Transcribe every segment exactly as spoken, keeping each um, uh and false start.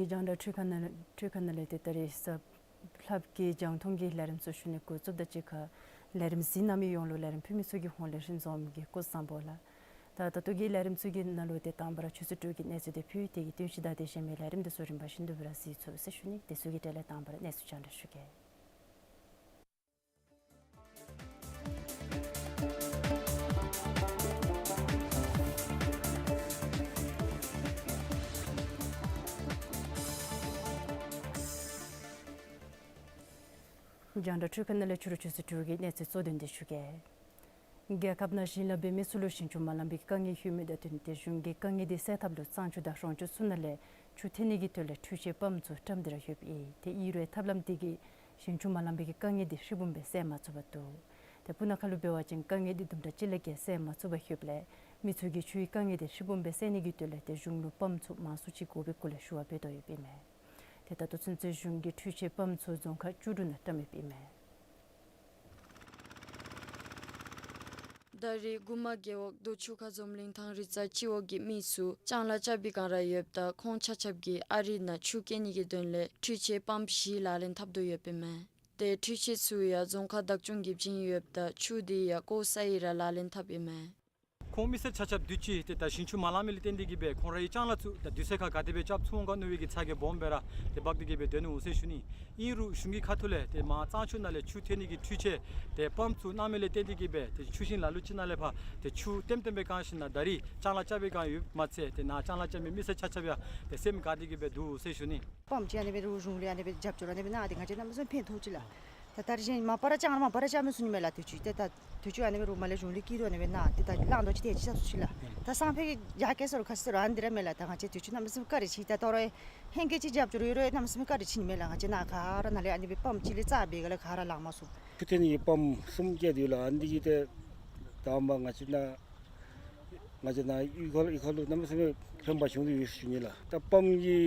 རྒྱང་བསྒྲགས་འཕྲུལ་ཁང་ནང་འཕྲུལ་ཁང་ནང་ལས་ཏེ་ད་རིས་གཟའ་ལྷགཔ་གི་རྒྱང་མཐོང་གི་ལས་རིམ་ཚུ་ཞུ་ནི་འགོ་བཙུགསཔ་ད་གཅིག་ཁར་ལས་རིམ་གཟིགས་གནང་མི་ཡོངས་ལུ་ལས་རིམ་ཕུལ་མི་ཚུ་གི་ཧོངས་ལས་ཧིང་བཟང་མོ་གི་སྐུ་གཟུགས་བཟང་པོ་ལགས། ད་ད་ལྟོ་གི་ལས་རིམ་ཚུ་གི་ནང་ལུ་ཏེ་དང་པ་ར་ཆུ་ཚོད་དྲུག་གི་གནས་ཚུལ་དེ་ཕུལ། དེ་གི་བསྟུན་གཞི་དང་དེ་གཞན་མི་ལས་རིམ་དེ་ཚུ་རིམ་པ་བཞིན་དུ་སྦེ་ར་གཟིགས་ཚུགས་ཟེར་ཞུ་ནི། དེ་ཚུ་གི་གྲལ་ལས་དང་པ་ར་གནས་ཚུལ་རྒྱང་བསྒྲགས་ཞུ་གེ། རྒྱང་བསྒྲགས་འཕྲུལ་ཁང་ནང་ལས་ཕྱི་རུ་ཆུ་ཚོད་དྲུག་གི་གནས་ཚུལ་གཙོ་དོན་དེ་ཞུ་གེ། རྒྱལ་ཁབ་ནང་བཞིན་སླབ་པའི་མི་ཚུ་ལུ་ཞིང་ཆུ་མ་ལང་པའི་དཀའ་ངལ་ཡོད་མི་དང་བསྟུན་ཏེ་གཞུང་གིས་དཀའ་ངལ་དེ་སེལ་ཐབས་ལུ་གཙང་ཆུ་དང་རོང་ཆུ་ཚུ་ནང་ལས་ཆུ་འཐེན་ནི་གི་དོན་ལས་འཕྲུལ་ཆས་པམཔ་ཚུ་བཀྲམ་སྟེ་ར་ཡོདཔ་ཨིན། ཏེ་ཨིན་རུང་ཐབས་ལམ་དེ་གིས་ཞིང་ཆུ་མ་ལང་པའི་གི་དཀའ་ངལ་དེ་ཧྲིལ་བུམ་སྦེ་སེལ་མ་ཚུགས་པར་འདུག། ཏེ་སྤུ་ན་ཁ་ལུ་འབད་བ་ཅིན་དཀའ་ངལ་དེ་དུམ་གྲ་ཅིག་ལས་བརྒལ་སེལ་མ་ཚུགས་པར་ཡོདཔ་ལས་མི་ཚུ་གིས་ཆུའི་དཀའ་ངལ་དེ་ཧྲིལ་བུམ་སྦེ་སེལ་ནི་གི་དོན་ལས་ཏེ་གཞུང་ལུ་པམཔ་ཚུ་མང་སུ་ཅིག་དགོ་པའི་སྐོར་ལས་ཞུ་བ་འབད་དོ་ཡོདཔ་ཨིན་མས། ཏེ་ད་ལྟོ་ཚུན་ཚོད་གཞུང་གིས་འཕྲུལ་ཆས་པམཔ་ཚུ་རྫོང་ཁག་བཅུ་དྲུག་ནང་བཀྲམ་ཡོདཔ་ཨིན་མས། ད་རེས་མགུར་མ་རྒེད་འོག་རྡོ་ཆུ་ཁ་འཛོམས་གླིང་ཐང་རི་རྩ་སྤྱི་འོག་གི་མི་ཚུ་ལྕང་ལཱ་རྐྱབ་པའི་སྒང་ར་ཡོདཔ་ད་ཁོང་ཆ་ཁྱབ་ཀྱིས་ཨ་རི་ནང་ཆུ་སྐྱེལ་ནི་གི་དོན་ལས་འཕྲུལ་ཆས་པམཔ་བཞི་ལག་ལེན་འཐབ་དོ་ཡོདཔ་ཨིན་མས། ཏེ་འཕྲུལ་ཆས་ཚུ་ཡང་རྫོང་ཁག་བདག་སྐྱོང་གིས་བྱིན་ཡོདཔ་ད་ཆུ་དེ་ཡང་ཀོ་ས་ཡི་ར་ལག་ལེན་འཐབ་ཨིན་མས། ཁོང་མི་སེར་ཆ་ཁྱབ་དུས་ཅི་ཏེ་ད་ཞིང་ཆུ་མ་ལང་མི་ལས་བརྟེན་ཏེ་གིས་སྦེ་ཁོང་རའི་ལྕང་ལཱ་ཚུ་ད་དུས་ཚོད་ཁར་ག་དེ་སྦེ་རྐྱབ་ཚུགས་འོང་ག་མནོ་བའི་གི་ཚ་གྱང་སྦོམ་སྦེ་ར་ཏེ་འབག་སྟེ་གིས་སྦེ་སྡོད་ནུག་ཟེར་ཞུ་ནི། ཨིན་རུང་གཞུང་གི་ཁ་ཐུག་ལས་ཏེ་མར་གཙང་ཆུ་ནང་ལས་ཆུ་འཐེན་ནི་གི་འཕྲུལ་ཆས་ཏེ་པམཔ་ཚུ་གནང་མི་ལས་བརྟེན་ཏེ་གིས་སྦེ་ཏེ་ཆུ་ཤིང་ལ་ལུ་ཅིག་ནང་ལས་ཕར་ཏེ་ཆུ་ལྟེམ་ལྟེམ་སྦེ་བཀང་ཞིནམ་ད་རེས་ལྕང་ལཱ་རྐྱབ་པའི་སྒང་ཡོདཔ་མ་ཚད་ཏེ་ནཱ་ལྕང་ལཱ་རྐྱབ་མི་མི་སེར་ཆ་ཁྱབ་ཡང་ཏེ་སེམས་དགའ་སྟེ་གིས་སྦེ་འདུག་ཟེར་ཞུ་ནི། པམཔ་ཅིག་ཨ་ནི་སྦེ་རུང་གཞུང་ལས་ཨ་ནི་སྦེ་རྒྱབ་སྐྱོར་ཨ་ནི་སྦེ་གནང་སྟེ་ང་བཅས་གནམ་མེད་ས་མེད་ཕན་ཐོགས་ཅི་ལགས། ད་ད་རེས་ཅིག་མ་པ་ར་ལྕང་ར་མ་པ་ར་རྐྱབ་མི་ཚུགས་ནི་མས་ལགས། དུས་ཅི་ཏེ་ད་དུས་ཅི་ཨ་ནི་སྦེ་རུང་མར་ལས་གཞུང་ལས་སྐྱིད་སྡུག་ཨ་ནི་སྦེ་གནང་སྟེ་ད་བླང་དོར་ཅིག་ཏེ་ཅིག་ཚབ་སུ་ཅིག་ལགས། ད་སང་ཕོད་ཀྱི་རྒྱ་སྐྱེད་ཟེར་རུང་ཁ་ཟེར་རུང་ཨ་ནི་འདི་ར་མས་ལགས། ད་ང་བཅས་དུས་ཅི་གནམ་མེད་ས་མེད་བཀའ་དྲིན་ཆེ། ད་དོ་རུང་ཧེང་སྐལ་ཅིག་རྒྱབ་སྐྱོར་ཡོད་རུང་གནམ་མེད་ས་མེད་བཀའ་དྲིན་ཆེ་ནི་མས་ལགས། ང་བཅས་ནཱ་ག་ར་ནཱ་ལས་ཨ་ནི་སྦེ་པམཔ་ཅིག་ལས་རྩ་འབད་ག་ལས་ག་ར་ལང་མ་ཚུགས། ཆུ་འཐེན་ནི་གི་པམཔ་གསུམ་བཀལ་ཏེ་ཡོད་ལགས། ཨ་ནི་གིས་ཏེ་དང་པ་ང་བཅས་ནཱ་ང་བཅས་ནཱ་གཡུས་ཁ་གཡུས་ཁ་ལུ་གནམ་མེད་ས་མེད་ཕན་པ་བྱུང་སྟེ་ཡོད་ཟེར་ཞུ་ནི་ལགས། ད་པམཔ་གི་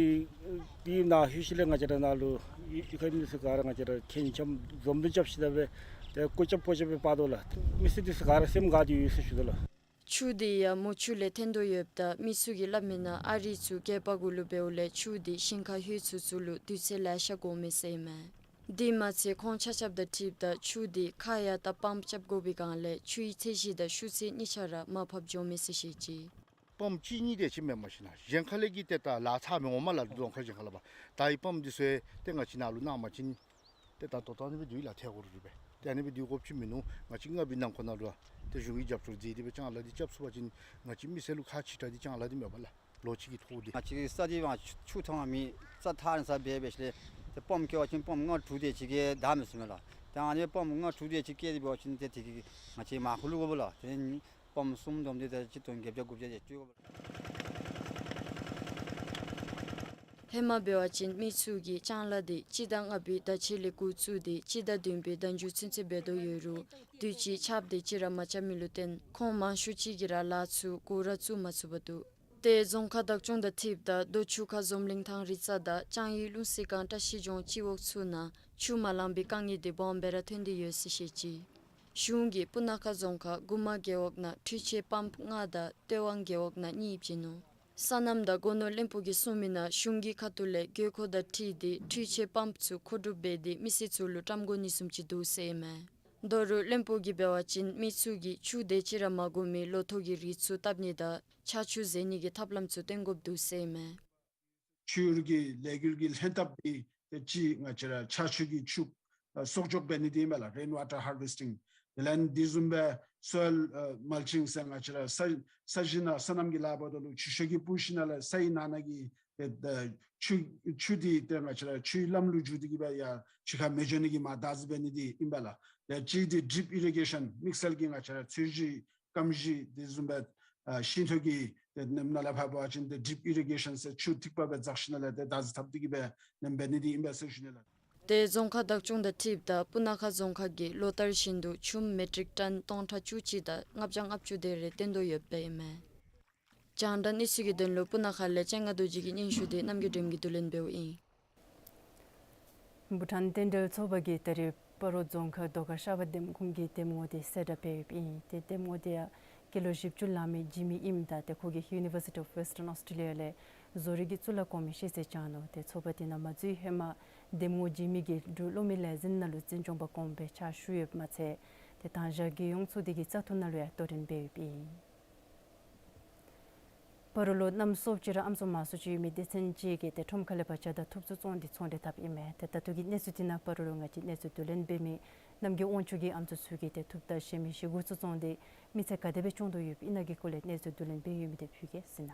འདི་ནཱ་ལྷོད་ཞིནམ་ལས་ང་བཅས་ར་ནཱ་ལུ་གཡུས་ཁ་མི་ཚུ་ག་ར་ང་བཅས་ར་ཁྱེད་ཆ་མཉམ་འཛོམས་ཏེ་རྐྱབ་ཞིནམ་ད་སྦེ་ཏེ་ཀོ་རྐྱབ་པོ་རྐྱབ་སྦེ་འབག་དོ་ལགས། མི་སེར་འདི་ཚུ་ག་ར་སེམས་དགའ་སྟེ་ཡོད་ཟེར་ཞུ་དོ་ལགས། ཆུ་དེ་ཡང་མུ་ཆུ་ལས་འཐེན་དོ་ཡོདཔ་ད་མི་ཚུ་གིས་སླབ་མི་ནང་ཨ་རི་ཚུ་རྒྱལ་པོ་གུ་ལུ་འབདཝ་ལས་ཆུ་དེ་ཞིང་ཁར་ལྷོད་ཚུན་ཚོད་ལུ་དུས་ཚོད་ལེ་ཤ་འགོར་མས་ཟེར་ཨིན་མས། དེ་མ་ཚད་ཁོང་ཆ་ཁྱབ་དང་འཁྲིལཝ་ད་ཆུ་དེ་ཁ་ཡར་བཏབ་པམཔ་རྐྱབ་དགོ་པའི་སྒང་ལས་ཆུའི་ཚད་གཞི་དང་ཤུགས་ཚད་གཉིས་ཆ་ར་མར་ཕབ་འགྱོ་མས་ཟེར་བཤད་ཅི། པམཔ་གཅིག་གཉིས་དེ་ཅིག་མེན་པར་ཞིན་ན་གཞན་ཁ་ལས་ཀྱི་ཏེ་ད་ལཱ་ཚར་མི་འོང་མས་ལགས། རྫོང་ཁག་གཞན་ཁ་ལས་ཕར་ད་ཨི་པམཔ་འདི་ཚུ་ཏེ་ང་བཅས་ནཱ་ལུ་གནང་པ་ཅིན་ཏེ་ད་ད་ལྟོ་ཨ་ནི་སྦེ་འདི་ལགས་ཐད་ཀོ་རུ་རུ་སྦེ་ཏེ་ཨ་ནི་སྦེ་འདི་དགོཔ་ཅིག་མིན་ནུག། ང་བཅས་ལྔ་པའི་ནང་འཁོད་ནང་ལུ་ཏེ་གཞུང་གི་རྒྱབ་སྐྱོར་མཛད་དེ་སྦེ་ལྕང་ལཱ་འདི་རྐྱབ་ཚུགས་པ་ཅིན་ང་བཅས་མི་སེར་ལུ་ཁག་ཆེ་དྲགས་འདི་ལྕང་ལཱ་འདི་མས་པ་ལགས། ལོ་གཅིག་གི་ཐོག་འདི་ང་བཅས་ས་འདི་བང་ཆུ་འཐུང་མི་རྩྭ་ཐར་ནི་ས་འབད་འབད་ཞིནམ་ལས་ཏེ་པམཔ་བཀལ་བ་ཅིན་པམཔ་ལྔ་དྲུག་དེ་ཅིག་གིས་ད་མི་ཚུགས་མས་ལགས། ཏེ་ཨ་ནི་པམཔ་ལྔ་དྲུག་དེ་ཅིག་བཀལ་ཏེ་འབད་བ་ཅིན་ཏེ་དེ་གིས་ང་བཅས་མར་ཁུ་ལུ་དགོ་པས་ལགས། ཏེ་པམཔ་གསུམ་བསྡོམས་ཏེ་ད་ཅིག་ཏོན་བརྒྱད་བརྒྱ་དགུ་བརྒྱ་དེ་སྤྲོད་དགོ་པས་ལགས། ཧེ་མ་འབད་བ་ཅིན་མི་ཚུ་གིས་ལྕང་ལཱ་དེ་སྤྱི་ཟླ་ལྔ་པའི་ཟླ་ཕྱེད་ལས་འགོ་བཙུགས་ཏེ་སྤྱི་ཟླ་བདུན་པའི་ཟླ་མཇུག་ཚུན་ཚོད་འབད་དོ་ཡོད་རུང་དུས་ཅི་ཆརཔ་དེ་ཅིག་ར་མ་རྐྱབ་མི་ལུ་བརྟེན་ཁོང་མང་ཤོས་ཅིག་གིས་ར་ལཱ་ཚུ་འགོ་ར་བཙུགས་མ་ཚུགས་པར་འདུག། ཏེ་རྫོང་ཁག་བདག་སྐྱོང་དང་འཁྲིལཝ་ད་རྡོ་ཆུ་ཁ་འཛོམས་གླིང་ཐང་རི་རྩ་དང་ལྕང་ཡུལ་ཀླུང་སི་སྒང་བཀྲ་ཤིས་ལྗོངས་སྤྱི་འོག་ཚུ་ནང་ཆུ་མ་ལང་པའི་དཀའ་ངལ་དེ་སྦོམ་སྦེ་ར་ཐོན་ཏེ་ཡོད་ཟེར་བཤད་ཅི། གཞུང་གིས་སྤུ་ན་ཁ་རྫོང་ཁག་མགུར་མ་རྒེད་འོག་ནང་འཕྲུལ་ཆས་པམཔ་ལྔ་དང་སྟོད་ཝང་རྒེད་འོག་ནང་གཉིས་བྱིན་ནུག། སོ་ནམ་དང་སྒོ་ནོར་བློན་པོ་གིས་གསུངས་མི་ནང་གཞུང་གི་ཁ་ཐུག་ལས་དགོས་མཁོ་དང་འཁྲིལ་ཏེ་འཕྲུལ་ཆས་པམཔ་ཚུ་མཁོ་སྒྲུབ་འབད་དེ་མི་སེར་ཚུ་ལུ་བཀྲམ་དགོ་ནི་བཟུམ་ཅིག་འདུག་ཟེར་ཨིན་མས། ད་རུང་བློན་པོ་གིས་འབད་བ་ཅིན་མི་ཚུ་གིས་ཆུ་དེ་ཅིག་ར་མ་དགོ་མི་ལོ་ཐོག་གི་རིགས་ཚུ་བཏབ་ནི་དང་ཆར་ཆུ་བཟེད་ནི་གི་ཐབས་ལམ་ཚུ་སྟོན་དགོཔ་འདུག་ཟེར་ཨིན་མས། ཆུ་གི་ལས་འགུལ་གྱི་ལྷན་ཐབས་འདི་ཏེ་གཅིག་ང་བཅས་ར་ཆར་ཆུ་གི་ཆུ་ཨ་གསོག་འཇོག་འབད་ནི་འདི་ཨིན་པས་ལགས། རེན་ཝ་ཊར་ཧར་ཝེསི་ཊིང་། དེ་ལས་འདི་བཟུམ་སྦེ་སོའིལ་ཨ་མལ་ཆིང་ཟེར་ང་བཅས་ར་ས་ས་གཞི་ནང་སོ་ནམ་གྱི་ལཱ་འབདཝ་ད་ལུ་ཆུ་ཤོག་གི་སྤུ་ཤིང་ནང་ལས་ས་ཡི་ནང་ན་གི་ཏེ་ཆུ་ཆུ་འདི་ཏེ་ང་བཅས་ར་ཆུའི་ལམ་ལུ་འགྱུར་ཏེ་གིས་སྦེ་ཡར་ཆུ་ཁར་མི་འགྱོ་ནི་གི་མར་བདག་འཛིན་འབད་ནི་འདི་ཨིན་པས་ལགས། ཏེ་གཅིག་འདི་ཌིབ་ཨི་རི་གེ་ཤཱན་དམིགས་བསལ་གྱི་ང་བཅས་ར་ཚོས་གཞི་སྐམ་གཞི་དེ་བཟུམ་སྦེ་ཨ་ཤིང་ཐོག་གི་ཏེ་ནེམ་ནང་ལས་ཕར་འབད་བ་ཅིན་ཏེ་ཌིབ་ཨི་རི་གེ་ཤཱན་ཟེར་ཆུ་ཐིགས་པ་སྦེ་འཛེགས་ཞིནམ་ལས་ཏེ་བདག་འཛིན་འཐབ་སྟེ་གིས་སྦེ་ནེམ་འབད་ནི་འདི་ཨིན་པས་ཟེར་ཞུ་ནི་ལགས། ཏེ་རྫོང་ཁག་བདག་སྐྱོང་དང་འཁྲིལཝ་ད་སྤུ་ན་ཁ་རྫོང་ཁག་གིས་ལོ་ལྟར་བཞིན་དུ་ཆུམ་མེ་ཊིག་ཊོན་སྟོང་ཕྲག་བཅུ་གཅིག་དང་ལྔ་བརྒྱ་ལྔ་བཅུ་དེ་རེ་བཏོན་དོ་ཡོདཔ་ཨིན་མས། རྒྱང་བསྒྲགས་གནས་ཚུལ་གྱི་དོན་ལུ་སྤུ་ན་ཁ་ལས་ལྕང་སྒང་རྡོ་རྗེ་གི་སྙན་ཞུ་དེ་རྣམ་རྒྱལ་སྒྲོལམ་གྱིས་བསྡུ་ལེན་འབདཝ་ཨིན། བྷུ་ཊཱན་རྟེན་འབྲེལ་ཚོགས་པ་གིས་ད་རིས་སྤ་རོ་རྫོང་ཁག་རྡོ་དཀར་ཤར་པ་འདེམས་ཁོངས་ཀྱི་འདེམས་ངོ་དེ་གསལ་བསྒྲགས་འབད་ཡོདཔ་ཨིན། ཏེ་འདེམས་ངོ་དེ་ཡང་སྐྱེས་ལོ་བཞི་བཅུ་ལང་མི་འཇིགས་མེད་ཨིནམ་ད་ཏེ་ཁོ་གིས་ཡུ་ནི་ཝར་སི་ཊི་ཨོཕ་ཝེསི་ཊརན་ཨོསི་ཊྲེ་ལི་ཡ་ལས་ བཟོ་རིག་གི་གཙུག་ལག་གོང་མའི་ཤེས་ཚད་བཅང་ནུག། ཏེ་ཚོགས་པ་དེ་ནང་མ་འཛུལ་ཧེ་མ་འདེམས་ངོ་བྱིན་མི་གི་འབྲུག་གློག་མེ་ལས་འཛིན་ནང་ལུ་འཛིན་སྐྱོང་པ་གོང་མའི་ཕྱག་ཞུ་ཡོདཔ་མ་ཚད་ཏེ་དང་ཞག་རྒྱལ་ཡོངས་ཚོགས་སྡེ་གི་བཙག་འཐུ་ནང་ལུ་ཡང་གཏོགས་འདྲེན་འབད་ཡོདཔ་ཨིན། སྤ་རོ་ལུ་གནམ་སྲོ་ཅིག་ར་ཨམ་སྲུ་མ་སྲུ་ཅིག་ཡོད་མི་སྡེ་ཚན་ཅིག་གིས་ཏེ་ཁྲོམ་ཁ་ལས་ཕར་ཇ་དང་ཐུགཔ་ཚུ་བཙོང་སྟེ་ཚོང་འབྲེལ་འཐབ་ཨིན་མས། ཏེ་ད་ལྟོ་གི་གནས་ཚུལ་དེ་ནང་སྤ་རོ་ལུ་ང་བཅས་གནས་ཚུལ་བསྡུ་ལེན་འབད་མི་རྣམ་རྒྱལ་དབང་ཕྱུག་གི་ཨམ་སྲུ་ཚུ་གིས་ཏེ་ཐུགཔ་དང་གཞན་མི་བཞེས་སྒོ་ཚུ་བཙོང་སྟེ་མི་ཚེ་ག་དེ་སྦེ་སྐྱོང་དོ་ཡོདཔ་ཨིན་ན་གི་སྐོར་ལས་གནས་ཚུལ་བསྡུ་ལེན་འབད་ཡོད་མི་དེ་ཕུལ་གེ་ཟེར་ན།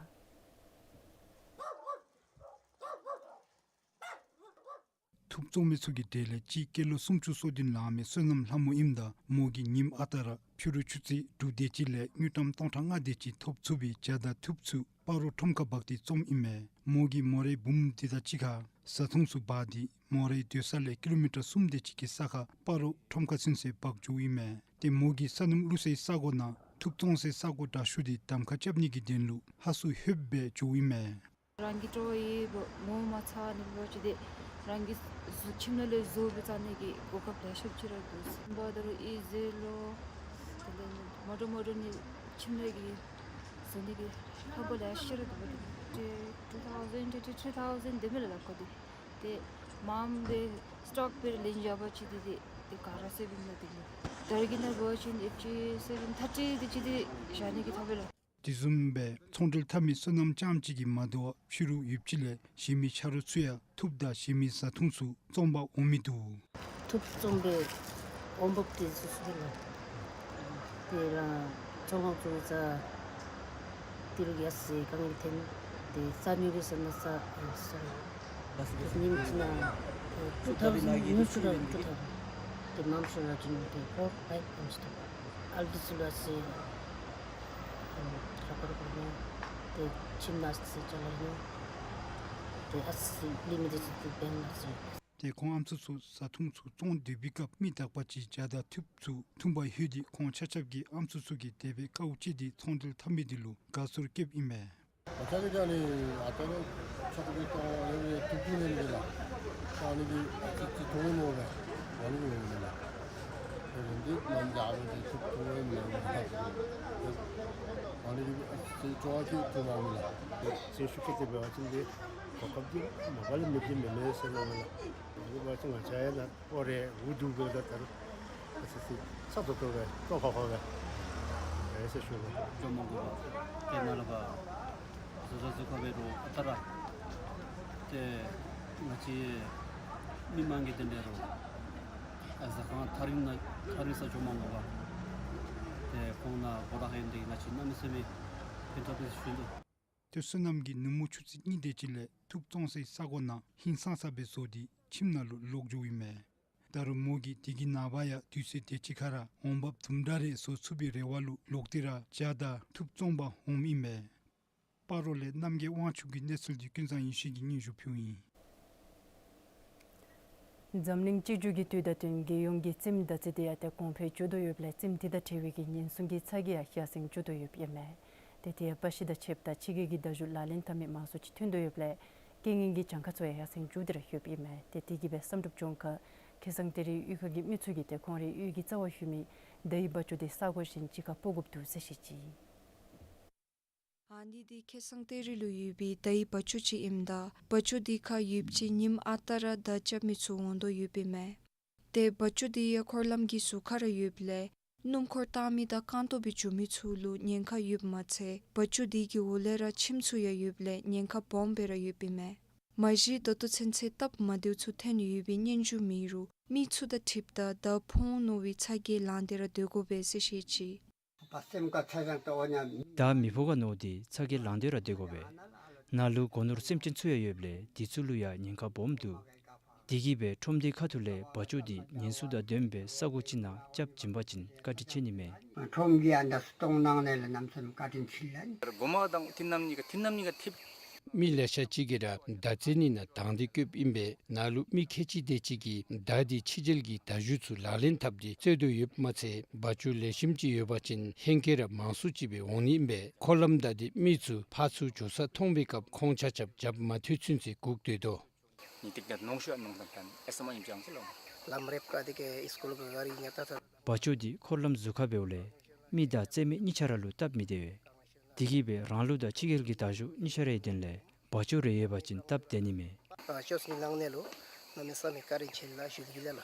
ཐུགཔ་བཙོང་མི་ཚུ་གི་གྲས་ལས་གཅིག་སྐྱེས་ལོ་སུམ་ཅུ་སོ་བདུན་ལང་མི་བསོད་ནམས་ལྷ་མོ་ཨིནམ་ད་མོ་གིས་ཉིནམ་ཨ་རྟག་ར་ཕྱི་རུ་ཆུ་ཚོད་དྲུག་དེ་ཅིག་ལས་དངུལ་ཀྲམ་སྟོང་ཕྲག་ལྔ་དེ་ཅིག་ཐོབ་ཚུགས་པའི་ཇ་དང་ཐུགཔ་ཚུ་སྤ་རོ་ཁྲོམ་ཁར་འབག་སྟེ་བཙོངམ་ཨིན་མས། མོ་གིས་མོ་རའི་བུམོ་དེ་དང་གཅིག་ཁར་བཟའ་འཐུང་ཚུ་འབག་སྟེ་མོ་རའི་སྡོད་ས་ལས་ཀི་ལོ་མི་ཊར་གསུམ་དེ་ཅིག་གི་ས་ཁར་སྤ་རོ་ཁྲོམ་ཁར་ཚུན་ཚོད་འབག་འགྱོཝ་ཨིན་མས། ཏེ་མོ་གིས་ས་སྣུམ་བླུགས་སའི་ས་གོ་ནང་ཐུགཔ་བཙོང་སའི་ས་གོ་དྲག་ཤོས་དེ་གདམ་ཁ་རྐྱབ་ནི་གི་དོན་ལུ་ཧ་སུ་ལྷོདཔ་སྦེ་འགྱོཝ་ཨིན་མས། རང་གི་སྤྲོ་བ་ཡོད་པ་ངོ་མ་ཚ་ནི་འབད་བ་ཅིན་ཏེ་རང་གི་གཟུགས་ཁྱིམ་ནང་ལས་བཟོ་སྦེ་བཙག་ནི་གི་གོ་སྐབས་ལེ་ཤ་ཅིག་ར་འདུག། སེམས་པ་ད་རུང་ཨི་ཟེར་ལོ། དེ་ལས་མོ་ཊ་མོ་ཊ་ནི་ཁྱིམ་ནང་གི་བཟོ་ནི་གི་ཧ་གོ་ལེ་ཤ་ར་འདུག་པ། ཏེ་two thousand, twenty-three thousand དེ་མི་ལ་ལག་ཁོ་དེ། ཏེ་མངམ་སྦེ་སི་ཊོག་སྦེ་ལེན་བཞག་པ་ཅིན་ཏེ་ཏེ་ཏེ་ག་ར་སེབ་ཨིན་ན་དེ་ལས། ད་རེས་ཀྱི་ནང་འབད་བ་ཅིན་ཨེཕ་ཇི་སེ་བེན་ཐར་ཊི་དེ་ཅིག་ཏེ་བཞག་ནི་གི་ཐོབ་པས་ལགས། དེ་བཟུམ་སྦེ་ཚོང་འབྲེལ་འཐབ་མི་བསོད་ནམས་རྐྱངམ་གཅིག་གིས་མ་དོ་བར་ཕྱི་རུ་ཡོདཔ་ཅིག་ལས་གཞན་མི་ཆ་རོགས་ཚུ་ཡང་ཐུགཔ་དང་གཞན་མི་བཟའ་འཐུང་ཚུ་བཙོང་པར་འོང་མི་འདུག། ཐུགཔ་བཙོང་པའི་འོང་འབབ་དེ་ཚུ་ཚུ་ལགས། དེ་ར་ཚོང་ཁང་ཚུ་བཙག་ཏི་རུ་གི་ཨ་ཙི་དཀའ་ངལ་འཐོན། ཏེ་བཙག་ནི་གི་ཟེར་ན་ས་ཨ་ཙི་ཉིནམ་གཅིག་ནང་two thousand ཉུང་སུ་ར་two thousand། ཏེ་མངམ་སུ་ར་ཅིན་ཏེ་ཕོར་ཕའིབ་ཨིན་ཅི་ཐོབ། ཨལ་ཌི་ཚུ་ལུ་ཨ་ཙི་ཨམ་ར་པར་ཀོར་ནི་ཏེ་ཁྱིམ་ནང་ཨ་ཙི་ཅ་ལ་ནི་ཏེ་ཨ་ཙི་ལི་མི་ཏེཌ་ཏེ་བེང་ཨ་ཙི། ཏེ་ཁོང་ཨམ་སྲུ་ཚུ་བཟའ་འཐུང་ཚུ་བཙོང་སྡོད་པའི་སྐབས་མི་དག་པ་ཅིག་ཇ་དང་ཐུགཔ་ཚུ་འཐུང་པར་ལྷོད་དེ་ཁོང་ཆ་ཁྱབ་ཀྱིས་ཨམ་སྲུ་ཚུ་གིས་དེ་སྦེ་དཀའཝ་སྤྱད་དེ་ཚོང་འབྲེལ་འཐབ་མི་དེ་ལུ་དགའ་ཚོར་སྐྱེདཔ་ཨིན་མས། ཨ་ཙི་ཅིག་ཨ་ནི་ཨ་ཙི་ལོ་ཚོགས་ཀྱི་ཏོ་ཡོད་པའི་ཐུགས་ཀྱི་ལེན་གྱི་ལ་ཨ་ནི་གི་ཨ་ཙི་ཅིག་ཐུགས་ནོར་བས་ཨ་ནི་གི་ཡོད་ལ། ཨ་ནི་འདི་ནམ་རྒྱ་བོད་ཀྱི་ཐུགས་ཐུགས་ཡོད་ལ། ཨ་ནི་གི་ཨ་ཙི་ཅིག་ཅོ་ཨ་ཅིག་ཐུགས་མ་མི་ལ། ཅིག་ཤུགས་ཀྱིས་དེ་འབད་བ་ཅིན་འདི་གོ་སྐབས་འདི་མ་པ་ལས་མེད་འདི་མེན་མས་ཟེར་ལོ་མི་ལ། འདི་འབད་བ་ཅིན་ང་བཅས་ཡང་ད་ཨོ་རེ་འུ་སྡུག་གི་ད་ད་རུང་ཨ་ཙི་ཅིག་ས་ཏོག་ཏོ་སྦེ་ཏོག་ཁོག་ཁོག་སྦེ་རེ་ཟེར་ཞུ་ལོ། ཇོ་མོ་གུ་རུ་ཏེ་ནཱ་ལས་ཕར་བཟོ་གྲྭ་འཛུགས་ཁར་འབད་རུང་ཨ་རྟག་ར་ཏེ་ང་བཅས་མི་མང་གིས་དེ་འབད་རུང་ཨ་ཟ་ཁང་ཐག་རིང་ནང་ཐག་རིང་ས་ཇོ་མོ་གུ་རུ་ཏེ་ཁོང་ནཱ་འགོ་དང་ཧེ་འདི་ང་བཅས་གནམ་མེད་ས་མེད་ཕན་ཐོགས་ཏེ་ཞུ་དོ། ཏེ་བསོད་ནམས་ཀྱིས་ནུབ་མོ་ཆུ་ཚོད་གཉིས་དེ་ཅིག་ལས་ཐུགཔ་བཙོང་སའི་ས་གོ་ནང་ཧིང་སངས་ས་སྦེ་བཟོ་སྟེ་ཁྱིམ་ནང་ལུ་ལོག་འགྱོཝ་ཨིན་མས། ད་རུང་མོ་གིས་དེ་གི་ནངས་པ་ཡང་དུས་ཚོད་དེ་ཅིག་ཁར་ར་འོང་འབབ་དུམ་གྲ་རེ་བཟོ་ཚུགས་པའི་རེ་བ་ལུ་ལོག་སྟེ་ར་ཇ་དང་ཐུགཔ་བཙོང་པར་འོངམ་ཨིན་མས། སྤ་རོ་ལས་རྣམ་རྒྱལ་དབང་ཕྱུག་གི་གནས་ཚུལ་འདི་ཀུན་བཟང་ཡེ་ཤེས་ཀྱིས་སྙན་ཞུ་ཕུལཝ་ཨིན། འཛམ་གླིང་གཅིག་གྱུར་གྱི་དུས་དང་བསྟུན་རྒྱལ་ཡོངས་ཀྱི་རྩེདམོ་བརྡ་རྩེད་དེ་ཡང་ཏེ་གོང་འཕེལ་འགྱོ་དོ་ཡོདཔ་ལས་རྩེདམོ་དེ་དང་འབྲེལ་བའི་གི་ཉེན་སྲུང་གི་ཚ་གྱང་ཡང་ཡར་སེང་འགྱོ་དོ་ཡོདཔ་ཨིན་མས། ཏེ་དེ་ཡང་པར་ཤིང་དང་ཕྱེདཔ་དང་ཕྱི་རྒྱལ་གྱི་བརྡ་བརྒྱུད་ལག་ལེན་འཐབ་མི་མང་སུ་ཅིག་ཐོན་དོ་ཡོདཔ་ལས་རྐྱེན་ངན་གྱི་གྱངས་ཁ་ཚུ་ཡང་ཡར་སེང་འགྱོ་སྟེ་ར་ཡོདཔ་ཨིན་མས། ཏེ་དེ་གིས་སྦེ་བསམ་གྲུབ་ལྗོངས་མཁར་ཁེ་སང་ཏེ་རི་གཡུས་ཁ་གི་མི་ཚུ་གིས་ཏེ་ཁོང་རའི་གཡུས་ཀྱི་རྩ་བར་ཡོད་མི་དའི་བ་ཅུ་དེ་ས་གོ་གཞན་ཅིག་ཁར་སྤོ་དགོཔ་འདུག་ཟེར་བཤད་ཅི། ཨ་ནི་འདི་ཁེ་སང་ཏེ་རི་ལུ་ཡོད་པའི་དའི་བ་ཅུ་ཅིག་ཨིནམ་ད་བ་ཅུ་འདི་ཁར་ཡོདཔ་ཅིག་ཉིནམ་ཨ་རྟག་ར་མདའ་རྐྱབ་མི་ཚུ་འོང་དོ་ཡོདཔ་ཨིན་མས། ཏེ་བ་ཅུ་འདི་ཡང་འཁོར་ལམ་གྱི་ཟུར་ཁར་ར་ཡོདཔ་ལས་སྣུམ་འཁོར་བཏང་མི་དང་རྐང་སྟོང་སྦེ་འགྱོ་མི་ཚུ་ལུ་ཉེན་ཁ་ཡོདཔ་མ་ཚད་བ་ཅུ་འདི་གི་འོག་ལས་ར་ཁྱིམ་ཚུ་ཡང་ཡོདཔ་ལས་ཉེན་ཁ་སྦོམ་སྦེ་ར་ཡོདཔ་ཨིན་མས། མ་གཞི་ད་ལྟོ་ཚུན་ཚོད་སྟབས་མ་བདེཝ་ཚུ་ཐོན་ཡོད་པའི་སྙན་ཞུ་མེད་རུང་མི་ཚུ་དང་འཁྲིལཝ་ད་མདའ་འཕང་འོང་མནོ་བའི་ཚ་གྱང་ལང་སྟེ་ར་སྡོད་དགོ་པས་ཟེར་བཤད་ཅི། མདའ་མི་འཕང་ག་མནོ་སྟེ་ཚ་གྱང་ལང་སྟེ་ར་སྡོད་དགོ་པས། ནཱ་ལུ་སྒོ་ནོར་སེམས་ཅན་ཚུ་ཡང་ཡོདཔ་ལས་དེ་ཚུ་ལུ་ཡང་ཉེན་ཁ་སྦོམ་འདུག། དེ་གིས་སྦེ་ཁྲོམ་སྡེའི་ཁ་ཐུག་ལས་བ་ཅུ་འདི་ཉེན་སྲུང་དང་ལྡནམ་སྦེ་ས་གོ་ཅིག་ནང་རྐྱབ་བྱིན་པ་ཅིན་བཀའ་དྲིན་ཆེ་ནི་མས། ཁྲོམ་གྱི་ཨ་ནཱ་སྟོང་ནང་ནང་ལས་གནམ་མེད་ས་མེད་བཀའ་དྲིན་ཆེ་ལགས། གོ་མ་དང་ཐིམ་ནམ་གཉིས་ཀ་ཐིམ་ནམ་གཉིས་ཀ་ཐིམ། མི་ལེ་ཤ་ཅིག་གིས་ར་མདའ་རྩེད་ནི་ནང་དང་འདོད་བསྐྱེདཔ་ཨིན་པས། ནཱ་ལུ་མི་ཁལ་གཅིག་དེ་ཅིག་གིས་མདའ་འདི་ཕྱི་རྒྱལ་གྱི་མདའ་གཞུ་ཚུ་ལག་ལེན་འཐབ་སྟེ་རྩེད་དོ་ཡོདཔ་མ་ཚད་བ་ཅུ་ལེགས་ཤོམ་ཅིག་ཡོད་པ་ཅིན་ཧེང་སྐལ་ར་མང་སུ་ཅིག་སྦེ་འོང་ནི་ཨིན་པས། འཁོར་ལམ་བདའ་སྟེ་མི་ཚུ་ཕར་ཚུར་འགྱོ་ས་མཐོང་པའི་སྐབས་ཁོང་ཆ་ཁྱབ་རྒྱབ་མ་མཐུད་ཚུན་ཚོད་སྒུག་སྡོད་དོ། བ་ཅུ་འདི་འཁོར་ལམ་ཟུར་ཁར་འབདཝ་ལས་མི་དང་རྩེད་མི་གཉིས་ཆ་ར་ལུ་སྟབས་མི་བདེ་བས། དེ་གིས་སྦེ་རང་ལུགས་དང་ཕྱི་རྒྱལ་གྱི་མདའ་གཞུ་གཉིས་ཆ་རའི་དོན་ལས་ བ་ཅུ་རེ་ཡོད་པ་ཅིན་སྟབས་བདེ་ནི་མས། ཨ་ཅོས་ནི་ལང་ནེ་ལུ་གནམ་མེད་ས་མེད་བཀའ་དྲིན་ཆེ་ལགས་ཞུ་ནི་ལགས།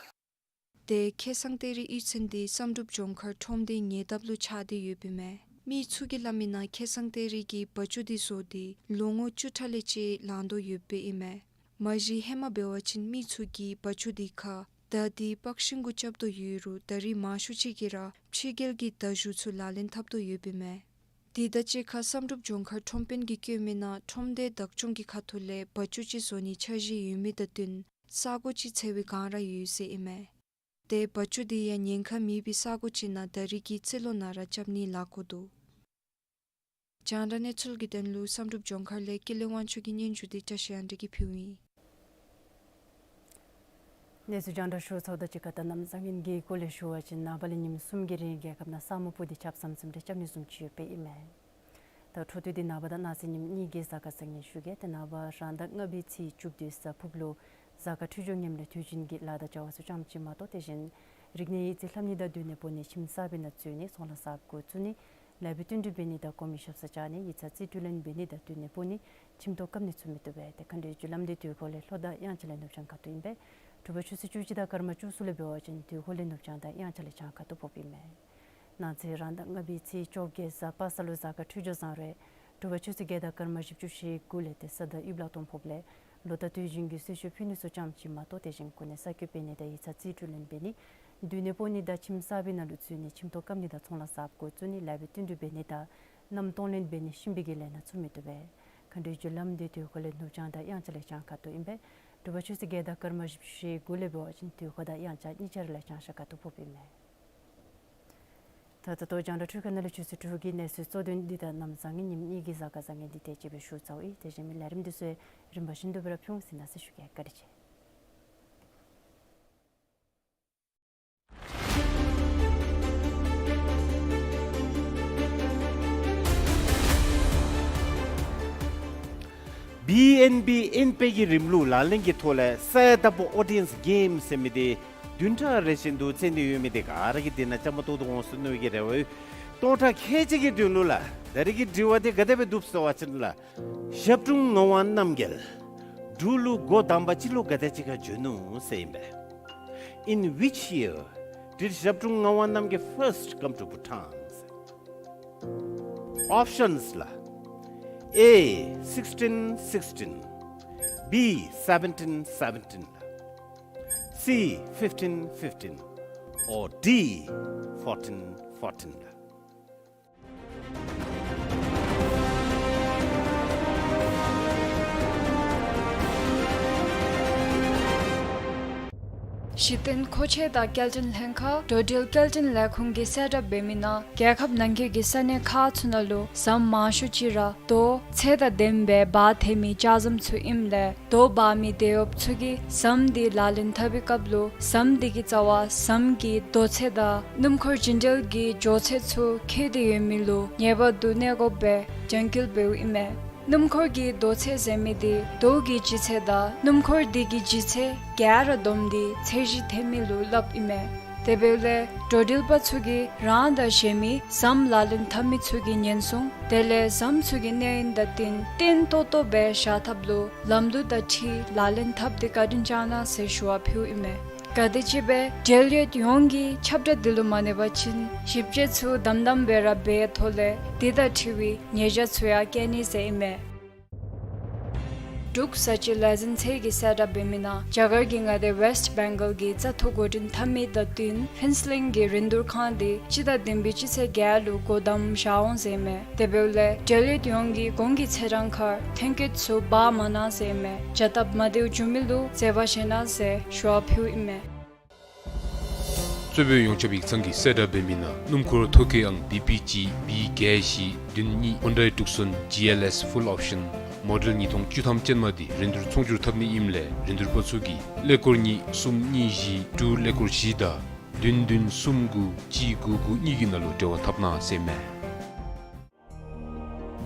ཏེ་ཁེ་སང་སྟེ་རི་གཡུས་ཚན་འདི་བསམ་གྲུབ་ལྗོངས་མཁར་ཁྲོམ་སྡེའི་ཉེ་འདབས་ལུ་ཆགས་ཏེ་ཡོདཔ་ཨིན་མས། མི་ཚུ་གིས་སླབ་མིའི་ནང་ཁེ་སང་སྟེ་རི་གི་བ་ཅུ་འདི་བཟོ་སྟེ་ལོ་ངོ་བཅུ་ཕྲག་ལས་ཅིག་ལང་དོ་ཡོདཔ་ཨིན་མས། མ་གཞི་ཧེ་མ་འབད་བ་ཅིན་མི་ཚུ་གིས་བ་ཅུ་འདི་ཁར་མདའ་འདི་པག་ཤིང་གུ་རྐྱབ་དོ་ཡོད་རུང་ད་རིས་མང་ཤོས་ཅིག་གིས་ར་ཕྱི་རྒྱལ་གྱི་མདའ་གཞུ་ཚུ་ལག་ལེན་འཐབ་དོ་ཡོདཔ་ཨིན་མས། དེ་དང་གཅིག་ཁར་བསམ་གྲུབ་ལྗོངས་མཁར་ཁྲོམ་དཔོན་གྱིས་བཀོད་མིའི་ནང་ཁྲོམ་སྡེ་བདག་སྐྱོང་གི་ཁ་ཐུག་ལས་བ་ཅུ་ཅིག་བཟོ་ནིའི་འཆར་གཞི་ཡོད་མི་དང་བསྟུན་ས་གོ་ཅིག་འཚོལ་བའི་བསྒང་ར་ཡོད་ཟེར་ཨིན་མས། ཏེ་བ་ཅུ་འདི་ཡང་ཉེན་ཁ་མེད་པའི་ས་གོ་ཅིག་ནང་ད་རིས་ཀྱི་རྩིས་ལོ་ནང་ར་རྐྱབ་ནིའི་ལཱ་འགོ་འདུག། རྒྱང་བསྒྲགས་གནས་ཚུལ་གྱི་དོན་ལུ་བསམ་གྲུབ་ལྗོངས་མཁར་ལས་ཀུན་ལེགས་དབང་ཕྱུག་གི་སྙན་ཞུ་འདི་བཀྲ་ཤིས་དབྱངས་སྒྲོན་གྱིས་ཕུལཝ་ཨིན། གནས་ཚུལ་རྒྱང་བསྒྲགས་ཞུ་ཚརཝ་དང་གཅིག་ཁར་ད་གནམ་བཟང་ངན་གྱི་སྐོར་ལས་ཞུ་བ་ཅིན་ནངས་པ་ལས་ཉིནམ་གསུམ་གྱི་རིང་རྒྱལ་ཁབ་ནང་ས་སྨུག་སྤུབས་ཏེ་ཆརཔ་ཟམ་ཟིམ་རེ་རྐྱབ་ནི་བཟུམ་ཅིག་ཡོདཔ་ཨིན་མས། ད་འཕྲོ་མཐུད་དེ་ནངས་པ་དང་གནངས་ཚེ་ཉིནམ་གཉིས་ཀྱི་གཟའ་སྐར་བཟང་ངན་ཞུ་གེ། ཏེ་ནངས་པ་རང་ཟླ་ལྔ་པའི་ཚེས་བཅུ་བདུན་གཟའ་ཕུརཔ་ལུ་གཟའ་སྐར་འཕྲོད་སྦྱོར་ངནམ་ལས་དུས་རྒྱུན་གྱི་ལཱ་དང་བྱ་བ་ཚུ་ཙམ་ཅིག་མ་གཏོགས་དེ་བཞིན་རིག་གནས་ཡིག་རྩིས་ལྷབ་ནི་དང་སྡོད་གནས་སྤོ་ནི་ཁྱིམ་གསར་པའི་ནང་འཛུལ་ནི་ཚོང་ལཱ་གསརཔ་འགོ་བཙུགས་ནི་ལེགས་པའི་བསྟུན་གྲོས་འབད་ནི་དང་གོང་མའི་ཞབས་སར་བཅར་ནི་ཡིག་ཚང་རྩིས་སྤྲོད་ལེན་འབད་ནི་དང་སྡོད་གནས་སྤོ་ནི་ཁྱིམ་ཐོག་བཀབ་ནི་ཚུ་མི་བཏུབ་པས། ཏེ་མཁའ་འགྲོའི་རྒྱུ་ལམ་འདི་དུས་འཁོར་ལས་ལྷོ་དང་དབྱངས་འཆར་ལས་ནུབ་བྱང་ཁ་ཐུག་ཨིན་པས། དྲོ་པ་ཆུ་ཚོད་བཅུ་གཅིག་དང་སྐར་མ་བཅུ་གསུམ་ལས་འབད་བ་ཅིན་དུས་འཁོར་ལས་ནུབ་བྱང་དང་དབྱངས་འཆར་ལས་བྱང་ཁ་ཐུག་ཕོགཔ་ཨིན་མས། གནངས་ཚེ་རང་ཟླ་ལྔ་པའི་ཚེས་བཅོ་བརྒྱད་གཟའ་པ་སངས་ལུ་གཟའ་སྐར་འཕྲོད་སྦྱོར་བཟང་རུང་དྲོ་པ་ཆུ་ཚོད་བརྒྱད་དང་སྐར་མ་བཞི་བཅུ་ཞེ་དགུ་ལས་ཏེ་གཟའ་ཟླ་དབྱིབས་ལག་སྟོང་ཕོགཔ་ལས་ལོ་ཟླ་དུས་རྒྱུན་གྱི་གསོལ་མཆོད་ཕུལ་ནི་ཚུ་ཙམ་ཅིག་མ་གཏོགས་དེ་བཞིན་གོ་གནས་གསར་བསྐོ་འབད་ནི་དང་ཡིག་ཚང་རྩིས་སྤྲོད་ལེན་འབད་ནི་སྡོད་གནས་སྤོ་ནི་དང་ཁྱིམ་གསར་པའི་ནང་ལུ་འཛུལ་ནི་ཁྱིམ་ཐོག་བཀབ་ནི་དང་ཚོང་ལཱ་གསརཔ་འགོ་བཙུགས་ནི་ལེགས་པའི་བསྟུན་གྲོས་འབད་ནི་དང་མནའམ་གཏོང་ལེན་འབད་ནི་གཤིན་པོའི་གི་ལས་སྣ་ཚུ་མི་བཏུབ་པས། མཁའ་འགྲོའི་རྒྱུ་ལམ་འདི་དུས་འཁོར་ལས་ནུབ་བྱང་དང་དབྱངས་འཆར་ལས་བྱང་ཁ་ཐུག་ཨིན་པས། དྲོ་པ་ཆུ་ཚོད་བརྒྱད་དང་སྐར་མ་བཞི་བཅུ་ཞེ་དགུ་ལས་འབད་བ་ཅིན་དུས་འཁོར་དང་དབྱངས་འཆར་གཉིས་ཆ་ར་ལས་བྱང་ཤར་ཁ་ཐུག་ཕོགཔ་ཨིན་མས། ད་ད་ལྟོ་རྒྱང་བསྒྲགས་འཕྲུལ་ཁང་ནང་ལས་ཆུ་ཚོད་དྲུག་གི་གནས་ཚུལ་གཙོ་དོན་འདི་དང་གནམ་བཟང་ངན་ཉིནམ་གཉིས་ཀྱི་གཟའ་སྐར་བཟང་ངན་འདི་དེ་ཅིག་སྦེ་ཞུ་ཚརཝ་ཨིན། དེ་བཞིན་མི་ལས་རིམ་འདི་ཚུ་རིམ་པ་བཞིན་དུ་སྦེ་ར་ཕུལ་འོང་ཟེར་མནོ་ཞིནམ་ཞུ་གེ། བཀའ་དྲིན་ཆེ། བི་ཨེན་བི་ཨེན་པེ་གི་རིམ་ལུགས་ལག་ལེན་གྱི་ཐོག་ལས་གསལ་དག་པོ་ཨོ་ཌི་ཡེནསི་གེམ་ཟེར་མི་འདི་བདུན་ཕྲག་རེ་བཞིན་དུ་བཙུགས་ཏེ་ཡོད་མི་འདི་ག་ར་གིས་དེ་ནང་བཅའ་མར་གཏོགས་ཏེ་འོང་ཟེར་མནོ་བའི་གི་རེ་བ་ཡོད། སྟོང་ཕྲག་ཁལ་གཅིག་གི་དོན་ལུ་ལགས་ད་རིས་ཀྱི་དྲི་བ་འདི་ག་དེ་སྦེ་འདུག་ཟེར་བ་ཅིན་ལགས། ཞབས་དྲུང་ངག་དབང་རྣམ་རྒྱལ་འབྲུག་ལུ་འགོ་དང་པ་སྤྱི་ལོ་ག་དེ་ཅིག་ཁར་བྱོན་ནུག་ཟེར་ཨིན་པས། In which year did Zhabdrung Ngawang Namgyal first come to Bhutan? Options ལགས། A sixteen sixteen, B seventeen seventeen, C fifteen fifteen, or D fourteen fourteen ལགས། གཞི་རྟེན་མཁོ་ཆས་དང་སྐྱེལ་འདྲེན་ལྷན་ཁག་འགྲོ་འགྲུལ་སྐྱེལ་འདྲེན་ལས་ཁུངས་ཀྱིས་གསལ་བསྒྲགས་འབད་མི་ནང་རྒྱལ་ཁབ་ནང་འཁོད་ཀྱི་ས་གནས་ཁག་ཚུ་ནང་ལུ་ཟམ་མང་ཤོས་ཅིག་ར་རྡོ་ཚད་དང་ལྡནམ་སྦེ་འབག་འཐེན་མི་ལྕགས་ཟམ་ཚུ་ཨིནམ་ལས་རྡོ་འབག་མི་འདེད་གཡོགཔ་ཚུ་གིས་ཟམ་འདི་ལག་ལེན་འཐབ་པའི་སྐབས་ལུ་ཟམ་འདི་གི་རྩ་བར་ཟམ་གྱི་རྡོ་ཚད་དང་སྣུམ་འཁོར་རྒྱུན་འགྲུལ་གྱི་འགྱོ་ཚད་ཚུ་འཁེལ་ཏེ་ཡོད་མི་ལུ་ངེས་པར་དུ་གནས་དགོཔ་སྦེ་རྒྱང་བཀོད་འབདཝ་ཨིན་མས། སྣུམ་འཁོར་གྱི་རྡོ་ཚད་ཟེར་མི་འདི་རྡོ་གི་ལྗིད་ཚད་དང་སྣུམ་འཁོར་འདི་གི་ལྗིད་ཚད་ག་ར་བསྡོམས་ཏེ་ཚད་གཞི་འཐེན་མི་ལུ་སླབ་ཨིན་མས། དེ་འབདཝ་ལས་འགྲོ་འགྲུལ་པ་ཚུ་གིས་རང་དང་གཞན་མི་ཟམ་ལག་ལེན་འཐབ་མི་ཚུ་གི་ཉེན་སྲུང་དེ་ལས་ཟམ་ཚུ་གི་གནས་ཡུན་དང་བསྟུན་བརྟན་ཏོག་ཏོ་སྦེ་བཞག་ཐབས་ལུ་ལམ་ལུགས་དང་འཁྲིལ་ལག་ལེན་འཐབ་སྟེ་བཀའ་དྲིན་བསྐྱང་གནང་ཟེར་ཞུ་བ་ཕུལཝ་ཨིན་མས། ག་དེམ་ཅིག་སྦེ་འབྲེལ་ཡོད་ཡོངས་ཀྱིས་ཁྱབ་བསྒྲགས་འདི་ལུ་མ་གནས་པ་ཅིན་ཞིབ་དཔྱད་ཚུ་དམ་དམ་སྦེ་ར་འབད་ཐོག་ལས་འདི་དང་འཁྲིལ་བའི་ཉེས་བྱ་ཚུ་ཡང་བཀལ་ནི་ཟེར་ཨིན་མས། འབྲུག་གསར་བརྗེ་ལས་འཛིན་ཚད་ཀྱིས་གསལ་བསྒྲགས་འབད་མི་ནང་རྒྱ་གར་གྱི་མངའ་སྡེ་ཝེསཊ་བེང་གཱལ་གྱི་བཙག་འཐུ་འགོ་འདྲེན་འཐབ་མི་དང་བསྟུན་ཕུན་ཚོགས་གླིང་གི་རིན་བསྡུར་ཁང་འདི་སྤྱི་ཟླ་བདུན་པའི་སྤྱི་ཚེས་བརྒྱད་ལུ་སྒོ་བསྡམ་བཞག་འོང་ཟེར་ཨིན་མས། དེ་འབདཝ་ལས་འབྲེལ་ཡོད་ཡོངས་ཀྱིས་གོང་གི་ཚེས་གྲངས་ཁར་ཐོན་སྐྱེད་ཚུ་འབག་མ་གནང་ཟེར་ཨིན་མས། བྱ་སྟབས་མ་བདེཝ་འབྱུང་མི་ལུ་བརྩེ་བ་བཞེས་གནང་ཟེར་ཞུ་བ་ཕུལཝ་ཨིན་མས། གཙོ་བོ་ཡོངས་ཁྱབ་ཡིག་ཚང་གིས་གསལ་བསྒྲགས་འབད་མི་ནང་སྣུམ་འཁོར་ཐོ་བཀོད་ཨང་བི་པི་ཇི་བི་བརྒྱད་བཞི་བདུན་གཉིས་ཧོན་ཌའི་ཊུག་སོན་ཇི་ཨེལ་ཨེསི་ཕུལ་ཨོབ་ཤཱན་མོ་ཌེལ་ཉིས་སྟོང་བཅུ་ཐམ་ཅན་མ་འདི་རིན་བསྡུར་ཚོང་སྒྱུར་འཐབ་ནི་ཨིནམ་ལས་རིན་བསྡུར་པ་ཚུ་གིས་ཀླད་ཀོར་གཉིས་གསུམ་གཉིས་བཞི་དྲུག་ཀླད་ཀོར་བཞི་དང་བདུན་བདུན་གསུམ་དགུ་གཅིག་དགུ་དགུ་གཉིས་ཀྱི་ནང་ལུ་འབྲེལ་བ་འཐབ་གནང་ཟེར་ཨིན་མས།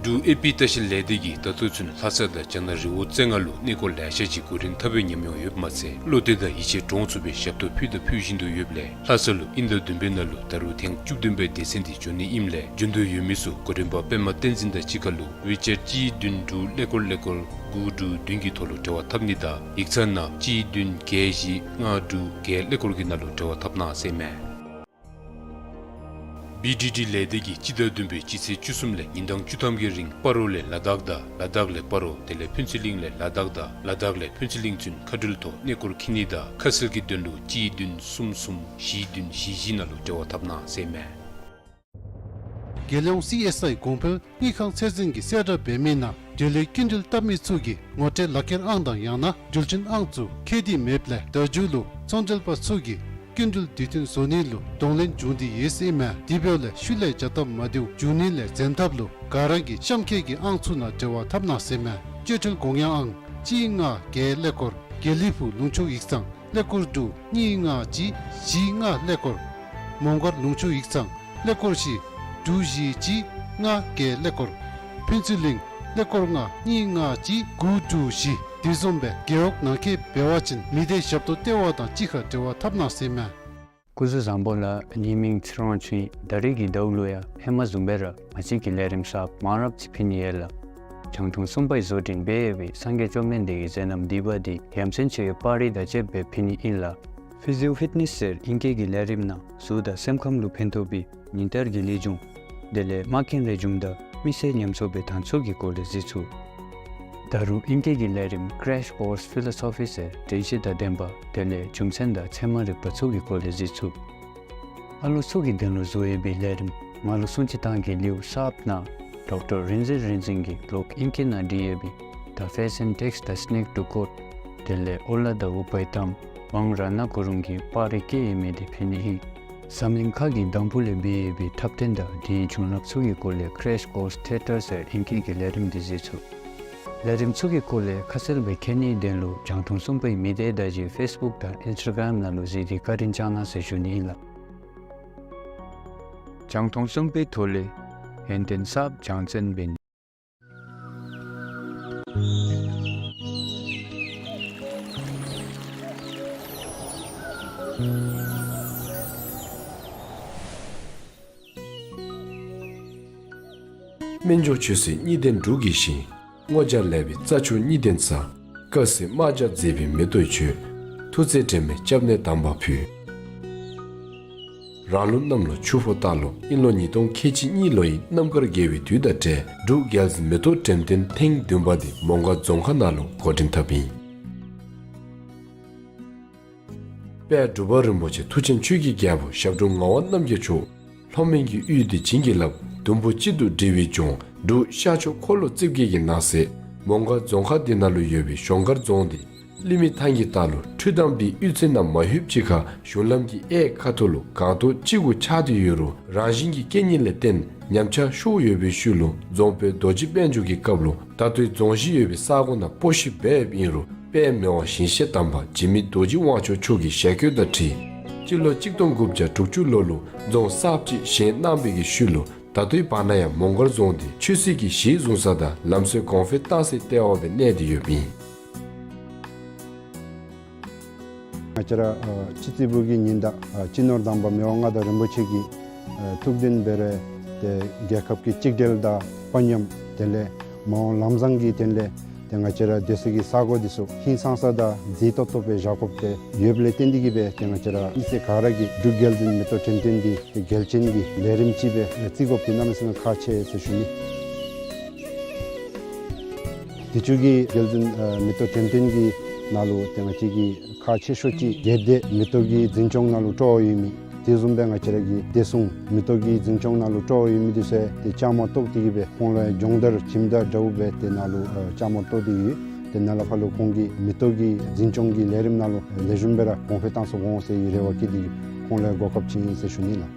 འབྲུག་ཨེ་པི་ལྟ་བཤལ་ལས་སྡེ་གིས་ད་ལྟོ་ཚུན་ལྷ་ས་དང་རྒྱ་ནག་རི་བོ་རྩེ་ལྔ་ལུ་གནས་སྐོར་ལེ་ཤ་ཅིག་གོ་རིམ་འཐབ་པའི་ཉམས་མྱོང་ཡོདཔ་མ་ཚད་བློ་གཏད་དང་ཡིད་ཆེས་འདྲོངས་ཚུགས་པའི་ཞབས་ཏོག་ཕུལ་དང་ཕུལ་བཞིན་དུ་ཡོདཔ་ལས་ལྷ་ས་ལུ་དབྱིན་ཟླ་བདུན་པའི་ནང་ལུ་ད་རུང་ཐེངས་བཅུ་བདུན་པའི་སྡེ་ཚན་འདི་འབྱོན་ནི་ཨིནམ་ལས་འབྱོན་འདོད་ཡོད་མི་ཚུ་གོ་རིམ་པ་པདྨ་བསྟན་འཛིན་དང་གཅིག་ཁར་ལུ་ཝི་ཅེཊ་གཅིག་བདུན་དྲུག་ཀླད་ཀོར་ཀླད་ཀོར་དགུ་དྲུག་བདུན་གྱི་ཐོག་ལུ་འབྲེལ་བ་འཐབ་ནི་དང་ཡིག་ཚང་ནང་གཅིག་བདུན་བརྒྱད་བཞི་ལྔ་དྲུག་བརྒྱད་ཀླད་ཀོར་གྱི་ནང་ལུ་འབྲེལ་བ་འཐབ་གནང་ཟེར་མས། བི་ཌི་ཌི་ལས་སྡེ་གིས་སྤྱི་ཟླ་བདུན་པའི་སྤྱི་ཚེས་བཅུ་གསུམ་ལས་ཉིན་གྲངས་བཅུ་ཐམ་གྱི་རིང་སྤ་རོ་ལས་ལ་དྭགས་དང་ལ་དྭགས་ལས་སྤ་རོ་དེ་ལས་ཕུན་ཚོགས་གླིང་ལས་ལ་དྭགས་དང་ལ་དྭགས་ལས་ཕུན་ཚོགས་གླིང་ཚུན་མཁའ་འགྲུལ་ཐོག་གནས་སྐོར་འཁྱིད་ནི་དང་ཁ་གསལ་གྱི་དོན་ལུ་གཅིག་བདུན་གསུམ་གསུམ་བཞི་བདུན་བཞི་བཞི་ནང་ལུ་འབྲེལ་བ་འཐབ་གནང་ཟེར་མས། རྒྱལ་ཡོངས་སི་ཨེསི་ཨའི་གོང་འཕེལ་དངུལ་ཁང་ཚད་འཛིན་གྱིས་གསལ་བསྒྲགས་འབད་མི་ནང་འབྲེལ་ཡོད་སྐྱིན་འགྲུལ་བཏབ་མི་ཚུ་གིས་ངོ་སྤྲོད་ལག་ཁྱེར་ཨང་དང་ཡང་ན་འགྲུལ་ཆེན་ཨང་ཚུ་ཁྱད་དེ་མེདཔ་ལས་ད་མཇུག་ལུ་ཚོང་འབྲེལ་པ་ཚུ་གིས་སྐྱིན་འགྲུལ་དུས་མཐུན་བཟོ་ནི་ལུ་གདོང་ལེན་འབྱུང་སྟེ་ཡོད་ཟེར་མས། དེ་འབདཝ་ལས་ཤུལ་ལས་བྱ་སྟབས་མ་བདེཝ་འབྱུང་ནི་ལས་འཛེམ་ཐབས་ལུ་ག་ར་གི་གཤམ་འཁོད་ཀྱི་ཨང་ཚུ་ནང་འབྲེལ་བ་འཐབ་གནང་ཟེར་མས། སྤྱོད་ཁྲལ་དགོངས་ཡངས་ཨང་གཅིག་ལྔ་བརྒྱད་ཀླད་ཀོར་དགེ་ལེགས་ཕུག་ལུང་ཕྱོགས་ཡིག་ཚང་ཀླད་ཀོར་དྲུག་གཉིས་ལྔ་གཅིག་བཞི་ལྔ་ཀླད་ཀོར། མོང་སྒར་ལུང་ཕྱོགས་ཡིག་ཚང་ཀླད་ཀོར་བཞི་དྲུག་བཞི་གཅིག་ལྔ་བརྒྱད་ཀླད་ཀོར། ཕུན་ཚོགས་གླིང་ཀླད་ཀོར་ལྔ་གཉིས་ལྔ་གཅིག་དགུ་དྲུག་བཞི། དེ་བཟུམ་སྦེ་རྒེད་འོག་ནང་འཁོད་འབད་བ་ཅིན་མི་སྡེ་ཞབས་ཏོག་ལྟེ་བ་དང་གཅིག་ཁར་འབྲེལ་བ་འཐབ་གནང་ཟེར་མས། སྐུ་གཟུགས་བཟང་པོ་ལགས། ངེའི་མིང་ཚེ་རིང་ཆོས་ཨིན། ད་རེས་ཀྱི་ཟླཝ་ལུ་ཡང་ཧེ་མ་བཟུམ་སྦེ་ར་ང་བཅས་ཀྱི་ལས་རིམ་གསརཔ་མང་རབས་ཅིག་ཕུལ་ནི་ཡོད་ལགས། རྒྱང་མཐོང་གསུམ་པའི་བཟོ་སྐྲུན་འབད་ཡོད་པའི་སངས་རྒྱས་བཅོམ་ལྡན་འདས་ཀྱི་མཛད་རྣམ་བསྡུས་པ་འདི་ཡ་མཚན་ཆེ་བའི་པར་རིས་དང་བཅསཔ་སྦེ་ཕུལ་ནི་ཨིན་ལགས། ཕི་ཟི་ཡོ་ཕིཊ་ནེསི་ཟེར་ཨིང་སྐད་ཀྱི་ལས་རིམ་ནང་གཟུགས་དང་སེམས་ཁམས་ལུ་ཕན་ཐོགས་པའི་ཉིན་ལྟར་གྱི་ལེགས་བྱུང་དེ་ལས་མ་མཁན་རེ་བྱུང་དང་མི་སེར་ཉམས་གསོ་འབད་ཐངས་ཚུ་གི་སྐོར་ལས་གཟིགས་ཚུགས། ད་རུང་ཨིང་སྐད་ཀྱི་ལས་རིམ་Crash Course Philosophy ཟེར་དྲན་ཤེས་དང་ལྡན་པ་དེ་ལས་རྒྱུ་མཚན་དང་ཚད་མ་རིག་པ་ཚུ་གི་སྐོར་ལས་གཟིགས་ཚུགས། ཨ་ལོ་ཚུ་གི་དོན་ལུ་བཟོ་ཡོད་པའི་ལས་རིམ་ང་ལུ་སྲུང་བརྩི་གཏང་གེ་ལེའུ་གསརཔ་ནང་ཌོག་ཊར་རིག་འཛིན་རིག་འཛིན་གྱིས་ལོག་ཨིང་སྐད་ནང་བྲིས་ཡོད་པའི་The Fashion Takes the Snake to Court དེ་ལས་ཨོ་ལ་དང་ཨུཏྤལ་ཏམ་དབང་རཏྣ་གུ་རུང་གིས་པར་རིས་བཀོད་ཡོད་མི་འདི་ཕུལ་ནི་ཨིན། འཛམ་གླིང་ཁ་གི་དང་ཕུ་ལས་འབད་ཡོད་པའི་འཁྲབ་སྟོན་དང་དེའི་བྱུང་རབས་ཚུ་གི་སྐོར་ལས་Crash Course Theatre ཟེར་ཨིང་སྐད་ཀྱི་ལས་རིམ་འདི་གཟིགས་ཚུགས། ལས་རིམ་ཚུ་གི་སྐོར་ལས་ཁ་གསལ་སྦེ་མཁྱེན་ནིའི་དོན་ལུ་རྒྱང་མཐོང་གསུམ་པའི་མི་སྡེ་བརྡ་བརྒྱུད་ཕེསི་བུཀ་དང་ཨིནསི་ཊ་གརམ་ནང་ལུ་གཟིགས་ཏེ་བཀའ་དྲིན་བསྐྱང་གནང་ཟེར་ཞུ་ནི་ཨིན་ལགས། རྒྱང་མཐོང་གསུམ་པའི་ཐོག་ལས་ཡོན་ཏན་གསརཔ་སྦྱང་བརྩོན་འབད་ནི། སྨན་མཆོག་ཆོས་སྲིད་གཉིས་ལྡན་འབྲུག་གི་ཞིང་། སྔོ་སྦྱར་ལེགས་པའི་རྩྭ་མཆོག་གཉིས་ལྡན་ས། དཀར་སེར་དམར་སྦྱར་མཛེས་པའི་མེ་ཏོག་ཁྱོད། ཐུགས་བརྩེ་དྲན་མེད་སྐྱབས་གནས་དམ་པ་ཕུལ། རང་ལུགས་གནམ་ལོ་ཆུ་ཕོ་སྟག་ལོ་དབྱིན་ལོ་ཉིས་སྟོང་ཁལ་གཅིག་གཉིས་ལོ་ཡི་རྣམ་དཀར་དགེ་བའི་དུས་དང་འབྲེལ་འབྲུག་རྒྱལ་འཛིན་མེ་ཏོག་འགྲེམས་སྟོན་ཐེངས་བདུན་པ་འདི་མོང་སྒར་རྫོང་ཁག་ནང་ལུ་འགོ་འདྲེན་འཐབ་ཨིན། དཔལ་འབྲུག་པ་རིན་པོ་ཆེ་མཐུ་ཆེན་ཆོས་ཀྱི་རྒྱལ་པོ་ཞབས་དྲུང་ངག་དབང་རྣམ་རྒྱལ་མཆོག་ལྷོ་མོན་གྱི་དབུས་འདི་བྱིན་གྱིས་བརླབས། ཟླུམ་པོ་གཅིག་ཏུ་སྒྲིལ་བའི་ལྗོངས་འབྲུག་ཤར་ཕྱོགས་འཁོར་ལོ་རྩིབས་བརྒྱད་ཀྱི་ནང་གསེས་མོང་སྒར་རྫོང་ཁག་འདི་ནང་ལུ་ཡོད་པའི་གཞོང་སྒར་རྫོང་འདི་གླིང་མི་ཐང་གི་ལྟག་ལུ་འཕྲུལ་དང་པའི་གཡུས་ཚན་ནང་མ་ལྷོདཔ་ཅིག་ཁར་གཞུང་ལམ་གྱི་གཡས་ཁ་ཐུག་ལུ་སྒང་ཏོག་གཅིག་གུ་ཆགས་ཏེ་ཡོད་རུང་རང་བཞིན་གྱི་རྐྱེན་ངན་ལས་བརྟེན་ཉམས་ཆག་ཤོར་ཡོད་པའི་ཤུལ་ལུ་རྫོང་དཔོན་རྡོ་རྗེ་དཔལ་འབྱོར་གྱི་སྐབས་ལུ་ད་ལྟོའི་རྫོང་གཞི་ཡོད་པའི་ས་གོ་ནང་སྤོ་བཤིག་འབད་ཡོདཔ་ཨིན་རུང་དཔལ་མི་དབང་ཞིང་གཤེགས་དམ་པ་འཇིགས་མེད་རྡོ་རྗེ་དབང་ཕྱུག་མཆོག་གི་ཞལ་བཀོད་དང་འཁྲིལ་སྤྱི་ལོ་གཅིག་སྟོང་དགུ་བརྒྱ་དྲུག་ཅུ་ལོ་ལུ་རྫོང་གསརཔ་ཅིག་བཞེངས་གནང་བའི་གི་ཤུལ་ལུ་ད་ལྟོའི་བར་ན་ཡང་མོང་སྒར་རྫོང་འདི་ཆོས་སྲིད་ཀྱི་གཞི་བཟུང་ས་དང་ལམ་སྲོལ་གོང་འཕེལ་བཏང་སའི་ལྟེ་བ་སྦེ་གནས་ཏེ་ཡོདཔ་ཨིན། ང་བཅས་ར་ཨ་སྤྱི་རྩིས་པུའི་ཉི་ཟླ་ཨ་སྤྱི་ནོར་དམ་པ་མི་དབང་མངའ་བདག་རིན་པོ་ཆེ་གི་ཨ་ཐུགས་འདུན་འབད་རུང་ཏེ་རྒྱལ་ཁབ་ཀྱི་གཅིག་སྒྲིལ་དང་དཔོན་ཉམས་དེ་ལས་མ་འོངས་ལམ་བཟང་གི་དོན་ལས་ཏེ་ང་བཅས་ར་སྡོད་སའི་གི་ས་གོ་འདི་ཚུ་ཧིང་སངས་ས་དང་མཛེས་ཏོག་ཏོ་སྦེ་བཞག་དགོཔ་ཏེ་ཡོདཔ་ལས་བརྟེན་ཏེ་གིས་སྦེ་ཏེ་ང་བཅས་ར་མི་སེར་ག་ར་གིས་འབྲུག་རྒྱལ་འཛིན་མེ་ཏོག་འགྲེམས་སྟོན་འདི་ཏེ་གལ་ཆེན་གྱི་ལས་རིམ་ཅིག་སྦེ་བརྩི་དགོཔ་འདི་གནམ་མེད་ས་མེད་ཁག་ཆེ་ཟེར་ཞུ་ནི། དུས་ཅི་གི་རྒྱལ་འཛིན་ཨ་མེ་ཏོག་འགྲེམས་སྟོན་གྱི་ནང་ལུ་ཏེ་ང་བཅས་ཀྱི་ཁག་ཆེ་ཤོས་ཅིག་སྒེར་སྡེ་མེ་ཏོག་གི་འཛིན་སྐྱོང་ནང་ལུ་སྤྲོ་བ་ཡོད་མི་དེ་བཟུམ་སྦེ་ང་བཅས་ར་གི་བདེ་སྲུང་མེ་ཏོག་གི་འཛིན་སྐྱོང་ནང་ལུ་སྤྲོ་བ་ཡོད་མི་འདི་ཚུ་ཏེ་བཅའ་མར་གཏོགས་ཏེ་གིས་སྦེ་ཁོང་ལུ་སྦྱོང་བརྡར་ཁྱིམ་བདག་འདྲཝ་སྦེ་ཏེ་ནཱ་ལུ་ཨ་བཅའ་མར་གཏོགས་ཏེ་ཡོད། ཏེ་ནཱ་ལས་ཕར་ལུ་ཁོང་གིས་མེ་ཏོག་གི་འཛིན་སྐྱོང་གི་ལས་རིམ་ནང་ལུ་ལེགས་ཤོམ་སྦེ་ར་གོང་འཕེལ་གཏང་ཚུགས་འོང་ཟེར་བའི་རེ་བ་བསྐྱེད་དེ་གིས་ཁོང་ལུ་གོ་སྐབས་ཅིག་ཨིན་ཟེར་ཞུ་ནི་ལགས།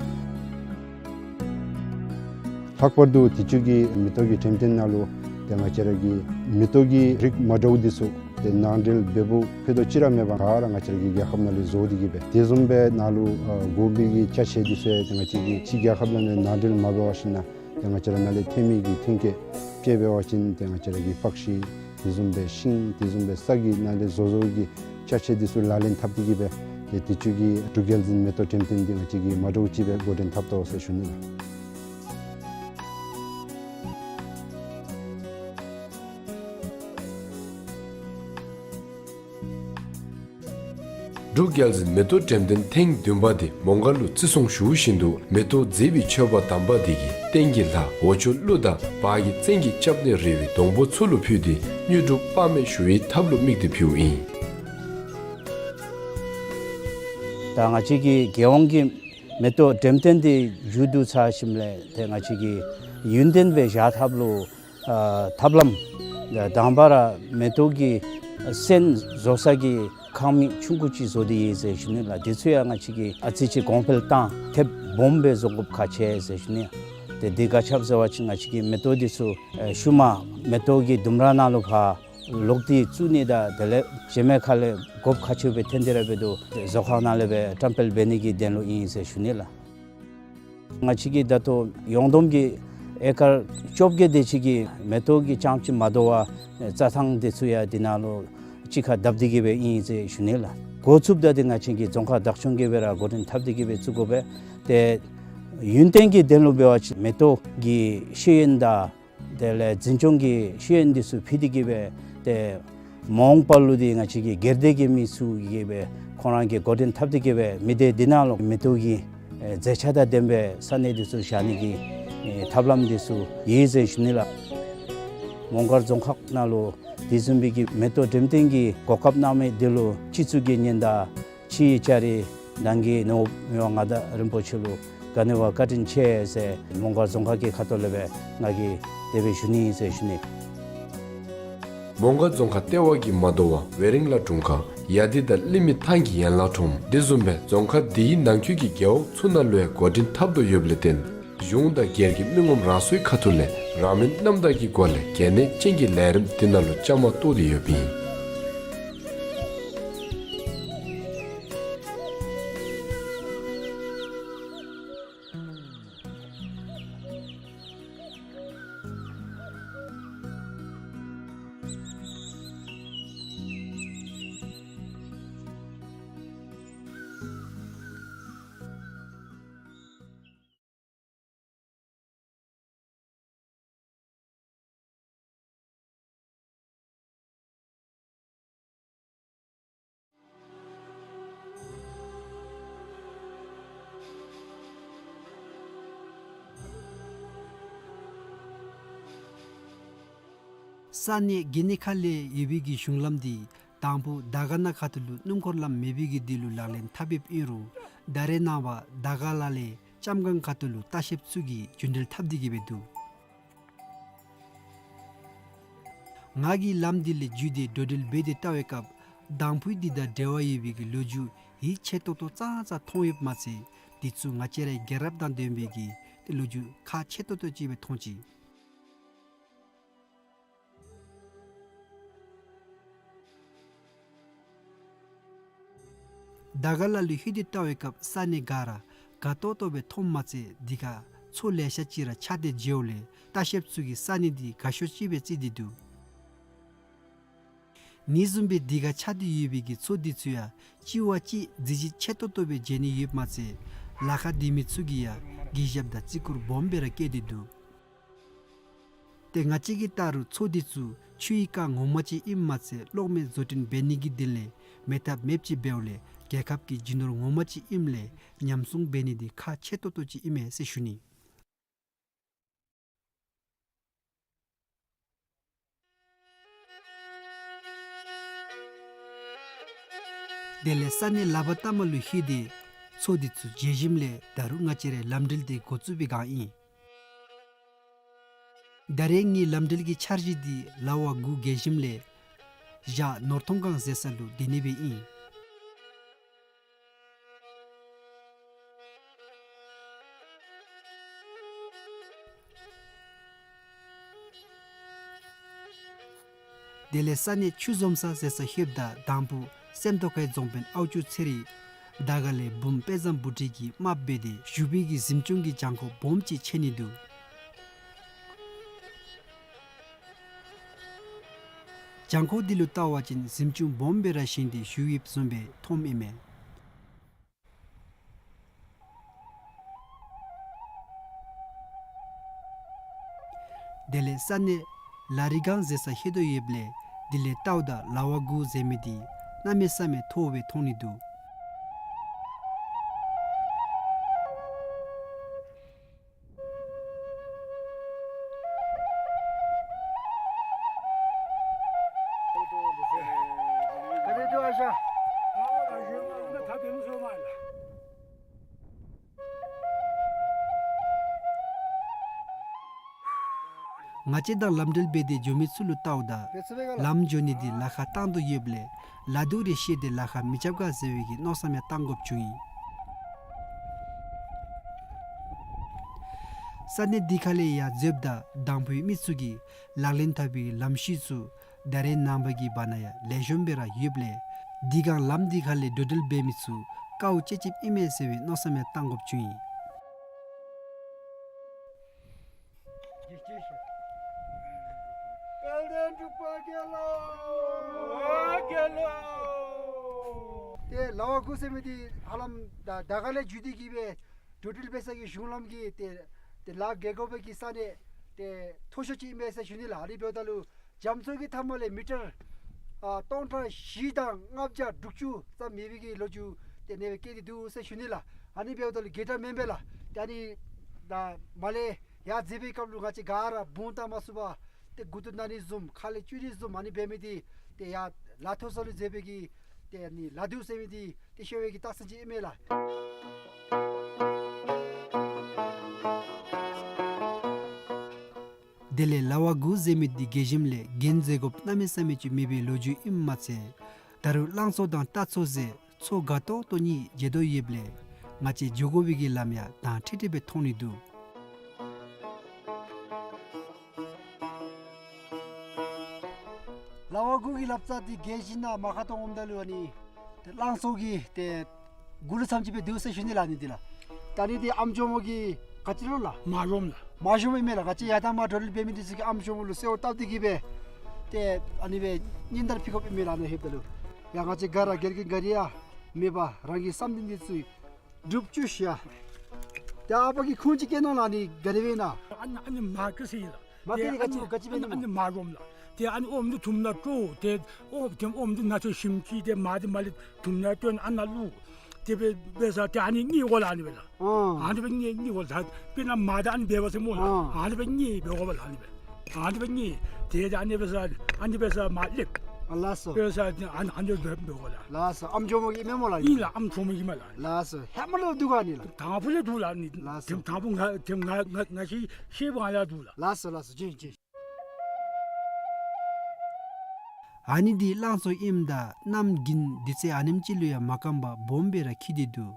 ལྷག་པར་དུ་དུས་ཅི་གི་མེ་ཏོག་གི་འགྲེམས་སྟོན་ནང་ལུ་ཏེ་ང་བཅས་ར་གི་མེ་ཏོག་གི་རིགས་མ་འདྲཝ་འདི་ཚུ་ཏེ་ནང་འདྲེན་འབད་འབདཝ་ཕུད་རྡོག་ཅིག་ར་མེད་པར་ག་ར་ང་བཅས་ར་གི་རྒྱལ་ཁབ་ནང་ལས་བཟོ་སྟེ་གིས་སྦེ་དེ་བཟུམ་སྦེ་ནཱ་ལུ་ཨ་དགོ་པའི་གི་ཅ་ཆས་འདི་ཚུ་ཡང་ཏེ་ང་བཅས་ཀྱིས་ཕྱི་རྒྱལ་ཁབ་ནང་ལས་ནང་འདྲེན་མ་འབད་བར་ཞིན་ན་ཏེ་ང་བཅས་ར་ནཱ་ལས་ཐོན་མི་གི་ཐོན་སྐྱེད་ དཔྱེ་འབད་བ་ཅིན་ཏེ་ང་བཅས་ར་གི་པགས་ཤིང་དེ་བཟུམ་སྦེ་ཤིང་དེ་བཟུམ་སྦེ་ས་གི་ནང་ལས་བཟོ་བཟོཝ་གི་ཅ་ཆས་འདི་ཚུ་ལག་ལེན་འཐབ་སྟེ་གི་སྦེ་ཏེ་དུས་ཅི་གི་འབྲུག་རྒྱལ་འཛིན་མེ་ཏོག་འགྲེམས་སྟོན་འདི་ང་བཅས་ཀྱིས་མ་འདྲཝ་ཅིག་སྦེ་འགོ་འདྲེན་འཐབ་དོ་ཟེར་ཞུ་ནི་ལགས། འབྲུག་རྒྱལ་འཛིན་མེ་ཏོག་འགྲེམས་སྟོན་ཐེངས་བདུན་པ་འདི་མོང་སྒར་ལུ་བརྩི་སྲུང་ཞུ་བཞིན་དུ་མེ་ཏོག་མཛེས་པའི་མཆོད་པ་དམ་པ་འདི་གིས་སྟེང་གི་ལྷ་འོག་ཆུ་ཀླུ་དང་བར་གྱི་བཙན་གྱི་སྐྱབས་གནས་རི་བོའི་སྡོང་པོ་ཚུ་ལུ་ཕུལ་ཏེ་དངོས་གྲུབ་དཔག་མེད་ཞུ་བའི་ཐབས་ལུ་དམིགས་ཏེ་ཕུལཝ་ཨིན། ད་ང་བཅས་ཀྱི་རྒྱལ་ཡོངས་ཀྱི་མེ་ཏོག་འགྲེམས་སྟོན་འདི་མཇུག་བསྡུ་ཚར་ཞིནམ་ལས་ཏེ་ང་བཅས་ཀྱི་ཡུན་བརྟན་སྦེ་བཞག་ཐབས་ལུ་ཨ་ཐབས་ལམ་དང་པ་ར་མེ་ཏོག་གི་སོན་བཟོ་ས་གི་ཁང་མིག་ཆུང་ཀུ་ཅིག་བཟོ་སྟེ་ཡོད་ཟེར་ཞུ་ནི་ལགས། དེ་ཚུ་ཡང་ང་བཅས་ཀྱིས་ཨ་ཙི་ཅིག་གོང་འཕེལ་བཏང་ཐེབས་སྦོམ་སྦེ་བཟོ་དགོཔ་ཁག་ཆེ་ཟེར་ཞུ་ནི། ཏེ་དེ་ག་ཅི་འབད་ཟེར་བ་ཅིན་ང་བཅས་ཀྱི་མེ་ཏོག་འདི་ཚུ་ཨེ་ཤུལ་མ་མེ་ཏོག་གི་ལྡུམ་ར་ནང་ལུ་ཕར་ལོག་སྟེ་བཙུགས་ནི་དང་དེ་ལས་རྗེས་མའི་ཁ་ལས་དགོཔ་ཁག་ཆེ་སྦེ་ཐོན་ཏེ་ར་འབད་དོ། བཟོ་ཁང་ནང་ལས་སྦེ་བཀྲམ་སྤེལ་འབད་ནི་གི་དོན་ལུ་ཨིན་ཟེར་ཞུ་ནི་ལགས། ང་བཅས་ཀྱིས་ད་ལྟོ་ཡོངས་བསྡོམས་ཀྱི་ཨེ་ཀར་བཅོ་བརྒྱད་དེ་ཅིག་གི་མེ་ཏོག་གི་རྐྱངམ་ཅིག་མ་དོ་བར་རྩྭ་ཐང་དེ་ཚུ་ཡང་དེ་ནང་ལུ་གཅིག་ཁར་བརྡབས་ཏེ་གི་སྦེ་ཨིན་ཟེར་ཞུ་ནི་ལགས། འགོ་བཙུགསཔ་ད་འདི་ང་བཅས་ཀྱི་རྫོང་ཁག་བདག་སྐྱོང་གིས་སྦེ་ར་འགོ་འདྲེན་འཐབ་སྟེ་གི་སྦེ་བཙུགས་དགོ་པས། ཏེ་ཡུན་བརྟན་གྱི་དོན་ལུ་འབད་བ་ཅིན་མེ་ཏོག་གི་ཤེས་ཡོན་དང་དེ་ལས་འཛིན་སྐྱོང་གི་ཤེས་ཡོན་འདི་ཚུ་ཕུལ་ཏེ་གི་སྦེ་ཏེ་མ་འོངས་པ་ལུ་འདི་ང་བཅས་ཀྱི་སྒེར་སྡེ་གི་མི་ཚུ་གིས་སྦེ་ཁོང་ར་གིས་འགོ་འདྲེན་འཐབ་སྟེ་གི་སྦེ་མི་སྡེ་འདི་ནང་ལུ་མེ་ཏོག་གི་ཨེ་མཛེས་ཆ་དང་ལྡན་པའི་ས་གནས་འདི་ཚུ་བཞག་ནི་གི་ཨེ་ཐབས་ལམ་འདི་ཚུ་ཡོད་ཟེར་ཞུ་ནི་ལགས། མོང་སྒར་རྫོང་ཁག་ནང་ལུ་དེ་བཟུམ་སྦེ་གི་མེ་ཏོག་འགྲེམས་སྟོན་གྱི་གོ་སྐབས་གནང་མི་འདི་ལུ་སྤྱི་གཙུག་གི་ཉེ་འདབས་ཕྱིའི་ལྕགས་རི་ནང་གི་ནོར་བུ་མི་དབང་མངའ་བདག་རིན་པོ་ཆེ་ལུ་ག་ནི་བ་བཀའ་དྲིན་ཆེ་ཟེར་མོང་སྒར་རྫོང་ཁག་གི་ཁ་ཐུག་ལས་སྦེ་ང་གིས་དེ་སྦེ་ཞུ་ནི་ཨིན་ཟེར་ཞུ་ནི། མོང་སྒར་རྫོང་ཁག་ལྟེ་བ་གི་མ་དོ་བར་ཝེ་རིང་ལ་དྲུང་ཁག་ཡ་དི་དང་གླིང་མི་ཐང་གི་ཡན་ལག་ཁྲོམ་དེ་བཟུམ་སྦེ་རྫོང་ཁག་འདིའི་ནང་འཁོད་ཀྱི་རྒེད་འོག་ཚུ་ནང་ལུ་ཡང་འགོ་འདྲེན་འཐབ་དོ་ཡོདཔ་ལས་བརྟེན་གཞུང་དང་སྒེར་གྱི་མི་ངོམ་རང་སོའི་ཁ་ཐུག་ལས་རང་མོས་རྣམ་དག་གི་སྒོ་ལས་གལ་གནད་ཅན་གྱི་ལས་རིམ་འདི་ནང་ལུ་བཅའ་མར་གཏོགས་ཏེ་ཡོདཔ་ཨིན། ས་གནས་གྷི་ནི་ཁ་ལས་ཡོད་པའི་གི་གཞུང་ལམ་འདི་དང་ཕུ་དར་དཀར་ན་ཁ་ཐུག་ལུ་སྣུམ་འཁོར་ལམ་མེད་པའི་གི་དུས་ལུ་ལག་ལེན་འཐབ་ཡོདཔ་ཨིན་རུང་ད་རེས་ནངས་པ་དར་དཀར་ལ་ལས་ལྕམ་སྒང་ཁ་ཐུག་ལུ་ལྟ་བཤལཔ་ཚུ་གིས་རྒྱུན་འགྲུལ་འཐབ་སྟེ་གི་སྦེ་འདུག། ང་གིས་ལམ་འདི་ལས་བརྒྱུད་དེ་འགྲོ་འགྲུལ་འབད་དེ་བལྟ་བའི་སྐབས་དང་ཕུ་འདི་དང་འབྲེལ་བ་ཡོད་པའི་གི་ལོ་རྒྱུས་ཡིད་ཆེས་ཏོག་ཏོ་ཙང་ཙང་མཐོང་ཡོདཔ་མ་ཚད་དེ་ཚུ་ང་བཅས་རའི་རྒྱལ་རབས་དང་ལྡན་པའི་གི་ལོ་རྒྱུས་ཁག་ཆེ་ཏོག་ཏོ་ཅིག་སྦེ་མཐོང་ཅི། དར་དཀར་ལ་ལུ་ལྷོད་དེ་བལྟ་བའི་སྐབས་ས་གནས་ག་ར་དགའ་ཏོག་ཏོ་སྦེ་མཐོངམ་མ་ཚད་དེ་ཁར་མཚོ་ལེ་ཤ་ཅིག་ར་ཆགས་ཏེ་མཇལཝ་ལས་ལྟ་བཤལཔ་ཚུ་གིས་ས་གནས་འདི་དགའ་ཤོས་ཅིག་སྦེ་བརྩི་སྟེ་འདུག། ནི་བཟུམ་སྦེ་དེ་ཁར་ཆགས་ཏེ་ཡོད་པའི་གི་མཚོ་འདི་ཚུ་ཡང་གཅིག་བ་གཅིག་གཟི་བརྗིད་ཆེ་ཏོག་ཏོ་སྦེ་མཇལ་ནི་ཡོདཔ་མ་ཚད་ལ་ཁར་སྡོད་མི་ཚུ་གིས་ཡང་གུས་ཞབས་དང་བརྩི་བཀུར་སྦོམ་སྦེ་ར་བསྐྱེད་དེ་འདུག། ཏེ་ང་བཅས་ཀྱིས་བལྟ་རུང་མཚོ་འདི་ཚུ་ཆུའི་རྐ་ངོ་མ་ཅིག་ཨིནམ་མ་ཚད་གློག་མེ་བཟོ་སྐྲུན་འབད་ནི་གི་དོན་ལས་མེད་ཐབས་མེདཔ་ཅིག་འབདཝ་ལས་རྒྱལ་ཁབ་ཀྱི་རྒྱུ་ནོར་ངོ་མ་ཅིག་ཨིནམ་ལས་ཉམས་སྲུང་འབད་ནི་འདི་ཁག་ཆེ་ཏོག་ཏོ་ཅིག་ཨིན་མས་ཟེར་ཞུ་ནི། དེ་ལས་ས་གནས་ལ་བ་ཏ་མ་ལུ་ལྷོད་དེ་མཚོ་འདི་ཚུ་མཇལ་ཞིནམ་ལས་ད་རུང་ང་བཅས་རའི་ལམ་འགྲུལ་འདི་འགོ་བཙུགས་པའི་བསྒང་ཨིན། ད་རེས་ངེའི་ལམ་འགྲུལ་གྱི་འཆར་གཞི་འདི་ལ་བ་དགུ་བརྒལ་ཞིནམ་ལས་ཞག་ནོར་ཐོང་སྒང་ཟེར་ས་ལུ་སྡོད་ནི་སྦེ་ཨིན། དེ་ལས་ས་གནས་ཆུ་འཛོམས་ས་ཟེར་ས་ལྷོདཔ་ད་དང་ཕུ་སེམས་རྟོགས་ཁའི་རྫོང་དཔོན་ཨའུ་ཅུ་ཚེ་རིང་དར་དཀར་ལས་བུམོ་དཔལ་བཟང་བུ་ཁྲིད་ཀྱིས་དམའཝ་འབད་དེ་བཞུགས་པའི་གི་གཟིམ་ཆུང་གི་གྱང་ཁོག་སྦོམ་ཅིག་ཕྱེ་ནི་འདུག། ལྗང་ཁུག་འདི་ལུ་བལྟ་བ་ཅིན་གཟིམ་ཅུང་སྦོམ་སྦེ་ར་བཞེངས་ཏེ་བཞུགས་ཡོདཔ་བཟུམ་སྦེ་མཐོངམ་ཨིན་མས། དེ་ལས་ས་གནས་ལ་རི་སྒང་ཟེར་སར་ལྷོད་དོ་ཡོདཔ་ལས་དེ་ལས་བལྟཝ་ད་ལ་བ་གུ་ཟེར་མི་འདི་གནམ་མེད་ས་མེད་མཐོ་སྦེ་མཐོང་ནི་འདུག། ང་བཅས་དང་ལམ་འགྲུལ་འབད་དེ་འགྱོ་མི་ཚུ་ལུ་བལྟཝ་ད་ལམ་འགྱོ་ནི་འདི་ལ་ཁ་བཏང་དོ་ཡོདཔ་ལས་ལ་དུག་རེ་ཤེས་ཏེ་ལ་ཁ་མི་རྐྱབ་ག་ཟེར་བའི་གི་མནོ་བསམ་ཡང་བཏང་དགོཔ་བྱུང་ཡི། ས་གནས་འདི་ཁ་ལས་ཡར་འཛེགསཔ་ད་དང་ཕུའི་མི་ཚུ་གིས་ལག་ལེན་འཐབ་པའི་ལམ་ཤུལ་ཚུ་ད་རེས་ནངས་པ་གི་བར་ན་ཡང་ལེགས་ཤོམ་སྦེ་ར་ཡོདཔ་ལས་འདི་སྒང་ལམ་འདི་ཁ་ལས་འགྲོ་འགྲུལ་འབད་མི་ཚུ་དཀའཝ་སྤྱད་སྤྱདཔ་ཨིན་མས་ཟེར་བའི་མནོ་བསམ་ཡང་བཏང་དགོཔ་བྱུང་ཡི། དཔལ་ལྡན་འབྲུག་པ་རྒྱལ་ལོ། ཏེ་ལ་བ་གུ་ཟེར་མི་འདི་ཧ་ལམ་ད་དར་དཀར་ལས་བརྒྱུད་དེ་གི་སྦེ་འགྲོ་འགྲུལ་འབད་ས་གི་གཞུང་ལམ་གྱི་ཏེ་ཏེ་ལཱ་འགེལ་དགོ་པའི་གི་ས་གནས་ཏེ་མཐོ་ཤོས་ཅིག་ཨིན་མས་ཟེར་ཞུ་ནི་ལགས། ཨ་ནི་འབདཝ་ད་ལུ་རྒྱ་མཚོ་གི་མཐའ་མ་ལས་མི་ཊར་ཨ་སྟོང་ཕྲག་བཞི་དང་ལྔ་བརྒྱ་དྲུག་ཅུ་ཙམ་མེད་པའི་གི་ལོ་རྒྱུས་ཏེ་གནས་སྦེ་བཀལ་ཏེ་འདུག་ཟེར་ཞུ་ནི་ལགས། ཨ་ནི་འབདཝ་ད་ལུ་རྒྱས་གྲབས་མེན་པས་ལགས། ཏེ་ཨ་ནི་ད་མར་ལས་ཡར་འཛེགས་པའི་སྐབས་ལུ་ང་བཅས་ག་ར་བུང་བཏང་མ་ཚུགས་པར་ཏེ་མགུ་ཏོ་ན་ནི་བཟུམ་ཁ་ལས་སྐྱུག་ནི་བཟུམ་ཨ་ནི་འབད་མི་འདི་ཏེ་ཡར་ལ་མཐོ་ས་ལུ་འཛེགས་པའི་གི་ཏེ་ཨ་ནི་ལ་དུག་ཟེར་མི་འདི་ཏེ་ཤོར་བའི་གི་རྟགས་མཚན་ཅིག་ཨིན་མས་ལགས། དེ་ལས་ལ་བ་གུ་ཟེར་མི་འདི་རྒྱས་ཞིནམ་ལས་འགན་འཛེག་དགོཔ་གནམ་མེད་ས་མེད་ཅིག་མེད་པའི་ལོ་རྒྱུས་ཨིནམ་མ་ཚད་ད་རུང་གླང་མཚོ་དང་རྟ་མཚོ་ཟེར་མཚོ་དགའ་ཏོག་ཏོ་གཉིས་མཇལ་དོ་ཡོདཔ་ལས་ང་བཅས་འགྱོ་དགོ་པའི་གི་ལམ་ཡང་དྭངས་ཁྲིག་ཁྲི་སྦེ་མཐོང་ནི་འདུག། ལ་བ་གུ་གི་ལབ་རྩ་འདི་རྒྱས་ཞིནམ་ལས་མར་ཁ་ཐོག་འོངམ་ད་ལུ་ཨ་ནི་ཏེ་གླང་མཚོ་གི་ཏེ་མགུ་ལུ་ཙམ་ཅིག་སྦེ་འདུག་ཟེར་ཞུ་ནི་ལགས། ཨ་ནི་འདི་ལགས། ད་ཨ་ནི་འདི་ཨམ་ཅོག་མོ་གི་ག་ཅི་ལོ་ལགས། མ་ཞོམ་ལགས། མ་ཞོམ་ཨིན་མས་ལགས། ང་བཅས་ཡར་དང་མར་འགྲོ་འགྲུལ་འབད་མི་འདི་ཚུ་གིས་ཨམ་ཅོག་མོ་ལུ་གསོལཝ་བཏབ་སྟེ་གི་སྦེ་ཏེ་ཨ་ནི་སྦེ་སྙན་དར་ཕུལ་དགོཔ་ཨིན་མས་ལགས། ཨ་ནི་ལྷོདཔ་ད་ལུ་ཡ་ང་བཅས་ག་ར་འགལ་རྐྱེན་ག་ནི་ཡང་མེད་པར་རང་གི་བསམ་དོན་འདི་ཚུ་འགྲུབ་བཅུག་ཤིག་ཡ། ཏེ་ཨ་པ་གིས་ཁུངས་ཅིག་བཀལ་གནང་ལགས། ཨ་ནི་ག་དེ་སྦེ་ཨིན་ན། ཨ་ནི་ཨ་ནི་མར་ཀི་ཟེར་ཨིན་ལགས། མར་ཀི་འདི་ག་ཅི་ག་ཅི་འབད་ནི་སྨོ། ཨ་ནི་མ་ཞོམ་ལགས། ཏེ་ཨ་ནི་ཨོམ་འདི་དུམ་ནང་སྤྲོ། ཏེ་ཨོམ་ཏེ་ཨོམ་འདི་ནང་ཚུ་ཞིམ་ཅིག་ཏེ་མར་འདི་མར་ལས་དུམ་ནང་བཏོན་ཨ་ནཱ་བླུགས། དེ་སྦེ་འབད་ས་ཏེ་ཨ་ནི་མཉེ་དགོ་ལགས། ཨ་ནི་སྦེ་ལགས། ཨ་ཨ་ནི་སྦེ་མཉེ་མཉེ་དགོ་ལགས། དཔེར་ན་མར་དང་ཨ་ནི་འབད་བ་ཟེར་སྨོ་ལགས། ཨ་ཨ་ནི་སྦེ་མཉེ་འབད་དགོ་པས་ལགས། ཨ་ནི་སྦེ་ཨ་ནི་སྦེ་མཉེ། ཏེ་ཨ་ནི་འབད་ས་ཨ་ནི་འབད་ས་མར་སླེབས། ཨ་ལགས་སོ། འབད་ས་ཨ་ནི་ཨ་ནི་འབད་དགོ་ལགས། ལགས་སོ། ཨམ་ཅོག་མོ་གི་ཨིན་མས་སྨོ་ལགས། ཨིན་ལགས། ཨམ་ཅོག་མོ་གི་ཨིན་མས་ལགས། ལགས་སོ། ཧེ་མ་ལས་འདུག་ག་ཨ་ནི་ལགས། དང་ཕུ་ལས་འདུག་ལགས། ཨ་ནི་ལགས་སོ། དང་ཕུ་ང་ཏེ་ང་ང་ང་ཤེས་ཤེས་པ་ལས་འདུག་ལགས། ལགས་སོ་ལགས་སོ། བྱིན་བྱིན། ཨ་ནི་འདི་གླང་མཚོ་ཨིནམ་ད་གནམ་དགུན་དུས་ཚོད་ཨ་ནེམ་ཅིག་ལུ་ཡང་མ་སྐམ་པར་སྦོམ་སྦེ་ར་འཁྱིལ་ཏེ་འདུག།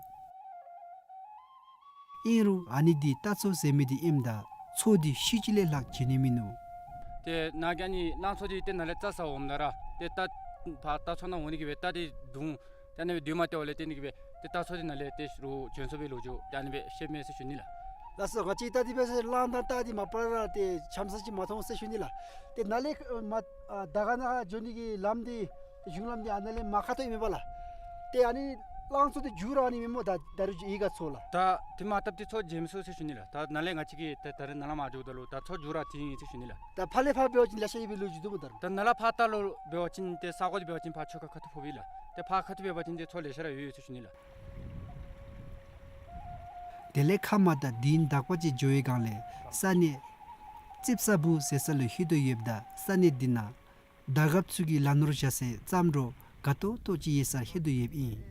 ཨིན་རུང་ཨ་ནི་འདི་རྟ་མཚོ་ཟེར་མི་འདི་ཨིནམ་ད་མཚོ་འདི་ཤུལ་ཅིག་ལས་ལྷག་མཇལ་ནི་མིན་ནུག། ཏེ་ནཱ་གི་ཨ་ནི་གླང་མཚོ་འདི་ཏེ་ནཱ་ལས་རྩྭ་ཟ་འོངམ་ད་ར་ཏེ་རྟ་ཕར་རྟ་མཚོ་ནང་འོང་ནི་གི་སྦེ་རྟ་འདི་བརྡུང་ཏེ་ཨ་ནི་སྦེ་བརྡུང་མ་སྟེརཝ་ལས་ཏེ་ཨ་ནི་གི་སྦེ་ཏེ་རྟ་མཚོ་འདི་ནཱ་ལས་ཏེ་རུང་བྱོན་སོང་བའི་ལོ་རྒྱུས་ཏེ་ཨ་ནི་སྦེ་བཤདཔ་མས་ཟེར་ཞུ་ནི་ལགས། ལགས་སོ། ང་བཅས་ད་འདི་འབད་ས་གླང་དང་རྟ་འདི་མ་པ་ར་ཏེ་འཆམ་ས་ཅིག་མ་མཐོང་ཟེར་ཞུ་ནི་ལགས། ཏེ་ནཱ་ལས་ཨ་མར་ཨ་དར་དཀར་ནང་འགྱོ་ནི་གི་ལམ་འདི་གཞུང་ལམ་འདི་ཨ་ནཱ་ལས་མར་ཁ་ཐོག་ཨིན་མས་པ་ལགས། ཏེ་ཨ་ནི་གླང་མཚོ་འདི་མཇུག་ར་ཨ་ནི་མས་སྨོ། ད་ད་རུང་ཡོད་ག་མཚོ་ལགས། ད་དེ་མ་བཏབ་སྟེ་མཚོ་མཇལ་མི་ཚུགས་ཟེར་ཞུ་ནི་ལགས། ད་ནཱ་ལས་ང་བཅས་ཀྱིས་ད་ད་རེས་ནཱ་ལས་མར་འགྱོཝ་ད་ལུ་ད་མཚོ་མཇུག་ར་འདི་ཨིན་ཟེར་ཞུ་ནི་ལགས། ད་ཕར་ལས་ཕར་འབད་བ་ཅིན་ལེ་ཤ་ཡོད་པའི་ལོ་རྒྱུས་འདུག་སྨོ། ད་རུང་ད་ནཱ་ལས་ཕར་ལྟ་ལོག་འབད་བ་ཅིན་ཏེ་ས་གོ་འདི་འབད་བ་ཅིན་ཕར་ཆོས་ཁ་ཁ་ཐུག་ཕོག་པས་ལགས། ཏེ་ཕར་ཁ་ཐུག་འབད་བ་ཅིན་ཏེ་མཚོ་ལེ་ཤ་ར་ཡོད་ཡོད་ཟེར་ཞུ་ནི་ལགས། དེ་ལས་ཁ་མ་དང་དེ་དག་པ་ཅིག་འགྱོ་བའི་སྒང་ལས་ས་གནས་རྩིབ་ས་སྦུག་ཟེར་ས་ལུ་ལྷོད་དོ་ཡོདཔ་ད་ས་གནས་འདི་ནང་དར་ཁྱབ་ཚུ་གི་ལ་ནོར་བཞག་སའི་རྩྭ་འབྲོག་དགའ་ཏོག་ཏོ་ཅིག་ཡོད་སར་ལྷོད་དོ་ཡོདཔ་ཨིན།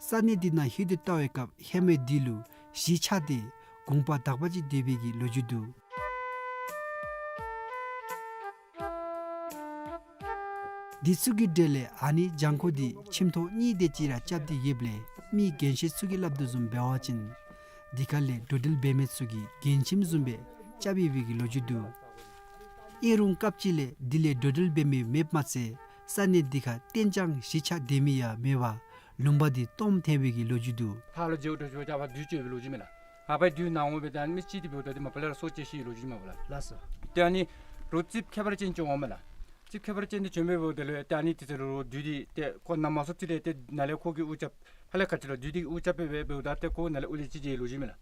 ས་གནས་འདི་ནང་ལྷོད་དེ་ལྟ་བའི་སྐབས་ཧེ་མའི་དུས་ལུ་གཞིས་ཆགས་ཏེ་གུང་པ་དག་པ་ཅིག་སྡོད་པའི་གི་ལོ་རྒྱུས་འདུག། འདི་ཚུ་གི་གྲས་ལས་ཨ་ནི་ལྗང་ཁུག་འདི་ཁྱིམ་ཐོག་གཉིས་དེ་ཅིག་ར་རྐྱབ་སྟེ་ཡོདཔ་ལས་མི་རྒན་ཤོས་ཚུ་གིས་སླབ་དོ་བཟུམ་འབད་བ་ཅིན་འདི་ཁ་ལས་འགྲོ་འགྲུལ་འབད་མི་ཚུ་གི་རྒན་ཁྱིམ་བཟུམ་སྦེ་རྐྱབ་ཡོད་པའི་གི་ལོ་རྒྱུས་འདུག། ཨིན་རུང་སྐབས་ཅིག་ལས་འདི་ལས་འགྲོ་འགྲུལ་འབད་མི་མེདཔ་མ་ཚད་ས་གནས་འདི་ཁར་གཏན་འཇགས་གཞིས་ཆགས་སྡོད་མི་ཡང་མེད་པར་ ལུང་པ་འདི་སྟོངམ་ཐལ་བའི་གི་ལོ་རྒྱུས་འདུག། ཕར་ལུ་མཇལཝ་འདྲཝ་ཅིག་འབད་ད་ཕར་བདུད་འགྱོ་བའི་ལོ་རྒྱུས་མས་ལགས། ཨ་ཕར་བདུད་ནཱ་འོང་སྦེ་ད་ཨ་ནི་མི་ཅིག་འདི་འབདཝ་ད་འདི་མ་པ་ལས་ར་སྲོག་བཅད་ཤི་བའི་ལོ་རྒྱུས་མས་པ་ལགས། ལགས་སོ། ཏེ་ཨ་ནི་རོ་རྩིསཔ་ཁྱད་པར་ཅན་ཅིག་འོངམ་མས་ལགས། རྩིསཔ་ཁྱད་པར་ཅན་འདི་བྱོན་སྦེ་འབདཝ་ད་ལུ་ཏེ་ཨ་ནི་དེ་ཚེ་ལུ་རོ་བདུད་འདི་ཏེ་ཁོ་ནམ་མ་སོངམ་ཅིག་ལས་ཏེ་ནཱ་ལས་ཁོ་གིས་དབུགས་རྐྱབ་ཕར་ལས་ཁ་ཅིག་ལུ་བདུད་འདི་དབུགས་རྐྱབ་སྦེ་འབདཝ་ད་ཏེ་ཁོ་ནཱ་ལས་དབུགས་ལས་ཅིག་བརྗེད་ལོ་རྒྱུས་མས་ལགས།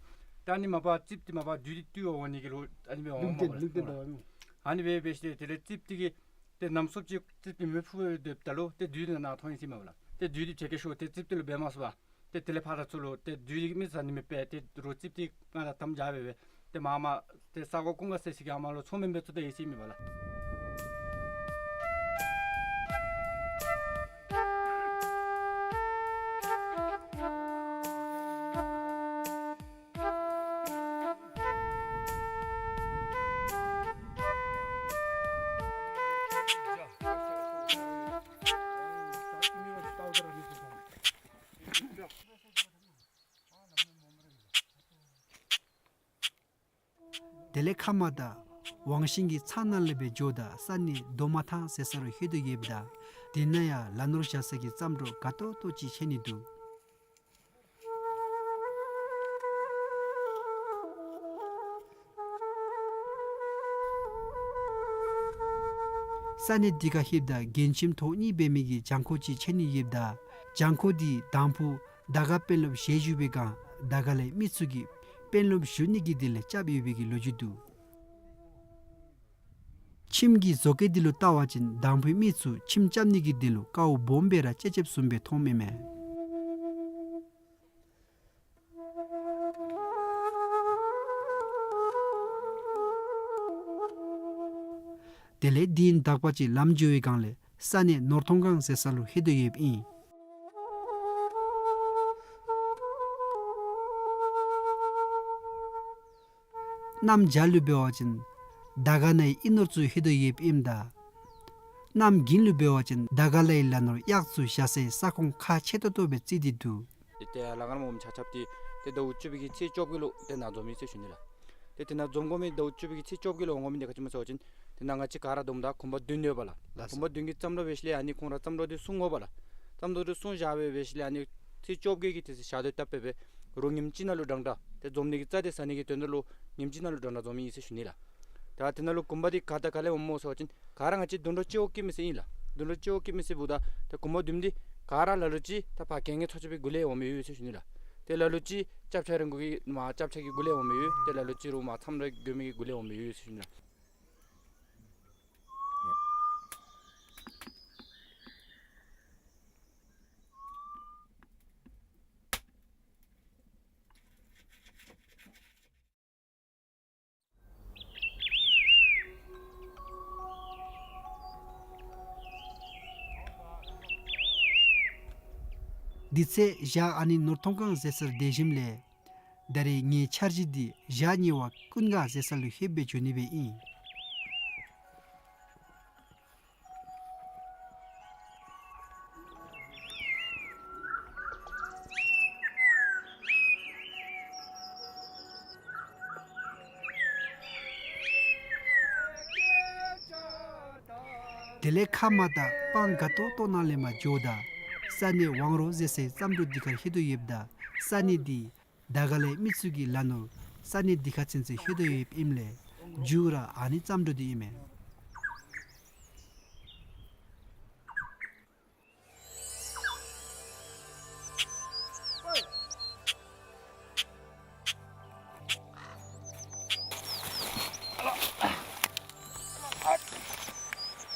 ཏེ་ཨ་ནི་མ་པ་རྩིསཔ་འདི་མ་པ་བདུད་འདི་བཏུལ་བར་འོང་ནི་གི་ལོ་ཨ་ནི་སྦེ་འོངམ་མས་ལགས། ལུང་བསྟན་འདུག་པ་ལགས། ཨ་ནི་སྦེ་འབད་ཞིནམ་ལས་དེ་ལས་རྩིསཔ་འདི་གིས་ཏེ་ནམ་སོངམ་ཅིག་རྩིསཔ་འདི་མེ་ཕུ་སྦེ་སྡོདཔ་ད་ལུ་ཏེ་བདུད་འདི་ནཱ་མཐོང་ཡི་ཟེར་མས་པ་ལགས། ཏེ་བདུད་འདི་བྱེད་སྐད་ཤོར་ཏེ་རྩིསཔ་འདི་ལུ་འབད་མ་ཚུགས་པར་ཏེ་དེ་ལས་ཕར་ར་ཚུར་ལུ་ཏེ་བདུད་འདི་མི་བཟའ་ནི་མེད་པར་ཏེ་རོ་རྩིསཔ་འདི་ང་དང་དམ་བཅའ་སྦེ་སྦེ་ཏེ་མར་མར་ཏེ་ས་གོ་ཀུན་དགའ་ཟེར་ས་གི་ཨ་མར་ལུ་ཚོང་དཔོན་སྦེ་འཚོལ་ད་ཡི་ཟེར་མས་པ་ལགས། དེ་ལས་ཁ་མ་ད་ཝང་ཤིང་གི་ཚང་ནང་ལས་སྦེ་འགྱོཝ་ད་ས་གནས་རྡོ་མ་ཐང་ཟེར་ས་ལུ་ལྷོད་དོ་ཡོདཔ་ད་དེ་ནང་ཡང་ལ་ནོར་བཞག་ས་གི་རྩྭམ་སྒྲོ་དགའ་ཏོག་ཏོ་ཅིག་ཆགས་ནི་འདུག། ས་གནས་འདི་ཁར་ལྷོདཔ་ད་རྒན་ཁྱིམ་ཐོག་གཉིས་འབད་མི་གི་གྱང་ཁོག་ཅིག་ཆགས་ནི་ཡོདཔ་ད་གྱང་ཁོག་འདི་དང་ཕུ་དར་དཀར་དཔོན་སློབ་ཞལ་བཞུགས་པའི་སྒང་དར་དཀར་ལའི་མི་ཚུ་གིས་དཔོན་སློབ་བཞུགས་ནི་གི་དོན་ལས་རྐྱབ་ཡོད་པའི་གི་ལོ་རྒྱུས་འདུག། ཁྱིམ་གྱི་བཟོ་བཀོད་འདི་ལུ་བལྟ་བ་ཅིན་དང་ཕུའི་མི་ཚུ་ཁྱིམ་རྐྱབ་ནི་གི་དོན་ལུ་དཀའཝ་སྦོམ་སྦེ་ར་སྤྱད་སྤྱདཔ་བཟུམ་སྦེ་མཐོངམ་ཨིན་མས། དེ་ལས་དེ་ཡི་དག་པ་ཅིག་ལམ་འགྱོ་བའི་སྒང་ལས་ས་གནས་ནོར་ཐོང་སྒང་ཟེར་ས་ལུ་ལྷོད་དོ་ཡོདཔ་ཨིན། གནམ་བྱཱར་ལུ་འབད་བ་ཅིན་དར་དཀར་ནང་ཡི་ཨིན་ནོར་ཚུ་ལྷོད་དོ་ཡོདཔ་ཨིནམ་ད་གནམ་དགུན་ལུ་འབད་བ་ཅིན་དར་དཀར་ལའི་ལ་ནོར་གཡག་ཚུ་བཞག་སའི་ས་ཁོངས་ཁག་ཆེ་ཏོག་ཏོ་སྦེ་བརྩི་སྟེ་འདུག། ཏེ་ལ་ཁར་མོ་མི་ཆ་ཁྱབ་འདི་ཏེ་ཟླཝ་བཅུ་པའི་གི་ཚེས་བཅོ་བརྒྱད་ལུ་ཏེ་ནཱ་འཛོམས་ཡི་ཟེར་ཞུ་ནི་ལགས། ཏེ་དེ་ནང་འཛོམས་དགོ་མི་ཟླཝ་བཅུ་པའི་གི་ཚེས་བཅོ་བརྒྱད་ལུ་འོང་དགོ་མི་འདི་ག་ཅི་སྨོ་ཟེར་བ་ཅིན་དེ་ནང་ང་བཅས་ག་ར་བསྡོམས་ད་གུང་པ་བདུན་ཡོད་པ་ལགས། ལགས་སོ། གུང་པ་བདུན་གྱི་རྩྭམ་སྒྲོ་འབད་ཞིནམ་ལས་ཨ་ནི་ཁོང་ར་རྩྭམ་སྒྲོ་འདི་སྲུང་དགོ་པ་ལགས། རྩྭམ་སྒྲོ་འདི་སྲུང་བཞག་སྦེ་འབད་ཞིནམ་ལས་ཨ་ནི་ཚེས་བཅོ་བརྒྱད་ཀྱི་དེ་ཚེ་ཞག་དུས་བཏབ་སྦེ་སྦེ་རོགས་ཉིནམ་གཅིག་ནང་ལུ་འདྲན་འདྲ་ཏེ་འཛོམས་ནི་གི་རྩྭ་འདི་ཟ་ནི་གི་དོན་དག་ལུ་ཉིནམ་གཅིག་ནང་ལུ་འདྲན་འདྲ་འཛོམས་ཡི་ཟེར་ཞུ་ནི་ལགས། ད་དེ་ནང་ལུ་གུང་པ་འདི་ག་དང་ག་ལས་འོངམ་སྨོ་ཟེར་བ་ཅིན་ག་ར་ང་བཅས་དུད་འགྲོ་སྤྱི་བོ་སྐྱེད་མི་ཟེར་ཨིན་ལགས། དུད་འགྲོ་སྤྱི་བོ་སྐྱེད་མི་ཟེར་འབདཝ་ད་ཏེ་གུང་པ་བདུན་འདི་ག་ར་ལ་ལུ་ཅིག་ད་ཕར་གྱལ་ངན་ཚོ་ཆེན་པོའི་གུ་ལས་འོང་མི་ཡོད་ཟེར་ཞུ་ནི་ལགས། ཏེ་ལ་ལུ་ཅིག་སྐྱབས་ཆ་རིང་གུ་གི་མར་སྐྱབས་ཆ་གི་གུ་ལས་འོང་མི་ཡོད། ཏེ་ལ་ལུ་ཅིག་རོགས་མར་མཚམས་ར་དགོ་མི་གི་གུ་ལས་འོང་མི་ཡོད་ཟེར་ཞུ་ནི་ལགས། དེ་ཚེ་ཞག་ཨ་ནི་ནོར་ཐོང་སྒང་ཟེར་སར་སྡོད་ཞིནམ་ལས་ད་རེས་ངེའི་འཆར་གཞི་འདི་ཞག་གཉིས་པ་ཀུན་དགའ་ཟེར་ས་ལུ་ལྷོདཔ་སྦེ་འགྱོ་ནི་སྦེ་ཨིན། དེ་ལས་ཁ་མ་ད་སྤང་དགའ་ཏོག་ཏོ་ནང་ལས་མར་འགྱོཝ་ད་ས་གནས་ཝང་རོ་ཟེར་སའི་རྩྭམ་སྒྲོ་འདི་ཁར་ལྷོད་དོ་ཡོདཔ་ད་ས་གནས་འདི་དར་དཀར་ལའི་མི་ཚུ་གི་ལ་ནོར་ས་གནས་འདི་ཁར་ཚུན་ཚོད་ལྷོད་དོ་ཡོདཔ་ཨིནམ་ལས་མཇུག་ར་ཨ་ནི་རྩྭམ་སྒྲོ་འདི་ཨིན་མས།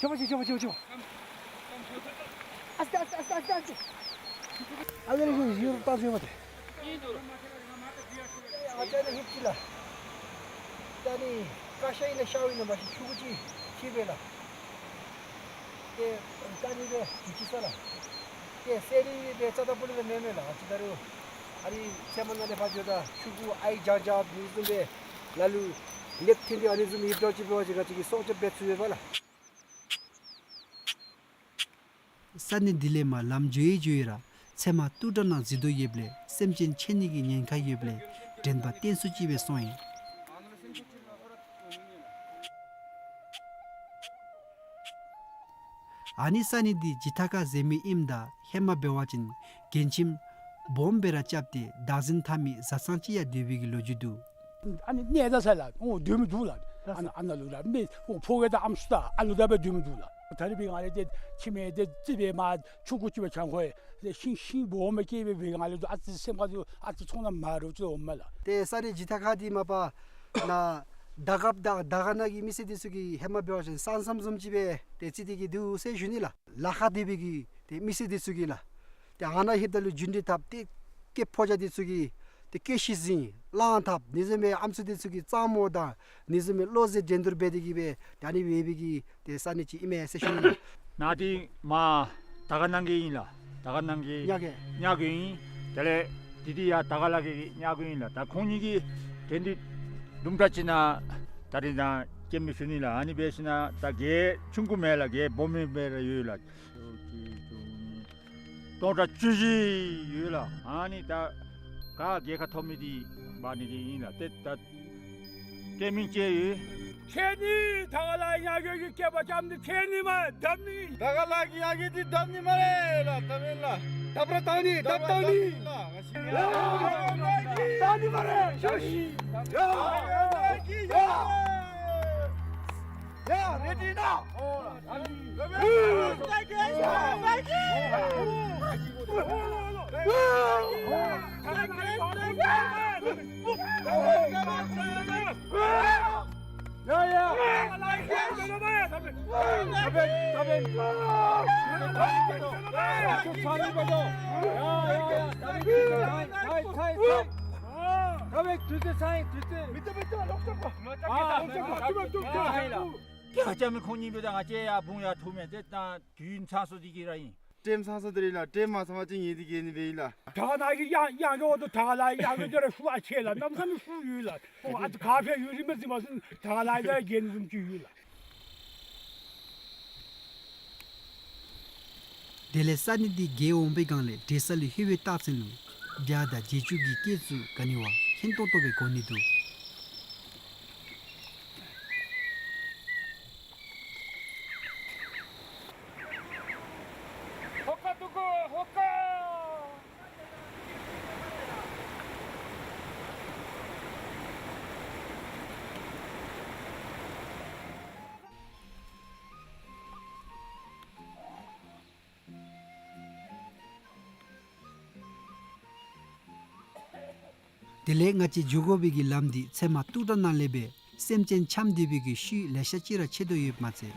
ཆོག་པ་ཆོག་ཆོག་པ་ཆོག་པ་ཆོག་པ། ཨ་སྟེ་ཨ་སྟེ་ཨ་སྟེ་ཨ་སྟེ། ཨ་ནི་ཡུར་བཏང་ཤོག་པ་ཏེ། ཨ་ཙི་ནི་ཧིབ་ཅི་ལགས། ད་ནི་ཀ་ཤ་ཨིན་ན་ཤཝ་ཨིན་ན་མ་ཤེས། ཆུང་ཀུ་ཅིག་ཅིག་སྦེ་ལགས། ཏེ་ད་ནི་སྦེ་ཅིག་ཅིག་ས་ལགས། ཏེ་སེ་རི་སྦེ་རྩ་དང་པོ་ལས་མེན་མས་ལགས། ཨ་ཙི་ད་རུང་ཨ་ནི་ཚལ་མ་ནང་ལས་ཕར་འགྱོཝ་ད་ཆུང་ཀུ་ཨའི་རྒྱང་རྒྱང་འདི་བཟུམ་སྦེ་ལ་ལུ་ལེབ་ཐིང་འདི་ཨ་ནི་བཟུམ་ཧིབ་འདྲཝ་ཅིག་འབད་བ་ཅིན་ག་ཅི་གི་སྲོག་སྐྱབས་འབད་ཚུགས་པས་ལགས། ས་གནས་འདི་ལས་མར་ལམ་འགྱོ་ཡི་འགྱོ་ཡི་ར་ཚལ་མ་ཏུག་དྲགས་ནང་འཛུལ་དོ་ཡོདཔ་ལས་སེམས་ཅན་ཆད་ནི་གི་ཉེན་ཁ་ཡོདཔ་ལས་དྲན་པ་བརྟན་སུ་ཅིག་སྦེ་སོང་ཡི། ཨ་ནི་ས་གནས་འདི་ཇི་ཐ་ཁ་ཟེར་མི་ཨིནམ་ད་ཧེ་མ་འབད་བ་ཅིན་རྒན་ཁྱིམ་སྦོམ་སྦེ་ར་རྐྱབ་སྟེ་བདག་འཛིན་འཐབ་མི་བཟའ་ཚང་ཅིག་ཡང་སྡོད་པའི་གི་ལོ་རྒྱུས་འདུག། ཨ་ནི་གནས་ད་ས་ལགས་འོང་སྡོད་མི་འདུག་ལགས། ཨ་ནཱ་ཨ་ནཱ་ལུ་ར་མི་འོང་ཕོ་རྒས་དང་ཨམ་སྲུ་དང་ཨ་ལུ་དང་སྦེ་སྡོད་མི་འདུག་ལགས། ད་རིས་འབད་བའི་སྒང་ལས་ཏེ་ཁྱིམ་མི་དེ་རྩིག་པའི་མར་ཆུང་ཀུ་ཅིག་སྦེ་ཆང་ཁོག་ཡང་ཏེ་ཤིང་ཤིང་སྦོམ་སྦེ་སྐྱེས་སྦེ་འབད་བའི་སྒང་ལས་ཏེ་ཨ་ཙི་སེམས་ཁར་ཏེ་ཨ་ཙི་ཚོར་སྣང་མ་འདྲཝ་ཅིག་འོངམ་མས་ལགས། ཏེ་ས་གནས་ཇི་ཐ་ཁ་འདི་མ་པ་ནཱ་དར་དཀརཔོ་དང་དར་དཀར་ནང་གི་མི་སེར་འདི་ཚུ་གིས་ཧེ་མ་འབད་བ་ཅིན་ས་མཚམས་བཟུམ་ཅིག་སྦེ་ཏེ་རྩིས་ཏེ་གི་འདུག་ཟེར་ཞུ་ནི་ལགས། ལ་ཁ་སྡོད་པའི་གི་ཏེ་མི་སེར་འདི་ཚུ་གིས་ལགས། ཏེ་ཨ་ནཱ་ལྷོདཔ་ད་ལུ་རྒྱུན་འགྲུལ་འཐབ་སྟེ་སྐྱེས་ཕོ་རྒྱས་འདི་ཚུ་གིས་ཏེ་སྐྱེས་ཤི་ཟིན་གླང་འཐབ་ནི་བཟུམ་སྦེ་ཨམ་སྲུ་འདི་ཚུ་གིས་གཙང་མོ་དང་ནི་བཟུམ་སྦེ་བློ་རྩེ་འགྲན་བསྡུར་འབད་དེ་གི་སྦེ་ཏེ་ཨ་ནི་སྦེ་འབད་བའི་གི་ཏེ་ས་གནས་ཅིག་ཨིན་མས་ཟེར་ཞུ་ནི་ལགས། ནཱ་འདི་མར་དར་དཀར་ནང་གི་ཨིན་ལགས། དར་དཀར་ནང་གི་ཉག་གི་ཉག་གི་ཨིན། དེ་ལས་འདི་འདི་ཡང་དར་དཀར་ལ་གི་ཉག་གི་ཨིན་ལགས། ད་ཁོང་གཉིས་ཀྱི་འགྲན་བསྡུར་དུམ་གྲ་ཅིག་ནང་ད་རིས་ནཱ་སྐྱེལ་མི་ཞུ་ནི་ལགས། ཨ་ནི་འབད་ཞིན་ན་ད་རྒྱན་ཆུང་ཀུ་མེན་ལགས། རྒྱན་སྦོམ་མི་སྦེ་ར་ཡོད་ལགས། སྟོང་ཕྲག་བཅུ་བཞི་ཡོད་ལགས། ཨ་ནི་ད་ག་རྒྱལ་ཁ་ཐོབ་མི་འདི་འབག་ནི་འདི་ཨིན་ལགས། ཏེ་ད་ཏེ་མིང་ཅིག་ཡོད། ཁྱེད་གཉིས་དར་དཀར་ལ་གི་ཉག་གི་གི་སྐེད་པ་བཅག་ནི་ཁྱེད་གཉིས་མ་བརྡབ་ནི། དར་དཀར་ལ་གི་ཉག་གི་འདི་བརྡབ་ནི་སྨ་རེ་ལགས། བརྡབ་ཨིན་ལགས། བརྡབ་ར་བཏང་ནི། བརྡབ་བཏང་ནི། བརྡབ་ནི་སྨ་རེ། ཡ་ཡ་ཡ། ཡ་རེ་ཌི་ནའོ། ཡ་ཡ། ད་འབད་ད་འབད། ད་འབད་ད་འབད། ཡ་ཡ་ཡ། ད་འབད་ད་འབད། ད་འབད་དུས་ཚོད་ཚང་ཡི། དུས་ཚོད། མི་ཏེ་མི་ཏེ་ལོག་ཅོག་པ། ཨ་ལོག་ཅོག་པ། ཅོག་པ་ཅོག་པ། ཡ་ཡ། ང་བཅས་མི་ཁོང་གཉིས་འབདཝ་ད་ང་བཅས་ཡར་བུང་ཡར་འཐུ་མས། ཏེ་ད་དུས་ཚང་སོང་སྟེ་གི་ར་ཨིན། ཊེམ་ཚང་སོང་སྟེ་ར་ཨིན་ལགས། ཊེམ་མ་ཚང་པ་ཅིན་ངེ་འདི་གི་ནི་འབད་ཨིན་ལགས། ད་ནཱ་གི་ཡང་ཡང་གི་འོག་ཏུ་ད་ལ་ཡང་གི་འདི་ར་ཤུགས་ཨ་ཆེ་ལགས། གནམ་མེད་ས་མེད་ཤུགས་ཡོད་ལགས། ཨོ་ཨ་ཏི་ག་ཕེ་ཡོད་རིན་མེད་ཟེར་མ་ཟེར་ད་ལ་ཡང་གི་ནི་བཟུམ་ཅིག་ཡོད་ལགས། དེ་ལས་ས་གནས་འདི་རྒྱལ་འོང་པའི་སྒང་ལས་འབྲེལ་ས་ལུ་ལྷོད་པའི་རྟགས་མཚན་ལུ་བྱ་དང་བྱི་ཅུང་གི་སྐད་ཚུ་ག་ནི་བ་སྙན་ཏོང་ཏོ་སྦེ་གོ་ནི་འདུག། ཧོ་ཀ་ཏུ་ཀུ་ཧོ་ཀ། དེ་ལས་ང་བཅས་འགྱོ་དགོ་པའི་གི་ལམ་འདི་ཚལ་མ་སྟུག་དྲགས་ནང་ལས་སྦེ་སེམས་ཅན་འཁྱམས་སྡོད་པའི་གི་ཤུལ་ལེ་ཤ་ཅིག་ར་ཆད་དོ་ཡོདཔ་མ་ཚད་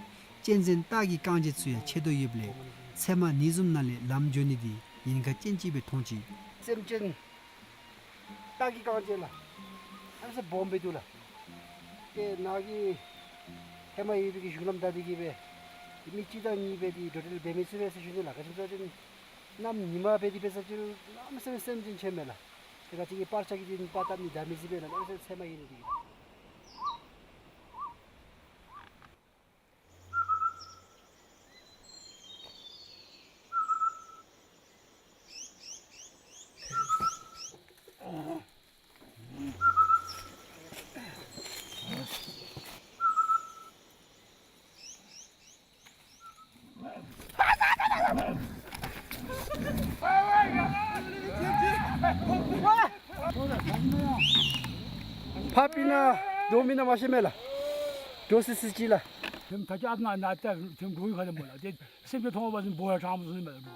གཅན་གཟན་སྟག་གི་རྐང་རྗེས་ཚུ་ཡང་ཆད་དོ་ཡོདཔ་ལས་ཚལ་མ་ནི་བཟུམ་ནང་ལས་ལམ་འགྱོ་ནི་འདི་ཉེན་ཁ་ཅན་ཅིག་སྦེ་མཐོང་ཅི། སེམས་ཅན་སྟག་གི་རྐང་རྗེས་ལགས། ཨ་ནི་ཚུ་སྦོམ་སྦེ་འདུག་ལགས། ཏེ་ནཱ་གི་ཧེ་མ་ཡོད་པའི་གི་གཞུང་ལམ་བདའ་སྟེ་གི་སྦེ་མི་གཅིག་དང་གཉིས་སྦེ་འདི་འགྲོ་འགྲུལ་འབད་མི་ཚུགས་པས་ཟེར་ཞུ་ནི་ལགས། ག་ཅི་སྨོ་ཟེར་བ་ཅིན་གནམ་ཉི་མ་སྦེ་འདི་འབད་ས་ཅིག་རུང་གནམ་མེད་ས་མེད་སེམས་ཅན་ཆད་མས་ལགས། ཏེ་ག་ཅི་གི་པར་ཆས་ཀྱིས་འདི་པར་བཏབ་ནི་བདའ་མི་ཚུགས་པས་ལགས། གནམ་མེད་ས་མེད་ཚལ་མ་ཡོད་ནི་འདི་གིས་ལགས། ཕར་སྤུན་ནང་འགྲོ་མི་ནང་མ་ཤེས་མས་ལགས། འགྲོ་སི་སི་ཅིག་ལགས། ཐེམ་ད་ཅི་ཨ་ནཱ་ནཱ་ད་ཐེམ་འགྲོ་ཡི་ཁ་ལས་མོ་ལགས། ཏེ་སེམས་ཅན་མཐོང་བ་ཅིན་འབོ་ཡར་དྲང་མ་ཚུགས་ནི་མས་ལགས།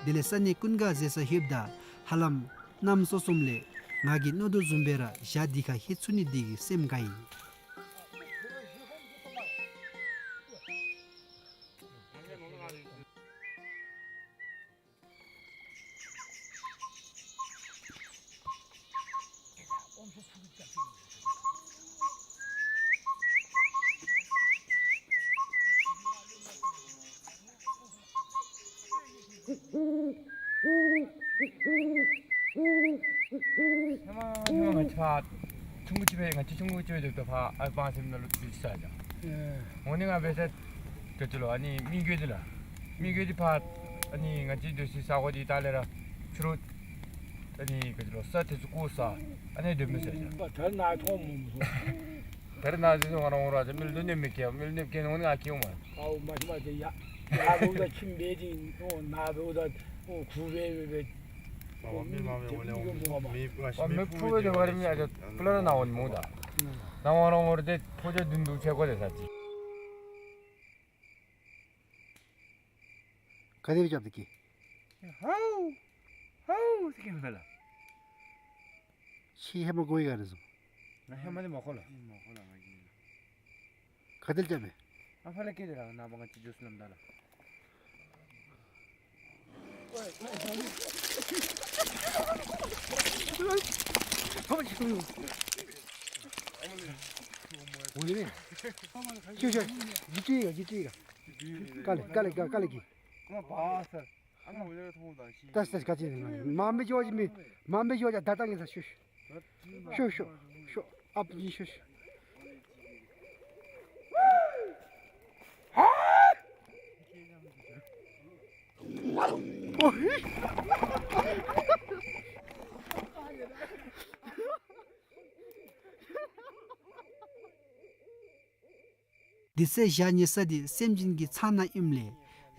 དེ་ལས་ས་གནས་ཀུན་དགའ་ཟེར་ས་ལྷོདཔ་ད་ཧ་ལམ་གནམ་སྲོ་གསུམ་ལས་ང་གིས་མནོ་དོ་བཟུམ་སྦེ་ར་ཞག་འདི་ཁར་ལྷོད་ཚུགས་ནི་འདི་གིས་སེམས་དགའ་ཡི། ཧེ་མ་ཧེ་མ་ང་བཅས་ཕར་ཆུང་ཀུ་ཅིག་སྦེ་ང་བཅས་ཆུང་ཀུ་ཅིག་སྦེ་སྡོདཔ་ད་ཕར་ཨའི་སྤང་སེམས་ནང་ལུ་སྡོད་ཅི་ས་ལགས། ཨེ། འོ་ནི་ང་འབད་ས་སྡོད་ཅི་ལོ། ཨ་ནི་མི་རྒོད་འདི་ལགས། མི་རྒོད་འདི་ཕར་ཨ་ནི་ང་བཅས་སྡོད་སའི་ས་གོ་འདི་ད་ལས་ར་ཕྱི་རུ་ ད་ནི་ག་ཅི་ལོ་ས་དེ་ཚུ་བརྐོ་ས་ཨ་ནི་སྡོད་མི་ཟེར་ཡ། ད་ན་མཐོང་མོ་མོ། ད་རེས་ན་ཟེར་ང་རང་འོང་ར་ཟེར་མི་ལུ་ནི་མི་སྐྱེ་མི་ལུ་ནི་སྐྱེ་ནོ་ནི་ང་སྐྱེ་འོང་མ། ཨའོ་མ་ཤི་མ་དེ་ཡ། ཡ་བུ་ད་ཁྱིམ་སྦེ་དེ་ཨོ་ན་བུ་ད་ཨོ་ཁུ་བེ་བེ་བེ། ཨོ་མི་མ་བེ་འོ་ལེ་ཨོ་མི་ཕུ་བེ་དེ་བ་རི་མི་ཨ་ད་ཕུ་ལ་ན་འོང་མོ་ད། ན་འོང་ར་འོང་ར་དེ་ཕོ་ཅ་བདུན་དུ་ཆེ་གོ་དེ་ས་ཅི། ག་དེ་རྐྱབ་སྟེ་སྐྱེ། ཧའུ་ཧའུ་ཟེར་སྐྱེ་མེད་ལ། ཁྱོད་ཧེ་མ་གོ་ཡི་ག་རེ་ཟེར། ང་ཧེ་མ་ནི་མ་གོ་ལ། ག་དེ་རྐྱབ་པས། ཨ་ཕ་ལ་སྐྱེ་དེ་ར་ན་བ་ང་ཅི་ཇུས་ལམ་ད་ལ། འོ་ཡིན་ནི། ཤོག་ཤོག་ཡིད་ཆེས་ཡ་ཡིད་ཆེས་ཡ། དཀའ་ལས་དཀའ་ལས་དཀའ་ལས་ཀྱི། ཨ་མ་བ་ས། ཨ་མ་འོ་ལེ་ཐོང་ད་ཤི། ད་ས་ག་ཅི་མ་མི་ཅོ་ཅི་མི་མ་མི་ཅོ་ཅི་ད་ད་ངེ་ས་ཤོ་ཤོ་ཤོ་ཤོ་ཨ་པ་ཅི་ཤོ་ཤོ། དེ་ཚེ་ཞག་ཉལ་ས་འདི་སེམས་ཅན་གྱི་ཚང་ནང་ཨིནམ་ལས་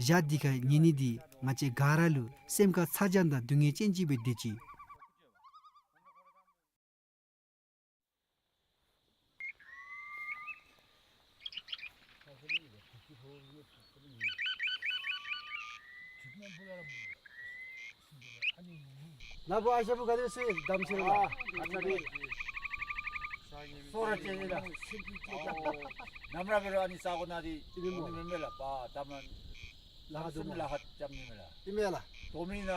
ཞག་འདི་ཁར་ཉལ་ནི་འདི་ང་བཅས་ག་ར་ལུ་སེམས་ཁར་ཚ་གྱང་དང་སྡུག་བསྔལ་ཅན་ཅིག་སྦེ་སྡོད་ཅི། ནཱ་བུ་ཨ་ཞང་བུ་ག་དེ་སྦེ་གདམ་ཅི་ལགས། ཨ་ཨ་ཙི་རེ། སོ་ར་ཅན་ལགས། ནམ་ར་འབད་རུང་ཨ་ནི་ས་གོ་ནང་འདི་ཨིན་མོ། མེན་མེན་ལགས། པ་ད་མ་ལམ་སེམས་ལ་ཧ་ཅམ་ནི་མེན་ལགས། ཨིན་མས་ལགས། དོ་མི་ན་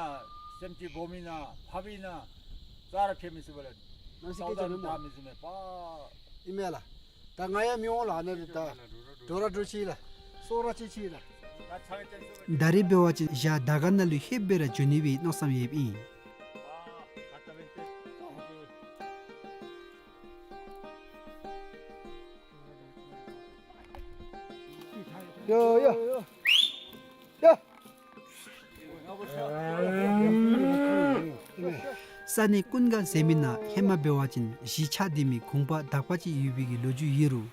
སེམས་ཅན་སྦོམ་མི་ན་ཕ་བི་ན་ས་ར་ཁེ་མི་སི་བ་ལ། ནམ་སི་ཀེ་ཅ་ནི་མོ། ད་མི་སི་མེ་པ། ཨིན་མས་ལགས། ད་ང་ཡང་མི་འོང་ལགས། ཨ་ནི་ད་འགྲོ་ར་འགྲོ་ཅི་ལགས། སོ་ར་ཅི་ཅི་ལགས། ད་རེས་འབད་བ་ཅིན་ཞག་དར་དཀར་ནང་ལུ་ལྷོདཔ་སྦེ་ར་འགྱོ་ནི་སྦེ་མནོ་བསམ་ཡོདཔ་ཨིན། ཡ་ཡ་ཡ། ས་གནས་ཀུན་དགའ་ཟེར་མི་ནང་ཧེ་མ་འབད་བ་ཅིན་གཞིས་ཆགས་སྡོད་མི་གུང་པ་དག་པ་ཅིག་ཡོད་པའི་གི་ལོ་རྒྱུས་ཡོད་རུང་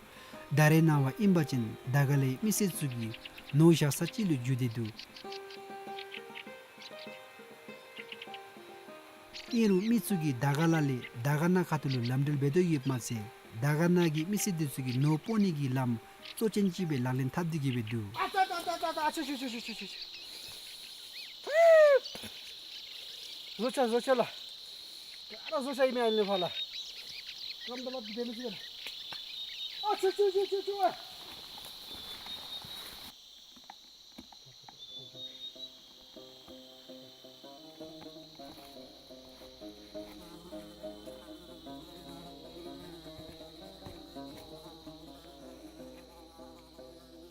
ད་རེས་ནངས་པ་ཨིན་པ་ཅིན་དར་དཀར་ལས་མི་སེར་ཚུ་གིས་ནོར་བཞག་ས་ཅིག་ལུ་འགྱུར་ཏེ་འདུག། ཨིན་རུང་མི་ཚུ་གིས་དར་དཀར་ལ་ལས་དར་དཀར་ན་ཁ་ཐུག་ལུ་ལམ་འགྲུལ་འབད་དོ་ཡོདཔ་མ་ཚད་དར་དཀར་ན་གི་མི་སེར་འདི་ཚུ་གིས་ནོར་སྤོ་ནི་གི་ལམ་གཙོ་ཅན་ཅིག་སྦེ་ལག་ལེན་འཐབ་སྟེ་གི་སྦེ་འདུག། ཨ་ཙ་ཙ་ཙ་ཙ་ཙ། ཨ་ཆུ་ཆུ་ཆུ། བཟོ་ཆ་བཟོ་ཆ་ལགས། ག་ར་བཟོ་ཆ་ཨིན་མས། ཨ་ནི་ཕར་ལགས། ཀམ་ད་ལ་དེ་མི་ཤེས་ལགས། ཨ་ཆུ་ཆུ་ཆུ་ཆུ་ཆུ། ཨ།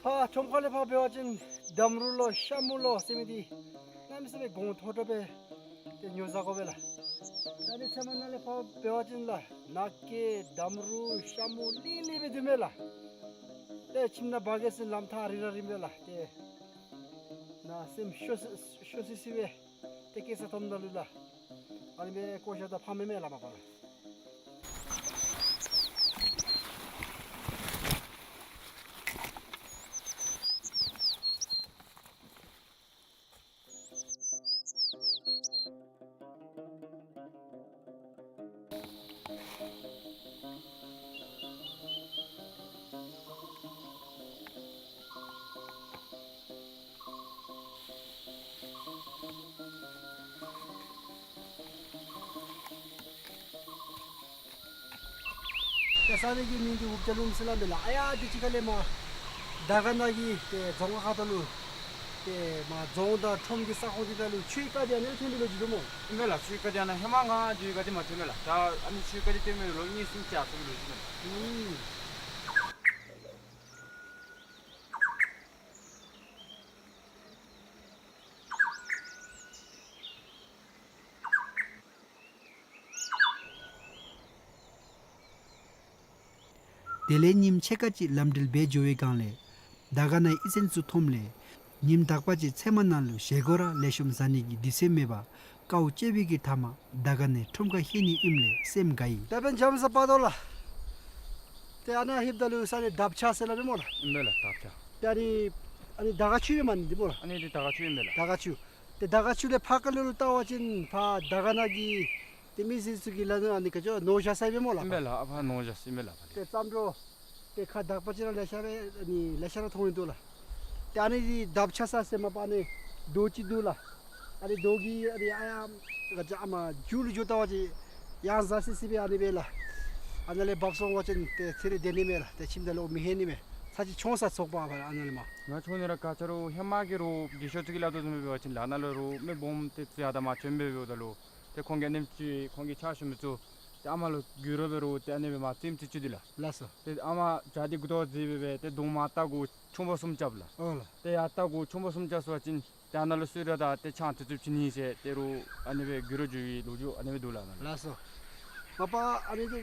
ཕར་ཁྲོམ་ཁ་ལས་ཕར་འབད་བ་ཅིན་འདམ་རུ་ལོ་ཤ་མུ་ལོ་ཟེར་མི་འདི་གནམ་མེད་ས་མེད་གོང་མཐོ་དྲགས་སྦེ་ཏེ་ཉོ་ཟ་དགོ་པས་ལགས། ད་ནི་ཚལ་མ་ནང་ལས་ཕར་འབད་བ་ཅིན་ལགས་ནགས་སྐྱེས་འདམ་རུ་ཤ་མུ་ལི་ལི་སྦེ་འདུག་མས་ལགས། ཏེ་ཁྱིམ་ནང་འབག་གེ་ཟེར་ལམ་ཐག་རིང་ར་རིང་པས་ལགས། ཏེ་ནཱ་སེམས་ཤོར་སི་ཤོར་སི་སི་སྦེ་ཏེ་སྐྱེ་ས་ཐོབ་ནི་ལུ་ལགས། ཨ་ནི་སྦེ་བཀོ་བཞག་ད་ཕངས་མས་མས་ལགས་མ་པ་ལགས། ཏེ་ས་གནས་ཀྱི་མིང་འདི་འུབ་ཇ་ལུང་ཟེར་སླབ་མས་ལགས། ཨ་ཡ་འདི་ཅིག་ཁ་ལས་མར་དར་དཀར་ནང་གི་ཏེ་རྫོང་ཁག་ཁ་ཐུག་ལུ་ཏེ་མར་རྫོང་དང་ཁྲོམ་གྱི་ས་ཁོངས་འདི་ནང་ལུ་ཆུའི་རྐ་འདི་ཨ་ནི་ལས་ཐོན་པའི་ལོ་རྒྱུས་འདུག་སྨོ། ཨིན་མས་ལགས། ཆུའི་རྐ་འདི་ཨ་ནཱ་ཧེ་མ་ང་འགྱོ་བའི་སྒང་འདི་མ་ཐོན་མས་ལགས། ད་ཨ་ནི་ཆུའི་རྐ་འདི་ཐོན་མི་ལོ་གཉིས་གསུམ་བཅུ་ཐམ་པའི་ལོ་རྒྱུས་མས། ཨུམ། དེ་ལས་ཉིནམ་ཕྱེད་ཀ་ཅིག་ལམ་འགྲུལ་འབད་འགྱོ་བའི་སྒང་ལས་དར་དཀར་ནའི་ཨི་ཚན་ཚུ་མཐོངམ་ལས་ཉིནམ་དག་པ་ཅིག་ཚལ་མ་ནང་ལུ་བཞེས་སྒོ་ར་ལེགས་ཤོམ་བཟའ་ནི་གི་དུས་ཚོད་མེད་པར་ དཀའཝ་སྤྱད་པའི་གི་མཐའ་མ་དར་དཀར་ནས་ཁྲོམ་ཁར་ལྷོད་ནི་ཨིནམ་ལས་སེམས་དགའ་ཡི། ད་འབདན་འཇམ་ས་པ་དོ་ལགས། ཏེ་ཨ་ནཱ་ལྷོདཔ་ད་ལུ་ས་གནས་དབ་ཆ་ཟེར་སླབ་པས་སྨོ་ལགས། ཨིན་པས་ལགས། དབ་ཆ། ཏེ་ཨ་ནི་ཨ་ནི་དར་དཀར་ཆུ་ཨིན་མས་ནི་འདི་སྨོ་ལགས། ཨ་ནི་འདི་དར་དཀར་ཆུ་ཨིན་པས་ལགས། དར་དཀར་ཆུ། ཏེ་དར་དཀར་ཆུ་ལས་ཕར་ཁ་ལུ་ལུ་བལྟ་བ་ཅིན་ཕར་དར་དཀར་ནང་གི་ཏེ་མི་སེར་ཚུ་གི་ལཱ་ཨ་ནི་ག་ཅི་ནོར་བཞག་ས་ཨིན་པས་སྨོ་ལགས། ཨིན་པས་ལགས། ཨ་ཕར་ནོར་བཞག་ས་ཨིན་པས་ལགས། ཏེ་བརྩམ་འགྱོ། ཏེ་ཁ་དར་པ་ཅིག་ར་ལེ་ཤ་ར་ཨ་ནི་ལེ་ཤ་ར་མཐོང་ཡི་འདུག་ལགས། ཏེ་ཨ་ནི་འདི་དབ་ཆ་ས་ཟེར་མ་པ་ཨ་ནི་རྡོ་ཅིག་འདུག་ལགས། ཨ་ནི་རྡོ་གི་ཨ་ནི་ཨ་ཡ་ག་ཅི་ཨ་མ་མཇུག་ལུ་འགྱོ་བལྟ་བ་ཅིན་ཡང་ཟ་སི་སི་སྦེ་ཨ་ནི་སྦེ་ལགས། ཨ་ནཱ་ལས་འབབ་སོང་བ་ཅིན་ཏེ་ཚེ་རིང་སྡོད་ནི་མས་ལགས། ཏེ་ཁྱིམ་དང་ལོག་མི་ལྷོད་ནི་མས། ཚར་ཅིག་མཆོང་ས་ཚོགས་པ་ཨ་ནཱ་ལས་མར། ང་མཆོང་ནི་ར་ག་ཅི་རུང་ཧེ་མ་གི་རུང་རྒས་ཤོས་ཚུ་གིས་སླབ་དོ་བཟུམ་སྦེ་འབད་བ་ཅིན་ལགས་ནཱ་ལུ་རུང་མི་སྦོམ་ཏེ་ཚུ་ཡར་དང་མར་བྱོན་སྦེ་འབདཝ་ད་ལུ་ཏེ་ཁོང་གི་ཨ་ནེམ་ཅིག་ཁོང་གི་ཕྱག་ཞུ་མི་ཚུ་ཏེ་ཨ་མ་ལུ་རྒྱུས་ལོན་འབད་རུང་ཏེ་ཨ་ནི་སྦེ་མར་རྩེདམོ་རྩེ་བཅུག་སྟེ་ལགས། ལགས་སོ། ཏེ་ཨ་མ་བྱག་འདི་མགུ་ཏོ་བརྫིས་སྦེ་སྦེ་ཏེ་གདོང་མར་བལྟ་དགོ་ཆུང་ཕོ་གསུམ་རྐྱབ་ལགས། ཨོ་ལགས། ཏེ་ཡར་བལྟ་དགོ་ཆུང་ཕོ་གསུམ་རྐྱབ་སོང་བ་ཅིན་ཏེ་ཨ་ནཱ་ལུ་གསོལ་རས་དང་ཏེ་ཆང་དེ་ཚུ་བྱིན་ནི་ཟེར་ཏེ་རུང་ཨ་ནི་སྦེ་རྒྱུ་རུ་འགྱུར་བའི་ལོ་རྒྱུས་ཨ་ནི་སྦེ་འདུག་ལགས་ནཱ། ལགས་སོ། མ་པ་ཨ་ནི་འདི་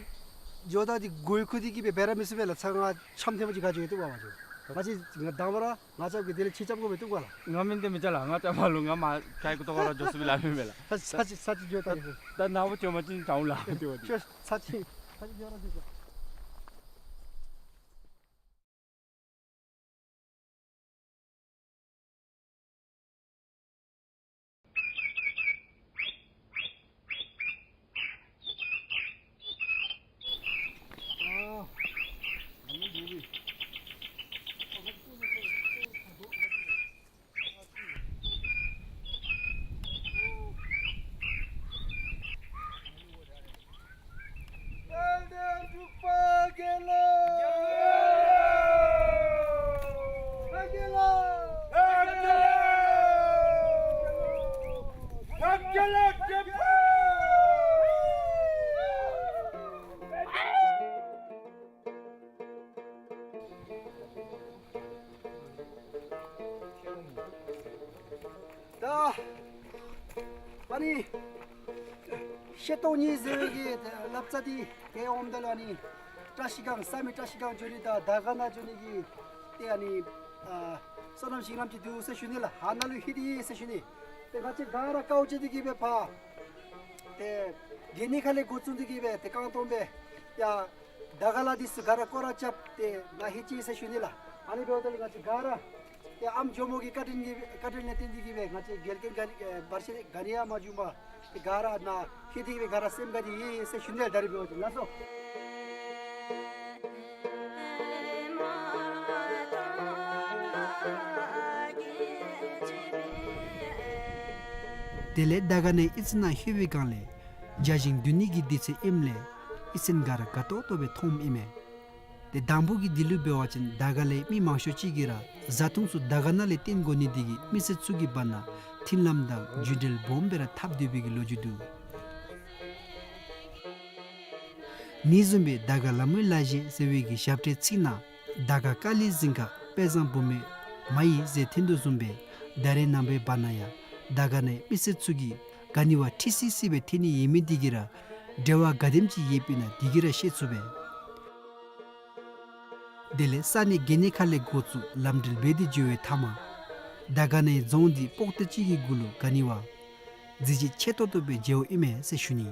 འགྱོ་ད་འདི་གོ་ཡི་ཁུ་འདི་གིས་སྦེ་འབད་ར་མི་ཚུགས་པས་ལགས། ཚང་ང་འཆམ་ཐེངས་མ་ཅིག་ག་འགྱོ་ཡི་འདུག་པ་མ་འགྱོ། ང་བཅས་ང་དང་པ་ར་ང་རྐྱབ་གི་དེ་ལས་ཁྱེད་རྐྱབ་དགོ་པས་འདུག་ག་ལགས། ང་མིན་ཏེ་མི་རྐྱབ་ལགས། ང་རྐྱབ་མ་ལུ་ང་མར་ག་གི་ཏོག་ར་འགྱོ་ཚུགས་པས་ལགས་མེན་མས་ལགས། ཚར་ཚར་ཅིག་ཚར་ཅིག་འགྱོ་ད་ལགས། ད་ནཱ་བུ་འགྱོ་མ་ཅིན་འགྱོ་འོང་ལགས་དེ་བ་དེ། ཚར་ཅིག་ཚར་ཅིག་འགྱོ་ར་འགྱོ་འགྱོ། ད་ཨ་ནི་ཤེལ་ཏོག་གཉིས་ཟེར་བའི་གི་ལབ་རྩ་འདི་ཏེ་འོངམ་ད་ལུ་ཨ་ནི་བཀྲ་ཤིས་སྒང་བསམ་ཡས་བཀྲ་ཤིས་སྒང་འགྱོ་ནི་དང་དར་དཀར་ནང་འགྱོ་ནི་གི་ཏེ་ཨ་ནི་ཨ་བསོད་ནམས་ཤིང་ལམ་ཅིག་འདུག་ཟེར་ཞུ་ནི་ལགས། ཨ་ནཱ་ལུ་ལྷོད་དེ་ཡོད་ཟེར་ཞུ་ནི། ཏེ་ང་བཅས་ག་ར་དཀའཝ་སྤྱད་དེ་གིས་སྦེ་ཕར་ཏེ་གན་ནི་ཁ་ལས་འགོ་བཙུགས་ཏེ་གིས་སྦེ་ཏེ་རྐང་སྟོང་སྦེ་ཡར་དར་དཀར་ལ་འདི་ཚུ་ག་ར་སྐོར་ར་རྐྱབ་སྟེ་ནཱ་ལྷོད་ཅི་ཟེར་ཞུ་ནི་ལགས། ཨ་ནི་འབདཝ་ད་ལུ་ང་བཅས་ག་ར་ཏེ་ཨམ་ཇོ་མོ་གི་བཀའ་དྲིན་གྱིས་བཀའ་དྲིན་ལས་བརྟེན་ཏེ་གིས་སྦེ་ང་བཅས་རྒྱལ་ཁའི་ག་ཨེ་བར་ཆད་ག་ནི་ཡང་མ་བྱུང་པར་ཏེ་ག་ར་ནཱ་ལྷོད་དེ་གིས་སྦེ་ག་ར་སེམས་དགའ་སྟེ་ཡོད་ཟེར་ཞུ་ནི་ལགས། ད་རིས་འབདཝ་ད་ལགས་སོ། དེ་ལས་དར་དཀར་ནས་ཨི་ཙི་ནང་ལྷོད་པའི་སྒང་ལས་བརྒྱ་ཞིང་བདུན་ནི་གི་དུས་ཚོད་ཨིནམ་ལས་ཨི་ཙི་ནང་ག་ར་དགའ་ཏོག་ཏོ་སྦེ་མཐོངམ་ཨིན་མས། ཏེ་དང་པོ་གི་དུས་ལུ་འབད་བ་ཅིན་དར་དཀར་ལས་མི་མང་ཤོས་ཅིག་གིས་ར་བཟའ་འཐུང་ཚུ་དར་དཀར་ནང་ལས་བཏོན་དགོ་ནི་དེ་གིས་མི་སེར་ཚུ་གི་བར་ན་མཐུན་ལམ་དང་རྒྱུད་འབྲེལ་སྦོམ་སྦེ་ར་འཐབ་སྡོད་པའི་གི་ལོ་རྒྱུས་འདུག། ཨ་ནི་བཟུམ་སྦེ་དར་དཀར་ལ་མོའི་ལ་བཞེས་ཟེར་བའི་གི་ཞབས་ཁྲའི་ཚིག་ནང་དར་དཀར་ཀ་ལི་གཟིངས་ཁ་དཔལ་བཟང་བུ་མོའི་མ་ཡིན་ཟེར་ཐོན་དོ་བཟུམ་སྦེ་ད་རེས་ནངས་པའི་བར་ན་ཡང་དར་དཀར་ནང་མི་སེར་ཚུ་གིས་ག་ནི་བ་ཁྲི་སི་སི་སྦེ་ཐོན་ནི་ཡོད་མི་དེ་གིས་ར་འབྲེལ་བ་ག་དེམ་ཅིག་ཡོདཔ་ཨིན་ན་དེ་གིས་ར་ཤེས་ཚུགས་པས། དེ་ལས་ས་གནས་གན་ནི་ཁ་ལས་འགོ་བཙུགས་ལམ་འགྲུལ་འབད་དེ་འགྱོ་བའི་མཐའ་མ་དར་དཀར་ནང་རྫོང་འདི་པོག་ཏོ་ཅིག་གི་གུ་ལུ་ག་ནི་བ་གཟི་བརྗིད་ཆེ་ཏོག་ཏོ་སྦེ་མཇལཝ་ཨིན་མས་ཟེར་ཞུ་ནི།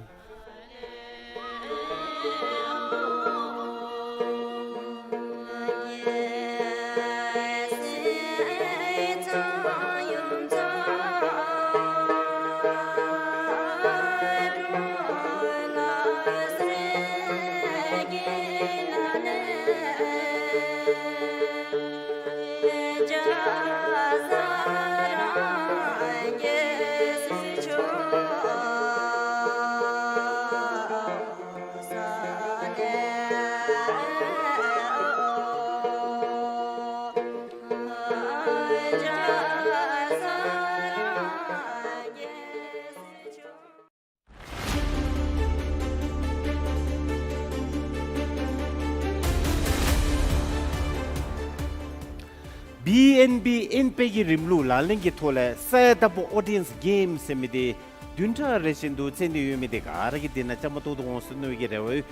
བི་ཨེན་བི་ཨེན་པེ་གི་རིམ་ལུགས་ལག་ལེན་གྱི་ཐོག་ལས་ས་ཡ་དང་པོ་ཨོ་ཌི་ཡེནསི་གེམ་ཟེར་མི་འདི་བདུན་ཕྲག་རེ་བཞིན་དུ་རྩེད་དེ་ཡོད་མི་འདི་ག་ར་གིས་འདི་ནང་བཅའ་མར་གཏོགས་ཏེ་འོང་ཟེར་མནོ་བའི་གི་རེ་བ་ཡོད།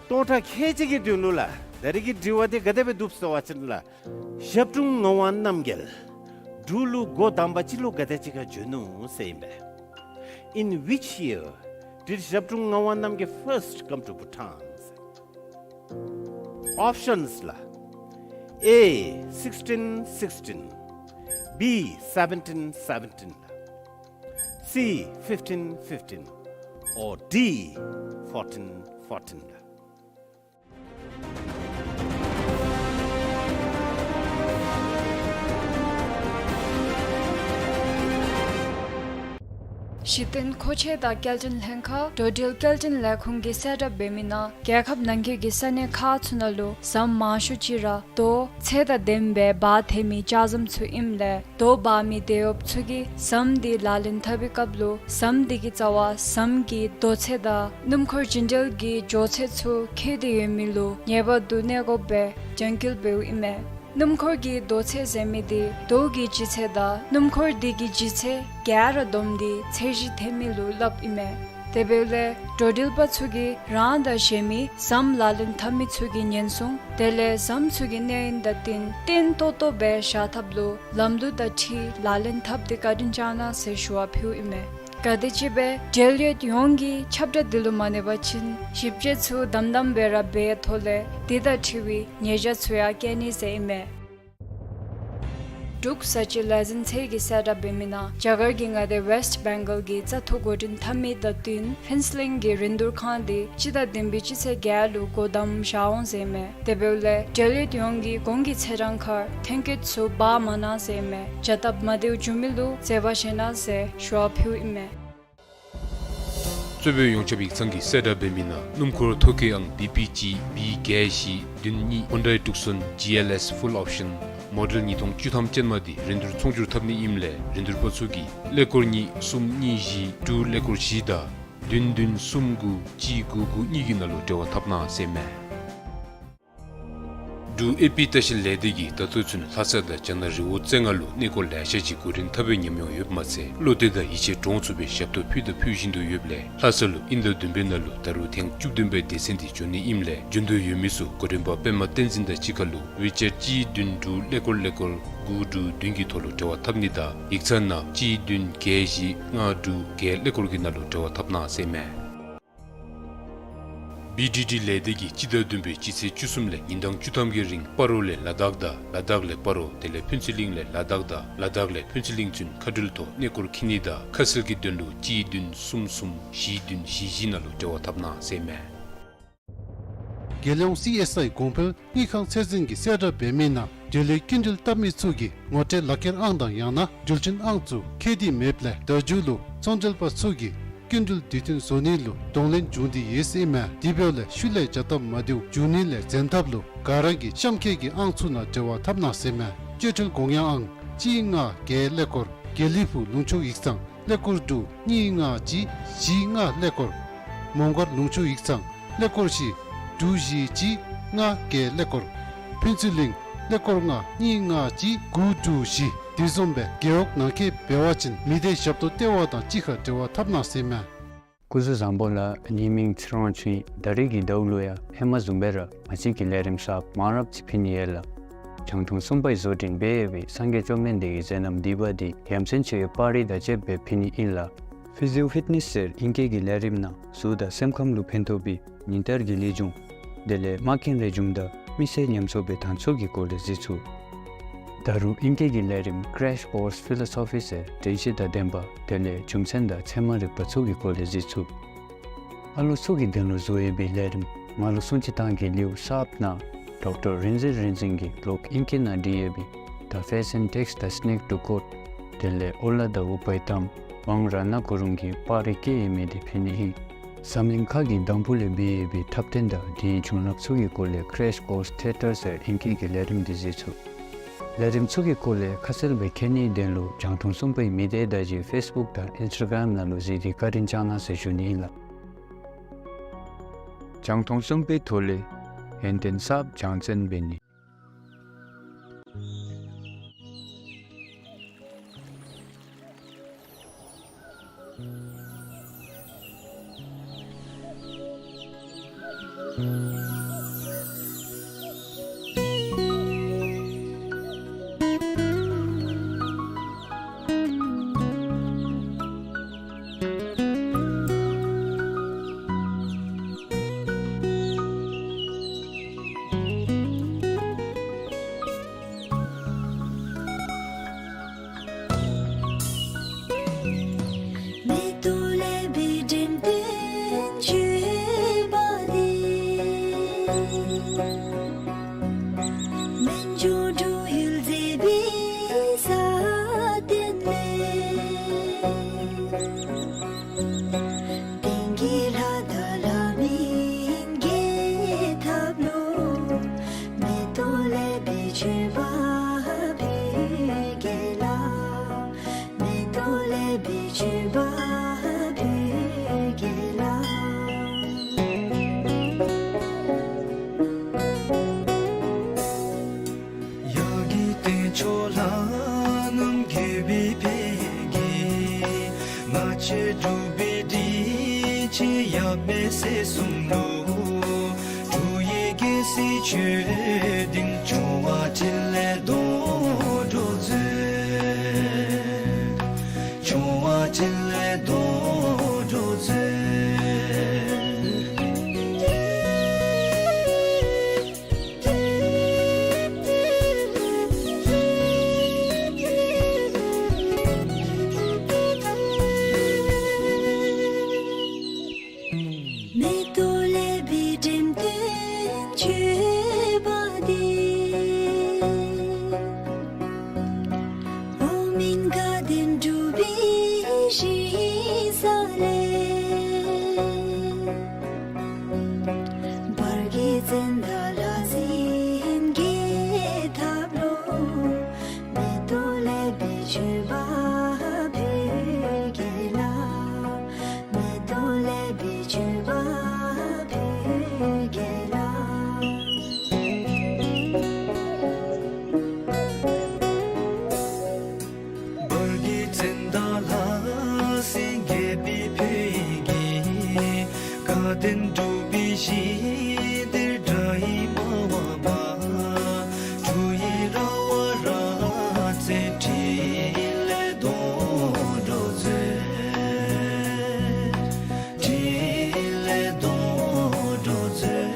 སྟོང་ཕྲག་ཁལ་གཅིག་གི་དོན་ལུ་ལགས་ད་རིས་ཀྱི་དྲི་བ་འདི་ག་དེ་སྦེ་འདུག་ཟེར་བ་ཅིན་ལགས། ཞབས་དྲུང་ངག་དབང་རྣམ་རྒྱལ་འབྲུག་ལུ་འགོ་དང་པ་ཅིག་ལུ་ག་དེ་ཅིག་ཁར་བྱོན་ནུག་ཟེར་ཨིན་པས། In which year did ཞབས་དྲུང་ངག་དབང་རྣམ་རྒྱལ་first come to Bhutan? Options ལགས། A sixteen sixteen, B seventeen seventeen, C fifteen fifteen, or D fourteen fourteen. གཞི་རྟེན་མཁོ་ཆས་དང་སྐྱེལ་འདྲེན་ལྷན་ཁག་འགྲོ་འགྲུལ་སྐྱེལ་འདྲེན་ལས་ཁུངས་ཀྱིས་གསལ་བསྒྲགས་འབད་མི་ནང་རྒྱལ་ཁབ་ནང་འཁོད་ཀྱི་ས་གནས་ཁག་ཚུ་ནང་ལུ་ཟམ་མང་ཤོས་ཅིག་ར་རྡོ་ཚད་དང་ལྡནམ་སྦེ་འབག་འཐོན་མི་ལྕགས་ཟམ་ཚུ་ཨིནམ་ལས་རྡོ་འབག་མི་དེད་གཡོགཔ་ཚུ་གིས་ཟམ་འདི་ལག་ལེན་འཐབ་པའི་སྐབས་ལུ་ཟམ་འདི་གི་རྩ་བར་ཟམ་གྱི་རྡོ་ཚད་དང་སྣུམ་འཁོར་བྱིན་འགྲུལ་གྱི་འགྱོ་ཚད་ཚུ་ཁེལ་ཏེ་ཡོད་མི་ལུ་ངེས་པར་དུ་གནས་དགོཔ་སྦེ་རྒྱང་བཀོད་འབདཝ་ཨིན་མས། སྣུམ་འཁོར་གྱི་རྡོ་ཚད་ཟེར་མི་འདི་རྡོ་གི་ལྗིད་ཚད་དང་སྣུམ་འཁོར་འདི་གི་ལྗིད་ཚད་ག་ར་བསྡོམས་ཏེ་ཚད་གཞི་འཐོན་མི་ལུ་སླབ་ཨིན་མས། དེ་འབདཝ་ལས་འགྲོ་འགྲུལ་པ་ཚུ་གིས་རང་དང་གཞན་མི་ཟམ་ལག་ལེན་འཐབ་མི་ཚུ་གི་ཉེན་སྲུང་དེ་ལས་ཟམ་ཚུ་གི་གནས་ཡུན་དང་བསྟུན་བརྟན་ཏོག་ཏོ་སྦེ་བཞག་ཐབས་ལུ་ལམ་ལུགས་དང་འཁྲིལ་ལག་ལེན་འཐབ་སྟེ་བཀའ་དྲིན་བསྐྱང་གནང་ཟེར་ཞུ་བ་ཕུལཝ་ཨིན་མས། ག་དེམ་ཅིག་སྦེ་འབྲེལ་ཡོད་ཡོངས་ཀྱིས་ཁྱབ་བསྒྲགས་འདི་ལུ་མ་གནས་པ་ཅིན་ཞིབ་དཔྱད་ཚུ་དམ་དམ་སྦེ་ར་འབད་ཐོག་ལས་འདི་དང་འཁྲིལ་བའི་ཉེས་བྱ་ཚུ་ཡང་བཀལ་ནི་ཟེར་ཨིན་མས། འབྲུག་བཟའ་སྤྱོད་ལས་འཛིན་ཚད་ཀྱིས་གསལ་བསྒྲགས་འབད་མི་ནང་རྒྱ་གར་གྱི་མངའ་སྡེ་ཝེསཊ་བེང་གཱལ་གྱི་བཙག་འཐུ་འགོ་འདྲེན་འཐབ་མི་དང་བསྟུན་ཕུན་ཚོགས་གླིང་གི་རིན་བསྡུར་ཁང་འདི་སྤྱི་ཟླ་བདུན་པའི་སྤྱི་ཚེས་བརྒྱད་ལུ་སྒོ་བསྡམ་བཞག་འོང་ཟེར་ཨིན་མས། དེ་འབདཝ་ལས་འབྲེལ་ཡོད་ཡོངས་ཀྱིས་གོང་གི་ཚེས་གྲངས་ཁར་ཐོན་སྐྱེད་ཚུ་འབག་མ་གནང་ཟེར་ཨིན་མས། བྱ་སྟབས་མ་བདེཝ་བྱུང་མི་ལུ་བརྩེ་བ་བཞེས་གནང་ཟེར་ཞུ་བ་ཕུལཝ་ཨིན་མས། གཙོ་བོད་ཡོངས་ཁྱབ་ཡིག་ཚང་གིས་གསལ་བསྒྲགས་འབད་མི་ནང་སྣུམ་འཁོར་ཐོ་བཀོད་ཨང་བི་པི་གཅིག་བི་བརྒྱད་བཞི་བདུན་གཉིས་ཧོན་ཌའི་ཊུག་སོན་ཇི་ཨེལ་ཨེསི་ཕུལ་ཨོབ་ཤཱན་མོ་ཌེལ་ཉིས་སྟོང་བཅུ་ཐམ་ཅན་མ་འདི་རིན་བསྡུར་ཚོང་སྒྱུར་འཐབ་ནི་ཨིནམ་ལས་རིན་བསྡུར་པ་ཚུ་གིས་ཀླད་ཀོར་གཉིས་གསུམ་གཉིས་བཞི་དྲུག་ཀླད་ཀོར་བཞི་དང་བདུན་བདུན་གསུམ་དགུ་གཅིག་དགུ་དགུ་གཉིས་ཀྱི་ནང་ལུ་འབྲེལ་བ་འཐབ་གནང་ཟེར་ཨིན་མས། འབྲུག་ཨེ་པི་ལྟ་བཤལ་ལས་སྡེ་གིས་ད་ལྟོ་ཚུན་ལྷ་ས་དང་རྒྱ་ནག་རི་བོ་རྩེ་ལྔ་ལུ་གནས་སྐོར་ལེ་ཤ་ཅིག་འགོ་འདྲེན་འཐབ་པའི་ཉམས་མྱོང་ཡོདཔ་མ་ཚད་བློ་གཏད་དང་ཡིད་ཆེས་འདྲོངས་ཚུགས་པའི་ཞབས་ཏོག་ཕུལ་དང་ཕུལ་བཞིན་དུ་ཡོདཔ་ལས་ལྷ་ས་ལུ་དབྱིན་ཟླ་བདུན་པའི་ནང་ལུ་ད་རུང་ཐེངས་བཅུ་བདུན་པའི་སྡེ་ཚན་འདི་འགྱོ་ནི་ཨིནམ་ལས་འབྱོན་འདོད་ཡོད་མི་ཚུ་འགོ་འདྲེན་པ་པདྨ་བསྟན་འཛིན་དང་གཅིག་ཁར་ལུ་ཝི་ཅེཊ་གཅིག་བདུན་དྲུག་ཀླད་ཀོར་ཀླད་ཀོར་དགུ་དྲུག་བདུན་གྱི་ཐོག་ལུ་འབྲེལ་བ་འཐབ་ནི་དང་ཡིག་ཚང་ནང་གཅིག་བདུན་བརྒྱད་བཞི་ལྔ་དྲུག་བརྒྱད་ཀླད་ཀོར་གྱི་ནང་ལུ་འབྲེལ་བ་འཐབ་གནང་ཟེར་ཨིན་མས། བི་ཌི་ཌི་ལས་སྡེ་གིས་སྤྱི་ཟླ་བདུན་པའི་སྤྱི་ཚེས་བཅུ་གསུམ་ལས་ཉིན་གྲངས་བཅུ་ཐམ་གྱི་རིང་སྤ་རོ་ལས་ལ་དྭགས་དང་ལ་དྭགས་ལས་སྤ་རོ་དེ་ལས་ཕུན་ཚོགས་གླིང་ལས་ལ་དྭགས་དང་ལ་དྭགས་ལས་ཕུན་ཚོགས་གླིང་ཚུན་མཁའ་འགྲུལ་ཐོག་གནས་སྐོར་འཁྱིད་ནི་དང་ཁ་གསལ་གྱི་དོན་ལུ་གཅིག་བདུན་གསུམ་གསུམ་བཞི་བདུན་བཞི་བཞི་ནང་ལུ་འབྲེལ་བ་འཐབ་གནང་ཟེར་ཨིན་མས། རྒྱལ་ཡོངས་སི་ཨེསི་ཨའི་གོང་འཕེལ་དངུལ་ཁང་ཚད་འཛིན་གྱིས་གསལ་བསྒྲགས་འབད་མི་ནང་འབྲེལ་ཡོད་སྐྱིན་འགྲུལ་བཏབ་མི་ཚུ་གིས་ངོ་སྤྲོད་ལག་ཁྱེར་ཨང་དང་ཡང་ན་འགྲུལ་འཕྲིན་ཨང་ཚུ་ཁྱད་དུ་མེདཔ་ལས་བརྡ་བརྒྱུད་ལུ་ཚོང་འབྲེལ་པ་ཚུ་གིས་སྐྱིན་འགྲུལ་དུས་མཐུན་བཟོ་ནི་ལུ་གདོང་ལེན་འབྱུང་སྟེ་ཡོད་ཟེར་ཨིན་མས། དེ་འབདཝ་ལས་ཤུལ་ལས་བྱ་སྟབས་མ་བདེཝ་འབྱུང་ནི་ལས་འཛེམ་ཐབས་ལུ་ག་ར་གིས་གཤམ་འཁོད་ཀྱི་ཨང་ཚུ་ནང་འབྲེལ་བ་འཐབ་གནང་ཟེར་ཨིན་མས། སྤྱོད་ཁྲལ་དགོངས་ཡངས་ཨང་གཅིག་ལྔ་བརྒྱད་ཀླད་ཀོར། དགེ་ལེགས་ཕུག་ལུང་ཕྱོགས་ཡིག་ཚང་ཀླད་ཀོར་དྲུག་གཉིས་ལྔ་གཅིག་བཞི་ལྔ་ཀླད་ཀོར། མོང་སྒར་ལུང་ཕྱོགས་ཡིག་ཚང་ཀླད་ཀོར་བཞི་དྲུག་བཞི་གཅིག་ལྔ་བརྒྱད་ཀླད་ཀོར། ཕུན་ཚོགས་གླིང་ཀླད་ཀོར་ལྔ་གཉིས་ལྔ་གཅིག་དགུ་དྲུག་བཞི། དེ་བཟུམ་སྦེ་རྒེད་འོག་ནང་འཁོད་འབད་བ་ཅིན་མི་སྡེ་ཞབས་ཏོག་ལྟེ་བ་དང་གཅིག་ཁར་འབྲེལ་བ་འཐབ་གནང་ཟེར་ཨིན་མས། སྐུ་གཟུགས་བཟང་པོ་ལགས། ངེའི་མིང་ཚེ་རིང་དབང་ཕྱུག་ཨིན། ད་རེས་ཀྱི་ཟླཝ་ལུ་ཡང་ཧེ་མ་བཟུམ་སྦེ་ར་ང་བཅས་ཀྱི་ལས་རིམ་གསརཔ་མང་རབས་ཅིག་ཕུལ་ནི་ཡོད་ལགས། རྒྱང་མཐོང་གསུམ་པའི་བཟོ་སྐྲུན་འབད་ཡོད་པའི་སངས་རྒྱས་བཅོམ་ལྡན་འདས་ཀྱི་མཛད་རྣམ་བསྡུས་པ་འདི་ཡ་མཚན་ཆེ་བའི་པར་རིས་དང་བཅསཔ་སྦེ་ཕུལ་ནི་ཨིན་ལགས། ཕི་ཟི་ཡོ་ཕིཊ་ནེསི་ཟེར་ཨིང་སྐད་ཀྱི་ལས་རིམ་ནང་གཟུགས་དང་སེམས་ཁམས་ལུ་ཕན་ཐོགས་པའི་ཉིན་ལྟར་གྱི་ལེགས་བྱུང་དེ་ལས་མ་རྐྱེན་ལེགས་བྱུང་དང་མི་སེར་ཉམས་གསོ་སྦེ་དང་ཚོགས་ཀྱི་སྐོར་ལས་གཟིགས་ཚུགས། ད་རུང་ཨིང་སྐད་ཀྱི་ལས་རིམ་Crash Course Philosophy ཟེར་དྲན་ཤེས་དང་ལྡན་པ་དེ་ལས་རྒྱུ་མཚན་དང་ཚད་མ་རིག་པ་ཚུ་གི་སྐོར་ལས་གཟིགས་ཚུགས། ཨ་ལོ་ཚུ་གི་དོན་ལུ་བཟོ་ཡོད་པའི་ལས་རིམ་ང་ལུ་གསུང་ཆོས་གཏང་གི་ལེའུ་གསརཔ་ནང་ཌོག་ཊར་རིག་འཛིན་རིག་འཛིན་གྱིས་ལོག་ཨིང་སྐད་ནང་བྲིས་ཡོད་པའི་The Fashion Takes the Sneak to Court དེ་ལས་ཨོ་ལ་དང་ཨུ་པའི་ཏམ་ཝང་ར་ན་གུ་རུང་གི་པར་རིས་བཀོད་ཡོད་མི་འདི་ཕུལ་ནི་ཨིན། འཛམ་གླིང་ཁ་གི་འདམ་བུ་ལས་འབད་ཡོད་པའི་འཁྲབ་སྟོན་དང་དེའི་བྱུང་རབས་ཚུ་གི་སྐོར་ལས་Crash Course Theatre ཟེར་ཨིང་སྐད་ཀྱི་ལས་རིམ་འདི་གཟིགས་ཚུགས། ལས་རིམ་ཚུ་གི་སྐོར་ལས་ཁ་གསལ་སྦེ་མཁྱེན་ནིའི་དོན་ལུ་རྒྱང་མཐོང་གསུམ་པའི་མི་སྡེ་བརྡ་བརྒྱུད་ཕེསི་བུཀ་དང་ཨིནསི་ཊ་གརམ་ནང་ལུ་གཟིགས་ཏེ་བཀའ་དྲིན་བསྐྱང་གནང་ཟེར་ཞུ་ནི་ཨིན་ལགས། རྒྱང་མཐོང་གསུམ་པའི་ཐོག་ལས་ཡོན་ཏན་གསརཔ་སྦྱང་བརྩོན་འབད་ནི། ཚེས་གསུམ་ལུ་འབྲུག་ཡེ་རྒྱལ་སྲས་ཆོས་སྡིངས་ཆུང་བ་འཕྲིན་ལས་རྡོ་སྒྲོག་མཛོད། ཆུང་བ་འཕྲིན་ལས་རྡོ་སྒྲོག་མཛོད། མེ་ཏོག་ལེགས་པའི་འགྲེམས་སྟོན་མཆོད་པ་འདི། འོག་མིན་དགའ་ལྡན་འབྲུག་པའི་ཞིང་ས་ལས། བར་གྱི་ཙནྡ་ལྷ་སྲིན་གྱི་ཐབས་ལུ། མེ་ཏོག་ལེགས་པའི་མཆོད་པ་ཕུལ་གེ་ལགས། མེ་ཏོག་ལེགས་པའི་མཆོད་པ་ཕུལ་གེ་ལགས། བར་གྱི་ཙནྡ་ལྷ་སྲིན་རྒྱལ་པོའི་ཕུད་ཀྱིས། དགའ་ལྡན་འབྲུག་པའི་ཞིང་འདིར་དགྲ་ཡིས་མ་བབས་པ། འབྲུག་ཡི་ར་བ་ར་རྩེ་འཕྲིན་ལས་རྡོ་སྒྲོག་མཛོད། འཕྲིན་ལས་རྡོ་སྒྲོག་མཛོད།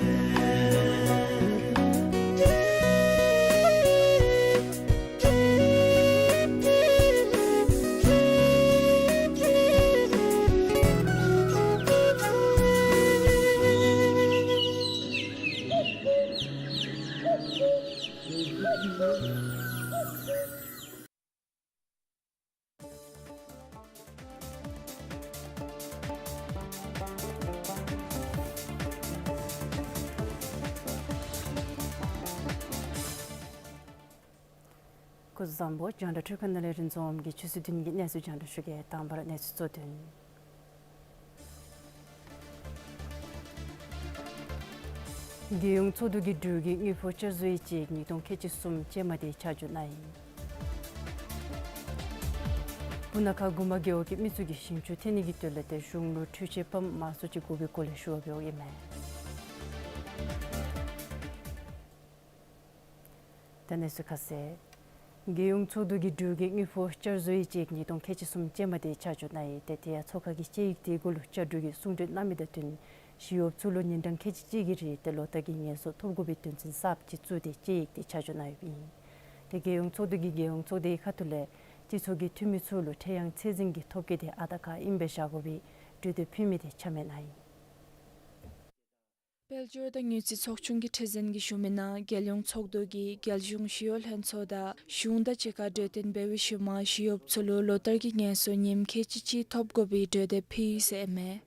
སྐུ་གཟུགས་བཟང་པོ། རྒྱང་བསྒྲགས་འཕྲུལ་ཁང་ནང་ལས་རིན་འཛོམས་ཀྱིས་ཆུ་ཚོད་བདུན་གྱི་གནས་ཚུལ་རྒྱང་བསྒྲགས་ཞུ་གེ། དང་པ་ར་གནས་ཚུལ་གཙོ་དོན། རྒྱལ་ཡོངས་ཚོགས་འདུ་གིས་འབྲུག་གི་དངུལ་ཕོགས་བསྐྱར་བཟོ་ཡི་ཅིག་ཉིས་སྟོང་ཁལ་གཅིག་གསུམ་ཅན་མ་དེ་ཆ་འཇོག་གནང་ཡི། སྤུ་ན་ཁ་གུ་མ་རྒེད་འོག་གི་མི་ཚུ་གིས་ཞིང་ཆུ་ཐོན་ནི་གི་དོན་ལས་ཏེ་གཞུང་ལུ་འཕྲུལ་ཆས་པམཔ་མང་སུ་ཅིག་དགོ་པའི་སྐོར་ལས་ཞུ་བ་འབདཝ་ཨིན་མས། ད་གནས་ཚུལ་ཁ་གསལ། རྒྱལ་ཡོངས་ཚོགས་འདུ་གིས་འབྲུག་གི་དངུལ་ཕོགས་བསྐྱར་བཟོ་ཡི་ཅིག་ཉིས་སྟོང་ཁལ་གཅིག་གསུམ་ཅན་མ་དེ་ཆ་འཇོག་གནང་ཡི། ཏེ་དེ་ཡང་ཚོགས་ཁང་གི་དཔྱད་ཡིག་དེའི་གུ་ལུ་བཅའ་སྒྲིག་གི་གསུང་གྲོས་གནང་མི་དང་བསྟུན་ཞི་གཡོགཔ་ཚུ་ལུ་ཉིན་གྲངས་ཁལ་གཅིག་གཅིག་གི་རིང་ཏེ་ལོ་ལྟར་གྱི་ངལ་གསོ་ཐོབ་དགོ་པའི་དོན་ཚན་གསརཔ་ཅིག་བཙུགས་ཏེ་དཔྱད་ཡིག་དེ་ཆ་འཇོག་གནང་ཡོདཔ་ཨིན། ཏེ་རྒྱལ་ཡོངས་ཚོགས་འདུ་གིས་རྒྱལ་ཡོངས་ཚོགས་སྡེའི་ཁ་ཐུག་ལས་སྤྱི་ཚོགས་ཀྱི་འཐུས་མི་ཚུ་ལུ་ཁྲལ་གཡང་ཚད་འཛིན་གྱི་ཐོབ་སྐལ་དེ་ཨ་རྟག་ཁ་ཨིནམ་སྦེ་བཞག་དགོ་པའི་གྲོས་འདེབས་ཕུལ་མི་དེ་ཆ་མེད་གནང་ཡི། དཔལ་འབྱོར་དང་དངུལ་རྩིས་ཚོགས་ཆུང་གི་ཁྲི་འཛིན་གྱིས་ཞུ་མི་ནང་རྒྱལ་ཡོངས་ཚོགས་འདུ་གིས་རྒྱལ་གཞུང་ཞི་གཡོག་ལྷན་ཚོགས་དང་གཞུང་དང་གཅིག་ཁར་གྲོས་བསྟུན་འབད་བའི་ཤུལ་མ་ཞི་གཡོགཔ་ཚུ་ལུ་ལོ་ལྟར་གྱི་ངལ་གསོ་ཉིནམ་ཁལ་གཅིག་གཅིག་ཐོབ་དགོ་པའི་གྲོས་འདེབས་ཕུལ་ཡི་ཟེར་ཨིན་མས།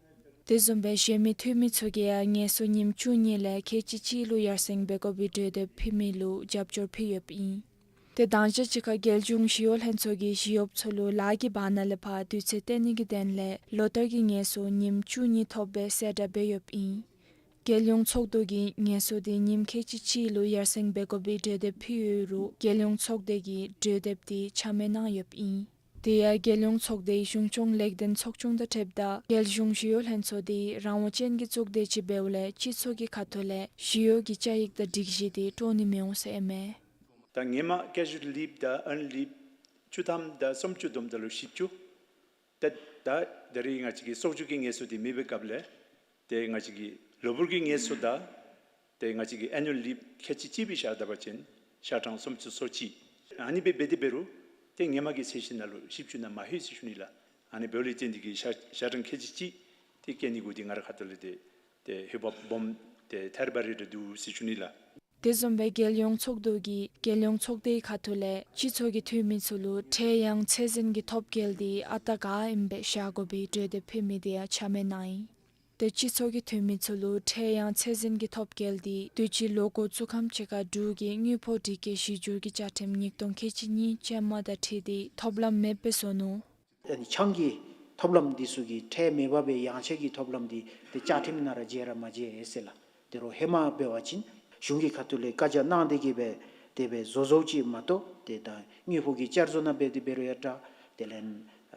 དེ་བཟུམ་སྦེ་གཞན་མི་འཐུས་མི་ཚུ་གིས་ཡང་ངལ་གསོ་ཉིནམ་བཅུ་གཉིས་ལས་ཁལ་གཅིག་གཅིག་ལུ་ཡར་སེང་འབད་དགོ་པའི་གྲོས་འདེབས་ཕུལ་མི་ལུ་རྒྱབ་སྐྱོར་ཕུལ་ཡོདཔ་ཨིན། ཏེ་དང་ཞག་གཅིག་ཁར་རྒྱལ་གཞུང་ཞི་གཡོག་ལྷན་ཚོགས་ཀྱིས་ཞི་གཡོགཔ་ཚུ་ལུ་ལཱ་གི་བར་ན་ལས་ཕར་དུས་ཚོད་བཏོན་ནི་གི་དོན་ལས་ལོ་ལྟར་གྱི་ངལ་གསོ་ཉིནམ་བཅུ་གཉིས་ཐོབ་པའི་གསལ་བསྒྲགས་འབད་ཡོདཔ་ཨིན། རྒྱལ་ཡོངས་ཚོགས་འདུ་གིས་ངལ་གསོ་དེ་ཉིནམ་ཁལ་གཅིག་གཅིག་ལུ་ཡར་སེང་འབད་དགོ་པའི་གྲོས་འདེབས་ཕུལ་ཡོད་རུང་རྒྱལ་ཡོངས་ཚོགས་སྡེ་གིས་གྲོས་འདེབས་དེ་ཆ་མེད་གནང་ཡོདཔ་ཨིན། དེ་ཡང་རྒྱལ་ཡོངས་ཚོགས་སྡེའི་གཞུང་སྐྱོང་ལེགས་ལྡན་ཚོགས་ཆུང་དང་འཁྲིལཝ་ད་རྒྱལ་གཞུང་ཞི་གཡོག་ལྷན་ཚོགས་དེ་རང་དབང་ཅན་གྱི་གཙུག་སྡེ་ཅིག་འབདཝ་ལས་སྤྱི་ཚོགས་ཀྱི་ཁ་ཐུག་ལས་ཞི་གཡོག་གི་བཅའ་ཡིག་དང་སྒྲིག་གཞི་དེ་དཀྲོག་ནི་མི་འོང་ཟེར་ཨིན་མས། ད་ཧེ་མ་ཀེ་ཞུ་ལཱལ་ལིབ་དང་ཨརནཌ་ལིབ་བཅུ་ཐམ་དང་སུམ་ཅུ་བསྡོམ་ད་ལུ་བཞི་བཅུ། ད་ད་ད་རེས་ང་བཅས་ཀྱི་གསོག་འཇོག་གི་ངལ་གསོ་དེ་མེད་པའི་སྐབས་ལས་ཏེ་ང་བཅས་ཀྱི་ལོ་བུར་གྱི་ངལ་གསོ་དང་ཏེ་ང་བཅས་ཀྱི་ཨེ་ནུ་ཨལ་ལིབ་ཁལ་གཅིག་གཅིག་སྦེ་བཞག་ད་པ་ཅིན་ཞག་གྲངས་སུམ་ཅུ་སོ་གཅིག། ཨ་ནི་སྦེ་འབད་དེ་འབད་རུང་ཏེ་ཧེ་མ་གི་ཚད་གཞི་ནང་ལུ་བཞི་བཅུ་ནང་མ་ལྷོད་ཟེར་ཞུ་ནི་ལགས། ཨ་ནི་འབདཝ་ལས་བརྟེན་ཏེ་གིས་ཞག་ཞག་གྲངས་ཁལ་གཅིག་གཅིག་ཏེ་བཀལ་ནི་གུ་ཏེ་ང་རའི་ཁ་ཐུག་ལས་ཏེ་ཏེ་ཧེ་བ་སྦོམ་ཏེ་ཐད་རི་བ་རི་ར་འདུག་ཟེར་ཞུ་ནི་ལགས། དེ་བཟུམ་སྦེ་རྒྱལ་ཡོངས་ཚོགས་འདུ་གིས་རྒྱལ་ཡོངས་ཚོགས་སྡེའི་ཁ་ཐུག་ལས་སྤྱི་ཚོགས་ཀྱི་འཐུས་མི་ཚུ་ལུ་ཁྲལ་གཡང་ཚད་འཛིན་གྱི་ཐོབ་སྐལ་དེ་ཨ་རྟག་ཁ་ཨིནམ་སྦེ་བཞག་དགོ་པའི་གྲོས་འདེབས་ཕུལ་མི་དེ་ཡང་ཆ་མེད་གནང་ཡི། ཏེ་སྤྱི་ཚོགས་ཀྱི་འཐུས་མི་ཚུ་ལུ་ཁྲལ་གཡང་ཚད་འཛིན་གྱི་ཐོབ་སྐལ་དེ་དུས་ཅི་ལོ་འགོ་བཙུགས་ཁམས་ཅིག་ཁར་འབྲུག་གི་དངུལ་ཕོགས་སྒྲིག་བཀོད་གཞི་འགྱུར་གྱི་བཅའ་ཁྲིམས་ཉིས་སྟོང་ཁལ་གཅིག་གཉིས་ཅན་མ་དང་འཁྲིལ་ཏེ་ཐོབ་ལམ་མེདཔ་སྦེ་བཟོ་ནུག། ཨ་ནི་ཆང་གི་ཐོབ་ལམ་འདི་ཚུ་གི་ཁྲལ་མེད་པར་སྦེ་ཡངས་ཆག་གི་ཐོབ་ལམ་འདི་ཏེ་བཅའ་ཁྲིམས་ནང་ར་བཅད་ར་མ་བཅད་ཟེར་ལགས། དེ་རུང་ཧེ་མ་འབད་བ་ཅིན་གཞུང་གི་ཁ་ཐུག་ལས་བཀའ་རྒྱ་གནང་སྟེ་གིས་སྦེ་དེ་སྦེ་བཟོ་བཟོཝ་ཅིག་མ་གཏོགས་ཏེ་ད་དངུལ་ཕོགས་ཀྱི་བསྐྱར་བཟོ་ནང་འབད་དེ་འབད་རུང་ཡང་འདྲ། དེ་ལས་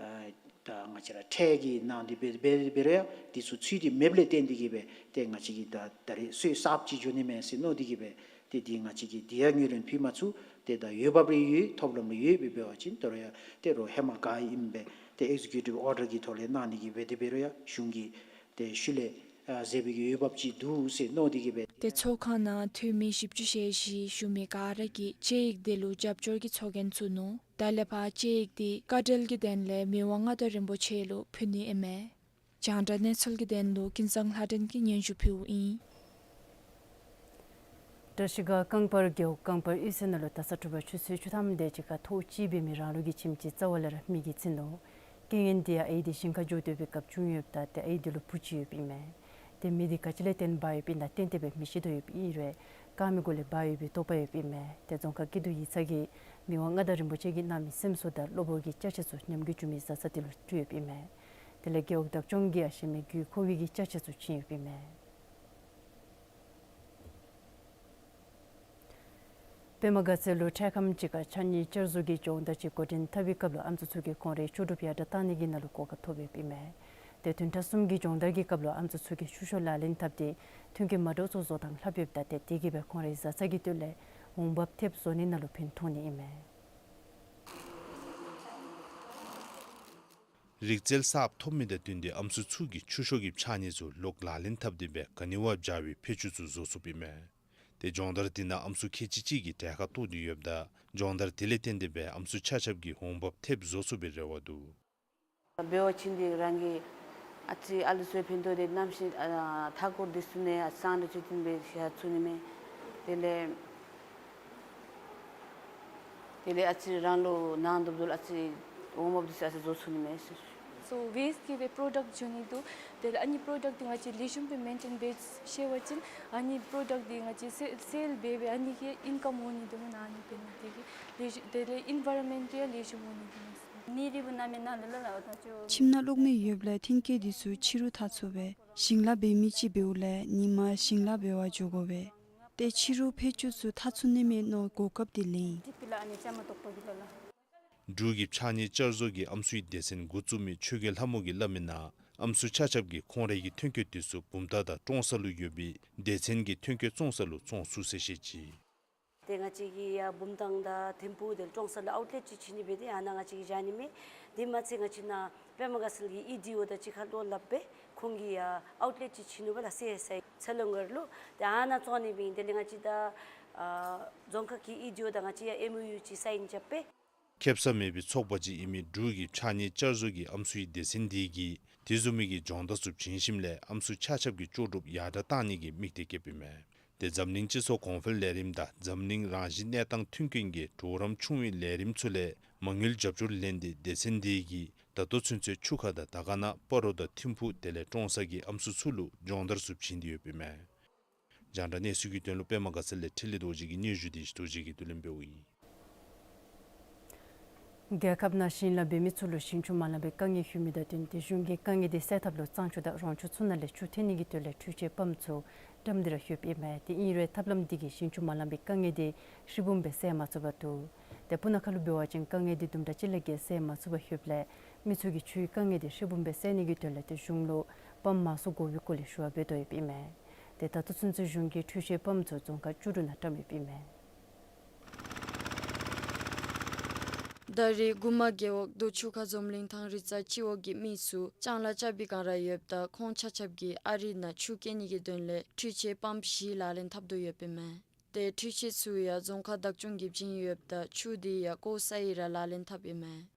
ཨ་ ད་ང་བཅས་ར་ཁྲལ་གྱི་ནང་འདི་འབད་འབད་འབད་རུང་ཡང་འདི་ཚུ་ཚུད་དེ་མེདཔ་ལས་བརྟེན་ཏེ་གིས་སྦེ་ཏེ་ང་བཅས་ཀྱིས་ད་ད་རེས་གསོལ་གསརཔ་ཅིག་འགྱོ་ནི་མས་ཟེར་མནོ་སྟེ་གིས་སྦེ་ཏེ་འདི་ང་བཅས་ཀྱིས་འདི་ཡང་ངོས་ལེན་ཕུལ་མ་ཚུགས། ཏེ་ད་འོས་འབབ་རེ་ཡོད་ཐོབ་ལམ་རེ་ཡོད་པའི་འབད་བ་ཅིན་ད་རུང་ཡང་ཏེ་རོགས་ཧེ་མ་ག་ཨིནམ་སྦེ་ཏེ་ཨེག་ཟི་ཀིའུ་ཊིབ་ཨོར་ཌར་གྱི་ཐོག་ལས་གནང་ནི་གི་འབད་དེ་འབད་རུང་ཡང་གཞུང་གིས་ཏེ་ཤུལ་ལས་ཨ་ཟེར་བའི་གི་འོས་འབབ་ཅིག་འདུག་ཟེར་མནོ་སྟེ་གིས་སྦེ། ཏེ་ཚོགས་ཁང་ནང་འཐུས་མི་བཞི་བཅུ་ཞེ་བཞི་བཞུགས་མི་ག་ར་གིས་དཔྱད་ཡིག་འདི་ལུ་རྒྱབ་སྐྱོར་གྱི་ཚོགས་རྒྱན་བཙུགས་ནུག། ད་ལས་ཕར་དཔྱད་ཡིག་འདི་དཀའ་འགྲེལ་གྱི་དོན་ལས་མི་དབང་མངའ་བདག་རིན་པོ་ཆེ་ལུ་ཕུལ་ནི་ཨིན་མས། རྒྱང་བསྒྲགས་གནས་ཚུལ་གྱི་དོན་ལུ་ཀུན་བཟང་ལྷ་སྒྲོན་གྱིས་སྙན་ཞུ་ཕུལཝ་ཨིན། བཀྲ་ཤིས་སྒང་རྐང་པར་རྒེད་འོག་རྐང་པར་གཡུས་ཚན་ནང་ལུ་ད་ས་དྲོ་པ་ཆུ་ཚོད་བཅུ་ཐམ་དེ་ཅིག་ཁར་ཐོག་གཅིག་འབད་མི་རང་ལུགས་ཀྱི་ཁྱིམ་ཅིག་རྩ་བ་ལས་ར་མེ་གིས་ཚིག་ནུག། རྐྱེན་ངན་འདི་ཡང་ཨའི་འདི་ཞིང་ཁར་འགྱོ་སྡོད་པའི་སྐབས་བྱུང་ཡོདཔ་ད་ཏེ་ཨའི་འདི་ལུ་བུ་གཅིག་ཡོདཔ་ཨིན་མས། ཏེ་མེ་འདི་ག་ཅི་ལས་བརྟེན་འབར་ཡོདཔ་ཨིན་ན་གཏན་གཏན་སྦེ་མི་ཤེས་དོ་ཡོདཔ་ཨིན་རུང་དཀར་མེ་གུ་ལས་འབར་ཡོད་པའི་དོགས་པ་ཡོདཔ་ཨིན་མས། ཏེ་རྫོང་ཁག་སྐྱིད་སྡུག་ཡིག་ཚང་གིས་མི་དབང་མངའ་བདག་རིན་པོ་ཆེ་གིས་གནང་མི་སེམས་གསོ་དང་གློ་བུར་གྱི་ཅ་ཆས་ཚུ་ཉམས་རྒུད་བྱུང་མི་བཟའ་ཚང་དེ་ལུ་སྤྲོད་ཡོདཔ་ཨིན་མས། དེ་ལས་རྒེད་འོག་བདག་སྐྱོང་གིས་ཡང་གཞན་མི་རྒྱུའི་ཁོ་བའི་གི་ཅ་ཆས་ཚུ་བྱིན་ཡོདཔ་ཨིན་མས། པདྨ་དགའ་ཚལ་ལུ་འཕྲལ་ཁམས་ཅིག་ཁར་ཕྱགས་སྙིགས་བསྐྱར་བཟོ་གི་སྦྱོང་བརྡར་ཅིག་འགོ་འདྲེན་འཐབ་པའི་སྐབས་ལུ་ཨམ་སྲུ་ཚུ་གིས་ཁོང་རའི་ལྕོགས་གྲུབ་ཡར་དྲགས་བཏང་ནི་གི་ནང་ལུ་གོ་སྐབས་ཐོབ་ཡོདཔ་ཨིན་མས། ཏེ་བདུན་ཕྲག་གསུམ་གྱི་སྦྱོང་བརྡར་གྱི་སྐབས་ལུ་ཨམ་སྲུ་ཚུ་གིས་ཆུ་ཤོག་ལག་ལེན་འཐབ་སྟེ་མཐུན་རྐྱེན་མ་འདྲཝ་ཚུ་བཟོ་ཐངས་ལྷབ་ཡོདཔ་ད་ཏེ་དེ་གིས་སྦེ་ཁོང་རའི་བཟའ་ཚང་གི་དོན་ལས་འོང་འབབ་ཐེབས་བཟོ་ནི་ནང་ལུ་ཕན་ཐོགས་ནི་ཨིན་མས། རིག་རྩལ་གསརཔ་ཐོབ་མི་དང་བསྟུན་ཏེ་ཨམ་སྲུ་ཚུ་གིས་ཆུ་ཤོག་གི་ཕྱགས་སྙིགས་ཚུ་ལོག་ལག་ལེན་འཐབ་སྟེ་སྦེ་ག་ནི་བ་འབྱར་བའི་ཕད་ཅུང་ཚུ་བཟོ་ཚུགསཔ་ཨིན་མས། ཏེ་སྦྱོང་བརྡར་འདི་ནང་ཨམ་སྲུ་ཁལ་གཅིག་གཅིག་གིས་གྲལ་ཁར་གཏོགས་ཏེ་ཡོདཔ་ད་སྦྱོང་བརྡར་དེ་ལས་བརྟེན་ཏེ་སྦེ་ཨམ་སྲུ་ཆ་ཁྱབ་ཀྱིས་འོང་འབབ་ཐེབས་བཟོ་ཚུགས་པའི་རེ་བ་འདུག། འབད་བ་ཅིན་འདི་རང་གི་ཨ་ཙི་ཨ་ལུ་ཚུ་ཕན་ཐོགས་ཏེ་གནམ་གཤིས་ཨ་མཐའ་འཁོར་འདི་ཚུ་ནང་ཨ་ཙི་གཙང་སྦྲ་ཚུ་བཏིང་སྦེ་བཞག་ཚུགས་ནི་མས། དེ་ལས་དེ་ལས་ཨ་ཙི་རང་ལུ་ནང་དུབ་དུལ་ཨ་ཙི་འོང་འབབ་འདི་ཚུ་ཨ་ཙི་བཟོ་ཚུགས་ནི་མས་ཟེར། So waste གི་སྦེ་པྲོ་ཌཀཊ་འགྱོ་ནི་འདུག། དེ་ལས་ཨ་ནི་པྲོ་ཌཀཊ་འདི་ང་བཅས་ལེགས་ཤོམ་སྦེ་མེན་ཊེན་འབད་ཤེས་པ་ཅིན་ཨ་ནི་པྲོ་ཌཀཊ་འདི་ང་བཅས་སེ་སེལ་འབད་སྦེ་ཨ་ནི་གིས་ཨིན་ཀམ་འོང་ནི་འདུག་མེན་ན། ཨ་ནི་འབད་ནི་འདི་གིས་ལེགས་ཤོམ་དེ་ལས་ཨིན་ཝའི་རོན་མེནཊ་ཡང་ལེགས་ཤོམ་འོང་ནི་འདུག་མེན་ན། ཁྱིམ་ནང་གློག་མེ་ཡོདཔ་ལས་མཐུན་རྐྱེན་འདི་ཚུ་ཕྱི་རུ་འཐག་ཚུགས་པས། ཞིང་ལཱ་འབད་མི་ཅིག་འབདཝ་ལས་ཉིན་མ་ཞིང་ལཱ་འབད་བར་འགྱོ་དགོ་པས། ཏེ་ཕྱི་རུ་ཕད་ཅུང་ཚུ་འཐག་ཚུགས་ནི་མས་མནོ་གོ་སྐབས་འདི་ལེན་ཡི། འབྲུག་གི་ཕྱགས་སྙིགས་བསྐྱར་བཟོ་གི་ཨམ་སྲུའི་སྡེ་ཚན་འགོ་བཙུགས་མི་ཆོས་རྒྱལ་ལྷ་མོ་གིས་སླབ་མིའི་ནང་ཨམ་སྲུ་ཆ་ཁྱབ་ཀྱིས་ཁོང་རའི་གི་ཐོན་སྐྱེད་འདི་ཚུ་བུམ་ཐང་དང་ཀྲོང་གསར་ལུ་ཡོད་པའི་སྡེ་ཚན་གྱི་ཐོན་སྐྱེད་བཙོང་ས་ལུ་བཙོང་ཚུགས་ཟེར་བཤད་ཅི། ཏེ་ང་བཅས་ཀྱི་ཡ་བུམ་ཐང་དང་ཐིམ་ཕུག་དེ་ལས་ཀྲོང་གསར་ལུ་ཨའུཊ་ལེཊ་ཅིག་བྱིན་ནི་འབད་དེ་ཨ་ནཱ་ང་བཅས་ཀྱིས་བཞག་ནི་མས། དེ་མ་ཚད་ང་བཅས་ནཱ་པདྨ་དགའ་ཚལ་གྱི་ཨི་ཌི་ཨོ་དང་གཅིག་ཁར་བློ་སླབ་སྦེ་ཁོང་གིས་ཡ་ཨའུཊ་ལེཊ་ཅིག་བྱིན་ནུག་པ་ལགས། སི་ཨེས་ཨའི་ཚ་ལོང་གར་ལུ། ཏེ་ཨ་ནཱ་བཙོང་ནི་འབད་ཨིན། དེ་ལས་ང་བཅས་ད་ཨ་རྫོང་ཁག་གི་ཨི་ཌི་ཨོ་དང་ང་བཅས་ཡ་ཨེམ་ཨོ་ཡུ་ཅིག་སའིན་རྐྱབ་སྦེ། ཁེབ་ས་མེད་པའི་ཚོགས་པ་ཅིག་ཨིན་མི་འབྲུག་གི་ཕྱགས་སྙིགས་བསྐྱར་བཟོ་གི་ཨམ་སྲུའི་སྡེ་ཚན་འདི་གིས་དེ་བཟུམ་མའི་གི་སྦྱོང་བརྡར་ཚུ་བྱིན་ཞིནམ་ལས་ཨམ་སྲུ་ཆ་ཁྱབ་ཀྱི་ལྕོགས་གྲུབ་ཡར་དྲགས་བཏང་ནི་གི་དམིགས་གཏད་བསྐྱེདཔ་ཨིན་མས། ཏེ་འཛམ་གླིང་སྤྱི་ཚོགས་གོང་འཕེལ་ལས་རིམ་དང་འཛམ་གླིང་རང་བཞིན་གནས་སྟངས་མཐུན་རྐྱེན་གྱི་གྲོགས་རམ་ཆུང་བའི་ལས་རིམ་ཚུ་ལས་མ་དངུལ་རྒྱབ་སྐྱོར་ལེན་ཏེ་སྡེ་ཚན་འདི་གིས་ད་ལྟོ་ཚུན་ཚོད་ཆུ་ཁ་དང་དར་དཀར་ནང་སྤ་རོ་དང་ཐིམ་ཕུག་དེ་ལས་ཀྲོང་གསར་གྱི་ཨམ་སྲུ་ཚུ་ལུ་སྦྱོང་བརྡར་ཚུ་བྱིན་ཏེ་ཡོདཔ་ཨིན་མས། རྒྱང་བསྒྲགས་གནས་ཚུལ་གྱི་དོན་ལུ་པདྨ་དགའ་ཚལ་ལས་འཕྲིན་ལས་རྡོ་རྗེ་གི་སྙན་ཞུ་འདི་ཞིག་རྡོ་རྗེ་གིས་བསྡུ་ལེན་འབདཝ་ཨིན། རྒྱལ་ཁབ་ནང་ཞིང་ལཱ་འབད་མི་ཚུ་ལུ་ཞིང་ཆུ་མ་ལང་པའི་དཀའ་ངལ་ཡོད་མི་དང་བསྟུན་ཏེ་གཞུང་གིས་དཀའ་ངལ་དེ་སེལ་ཐབས་ལུ་གཙང་ཆུ་དང་རོང་ཆུ་ཚུ་ནང་ལས་ཆུ་ཐོན་ནི་གི་དོན་ལས་འཕྲུལ་ཆས་པམཔ་ཚུ་བཀྲམ་སྟེ་ར་ཡོདཔ་ཨིན་མས། དེ་ཨིན་རུང་ཐབས་ལམ་འདི་གིས་ཞིང་ཆུ་མ་ལང་པའི་དཀའ་ངལ་དེ་ཧྲིལ་བུམ་སྦེ་སེལ་མ་ཚུགས་པར་འདུག། ཏེ་སྤུ་ན་ཁ་ལུ་འབད་བ་ཅིན་དཀའ་ངལ་དེ་དུམ་གྲ་ཅིག་ལས་བརྒལ་སེལ་མ་ཚུགས་པར་ཡོདཔ་ལས་མི་ཚུ་གིས་ཆུའི་དཀའ་ངལ་དེ་ཧྲིལ་བུམ་སྦེ་སེལ་ནི་གི་དོན་ལས་ཏེ་གཞུང་ལུ་པམཔ་མང་སུ་དགོ་པའི་སྐོར་ལས་ཞུ་བ་འབད་དོ་ཡོདཔ་ཨིན་མས། ཏེ་ད་ལྟོ་ཚུན་ཚོད་གཞུང་གིས་འཕྲུལ་ཆས་པམཔ་ཚུ་རྫོང་ཁག་བཅུ་དྲུག་ནང་བཀྲམ་ཡོདཔ་ཨིན་མས། ད་རེས་མགུར་མ་རྒེད་འོག་རྡོ་ཆུ་ཁ་འཛོམས་གླིང་ཐང་རི་རྩ་སྤྱི་འོག་གི་མི་ཚུ་ལྕང་ལཱ་རྐྱབ་པའི་བསྒང་ར་ཡོདཔ་ད་ཁོང་ཆ་ཁྱབ་ཀྱིས་ཨ་རི་ནང་ཆུ་སྐྱེལ་ནི་གི་དོན་ལས་འཕྲུལ་ཆས་པམཔ་བཞི་ལག་ལེན་འཐབ་དོ་ཡོདཔ་ཨིན་མས། ཏེ་འཕྲུལ་ཆས་ཚུ་ཡང་རྫོང་ཁག་བདག་སྐྱོང་གིས་བྱིན་ཡོདཔ་ད་ཆུ་དེ་ཡང་ཀོ་ས་ཡི་ར་ལག་ལེན་འཐབ་ཨིན་མས།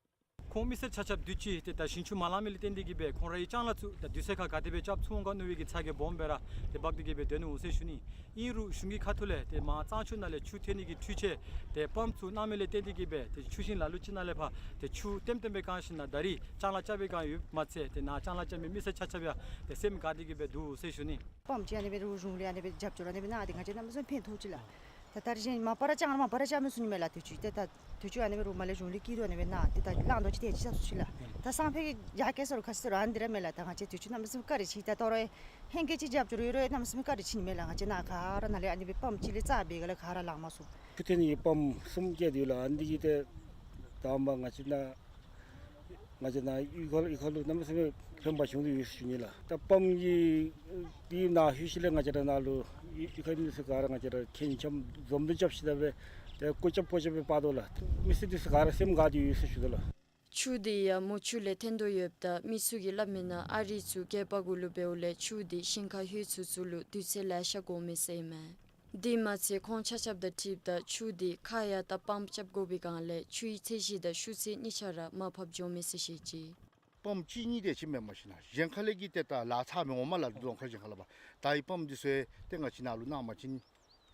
ཁོང་མི་སེར་ཆ་ཁྱབ་དུས་ཅི་ཏེ་ད་ཞིང་ཆུ་མ་ལང་མི་ལས་བརྟེན་ཏེ་གིས་སྦེ་ཁོང་རའི་ལྕང་ལཱ་ཚུ་ད་དུས་ཚོད་ཁར་ག་དེ་སྦེ་རྐྱབ་ཚུགས་འོང་ག་མནོ་བའི་གི་ཚ་གྱང་སྦོམ་སྦེ་ར་ཏེ་འབག་སྟེ་གིས་སྦེ་སྡོད་ནུག་ཟེར་ཞུ་ནི། ཨིན་རུང་གཞུང་གི་ཁ་ཐུག་ལས་ཏེ་མར་གཙང་ཆུ་ནང་ལས་ཆུ་ཐོན་ནི་གི་འཕྲུལ་ཆས་ཏེ་པམཔ་ཚུ་གནང་མི་ལས་བརྟེན་ཏེ་གིས་སྦེ་ཏེ་ཆུ་ཤིང་ལ་ལུ་ཅིག་ནང་ལས་ཕར་ཏེ་ཆུ་ལྟེམ་ལྟེམ་སྦེ་བཀང་ཞིནམ་ད་རེས་ལྕང་ལཱ་རྐྱབ་པའི་བསྒང་ཡོདཔ་མ་ཚད་ཏེ་ནཱ་ལྕང་ལཱ་རྐྱབ་མི་མི་སེར་ཆ་ཁྱབ་ཡང་ཏེ་སེམས་དགའ་སྟེ་གིས་སྦེ་འདུག་ཟེར་ཞུ་ནི། པམཔ་ཅིག་ཨ་ནི་སྦེ་རུང་གཞུང་ལས་ཨ་ནི་སྦེ་རྒྱབ་སྐྱོར་ཨ་ནི་སྦེ་གནང་སྟེ་ང་བཅས་གནམ་མེད་ས་མེད་ཕན་ཐོགས་ཅི་ལགས། ད་ད་རེས་གཞན་མ་པ་ར་ལྕང་ར་མ་པ་ར་རྐྱབ་མི་ཚུགས་ནི་མས་ལགས། དུས་ཅི་ཏེ་ད་དུས་ཅི་ཨ་ནི་སྦེ་རུང་མར་ལས་གཞུང་ལས་སྐྱིད་སྡུག་ཨ་ནི་སྦེ་གནང་སྟེ་ད་གླང་རྡོག་ཅིག་ཏེ་ཅིག་ས་སུ་ཅི་ལགས། ད་སང་ཕོད་ཀྱི་རྒྱ་སྐྱེད་སོར་ཁ་སི་ར་ཨ་ནི་འདི་ར་མས་ལགས། ད་ང་བཅས་དུས་ཅི་གནམ་མེད་ས་མེད་བཀའ་དྲིན་ཆེ། ད་ད་རུང་ཧེང་སྐལ་ཅིག་རྒྱབ་སྐྱོར་ཡོད་རུང་གནམ་མེད་ས་མེད་བཀའ་དྲིན་ཆེ་ནི་མས་ལགས། ང་བཅས་ནཱ་ག་ར་ནཱ་ལས་ཨ་ནི་སྦེ་པམཔ་གཅིག་ལས་རྩ་འབད་ག་ལས་ག་ར་ལང་མ་ཚུགས། ཆུ་ཐོན་ནི་གི་པམཔ་གསུམ་བཀལ་ཏེ་ཡོད་ལགས། ཨ་ནི་འདི་གིས་ཏེ་དང་པ་ང་བཅས་ནཱ་ ང་བཅས་ནཱ་གཡུས་ཁ་ལུ་གཡུས་ཁ་ལུ་གནམ་མེད་ས་མེད་ཕན་པ་བྱུང་སྟེ་ཡོད་ཟེར་ཞུ་ནི་ལགས། ད་པམཔ་གི་དེ་ནང་ལྷོད་ཞིནམ་ལས་ང་བཅས་ར་ནཱ་ལུ་གཡུས་ཁ་མི་སེར་ག་ར་ང་བཅས་ར་ཁེངས་འཆམ་འཛོམས་འདུ་རྐྱབ་ཞིནམ་ལས་ཏེ་སྐུ་རྐྱབ་སྤོ་རྐྱབ་སྦེ་འབག་དོ་ལགས། མི་སེར་འདི་ཚུ་ག་ར་སེམས་དགའ་སྟེ་ཡོད་ཟེར་ཞུ་དོ་ལགས། ཆུ་འདི་ཡང་མུ་ཆུ་ལས་ཐོན་དོ་ཡོདཔ་ད་མི་ཚུ་གིས་སླབ་མི་ནང་ཨ་རི་ཚུ་སྒལ་པ་གུ་ལུ་འབདཝ་ལས་ཆུ་འདི་ཞིང་ཁ་ལྷོད་ཚུན་ཚོད་ལུ་དུས་ཚོད་ལེ་ཤ་འགོརཝ་མས་ཟེར་ཨིན་མས། དེ་མ་ཚད་ཁོང་ཆ་ཁྱབ་དང་འཁྲིལཝ་ད་ཆུ་འདི་ཁ་ཡང་དང་པམཔ་རྐྱབ་དགོ་པའི་སྒང་ལས་ཆུའི་ཚད་གཞི་དང་ཤུགས་ཚད་གཉིས་ཆ་ར་མར་ཕབ་འགྱོཝ་མས་ཟེར་བཤད་ཅི། པམཔ་གཅིག་གཉིས་དེ་ཅིག་མེན་པར་ཞིན་ན་གཞན་ཁ་ལས་ཀྱི་ཏེ་ད་ལཱ་ཚ་མི་འོང་མས་ལགས། རྫོང་ཁག་གཞན་ཁ་ལས་འབད་ད་ཨི་པམཔ་འདི་ཚུ་ཏེ་ང་བཅས་ནཱ་ལུ་གནང་པ་ཅིན་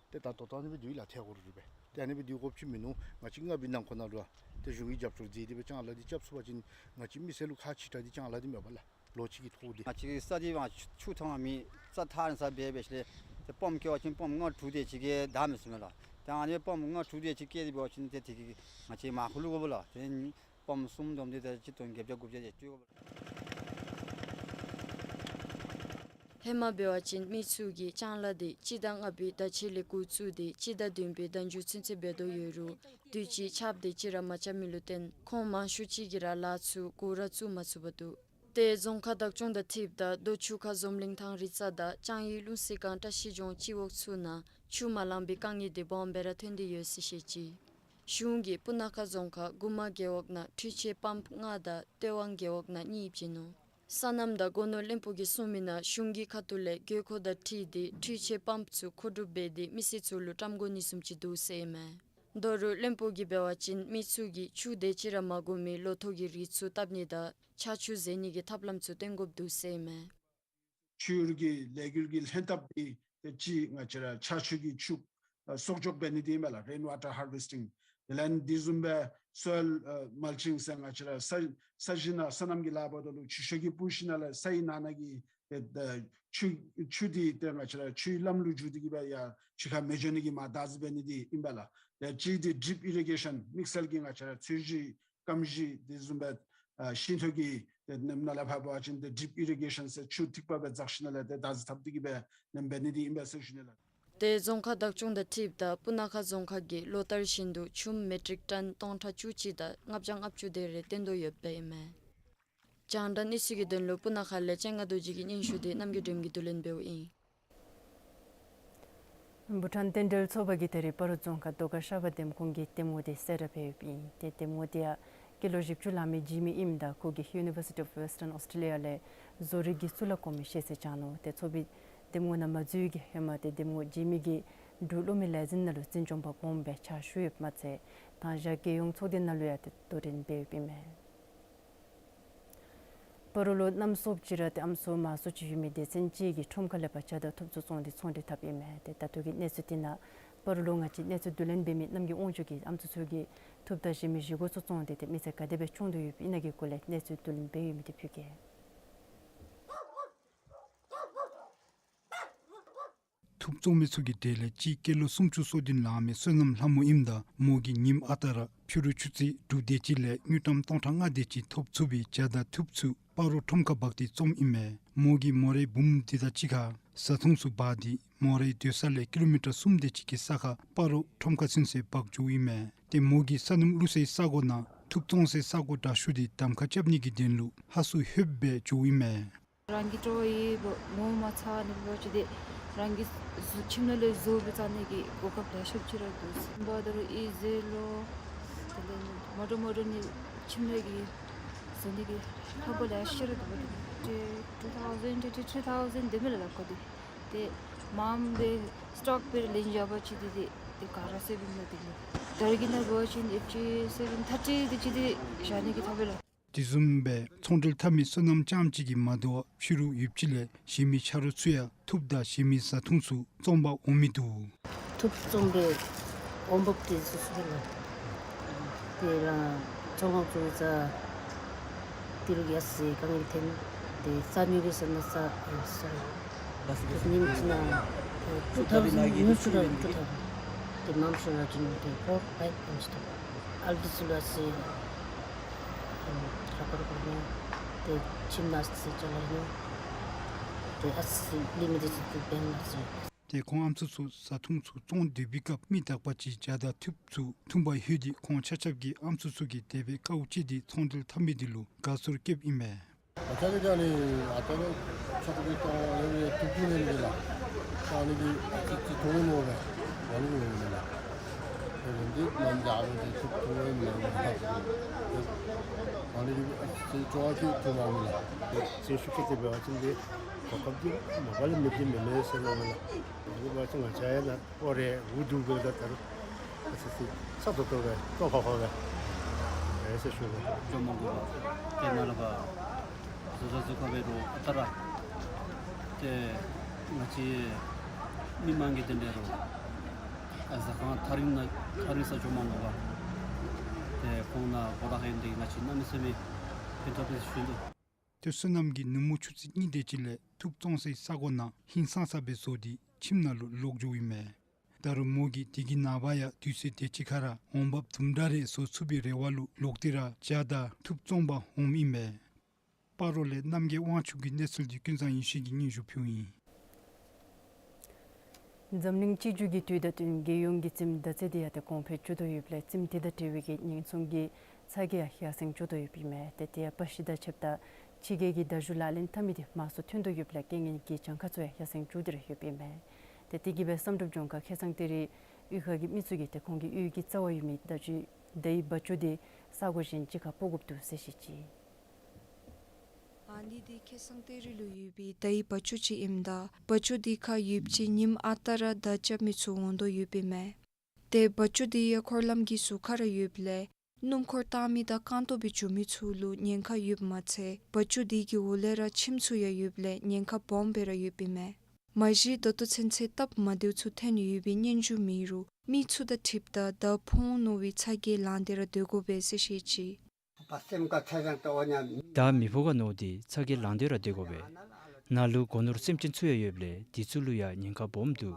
ཏེ་ད་ད་ལྟོ་ནི་སྦེ་འདི་ལགས་ཐད་ཀོ་རུ་རུ་སྦེ་ཏེ་ཨ་ནི་སྦེ་འདི་དགོཔ་ཅིག་མིན་ནུག། ང་བཅས་ལྔ་པའི་ནང་འཁོད་ནང་ལུ་ཏེ་གཞུང་གི་རྒྱབ་སྐྱོར་མཛད་དེ་སྦེ་ལྕང་ལཱ་འདི་རྐྱབ་ཚུགས་པ་ཅིན་ང་བཅས་མི་སེར་ལུ་ཁག་ཆེ་དྲགས་འདི་ལྕང་ལཱ་འདི་མས་པ་ལགས། ལོ་གཅིག་གི་ཐོག་འདི་ང་བཅས་ས་འདི་མར་ཆུ་ཐོན་མི་རྩྭ་ཐང་ས་འབད་འབད་ཞིནམ་ལས་ཏེ་པམཔ་བཀལ་བ་ཅིན་པམཔ་ལྔ་དྲུག་དེ་ཅིག་གིས་ད་མི་ཚུགས་མས་ལགས། ཏེ་ཨ་ནི་པམཔ་ལྔ་དྲུག་དེ་ཅིག་བཀལ་ཏེ་འབད་བ་ཅིན་ཏེ་དེ་གིས་ང་བཅས་མར་ཁུ་ལུ་དགོ་པས་ལགས། ཏེ་པམཔ་གསུམ་བསྡོམས་ཏེ་ད་ཅིག་དོན་བརྒྱད་བརྒྱ་དགུ་བརྒྱ་དེ་སྤྲོད་དགོ་པས། ཧེ་མ་འབད་བ་ཅིན་མི་ཚུ་གིས་ལྕང་ལཱ་འདི་སྤྱི་ཟླ་ལྔ་པའི་ཟླ་མཇུག་ལས་འགོ་བཙུགས་ཏེ་སྤྱི་ཟླ་བདུན་པའི་ཟླ་མཇུག་ཚུན་ཚོད་འབད་དོ་ཡོད་རུང་དུས་ཅི་ཆརཔ་དེ་ཅིག་ར་མ་རྐྱབ་མི་ལུ་བརྟེན་ཁོང་མང་ཤོས་ཅིག་གིས་ར་ལཱ་ཚུ་འགོ་ར་བཙུགས་མ་ཚུགས་པར་འདུག། ཏེ་རྫོང་ཁག་བདག་སྐྱོང་དང་འཁྲིལཝ་ད་རྡོ་ཆུ་ཁ་འཛོམས་གླིང་ཐང་རི་རྩ་དང་ལྕང་ཡུལ་ཀླུང་སྲི་སྒང་བཀྲ་ཤིས་ལྗོངས་སྤྱི་འོག་ཚུ་ནང་ཆུ་མ་ལང་པའི་དཀའ་ངལ་འདི་སྦོམ་སྦེ་ར་ཐོན་ཏེ་ཡོད་ཟེར་བཤད་ཅི། གཞུང་གིས་སྤུ་ན་ཁ་རྫོང་ཁག་གུ་མ་རྒེད་འོག་ནང་འཕྲུལ་ཆས་པམཔ་ལྔ་དང་སྟོད་ཝང་རྒེད་འོག་ནང་གཉིས་བྱིན་ནུག། སོ་ནམ་དང་སྒོ་ནོར་བློན་པོ་གིས་གསུངས་མི་ནང་གཞུང་གི་ཁ་ཐུག་ལས་དགོས་མཁོ་དང་འཁྲིལ་ཏེ་འཕྲུལ་ཆས་པམཔ་ཚུ་མཁོ་སྒྲུབ་འབད་དེ་མི་སེར་ཚུ་ལུ་བཀྲམ་དགོ་ནི་བཟུམ་ཅིག་འདུག་ཟེར་ཨིན་མས། ད་རུང་བློན་པོ་གིས་འབད་བ་ཅིན་མི་ཚུ་གིས་ཆུ་དེ་ཅིག་ར་མ་དགོ་མི་ལོ་ཐོག་གི་རིགས་ཚུ་བཏབ་ནི་དང་ཆར་ཆུ་བཟེད་ནི་གི་ཐབས་ལམ་ཚུ་སྟོན་དགོཔ་འདུག་ཟེར་ཨིན་མས། ཆུ་གི་ལས་འགུལ་གྱི་ལྷན་ཐབས་འདི་ཏེ་གཅིག་ང་བཅས་ར་ཆར་ཆུ་གི་ཆུ་ཨ་གསོག་འཇོག་འབད་ནི་འདི་ཨིན་མས་ལགས། Rain water harvesting། དེ་ལས་འདི་བཟུམ་སྦེ་soil ཨ་mulching ཟེར་ང་བཅས་ར་ས་ས་གཞི་ནང་སོ་ནམ་གྱི་ལཱ་འབད་དོ་ལུ་ཆུ་ཤོག་གི་སྤུ་ཤིང་ནང་ལས་ས་ཡི་ནང་ན་གི་ཏེ་ཆུ་ཆུ་འདི་ཏེ་ང་བཅས་ར་ཆུའི་ལམ་ལུ་འགྱོ་སྟེ་གི་སྦེ་ཡར་ཆུ་ཁར་མི་འགྱོ་ནི་གི་མར་བདག་འཛིན་འབད་ནི་འདི་ཨིན་པས་ལགས། ཏེ་གཅིག་འདི་drip irrigation། དམིགས་བསལ་གྱི་ང་བཅས་ར་ཚོས་གཞི་སྐམ་གཞི་དེ་བཟུམ་སྦེ་ཨ་ཤིང་ཐོག་གི་ཏེ་ནེམ་ནང་ལས་ཕར་འབད་བ་ཅིན་ཏེ་drip irrigation ཟེར་ཆུ་ཐིགས་པ་སྦེ་འཛེགས་ཞིནམ་ལས་ཏེ་བདག་འཛིན་འཐབ་སྟེ་གི་སྦེ་ནེམ་འབད་ནི་འདི་ཨིན་པས་ཟེར་ཞུ་ནི་ལགས། ཏེ་རྫོང་ཁག་བདག་སྐྱོང་དང་འཁྲིལཝ་ད་སྤུ་ན་ཁ་རྫོང་ཁག་གིས་ལོ་ལྟར་བཞིན་དུ་ཆུམ་མེ་ཊིག་ཊོན་སྟོང་ཕྲག་བཅུ་གཅིག་དང་ལྔ་བརྒྱ་ལྔ་བཅུ་དེ་རེ་བཏོན་དོ་ཡོདཔ་ཨིན་མས། རྒྱང་བསྒྲགས་གནས་ཚུལ་གྱི་དོན་ལུ་སྤུ་ན་ཁ་ལས་སྤྱན་སྔ་རྡོ་རྗེ་གི་སྙན་ཞུ་དེ་རྣམ་རྒྱལ་སྒྲོལམ་གྱིས་བསྡུ་ལེན་འབདཝ་ཨིན། བྷུ་ཊཱན་རྟེན་འབྲེལ་ཚོགས་པ་གིས་ད་རིས་སྤ་རོ་རྫོང་ཁག་རྡོ་དཀར་ཤར་པ་འདེམས་ཁོངས་ཀྱི་འདེམས་ངོ་དེ་གསལ་བསྒྲགས་འབད་ཡོདཔ་ཨིན། ཏེ་འདེམས་ངོ་དེ་ཡང་སྐྱེས་ལོ་བཞི་བཅུ་ལང་མི་འཇིགས་མི་ཨིནམ་ད་ཁོ་གིས་University of Western Australia ལས་བཟོ་རིག་གི་གཙུག་ལག་གོང་མའི་ཤེས་ཚད་སྦྱངས་ནུག། ཏེ་ཚོགས་པའི་འདེམས་ངོ་ནང་མ་འཛུལ་བའི་ཧེ་མ་ཏེ་འདེམས་ངོ་འཇིགས་མི་གིས་འབྲུག་གློག་མེ་ལས་འཛིན་ནང་ལུ་འཛིན་སྐྱོང་པ་གོངམ་སྦེ་ཕྱག་ཞུ་ཡོདཔ་མ་ཚད་དང་ཞག་རྒྱལ་ཡོངས་ཚོགས་སྡེ་ནང་ལུ་ཡང་ཏེ་དོ་འགྲན་འབད་ཡོདཔ་ཨིན་མས། སྤ་རོ་ལུ་གནམ་སྲོ་ཅིག་ར་ཏེ་ཨམ་སྲུ་མ་སྲུ་ཅིག་ཡོད་མི་སྡེ་ཚན་ཅིག་གིས་ཁྲོམ་ཁ་ལས་ཕར་ཇ་དང་ཐུག་ཚུ་བཙོངས་ཏེ་ཚོང་འབྲེལ་འཐབ་ཨིན་མས། ཏེ་ད་ལྟོ་གི་གནས་ཚུལ་འདི་ནང་སྤ་རོ་ལུ་ང་བཅས་གནས་ཚུལ་བསྡུ་ལེན་འབད་མི་རྣམ་རྒྱལ་དབང་ཕྱུག་གིས་ཨམ་སྲུ་ཚུ་གིས་ཐུགཔ་དང་བཞེས་མི་བཞེས་སྒོ་ཚུ་བཙོངས་ཏེ་ཏེ་མི་ཚེ་ག་དེ་སྦེ་སྐྱོང་དོ་ཡོདཔ་ཨིན་ན་གི་སྐོར་ལས་གནས་ཚུལ་བསྡུ་ལེན་འབད་ཡོད་མི་དེ་ཕུལ་གེ། ཐུགཔ་བཙོང་མི་ཚུ་གི་གྲས་ལས་གཅིག་སྐྱེས་ལོ་སུམ་ཅུ་སོ་བདུན་ལང་མི་བསོད་ནམས་ལྷ་མོ་ཨིནམ་ད་མོ་གིས་ཉིནམ་ཨ་རྟག་ར་ཕྱི་རུ་ཆུ་ཚོད་དྲུག་དེ་ཅིག་ལས་དངུལ་ཀྲམ་སྟོང་ཕྲག་ལྔ་དེ་ཅིག་ཐོབ་ཚུགས་པའི་ཇ་དང་ཐུགཔ་ཚུ་སྤ་རོ་ཁྲོམ་ཁར་འབག་སྟེ་བཙོངམ་ཨིན་མས། མོ་གིས་མོ་རའི་བུམོ་དེ་དང་གཅིག་ཁར་བཟའ་འཐུང་ཚུ་འབག་སྟེ་མོ་རའི་སྡོད་ས་ལས་ཀི་ལོ་མི་ཊར་གསུམ་དེ་ཅིག་གི་ས་ཁར་སྤ་རོ་ཁྲོམ་ཁར་ཚུན་ཚོད་འབག་འགྱོཝ་ཨིན་མས། ཏེ་མོ་གིས་སོ་ནམ་བླུག་སའི་ས་གོ་ནང་ཐུགཔ་བཙོང་སའི་ས་གོ་དྲག་ཤོས་དེ་གདམ་ཁ་རྐྱབ་ནི་གི་དོན་ལུ་ཧ་སུ་ལྷོདཔ་སྦེ་འགྱོཝ་ཨིན་མས། རང་གི་སྤྲོ་བ་ཡོད་པ་མོ་མ་ཚང་ནི་འབད་བ་ཅིན་ཏེ་རང་གི་གཟུགས་ཁྱིམ་ནང་ལས་བཟོ་སྦེ་བཙོང་ནི་གི་གོ་སྐབས་ལེ་ཤ་ཅིག་ར་འདུག། སེམས་པ་ད་རུང་ཨི་ཟི་ལོ། དེ་ལས་མོ་ཊ་མོ་ཊ་ནི་ཁྱིམ་ནང་གི་བཟོ་ནི་གི་ཧ་པ་ལེ་ཤ་ར་འདུག་པ། ཏེ་two thousand ཏེ་two thousand དེ་མི་ལ་ལག་ཁོ་དེ་ཏེ་མངམ་སྦེ་སི་ཊོག་སྦེ་ལེན་བཞག་པ་ཅིན་ཏེ་ཏེ་ག་ར་སེབ་ཨིན་ན། དེ་ལས་ད་རིས་ཀྱི་ནང་འབད་བ་ཅིན་ཨེཕ་ཇི་seven thirty དེ་ཅིག་ཏེ་བཞག་ནི་གི་ཐོབ་པས་ལགས། དེ་བཟུམ་སྦེ་ཚོང་འབྲེལ་འཐབ་མི་བསོད་ནམས་རྐྱངམ་གཅིག་གིས་མ་དོ་བར་ཕྱི་རུ་ཡུདཔ་ཅིག་ལས་གཞན་མི་ཆ་རོགས་ཚུ་ཡང་ཐུགཔ་དང་གཞན་མི་བཟའ་འཐུང་ཚུ་བཙོང་པར་འོང་མི་འདུག། ཐུགཔ་བཙོང་པའི་འོང་འབབ་དེ་ཚུ་ཚུ་ལགས། དེ་ར་ཚོང་ཁང་ཚུ་ཚ་དེ་རུ་གི་ཨ་ཙི་དཀའ་ངལ་ཐོན། ཏེ་རྩ་ཉུང་རེ་ཟེར་ན་རྩ་ཨེ་ཟེར་ཉིནམ་ཅིག་ནང་two thousand ཉུང་སུ་ར་two thousand། ཏེ་མངམ་སུ་ར་ཅིག་ཏེ་four five ཨིན་ཅི་ཐོབ། ཨལ་ཌི་ཚུ་ལུ་ཨ་ཙི་ཨམ་ར་ཀོར་ཀོར་ནི་ཏེ་ཁྱིམ་ནང་ཨ་ཙི་ཅ་ལ་ཨིན་ནོ། ཏེ་ཨ་ཙི་ལི་མི་དེ་ཚུ་ཏེ་འབད་ཨ་ཙི། ཏེ་ཁོང་ཨམ་སྲུ་ཚུ་བཟའ་འཐུང་ཚུ་བཙོང་སྡོད་པའི་སྐབས་མི་དག་པ་ཅིག་ཇ་དང་ཐུགཔ་ཚུ་འཐུང་པར་ལྷོད་དེ་ཁོང་ཆ་ཁྱབ་ཀྱིས་ཨམ་སྲུ་ཚུ་གིས་དེ་སྦེ་དཀའཝ་སྤྱད་དེ་ཚོང་འབྲེལ་འཐབ་མི་དེ་ལུ་དགའ་ཚོར་བསྐྱེདཔ་ཨིན་མས། ཨ་ཙི་ཅིག་ཨ་ནི་ཨ་ཏོ་ལོ་ཆོག་གི་ཏོ་ལེ་ལེ་ཐུག་ཐུག་ལེ་ལེ་ལ་ཨ་ནི་གི་ཨ་ཙི་ཅིག་ཐུག་ནོ་བས་ཨ་ནི་གི་ལེ་ལེ་ལ་ལེ་ལེ་འདི་ནམ་ཡང་མི་འདི་ཐུག་ཐུག་ལེ་ལེ་ལ་ཨ་ནི་གི་ཨ་ཙི་ཅིག་ཅོག་ཁ་ཐུག་ནོ་མི་ལ་ཙི་ཤུགས་ཀྱིས་དེ་འབད་བ་ཅིན་འདི་གོ་སྐབས་འདི་མ་པ་ལས་མི་འདི་མེན་མས་ཟེར་ནོ་མི་ལ། འདི་འབད་བ་ཅིན་ང་བཅས་ཡང་ན་ཨོ་རེ་འུ་སྡུག་དགོ་ད་ད་རུང་ཨ་ཙི་ཅིག་ས་ཏོག་ཏོ་སྦེ་ཏོག་ཁོག་ཁོག་སྦེ་རེ་ཟེར་ཞུ་དགོ། ཇོ་མོ་གུ་ཏེ་ནཱ་ལས་ཕར་བཟོ་ས་བཟོ་ཁ་འབད་རུང་ཨ་རྟག་ར་ཏེ་ང་བཅས་མི་མང་གི་དོན་འབད་རུང་ཨ་ཟ་ཁང་ཐག་རིང་ན་ཐག་རིང་ས་ཇོ་མོ་གུ་ཏེ་ཁོང་ནཱ་འབོ་ར་ཧེན་འདི་ང་བཅས་གནམ་མེད་ས་མེད་ཕན་ཐོགས་པས་ཞུ་དོ། ཏེ་བསོད་ནམས་ཀྱིས་ནུབ་མོ་ཆུ་ཚོད་གཉིས་དེ་ཅིག་ལས་ཐུགཔ་བཙོང་སའི་ས་གོ་ནང་ཧིང་སངས་ས་སྦེ་བཟོ་སྟེ་ཁྱིམ་ནང་ལུ་ལོག་འགྱོཝ་ཨིན་མས། ད་རུང་མོ་གིས་དེ་གི་ནངས་པ་ཡང་དུས་ཚོད་དེ་ཅིག་ཁར་འོང་འབབ་དུམ་གྲ་རེ་བཟོ་ཚུགས་པའི་རེ་བ་ལུ་ལོག་སྟེ་ར་ཇ་དང་ཐུགཔ་བཙོང་པར་འོངམ་ཨིན་མས། སྤ་རོ་ལས་རྣམ་རྒྱལ་དབང་ཕྱུག་གི་གནས་ཚུལ་འདི་ཀུན་བཟང་ཡེ་ཤེས་ཀྱིས་སྙན་ཞུ་ཕུལཝ་ཨིན། འཛམ་གླིང་གཅིག་གྱུར་གྱི་དུས་དང་བསྟུན་རྒྱལ་ཡོངས་ཀྱི་རྩེདམོ་མདའ་རྩེད་འདི་ཡང་ཏེ་གོང་འཕེལ་འགྱོ་དོ་ཡོདཔ་ལས་རྩེདམོ་དེ་དང་འབྲེལ་བའི་གི་ཉེན་སྲུང་གི་ཚ་གྱང་ཡང་ཡར་སེང་འགྱོ་དོ་ཡོདཔ་ཨིན་མས། ཏེ་དེ་ཡང་པར་ཤིང་དང་ཕྱདཔ་ད་ཕྱི་རྒྱལ་གྱི་མདའ་གཞུ་ལག་ལེན་འཐབ་མི་འདི་མང་སུ་ཐོན་དོ་ཡོདཔ་ལས་རྐྱེན་ངན་གྱི་གྱངས་ཁ་ཚུ་ཡང་ཡར་སེང་འགྱོ་སྟེ་ར་ཡོདཔ་ཨིན་མས། ཏེ་དེ་གིས་སྦེ་བསམ་གྲུབ་ལྗོངས་མཁར་ཁེ་སང་གཏེར་གཡུས་ཁ་གི་མི་ཚུ་གིས་ཏེ་ཁོང་གི་གཡུས་ཀྱི་རྩ་བར་ཡོད་མི་མདའ་གཞུ་མདའི་བ་ཅོ་འདི་ས་གོ་གཞན་ཅིག་ཁར་སྤོ་དགོཔ་འདུག་ཟེར་བཤད་ཅི། ཨ་ནི་འདི་ཁེ་སང་གཏེར་གཡུས་ལུ་ཡོད་པའི་མདའི་བ་ཅོ་ཅིག་ཨིནམ་ད་བ་ཅོ་འདི་ཁར་ཡོདཔ་ཅིག་ཉིནམ་ཨ་རྟག་ར་མདའ་རྐྱབ་མི་ཚུ་འོང་དོ་ཡོདཔ་ཨིན་མས། ཏེ་བ་ཅོ་འདི་ཡང་འཁོར་ལམ་གྱི་ཟུར་ཁར་ར་ཡོདཔ་ལས་སྣུམ་འཁོར་བཏང་མི་དང་རྐང་སྟོང་སྦེ་འགྱོ་མི་ཚུ་ལུ་ཉེན་ཁ་ཡོདཔ་མ་ཚད་བ་ཅོ་འདི་གི་འོག་ལས་ར་ཁྱིམ་ཚུ་ཡང་ཡོདཔ་ལས་ཉེན་ཁ་སྦོམ་སྦེ་ར་ཡོདཔ་ཨིན་མས། མ་གཞི་ད་ལྟོ་ཚུན་ཚོད་སྟབས་མ་བདེཝ་ཚུ་ཐོན་ཡོད་པའི་སྙན་ཞུ་མེད་རུང་མི་ཚུ་དང་འཁྲིལཝ་ད་མདའ་ཕོག་འོང་མནོ་བའི་ཚ་གྱང་ལང་སྟེ་ར་སྡོད་དགོ་པས་ཟེར་བཤད་ཅི། མདའ་མི་ཕོག་ག་མནོ་སྟེ་ཚ་གྱང་ལང་སྟེ་ར་སྡོད་དགོ་པས། ནཱ་ལུ་སྒོ་ནོར་སེམས་ཅན་ཚུ་ཡང་ཡོདཔ་ལས་དེ་ཚུ་ལུ་ཡང་ཉེན་ཁ་སྦོམ་འདུག།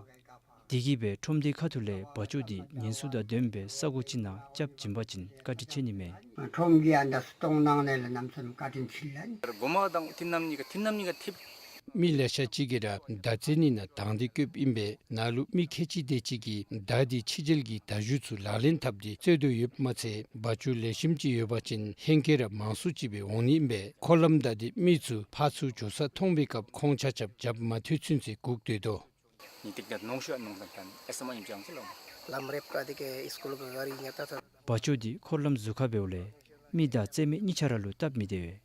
དེ་གིས་སྦེ་ཁྲོམ་སྡེ་ཁ་ཐུག་ལས་བ་ཅོ་འདི་ཉེན་སྲུང་དང་ལྡནམ་སྦེ་ས་གོ་ཅིག་ནང་རྐྱབ་བྱིན་པ་ཅིན་བཀའ་དྲིན་ཆེ་ནི་མས། ཁྲོམ་གྱི་ཨ་མདའ་སྟོང་ནང་ལས་ལ་གནམ་མེད་ས་མེད་བཀའ་དྲིན་ཆེ་ལགས། མདའ་མི་ཕོག་ག་མནོ་སྟེ་ཚ་གྱང་ལང་སྟེ་སྡོད་དགོ་པས། མི་ལེ་ཤ་ཅིག་གིས་ར་མདའ་རྩེད་ནི་ནང་དང་འདོད་བསྐྱེདཔ་ཨིན་པས། ནཱ་ལུ་མི་ཁལ་གཅིག་དེ་ཅིག་གིས་མདའ་འདི་ཕྱི་རྒྱལ་གྱི་མདའ་གཞུ་ཚུ་ལག་ལེན་འཐབ་སྟེ་རྩེད་དོ་ཡོདཔ་མ་ཚད་བ་ཅོ་ལེགས་ཤོམ་ཅིག་ཡོད་པ་ཅིན་ཧེང་སྐལ་ར་མང་སུ་ཅིག་སྦེ་འོང་ནི་ཨིན་པས། འཁོར་ལམ་མདའ་འདི་མི་ཚུ་ཕར་ཚུར་འགྱོ་ས་མཐོང་པའི་སྐབས་ཁོང་ཆ་ཁྱབ་རྒྱབ་མ་ཐོན་ཚུན་ཚོད་སྒུག་སྡོད་དོ། བ་ཅོ་འདི་འཁོར་ལམ་བཟོ་ཁ་འབདཝ་ལས་མི་ཚུ་ཕར་ཚུར་འགྱོ་ས་མཐོང་པའི་སྐབས་ཁོང་ཆ་ཁྱབ་རྒྱབ་མ་ཐོན་ཚུན་ཚོད་སྒུག་སྡོད་དོ། བ་ཅོ་འདི་འཁོར་ལམ་བཟོ་ཁ་འབདཝ་ལས་མི་དང་རྩེད་མི་གཉིས་ཆ་ར་ལུ་སྟབས་མི་བདེ་བས།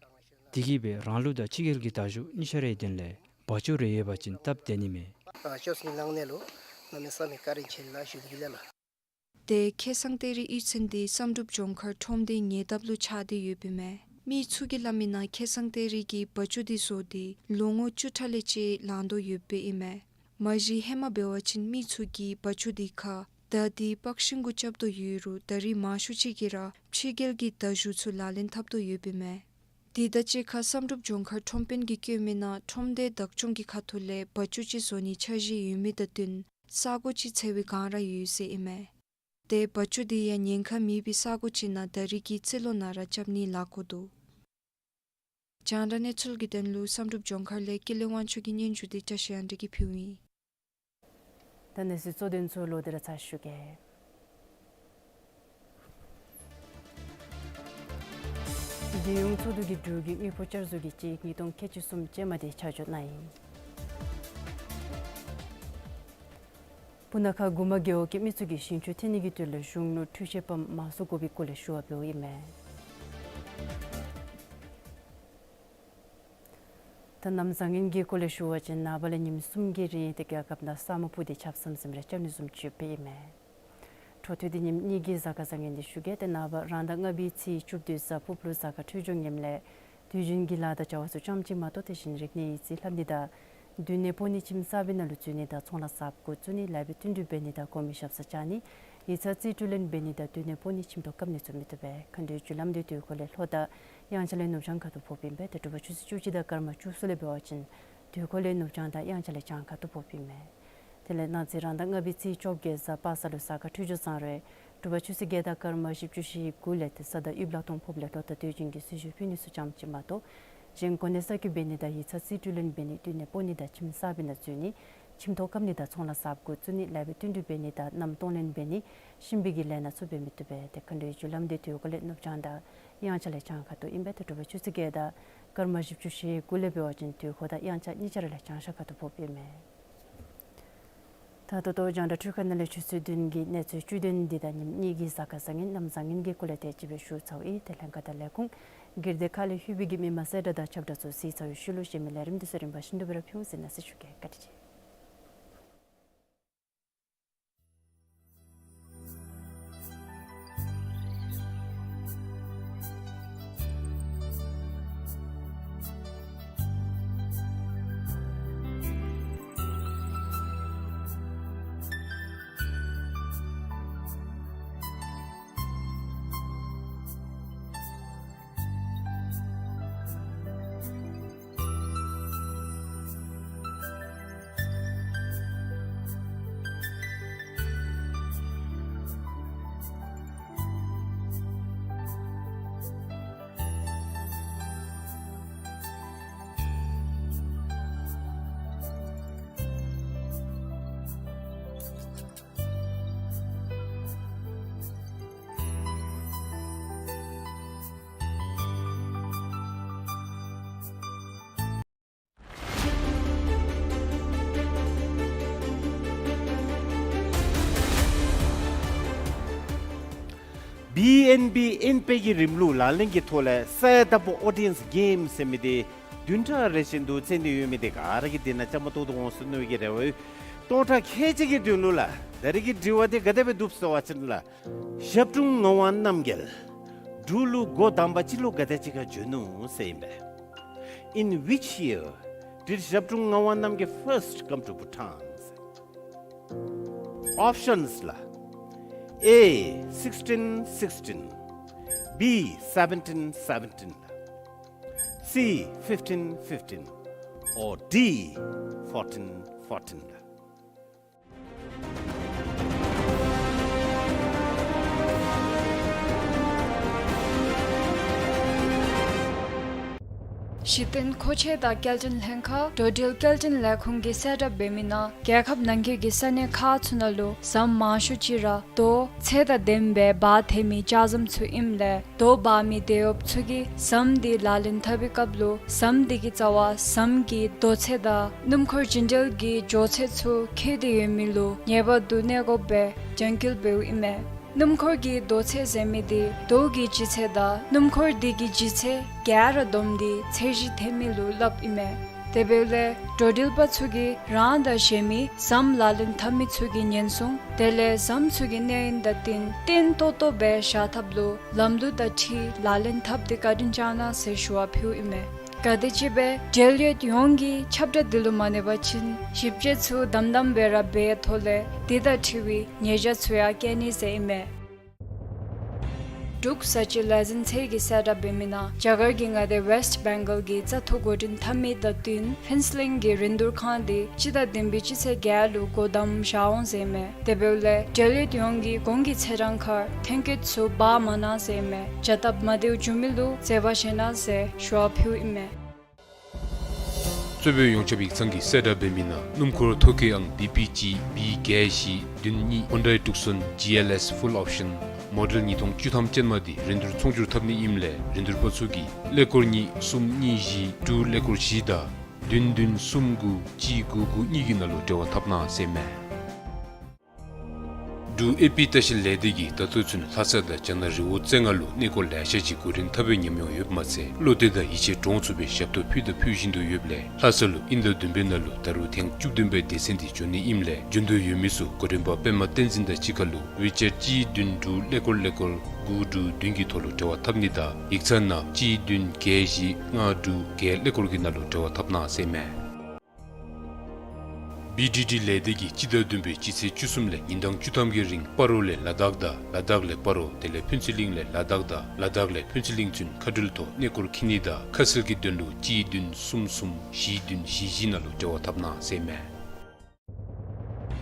དེ་གིས་སྦེ་རང་ལུགས་དང་ཕྱི་རྒྱལ་གྱི་མདའ་གཞུ་གཉིས་ཆ་རའི་དོན་ལས་བ་ཅོ་རེ་ཡོད་པ་ཅིན་སྟབས་བདེ་ནི་མས། བ་ཅོ་ནི་ནང་ནས་ལུ་གནམ་མེད་ས་མེད་བཀའ་དྲིན་ཆེ་ལགས་ཞུ་ནི་ལགས། ཏེ་ཁེ་སང་གཏེར་གཡུས་ཚན་འདི་བསམ་གྲུབ་ལྗོངས་མཁར་ཁྲོམ་སྡེའི་ཉེ་འདབས་ལུ་ཆགས་ཏེ་ཡོདཔ་ཨིན་མས། མི་ཚུ་གིས་སླབ་མི་ནང་ཁེ་སང་གཏེར་གྱིས་བ་ཅོ་འདི་བཟོ་སྟེ་ལོ་ངོ་བཅུ་ཕྲག་ལས་བཅད་ལང་དོ་ཡོདཔ་ཨིན་མས། མ་གཞི་ཧེ་མ་འབད་བ་ཅིན་མི་ཚུ་གིས་བ་ཅོ་འདི་ཁར་མདའ་འདི་པག་ཤིང་གུ་རྐྱབ་དོ་ཡོད་རུང་ད་རིས་མང་ཤོས་ཅིག་གིས་ར་ཕྱི་རྒྱལ་གྱི་མདའ་གཞུ་ཚུ་ལག་ལེན་འཐབ་དོ་ཡོདཔ་ཨིན་མས། དེ་དང་གཅིག་ཁར་བསམ་གྲུབ་ལྗོངས་མཁར་ཁྲོམ་དཔོན་གྱིས་བཀོད་མི་ནང་ཁྲོམ་སྡེ་བདག་སྐྱོང་གི་ཁ་ཐུག་ལས་བ་ཅོ་ཅིག་བཟོ་ནིའི་འཆར་གཞི་ཡོད་མི་དང་བསྟུན་ས་གོ་ཅིག་འཚོལ་བའི་བསྒང་ར་ཡོད་ཟེར་ཨིན་མས། ཏེ་བ་ཅོ་འདི་ཡང་ཉེན་ཁ་མེད་པའི་ས་གོ་ཅིག་ནང་ད་རིས་ཀྱི་རྩེད་ལོ་ནང་ར་རྐྱབ་ནི་ལཱ་འགོ་འདུག། རྒྱང་བསྒྲགས་གནས་ཚུལ་གྱི་དོན་ལུ་བསམ་གྲུབ་ལྗོངས་མཁར་ལས་ཀུན་ལེགས་དབང་ཕྱུག་གི་སྙན་ཞུ་འདི་བཀྲ་ཤིས་དབང་འདུས་ཀྱིས་ཕུལཝ་ཨིན། ད་གནས་ཚུལ་གཙོ་དོན་ཚུ་ལོག་སྟེ་ར་ཚར་ཞུ་གེ། རྒྱལ་ཡོངས་ཚོགས་འདུ་གིས་འབྲུག་གི་དངུལ་ཕོགས་བསྐྱར་བཟོ་གི་དཔྱད་ཡིག་ཉིས་སྟོང་ཁལ་གཅིག་གསུམ་ཅན་མ་དེ་ཆ་འཇོག་གནང་ཡི། སྤུ་ན་ཁ་གུ་མ་རྒེད་འོག་གི་མི་ཚུ་གིས་ཞིང་ཆུ་འཐེན་ནི་གི་དོན་ལས་གཞུང་ལུ་འཕྲུལ་ཆས་པམཔ་མང་སུ་དགོ་པའི་སྐོར་ལས་ཞུ་བ་འབདཝ་ཨིན་མས། ད་གནམ་བཟང་ངན་གྱི་སྐོར་ལས་ཞུ་བ་ཅིན་ནངས་པ་ལས་ཉིནམ་གསུམ་གྱི་རིང་ཏེ་རྒྱལ་ཁབ་ནང་ས་སྨུག་སྤུབས་ཏེ་ཆརཔ་ཟམ་ཟིམ་རེ་རྐྱབ་ནི་བཟུམ་ཅིག་ཡོདཔ་ཨིན་མས། འཕྲོ་མཐུད་དེ་ཉིནམ་གཉིས་ཀྱི་གཟའ་སྐར་བཟང་ངན་འདི་ཞུ་གེ། ཏེ་ནངས་པ་རང་ཟླ་ལྔ་པའི་ཚེས་བཅུ་བདུན་གཟའ་ཕུརཔ་ལུ་གཟའ་སྐར་འཕྲོད་སྦྱོར་ངནམ་ལས་དུས་རྒྱུན་གྱི་ལཱ་དང་བྱ་བ་ཚུ་རྐྱངམ་ཅིག་མ་གཏོགས་དེ་བཞིན་རིག་གནས་ཡིག་རྩིས་ལྷབ་ནི་དང་མདུན་ནས་སྤོ་ནི་ཁྱིམ་གསརཔ་ནང་ལུ་འཛུལ་ནི་དང་ཚོང་ལཱ་གསརཔ་འགོ་བཙུགས་ནི་ལེགས་པའི་བསྟུན་གྲོས་འབད་ནི་དང་གོང་མའི་ཞབས་སར་བཅར་ནི་ཡིག་ཚང་རྩིས་སྤྲོད་ལེན་འབད་ནི་དང་མདུན་ནས་སྤོ་ནི་ཁྱིམ་ཐོག་བཀབ་ནི་ཚུ་མི་བཏུབ་པས། མཁའ་འགྲོའི་རྒྱུ་ལམ་འདི་དུས་འཁོར་ལས་ལྷོ་དང་དབྱངས་འཆར་ལས་ནུབ་བྱང་ཁ་ཐུག་ཕོགཔ་ཨིན་པས། ཏེ་དྲོ་པ་ཆུ་ཚོད་བཅུ་གཅིག་དང་སྐར་མ་བཅུ་གསུམ་ལས་འབད་བ་ཅིན་དུས་འཁོར་ལས་ནུབ་བྱང་དང་དབྱངས་འཆར་ལས་བྱང་ཁ་ཐུག་ཕོགཔ་ཨིན་མས། དེ་ལས་གནངས་ཚེ་རང་ཟླ་ལྔ་པའི་ཚེས་བཅོ་བརྒྱད་གཟའ་པ་སངས་ལུ་གཟའ་སྐར་འཕྲོད་སྦྱོར་བཟང་རུང་དྲོ་པ་ཆུ་ཚོད་བརྒྱད་དང་སྐར་མ་བཞི་བཅུ་ཞེ་དགུ་ལས་ཏེ་གཟའ་ཟླ་དབྱིབས་ལྷག་མཐོང་ཕོགཔ་ལས་ལྷོ་དང་དུས་རྒྱུན་གྱི་གསོལ་ཞུ་ཕུལ་ནི་ཚུ་རྐྱངམ་ཅིག་མ་གཏོགས་གཞན་གོ་གནས་གསར་བསྐོ་འབད་ནི་དང་ཡིག་ཚང་རྩིས་སྤྲོད་ལེན་འབད་ནི་མདུན་ནས་སྤོ་ནི་དང་ཁྱིམ་གསརཔ་ནང་འཛུལ་ནི་ ཁྱིམ་ཐོག་བཀབ་ནི་དང་ཚོང་ལཱ་གསརཔ་འགོ་བཙུགས་ནི་ལཱ་འབད་བསྟུན་གྲོས་འབད་ནི་དང་གནམ་གཏོང་ལེན་འབད་ནི་ཤིང་བལ་གྱི་ལས་སྣ་ཚུ་འབད་མི་བཏུབ་པས། ཏེ་མཁའ་འགྲོའི་རྒྱུ་ལམ་འདི་དུས་འཁོར་ལས་ནུབ་བྱང་དང་དབྱངས་འཆར་ལས་བྱང་ཁ་ཐུག་ཨིན་པས། ཏེ་དྲོ་པ་ཆུ་ཚོད་བརྒྱད་དང་སྐར་མ་བཞི་བཅུ་ཞེ་དགུ་ལས་འབད་བ་ཅིན་དུས་འཁོར་དང་དབྱངས་འཆར་གཉིས་ཆ་ར་ལས་བྱང་ཤར་ཁ་ཐུག་ཕོགཔ་ཨིན་མས། ད་ད་ལྟོ་རྒྱང་བསྒྲགས་འཕྲུལ་ཁང་ནང་ལས་ཆུ་ཚོད་བདུན་གྱི་གནས་ཚུལ་བཅུད་དོན་འདི་དང་ཉིནམ་གཉིས་ཀྱི་གཟའ་སྐར་བཟང་ངན་གནམ་བཟང་ངན་གྱི་སྐོར་ལས་དེ་ཅིག་སྦེ་ཞུ་ཚརཝ་ཨིན། ཏེ་ལྷན་ཁག་དང་ལས་ཁུངས་སྒེར་སྡེ་ཁག་ལས་ལྷོད་པའི་གི་མི་མང་གསལ་བསྒྲགས་དང་ཁྱབ་བསྒྲགས་ཚུ་གཟིགས་ཚར་བའི་ཤུལ་ལུ་གཞན་མི་ལས་རིམ་འདི་ཚུ་རིམ་པ་བཞིན་དུ་སྦེ་ར་ཕུལ་འོང་ཟེར་མནོ་ཟེར་ཞུ་གེ། བཀའ་དྲིན་ཆེ། བི་ཨེན་བི་ཨེན་པེ་གི་རིམ་ལུགས་ལག་ལེན་གྱི་ཐོག་ལས་གསལ་དག་པོ་ཨོ་ཌི་ཡེནསི་གེམ་ཟེར་མི་འདི་བདུན་ཕྲག་རེ་བཞིན་དུ་རྩེ་ནི་ཡོད་མི་འདི་ག་ར་གིས་འདི་ནང་བཅའ་མར་གཏོགས་ཏེ་འོང་ཟེར་མནོ་བའི་གི་རེ་བ་ཡོད། སྟོང་ཕྲག་ཁལ་གཅིག་གི་དོན་ལུ་ལགས། ད་རིས་ཀྱི་དྲི་བ་འདི་ག་དེ་སྦེ་འདུག་ཟེར་བ་ཅིན་ལགས། ཞབས་དྲུང་ངག་དབང་རྣམ་རྒྱལ་འབྲུག་ལུ་འགོ་དང་པ་ཅིག་ལུ་ག་དེ་ཅིག་ཁར་བྱོན་ནུག་ཟེར་ཨིན་པས། In which year did Zhabdrung Ngawang Namgyal first come to Bhutan? Options ལགས། A sixteen sixteen, B seventeen seventeen, C fifteen fifteen, or D fourteen fourteen. གཞི་རྟེན་མཁོ་ཆས་དང་སྐྱེལ་འདྲེན་ལྷན་ཁག་འགྲོ་འགྲུལ་སྐྱེལ་འདྲེན་ལས་ཁུངས་ཀྱིས་གསལ་བསྒྲགས་འབད་མི་ནང་རྒྱལ་ཁབ་ནང་འཁོད་ཀྱི་ས་གནས་ཁག་ཚུ་ནང་ལུ་ཟམ་མང་ཤོས་ཅིག་ར་རྡོ་ཚད་དང་ལྡནམ་སྦེ་འབག་ཐེབས་མི་ལྕགས་ཟམ་ཚུ་ཨིནམ་ལས་རྡོ་འབག་མི་དེད་གཡོགཔ་ཚུ་གིས་ཟམ་འདི་ལག་ལེན་འཐབ་པའི་སྐབས་ལུ་ཟམ་འདི་གི་རྩ་བར་ཟམ་གྱི་རྡོ་ཚད་དང་སྣུམ་འཁོར་རྒྱུན་འགྲུལ་གྱི་འགྱོ་ཚད་ཚུ་འཁེལ་ཏེ་ཡོད་མི་ལུ་ངེས་པར་དུ་གནས་དགོཔ་སྦེ་རྒྱང་བཀོལ་འབདཝ་ཨིན་མས། སྣུམ་འཁོར་གྱི་རྡོ་ཚད་ཟེར་མི་འདི་རྡོ་གི་ལྗིད་ཚད་དང་སྣུམ་འཁོར་འདི་གི་ལྗིད་ཚད་ག་ར་བསྡོམས་ཏེ་ཚད་གཞི་འཐེན་མི་ལུ་སླབ་ཨིན་མས། དེ་འབདཝ་ལས་འགྲོ་འགྲུལ་པ་ཚུ་གིས་རང་དང་གཞན་མི་ཟམ་ལག་ལེན་འཐབ་མི་ཚུ་གི་ཉེན་སྲུང་དེ་ལས་ཟམ་ཚུ་གི་གནས་ཡུན་དང་བསྟུན་བརྟན་ཏོག་ཏོ་སྦེ་བཞག་ཐབས་ལུ་ལམ་ལུགས་དང་འཁྲིལ་ལག་ལེན་འཐབ་སྟེ་བཀའ་དྲིན་བསྐྱང་གནང་ཟེར་ཞུ་བ་ཕུལཝ་ཨིན་མས། ག་དེམ་ཅིག་སྦེ་འབྲེལ་ཡོད་ཡོངས་ཀྱིས་ཁྱབ་བསྒྲགས་འདི་ལུ་མ་གནས་པ་ཅིན་ཞིབ་དཔྱད་ཚུ་དམ་དམ་སྦེ་ར་འབད་ཐོག་ལས་འདི་དང་འཁྲིལ་བའི་ཉེས་བྱ་ཚུ་ཡང་བཀལ་ནི་ཟེར་ཨིན་མས། འབྲུག་གསར་སྤྱོད་ལས་འཛིན་ཚད་ཀྱིས་གསལ་བསྒྲགས་འབད་མི་ནང་རྒྱ་གར་གྱི་མངའ་སྡེ་ཝེསཊ་བེང་གཱལ་གྱི་བཙག་འཐུ་འགོ་འདྲེན་འཐབ་མི་དང་བསྟུན་ཕུན་ཚོགས་གླིང་གི་རིན་བསྡུར་ཁང་འདི་སྤྱི་ཟླ་བདུན་པའི་སྤྱི་ཚེས་བརྒྱད་ལུ་སྒོ་བསྡམ་བཞག་འོང་ཟེར་ཨིན་མས། དེ་འབདཝ་ལས་འབྲེལ་ཡོད་ཡོངས་ཀྱིས་གོང་གི་ཚེས་གྲངས་ཁར་ཐོན་སྐྱེད་ཚུ་འབག་མ་གནང་ཟེར་ཨིན་མས། བྱ་སྟབས་མ་བདེཝ་བྱུང་མི་ལུ་བརྩེ་བ་བཞེས་གནང་ཟེར་ཞུ་བ་ཕུལཝ་ཨིན་མས། གཙོས་པའི་ཡོངས་ཁྱབ་ཡིག་ཚང་གིས་གསལ་བསྒྲགས་འབད་མི་ནང་སྣུམ་འཁོར་ཐོ་བཀོད་ཨང་བི་པི་གཅིག་བི་བརྒྱད་བཞི་བདུན་གཉིས་ཧོན་ཌའི་ཀྲུག་སོན་ཇི་ཨེལ་ཨེསི་ཕུལ་ཨོབ་ཤཱན་མོ་ཌེལ་ཉིས་སྟོང་བཅུ་ཐམ་ཅན་མ་འདི་རིན་བསྡུར་ཚོང་སྒྱུར་འཐབ་ནི་ཨིནམ་ལས་རིན་བསྡུར་པ་ཚུ་གིས་ཀླད་ཀོར་གཉིས་གསུམ་གཉིས་བཞི་དྲུག་ཀླད་ཀོར་བཞི་དང་བདུན་བདུན་གསུམ་དགུ་གཅིག་དགུ་དགུ་གཉིས་ཀྱི་ནང་ལུ་འབྲེལ་བ་འཐབ་གནང་ཟེར་ཨིན་མས། འབྲུག་ཨེ་པི་ལྟ་བཤལ་ལས་སྡེ་གིས་ད་ལྟོ་ཚུན་ལྷ་ས་དང་རྒྱ་ནག་རི་བོ་རྩེ་ལྔ་ལུ་གནས་སྐོར་ལེ་ཤ་ཅིག་འགོ་འདྲེན་འཐབ་པའི་ཉམས་མྱོང་ཡོདཔ་མ་ཚད་བློ་གཏད་དང་ཡིད་ཆེས་འདྲོངས་ཚུགས་པའི་ཞབས་ཏོག་ཕུལ་དང་ཕུལ་བཞིན་དུ་ཡོདཔ་ལས་ལྷ་ས་ལུ་དབྱིན་ཟླ་བདུན་པའི་ནང་ལུ་ད་རུང་ཐེངས་བཅུ་བདུན་པའི་སྡེ་ཚན་འདི་འབྱོན་ནི་ཨིནམ་ལས་འབྱོན་འདོད་ཡོད་མི་ཚུ་གོ་རིམ་པ་པདྨ་བསྟན་འཛིན་དང་གཅིག་ཁར་ལུ་ཝི་ཅེཊ་གཅིག་བདུན་དྲུག་ཀླད་ཀོར་ཀླད་ཀོར་དགུ་དྲུག་བདུན་གྱི་ཐོག་ལུ་འབྲེལ་བ་འཐབ་ནི་དང་ཡིག་ཚང་ནང་གཅིག་བདུན་བརྒྱད་བཞི་ལྔ་དྲུག་བརྒྱད་ཀླད་ཀོར་གྱི་ནང་ལུ་འབྲེལ་བ་འཐབ་གནང་ཟེར་ཨིན་མས། བི་ཌི་ཌི་ལས་སྡེ་གིས་སྤྱི་ཟླ་བདུན་པའི་སྤྱི་ཚེས་བཅུ་གསུམ་ལས་ཉིན་གྲངས་བཅུ་ཐམ་གྱི་རིང་སྤ་རོ་ལས་ལ་དྭགས་དང་ལ་དྭགས་ལས་སྤ་རོ་དེ་ལས་ཕུན་ཚོགས་གླིང་ལས་ལ་དྭགས་དང་ལ་དྭགས་ལས་ཕུན་ཚོགས་གླིང་ཚུན་ཁ་འགྲུལ་ཐོག་གནས་སྐོར་འཁྱིད་ནི་དང་ཁ་གསལ་གྱི་དོན་ལུ་གཅིག་བདུན་གསུམ་གསུམ་བཞི་བདུན་བཞི་བཞི་ནང་ལུ་འབྲེལ་བ་འཐབ་གནང་ཟེར་ཨིན་མས།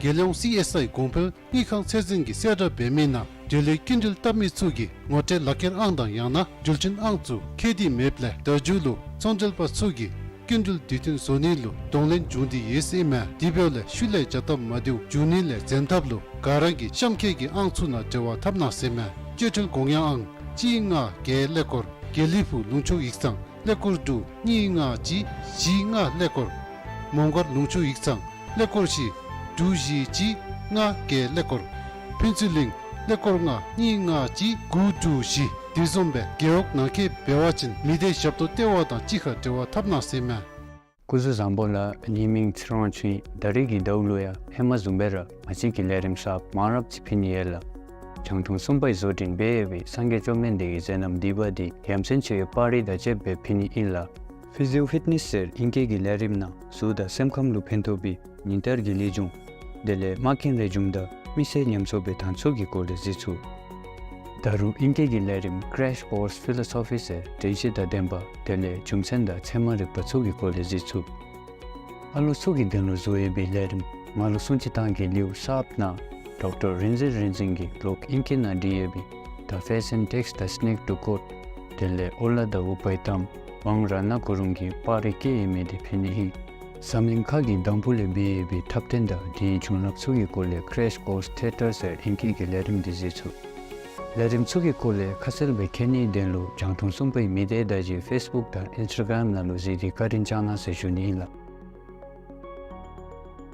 རྒྱལ་ཡོངས་སི་ཨེསི་ཨའི་གོང་འཕེལ་དངུལ་ཁང་ཚད་འཛིན་གྱིས་གསལ་བསྒྲགས་འབད་མི་ནང་འབྲེལ་ཡོད་སྐྱིན་འགྲུལ་བཏབ་མི་ཚུ་གིས་ངོ་སྤྲོད་ལག་ཁྱེར་ཨང་དང་ཡང་ན་འགྲུལ་འཕྲིན་ཨང་ཚུ་འཁྱེར་ཏེ་མེདཔ་ལས་ད་རྒྱུན་ལུ་ཚོང་འབྲེལ་པ་ཚུ་གིས་ སྐྱིན་འགྲུལ་དུས་མཐུན་བཟོ་ནི་ལུ་གདོང་ལེན་འབྱུང་སྟེ་ཡོད་ཟེར་མས། དེ་འབདཝ་ལས་ཤུལ་ལས་བྱ་ཐབས་མ་བདེཝ་འབྱུང་ནི་ལས་འཛེམ་ཐབས་ལུ་ག་ར་གིས་གཤམ་འཁོད་ཀྱི་ཨང་ཚུ་ནང་འབྲེལ་བ་འཐབ་གནང་ཟེར་མས། བཅད་ཁྲིམས་དགོངས་ཡངས་ཨང་གཅིག་ལྔ་བརྒྱད་ཀླད་ཀོར། དགེ་ལེགས་ཕུག་ལུང་ཕྱོགས་ཡིག་ཚང་ཀླད་ཀོར་དྲུག་གཉིས་ལྔ་གཅིག་བཞི་ལྔ་ཀླད་ཀོར། མོང་སྒར་ལུང་ཕྱོགས་ཡིག་ཚང་ཀླད་ཀོར་བཞི་དྲུག་བཞི་གཅིག་ལྔ་བརྒྱད་ཀླད་ཀོར། ཕུན་ཚོགས་གླིང་ཀླད་ཀོར་ལྔ་གཉིས་ལྔ་གཅིག་དགུ་དྲུག་བཞི། དེ་བཟུམ་སྦེ་རྒེད་འོག་ནང་འཁོད་འབད་བ་ཅིན་མི་སྡེ་ཞབས་ཏོག་ལྟེ་བ་དང་གཅིག་ཁར་འབྲེལ་བ་འཐབ་གནང་ཟེར་མས། སྐུ་གཟུགས་བཟང་པོ་ལགས། ངེའི་མིང་ཚེ་རིང་དབང་ཕྱུག་ཨིན། ད་རིས་ཀྱི་ཟླཝ་ལུ་ཡང་ཧེ་མ་བཟུམ་སྦེ་ར་ང་བཅས་ཀྱི་ལས་རིམ་གསརཔ་མང་རབས་ཅིག་ཕུལ་ནི་ཡོད་ལགས། རྒྱང་མཐོང་གསུམ་པའི་བཟོ་སྐྲུན་འབད་ཡོད་པའི་སངས་རྒྱས་བཅོམ་ལྡན་འདས་ཀྱི་མཛད་རྣམ་བསྡུས་པ་འདི་ཡ་མཚན་ཆེ་བའི་པར་རིས་དང་བཅསཔ་སྦེ་ཕུལ་ནི་ཨིན་ལགས། Physio Fitness ཟེར་ཨིང་སྐད་ཀྱི་ལས་རིམ་ནང་གཟུགས་དང་སེམས་ཁམས་ལུ་ཕན་ཐོགས་པའི་ཉིན་ལྟར་གྱི་ལེགས་བྱུང་དེ་ལས་མ་མཁན་རེ་བྱུང་དང་མི་སེར་ཉམས་གསོ་བའི་དང་ཚུ་གི་སྐོར་ལས་གཟིགས་ཚུགས། ད་རུང་ཨིང་སྐད་ཀྱི་ལས་རིམ་Crash Course Philosophy ཟེར་དྲན་ཤེས་དང་ལྡན་པ་དེ་ལས་རྒྱུ་མཚན་དང་ཚད་མ་རིག་པ་ཚུ་གི་སྐོར་ལས་གཟིགས་ཚུགས། ཨ་ལོ་ཚུ་གི་དོན་ལུ་བཟོ་ཡོད་པའི་ལས་རིམ་ང་ལུ་སྲུང་བརྩི་གཏང་གེ་ལེའུ་གསརཔ་ནང་ཌོག་ཊར་རིག་འཛིན་རིག་འཛིན་གྱིས་ལོག་ཨིང་སྐད་ནང་བྲིས་ཡོད་པའི་The Pheasant Takes the Snake to Court དེ་ལས་ཨོ་ལ་དང་ཨུ་པའི་ཏམ་ཝང་རཏྣ་གུ་རུང་གིས་པར་རིས་བཀོད་ཡོད་མི་དེ་ཕུལ་ནི་ཨིན། འཛམ་གླིང་ཁ་གི་འདམ་བུ་ལས་འབད་ཡོད་པའི་འཁྲབ་སྟོན་དང་དེའི་བྱུང་རབས་ཚུ་གི་སྐོར་ལས་Crash Course Theatre ཟེར་ཨིང་སྐད་ཀྱི་ལས་རིམ་འདི་གཟིགས་ཚུགས། ལས་རིམ་ཚུ་གི་སྐོར་ལས་ཁ་གསལ་སྦེ་མཁྱེན་ནིའི་དོན་ལུ་རྒྱང་མཐོང་གསུམ་པའི་མི་སྡེ་བརྡ་བརྒྱུད་Facebook དང་Instagram ནང་ལུ་གཟིགས་ཏེ་བཀའ་དྲིན་བསྐྱང་གནང་ཟེར་ཞུ་ནི་ཨིན་ལགས།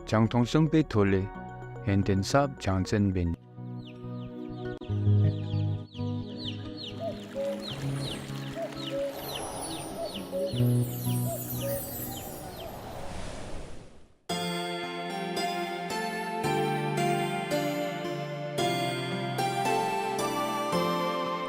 རྒྱང་མཐོང་གསུམ་པའི་ཐོག་ལས་ཡོན་ཏན་གསརཔ་སྦྱང་བརྩོན་འབད་ནི།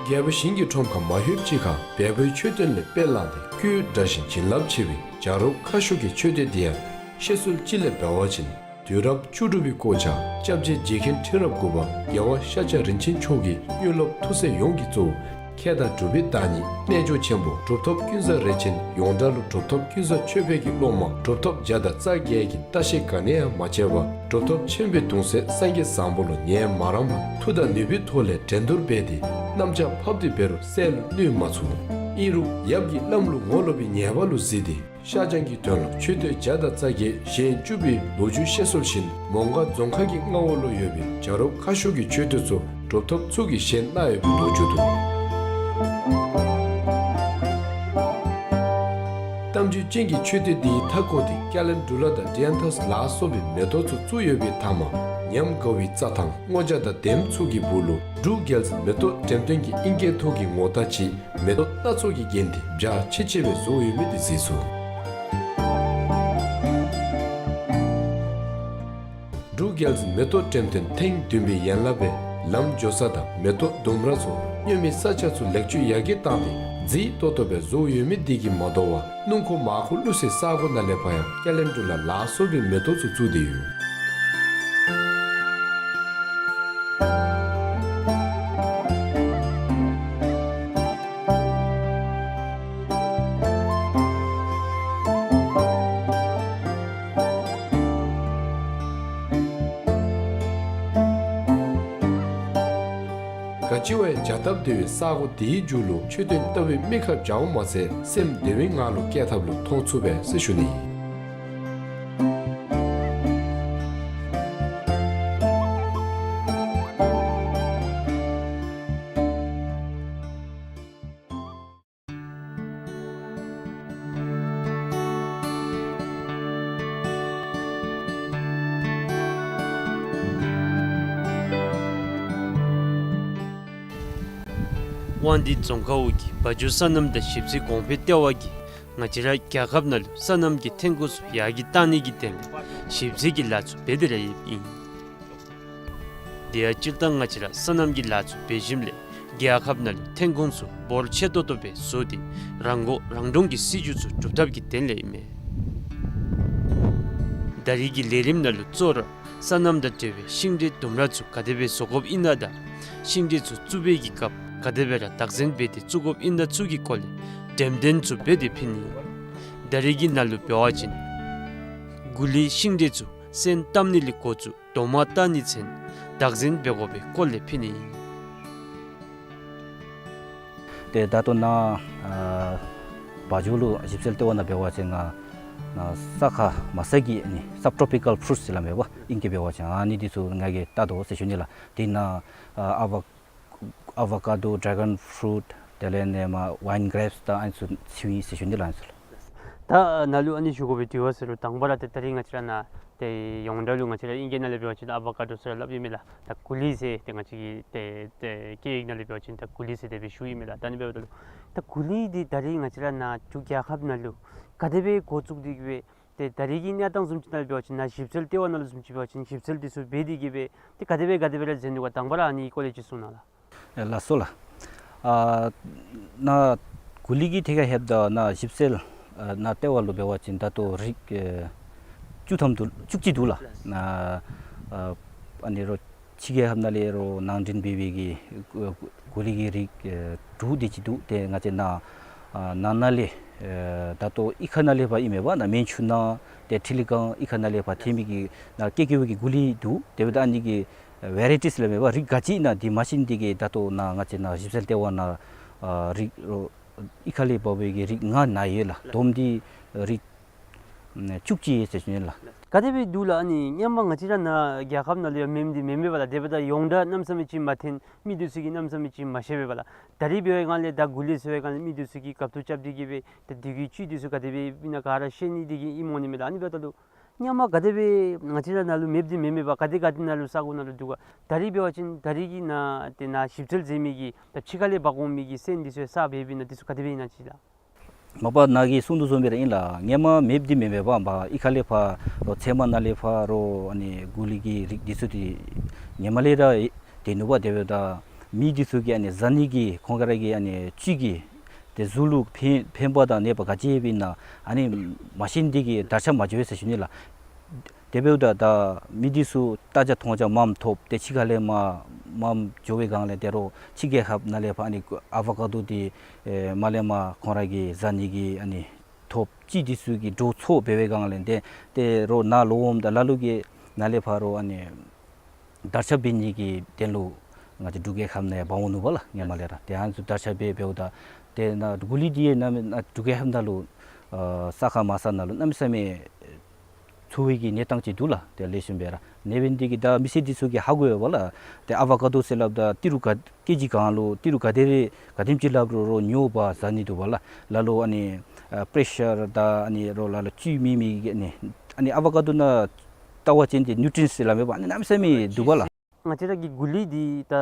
རྒྱལ་པོ་ཞིང་གི་ཁྲོམ་ཁ་མ་ལྷོདཔ་ཅིག་ཁར་བལ་པོའི་མཆོད་རྟེན་ལས་དཔེ་བླངས་ཏེ་སྐུའི་འདྲ་བཞིན་བྱིན་རླབས་ཆེ་བའི་བྱ་རོག་ཁ་ཤོར་གྱི་མཆོད་རྟེན་འདི་ཡང་བཤད་སྲོལ་ཅིག་ལས་འབད་བ་ཅིན་དུས་རབས་བཅུ་དྲུག་པའི་སྐོར་ཆ་སྐྱབས་རྗེ་རྗེ་མཁན་ཁྲི་རབས་དགུ་པ་རྒྱལ་བ་ཤཱཀྱ་རིན་ཆེན་མཆོག་གིས་དངོས་སློབ་ཐུགས་སྲས་ཡོངས་ཀྱིས་གཙོ་བོ་མཁས་དང་གྲུབ་པའི་བདག་ཉིད་རྣལ་འབྱོར་ཆེན་པོ་གྲུབ་ཐོབ་ཀུན་བཟང་རས་ཆེན་ཡོངས་གྲགས་ལུ་གྲུབ་ཐོབ་ཀུན་བཟང་ཆོས་འཕེལ་གྱི་སློབ་མ་གྲུབ་ཐོབ་བརྒྱ་དང་རྩ་བརྒྱད་ཀྱིས་ལྟ་བཤལ་ག་ནི་ཡང་མ་བྱས་པར་གྲུབ་ཐོབ་ཆེན་པོའི་གདུང་སྲས་སངས་རྒྱས་བཟང་པོ་ལུ་ཉན་མ་རངས་པར་མཐུ་དང་ནུས་པའི་ཐོག་ལས་འགྲན་བསྡུར་འབད་དེ་གནམ་ལྕགས་ཕབ་སྟེ་འབད་རུང་བསལ་ལུ་གནོད་མ་ཚུགས། ཨིན་རུང་ཡབ་ཀྱིས་བླམ་ལུ་ངོ་ལོག་པའི་ཉེས་པ་ལུ་གཟིགས་ཏེ་ཤ་ཆང་གི་དོན་ལུ་མཆོད་རྟེན་བརྒྱ་དང་རྩ་བརྒྱད་བཞེངས་བཅུག་པའི་ལོ་རྒྱུས་བཤད་སྲོལ་བཞིན་མོང་སྒར་རྫོང་ཁག་གི་མངའ་འོག་ལུ་ཡོད་པའི་བྱ་རོག་ཁ་ཤོར་གྱི་མཆོད་རྟེན་ཚུ་གྲུབ་ཐོབ་ཚུ་གིས་བཞེངས་གནང་ཡོད་པའི་ལོ་རྒྱུས་འདུག། གཏམ་རྒྱུད་ཅན་གྱི་མཆོད་རྟེན་འདིའི་མཐའ་བསྐོར་ཏེ་ཀེ་ལེན་ཌུ་ལ་དང་ཌི་ཡཱན་ཐཱས་ལ་སོགས་པའི་མེ་ཏོག་ཚུ་བཙུགས་ཡོད་པའི་མཐའ་མར་ཉམས་དགའ་བའི་རྩྭ་ཐང་སྔོ་ཇ་དང་ལྡེམ་ཚུ་གི་སྦུག་ལུ་འབྲུག་རྒྱལ་འཛིན་མེ་ཏོག་འགྲེམས་སྟོན་གྱི་ཨིང་སྐད་ཐོག་གི་ངོ་རྟགས་ཅིག་མེ་ཏོག་སྣ་ཚོགས་ཀྱིས་བརྒྱན་ཏེ་འཇའ་ཆི་ཆི་སྦེ་བཟོ་ཡོད་མི་འདི་གཟིགས་ཚུགས། འབྲུག་རྒྱལ་འཛིན་མེ་ཏོག་འགྲེམས་སྟོན་ཐེངས་བདུན་པའི་ཡན་ལག་སྦེ་ལམ་འགྱོ་ས་དང་མེ་ཏོག་ལྡུམ་ར་ཚུ་སྨྱོན་མི་ས་ཆ་ཚུ་ལེགས་བཅོས་ཡར་རྒྱས་བཏང་སྟེ་མཛེས་ཏོག་ཏོ་སྦེ་བཟོ་ཡོད་མི་འདི་གིས་མ་དོ་བར་སྣུམ་འཁོར་མར་འཁོར་བླུག་སའི་ས་གོ་ནང་ལས་ཕར་ཡང་ཀེ་ལེན་ཌུ་ལ་ལ་སོགས་པའི་མེ་ཏོག་ཚུ་བཙུགས་ཏེ་ཡོད། ག་ཅི་བ་ཡང་བྱ་སྟབས་བདེ་བའི་ས་གོ་འདིའི་མཇུག་ལུ་མཆོད་རྟེན་ལྟ་བུའི་མིག་ཁར་འཇའ་འོང་མ་ཚད་སེམས་བདེ་བའི་ངང་ལུ་བསྐྱལ་ཐབས་ལུ་མཐོང་ཚུགས་པས་ཟེར་ཞུ་ནི། དབང་འདུས་རྫོང་ཁག་འོག་གི་བ་འཇོ་སོ་ནམ་དང་ཞིབ་འཚོལ་གོང་འཕེལ་ལྟེ་བ་གིས་ང་བཅས་ར་རྒྱལ་ཁབ་ནང་ལུ་སོ་ནམ་གྱི་ཐོན་ཁུངས་ཚུ་ཡར་རྒྱས་གཏང་ནི་གི་དོན་ལས་ཞིབ་འཚོལ་གྱི་ལཱ་ཚུ་འབད་དེ་ར་ཡོདཔ་ཨིན། དེ་ཡང་སྤྱིར་བཏང་ང་བཅས་ར་སོ་ནམ་གྱི་ལཱ་ཚུ་འབད་ཞིནམ་ལས་རྒྱལ་ཁབ་ནང་ལུ་ཐོན་ཁུངས་ཚུ་འབོར་ཆེ་ཏོག་ཏོ་སྦེ་བཟོ་སྟེ་རང་མགོ་རང་འདྲོངས་ཀྱི་སྲིད་བྱུས་ཚུ་སྒྲུབ་ཐབས་ཀྱི་དོན་ལས་ཨིན་མས། ད་རིས་ཀྱི་ལས་རིམ་ནང་ལུ་གཙོ་བོ་ར་སོ་ནམ་དང་འབྲེལ་བའི་ཤིང་འབྲས་ལྡུམ་ར་ཚུ་ག་དེ་སྦེ་བཟོ་དགོཔ་ཨིན་ན་དང་ཤིང་འབྲས་ཚུ་བཙུགས་པའི་གི་སྐབས་ག་དེ་སྦེ་ར་བདག་འཛིན་འབད་དེ་བཙུགས་དགོཔ་ཨིན་ན་ཚུ་གི་སྐོར་ལས་འགྲེམས་སྟོན་ཚུ་འབད་དེ་ཕུལ་ནི་ཨིན། ད་རིས་ཀྱི་ནང་ལུ་འབད་བ་ཅིན་མགུ་ལིའི་ཤིང་འབྲས་ཚུ་སོན་བཏབ་ནི་ལས་འགོ་བཙུགས་རྡོག་མ་བཏགས་ནི་ཚུན་བདག་འཛིན་འབད་དགོ་པའི་སྐོར་ལས་ཕུལ་ནི་ཨིན། ཏེ་ད་ལྟོ་ནཱ་ཨ་བ་འཇོ་ལུ་ཞིབ་འཚོལ་ལྟེ་བ་ནང་འབད་བ་ཅིན་ང་ ཨ་ས་ཁ་མ་ས་གི་ཨ་ནི་སབ་ཊོ་པི་ཀཱལ་ཕུ་རུཊསི་ཟེར་སླབ་མས་པ། ཨིང་སྐད་འབད་བ་ཅིན་ཨ་ནི་འདི་ཚུ་ང་གིས་བལྟ་དོ་ཟེར་ཞུ་ནི་ལགས། དེ་ནང་ཨ་ཨ་བ་ཨ་བ་ཀ་ཌོ། ཌྲེ་གཱོན་ཕུ་རུཊ། དེ་ལས་ཨ་ནི་མར་ཝའིན་གྲེབསི་དང་ཨ་ནི་ཚུ་ཚུད་ཡི་ཟེར་ཞུ་ནི་ལགས། ཨ་ནི་ཚུ་ལགས། ད་ནཱ་ལུ་ཨ་ནི་ཞུ་དགོ་པའི་དུས་ཚོད་ཟེར་རུང་དང་པ་ར་ཏེ་ད་རིས་ང་བཅས་ར་ནཱ་ཏེ་ཡོངས་གྲགས་ལུ་ང་བཅས་ར་ཨིང་སྐད་ནང་ལས་འབད་བ་ཅིན་ཨ་བ་ཀ་ཌོ་ཟེར་སླབ་ཨིན་མས་ལགས། ད་གུ་ལི་ཟེར་ཏེ་ང་བཅས་ཀྱི་ཏེ་ཏེ་སྐད་ཡིག་ནང་ལས་འབད་བ་ཅིན་ད་གུ་ལི་ཟེར་དེ་སྦེ་ཞུཝ་ཨིན་མས་ལགས། ད་ཨ་ནི་འབདཝ་ད་ལུ་ད་གུ་ལི་འདི་ད་རིས་ང་བཅས་ར་ནཱ་འབྲུག་རྒྱལ་ཁབ་ནང་ལུ་ག་དེ་སྦེ་འགོ་བཙུགས་ཏེ་གི་སྦེ་ཏེ་ད་རིས་ཀྱི་གནས་སྟངས་བཟུམ་ཅིག་ནང་འབད་བ་ཅིན་ནཱ་ཞིབ་འཚོལ་ལྟེ་བ་ནང་ལུ་བཟུམ་ཅིག་འབད་བ་ཅིན་ཞིབ་འཚོལ་འདི་ཚུ་འབད་དེ་གི་སྦེ་ཏེ་ག་དེ་སྦེ་ག་དེ་སྦེ་ར་མཛད་ནུག་ག། དང་པ་ར་ཨ་ནི་སྐོར་ལས་ཅིག་གསུང་གནང་ལགས། ཨེ་ལགས་སོ་ལགས། ཨ་ནཱ་གུ་ལི་གི་ཐད་ཁར་ལྷོདཔ་ད་ནཱ་ཞིབ་འཚོལ་ཨ་ནཱ་ལྟེ་བ་ལུ་འབད་བ་ཅིན་ད་ལྟོ་རིགས་ཨེ་བཅུ་ཐམ་འདུག། བཅུ་གཅིག་འདུག་ལགས། ནཱ་ཨ་ཨ་ནི་རོགས་ཕྱི་རྒྱལ་ཁབ་ནང་ལས་རོགས་ནང་འདྲེན་འབད་བའི་གི་གུ་ལི་གི་རིགས་ཨེ་དྲུག་དེ་ཅིག་འདུག། ཏེ་ང་བཅས་ནཱ་ཨ་ནང་ན་ལས་ཨེ་ད་ལྟོ་གཡུས་ཁ་ནང་ལས་ཕར་ཨིན་མས་པ། ནཱ་མན་ཆུ་ནང་ཏེ་ཁྲི་ལི་སྒང་གཡུས་ཁ་ནང་ལས་ཕར་ཐོན་མི་གི་ནཱ་ཀེ་ཀེ་བི་གི་གུ་ལི་འདུག། དེ་འབདཝ་ད་ཨ་ནི་གི་ཝེ་རའི་ཊིས་ལས་མས་པ། རིགས་ག་ཅི་ཨིན་ན་འདི་མ་ཤེས་ནི་དེ་གིས་ད་ལྟོ་ནཱ་ང་བཅས་ནཱ་ཞིབ་འཚོལ་ལྟེ་བ་ནང་ཨ་རིགས་རོགས་གཡུས་ཁ་ལས་འབག་པའི་གི་རིགས་ལྔ་ནཱ་ཡོད་ལགས། བསྡོམས་ཏེ་རིགས་ཨམ་བཅུ་གཅིག་ཡོད་ཟེར་ཞུ་ནི་ལགས། ག་དེ་སྦེ་འདུག་ལགས། ཨ་ནི་སྔོན་མ་ང་བཅས་ར་ནཱ་རྒྱལ་ཁབ་ནང་ལུ་ཡང་མེདཔ་འདི་མེན་མས་པ་ལགས། དེ་འབདཝ་ད་ཡོངས་གྲགས་གནམ་མེད་ས་མེད་ཅིག་མ་ཐོན། མི་འདི་ཚུ་གིས་གནམ་མེད་ས་མེད་ཅིག་མ་ཤེས་པས་པ་ལགས། ད་རིས་འབད་བའི་སྒང་ལས་ད་གུ་ལི་ཟེར་བའི་སྒང་ལས་མི་འདི་ཚུ་གིས་དགའ་སྤྲོ་རྐྱབ་སྟེ་གི་སྦེ་ད་དེ་གི་བཅུད་འདི་ཚུ་ག་དེ་སྦེ་ཨིན་ན་ག་ར་ཤེས་ནི་དེ་གིས་ཨིནམ་འོང་ནི་མས་ལགས། ཨ་ནི་འབདཝ་ད་ལུ་སྔོན་མ་ག་དེ་སྦེ་ང་བཅས་ར་ནཱ་ལུ་མེདཔ་འདི་མེན་མས་པ། ག་དེ་ག་དེ་ནང་ལུ་ས་གོ་ནང་ལུ་འདུག་ག། ད་རིས་འབད་བ་ཅིན་ད་རིས་ཀྱི་ནཱ་ཏེ་ནཱ་ཞིབ་འཚོལ་མཛད་མི་གི་ད་ཕྱི་ཁ་ལས་འབག་འོང་མི་གི་སོན་འདི་ཚུ་ཡང་བསགས་འབད་བའི་ནང་འདི་ཚུ་ག་དེ་སྦེ་ཨིན་ན་ཅིག་ལགས། མ་པ་ནཱ་གིས་གསུངས་དོ་བཟུམ་སྦེ་ར་ཨིན་ལགས། སྔོན་མ་མེདཔ་འདི་མེན་མས་པ། མ་གཡུས་ཁ་ལས་ཕར་རོགས་ཚལ་མ་ནང་ལས་ཕར་རོགས་ཨ་ནི་གུ་ལི་གི་རིགས་འདི་ཚུ་འདི་སྔོན་མ་ལས་ར་ཏེ་ནུག་པ། དེ་འབདཝ་ད་མི་འདི་ཚུ་གིས་ཨ་ནི་བཟའ་ནི་གི་ཁོང་ར་གི་ཨ་ནི་བཅུད་ཀྱི་ཏེ་གཟུགས་ལུ་ཕན་ཕན་པ་དང་ནད་པ་ག་ཅི་ཡོདཔ་ཨིན་ན་ཨ་ནི་མ་ཤེས་ནི་དེ་གིས་དར་ཁྱབ་མ་འགྱོ་བས་ཟེར་ཞུ་ནི་ལགས། དེ་འབདཝ་ད་ད་མི་འདི་ཚུ་ལྟ་རྒྱ་མཐོང་རྒྱ་མངམ་ཐོབ། ཏེ་ཕྱི་ཁ་ལས་མར་མངམ་འགྱོ་བའི་སྒང་ལས་ཏེ་རོགས་ཕྱི་རྒྱལ་ཁབ་ནང་ལས་ཕར་ཨ་ནི་ཨ་བ་ཀ་ཌོ་འདི་ཨེ་མར་ལས་མར་ཁོང་ར་གི་བཟའ་ནི་གི་ཨ་ནི་ཐོབ་ཅིག་འདི་ཚུ་གི་འགྲོ་ཚུགས་འབད་བའི་སྒང་ལས་ཏེ་ཏེ་རོགས་ནཱ་ལོག་འོངམ་ད་ལ་ལུ་གིས་ནཱ་ལས་ཕར་རོགས་ཨ་ནི་དར་ཁྱབ་འབད་ནི་གི་དོན་ལུ་ང་བཅས་འབྲུག་རྒྱལ་ཁབ་ནང་ཡང་འབག་འོང་ནུག་པ་ལགས། སྔོན་མ་ལས་ར་ཏེ་ཨ་ནི་ཚུ་དར་ཁྱབ་འབད་འབདཝ་ད་ཏེ་ནཱ་གུ་ལི་འདི་ཡང་ནཱ་ནཱ་འབྲུག་རྒྱལ་ཁབ་ནང་ལུ་ཨ་ས་ཁ་མ་ས་ནང་ལུ་གནམ་མེད་ས་མེད་ཚུ་བའི་གི་གནས་སྟངས་ཅིག་འདུག་ལགས། ཏེ་ལེགས་ཤོམ་སྦེ་ར་ཨ་ནི་འབད་ནི་དེ་གིས་ད་མི་སེར་འདི་ཚུ་གིས་ཧ་གོ་ཡོད་པ་ལགས། ཏེ་ཨ་བ་ཀ་ཌོ་ཟེར་སླབ་ད་ཏི་རུ་ག་ཀེ་ཇི་གང་ལུ་ཏི་རུ་ག་དེ་རེ་ག་དེམ་ཅིག་སླབ་རུང་རོགས་ཉོ་བ་བཟའ་ནི་འདུག་པ་ལགས། ལ་ལུ་ཨ་ནི་ཨ་པེ་རེ་ཤར་དང་ཨ་ནི་རོགས་ལ་ལུ་བཅུད་མེད་མི་གི་ཨ་ནི་ཨ་ནི་ཨ་བ་ཀ་ཌོ་ནང་ལྟ་བ་ཅིན་ཏེ་ནིའུ་ཊི་རི་ཡེནཊསི་ཟེར་སླབ་མས་པ། ཨ་ནི་གནམ་མེད་ས་མེད་འདུག་པ་ལགས། ང་བཅས་ར་གི་གུ་ལི་འདི་ད་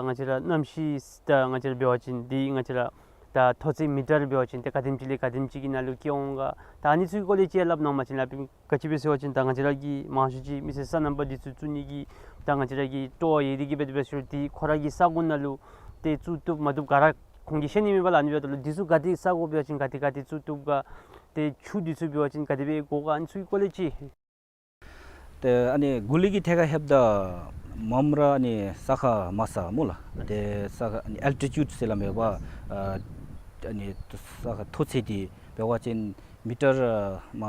ང་བཅས་ར་གནམ་གཤིས་ད་ང་བཅས་ར་འབད་བ་ཅིན་འདི་ང་བཅས་ར་ད་མཐོ་ཚད་མི་ཊར་འབད་བ་ཅིན་ཏེ་ག་དེམ་ཅིག་ལས་ག་དེམ་ཅིག་གི་ནང་ལུ་སྐྱེ་འོང་ག། ད་ཨ་ནི་ཚུ་གི་སྐོར་ལས་ཅིག་སླབ་གནང་བ་ཅིན་ལགས། ག་ཅི་སྦེ་ཟེར་བ་ཅིན་ད་ང་བཅས་ར་གི་མང་ཤོས་ཅིག་མི་སེར་སོ་ནམ་པ་འདི་ཚུ་བཙུགས་ནི་གི་ད་ང་བཅས་ར་གི་སྤྲོ་བ་ཡོད་དེ་གི་སྦེ་དེ་སྦེ་ཟེར་ཏེ་ཁོང་ར་གི་ས་གོ་ནང་ལུ་ཏེ་བཙུགས་བཏུབ་མ་བཏུབ་ག་ར་ཁོང་གིས་ཤེས་ནི་མེད་པ་ལགས། ཨ་ནི་འབདཝ་ད་ལུ་འདི་ཚུ་ག་དེ་ས་གོ་འབད་བ་ཅིན་ག་དེ་ག་དེ་བཙུགས་བཏུབ་ག། ཏེ་ཆུ་འདི་ཚུ་འབད་བ་ཅིན་ག་དེ་སྦེ་དགོ་ག། ཨ་ནི་ཚུ་གི་སྐོར་ལས་ཅིག། ཏེ་ཨ་ནི་གུ་ལི་གི་ཐད་ཁར་ལྷོདཔ་ད་མངམ་ར་ཨ་ནི་ས་ཁ་མ་ས་སྨོ་ལགས། ཏེ་ས་ཁ་ཨ་ནི་ཨལ་ཊི་ཊིའུཌ་ཟེར་སླབ་མས་པ། ཨ་ཨ་ནི་ས་ཁ་མཐོ་ཚད་འདི་འབད་བ་ཅིན་མི་ཊར་མ་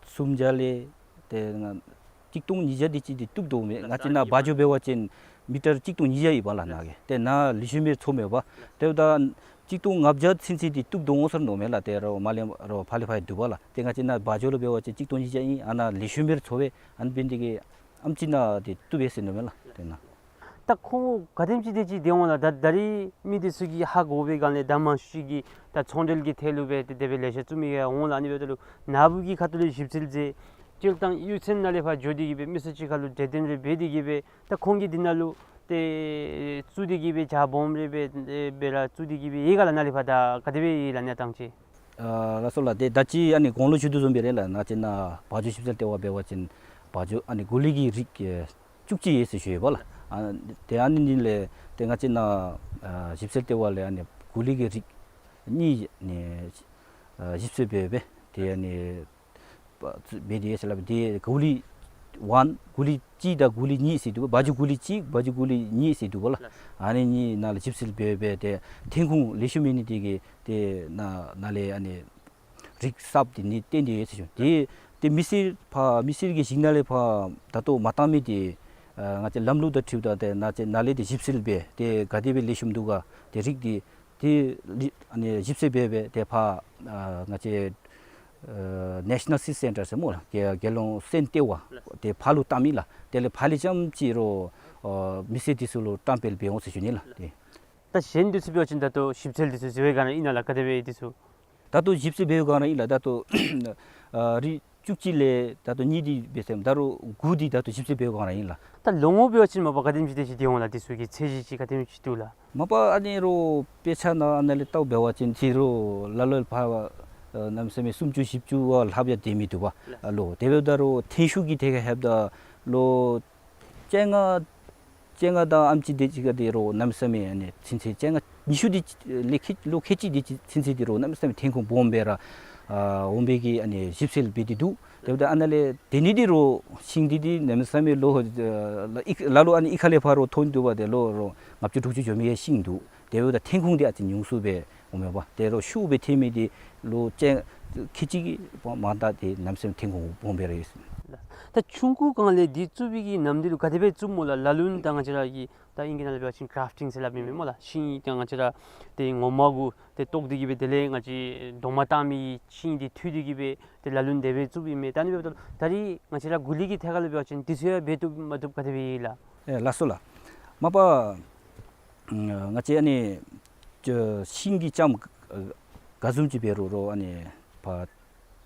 སུམ་བརྒྱ་ལས་ཏེ་ང་གཅིག་སྟོང་ཉིས་བརྒྱ་དེ་ཅིག་འདི་བཏུབ་དོ་མས། ང་བཅས་ནཱ་བ་འཇོ་འབད་བ་ཅིན་མི་ཊར་གཅིག་སྟོང་ཉིས་བརྒྱ་ཡོད་པ་ལགས་ནཱ་གི། ཏེ་ནཱ་ལེགས་ཤོམ་སྦེ་ཚོར་མས་པ། དེ་འབདཝ་ད་གཅིག་སྟོང་ལྔ་བརྒྱ་ཚུན་ཚོད་འདི་བཏུབ་དོ་འོང་ཟེར་མནོཝ་མས་ལགས། ཏེ་རོགས་མར་ལས་རོགས་ཕར་ལས་ཕར་འདུག་པ་ལགས། ཏེ་ང་བཅས་ནཱ་བ་འཇོ་ལུ་འབད་བ་ཅིན་གཅིག་སྟོང་ཉིས་བརྒྱ་ཨིན། ཨ་ནཱ་ལེགས་ཤོམ་སྦེ་ཚོར་བས། ཨ་ནི་འབད་ནི་དེ་གིས་ཨེམ་ཅིག་ནཱ་འདི་བཏུབ་པས་ཟེར་མནོཝ་མས་ལགས། ཏེ་ནཱ་ད་ཁོང་ག་དེམ་ཅིག་དེ་ཅིག་འདི་འོང་ལགས། ད་ད་རིས་མི་འདི་ཚུ་གིས་ཧ་གོ་བའི་སྒང་ལས་ད་མང་ཤོས་ཅིག་གིས་ད་ཚོང་འབྲེལ་གྱི་ཐད་ལུ་སྦེ་ཏེ་དེ་སྦེ་ལེ་ཤ་བཙུགས་མི་ཡང་འོང་ལགས། ཨ་ནི་འབདཝ་ད་ལུ་ནཱ་བུ་གི་ཁ་ཐུག་ལས་ཞིབ་འཚོལ་མཛད་སྤྱིར་བཏང་གཡུས་ཚན་ནང་ལས་ཕར་འགྱོ་སྟེ་གི་སྦེ་མི་སེར་ཅིག་ཁར་ལུ་གྲོས་བསྟུན་རེ་འབད་དེ་གི་སྦེ་ད་ཁོང་གིས་འདི་ནང་ལུ་ཏེ་བཙུགས་ཏེ་གི་སྦེ་ཇ་སྦོམ་རེ་སྦེ་སྦེ་ར་བཙུགས་ཏེ་གི་སྦེ་ཡོད་ག་ལགས། ནཱ་ལས་ཕར་ད་ག་དེ་སྦེ་ཡོད་ལགས་གནས་སྟངས་ཅིག། ཨ་ལགས་སོ་ལགས། ཏེ་ད་ཅི་ཨ་ནི་གོང་ལུ་ཞུ་དོ་བཟུམ་སྦེ་ར་ལགས། ང་བཅས་ནཱ་བ་འཇོ་ཞིབ་འཚོལ་ལྟེ་བ་འབད་བ་ཅིན་བ་འཇོ་ཨ་ནི་གུ་ལི་གི་རིགས་ཨེ་བཅུ་གཅིག་ཡོད་ཟེར་ཞུ་ཡོད་པ་ལགས། ཨ་ཏེ་ཨ་ནི་ནི་ལས་ཏེ་ང་བཅས་ནཱ་ཨ་ཞིབ་འཚོལ་ལྟེ་བ་ལས་ཨ་ནི་གུ་ལི་གི་རིགས་གཉིས་ཨ་ནི་ཨ་ཞིབ་འཚོལ་འབད་འབད་ཏེ་ཨ་ནི་འབད་དེ་ཡོད་ཟེར་སླབ་པས། ཏེ་གུ་ལི་ཝན་གུ་ལི་གཅིག་དང་གུ་ལི་གཉིས་ཟེར་འདུག་པ། བ་འཇོ་གུ་ལི་གཅིག་བ་འཇོ་གུ་ལི་གཉིས་ཟེར་འདུག་པ་ལགས། ཨ་ནི་གཉིས་ནང་ལས་ཞིབ་འཚོལ་འབད་འབད་ཏེ་ཐོན་ཁུངས་ལེགས་ཤོམ་མེད་ནི་དེ་གིས་ཏེ་ནཱ་ནཱ་ལས་ཨ་ནི་རིགས་གསརཔ་འདི་ནི་བཏོན་ཏེ་ཡོད་ཟེར་ཞུ། ཏེ་ཏེ་མི་སེར་ཕར་མི་སེར་གྱི་ཞིང་ནང་ལས་ཕར་ད་ལྟོ་མ་བཏང་མི་འདི་ཨ་ང་བཅས་ལམ་ལུགས་དང་འཁྲིལཝ་ད་ཏེ་ནཱ་ཅིག་ནཱ་ལས་ཏེ་ཞིབ་འཚོལ་འབད་ཏེ་ག་དེ་སྦེ་ལེགས་ཤོམ་འདུག་ག། ཏེ་རིགས་འདི་ཏེ་ལི་ཨ་ནི་ཞིབ་འཚོལ་འབད་འབད་ཏེ་ཕར་ཨ་ང་བཅས་ ཨ་National Seed Centre ཟེར་སྨོ་ལགས། རྒྱལ་རྒྱལ་ཡོངས་སོན་ལྟེ་བ་དེ་ཕར་ལུ་བཏངམ་ཨིན་ལགས། དེ་ལས་ཕར་ལས་རྐྱངམ་ཅིག་རོགས་ཨ་མི་སེར་འདི་ཚུ་ལུ་བཀྲམ་སྤེལ་འབད་འོང་ཟེར་ཞུ་ནི་ལགས། ཏེ་ད་གཞན་འདི་ཚུ་འབད་བ་ཅིན་ད་ལྟོ་ཞིབ་འཚོལ་འདི་ཚུ་ཟེར་བའི་སྒང་ར་ཨིན་ན་ལགས། ག་དེ་སྦེ་འདི་ཚུ། ད་ལྟོ་ཞིབ་འཚོལ་འབད་བའི་སྒང་ར་ཨིན་ལགས། ད་ལྟོ་ཨ་རིགས་བཅུ་གཅིག་ལས་ད་ལྟོ་གཉིས་འདི་འབད་ཟེར་ད་རུང་དགུ་འདི་ད་ལྟོ་ཞིབ་འཚོལ་འབད་བའི་སྒང་ར་ཨིན་ལགས། ད་ལོ་ངོ་འབད་བ་ཅིན་མ་པ་ག་དེམ་ཅིག་དེ་ཅིག་འདི་འོང་ལགས། འདི་ཚུ་གི་ཚད་གཞི་ཅིག་ག་དེམ་ཅིག་འདུག་ལགས། མ་པ་ཨ་ནི་རོགས་དཔེ་ཆ་ནང་ཨ་ནཱ་ལས་བལྟཝ་འབད་བ་ཅིན་ཅིག་རོགས་ལ་ལོ་ལས་ཕར་ཨ་གནམ་མེད་ས་མེད་སུམ་ཅུ་བཞི་བཅུ་བ་ལྷགཔ་ཡང་སྡོད་མི་འདུག་པ། ཨ་ལོ་དེ་འབདཝ་ད་རོགས་ཐོན་ཤུགས་ཀྱི་ཐད་ཁར་ལྷོདཔ་ད་ལོ་བཅོ་ལྔ་བཅོ་ལྔ་དང་ཨ་ནེམ་ཅིག་དེ་ཅིག་ཁར་དེ་རོགས་གནམ་མེད་ས་མེད་ཨ་ནི་ཚུན་ཚོད་བཅོ་ལྔ་ཉི་ཤུ་དེ་ལས་ཁལ་ལོ་ཁལ་གཅིག་དེ་ཅིག་ཚུན་ཚོད་དེ་རོགས་གནམ་མེད་ས་མེད་ཐོན་ཁུངས་སྦོམ་སྦེ་ར་ཨ་འོང་པའི་གི་ཨ་ནི་ཞིབ་འཚོལ་འབད་དེ་འདུག། དེ་འབདཝ་ད་ཨ་ནཱ་ལས་དེ་ནི་དེ་རོགས་ཤིང་འདི་དེ་གནམ་མེད་ས་མེད་ལོ་ཨ་ལ་ལོ་ཨ་ནི་གཡུས་ཁ་ལས་ཕར་རོགས་ཐོན་འདུག་པ། དེ་ལོ་རོགས་ལྔ་བཅུ་དྲུག་ཅུ་འགྱོ་མི་གི་ཤིང་འདུག། དེ་འབདཝ་ད་ཐོན་ཁུངས་དེ་ཨ་ཙི་ཉུང་སུ་སྦེ་འོང་མས་པ། དེ་རོགས་ཤུགས་སྦེ་ཐོན་མི་དེ་ལོ་བཅོ་ཁལ་གཅིག་གི་མ་མ་ད་དེ་གནམ་མེད་ས་མེད་ཐོན་ཁུངས་སྦོམ་སྦེ་ར་ཡོད་ཟེར། ད་ཆུང་ཀུའི་སྒང་ལས་འདི་བཙུགས་པའི་གི་ནམ་དུས་ལུ་ག་དེ་སྦེ་བཙུགསཔ་སྨོ་ལགས། ལ་ལུ་ད་ང་བཅས་ར་གི་ད་ཨིང་སྐད་ནང་ལས་འབད་བ་ཅིན་གརཕ་ཊིང་ཟེར་སླབ་མི་མས་སྨོ་ལགས། ཤིང་ད་ང་བཅས་ར་དེ་ངོ་མ་གུ་དེ་བཏོག་སྟེ་གི་སྦེ་དེ་ལས་ང་བཅས་རྡོག་མ་བཏགས་མི་ཤིང་དེ་འཐུ་སྟེ་གི་སྦེ་དེ་ལ་ལུ་དེ་སྦེ་བཙུགསཔ་ཨིན་མས། ད་ཨ་ནི་འབདཝ་ད་ད་རིས་ང་བཅས་ར་གུ་ལི་གི་ཐད་ཁར་ལུ་འབད་བ་ཅིན་འདི་ཚུ་ཡང་འབད་བཏུབ་མ་བཏུབ་ག་དེ་སྦེ་ཨིན་ལགས། ཨེ་ལགས་སོ་ལགས། མ་པ་ང་བཅས་ཨ་ནི་ཤིང་གི་ལྕངམ་ག་བཟུམ་ཅིག་འབད་རུང་རོགས་ཨ་ནི་ཕར་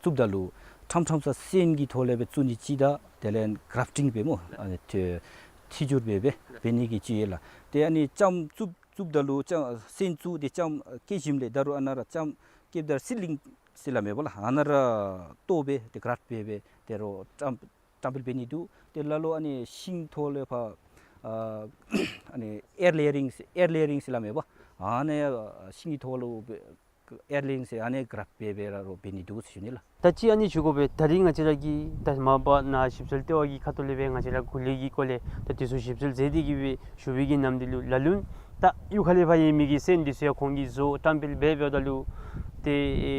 བཙུགསཔ་ད་ལུ་ཕྲང་ཕྲང་ས་སོན་གྱི་ཐོག་ལས་སྦེ་བཙུགས་ནི་ཅིག་དང་དེ་ལས་གརཕ་ཊིང་འབད་སྨོ་ཨ་ནི་ཐི་ཐི་ཇུར་འབད་སྦེ་འབད་ནི་གི་ཅིག་ཡོད་ལགས། ཏེ་ཨ་ནི་ལྕངམ་བཙུགས་བཙུགསཔ་ད་ལུ་ལྕངམ་སོན་བཙུགས་ཏེ་ལྕངམ་སྐྱེས་ཞིནམ་ལས་ད་རུང་ཨ་ནཱ་ར་ལྕངམ་སྐྱེསཔ་ད་སིཌ་ལིང་ཟེར་སླབ་མས་པ་ལགས། ཨ་ནཱ་ར་བཏོག་སྦེ་ཏེ་གརཕ་ཊི་འབད་སྦེ་དེ་རོགས་བཀྲམ་བཀྲམ་སྤེལ་འབད་ནི་འདུག། ཏེ་ལ་ལུ་ཨ་ནི་ཤིང་ཐོག་ལས་ཕར་ཨ་ཨ་ནི་ཨེར་ལེ་ཡ་རིང་ཨེར་ལེ་ཡ་རིང་ཟེར་སླབ་མས་པ། ཨ་ནི་ཤིང་གི་ཐོག་ལུ་ཨེར་ལེ་ཡ་རིང་ཟེར་ཨ་ནི་གརཕ་ཊི་འབད་སྦེ་ར་རོགས་འབད་ནི་འདུག་ཟེར་ཞུ་ནི་ལགས། ད་ཅི་ཨ་ནི་ཞུ་དགོ་པས། ད་རིས་ང་བཅས་ར་གིས་ད་མ་པ་ནཱ་ཞིབ་འཚོལ་ལྟེ་བ་གི་ཁ་ཐུག་ལས་སྦེ་ང་བཅས་ར་གུ་ལི་གི་སྐོར་ལས་ད་འདི་ཚུ་ཞིབ་འཚོལ་མཛད་དེ་གི་སྦེ་ཞུ་བའི་གི་ནམ་དུས་ལུ་ལ་ལུ་ད་གཡུས་ཁ་ལས་ཕར་ཡོད་མི་གི་སོན་འདི་ཚུ་ཡང་ཁོང་གིས་བཟོ་བཀྲམ་སྤེལ་འབད་འབདཝ་ད་ལུ་ཏེ་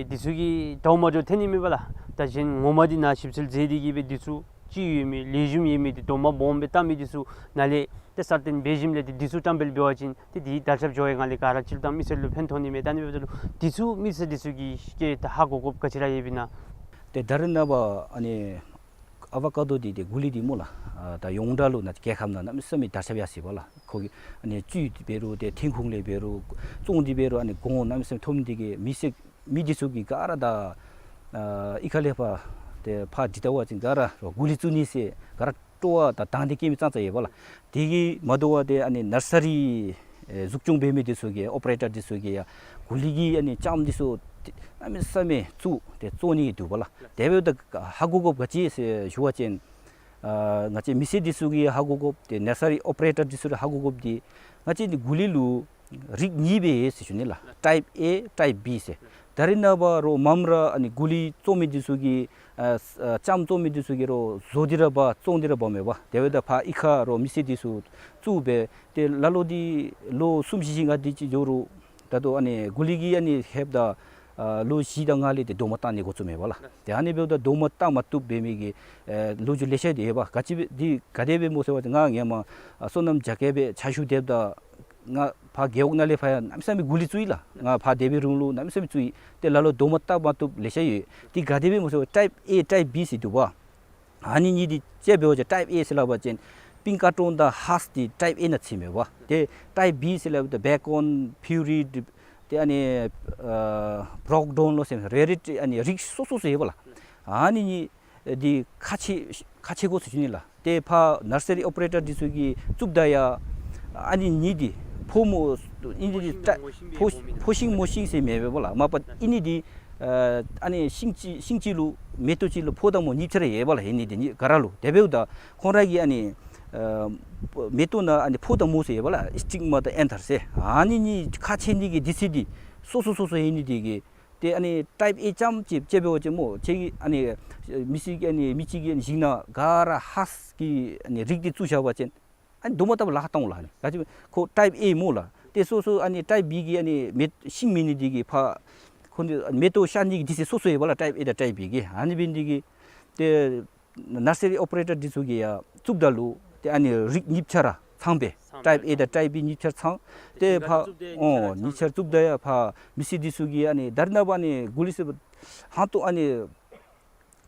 འདི་ཚུ་གི་འདྲཝ་མ་འདྲཝ་ཐོན་ནི་མས་པ་ལགས། ད་གཞན་ངོ་མ་འདི་ནཱ་ཞིབ་འཚོལ་མཛད་དེ་གི་སྦེ་འདི་ཚུ་ཅིག་ཡོད་མི་ལེགས་ཤོམ་ཡོད་མི་འདི་རྡོག་མ་སྦོམ་སྦེ་བཏགས་མི་འདི་ཚུ་ནཱ་ལས་ཏེ་གསར་བཏོན་འབད་ཞིནམ་ལས་ཏེ་འདི་ཚུ་བཀྲམ་སྤེལ་འབད་བ་ཅིན་ཏེ་འདི་དར་ཁྱབ་འགྱོ་བའི་སྒང་ལས་ག་ར་སྤྱིར་བཏང་མི་སེར་ལུ་ཕན་ཐོགས་ནི་མས། ད་ཨ་ནི་འབདཝ་ད་ལུ་འདི་ཚུ་མི་སེར་འདི་ཚུ་གིས་ཏེ་ད་ཧ་གོ་དགོཔ་ག་ཅི་ར་ཡོད་པས་ན། ཏེ་ད་རེས་ནངས་པ་ཨ་ནི་ཨ་བ་ཀ་དོ་འདི་ཏེ་གུ་ལི་འདི་སྨོ་ལགས། ཨ་ད་ཡོངས་གྲགས་ལུ་ནཱ་རྒྱལ་ཁབ་ནང་གནམ་མེད་ས་མེད་དར་ཁྱབ་ཡར་སོ་ཡི་པ་ལགས། ཁོ་གི་ཨ་ནི་བཅུད་འབད་རུང་ཏེ་ཐོན་ཁུངས་ལས་འབད་རུང་བཙོང་སྟེ་འབད་རུང་ཨ་ནི་གོང་གནམ་མེད་ས་མེད་མཐོ་མི་འདི་གིས་མི་སེར་མི་འདི་ཚུ་གིས་ག་ར་ད་ཨ་གཡུས་ཁ་ལས་ཕར་ཏེ་ཕར་འདི་ལྟ་བ་ཅིན་ག་ར་རོགས་གུ་ལི་བཙུགས་ནི་ཟེར་ག་ར་སྤྲོ་བ་དང་དང་འདོད་སྐྱེ་མི་ཙང་ཙ་ཡོད་པ་ལགས། དེ་གིས་མ་དོ་བར་ཏེ་ཨ་ནི་ནར་སི་རི་ཨེ་འཛུགས་སྐྱོང་འབད་མི་འདི་ཚུ་གིས་ཨོ་པ་རེ་ཊར་འདི་ཚུ་གིས་ཡང་གུ་ལི་གི་ཨ་ནི་ལྕངམ་འདི་ཚུ་ཏེ་གནམ་མེད་ས་མེད་བཙུགས་ཏེ་བཙོང་ནི་འདུག་པ་ལགས། དེ་འབདཝ་ད་ཧ་གོ་དགོཔ་ག་ཅི་ཟེར་ཞུ་བ་ཅིན་ཨ་ང་བཅས་མི་སེར་འདི་ཚུ་གིས་ཧ་གོ་དགོཔ་ཏེ་ནར་སི་རི་ཨོ་པ་རེ་ཊར་འདི་ཚུ་ཧ་གོ་དགོཔ་འདི་ང་བཅས་འདི་གུ་ལི་ལུ་རིགས་གཉིས་སྦེ་ཡོད་ཟེར་ཞུ་ནི་ལགས། ཊའིཔ་ཨེ་ཊའིཔ་བི་ཟེར། ད་རེས་ནངས་པ་རོགས་མངམ་ར་ཨ་ནི་གུ་ལི་བཙོང་མི་འདི་ཚུ་གིས་ཨ་ཨ་ལྕངམ་བཙོང་མི་འདི་ཚུ་གིས་རོགས་བཟོ་སྟེ་ར་འབག་བཙོང་སྟེ་ར་འབག་མས་པ། དེ་འབདཝ་ད་ཕར་གཡུས་ཁར་རོགས་མི་སེར་འདི་ཚུ་བཙུགས་སྦེ་ཏེ་ལ་ལུ་འདི་ལོ་གསུམ་བཞི་བཞི་ལྔ་དེ་ཅིག་འགྱོ་རུང་ད་ལྟོ་ཨ་ནི་གུ་ལི་གིས་ཨ་ནི་ལྷོདཔ་ད་ཨ་ལོ་བཞི་དང་ལྔ་ལས་ཏེ་རྡོག་མ་བཏགས་ནི་འགོ་བཙུགས་མས་པ་ལགས། ཏེ་ཨ་ནི་འབདཝ་ད་རྡོག་མ་བཏགས་མ་བཏུབ་འབད་མི་གི་ཨེ་ལོ་རྒྱུས་ལེ་ཤ་ཡོད་པ། ག་ཅི་འདི་ག་དེ་སྦེ་སྨོ་ཟེར་བ་ཅིན་ང་ཧེ་མ་ཨ་སོ་ནམ་རྒྱ་སྐྱེད་སྦེ་ཕྱག་ཞུ་སྡོདཔ་ད་ང་ཕར་རྒེད་འོག་ནང་ལས་ཕར་ཡང་གནམ་མེད་ས་མེད་གུ་ལི་བཙུགས་ཡི་ལགས། ང་ཕར་སྡོད་པའི་རིང་ལུ་གནམ་མེད་ས་མེད་བཙུགས་ཡི། ཏེ་ལ་ལུ་རྡོག་མ་བཏགས་མ་བཏུབ་ལེ་ཤ་ཡོད། འདི་ག་དེ་སྦེ་སྨོ་ཟེར་བ་ཊའིཔ་ཨེ་ཊའིཔ་བི་ཟེར་འདུག་པ། ཨ་ནི་གཉིས་འདི་དཔྱེ་འབད་བ་ཅིན་ཊའིཔ་ཨེ་ཟེར་སླབ་པ་ཅིན་པིང་ཀ་ཊོན་དང་ཧཱསཊ་འདི་ཊའིཔ་ཨེ་ནང་ཚུདཔ་མས་པ། ཏེ་ཊའིཔ་བི་ཟེར་སླབ་ད་བེ་ཀོན་ཕིའུ་རི་ཏེ་ཨ་ནི་ཨ་བྲོག་ཌོན་ལོ་ཟེར་རེ་རེ་ཨ་ནི་རིགས་སོ་སོ་སོ་ཡོད་པ་ལགས། ཨ་ནི་གཉིས་འདི་ཁག་ཆེ་ཁག་ཆེ་དགོ་ཟེར་ཞུ་ནི་ལགས། ཏེ་ཕར་ནར་སི་རི་ཨོ་པ་རེ་ཊར་འདི་ཚུ་གིས་བཙུགསཔ་ད་ཡང་ཨ་ནི་གཉིས་འདི་ཕོ་མོ་ཨ་ནི་འདི་ཕོ་ཤིང་མོ་ཤིང་ཟེར་མེད་པས་པ་ལགས། མ་པ་ཨ་ནི་འདི་ཨ་ཨ་ནི་ཤིང་གཅིག་ཤིང་གཅིག་ལུ་མེ་ཏོག་གཅིག་ལུ་ཕོ་དང་མོ་གཉིས་ཆ་ར་ཡོད་པ་ལགས། ཨ་ནི་འདི་གཉིས་ག་ར་ལུ། དེ་འབདཝ་ད་ཁོང་ར་གི་ཨ་ནི་ཨ་མེ་ཏོག་ནང་ཨ་ནི་ཕོ་དང་མོ་ཟེར་ཡོད་པ་ལགས། སི་ཊིག་མ་དང་ཨེན་ཐར་ཟེར། ཨ་ནི་གཉིས་ཁག་ཆེ་ནི་གི་འདི་ཚུ་འདི་སོ་སོ་སོ་སོ་ཡོད་ནི་འདི་གིས་ཏེ་ཨ་ནི་ཊའིཔ་ཨེ་རྐྱངམ་ཅིག་དཔྱེ་འབད་བ་ཅིན་སྨོ་ཁྱེད་ཀྱིས་ཨ་ནི་མི་སེར་གྱིས་ཨ་ནི་མི་གཅིག་གིས་ཨ་ནི་ཞིང་ནང་ག་ར་ཧཱསཊ་གི་ཨ་ནི་རིགས་འདི་བཙུགས་བཞག་པ་ཅིན་ཨ་ནི་རྡོག་མ་བཏགས་པར་ལཱ་ཁག་བཏང་འོང་ལགས། ཨ་ནི་ག་ཅི་ཁོ་ཊའིཔ་ཨེ་སྨོ་ལགས། ཏེ་སོ་སོ་ཨ་ནི་ཊའིཔ་བི་གི་ཨ་ནི་མེ་ཤིང་མེད་ནི་འདི་གིས་ཕར་ཁོང་འདི་མེ་ཏོག་ཤར་ནི་གི་འདི་ཚུ་སོ་སོ་ཡོད་པ་ལགས། ཊའིཔ་ཨེ་དང་ཊའིཔ་བི་གི། ཨ་ནི་འབད་ནི་འདི་གིས་ཏེ་ནར་སི་རི་ཨོ་པ་རེ་ཊར་འདི་ཚུ་གིས་ཡང་བཙུགསཔ་ད་ལུ་ཏེ་ཨ་ནི་རིགས་གཉིས་ཆ་ར་ཚང་པས། ཊའིཔ་ཨེ་དང་ཊའིཔ་བི་གཉིས་ཆ་ར་ཚང་། ཏེ་ཕར་ཨོ་གཉིས་ཆ་ར་བཙུགསཔ་ད་ཡང་ཕར་མི་སེར་འདི་ཚུ་གིས་ཨ་ནི་ད་རེས་ནངས་པ་ཨ་ནི་གུ་ལི་ཟེར་བ་ཧང་ཏོ་ཨ་ནི་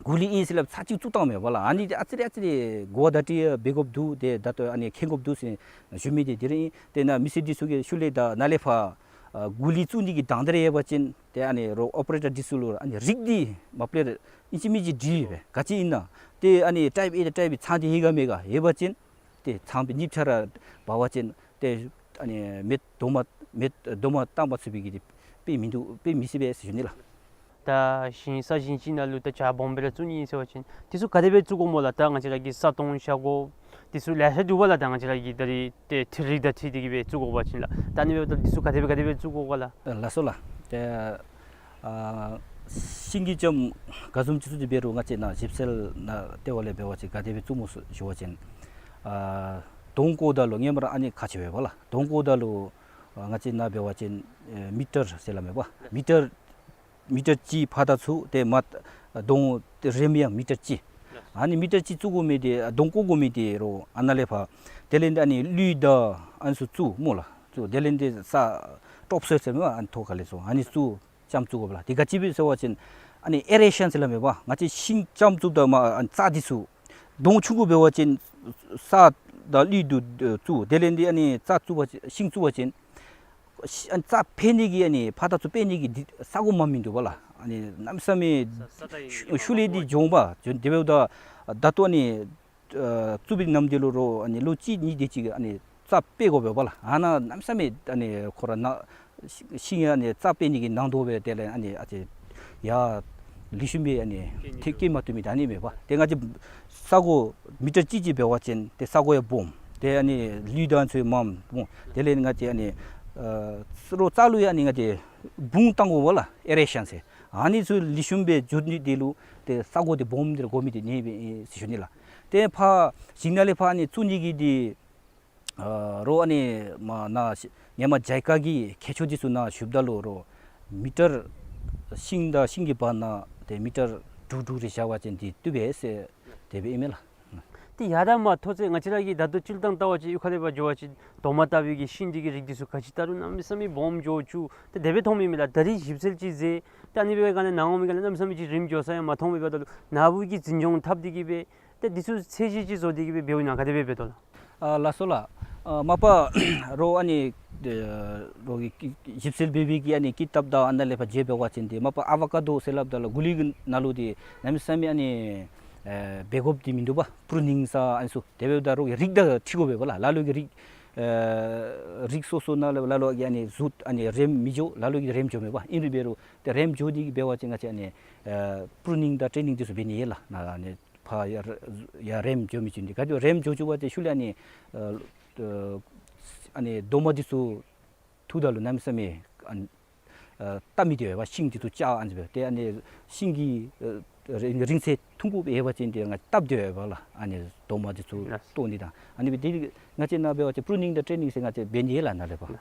གུ་ལི་ཨིན་ཟེར་སླབ་ཚར་གཅིག་བཙུགས་བཏངམ་མས་པ་ལགས། ཨ་ནི་འདི་ཨ་ཙི་རེ་ཨ་ཙི་རེ་གོ་བ་བརྡ་སྤྲོད་འབད་དགོཔ་འདུག། ཏེ་ད་ལྟོ་ཨ་ནི་མཁྱེན་དགོཔ་འདུག་ཟེར་ཞུ་མི་འདི་དེ་ར་ཨིན། ཏེ་ནཱ་མི་སེར་འདི་ཚུ་གིས་ཤུལ་ལས་ད་ནཱ་ལས་ཕར་ཨ་གུ་ལི་བཙུགས་ནི་གི་དང་འདོད་རེ་ཡོད་པ་ཅིན་ཏེ་ཨ་ནི་རོགས་ཨོ་པ་རེ་ཊར་འདི་ཚུ་ལུ་ཨ་ནི་རིགས་འདི་མ་པ་ལས་ཨིན་ཅི་མིན་ཅི་དྲི་ཡི་པས། ག་ཅི་ཨིན་ན། ཏེ་ཨ་ནི་ཊའིཔ་ཨེ་དང་ཊའིཔ་བི་ཚང་སྟེ་ཡོད་ག་མེད་ག། ཡོད་པ་ཅིན་ཏེ་ཚང་སྦེ་གཉིས་ཆ་ར་འབག་པ་ཅིན་ཏེ་ཨ་ནི་མེ་རྡོག་མ་མེ་རྡོག་མ་བཏང་མ་ཚུགས་པའི་གི་དེ་དཔེ་མིན་འདུག། དཔེ་མི་སྲིད་པས་ཟེར་ཞུ་ནི་ལགས། ད་ཞིང་ས་ཞིང་ཅིག་ནང་ལུ་ད་བྱག་སྦོམ་སྦེ་ར་བཙུགས་ནི་ཨིན་ཟེར་བ་ཅིན་འདི་ཚུ་ག་དེ་སྦེ་བཙུགས་དགོཔ་སྨོ་ལགས། ད་ང་བཅས་ར་གི་ས་སྟོང་ཤ་སྒོ་འདི་ཚུ་ལེ་ཤ་འདུག་པ་ལགས། ད་ང་བཅས་ར་གི་ད་རིས་ཏེ་འཕྲུལ་རིག་དང་འཁྲིལ་ཏེ་གི་སྦེ་བཙུགས་དགོ་པ་ཅིན་ལགས། ད་ཨ་ནི་འབདཝ་ད་འདི་ཚུ་ག་དེ་སྦེ་ག་དེ་སྦེ་བཙུགས་དགོ་ག་ལགས། ལགས་སོ་ལགས། ཏེ་ཨ་ཤིང་གི་ལྕངམ་ག་བཟུམ་ཅིག་བཙུགས་ཏེ་འབད་རུང་ང་བཅས་ནཱ་ཞིབ་འཚོལ་ནང་ལྟེ་བ་ལས་འབད་བ་ཅིན་ག་དེ་སྦེ་བཙུགས་སྨོ་ཟེར་ཞུ་བ་ཅིན་ཨ་དོང་བརྐོཝ་ད་ལུ་ཧེ་མ་ར་ཨ་ནི་ཁག་ཆེ་བས་པ་ལགས། དོང་བརྐོཝ་ད་ལུ་ཨ་ང་བཅས་ནཱ་འབད་བ་ཅིན་ཨེ་མི་ཊར་ཟེར་སླབ་མས་པ། མི་ཊར་མི་ཊར་གཅིག་ཕར་དང་ཚུར་ཏེ་མར་དོང་རེམ་ཡང་མི་ཊར་གཅིག། ཨ་ནི་མི་ཊར་གཅིག་བཙུགས་དགོ་མི་འདི་དོང་བརྐོ་དགོ་མི་འདི་རོགས་ཨ་ནཱ་ལས་ཕར་དེ་ལས་འདི་ཨ་ནི་ལུད་དང་ཨ་ནི་ཚུ་བཙུགས་སྨོ་ལགས། བཙུགས་དེ་ལས་འདི་ས་ཊོབ་སོའིལ་ཟེར་མས་པ། ཨ་ནི་ཐོག་ཁ་ལས་ཚུར་ཨ་ནི་བཙུགས་ལྕངམ་བཙུགས་དགོ་པ་ལགས། དེ་ག་ཅི་སྦེ་ཟེར་བ་ཅིན་ཨ་ནི་ཨེ་རེ་ཤཱན་ཟེར་སླབ་མས་པ། ང་བཅས་ཤིང་ལྕངམ་བཙུགསཔ་ད་མར་ཨ་ནི་རྩྭ་འདི་ཚུ་དོང་ཆུང་ཀུ་འབད་བ་ཅིན་ས་དང་ལུད་འདི་བཙུགས། དེ་ལས་འདི་ཨ་ནི་རྩྭ་བཙུགས་པ་ཅིན་ཤིང་བཙུགས་པ་ཅིན་ཤི་ཨ་ནི་རྩྭ་འཕེལ་ནི་གི་ཨ་ནི་ཕར་དང་ཚུར་འཕེལ་ནི་གི་འདི་ས་གོ་མ་མིན་འདུག་པ་ལགས། ཨ་ནི་གནམ་མེད་ས་མེད་ས་ས་ད་ཡི་ཤུ་ཤུལ་ལས་འདི་འབྱུང་པ་འབྱུང་། དེ་འབདཝ་ད་ད་ལྟོ་ཨ་ནི་ཨ་བཙུགས་པའི་ནམ་དུས་ལུ་རོགས་ཨ་ནི་ལོ་གཅིག་གཉིས་དེ་ཅིག་ཨ་ནི་རྩྭ་འཕེལ་དགོ་པས་པ་ལགས། ཨ་ནཱ་གནམ་མེད་ས་མེད་ཨ་ནི་ཁོ་ར་ནཱ་ཤིང་ཨ་ནི་རྩྭ་འཕེལ་ནི་གི་ནང་དོག་སྦེ་དེ་ལས་ཨ་ནི་ཨ་ཙི་ཡར་ལེགས་ཤོམ་སྦེ་ཨ་ནི་ཐེབས་སྐྱེལ་མ་བཏུབ་མི་ད་ཨ་ནི་མས་པ། ཏེ་ང་བཅས་ས་གོ་མི་ཊར་གཅིག་གཅིག་འབད་བ་ཅིན་ཏེ་ས་གོ་ཡང་སྦོམ། ཏེ་ཨ་ནི་ལུད་དང་ཚུ་མངམ་སྨོ། དེ་ལས་ང་བཅས་ཨ་ནི་ཨ་རོགས་རྩྭ་ལུ་ཡང་ཨ་ནི་ང་བཅས་སྦུངས་བཏང་དགོ་པ་ལགས། ཨེ་རེ་ཤཱན་ཟེར། ཨ་ནི་ཚུ་ལེགས་ཤོམ་སྦེ་འགྱོ་ནི་དེ་ལུ་ཏེ་ས་གོ་འདི་སྦོམ་འདི་ར་དགོ་མི་འདི་ཨ་ནི་སྦེ་ཨིན་ཟེར་ཞུ་ནི་ལགས། ཏེ་ཕར་ཞིང་ནང་ལས་ཕར་ཨ་ནི་བཙུགས་ནི་གི་འདི་ཨ་རོགས་ཨ་ནི་མར་ནཱ་ཧེ་མ་ཇཱི་ཀ་གི་མཁས་མཆོག་འདི་ཚུ་ནཱ་ཞུཝ་ད་ལུ་རོགས་མི་ཊར་ཤིང་དང་ཤིང་གི་བར་ན་ཏེ་མི་ཊར་དྲུག་དྲུག་རེ་བཞག་པ་ཅིན་འདི་བཏུབ་པས་ཟེར་དེ་སྦེ་ཨིན་མས་ལགས། ཏེ་ཡར་དང་མར་མཐོ་ཚད་ང་བཅས་ར་གིས་ད་ལྟོ་སྤྱིར་བཏང་བལྟ་བ་ཅིན་གཡུས་ཁ་ལས་ཕར་འགྱོ་བ་ཅིན་རྡོག་མ་བཏགས་པའི་གི་ཤིང་འདི་གི་རིགས་འདི་ཚུ་ག་ཅི་ལྟ་རུང་གནམ་མེད་ས་མེད་སྦོམ་འགྱོ་བཅུག། ཏེ་དེ་སྦེ་མཐོང་མི་མས་ལགས། ད་རིས་ཞིབ་འཚོལ་ཅིག་མཛད། ཏེ་ཨ་ནི་འབད་བའི་སྒང་ལས་ནང་འོང་མི་ག་ལས་གནམ་མེད་ས་མེད་ཅིག་རིངམ་འགྱོ་ས་ཡང་མ་མཐོང་མི་འབདཝ་ད་ལུ་ནཱ་བུ་གིས་འཛིན་སྐྱོང་འཐབ་སྟེ་གི་སྦེ་ཏེ་འདི་ཚུ་ཚད་གཞི་ཅིག་བཟོ་སྟེ་གི་སྦེ་འབདཝ་ཨིན་ན་ག་དེ་སྦེ་འབད་དོ་ལགས། ཨ་ལགས་སོ་ལགས། ཨ་མ་པ་རོགས་ཨ་ནི་ཨ་རོགས་ཀྱིས་ཞིབ་འཚོལ་འབད་བའི་གི་ཨ་ནི་ཀི་དེབ་དང་ཨ་ནཱ་ལས་ཕར་མཇལ་འབད་བ་ཅིན་ཏེ་མ་པ་ཨ་བ་ཀ་དོ་ཟེར་སླབ་ད་ལུ་གུ་ལི་གི་ནང་ལུ་འདི་གནམ་མེད་ས་མེད་ཨ་ནི་ཨེ་འབད་དགོཔ་འདི་མིན་འདུག་པ། པྲུ་ནིང་ས་ཨ་ནི་ཚུ་དེ་འབདཝ་ད་རོགས་ཀྱིས་རིགས་དང་འཁྲིལ་དགོ་པས་པ་ལགས། ལ་ལུ་གིས་རིགས་ཨེ་རིགས་སོ་སོ་ནང་ལུ་ལ་ལུ་གིས་ཨ་ནི་གཟུགས་ཨ་ནི་རེམ་མི་འགྱོ། ལ་ལུ་གིས་རེམ་འགྱོཝ་མས་པ། ཨིན་རུང་འབད་རུང་ཏེ་རེམ་འགྱོ་ནི་གི་འབད་བ་ཅིན་ང་བཅས་ཨ་ནི་ཨེ་པྲུ་ནིང་དང་ཊེ་ནིང་འདི་ཚུ་འབད་ནི་ཡོད་ལགས། ནཱ་ཨ་ནི་ཕར་ཡར་ཡར་རེམ་འགྱོ་མི་བཅུག་ནི། ག་ཅི་རེམ་འགྱོ་བཅུག་པ་ཅིན་ཤུལ་ལས་ཨ་ནི་ཨ་ཨ་ཨ་ནི་རྡོག་མ་འདི་ཚུ་འཐུཝ་ད་ལུ་གནམ་མེད་ས་མེད་ཨ་ཨ་བཏབ་མི་འདི་ཡོད་པ། ཤིང་འདི་ཚུ་ལྕགས་ཨ་ནི་སྦེ་ཏེ་ཨ་ནི་ཤིང་གི་ཨ་རིང་རིང་ཚད་ཐུང་ཀུ་སྦེ་ཡོད་པ་ཅིན་ཏེ་ང་བཏབ་སྟེ་ཡོད་པ་ལགས། ཨ་ནི་རྡོག་མ་འདི་ཚུ་ལགས། བཏོག་ནི་དང་ཨ་ནི་སྦེ་འདི་ང་བཅས་ནཱ་འབད་བ་ཅིན་པྲུ་ནིང་དང་ཊེ་ནིང་ཟེར་ང་བཅས་འབད་ནི་ཡོད་ལགས་ནཱ་ལས་ཕར།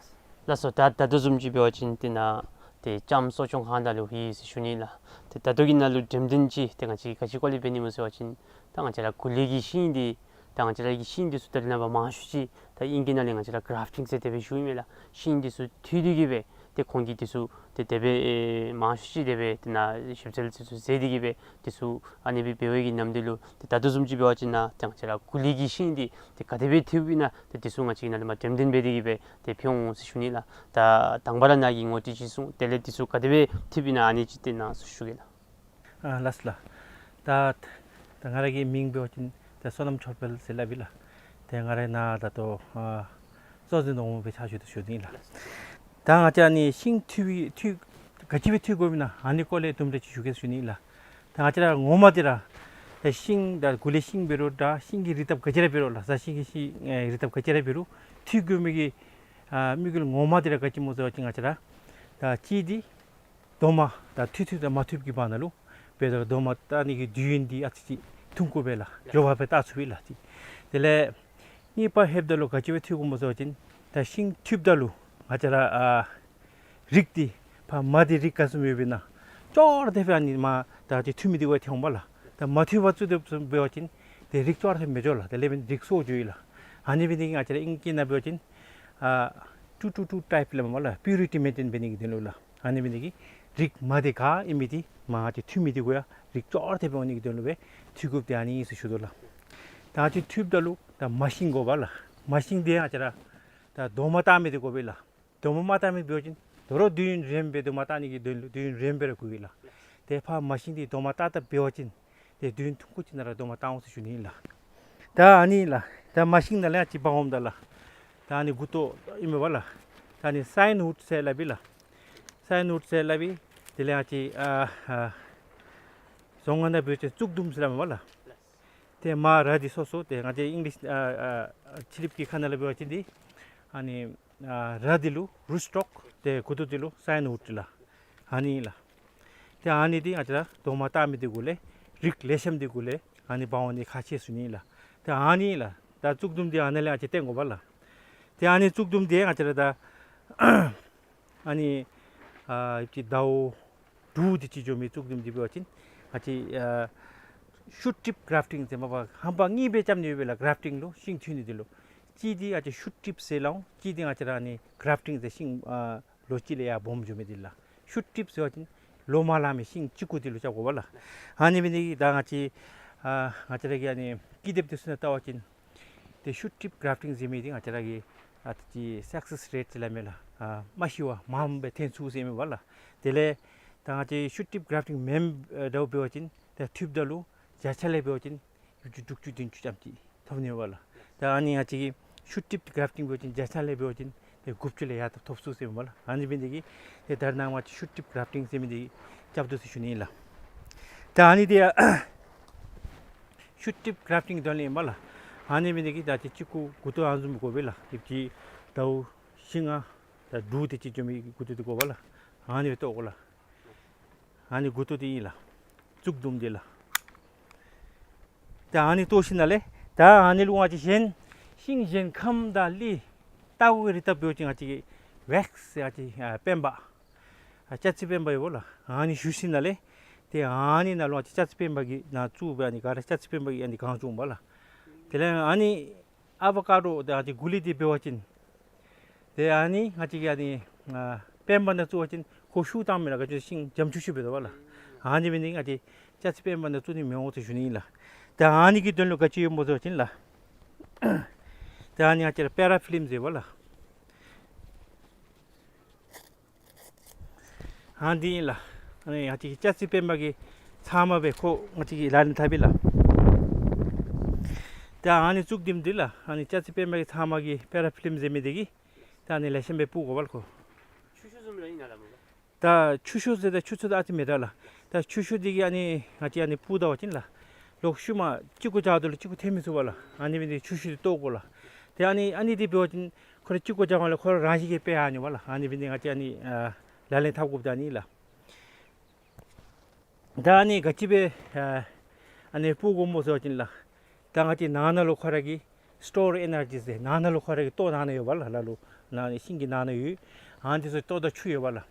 ལགས་སོ། ད་ད་ལྟོ་བཟུམ་ཅིག་འབད་བ་ཅིན་ཏེ་ནཱ་ཏེ་ལྕངམ་གསོ་སྐྱོང་ཁང་ནང་ལུ་ཡོད་ཟེར་ཞུ་ནི་ལགས། ཏེ་ད་ལྟོ་གི་ནང་ལུ་འགྲེམས་སྟོན་ཅིག་ཏེ་ང་བཅས་ག་ཅི་སྐོར་ལས་འབད་ནི་སྨོ་ཟེར་བ་ཅིན་ད་ང་བཅས་ར་གུ་ལི་གི་ཤིང་འདི་ད་ང་བཅས་ར་གི་ཤིང་འདི་ཚུ་ད་རེས་ནངས་པ་མང་ཤོས་ཅིག་ད་ཨིང་སྐད་ནང་ལས་ང་བཅས་ར་གརཕ་ཊིང་ཟེར་དེ་སྦེ་ཞུཝ་མས་ལགས། ཤིང་འདི་ཚུ་འཐུ་སྟེ་གི་སྦེ་ཏེ་ཁོང་གིས་འདི་ཚུ་ཏེ་དེ་སྦེ་ཨེ་མང་ཤོས་ཅིག་དེ་སྦེ་ཏེ་ནཱ་ཞིབ་འཚོལ་འདི་ཚུ་མཛད་དེ་གི་སྦེ་འདི་ཚུ་ཨ་ནི་སྦེ་འབད་བའི་གི་ནམ་དུས་ལུ་ཏེ་ད་ལྟོ་བཟུམ་ཅིག་འབད་བ་ཅིན་ནཱ་ཏེ་ང་བཅས་ར་གུ་ལི་གི་ཤིང་འདི་ཏེ་ག་དེ་སྦེ་འཐུཝ་ཨིན་ན་ཏེ་འདི་ཚུ་ང་བཅས་ནཱ་ལས་མར་འགྲེམས་སྟོན་འབད་དེ་གི་སྦེ་ཏེ་ཕུལ་འོང་ཟེར་ཞུ་ནི་ལགས། ད་དང་པ་ར་ནཱ་གི་ངོ་སྤྲོད་ཅིག་གསུངས། དེ་ལས་འདི་ཚུ་ག་དེ་སྦེ་འཐུཝ་ཨིན་ན་ཨ་ནི་ཅིག་ཏེ་ནཱ་ཞུ་གེ་ལགས། ཨ་ལགས་སོ་ལགས། ད་ད་ང་ར་གི་མིང་འབད་བ་ཅིན་ད་བསོད་ནམས་མཆོག་དཔལ་ཟེར་སླབ་ཨིན་ལགས། ཏེ་ང་ར་ནཱ་ད་ལྟོ་ཨ་གཙོ་འཛིན་དོག་མོ་སྦེ་ཕྱག་ཞུ་དོ་ཞུ་ནི་ལགས། ད་ང་བཅས་ཨ་ནི་ཤིང་འཐུ་བའི་འཐུ་ག་ཅི་སྦེ་འཐུ་དགོཔ་ཨིན་ན་ཨ་ནི་སྐོར་ལས་དུམ་གྲ་ཅིག་ཞུ་གེ་ཞུ་ནི་ལགས། ད་ང་བཅས་ར་ངོ་མ་འདི་ར་ད་ཤིང་ད་གུ་ལི་ཤིང་འབད་རུང་ད་ཤིང་གི་རིགས་ཐབས་ག་ཅི་ར་འབད་རུང་ལགས། ས་ཤིང་གི་ཤིང་ཨེ་རིགས་ཐབས་ག་ཅི་ར་འབད་རུང་འཐུ་དགོ་མི་གི་ཨ་དམིགས་ཡུལ་ངོ་མ་འདི་ར་ག་ཅི་སྨོ་ཟེར་བ་ཅིན་ང་བཅས་ར་ད་གཅིག་འདི་རྡོག་མ་ད་འཐུ་འཐུཝ་དང་མ་འཐུཝ་གི་བར་ན་ལུ་འབད་རུང་རྡོག་མ་བཏགས་ནི་གི་དུས་ཡུན་འདི་ཨ་ཙི་ཅིག་ཐུང་ཀུ་སྦེ་ལགས། མགྱོགས་པ་སྦེ་བཏགས་ཚུགས་པས་ལགས། དེ་དེ་ལས་གཉིས་པ་ལྷོདཔ་ད་ལུ་ག་ཅི་སྦེ་འཐུ་དགོཔ་སྨོ་ཟེར་བ་ཅིན་ད་ཤིང་འཐུཝ་ད་ལུ་ང་བཅས་ར་ཨ་རིགས་འདི་ཕར་མ་འདི་རིགས་ག་བཟུམ་ཡོདཔ་ཨིན་ན་ཅོག་ར་འཐདཔ་ཨ་ནི་མ་ད་ཅིག་འཐུ་མི་འདི་གུ་ཐོན་འོང་པ་ལགས། ད་མ་འཐུ་བར་བཙུགས་ཏེ་འབད་བ་ཅིན་ཏེ་རིགས་ཅོག་ར་འཐདཔ་མི་འགྱོ་ལགས། དེ་ལས་འབད་རིགས་སོར་འགྱོཝ་ཨིན་ལགས། ཨ་ནི་འབད་ནི་གིས་ང་བཅས་ར་ཨིང་སྐད་ནང་འབད་བ་ཅིན་ཨ་ཊུ་ཊུ་ཊུ་ཊའིཔ་སླབ་མས་ལགས། པིའུ་རི་ཊི་མེན་ཊེན་འབད་ནི་གི་དོན་ལུ་ལགས། ཨ་ནི་འབད་ནི་གིས་ རིགས་མ་དེ་ག་ཨིན་མི་འདི་མར་ང་བཅས་འཐུ་མི་འདི་གུ་ཡང་རིགས་ཅོག་ར་འཐདཔ་འོང་ནི་གི་དོན་ལུ་སྦེ་འཐུ་དགོཔ་འདི་ཨ་ནི་ཨིན་ཟེར་ཞུ་དོ་ལགས། ད་ང་བཅས་འཐུཝ་ད་ལུ་ད་མ་ཤིང་དགོ་པ་ལགས། མ་ཤིང་འདི་ཡང་ང་བཅས་ར་ད་རྡོག་མ་བཏགས་མི་འདི་དགོ་པས་ལགས། རྡོག་མ་མ་བཏགས་མི་འབད་བ་ཅིན་དོ་རུང་དུས་ཡུན་རིངམོ་སྦེ་རྡོག་མ་བཏགས་ནི་གི་དོན་ལུ་དུས་ཡུན་རིངམོ་སྦེ་ར་འགོར་གེ་ལགས། ཏེ་ཕར་མ་ཤིང་འདི་རྡོག་མ་བཏགས་བཏགསཔ་འབད་བ་ཅིན་ཏེ་དུས་ཡུན་ཐུང་ཀུ་ཅིག་ནང་ར་རྡོག་མ་བཏགས་འོང་ཟེར་ཞུ་ནི་ཨིན་ལགས། ད་ཨ་ནི་ལགས། ད་མ་ཤིང་ནང་ལས་ཡང་ཅིག་འབག་འོངམ་ད་ལགས། ད་ཨ་ནི་མགུ་ཏོ་ཨིན་མས་པ་ལགས། ད་ཨ་ནི་སའིན་ཝུཌ་ཟེར་སླབ་ཨིན་ལགས། སའིན་ཝུཌ་ཟེར་སླབ་ཨིན། དེ་ལས་ཡང་ཅིག་ཨ་ཨ་རྫོང་ཁ་ནང་འབད་བ་ཅིན་གཙུག་དུམ་ཟེར་སླབ་མས་པ་ལགས། ཏེ་མར་ར་འདི་སོ་སོ་ཏེ་ང་བཅས་ཨིང་ལིཤ་ཨ་ཨ་ཕྱི་གླིངཔ་གི་ཁ་ནང་ལས་འབད་བ་ཅིན་འདི་ཨ་ནི་ཨ་ར་འདི་ལུ་རུཊ་སི་ཊོཀ། ཏེ་མགུ་ཏོ་འདི་ལུ་སའིན་ཝུཌ་ལགས། ཨ་ནི་ལགས། ཏེ་ཨ་ནི་འདི་ང་བཅས་ར་རྡོག་མ་བཏགས་མི་འདི་གུ་ལས་རིགས་ལེགས་ཤོམ་འདི་གུ་ལས་ཨ་ནི་འབག་འོང་ནི་ཁག་ཆེ་ཟེར་ཞུ་ནི་ཨིན་ལགས། ཏེ་ཨ་ནི་ལགས། ད་གཙུག་དུམ་འདི་ཨ་ནཱ་ལས་ང་བཅས་བཏོན་དགོ་པ་ལགས། ཏེ་ཨ་ནི་གཙུག་དུམ་འདི་ང་བཅས་ར་ད་ཨ་ནི་ཨ་ཡུདཔ་ཅིག་ཟླཝ་དྲུག་དེ་ཅིག་འགྱོ་མི་གཙུག་དུམ་འདི་འབད་བ་ཅིན་ང་བཅས་ཨ་ཤུཊ་ཊིཔ་གརབ་ཊིང་ཟེར་མ་པ་ཧམ་པ་གཉིས་སྦེ་རྐྱབ་ནི་ཡོད་པས་ལགས། གརབ་ཊིང་ལུ་ཤིང་འཐུ་ནི་འདི་ལུ་གཅིག་འདི་ང་བཅས་ཤུཊ་ཊིཔ་ཟེར་སླབ་འོང་། གཅིག་འདི་ང་བཅས་ར་ཨ་ནི་གརབ་ཊིང་ཟེར་ཤིང་ཨ་ལོ་གཅིག་ལས་ཡར་སྦོམ་འགྱོ་མི་འདི་ལགས། ཤུཊ་ཊིཔ་ཟེར་བ་ཅིན་ལོ་མ་ལང་མི་ཤིང་གཅིག་གུ་འདི་ལུ་རྐྱབ་དགོ་པ་ལགས། ཨ་ནི་འབད་ནི་འདི་གིས་ད་ང་བཅས་ཨ་ང་བཅས་ར་གི་ཨ་ནི་ཀི་དེབ་འདི་ཚུ་ནང་བལྟ་བ་ཅིན་ཏེ་ཤུཊ་ཊིཔ་གརབ་ཊིང་ཟེར་མི་འདི་ང་བཅས་ར་གི་ཨ་ཏེ་སག་སེསི་རེཊ་ཟེར་སླབ་མས་ལགས། ཨ་མ་ཤི་བར་མངམ་སྦེ་ཐོན་ཚུགས་ཟེར་མས་པ་ལགས། དེ་ལས་ད་ང་བཅས་ཤུཊ་ཊིཔ་གརབ་ཊིང་མེན་པར་འདྲཝ་འབད་བ་ཅིན་ཏེ་འཐུཝ་ད་ལུ་བརྒྱ་ཆ་ལས་འབད་བ་ཅིན་ཡོ་ཅུ་དྲུག་ཅུ་བདུན་ཅུ་ཙམ་ཅིག་ཐོབ་ནི་ཡོད་པ་ལགས། ད་ཨ་ནི་ང་བཅས་ཀྱི་ཤུཊ་ཊིཔ་གརབ་ཊིང་འབད་བ་ཅིན་བརྒྱ་ཆ་ལས་འབད་བ་ཅིན་ཏེ་དགུ་བཅུ་ལས་ཡར་ཐོབ་ཚུགས་ཟེར་མས་པ་ལགས། ཨ་ནི་འབད་ནི་འདི་གིས་ཏེ་ད་རེས་ནངས་པ་ང་བཅས་ཤུཊ་ཊིཔ་གརབ་ཊིང་ཟེར་མི་འདི་རྐྱབ་དོ་ཟེར་ཞུ་ནི་ཨིན་ལགས། ད་ཨ་ནི་འདི་ཡང་ཤུཊ་ཊིཔ་གརབ་ཊིང་དོན་ལས་ཨིན་པ་ལགས། ཨ་ནི་འབད་ནི་འདི་གིས་ད་ཅི་གཅིག་གུ་མགུ་ཏོ་ཨ་ནི་བཟུམ་དགོ་པས་ལགས། ཡུདཔ་ཅིག་ཟླཝ་བཞི་ལྔ་ད་དྲུག་དེ་ཅིག་འགྱོ་མི་མགུ་ཏོ་འདི་དགོ་པ་ལགས། ཨ་ནི་སྦེ་བཏོག་དགོ་ལགས། ཨ་ནི་མགུ་ཏོ་འདི་ཨིན་ལགས། གཙུག་དུམ་འདི་ལགས། ད་ཨ་ནི་བཏོག་ཞིནམ་ལས་ད་ཨ་ནི་ལུ་ང་བཅས་གཞན་ཤིང་གཞན་ཁམ་དང་ལི་ལྟག་ཀོ་གི་རིགས་བཏབ་འབད་བ་ཅིན་ང་བཅས་ཀྱི་ཝེགསི་ཟེར་ང་བཅས་ཨ་སྤེན་པ་ཨ་ལྕགས་རྩི་སྤེན་པ་ཡོད་པ་ལགས། ཨ་ནི་བཞུ་ཞིནམ་ལས་ཏེ་ཨ་ནི་ནང་ལུ་ང་བཅས་ལྕགས་རྩི་སྤེན་པ་གི་ནང་བཙུགས་སྦེ་ཨ་ནི་ག་ར་ལྕགས་རྩི་སྤེན་པ་གི་ཨ་ནི་གང་བྱུང་པ་ལགས། དེ་ལས་ཨ་ནི་ཨ་བ་ཀ་ཌོ་ད་ཨ་ཙི་གུ་ལི་འདི་འབད་བ་ཅིན་ཏེ་ཨ་ནི་ང་བཅས་ཀྱིས་ཨ་ནི་ཨ་སྤེན་པ་ནང་བཙུགས་པ་ཅིན་ཁོ་ཤུགས་བཏང་མི་ལགས། ག་ཅི་ཤིང་འཇམ་ཅུག་ཅུ་འབད་དོ་པ་ལགས། ཨ་ནི་འབད་ནི་འདི་གིས་ང་བཅས་ལྕགས་རྩི་སྤེན་པ་ནང་བཙུགས་ནི་མི་འོང་ཟེར་ཞུ་ནི་ཨིན་ལགས། ཏེ་ཨ་ནི་གི་དོན་ལུ་ག་ཅི་ཡོདཔ་སྨོ་ཟེར་བ་ཅིན་ལགས། ཏེ་ཨ་ནི་ང་བཅས་ར་པེ་ར་ཕི་ལིམ་ཟེར་བ་ལགས། ཨ་འདི་ཨིན་ལགས། ཨ་ནི་ང་བཅས་ཀྱི་ལྕགས་རྩི་སྤེན་པ་གི་ཚབ་མ་སྦེ་ཁོ་ང་བཅས་ཀྱིས་ལག་ལེན་འཐབ་ཨིན་ལགས། ད་ཨ་ནི་གཙུག་དུམ་འདི་ལགས། ཨ་ནི་ལྕགས་རྩི་སྤེན་པ་གི་ཚབ་མ་གི་པེ་ར་ཕི་ལིམ་ཟེར་མི་འདི་གིས་ད་ཨ་ནི་ལེགས་ཤོམ་སྦེ་སྤུར་དགོ་པ་ལགས་ཁོ། ཆུ་ཤོག་བཟུམ་ར་ཨིན་ན་ལགས་སྨོ། ད་ཆུ་ཤོག་ཟེར་ད་ཆུ་ཚོད་ཨ་ཙི་མེད་ད་ལགས། ད་ཆུ་ཤོག་འདི་གིས་ཨ་ནི་ང་བཅས་ཨ་ནི་སྤུར་ད་པ་ཅིན་ལགས། ལོག་ཤུལ་མ་གཅིག་གུ་བཞག་ད་ལུ་གཅིག་གུ་ཐོན་མི་ཚུགས་པ་ལགས། ཨ་ནི་འབད་ནི་འདི་གིས་ཆུ་ཤོག་འདི་བཏོག་དགོ་ལགས། ཏེ་ཨ་ནི་ཨ་ནི་འདི་འབད་བ་ཅིན་ཁོ་ར་གཅིག་གུ་བཞག་པ་ལས་ཁོ་ར་རང་བཞིན་གྱིས་སྤེལ་ཡར་འགྱོཝ་ལགས། ཨ་ནི་འབད་ནི་འདི་ང་བཅས་ཨ་ནི་ཨ་ལག་ལེན་འཐབ་དགོཔ་ད་ཨ་ནི་ལགས། ད་ཨ་ནི་ག་ཅི་སྦེ་ཨ་ཨ་ནི་སྤུར་དགོཔ་སྨོ་ཟེར་བ་ཅིན་ལགས། ད་ང་བཅས་ནང་ན་ལུ་ཁོ་ར་གི་སི་ཊོར་ཨེ་ནར་ཇི་ཟེར་ནང་ན་ལུ་ཁོ་ར་གི་ལྟོ་ནང་ན་ཡོད་པ་ལགས། ལ་ལུ་ནང་ན་ཤིང་གི་ནང་ན་ཡོད། ཨ་ནི་འདི་ཚུ་ལྟོ་དང་ཆུ་ཡོད་པ་ལགས།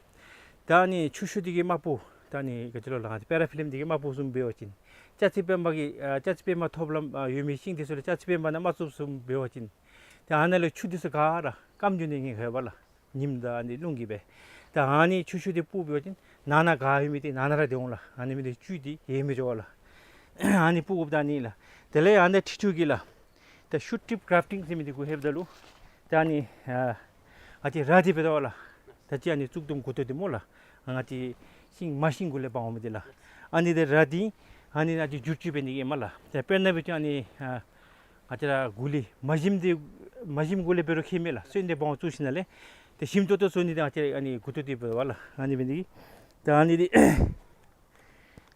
ད་ཨ་ནི་ཆུ་ཤོག་འདི་གིས་མ་སྤུར། ད་ཨ་ནི་ག་ཅི་ལོ་ལགས། ང་བཅས་པེ་ར་ཕི་ལིམ་འདི་གིས་མ་སྤུར་བཟུམ་འབད་བ་ཅིན་ལྕགས་རྩི་སྤེན་པ་གི་ཨ་ལྕགས་རྩི་སྤེན་པ་ཐོབ་ལམ་ཨ་ཡོད་མི་ཤིང་འདི་ཚུ་ལུ་ལྕགས་རྩི་སྤེན་པ་ནང་མ་བཙུགསཔ་བཟུམ་འབད་བ་ཅིན་ཏེ་ཨ་ནཱ་ལུ་ཆུ་འདི་ཚུ་ག་ར་སྐམ་འགྱོ་ནི་ཉེན་ཁ་ཡོད་པ་ལགས། ཉིམ་དང་ཨ་ནི་རླུང་གིས་སྦེ། ད་ཨ་ནི་ཆུ་ཤོག་འདི་སྤུར་འབད་བ་ཅིན་ནང་ན་ག་ཡོད་མི་འདི་ནང་ན་ར་སྡོད་འོང་ལགས། ཨ་ནི་འབད་ནི་འདི་བཅུད་འདི་ཡལ་མི་འགྱོ་བ་ལགས། ཨ་ནི་སྤུར་དགོཔ་ད་ཨ་ནི་ལགས། དེ་ལས་ཨ་ནི་འཁྲིལ་འཁྲིལཝ་གི་ལགས། ད་ཤུཊ་ཊིཔ་གརབ་ཊིང་ཟེར་མི་འདི་གུ་ལྷོདཔ་ད་ལུ་ད་ཨ་ནི་ཨ་ང་བཅས་ར་འདི་འབད་དོ་བ་ལགས། ད་ཅི་ཨ་ནི་གཙུག་དུམ་མགུ་ཏོ་འདི་སྨོ་ལགས། ང་བཅས་ཤིང་མ་ཤིང་གུ་ལས་འབག་འོང་མི་འདི་ལགས། ཨ་ནི་འདི་ར་འདི་ཨ་ནི་ང་བཅས་བསྒྱུར་བཅོས་འབད་ནི་གི་ཨིན་མས་ལགས། ད་དཔེར་ན་འབད་བ་ཅིན་ཨ་ནི་ཨ་ང་བཅས་ར་གུ་ལི་མ་ཞིམ་འདི་མ་ཞིམ་གུ་ལས་འབད་རུང་ཁྱད་མེད་ལགས། སོན་འདི་འབག་འོང་བཙུགས་ཞིནམ་ལས་ཏེ་ཞིམ་ཏོང་ཏོ་བཟོ་ནི་འདི་ང་བཅས་ཨ་ནི་མགུ་ཏོ་འདི་འབད་དོ་བ་ལགས། ཨ་ནི་འབད་ནི་འདི་ད་ཨ་ནི་འདི་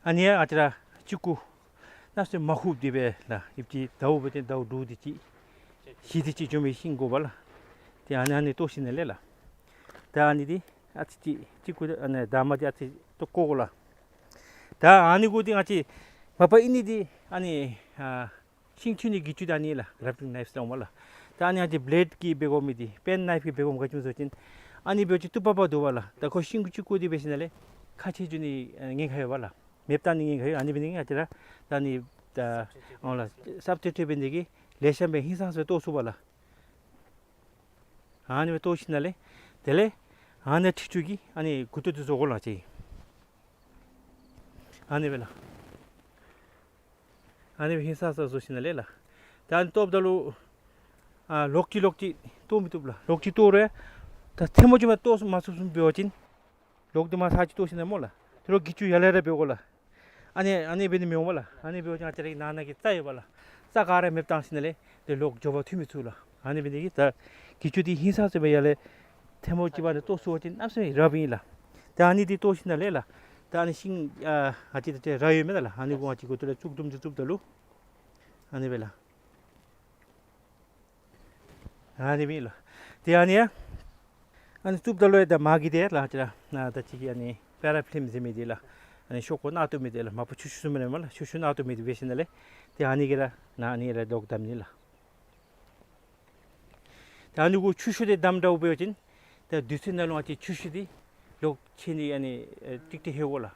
ཨ་ནི་ཡང་ང་བཅས་ར་གཅིག་གུ་ནང་སོ་མ་ཧུབ་སྟེ་སྦེ་ལགས། ཡུདཔ་ཅིག་ཟླཝ་འབད་བ་ཅིན་ཟླཝ་དྲུག་དེ་ཅིག་བཞི་དེ་ཅིག་འགྱོ་མི་ཤིང་དགོ་པ་ལགས། ཏེ་ཨ་ནི་ཨ་ནི་བཏོག་ཞིནམ་ལས་ལགས། ད་ཨ་ནི་འདི་ཨ་ཙི་ཅིག་གཅིག་གུ་ཨ་ནི་འདབ་མ་འདི་ཨ་ཙི་བཏོག་བཀོ་དགོ་ལགས། ད་ཨ་ནི་གུ་འདི་ང་བཅས་མ་པ་ཨིན་ནི་འདི་ཨ་ནི་ཨ་ཤིང་འཐུ་ནི་གི་བཅུད་ཨ་ནི་ལགས། གརབ་ཊིང་ནའིཕ་ཟེར་སླབ་འོང་མས་ལགས། ད་ཨ་ནི་ང་བཅས་བི་ལེཌ་གིས་འབད་དགོ་མི་འདི་པེན་ནའིཕ་གིས་འབད་དགོ་མི་ག་ཅི་སྨོ་ཟེར་བ་ཅིན་ཨ་ནི་འབད་བ་ཅིན་སྟུག་པག་པ་འདུག་པ་ལགས། ད་ཁོ་ཤིང་གཅིག་གུ་འདི་འབད་ཞིནམ་ལས་ཁ་ཕྱེ་འགྱོ་ནི་ཉེན་ཁ་ཡོད་པ་ལགས། མེདཔ་བཏང་ནི་ཉེན་ཁ་ཡོད། ཨ་ནི་འབད་ནི་ང་བཅས་ར་ད་ཨ་ནི་ད་འོང་ལགས་སབ་སི་ཊི་ཊུཊ་འབད་ནི་འདི་གིས་ལེགས་ཤོམ་སྦེ་ཧིང་སངས་སུ་བཏོག་ཚུགས་པ་ལགས། ཨ་ནི་སྦེ་བཏོག་ཞིནམ་ལས་དེ་ལས་ཨ་ནི་འཁྲིལ་འཁྲིལཝ་གི་ཨ་ནི་མགུ་ཏོ་འདི་བཟོ་དགོ་ལགས། ཅིག་ ཨ་ནི་སྦེ་ལགས། ཨ་ནི་སྦེ་ཧིང་སངས་ས་བཟོ་ཞིནམ་ལས་ལགས། ད་ཨ་ནི་བཏོགཔ་ད་ལུ་ཨ་ལོག་ཅི་ལོག་ཅི་བཏོག་མི་བཏུབ་ལགས། ལོག་ཅི་བཏོག་རུང་ད་ཐལ་མོ་ཅིག་མ་བཏོག་མ་ཚུགསཔ་བཟུམ་འབད་བ་ཅིན་ལོག་འདི་མར་ཚར་ཅིག་བཏོག་ཞིནམ་ལས་སྨོ་ལགས། དེ་ལུ་གྱི་ཅུ་ཡར་ལས་ར་འབད་དགོ་ལགས། ཨ་ནི་ཨ་ནི་འབད་ནི་མི་འོང་པ་ལགས། ཨ་ནི་འབད་བ་ཅིན་ང་བཅས་རའི་ནང་ན་གི་རྩྭ་ཡོད་པ་ལགས། རྩྭ་ག་ར་མེདཔ་བཏང་ཞིནམ་ལས་དེ་ལོག་མགྱོགས་པར་འཐུ་མི་ཚུགས་ལགས། ཨ་ནི་འབད་ནི་དེ་གིས་ད་གྱི་ཅུ་འདི་ཧིང་སངས་ས་སྦེ་ཡར་ལས་ཐལ་མོ་ཅིག་འབག་ནི་བཏོག་ཚུགས་པ་ཅིན་གནམ་མེད་ས་མེད་རབ་ཨིན་ལགས། ད་ཨ་ནི་འདི་བཏོག་ཞིནམ་ལས་ལགས། ད་ཨ་ནི་ཤིང་ཨ་ཨ་ཙི་ད་ཏེ་ར་ཡོད་མེན་ན་ལགས། ཨ་ནི་གུ་ཨ་ཙི་གུ་ཏོ་ལས་བཙུགས་དུམ་ཅིག་བཙུགསཔ་ད་ལུ་ཨ་ནི་སྦེ་ལགས། ཨ་ནི་སྦེ་ལགས། ཏེ་ཨ་ནི་ཡང་ཨ་ནི་བཙུགསཔ་ད་ལུ་ཡང་ད་མར་གྱི་འདི་ལགས་ཅི་ར་ཨ་ད་ཅི་གི་ཨ་ནི་པེ་ར་ཕི་ལིམ་ཟེར་མི་འདི་ལགས། ཨ་ནི་ཤོག་ཀུ་ནང་བཏོག་མི་འདི་ལགས། མ་པ་ཆུ་ཤུ་བཟུམ་མེན་ན་ལགས། ཆུ་ཤུ་ནང་བཏོག་མི་འདི་འབད་ཞིནམ་ལས་ཏེ་ཨ་ནི་གིས་ར་ནང་ཨ་ནི་ར་ལོག་བསྡམ་ནི་ལགས། ད་ཨ་ནི་གུ་ཆུ་ཤུ་འདི་བསྡམ་འདྲཝ་འབད་བ་ཅིན་ད་དུས་ཚོད་ནང་ལུ་ཨ་ཙི་ཆུ་ཤུ་འདི་ལོག་ཆད་ནི་ཨ་ནི་ཨེ་ཏིག་ཏིག་ལྷོད་དགོ་ལགས།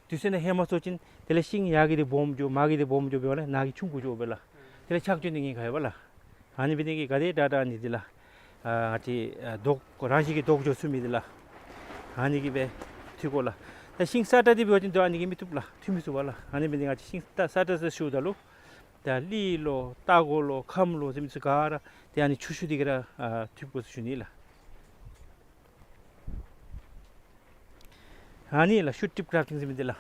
དུས་ཚོད་ནང་ལྷོད་མ་ཚུགས་པ་ཅིན་དེ་ལས་ཤིང་ཡར་གྱི་འདི་སྦོམ་འགྱོ་མར་གྱི་འདི་སྦོམ་འགྱོ་འབད་བ་ལས་ནང་གི་ཆུང་ཀུ་འགྱོཝ་མས་ལགས། དེ་ལས་ཆག་འགྱོ་ནི་ཉེན་ཁ་ཡོད་པ་ལགས། ཨ་ནི་འབད་ནི་དེ་གིས་ག་དེ་དྲག་དྲག་ཨ་ནི་འདི་ལགས། ཨ་ཨ་ཙི་ཨ་ལྡོག་རང་བཞིན་གྱིས་ལྡོག་འགྱོ་ཚུགས་མི་འདི་ལགས། ཨ་ནི་གིས་སྦེ་འཐུ་དགོ་ལགས། ད་ཤིང་སྲ་ཀྲག་འདི་འབད་བ་ཅིན་ད་ཨ་ནི་གིས་མི་བཏུབ་ལགས། འཐུ་མི་ཚུགས་པས་ལགས། ཨ་ནི་འབད་ནི་ང་བཅས་ཤིང་སྲ་ཀྲག་ཟེར་ཞུཝ་ད་ལུ་ད་ལི་ལོ་སྟག་གོ་ལོ་ཁམ་ལོ་ཟེར་མི་ཚུ་ག་ར་ཏེ་ཨ་ནི་ཆུ་ཤུ་འདི་གིས་ར་ཨ་འཐུ་དགོ་ཟེར་ཞུ་ནི་ལགས། ཨ་ནི་ལགས་ཤུ་ཊིབ་ཀ་རབ་ཊིང་ཟེར་མི་འདི་ལགས།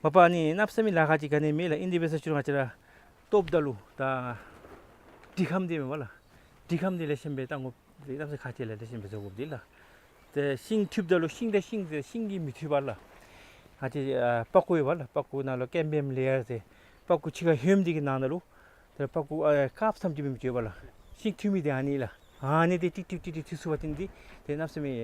མ་པ་ཨ་ནི་གནམ་མེད་ས་མེད་ལཱ་ཁག་ཅིག་ག་ནི་མེད་ལགས། ཨིན་དེ་འབད་ས་ཅིག་རུང་ང་བཅས་ར་བཏོགཔ་ད་ལུ་ད་དྲི་ཁམ་འདི་མེན་པ་ལགས། དྲི་ཁམ་འདི་ལེགས་ཤོམ་སྦེ་བཏང་དགོཔ་འདི་གནམ་མེད་ས་མེད་ཁག་ཆེ་ལགས། ལེགས་ཤོམ་སྦེ་བཟོ་དགོཔ་འདི་ལགས། ཏེ་ཤིང་འཐུཝ་ད་ལུ་ཤིང་དང་ཤིང་ཟེར་ཤིང་གིས་མི་འཐུ་བས་ལགས། ང་བཅས་ཨ་པགས་ཀོ་ཡོད་པ་ལགས། པགས་ཀོ་ནང་ལུ་ཀེམ་བིའམ་ལེ་ཡར་ཟེར་པགས་ཀོ་ཕྱི་ཁར་ཧོནམ་འདི་གི་ནང་ན་ལུ་ཏེ་པགས་ཀོ་ཨ་དཀརཔོ་ཙམ་ཅིག་མེན་པར་ཡོད་པ་ལགས། ཤིང་འཐུ་མི་འདི་ཨ་ནི་ལགས། ཨ་ནི་འདི་ཏིག་ཏིག་ཏིག་ཏིག་འཐུ་ཚུགས་པ་ཅིན་འདི་ཏེ་གནམ་མེད་ས་མེད་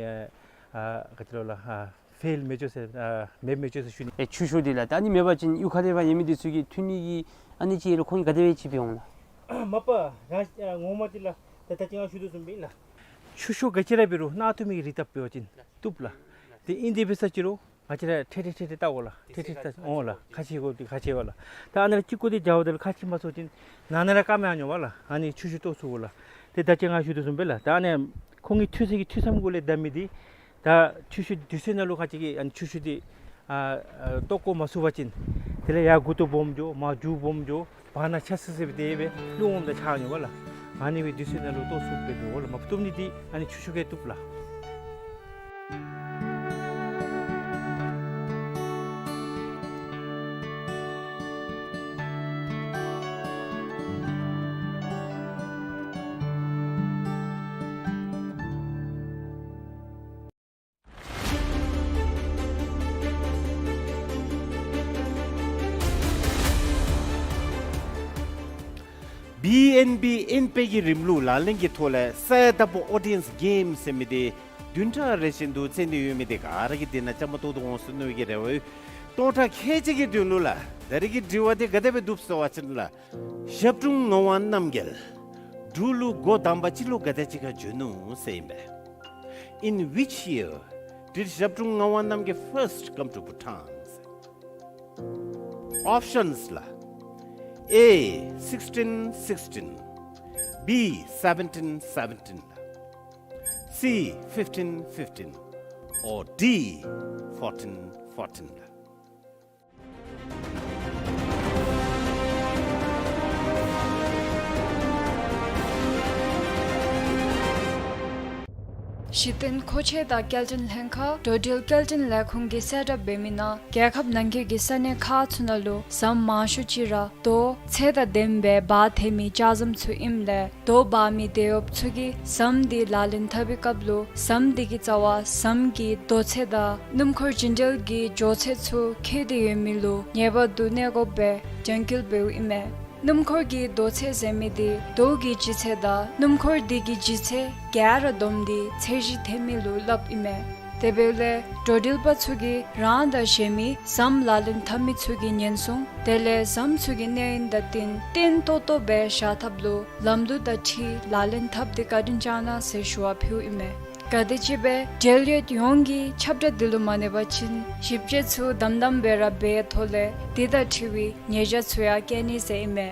ཨ་ཨ་ག་ཅི་ལོ་ལགས། ཨ་ཕེལ་མི་འགྱོ་ཟེར་ཨ་མེདཔ་མི་འགྱོ་ཟེར་ཞུ་ནི། ཨེ་ཆུ་ཤུ་འདི་ལགས། ད་ཨ་ནི་མེད་པ་ཅིན་གཡུས་ཁ་ལས་ཕར་ཡོད་མི་འདི་ཚུ་གིས་འཐུ་ནི་གི་ཨ་ནི་ཅིག་ལུ་ཁོང་གིས་ག་དེ་སྦེ་ཅིག་འབད་འོང་ལགས། མ་པ་རང་ཨ་ངོ་མ་འདི་ལགས། ད་ད་ཅི་ང་ཞུ་དོ་བཟུམ་སྦེ་ལགས། ཆུ་ཤུ་ག་ཅི་ར་འབད་རུང་ནང་བཏོག་མི་གི་རིགས་བཏབ་འབད་བ་ཅིན་བཏུབ་ལགས། ཏེ་ཨིན་དེ་འབད་ས་ཅིག་རུང་ང་བཅས་ར་ཁྲེ་ཁྲེ་ཁྲེ་ཁྲེ་བལྟ་དགོ་ལགས། ཁྲེ་ཁྲེ་བལྟ་འོང་ལགས། ཁ་ཕྱེ་དགོཔ་འདི་ཁ་ཕྱེ་བས་ལགས། ད་ཨ་ནཱ་ལུ་ཅིག་ཀོ་འདི་རྒྱབ་ད་ལུ་ཁ་ཕྱེ་མ་ཚུགས་པ་ཅིན་ནང་ན་ར་སྐམ་ཡར་འགྱོཝ་མས་ལགས། ཨ་ནི་ཆུ་ཤུ་བཏོག་ཚུགས་དགོ་ལགས། ཏེ་ད་ཅི་ང་ཞུ་དོ་བཟུམ་སྦེ་ལགས། ད་ཨ་ནི་ཁོང་གི་འཐུ་ས་གི་འཐུ་མཚམས་གུ་ལས་བསྡམ་མི་འདི་ད་ཆུ་ཤུ་དུས་ཚོད་ནང་ལུ་ཁ་ཅིག་གིས་ཨ་ནི་ཆུ་ཤུ་འདི་ཨ་ཨ་བཏོག་བཀོ་མ་ཚུགས་པ་ཅིན་དེ་ལས་ཡར་མགུ་ཏོ་སྦོམ་འགྱོ་མར་མཇུག་སྦོམ་འགྱོ་བར་ན་ཆ་སི་སི་སྦེ་དེ་སྦེ་རླུང་འོངམ་ད་ཆག་འགྱོཝ་མས་ལགས། ཨ་ནི་སྦེ་དུས་ཚོད་ནང་ལུ་བཏོག་ཚུགསཔ་སྦེ་འབད་དགོ་ལགས། མ་བཏོག་ནི་འདི་ཨ་ནི་ཆུ་ཤུ་གིས་བཏུབ་ལགས། བི་ཨེན་བི་ཨིན་པའི་གི་རིམ་ལུགས་ལག་ལེན་གྱི་ཐོག་ལས་གསལ་དག་པོ་ཨོ་ཌི་ཡེནསི་གེམ་ཟེར་མི་འདི་བདུན་ཕྲག་རེ་བཞིན་དུ་བཙལ་ནི་ཡོད་མི་འདི་ག་ར་གིས་དེ་ནང་བཅའ་མར་གཏོགས་ཏེ་འོང་ཟེར་མནོ་བའི་གི་རེ་བ་ཡོད། སྟོང་ཕྲག་ཁལ་གཅིག་གི་དོན་ལུ་ལགས། ད་རེས་ཀྱི་དྲི་བ་འདི་ག་དེ་སྦེ་འདུག་ཟེར་བ་ཅིན་ལགས། ཞབས་དྲུང་ངག་དབང་རྣམ་རྒྱལ་འབྲུག་ལུ་འགོ་དང་པ་སྤྱི་ལོ་ག་དེ་ཅིག་ཁར་འབྱོན་ནུག་ཟེར་ཨིན་པས། In which year did Zhabdrung Ngawang Namgyal first come to Bhutan? Options ལགས། A sixteen sixteen, B seventeen seventeen, C fifteen fifteen, or D fourteen fourteen ལགས། གཞི་རྟེན་མཁོ་ཆས་དང་སྐྱེལ་འདྲེན་ལྷན་ཁག་འགྲོ་འགྲུལ་སྐྱེལ་འདྲེན་ལས་ཁུངས་ཀྱིས་གསལ་བསྒྲགས་འབད་མི་ནང་རྒྱལ་ཁབ་ནང་འཁོད་ཀྱི་ས་གནས་ཁག་ཚུ་ནང་ལུ་ཟམ་མང་ཤོས་ཅིག་ར་རྡོ་ཚད་དང་ལྡནམ་སྦེ་འབག་འཐེན་མི་ལྕགས་ཟམ་ཚུ་ཨིནམ་ལས་རྡོ་འབག་མི་དེད་གཡོགཔ་ཚུ་གིས་ཟམ་འདི་ལག་ལེན་འཐབ་པའི་སྐབས་ལུ་ཟམ་འདི་གི་རྩ་བར་ཟམ་གྱི་རྡོ་ཚད་དང་སྣུམ་འཁོར་རྒྱུན་འགྲུལ་གྱི་འགྱོ་ཚད་ཚུ་འཁེལ་ཏེ་ཡོད་མི་ལུ་ངེས་པར་དུ་གནས་དགོཔ་སྦེ་དྲན་སྐུལ་འབདཝ་ཨིན་མས། སྣུམ་འཁོར་གྱི་རྡོ་ཚད་ཟེར་མི་འདི་རྡོ་གི་ལྗིད་ཚད་དང་སྣུམ་འཁོར་འདི་གི་ལྗིད་ཚད་ག་ར་བསྡོམས་ཏེ་ཚད་གཞི་འཐེན་མི་ལུ་སླབ་ཨིན་མས། དེ་འབདཝ་ལས་འགྲོ་འགྲུལ་པ་ཚུ་གིས་རང་དང་གཞན་མི་ཟམ་ལག་ལེན་འཐབ་མི་ཚུ་གི་ཉེན་སྲུང་དེ་ལས་ཟམ་ཚུ་གི་གནས་ཡུན་དང་བསྟུན་བརྟན་ཏོག་ཏོ་སྦེ་བཞག་ཐབས་ལུ་ལམ་ལུགས་དང་འཁྲིལ་ལག་ལེན་འཐབ་སྟེ་བཀའ་དྲིན་བསྐྱང་གནང་ཟེར་ཞུ་བ་ཕུལཝ་ཨིན་མས། ག་དེམ་ཅིག་སྦེ་འབྲེལ་ཡོད་ཡོངས་ཀྱིས་ཁྱབ་བསྒྲགས་འདི་ལུ་མ་གནས་པ་ཅིན་ཞིབ་དཔྱད་ཚུ་དམ་དམ་སྦེ་ར་འབད་ཐོག་ལས་འདི་དང་འཁྲིལ་བའི་ཉེས་བྱ་ཚུ་ཡང་བཀལ་ནི་ཟེར་ཨིན་མས།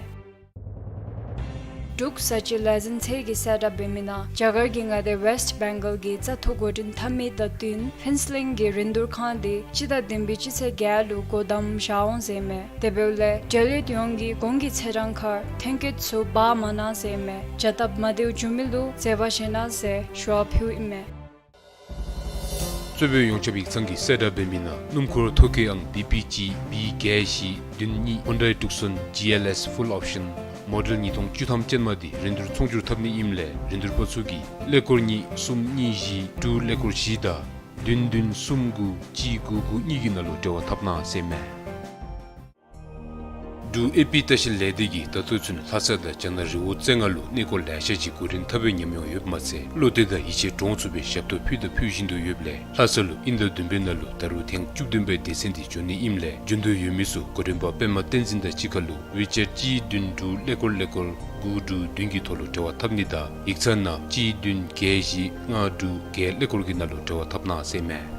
འབྲུག་བཟའ་སྤྱོད་ལས་འཛིན་ཚད་ཀྱི་གསལ་བསྒྲགས་འབད་མི་ནང་རྒྱ་གར་གྱི་མངའ་སྡེ་ཝེསཊ་བེང་གཱལ་གྱི་བཙག་འཐུ་འགོ་འདྲེན་འཐབ་མི་དང་བསྟུན་ཕུན་ཚོགས་གླིང་གི་རིན་བསྡུར་ཁང་འདི་སྤྱི་ཟླ་བདུན་པའི་སྤྱི་ཚེས་བརྒྱད་ལུ་སྒོ་བསྡམ་བཞག་འོང་ཟེར་མས། དེ་འབདཝ་ལས་འབྲེལ་ཡོད་ཡོངས་ཀྱིས་གོང་གི་ཚེས་གྲངས་ཁར་ཐོན་སྐྱེད་ཚུ་འབག་མ་གནང་ཟེར་མས། བྱ་སྟབས་མ་བདེཝ་འབྱུང་མི་ལུ་བརྩེ་བ་བཞེས་གནང་ཟེར་ཞུ་བ་ཕུལཝ་ཨིན་མས། གཙོས་པའི་ཡོངས་ཁྱབ་ཡིག་ཚང་གི་གསལ་བསྒྲགས་འབད་མི་ནང་སྣུམ་འཁོར་ཐོ་བཀོད་ཨང་བི་པི་གཅིག་བི་བརྒྱད་བཞི་བདུན་གཉིས་ཧོན་ཌའི་ཊུག་སོན་ཇི་ཨེལ་ཨེསི་ཕུལ་ཨོབ་ཤཱན་མོ་ཌེལ་ཉིས་སྟོང་བཅུ་ཐམ་ཅན་མ་འདི་རིན་བསྡུར་ཚོང་སྒྱུར་འཐབ་ནི་ཨིནམ་ལས་རིན་བསྡུར་པ་ཚུ་གིས་ཀླད་ཀོར་གཉིས་གསུམ་གཉིས་བཞི་དྲུག་ཀླད་ཀོར་བཞི་དང་བདུན་བདུན་གསུམ་དགུ་གཅིག་དགུ་དགུ་གཉིས་ཀྱི་ནང་ལུ་འབྲེལ་བ་འཐབ་གནང་ཟེར་མས། འབྲུག་ཨེ་པི་ལྟ་བཤལ་ལས་སྡེ་གིས་ད་ལྟོ་ཚུན་ལྷ་ས་དང་རྒྱ་ནག་རི་བོ་རྩེ་ལྔ་ལུ་གནས་སྐོར་ལེ་ཤ་ཅིག་འགོ་འདྲེན་འཐབ་པའི་ཉམས་མྱོང་ཡོདཔ་མ་ཚད་བློ་གཏད་དང་ཡིད་ཆེས་འདྲོངས་ཚུགས་པའི་ཞབས་ཏོག་ཕུལ་དང་ཕུལ་བཞིན་དུ་ཡོདཔ་ལས་ལྷ་ས་ལུ་དབྱིན་ཟླ་བདུན་པའི་ནང་ལུ་ད་རུང་ཐེངས་བཅུ་བདུན་པའི་སྡེ་ཚན་འདི་འབྱོན་ནི་ཨིནམ་ལས་འབྱོན་འདོད་ཡོད་མི་ཚུ་འགོ་འདྲེན་པ་པདྨ་བསྟན་འཛིན་དང་གཅིག་ཁར་ལུ་ཝི་ཅེཊ་གཅིག་བདུན་དྲུག་ཀླད་ཀོར་ཀླད་ཀོར་དགུ་དྲུག་བདུན་གྱི་ཐོག་ལུ་འབྲེལ་བ་འཐབ་ནི་དང་ཡིག་ཚང་ནང་གཅིག་བདུན་བརྒྱད་བཞི་ལྔ་དྲུག་བརྒྱད་ཀླད་ཀོར་གྱི་ནང་ལུ་འབྲེལ་བ་འཐབ་གནང་ཟེར་མས།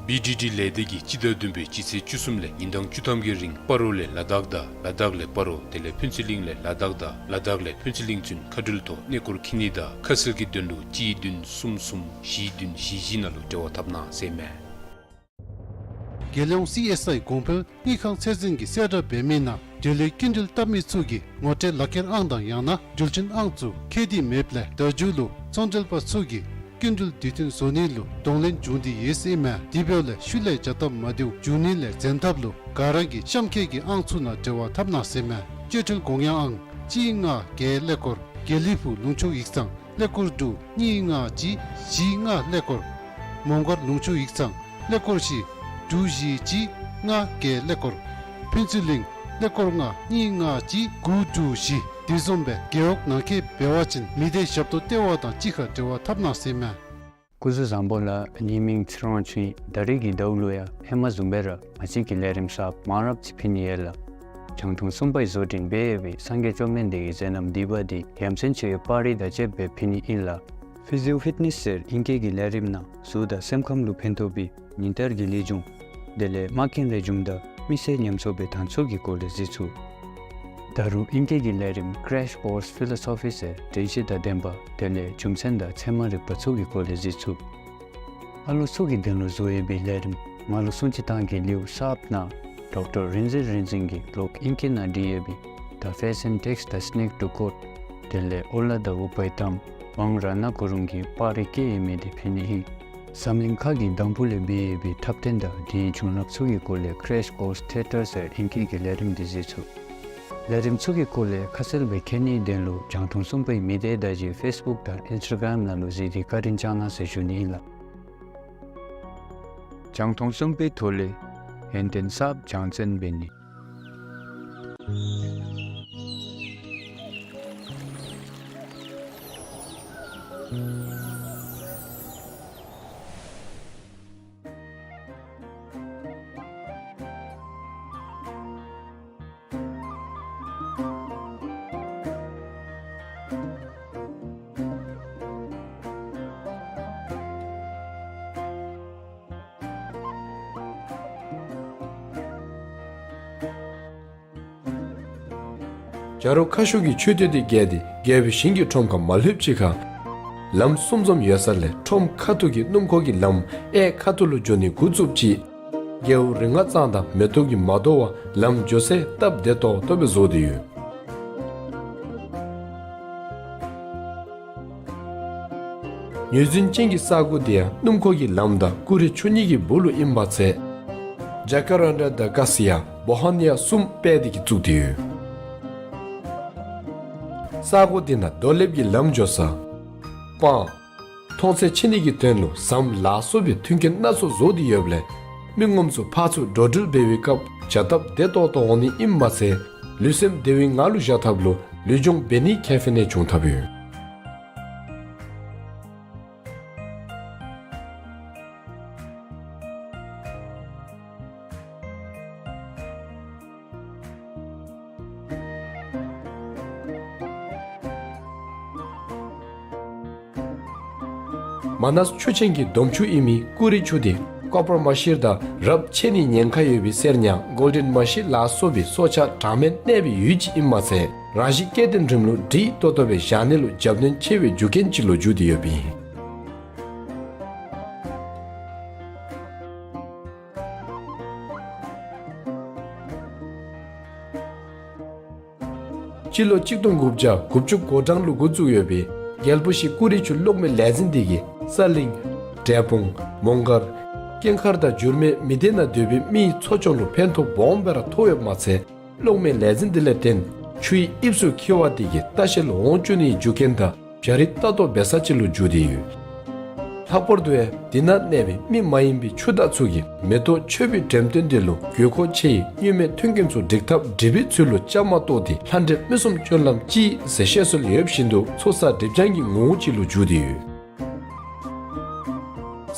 བི་ཌི་ཌི་ལས་སྡེ་གིས་སྤྱི་ཟླ་བདུན་པའི་སྤྱི་ཚེས་བཅུ་གསུམ་ལས་ཉིན་གྲངས་བཅུ་ཐམ་གྱི་རིང་སྤ་རོ་ལས་ལ་དྭགས་དང་ལ་དྭགས་ལས་སྤ་རོ་དེ་ལས་ཕུན་ཚོགས་གླིང་ལས་ལ་དྭགས་དང་ལ་དྭགས་ལས་ཕུན་ཚོགས་གླིང་ཚུན་མཁའ་འགྲུལ་ཐོག་གནས་སྐོར་འཁྱིད་ནི་དང་ཁ་གསལ་གྱི་དོན་ལུ་གཅིག་བདུན་གསུམ་གསུམ་བཞི་བདུན་བཞི་བཞི་ནང་ལུ་འབྲེལ་བ་འཐབ་གནང་ཟེར་མས། རྒྱལ་ཡོངས་སི་ཨེསི་ཨའི་གོང་འཕེལ་དངུལ་ཁང་ཚད་འཛིན་གྱི་གསལ་བསྒྲགས་འབད་མི་ནང་འབྲེལ་ཡོད་སྐྱིན་འགྲུལ་བཏབ་མི་ཚུ་གིས་ངོ་སྤྲོད་ལག་ཁྱེར་ཨང་དང་ཡང་ན་འགྲུལ་ཆེན་ཨང་ཚུ་འཁྱེར་ཏེ་མེདཔ་ལས་ད་མཇུག་ལུ་ཚོང་འབྲེལ་པ་ཚུ་གིས་སྐྱིན་འགྲུལ་དུས་མཐུན་བཟོ་ནི་ལུ་གདོང་ལེན་འབྱུང་སྟེ་ཡོད་ཟེར་མས། དེ་འབདཝ་ལས་ཤུལ་ལས་བྱ་སྟབས་མ་བདེཝ་འབྱུང་ནི་ལས་འཛེམ་ཐབས་ལུ་ག་ར་གིས་གཤམ་འཁོད་ཀྱི་ཨང་ཚུ་ནང་འབྲེལ་བ་འཐབ་གནང་ཟེར་མས། སྤྱོད་ཁྲལ་དགོངས་ཡངས་ཨང་གཅིག་ལྔ་བརྒྱད་ཀླད་ཀོར་དགེ་ལེགས་ཕུག་ལུང་ཕྱོགས་ཡིག་ཚང་ཀླད་ཀོར་དྲུག་གཉིས་ལྔ་གཅིག་བཞི་ལྔ་ཀླད་ཀོར། མོང་སྒར་ལུང་ཕྱོགས་ཡིག་ཚང་ཀླད་ཀོར་བཞི་དྲུག་བཞི་གཅིག་ལྔ་བརྒྱད་ཀླད་ཀོར། ཕུན་ཚོགས་གླིང་ཀླད་ཀོར་ལྔ་གཉིས་ལྔ་གཅིག་དགུ་དྲུག་བཞི། དེ་བཟུམ་སྦེ་རྒེད་འོག་ནང་འཁོད་འབད་བ་ཅིན་མི་སྡེ་ཞབས་ཏོག་ལྟེ་བ་དང་གཅིག་ཁར་འབྲེལ་བ་འཐབ་གནང་ཟེར་མས། སྐུ་གཟུགས་བཟང་པོ་ལགས། ངེའི་མིང་ཚེ་རིང་དབང་ཕྱུག་ཨིན། ད་རིས་ཀྱི་ཟླཝ་ལུ་ཡང་ཧེ་མ་བཟུམ་སྦེ་ར་ང་བཅས་ཀྱི་ལས་རིམ་གསརཔ་མང་རབས་ཅིག་ཕུལ་ནི་ཡོད་ལགས། རྒྱང་མཐོང་གསུམ་པའི་བཟོ་སྐྲུན་འབད་ཡོད་པའི་སངས་རྒྱས་བཅོམ་ལྡན་འདས་ཀྱི་མཛད་རྣམ་བསྡུས་པ་འདི་ཡ་མཚན་ཆེ་བའི་པར་རིས་དང་བཅསཔ་སྦེ་ཕུལ་ནི་ཨིན་ལགས། ཕི་ཟི་ཡོ་ཕིཊ་ནེསི་ཟེར་ཨིང་སྐད་ཀྱི་ལས་རིམ་ནང་གཟུགས་དང་སེམས་ཁམས་ལུ་ཕན་ཐོགས་པའི་ཉིན་ལྟར་གྱི་ལེགས་བྱུང་དེ་ལས་མ་རྐྱེན་ལས་བྱུང་དང་མི་སེར་ཉམས་གསོ་འབད་ཐངས་ཚུ་གི་སྐོར་ལས་གཟིགས་ཚུགས། ད་རུང་ཨིང་སྐད་ཀྱི་ལས་རིམ་Crash Course Philosophy ཟེར་དྲན་ཤེས་དང་ལྡན་པ་དེ་ལས་རྒྱུ་མཚན་དང་ཚད་མ་རིག་པ་ཚུ་གི་སྐོར་ལས་གཟིགས་ཚུགས། ཨ་ལོ་ཚུ་གི་དོན་ལུ་བཟོ་ཡོད་པའི་ལས་རིམ་མ་ལུ་སྲུང་བརྩི་བཏང་གི་ལེའུ་གསརཔ་ནང་ཌོག་ཊར་རིག་འཛིན་རིག་འཛིན་གྱིས་ལོག་ཨིང་སྐད་ནང་བྲིས་ཡོད་པའི་The Fashion Text, The Snake to Court དེ་ལས་ཨོ་ལ་དང་ཨུཏྤལ་ཏམ་དབང་རཏྣ་གུ་རུང་གིས་པར་རིས་བཀོད་ཡོད་མི་འདི་ཕུལ་ནི་ཨིན། འཛམ་གླིང་ཁ་གི་འདམ་བུ་ལས་འབད་ཡོད་པའི་འཁྲབ་སྟོན་དང་དེའི་བྱུང་རབས་ཚུ་གི་སྐོར་ལས་Crash Course Theatre ཟེར་ཨིང་སྐད་ཀྱི་ལས་རིམ་འདི་གཟིགས་ཚུགས། ལས་རིམ་ཚུ་གི་སྐོར་ལས་ཁ་གསལ་སྦེ་མཁྱེན་ནིའི་དོན་ལུ་རྒྱང་མཐོང་གསུམ་པའི་མི་སྡེ་བརྡ་བརྒྱུད་ཕེསི་བུཀ་དང་ཨིནསི་ཊ་གརམ་ནང་ལུ་གཟིགས་ཏེ་བཀའ་དྲིན་བསྐྱང་གནང་ཟེར་ཞུ་ནི་ཨིན་ལགས། རྒྱང་མཐོང་གསུམ་པའི་ཐོག་ལས་ཡོན་ཏན་གསརཔ་སྦྱང་བརྩོན་འབད་ནི། བྱ་རོག་ཁ་ཤོར་གྱི་མཆོད་རྟེན་འདི་བརྒལ་ཏེ་རྒྱལ་པོའི་ཞིང་གི་ཁྲོམ་ཁར་མ་ལྷོདཔ་ཅིག་ཁར་ལམ་གསུམ་འཛོམས་ཡོད་ས་ལས་ཁྲོམ་ཁ་ཐུག་གི་སྣུམ་འཁོར་གྱི་ལམ་གཡས་ཁ་ཐུག་ལུ་འགྱོ་ནི་འགོ་བཙུགསཔ་ཅིག་རྒྱལ་པོ་རིག་སྔགས་གཙང་དང་མེ་ཏོག་གིས་མ་དོ་བར་ལམ་འགྱོ་སའི་སྟབས་བདེ་ཏོག་ཏོ་སྦེ་བཟོ་སྟེ་ཡོད། ངོས་འཛིན་ཅན་གྱི་ས་གོ་འདི་ཡང་སྣུམ་འཁོར་གྱི་ལམ་དང་ཀུ་རེ་ཆུ་གཉིས་ཀྱི་སྦུག་ལུ་ཨིན་པ་ཚེ། ཇ་ཀ་རན་ཌ་དང་ཀ་སི་ཡ་བོ་ཧ་ནི་ཡ་གསུམ་སྤེལ་ཏེ་གི་བཙུགས་ཏེ་ཡོད། ས་གོ་འདི་ནང་རྡོ་ལེབ་ཀྱི་ལམ་འགྱོ་ས། སྤང་། མཐོང་ཚད་ཆེ་ནི་གི་དོན་ལུ་ཟམ་ལ་སོགས་པའི་མཐུན་རྐྱེན་སྣ་ཚོགས་བཟོ་སྟེ་ཡོདཔ་ལས་མི་ངོམ་ཚུ་ཕར་ཚུར་འགྲོ་འགྲུལ་འབད་བའི་སྐབས་བྱ་སྟབས་བདེ་ཏོག་ཏོ་འོང་ནི་ཨིན་པ་ཚེ་ལུས་སེམས་བདེ་བའི་ངང་ལུ་བཞག་ཐབས་ལུ་ལུས་སྦྱོང་འབད་ནིའི་ཁེ་ཕན་ཡང་བྱུང་ཐབས་ཡོད། མ་ནཱས་ཆུ་ཆེན་གྱི་སྡོམ་ཆུ་ཨིན་མི་ཀུ་རེ་ཆུ་འདི་ ཀོ་པར་མ་ཤིར་དང་རབས་ཆད་ནིའི་ཉེན་ཁ་ཡོད་པའི་གསེར་ཉ་གོལ་ཌེན་མ་ཤིར་ལ་སོགས་པའི་སྲོག་ཆགས་གྲངས་མེད་གནས་པའི་ཡུལ་ཅིག་ཨིནམ་མ་ཚད་རང་བཞིན་སྐྱེ་ལྡན་འབྲུམ་ལུག་འདྲེ་ཏོག་ཏོ་སྦེ་བཞག་ནི་ལུ་རྒྱབ་སྣོན་ཆེ་བའི་རྒྱུ་རྐྱེན་ཅིག་ལུ་འགྱུར་ཏེ་ཡོདཔ་ཨིན། སྤྱི་ལོ་གཅིག་སྟོང་དགུ་བརྒྱ་དགུ་བཅུ་གོ་གྲངས་ལུ་འགོ་བཙུགས་ཡོད་པའི་རྒྱལ་པོ་ཞི་ཀུ་རི་ཆུ་གློག་མེ་ལས་འཛིན་འདི་གིས་ས་གླིང་། འབྲས་སྤུངས། མོང་སྒར། ཀེང་མཁར་དང་འགྱུར་མེད་མི་སྡེ་ནང་སྡོད་པའི་མིའི་འཚོ་སྐྱོང་ལུ་ཕན་ཐོགས་སྦོམ་སྦེ་ར་ཐོགས་ཡོདཔ་མ་ཚད་གློག་མེ་ལས་འཛིན་འདི་ལས་བརྟེན་ཆུའི་དབྱིབས་སུ་འཁྱིལ་བ་འདི་གིས་ལྟ་བཤལ་འོང་བཅུག་ནིའི་རྒྱུ་རྐྱེན་དང་བྱ་རིགས་ལྟ་རྟོག་འབད་ས་ཅིག་ལུ་འགྱུར་ཏེ་ཡོད། ལྷག་པར་དུ་ཡང་འདི་ནང་གནས་པའི་མི་མ་ཡིན་པའི་ཆུ་བདག་ཚུ་གིས་མེ་ཏོག་མཆོད་པའི་འགྲེམས་སྟོན་འདི་ལུ་དགོས་མཁོ་ཆེ་བའི་མྱུལ་མེད་མཐུན་རྐྱེན་ཚུ་སྒྲིག་ཐབས་སྒྲིག་པའི་ཚུལ་ལུ་བཅའ་མར་གཏོགས་ཏེ་ལྷ་འདྲེ་མི་གསུམ་སྤྱོད་ལམ་གཅིག་ཟེར་བཤད་སྲོལ་ཡོདཔ་བཞིན་དུ་ཚོགས་བསགས་སྒྲིབ་སྦྱང་གི་ངོ་བོ་ཅིག་ལུ་འགྱུར་ཏེ་ཡོད།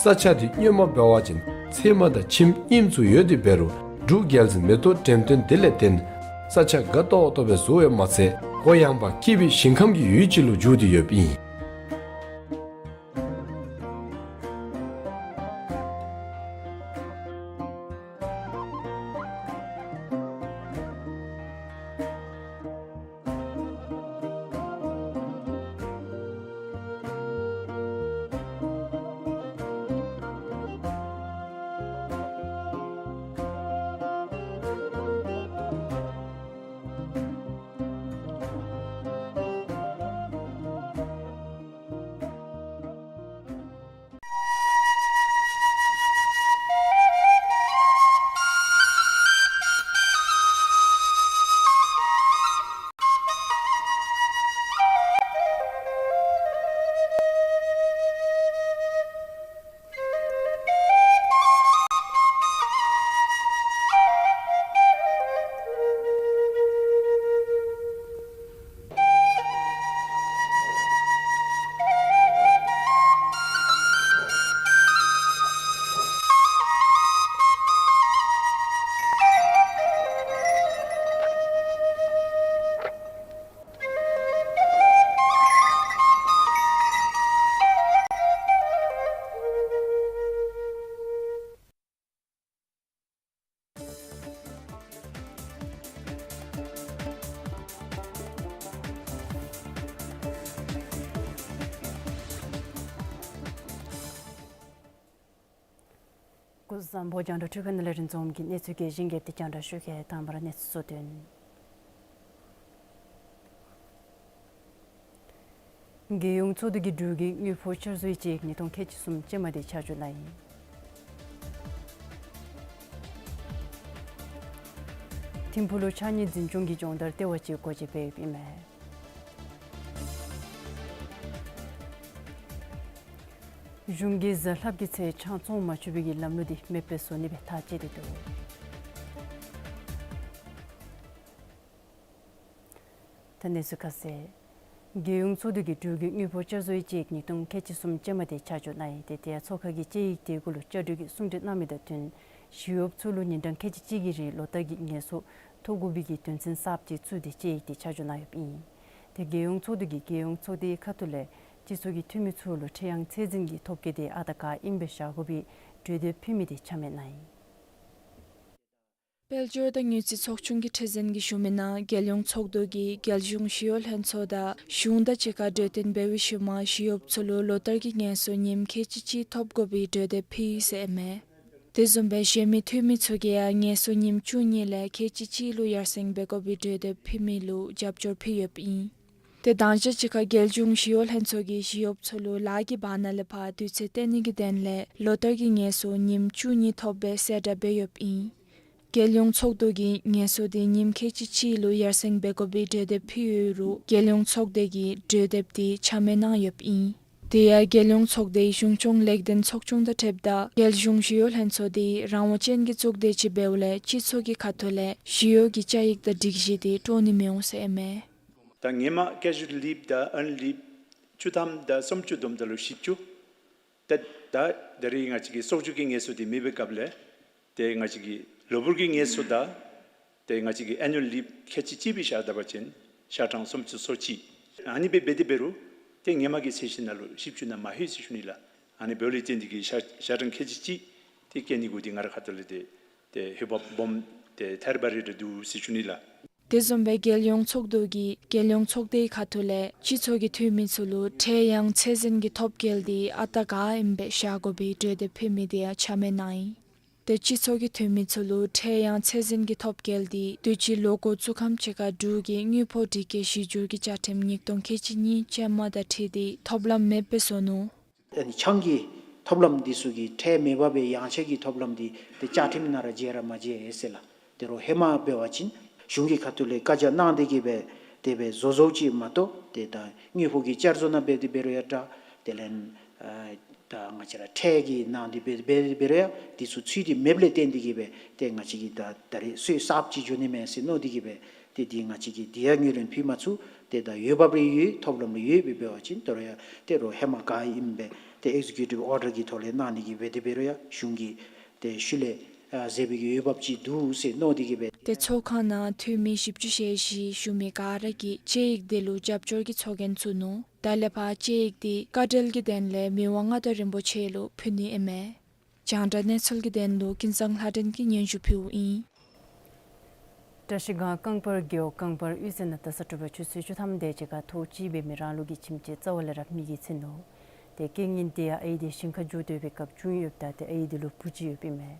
ས་ཆ་འདི་སྔོན་མ་འབད་བ་ཅིན་ཚལ་མ་དང་ཁྱིམ་རྙིངམ་ཚུ་ཡོད་དེ་འབད་རུང་འབྲུག་རྒྱལ་བཙུན་མེ་ཏོག་འགྲེམས་སྟོན་འདི་ལས་བརྟེན་ས་ཆ་དགའ་ཏོག་ཏོ་སྦེ་བཟོ་ཡོདཔ་མ་ཚད་གོ་ཡངས་པ་སྐྱིད་པའི་ཞིང་ཁམས་ཀྱི་ཡུལ་ཅིག་ལུ་འགྱུར་ཏེ་ཡོདཔ་ཨིན། སྐུ་གཟུགས་བཟང་པོ། རྒྱང་བསྒྲགས་འཕྲུལ་ཁང་ནང་ལས་རིན་འཛོམས་ཀྱིས་གནས་ཚུལ་རྒྱས་ཤིང་རྒྱས་པ་དེ་རྒྱང་བསྒྲགས་ཞུ་གེ། དང་པ་ར་གནས་ཚུལ་གཙོ་དོན། རྒྱལ་ཡོངས་ཚོགས་འདུ་གིས་འབྲུག་གི་དངུལ་ཕོགས་བསྐྱར་བཟོའི་དཔྱད་ཡིག་ཉིས་སྟོང་ཁལ་གཅིག་གསུམ་ཅན་མ་དེ་ཆ་འཇོག་གནང་ཡི། ཐིམ་ཕུག་ལུ་ཕྱགས་སྙིགས་འཛིན་སྐྱོང་གི་སྦྱོང་བརྡར་ལྟེ་བ་ཅིག་སྒོ་འབྱེད་འབད་ཡོདཔ་ཨིན་མས། གཞུང་གིས་གཟའ་ལྷགཔ་གི་ཚེས་ཆང་བཙོང་མ་བཅུག་པའི་གི་ལམ་ལུགས་འདི་མེདཔ་བཟོ་ནི་སྦེ་ཐག་བཅད་དེ་འདུག། ད་གནས་ཚུལ་ཁ་གསལ། རྒྱལ་ཡོངས་ཚོགས་འདུ་གིས་འབྲུག་གི་དངུལ་ཕོགས་བསྐྱར་བཟོའི་དཔྱད་ཡིག་ཉིས་སྟོང་ཁལ་གཅིག་གསུམ་ཅན་མ་དེ་ཆ་འཇོག་གནང་ཡི། དེ་དེ་ཡང་ཚོགས་ཁང་གིས་དཔྱད་ཡིག་དེ་གུ་ལུ་བཅའ་སྒྲིག་གི་གསུང་གྲོས་གནང་མི་དང་བསྟུན་ཞི་གཡོགཔ་ཚུ་ལུ་ཉིན་གྲངས་ཁལ་གཅིག་གཅིག་གི་རིང་ལོ་བསྟར་གྱི་ངལ་གསོ་ཐོབ་དགོ་པའི་གི་དོན་ཚན་གསརཔ་ཅིག་བཙུགས་ཏེ་དཔྱད་ཡིག་དེ་ཆ་འཇོག་གནང་ཡོདཔ་ཨིན། དེ་རྒྱལ་ཡོངས་ཚོགས་འདུ་གིས་རྒྱལ་ཡོངས་ཚོགས་སྡེའི་ཁ་ཐུག་ལས་སྤྱི་ཚོགས་ཀྱི་འཐུས་མི་ཚུ་ལུ་ཁྲི་གཡང་ཚད་འཛིན་གྱི་ཐོབ་སྐལ་དེ་ཨ་རྟག་ག་ཨིནམ་སྦེ་བཞག་དགོ་པའི་གྲོས་འདེབས་ཕུལ་མི་དེ་ཆ་མེད་གནང་ཡི། དཔལ་འབྱོར་དང་དངུལ་རྩིས་ཚོགས་ཆུང་གི་ཁྲི་འཛིན་གྱིས་ཞུ་མི་ནང་རྒྱལ་ཡོངས་ཚོགས་འདུ་གིས་རྒྱལ་གཞུང་ཞི་གཡོག་ལྷན་ཚོགས་དང་གཞུང་དང་གཅིག་ཁར་གྲོས་བསྟུན་འབད་བའི་ཤུལ་མ་ཞི་གཡོགཔ་ཚུ་ལུ་ལོ་བསྟར་གྱི་ངལ་གསོ་ཉིནམ་ཁལ་གཅིག་གཅིག་ཐོབ་དགོ་པའི་གྲོས་འདེབས་ཕུལ་ཡི་ཟེར་ཨིན་མས། དེ་བཟུམ་སྦེ་གཞན་མི་འཐུས་མི་ཚུ་གིས་ཡང་ངལ་གསོ་ཉིནམ་བཅུ་གཉིས་ལས་ཁལ་གཅིག་གཅིག་ལུ་ཡར་སེང་འབད་དགོ་པའི་གྲོས་འདེབས་ཕུལ་མི་ལུ་རྒྱབ་སྐྱོར་ཕུལ་ཡོདཔ་ཨིན། དེ་དང་ཆ་གཅིག་ཁར་རྒྱལ་གཞུང་ཞི་གཡོག་ལྷན་ཚོགས་ཀྱིས་ཞི་གཡོགཔ་ཚུ་ལུ་ལཱ་གི་བར་ན་ལས་ཕར་དུས་ཚོད་བཏོན་ནི་གི་དོན་ལས་ལོ་བསྟར་གྱི་ངལ་གསོ་ཉིནམ་བཅུ་གཉིས་ཐོབ་པའི་གསལ་བསྒྲགས་འབད་ཡོདཔ་ཨིན། རྒྱལ་ཡོངས་ཚོགས་འདུ་གིས་ངལ་གསོ་དེ་ཉིནམ་ཁལ་གཅིག་གཅིག་ལུ་ཡར་སེང་འབད་དགོ་པའི་གྲོས་འདེབས་ཕུལ་ཡོད་རུང་རྒྱལ་ཡོངས་ཚོགས་སྡེ་གིས་གྲོས་འདེབས་དེ་ཆ་མེད་གནང་ཡོདཔ་ཨིན། དེ་ཡང་རྒྱལ་ཡོངས་ཚོགས་སྡེའི་གཞུང་སྐྱོང་ལེགས་ལྡན་ཚོགས་ཆུང་དང་འཁྲིལཝ་ད་རྒྱལ་གཞུང་ཞི་གཡོག་ལྷན་ཚོགས་དེ་རང་དབང་ཅན་གྱི་གཙུག་སྡེ་ཅིག་འབདཝ་ལས་སྤྱི་ཚོགས་ཀྱི་ཁ་ཐུག་ལས་ཞི་གཡོག་གི་བཅའ་ཡིག་དང་སྒྲིག་གཞི་དེ་དཀྲོག་ནི་མི་འོང་ཟེར་ཨིན་མས། ད་ཧེ་མ་ཀེ་ཞུ་ལཱལ་ལིབ་དང་ཨརནཌ་ལིབ་བཅུ་ཐམ་དང་སུམ་ཅུ་བསྡོམས་ད་ལུ་བཞི་བཅུ། ད་ད་ད་རེས་ང་བཅས་ཀྱི་གསོག་འཇོག་གི་ངལ་གསོ་དེ་མེད་པའི་སྐབས་ལས་ཏེ་ང་བཅས་ཀྱི་ལོ་བསྟར་གྱི་ངལ་གསོ་དང་ཏེ་ང་བཅས་ཀྱི་ཨེ་ནུ་ཨལ་ལིབ་ཁལ་གཅིག་གཅིག་སྦེ་བཞག་ད་པ་ཅིན་ཞག་གྲངས་སུམ་ཅུ་སོ་གཅིག། ཨ་ནི་སྦེ་འབད་དེ་འབད་རུང་ཏེ་ཧེ་མ་གི་ཚད་གཞི་ནང་ལུ་བཞི་བཅུ་ནང་མ་ལྷོད་ཟེར་ཞུ་ནི་ལགས། ཨ་ནི་འབདཝ་ལས་བརྟེན་ཏེ་གིས་ཞག་ཞག་གྲངས་ཁལ་གཅིག་གཅིག་ ཏེ་བཀལ་ནི་གུ་འདི་ང་རའི་ཁ་ཐུག་ལས་ཏེ་ཏེ་འོས་འབབ་སྦོམ་ཏེ་ཐེར་བ་རེ་རེ་འདུག་ཟེར་ཞུ་ནི་ལགས། དེ་བཟུམ་སྦེ་རྒྱལ་ཡོངས་ཚོགས་འདུ་གིས་རྒྱལ་ཡོངས་ཚོགས་སྡེའི་ཁ་ཐུག་ལས་སྤྱི་ཚོགས་ཀྱི་འཐུས་མི་ཚུ་ལུ་ཁྲལ་ཡང་ཚད་འཛིན་གྱི་ཐོབ་རྒྱལ་འདི་ཨ་རྟག་ག་ཨིནམ་སྦེ་བཞག་དགོ་པའི་གྲོས་འདེབས་ཕུལ་མི་འདི་ཡང་ཆ་མེད་གནང་ཡི། ཏེ་སྤྱི་ཚོགས་ཀྱི་འཐུས་མི་ཚུ་ལུ་ཁྲལ་ཡང་ཚད་འཛིན་གྱི་ཐོབ་རྒྱལ་འདི་དུས་ཅི་ལོ་འགོ་བཙུགས་ཁམས་ཅིག་ཁར་འབྲུག་གི་དངུལ་ཕོགས་སྒྲིག་བཀོད་གཞི་འགྱུར་གྱི་བཅའ་ཁྲིམས་ཉིས་སྟོང་ཁལ་གཅིག་གཉིས་ཅན་མ་དང་འཁྲིལ་ཏེ་ཐོབ་ལམ་མེདཔ་སྦེ་བཟོ་ནུག། ཨ་ནི་ཆང་གི་ཐོབ་ལམ་འདི་ཚུ་གི་ཁྲལ་མེད་པར་སྦེ་ཡངས་ཆག་གི་ཐོབ་ལམ་འདི་ཏེ་བཅའ་ཁྲིམས་ནང་ར་བཅས་ར་མ་བཅས་ཟེར་ལགས། དེ་རུང་ཧེ་མ་འབད་བ་ཅིན་གཞུང་གི་ཁ་ཐུག་ལས་བཀའ་རྒྱ་གནང་སྟེ་གིས་སྦེ་དེ་སྦེ་བཟོ་བཟོཝ་ཅིག་མ་གཏོགས་ཏེ་ད་དངུལ་ཕོགས་ཀྱི་བསྐྱར་བཟོ་ནང་འབད་དེ་འབད་རུང་ཡང་འདྲ། དེ་ལས་ཨ་ད་ང་བཅས་ར་ཁྲལ་གྱི་ནང་འདི་འབད་འབད་འབད་རུང་ཡང་འདི་ཚུ་ཚུད་དེ་མེདཔ་ལས་བརྟེན་ཏེ་གིས་སྦེ་ཏེ་ང་བཅས་ཀྱིས་ད་ད་རེས་སོ་གསརཔ་ཅིག་འགྱོ་ནི་མས་ཟེར་མནོ་སྟེ་གིས་སྦེ་ཏེ་འདི་ང་བཅས་ཀྱིས་འདི་ཡང་ངོས་ལེན་ཕུལ་མ་ཚུགས། ཏེ་ད་འོས་འབབ་རེ་ཡོད་ཐོབ་ལམ་རེ་ཡོད་སྦེ་འབད་བ་ཅིན་དེ་རུང་ཡང་དེ་རུང་ཧེ་མ་ག་ཨིནམ་སྦེ་ཏེ་ཨེག་ཛི་ཀིའུ་ཊིབ་ཨོར་ཌར་གྱི་ཐོག་ལས་གནང་ནི་གི་འབད་དེ་འབད་རུང་ཡང་གཞུང་གིས་ཏེ་ཤུལ་ལས་ཨ་ཟེར་བའི་གི་འོས་འབབ་ཅིག་འདུག་ཟེར་མནོ་སྟེ་གིས་སྦེ། ཏེ་ཚོགས་ཁང་ནང་འཐུས་མི་བཞི་བཅུ་ཞེ་བཞི་བཞུགས་མི་ག་ར་གིས་དཔྱད་ཡིག་འདི་ལུ་རྒྱབ་སྐྱོར་གྱི་ཚོགས་རྒྱན་བཙུགས་ནུག། ད་ལས་ཕར་དཔྱད་ཡིག་འདི་བཀའ་འབྲེལ་གྱི་དོན་ལས་མི་དབང་མངའ་བདག་རིན་པོ་ཆེ་ལུ་ཕུལ་ནི་ཨིན་མས། རྒྱང་བསྒྲགས་གནས་ཚུལ་གྱི་དོན་ལུ་ཀུན་བཟང་ལྷ་སྒྲོན་གྱིས་སྙན་ཞུ་ཕུལཝ་ཨིན། བཀྲ་ཤིས་སྒང་རྐང་པར་རྒེད་འོག་རྐང་པར་གཡུས་ཚན་ནང་ད་ས་དྲོ་པ་ཆུ་ཚོད་བཅུ་ཐམ་དེ་ཅིག་ཁར་ཐོག་གཅིག་འབད་མི་རང་ལུགས་ཀྱི་ཁྱིམ་ཅིག་རྩ་བ་ལས་ར་མེ་གིས་ཚིག་ནུག། ཏེ་རྐྱེན་ངན་དེ་ཡང་ཨའི་དེ་ཞིང་ཁར་འགྱོ་སྡོད་པའི་སྐབས་བྱུང་ཡོདཔ་ད་ཏེ་ཨའི་དེ་ལུ་བུ་ཅིག་ཡོདཔ་ཨིན་མས།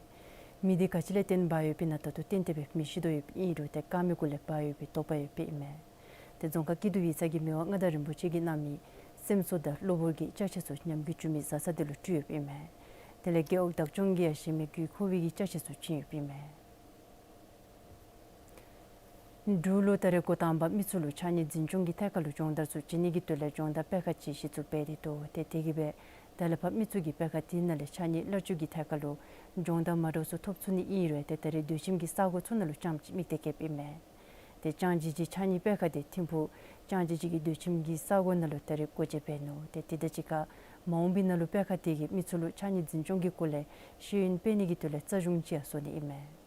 མེ་དེ་ག་ཅི་ལས་བརྟེན་འབར་ཡོདཔ་ཨིན་ན་ད་ལྟོ་ཏན་ཏན་སྦེ་མི་ཤེས་དོ་ཡོདཔ་ཨིན་རུང་ཏེ་དཀར་མེ་གུ་ལས་འབར་ཡོད་པའི་དོགས་པ་ཡོདཔ་ཨིན་མས། ཏེ་རྫོང་ཁག་སྐྱིད་སྡུག་ཡིག་ཚང་གིས་མི་དབང་མངའ་བདག་རིན་པོ་ཆེ་གིས་གནང་མི་སེམས་གསོ་དང་གློ་བུར་གྱི་ཅ་ཆས་ཚུ་ཉམས་རྒུད་བྱུང་མི་བཟའ་ཚང་དེ་ལུ་སྤྲོད་ཡོདཔ་ཨིན་མས། དེ་ལས་རྒེད་འོག་བདག་སྐྱོང་གིས་ཡང་གཞན་མི་དགོས་མཁོ་བའི་གི་ཅ་ཆས་ཚུ་བྱིན་ཡོདཔ་ཨིན་མས། འབྲུག་ལུ་ད་རེས་འགོ་དང་པ་མི་ཚུ་ལུ་ཕྱགས་སྙིགས་འཛིན་སྐྱོང་གི་ཐད་ཁར་ལུ་སྦྱོང་བརྡར་ཚུ་བྱིན་ནི་གི་དོན་ལས་སྦྱོང་བརྡར་དཔེ་ཁང་ཅིག་གཞི་བཙུགས་འབད་དེ་འདུག། ཏེ་དེ་གིས་སྦེ་ད་ལས་ཕར་མི་ཚུ་གིས་དཔེ་ཁང་དེ་ནང་ལས་ཕྱགས་སྙིགས་གླར་སྤྱོད་ཀྱི་ཐད་ཁར་ལུ་སྦྱོང་བརྡར་མ་འདྲཝ་ཚུ་ཐོབ་ཚུགས་ནི་ཨིན་རུང་ཏེ་ད་རེས་སྡོད་ཁྱིམ་གྱི་ས་གོ་ཚུ་ནང་ལུ་རྐྱངམ་ཅིག་དམིགས་གཏད་བསྐྱེདཔ་ཨིན་མས། ཏེ་ལྕང་སྦྱིས་ཀྱི་ཕྱགས་སྙིགས་དཔེ་ཁང་དེ་ཐིམ་ཕུག་ལྕང་སྦྱིས་ཀྱི་སྡོད་ཁྱིམ་གྱི་ས་གོ་ནང་ལུ་ད་རེས་སྒོ་འབྱེད་འབད་ནུག། ཏེ་དེ་དང་གཅིག་ཁར་མ་འོངས་པའི་ནང་ལུ་དཔེ་ཁང་དེ་གིས་མི་ཚུ་ལུ་ཕྱགས་སྙིགས་འཛིན་སྐྱོང་གི་སྐོར་ལས་ཤེས་ཡོན་སྤེལ་ནི་གི་དོན་ལས་རྩ་གཞུང་ཅིག་ཡང་བཟོ་ནི་ཨིན་མས།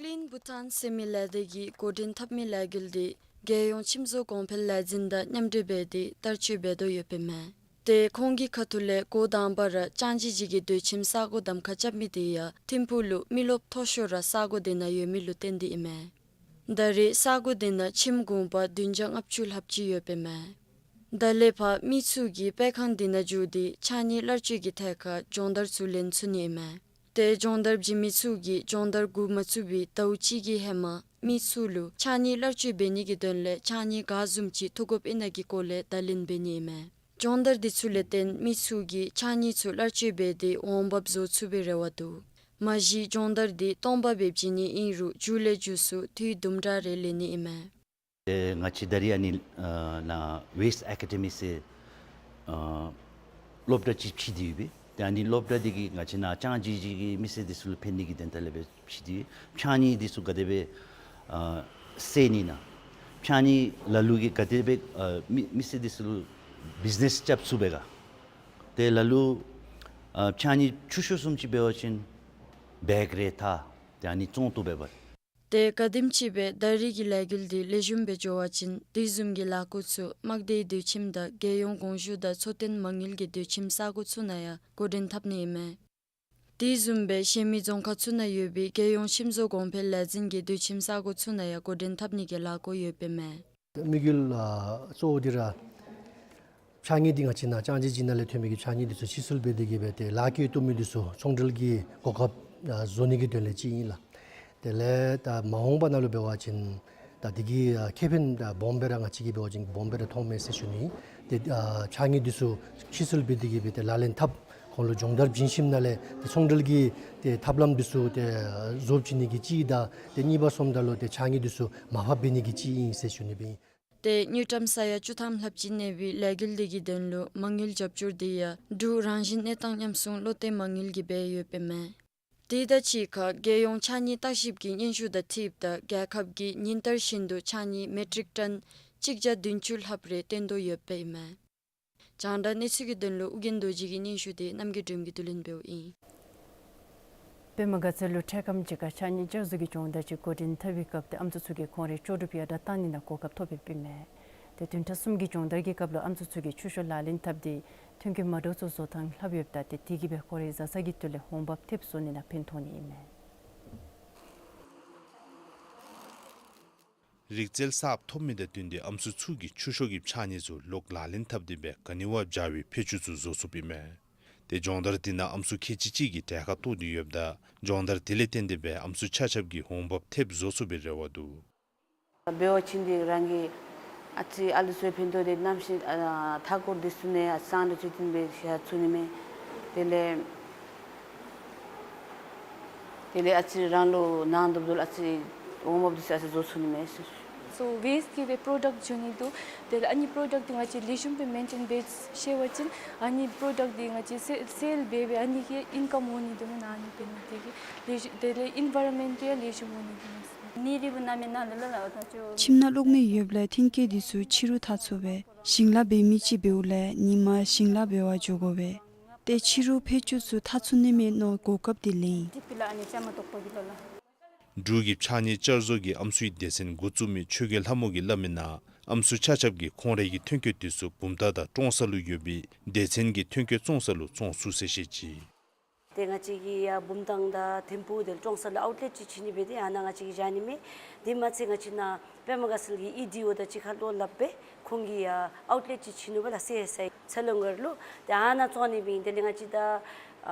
Clean Bhutan ཟེར་མི་ལས་སྡེ་གིས་འགོ་འདྲེན་འཐབ་མི་ལས་འགུལ་འདི་རྒྱལ་ཡོངས་ཁྱིམ་བཟོ་གོང་འཕེལ་ལས་འཛིན་དང་མཉམ་འབྲེལ་འབད་དེ་བསྟར་སྤྱོད་འབད་དོ་ཡོདཔ་ཨིན་མས། ཏེ་ཁོང་གི་ཁ་ཐུག་ལས་འགོ་དང་པ་ར་ལྕང་སྦྱིས་ཀྱི་སྡོད་ཁྱིམ་ས་གོ་གདམ་ཁ་རྐྱབ་མི་དེ་ཡང་ཐིམ་ཕུག་ལུ་མི་རློབས་མཐོ་ཤོས་ར་ས་གོ་དེ་ནང་ཡོད་མི་ལུ་བརྟེན་ཏེ་ཨིན་མས། ད་རེས་ས་གོ་དེ་ནང་ཁྱིམ་གུང་པ་བདུན་བརྒྱ་ལྔ་བཅུ་ལྷགཔ་ཅིག་ཡོདཔ་ཨིན་མས། ད་ལས་ཕར་མི་ཚུ་གིས་དཔེ་ཁང་དེ་ནང་འཛུལ་ཏེ་ཕྱགས་སྙིགས་གླར་སྤྱོད་ཀྱི་ཐད་ཁར་སྦྱོང་བརྡར་ཚུ་ལེན་ཚུགས་ནི་ཨིན་མས། ཏེ་སྦྱོང་བརྡར་བྱིན་མི་ཚུ་གིས་སྦྱོང་བརྡར་འགོ་མ་བཙུགས་པའི་ཟླཝ་གཅིག་གི་ཧེ་མ་མི་ཚུ་ལུ་ཕྱགས་སྙིགས་གླར་སྤྱོད་འབད་ནི་གི་དོན་ལས་ཕྱགས་སྙིགས་ག་བཟུམ་ཅིག་འཐུ་དགོཔ་ཨིན་ན་གི་སྐོར་ལས་བརྡ་ལན་འབད་ནི་ཨིན་མས། སྦྱོང་བརྡར་འདི་ཚུ་ལས་བརྟེན་མི་ཚུ་གིས་ཕྱགས་སྙིགས་ཚུ་གླར་སྤྱོད་འབད་དེ་འོང་འབབ་བཟོ་ཚུགས་པའི་རེ་བ་འདུག། མ་གཞི་སྦྱོང་བརྡར་འདི་སྟོང་པ་སྦེ་བྱིན་ནི་ཨིན་རུང་མཇུག་ལས་མཇུག་སུ་དུས་དུམ་གྲ་རེ་ལེན་ནི་ཨིན་མས། ཏེ་ང་བཅས་ད་རེས་ཨ་ནི་ཨ་ནཱ་Waste Academy ཟེར་ཨ་སློབ་གྲྭ་ཅིག་ཕྱེ་སྟེ་ཡོད་པས། ཏེ་ཨ་ནི་སློབ་གྲྭ་འདི་གིས་ང་བཅས་ནཱ་ལྕང་སྦྱིས་ཀྱི་མི་སེར་འདི་ཚུ་ལུ་ཕན་ནི་གི་དོན་དག་ལས་སྦེ་ཕྱེ་སྟེ་ཡོད། ཕྱགས་སྙིགས་འདི་ཚུ་ག་དེ་སྦེ་ཨ་བསལ་ནི་ན་ཕྱགས་སྙིགས་ལ་ལུ་གིས་ག་དེ་སྦེ་ཨ་མི་མི་སེར་འདི་ཚུ་ལུ་བིཛ་ནེས་རྐྱབ་ཚུགས་པས་ག། ཏེ་ལ་ལུ་ཨ་ཕྱགས་སྙིགས་ཆུང་ཤོས་བཟུམ་ཅིག་འབད་བ་ཅིན་བེག་རེ་ཐག་ཏེ་ཨ་ནི་བཙོང་བཏུབ་པས་པ། ཏེ་ག་དེམ་ཅིག་སྦེ་ད་རེས་ཀྱི་ལས་འགུལ་འདི་ལེགས་ཤོམ་སྦེ་འགྱོ་བ་ཅིན་དེ་བཟུམ་གྱི་ལཱ་བཀོད་ཚུ་དམག་སྡེའི་སྡོད་ཁྱིམ་དང་རྒྱལ་ཡོངས་གོང་ཞུ་དང་འཚོ་རྟེན་མ་དངུལ་གྱི་སྡོད་ཁྱིམ་ས་གོ་ཚུ་ནང་ཡང་འགོ་འདྲེན་འཐབ་ནི་ཨིན་མས། དེ་བཟུམ་སྦེ་གཞན་མི་རྫོང་ཁག་ཚུ་ནང་ཡོད་པའི་རྒྱལ་ཡོངས་ཁྱིམ་བཟོ་གོང་འཕེལ་ལས་འཛིན་གྱི་སྡོད་ཁྱིམ་ས་གོ་ཚུ་ནང་ཡང་འགོ་འདྲེན་འཐབ་ནི་གི་ལཱ་བཀོད་ཡོདཔ་ཨིན་མས། དམིགས་ཡུལ་ཨ་གཙོ་བོ་འདི་ར་ཕྱགས་སྙིགས་འདི་ང་བཅས་ནཱ་ལྕང་སྦྱིས་ཀྱི་ནང་ལས་ཐོན་མི་གི་ཕྱགས་སྙིགས་འདི་ཚུ་ཕྱིར་བསལ་འབད་དེ་གིས་སྦེ་ཏེ་ལཱ་བཀོད་བཏུབ་མི་འདི་ཚུ་ཚོང་འབྲེལ་གྱི་གོ་སྐབས་ཨ་བཟོ་ནི་གི་དོན་ལས་ཅིག་ཨིན་ལགས། དེ་ལས་ད་མ་འོངས་པ་ནང་ལུ་འབད་བ་ཅིན་ད་འདི་གི་ཨ་ཁེ་ཕན་ད་སྦོམ་སྦེ་ར་ང་བཅས་ཀྱིས་འབད་བ་ཅིན་སྦོམ་སྦེ་ར་མཐོངམ་མས་ཟེར་ཞུ་ནི། ཏེ་ཨ་ཕྱགས་སྙིགས་འདི་ཚུ་ཕྱིར་བསལ་འབད་དེ་གིས་སྦེ་ཏེ་ལག་ལེན་འཐབ་ཁོང་ལུ་སྦྱོང་བརྡར་བྱིན་ཞིནམ་ལས་ཏེ་ཚོང་འབྲེལ་གྱི་ཏེ་ཐབས་ལམ་འདི་ཚུ་ཏེ་བཟོ་བྱིན་ནི་གི་ཅིག་དང་ཏེ་གཉིས་པ་སོངམ་ད་ལུ་ཏེ་ཕྱགས་སྙིགས་འདི་ཚུ་མར་ཕབ་འབད་ནི་གི་ཅིག་ཨིན་ཟེར་ཞུ་ནི་སྦེ་ཨིན། ཏེ་དངུལ་ཀྲམ་ས་ཡ་བཅུ་ཐམ་ལྷགཔ་ཅིག་གནས་པའི་ལས་འགུལ་འདི་གི་དོན་ལུ་མ་དངུལ་རྒྱབ་སྐྱོར་འདི་ཡང་འབྲུག་རང་བཞིན་གནས་སྟངས་ཉམས་སྲུང་བློ་གཏད་མ་དངུལ་གྱིས་འབད་ཡོདཔ་ཨིན་མས། དེ་དང་གཅིག་ཁར་རྒྱལ་ཡོངས་ཕྱགས་སྙིགས་བརྟག་ཞིབ་ཀྱི་སྙན་ཞུ་དང་འཁྲིལཝ་ད་རྒྱལ་ཁབ་ཀྱིས་ཉིན་ལྟར་བཞིན་དུ་ཕྱགས་སྙིགས་མེ་ཊིག་ཊོན་གཅིག་བརྒྱ་བདུན་ཅུ་ལྷགཔ་རེ་བཏོན་དོ་ཡོདཔ་ཨིན་མས། རྒྱང་བསྒྲགས་གནས་ཚུལ་གྱི་དོན་ལུ་ཨོ་རྒྱན་རྡོ་རྗེ་གི་སྙན་ཞུ་དེ་རྣམ་རྒྱལ་སྒྲོལ་མ་གིས་བསྡུ་ལེན་འབདཝ་ཨིན། པདྨ་དགའ་ཚལ་ལུ་འཕྲལ་ཁམས་ཅིག་ཁར་ཕྱགས་སྙིགས་བསྐྱར་བཟོ་གི་སྦྱོང་བརྡར་ཅིག་འགོ་འདྲེན་འཐབ་པའི་སྐབས་ཏེ་ཨམ་སྲུ་ཚུ་གིས་ཁོང་རའི་ལྕོགས་གྲུབ་ཡར་དྲག་གཏང་ནི་ནང་གོ་སྐབས་ཐོབ་ཡོདཔ་ཨིན་མས། ཏེ་བདུན་ཕྲག་གསུམ་གྱི་སྦྱོང་བརྡར་གྱི་སྐབས་ལུ་ཨམ་སྲུ་ཚུ་གིས་ཆུ་ཤོག་ལག་ལེན་འཐབ་སྟེ་ཐོན་སྐྱེད་མ་འདྲཝ་ཚུ་བཟོ་ཐངས་ལྷབ་ཡོདཔ་ད་ཏེ་དེ་གིས་སྦེ་ཁོང་རའི་བཟའ་ཚང་གི་དོན་ལས་འོང་འབབ་ཐེབས་བཟོ་ནི་ནང་ཕན་ཐོགས་ནི་ཨིན་མས། རིག་རྩལ་གསརཔ་ཐོབ་མི་དང་བསྟུན་ཏེ་ཨམ་སྲུ་ཚུ་གིས་ཆུ་ཤོག་གི་ཕྱགས་སྙིགས་ཚུ་ལོག་ལག་ལེན་འཐབ་སྟེ་སྦེ་ག་ནི་བ་བྱ་བའི་ཕད་ཅུང་ཚུ་བཟོ་ཚུགསཔ་ཨིན་མས། ཏེ་སྦྱོང་བརྡར་འདི་ནང་ཨམ་སྲུ་ཁལ་གཅིག་གཅིག་གིས་གྲལ་ཁར་གཏོགས་ཏེ་ཡོདཔ་ད་སྦྱོང་བརྡར་དེ་ལས་བརྟེན་ཏེ་སྦེ་ཨམ་སྲུ་ཆ་ཁྱབ་ཀྱིས་འོང་འབབ་ཐེབས་བཟོ་ཚུགས་པའི་རེ་བ་འདུག། འབད་བ་ཅིན་འདི་རང་གི་ཨ་ཙི་ཨ་ལུ་ཚུ་ཕན་ཐོགས་ཏེ་གནམ་གཤིས་ཨ་མཐའ་འཁོར་འདི་ཚུ་ནང་ཨ་ཙི་སྲང་ལུ་ཚུད་དེ་སྦེ་བཞག་ཚུགས་ནི་མས། དེ་ལས་དེ་ལས་ཨ་ཙི་རང་ལུ་ནང་དུམ་དུམ་ཨ་ཙི་འོང་འབབ་འདི་ཚུ་ཨ་ཙི་བཟོ་ཚུགས་ནི་མས་ཟེར། སོ་ཝེསཊ་ཀྱི་སྦེ་པྲོ་ཌཀཊ་བཟོ་ནི་འདུག། དེ་ལས་ཨ་ནི་པྲོ་ཌཀཊ་འདི་ང་བཅས་ལེགས་ཤོམ་སྦེ་མེན་ཊེན་འབད་ཤེས་པ་ཅིན་ཨ་ནི་པྲོ་ཌཀཊ་འདི་ང་བཅས་སེ་སེལ་འབད་སྦེ་ཨ་ནི་གིས་ཨིན་ཀམ་འོང་ནི་འདུག་མེན་ན། ཨ་ནི་འབད་ནི་དེ་གིས་ལེགས་ཤོམ་དེ་ལས་ཨིན་བཱ་རོན་མེནཊ་ཡང་ལེགས་ཤོམ་འོང་ནི་འདུག་མེན་ན། ཁྱིམ་ནང་གློག་མེ་ཡོདཔ་ལས་ཐོན་སྐྱེད་འདི་ཚུ་ཕྱི་རུ་འཐག་ཚུགས་པས། ཞིང་ལཱ་འབད་མི་ཅིག་འབདཝ་ལས་ཉིན་མ་ཞིང་ལཱ་འབད་བར་འགྱོ་དགོ་པས། ཏེ་ཕྱི་རུ་ཕད་ཅུང་ཚུ་འཐག་ཚུགས་ནི་མེད་མནོ་གོ་སྐབས་འདི་ལེན་ཡི། འབྲུག་གི་ཕྱགས་སྙིགས་བསྐྱར་བཟོ་གི་ཨམ་སྲུའི་སྡེ་ཚན་འགོ་བཙུགས་མི་ཆོས་རྒྱལ་ལྷ་མོ་གིས་སླབ་མི་ནང་ཨམ་སྲུ་ཆ་ཁྱབ་ཀྱིས་ཁོང་རའི་གི་ཐོན་སྐྱེད་འདི་ཚུ་བུམ་ཐང་དང་ཀྲོང་གསར་ལུ་ཡོད་པའི་སྡེ་ཚན་གྱི་ཐོན་སྐྱེད་བཙོང་ས་ལུ་བཙོང་ཚུགས་ཟེར་བཤད་ཅི། ཏེ་ང་བཅས་ཀྱིས་ཡར་བུམ་ཐང་དང་ཐིམ་ཕུག་དེ་ལས་ཀྲོང་གསར་ལུ་ཨའུཊ་ལེཊ་ཅིག་བྱིན་ནི་འབད་དེ་ཨ་ནཱ་ང་བཅས་ཀྱིས་བཞག་ནི་མས། དེ་མ་ཚད་ང་བཅས་ནཱ་པདྨ་དགའ་ཚལ་གྱི་ཨི་ཌི་ཨོ་དང་གཅིག་ཁར་བློ་སླབ་སྦེ་ཁོང་གིས་ཡར་ཨའུཊ་ལེཊ་ཅིག་བྱིན་ནུག་པ་ལགས། སེ་ཨེསི་ཨའི་ཚེ་ལོ་མགར་ལུ། ཏེ་ཨ་ནཱ་བཙོང་ནི་འབད་ཨིན། དེ་ལས་ང་བཅས་ད་ཨ་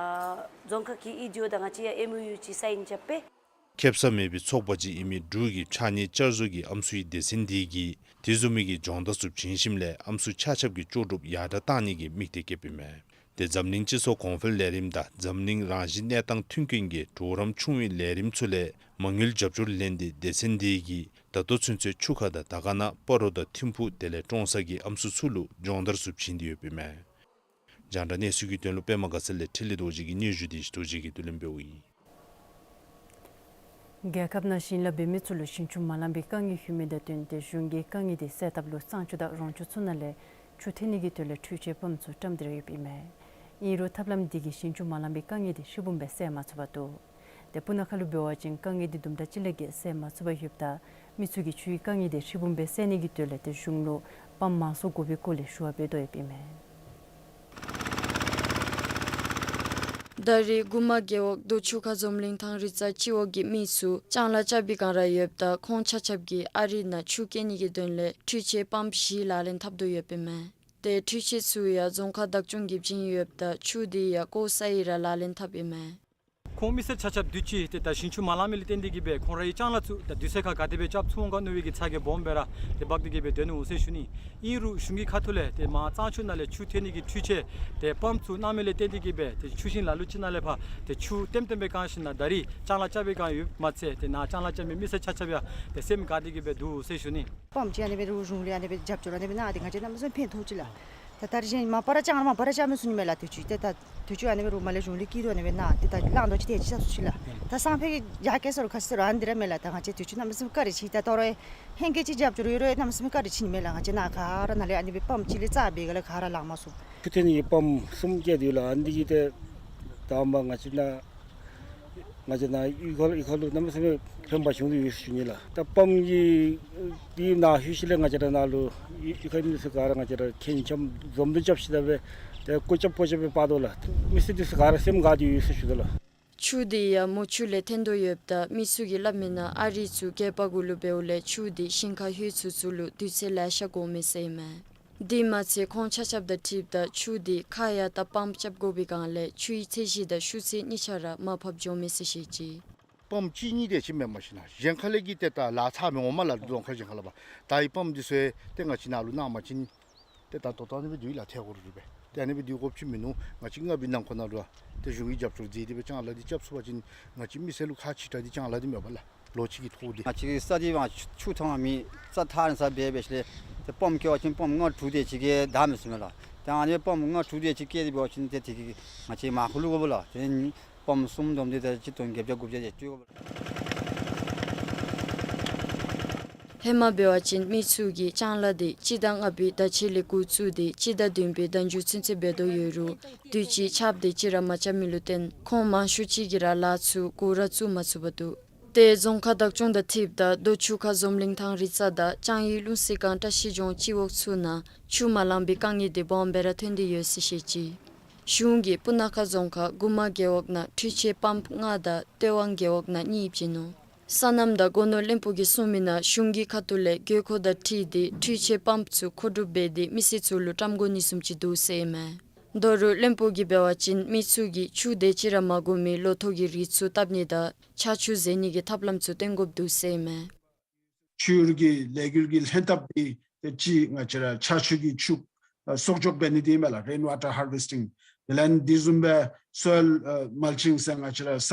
རྫོང་ཁག་གི་ཨི་ཌི་ཨོ་དང་ང་བཅས་ཡང་ཨེམ་ཨོ་ཡུ་ཅིག་སའིན་རྐྱབ་སྦེ། ཁེབ་ས་མེད་པའི་ཚོགས་པ་ཅིག་ཨིན་མི་འབྲུག་གི་ཕྱགས་སྙིགས་བསྐྱར་བཟོ་གི་ཨམ་སྲུའི་སྡེ་ཚན་འདི་གིས་དེ་བཟུམ་མའི་གི་སྦྱོང་བརྡར་ཚུ་བྱིན་ཞིནམ་ལས་ཨམ་སྲུ་ཆ་ཁྱབ་ཀྱི་ལྕོགས་གྲུབ་ཡར་དྲག་གཏང་ནི་གི་དམིགས་གཏད་བསྐྱེདཔ་ཨིན་མས། ཏེ་འཛམ་གླིང་སྤྱི་ཚོགས་གོང་འཕེལ་ལས་རིམ་དང་འཛམ་གླིང་རང་བཞིན་གནས་སྟངས་མཐུན་རྐྱེན་གྱི་གྲོགས་རམ་ཆུང་བའི་ལས་རིམ་ཚུ་ལས་མ་དངུལ་རྒྱབ་སྐྱོར་ལེན་ཏེ་སྡེ་ཚན་འདི་གིས་ད་ལྟོ་ཚུན་ཚོད་ཆུ་ཁ་དང་དར་དཀར་ན་སྤ་རོ་དང་ཐིམ་ཕུག་དེ་ལས་ཀྲོང་གསར་གྱི་ཨམ་སྲུ་ཚུ་ལུ་སྦྱོང་བརྡར་ཚུ་བྱིན་ཏེ་ཡོདཔ་ཨིན་མས། རྒྱང་བསྒྲགས་གནས་ཚུལ་གྱི་དོན་ལུ་པདྨ་དགའ་ཚལ་ལས་འཕྲིན་ལས་རྡོ་རྗེ་གི་སྙན་ཞུ་དེ་རྡོ་རྗེ་གིས་བསྡུ་ལེན་འབདཝ་ཨིན། རྒྱལ་ཁབ་ནང་ཞིང་ལཱ་འབད་མི་ཚུ་ལུ་ཞིང་ཆུ་མ་ལང་པའི་དཀའ་ངལ་ཡོད་མི་དང་བསྟུན་ཏེ་གཞུང་གིས་དཀའ་ངལ་དེ་སེལ་ཐབས་ལུ་གཙང་ཆུ་དང་རོང་ཆུ་ཚུ་ནང་ལས་ཆུ་འཐེན་ནི་གི་དོན་ལས་འཕྲུལ་ཆས་པམཔ་ཚུ་བཀྲམ་སྟེ་ར་ཡོདཔ་ཨིན་མས། ཨིན་རུང་ཐབས་ལམ་དེ་གིས་ཞིང་ཆུ་མ་ལང་པའི་དཀའ་ངལ་དེ་ཧྲིལ་བུམ་སྦེ་སེལ་མ་ཚུགས་པར་འདུག། ཏེ་སྤུ་ན་ཁ་ལུ་འབད་བ་ཅིན་དཀའ་ངལ་དེ་དུམ་གྲ་ཅིག་ལས་བརྒལ་སེལ་མ་ཚུགས་པར་ཡོདཔ་ད་མི་ཚུ་གིས་ཆུའི་དཀའ་ངལ་དེ་ཧྲིལ་བུམ་སྦེ་སེལ་ནི་གི་དོན་ལས་ཏེ་གཞུང་ལུ་པམཔ་མང་སུ་དགོ་པའི་སྐོར་ལས་ཞུ་བ་འབད་དོ་ཡོདཔ་ཨིན་མས། ད་རེས་མགུར་མ་རྒེད་འོག་རྡོ་ཆུ་ཁ་འཛམ་གླིང་ཐང་རི་རྩ་སྤྱི་འོག་གི་མི་ཚུ་ལྕང་ལཱ་རྐྱབ་པའི་བསྒང་ར་ཡོདཔ་ད་ཁོང་ཆ་ཁྱབ་ཀྱིས་ཨ་རི་ནང་ཆུ་སྐྱེལ་ནི་གི་དོན་ལས་འཕྲུལ་ཆས་པམཔ་བཞི་ལག་ལེན་འཐབ་དོ་ཡོདཔ་ཨིན་མས། ཏེ་འཕྲུལ་ཆས་ཚུ་ཡང་རྫོང་ཁག་བདག་སྐྱོང་གིས་བྱིན་ཡོདཔ་ད་ཆུ་དེ་ཡང་ཀོ་ས་ཡི་ར་ལག་ལེན་འཐབ་ཨིན་མས། ཁོང་མི་སེར་ཆ་ཁྱབ་དུས་ཅི་ཏེ་ད་ཞིང་ཆུ་མ་ལང་མི་ལས་བརྟེན་ཏེ་གིས་སྦེ་ཁོང་རའི་ལྕང་ལཱ་ཚུ་ད་དུས་ཚོད་ཁར་ག་དེ་སྦེ་རྐྱབ་ཚུགས་འོང་ག་མནོ་བའི་གི་ཚ་གྱང་སྦོམ་སྦེ་ར་ཏེ་འབག་སྟེ་གིས་སྦེ་སྡོད་ནུག་ཟེར་ཞུ་ནི། ཨིན་རུང་གཞུང་གི་ཁ་ཐུག་ལས་ཏེ་མར་གཙང་ཆུ་ནང་ལས་ཆུ་འཐེན་ནི་གི་འཕྲུལ་ཆས་ཏེ་པམཔ་ཚུ་གནང་མི་ལས་བརྟེན་ཏེ་གིས་སྦེ་ཏེ་ཆུ་ཞིང་ལ་ལུ་ཅིག་ནང་ལས་ཕར་ཏེ་ཆུ་ལྟེམ་ལྟེམ་སྦེ་བཀང་ཞིནམ་ད་རིས་ལྕང་ལཱ་རྐྱབ་པའི་བསྒང་ཡོདཔ་མ་ཚད་ཏེ་ནཱ་ལྕང་ལཱ་རྐྱབ་མི་མི་སེར་ཆ་ཁྱབ་ཡང་ཏེ་སེམས་དགའ་སྟེ་གིས་སྦེ་འདུག་ཟེར་ཞུ་ནི། པམཔ་ཅིག་ཨ་ནི་སྦེ་རུང་གཞུང་ལས་ཨ་ནི་སྦེ་རྒྱབ་སྐྱོར་ཨ་ནི་སྦེ་གནང་སྟེ་ང་བཅས་གནམ་མེད་ས་མེད་ཕན་ཐོགས་ཅི་ལགས། ད་ད་རིས་གཞན་མ་པ་ར་ལྕང་ར་མ་པ་ར་རྐྱབ་མི་ཚུགས་ནི་མས་ལགས། དུས་ཅི་ཏེ་ད་དུས་ཅི་ཨ་ནི་སྦེ་རུང་མར་ལས་གཞུང་ལས་སྐྱིད་སྡུག་ཨ་ནི་སྦེ་གནང་སྟེ་ད་བླང་དོ་ཅིག་ཏེ་ཅིག་ས་སུ་ཅིག་ལགས། ད་སང་ཕོད་ཀྱི་རྒྱ་སྐྱེད་ཟེར་རུང་ག་ཅི་ཟེར་རུང་ཨ་ནི་འདི་ར་མས་ལགས། ད་ང་བཅས་དུས་ཅི་གནམ་མེད་ས་མེད་བཀའ་དྲིན་ཆེ། ད་ད་རུང་ཧེང་སྐལ་ཅིག་རྒྱབ་སྐྱོར་ཡོད་རུང་གནམ་མེད་ས་མེད་བཀའ་དྲིན་ཆེ་ནི་མས་ལགས། ང་བཅས་ནཱ་ག་ར་ནཱ་ལས་ཨ་ནི་སྦེ་པམཔ་གཅིག་ལས་རྩ་བའི་ག་ལས་ག་ར་ལང་མ་ཚུགས། ཆུ་འཐེན་ནི་གི་པམཔ་གསུམ་བཀལ་ཏེ་ཡོད་ལགས། ཨ་ནི་འདི་གིས་ཏེ་དང་པ་ང་བཅས་ནཱ་ང་བཅས་ནཱ་གཡུས་ཁ་ལུ་གཡུས་ཁ་ལུ་གནམ་མེད་ས་མེད་ཕན་པ་བྱུང་སྟེ་ཡོད་ཟེར་ཞུ་ནི་ལགས། ད་པམཔ་གི་འདི་ནཱ་ལྷོད་ཞིནམ་ལས་ང་བཅས་ར་ནཱ་ལུ་གཡུས་ཁ་མི་སེར་ག་ར་ང་བཅས་ར་ཁྱིམ་ཁྱིམ་འཛོམས་འདུ་རྐྱབ་ཞིནམ་ད་སྦེ་ཏེ་སྐུ་རྐྱབ་སྐུ་རྐྱབ་སྦེ་འབག་དོ་ལགས། མི་སེར་འདི་ཚུ་ག་ར་སེམས་དགའ་སྟེ་ཡོད་ཟེར་ཞུ་དོ་ལགས། ཆུ་དེ་ཡང་མུ་ཆུ་ལས་འཐེན་དོ་ཡོདཔ་ད་མི་ཚུ་གིས་སླབ་མི་ནང་ཨ་རི་ཚུ་རྒྱལ་པོ་གུ་ལུ་འབདཝ་ལས་ཆུ་དེ་ཞིང་ཁར་ལྷོད་ཚུགས་ཚུགས་ལུ་དུས་ཚོད་ལེ་ཤ་འགོར་མས་ཟེར་ཨིན་མས། དེ་མ་ཚད་ཁོང་ཆ་ཁྱབ་དང་འཁྲིལཝ་ད་ཆུ་དེ་ཁ་ཡར་བལྟ་པམཔ་རྐྱབ་དགོ་པའི་བསྒང་ལས་ཆུའི་ཚད་གཞི་དང་ཤུགས་ཚད་གཉིས་ཆ་ར་མར་ཕབ་འགྱོ་མས་ཟེར་བཤད་ཅི། པམཔ་གཅིག་གཉིས་དེ་ཅིག་མེན་པར་ཞིན་ན་གཞན་ཁ་ལས་ཀྱི་ཏེ་ད་ལཱ་ཚར་མི་འོང་མས་ལགས། རྫོང་ཁག་གཞན་ཁ་ལས་ཕར་ད་ཨའི་པམཔ་འདི་ཚུ་ཏེ་ང་བཅས་ནཱ་ལུ་གནང་པ་ཅིན་ཏེ་ད་ལྟོ་ལྟོ་ཨ་ནི་སྦེ་འདུག་ལགས། ཐད་ཀོ་རུ་སྦེ་ཏེ་ཨ་ནི་སྦེ་འདུག་དགོཔ་ཅིག་མིན་ནུག། ང་བཅས་ལྔ་པའི་ནང་འཁོད་ནང་ལུ་ཏེ་གཞུང་གིས་རྒྱབ་སྐྱོར་མཛད་དེ་སྦེ་ལྕང་ལཱ་འདི་རྐྱབ་ཚུགས་པ་ཅིན་ང་བཅས་མི་སེར་ལུ་ཁག་ཆེ་དྲགས་འདི་ལྕང་ལཱ་འདི་མས་པ་ལགས། ལོ་གཅིག་གི་ཐོག་འདི་ང་བཅས་ས་འདི་མར་ཆུ་ཐོན་མི་རྩྭ་ཐར་ནི་ས་འབད་འབད་ཞིནམ་ལས་ཏེ་པམཔ་བཀལ་བ་ཅིན་པམཔ་ལྔ་དྲུག་དེ་ཅིག་གིས་དག་མི་ཚུགས་མས་ལགས། ཏེ་ཨ་ནི་པམཔ་ལྔ་དྲུག་དེ་ཅིག་བཀལ་ཏེ་འབད་བ་ཅིན་ཏེ་དེ་གིས་ང་བཅས་མར་ཁུ་ལུ་དགོ་པས་ལགས། ཏེ་པམཔ་གསུམ་བསྡོམས་ཏེ་ཏེ་གཅིག་སྟོང་བརྒྱད་བརྒྱ་དགུ་བརྒྱ་དེ་ཅིག་དགོ་པས་ལགས། ཧེ་མ་འབད་བ་ཅིན་མི་ཚུ་གིས་ལྕང་ལཱ་དེ་སྤྱི་ཟླ་ལྔ་པའི་ཟླ་ཕྱེད་ལས་འགོ་བཙུགས་ཏེ་སྤྱི་ཟླ་བདུན་པའི་ཟླ་མཇུག་ཚུན་ཚོད་འབད་དོ་ཡོད་རུང་དུས་ཅི་ཆརཔ་དེ་ཅིག་ར་མ་རྐྱབ་མི་ལུ་བརྟེན་ཁོང་མང་ཤོས་ཅིག་གིས་ར་ལཱ་ཚུ་འགོ་ར་བཙུགས་མ་ཚུགས་པར་འདུག། ཏེ་རྫོང་ཁག་བདག་སྐྱོང་དང་འཁྲིལཝ་ད་རྡོ་ཆུ་ཁ་འཛོམས་གླིང་ཐང་རི་རྩ་དང་ལྕང་ཡུལ་ལུང་གསེབ་སྒང་བཀྲ་ཤིས་ལྗོངས་སྤྱི་འོག་ཚུ་ནང་ཆུ་མ་ལང་པའི་དཀའ་ངལ་དེ་སྦོམ་སྦེ་ར་ཐོན་ཏེ་ཡོད་ཟེར་བཤད་ཅི། གཞུང་གིས་སྤུ་ན་ཁ་རྫོང་ཁག་དགུ་མ་རྒེད་འོག་ནང་འཕྲུལ་ཆས་པམཔ་ལྔ་དང་ལྟེ་བ་རྒེད་འོག་ནང་གཉིས་བྱིན་ནུག། སོ་ནམ་དང་སྒོ་ནོར་བློན་པོ་གིས་གསུངས་མི་ནང་གཞུང་གི་ཁ་ཐུག་ལས་དགོས་མཁོ་དང་འཁྲིལ་ཏེ་འཕྲུལ་ཆས་པམཔ་ཚུ་མཁོ་སྒྲུབ་འབད་དེ་མི་སེར་ཚུ་ལུ་བཀྲམ་དགོ་ནི་བཟུམ་ཅིག་འདུག་ཟེར་ཨིན་མས། དོ་རུང་བློན་པོ་གིས་འབད་བ་ཅིན་མི་ཚུ་གིས་ཆུ་དེ་ཅིག་ར་མ་དགོ་མི་ལོ་ཐོག་གི་རིགས་ཚུ་བཏབ་ནི་དང་ཆར་ཆུ་ཟད་ནི་གི་ཐབས་ལམ་ཚུ་བཏོན་དགོཔ་འདུག་ཟེར་ཨིན་མས། ཆུ་གི་ལས་འགུལ་གྱི་ལྷན་ཐབས་འདི་ཏེ་ཅིག་ང་བཅས་ར་ཆར་ཆུ་གི་ཆུ་ཨ་གསོག་འཇོག་འབད་ནི་འདི་ཨིན་མས་ལགས། རེན་ཝ་ཊར་ཧར་ཝེསི་ཊིང་། དེ་ལས་འདི་བཟུམ་སྦེ་སོའིལ་ཨ་མལ་ཅིང་ཟེར་ང་བཅས་ར་ས་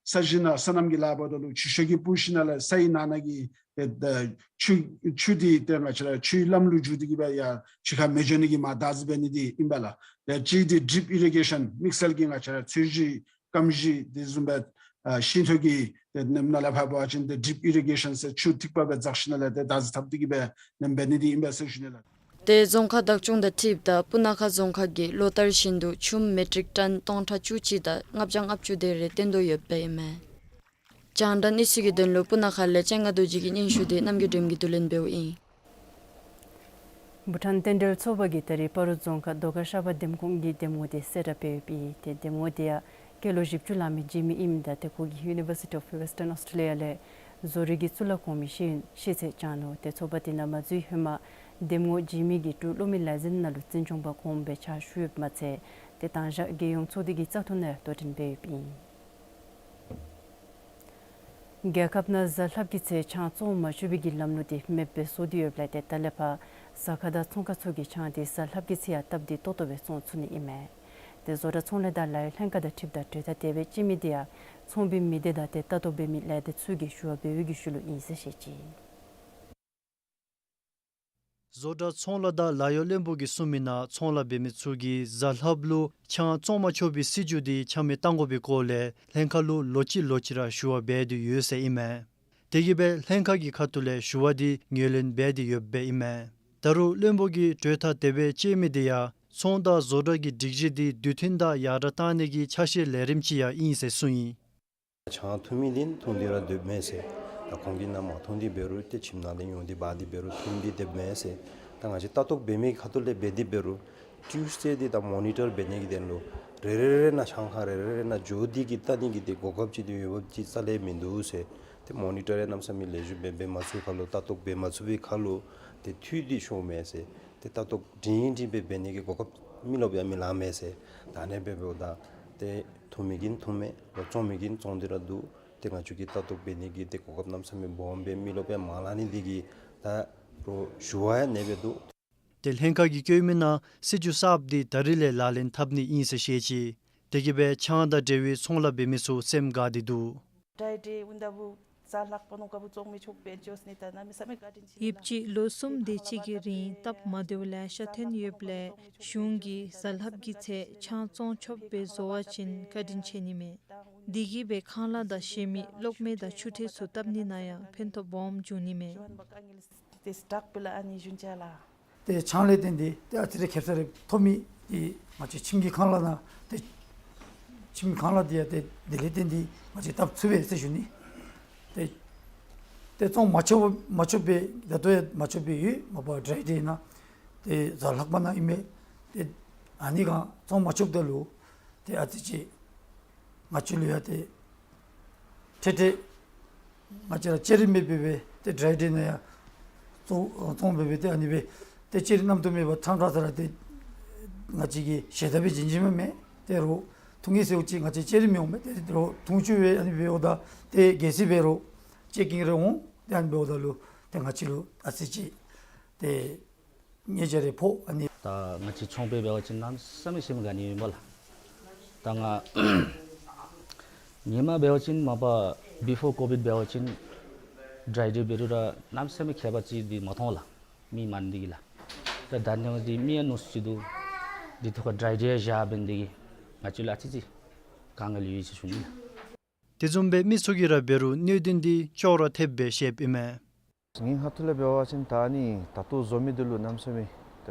ས་གཞི་ནང་སོ་ནམ་གྱི་ལཱ་འབདཝ་ད་ལུ་ཆུ་ཤོག་གི་སྤུ་གཞི་ནང་ལས་སའི་ནང་ན་གི་ཏེ་ཆུ་ཆུ་འདི་ཏེ་ང་བཅས་ར་ཆུའི་ལམ་ལུ་འགྱོ་སྟེ་གི་སྦེ་ཡར་ཆུ་ཁར་མི་འགྱོ་ནི་གི་མར་བདག་འཛིན་འབད་ནི་འདི་ཨིན་པས་ལགས། ཏེ་གཅིག་འདི་ཌིརིཔ་ཨི་རི་གེ་ཤཱན་དམིགས་བསལ་གྱི་ང་བཅས་ར་ཚོས་གཞི་སྐམ་གཞི་དེ་བཟུམ་སྦེ་ཨ་ཤིང་ཐོག་གི་ཏེ་ནེམ་ནང་ལས་ཕར་འབད་བ་ཅིན་ཏེ་ཌིརིཔ་ཨི་རི་གེ་ཤཱན་ཟེར་ཆུ་ཐིགས་པ་སྦེ་འཛེགས་ཞིནམ་ལས་ཏེ་བདག་འཛིན་འཐབ་སྟེ་གི་སྦེ་ནེམ་འབད་ནི་འདི་ཨིན་པས་ཟེར་ཞུ་ནི་ལགས། ཏེ་རྫོང་ཁག་བདག་སྐྱོང་དང་འཁྲིལཝ་ད་སྤུ་ན་ཁ་རྫོང་ཁག་གིས་ལོ་ལྟར་བཞིན་དུ་ཆུ་མེ་ཊིག་ཊོན་སྟོང་ཕྲག་བཅུ་གཅིག་དང་ལྔ་བརྒྱ་ལྔ་བཅུ་དེ་རེ་བཏོན་དོ་ཡོདཔ་ཨིན་མས། རྒྱང་བསྒྲགས་གནས་ཚུལ་གྱི་དོན་ལུ་སྤུ་ན་ཁ་ལས་ལྕང་སྒ་རྡོ་རྗེ་གི་སྙན་ཞུ་དེ་རྣམ་རྒྱལ་སྒྲོལམ་གྱིས་བསྡུ་ལེན་འབདཝ་ཨིན། བྷུ་ཊཱན་རྟེན་འབྲེལ་ཚོགས་པ་གིས་ད་རིས་སྤ་རོ་རྫོང་ཁག་རྡོ་དཀར་ཤར་པ་འདེམས་ཁོངས་ཀྱི་འདེམས་ངོ་དེ་གསལ་བསྒྲགས་འབད་ཡོདཔ་ཨིན། ཏེ་འདེམས་ངོ་དེ་ཡང་སྐྱེས་ལོ་བཞི་བཅུ་ལང་མི་འཇིགས་མི་ཨིནམ་ད་ཏེ་ཁོ་གིས་University of Western Australia ལས་བཟོ་རིག་གི་གཙུག་ལག་གོང་མའི་ཤེས་ཡོན་ཤེས་ཚད་སྦྱངས་ནུག། ཏེ་ཚོགས་པ་དེ་ནང་མ་འཛུལ་ཧེ་མ་འདེམས་ངོ་འཇིགས་མི་གི་ཏེ་སློབ་མའི་ལཱ་ཟན་ནང་ལུ་འཛིན་སྐྱོང་པ་གོངམ་སྦེ་ཕྱག་ཞུ་ཡོདཔ་མ་ཚད་ཏེ་དང་ཞག་རྒྱལ་ཡོངས་ཚོགས་སྡེ་གི་བཙག་འཐུ་ནང་ཡང་དོ་འགྲན་འབད་ཡོདཔ་ཨིན། རྒྱལ་ཁབ་ནང་གཟའ་ལྷགཔ་གི་ཚེས་ཆང་བཙོང་མ་ཆོག་པའི་གི་ལམ་ལུགས་དེ་མེདཔ་སྦེ་བཟོ་སྟེ་ཡོདཔ་ལས་ཏེ་ད་ལས་ཕར་ཟ་ཁང་དང་ཚོང་ཁང་ཚུ་གིས་ཆང་དེ་གཟའ་ལྷགཔ་གི་ཚེས་ཡང་སྟབས་བདེ་ཏོག་ཏོ་སྦེ་བཙོང་ཚུགས་ནི་ཨིན་མས། ཏེ་བཟོ་གྲྭ་ཚོང་ལས་དང་ལཱ་གཡོག་ལྷན་ཁག་དང་འཁྲིལཝ་ད་གྲོས་ཐག་དེ་སྦེ་བཅད་མི་དེ་ཡང་ཚོང་པའི་མི་སྡེ་དང་ཏེ་ལྟ་རྟོག་འབད་མི་ལས་སྡེ་ཚུ་གིས་ཞུ་བ་འབད་བའི་གི་ཤུལ་ལུ་ཨིན་ཟེར་བཤད་ཅི། བཟོ་གྲྭ་ཚོང་ལཱ་དང་ལཱ་གཡོག་བློན་པོ་གིས་གསུངས་མི་ནང་ཚོང་ལཱ་འབད་མི་ཚུ་གིས་གཟའ་ལྷགཔ་ལུ་ཆང་བཙོང་མ་ཆོག་པའི་སྲིད་བྱུས་དེ་ཆ་མེད་བཏང་དགོ་པའི་སྐོར་ལས་ལྷན་ཁག་ལུ་ལོ་གཅིག་ལོ་གཅིག་ར་ཞུ་བ་འབད་དེ་ཡོད་ཟེར་ཨིན་མས། དེ་གིས་སྦེ་ལྷན་ཁག་གི་ཁ་ཐུག་ལས་ཞུ་བ་དེ་ངོས་ལེན་འབད་དེ་ཡོདཔ་སྦེ་ཨིན་མས། ད་རུང་བློན་པོ་གིས་གྲོས་ཐག་དེ་སྦེ་བཅད་མི་དེ་ཡང་ཚོང་དང་བཟོ་གྲྭ་གི་སྒྲིག་གཞི་དེ་དུས་མཐུན་དང་ཡར་དྲག་བཏང་ནི་གི་ཆ་ཤས་ལས་རིམ་ཅིག་ཡང་ཨིན་ཟེར་གསུངས་ཡི། ཆང་འཐུང་མི་འདི་འཐུང་སྟེ་ར་སྡོདཔ་མས་ཟེར། ད་ཁོང་གིས་ནཱ་མ་འཐུང་སྟེ་འབད་རུང་ཏེ་ཁྱིམ་ནང་ལས་ཡོང་སྟེ་འབག་སྟེ་འབད་རུང་འཐུང་སྟེ་སྡོདཔ་མས་ཟེར། ད་ང་བཅས་ལྟ་རྟོག་འབད་མི་ཁ་ཐུག་ལས་འབད་དེ་འབད་རུང་ཊིའུསི་ཌེ་འདི་ད་མོ་ནི་ཊར་འབད་ནི་གི་དོན་ལུ་རེ་རེ་རེ་ནང་ཆང་ཁང་རེ་རེ་རེ་ནང་འགྱོ་སྟེ་གི་ལྟ་ནི་གི་ཏེ་གོ་སྐབས་ཅིག་ཏེ་ཡོདཔ་ཅིག་རྩ་ལས་མིན་འདུག་ཟེར། ཏེ་མོ་ནི་ཊར་ཡང་གནམ་མེད་ས་མེད་ལེགས་ཤོམ་སྦེ་འབད་མ་ཚུགས་ཁར་ལུ་ལྟ་རྟོག་འབད་མ་ཚུགས་པའི་ཁར་ལུ་ཏེ་འཐུས་འདི་ཤོརཝ་མས་ཟེར། ཏེ་ལྟ་རྟོག་སྒྲིང་སྒྲིང་སྦེ་འབད་ནི་གི་གོ་སྐབས་མི་ལོག་ཡང་མི་ལང་མས་ཟེར། ད་ཨ་ནི་སྦེ་འབདཝ་ད་ཏེ་འཐུང་མི་གིས་འཐུང་མས། ལོག་བཙོང་མི་གིས་བཙོང་སྟེ་ར་འདུག། ཏེ་ང་བཅས་ཀྱིས་ལྟ་རྟོག་འབད་ནི་གི་ཏེ་གོ་སྐབས་གནམ་མེད་ས་མེད་སྦོམ་སྦེ་མི་ལོག་ཡང་མ་ལང་ནི་འདི་གིས་ད་རུང་ཞུ་བ་ཡང་ཨ་ནི་སྦེ་འདུག། ཏེ་ལྷན་ཁག་གིས་བཀོད་མི་ནང་སྲིད་བྱུས་གསརཔ་འདི་ད་རིས་ལས་ལག་ལེན་འཐབ་ནི་ཨིན་ཟེར་བཤད་ཅི། དེ་གིས་སྦེ་ཆང་དང་འབྲེལ་བའི་ཚོང་ལཱ་འབད་མི་ཚུ་སེམས་དགའ་སྟེ་འདུག། ཌྲའི་ཌེ་འོངམ་ད་བུ་གཟའ་ལྷགཔ་ནང་འགོ་བཙོང་མི་ཆོག་པས་ཟེར་ཞུ་ནི། ད་གནམ་མེད་ས་མེད་བཀའ་དྲིན་ཆེ་ལགས། ཡོདཔ་ཅིག་ལོ་གསུམ་དེ་ཅིག་གི་རིང་སྟབས་མ་བདེཝ་ལེ་ཤ་ཐོན་ཡོདཔ་ལས་གཞུང་གིས་གཟའ་ལྷགཔ་གི་ཚེས་ཆང་བཙོང་ཆོགཔ་སྦེ་བཟོ་བ་ཅིན་བཀའ་དྲིན་ཆེ་ནི་མས། དེ་གིས་སྦེ་ཁང་གླ་དང་གཞན་མི་གློག་མེ་དང་ཆུ་འཕྲུལ་ཚུ་བཏབ་ནི་ནང་ཡང་ཕན་ཐོགས་སྦོམ་འབྱུང་ནི་མས། ཏེ་ཆང་ལས་བརྟེན་ཏེ་ཏེ་ཨ་ཙི་རེ་ཁེབ་ས་རེ་ཐོབ་མི་འདི་ང་བཅས་ཁྱིམ་གྱི་ཁང་གླ་ནང་ཏེ་ཁྱིམ་ཁང་གླ་འདི་ཡང་ཏེ་དེ་ལས་བརྟེན་ཏེ་ང་བཅས་བཏབ་ཚུགས་པས་ཟེར་ཞུ་ནི། ཏེ་ཏེ་བཙོང་མ་ཆོག་མ་ཆོག་པའི་ད་ལྟོ་ཡང་མ་ཆོག་པའི་ཡོད། མ་པ་ཌྲའི་ཌེ་ནང་ཏེ་གཟའ་ལྷག་པ་ནང་ཨིན་མས། ཏེ་ཨ་ནི་ག་བཙོང་མ་ཆོགཔ་ད་ལུ་ཏེ་ཨ་ཙི་ཅིག་ང་བཅས་ལུ་ཡང་ཏེ་ཏེ་ཏེ་ང་བཅས་ར་ལྕགས་རི་མེདཔ་སྦེ་ཏེ་ཌྲའི་ཌེ་ནང་ཡང་བཙོང་བཙོང་སྦེ་སྦེ་ཏེ་ཨ་ནི་སྦེ་ཏེ་ལྕགས་རི་རྣམ་རྟོག་མེད་པར་ཐང་དྲགས་ས་ར་ཏེ་ང་བཅས་ཀྱིས་ཞལ་ཏ་སྦེ་བྱིན་བྱིནམ་མས། ཏེ་རོགས་འཐུང་གེ་ཟེརཝ་ཅིག་ང་བཅས་ལྕགས་རི་མི་འོང་མས། ཏེ་རོགས་འཐུང་བཅུག་སྦེ་ཨ་ནི་སྦེ་འོངམ་ད་ཏེ་གལ་སྲིད་འབད་རུང་ཅེཀ་ཀིང་རེ་འོང་། ཏེ་ཨ་ནི་འབདཝ་ད་ལུ་ཏེ་ང་བཅས་ལུ་ཨ་ཙི་ཅིག་ཏེ་ཉེས་ཆད་རེ་ཕོག། ཨ་ནི་ད་ང་བཅས་ཚོང་པ་འབད་བ་ཅིན་གནམ་མེད་ས་མེད་སེམས་དགའ་ནི་ཨིན་པས་ལགས། ད་ང་སྔོན་མ་འབད་བ་ཅིན་མ་པ་བི་ཕོར་ཀོ་བིཌ་འབད་བ་ཅིན་ཌྲའི་ཌེ་འབད་རུང་ར་གནམ་མེད་ས་མེད་ཁྱད་པར་ཅིག་འདི་མ་མཐོང་ལགས། མི་མང་ནི་འདི་གིས་ལགས། ད་ད་ནི་འདི་མི་ཡང་ནུས་ཅིག་འདུག། འདི་ཐོག་ཁར་ཌྲའི་ཌེ་བཞག་འབད་ནི་འདི་གིས་ང་བཅས་ལུ་ཨ་ཙི་ཅིག་དཀའ་ངལ་ཡོད་ཟེར་ཞུ་ནི་ལགས། དེ་བཟུམ་སྦེ་མི་ཚུ་གིས་ར་འབད་རུང་གནད་དོན་འདི་ཅོག་ར་འཐདཔ་སྦེ་བཤདཔ་ཨིན་མས། ངེའི་ཁ་ཐུག་ལས་འབད་བ་ཅིན་ད་ནི་ད་ལྟོ་བཟོ་མི་འདི་ལུ་གནམ་མེད་ས་མེད་ད་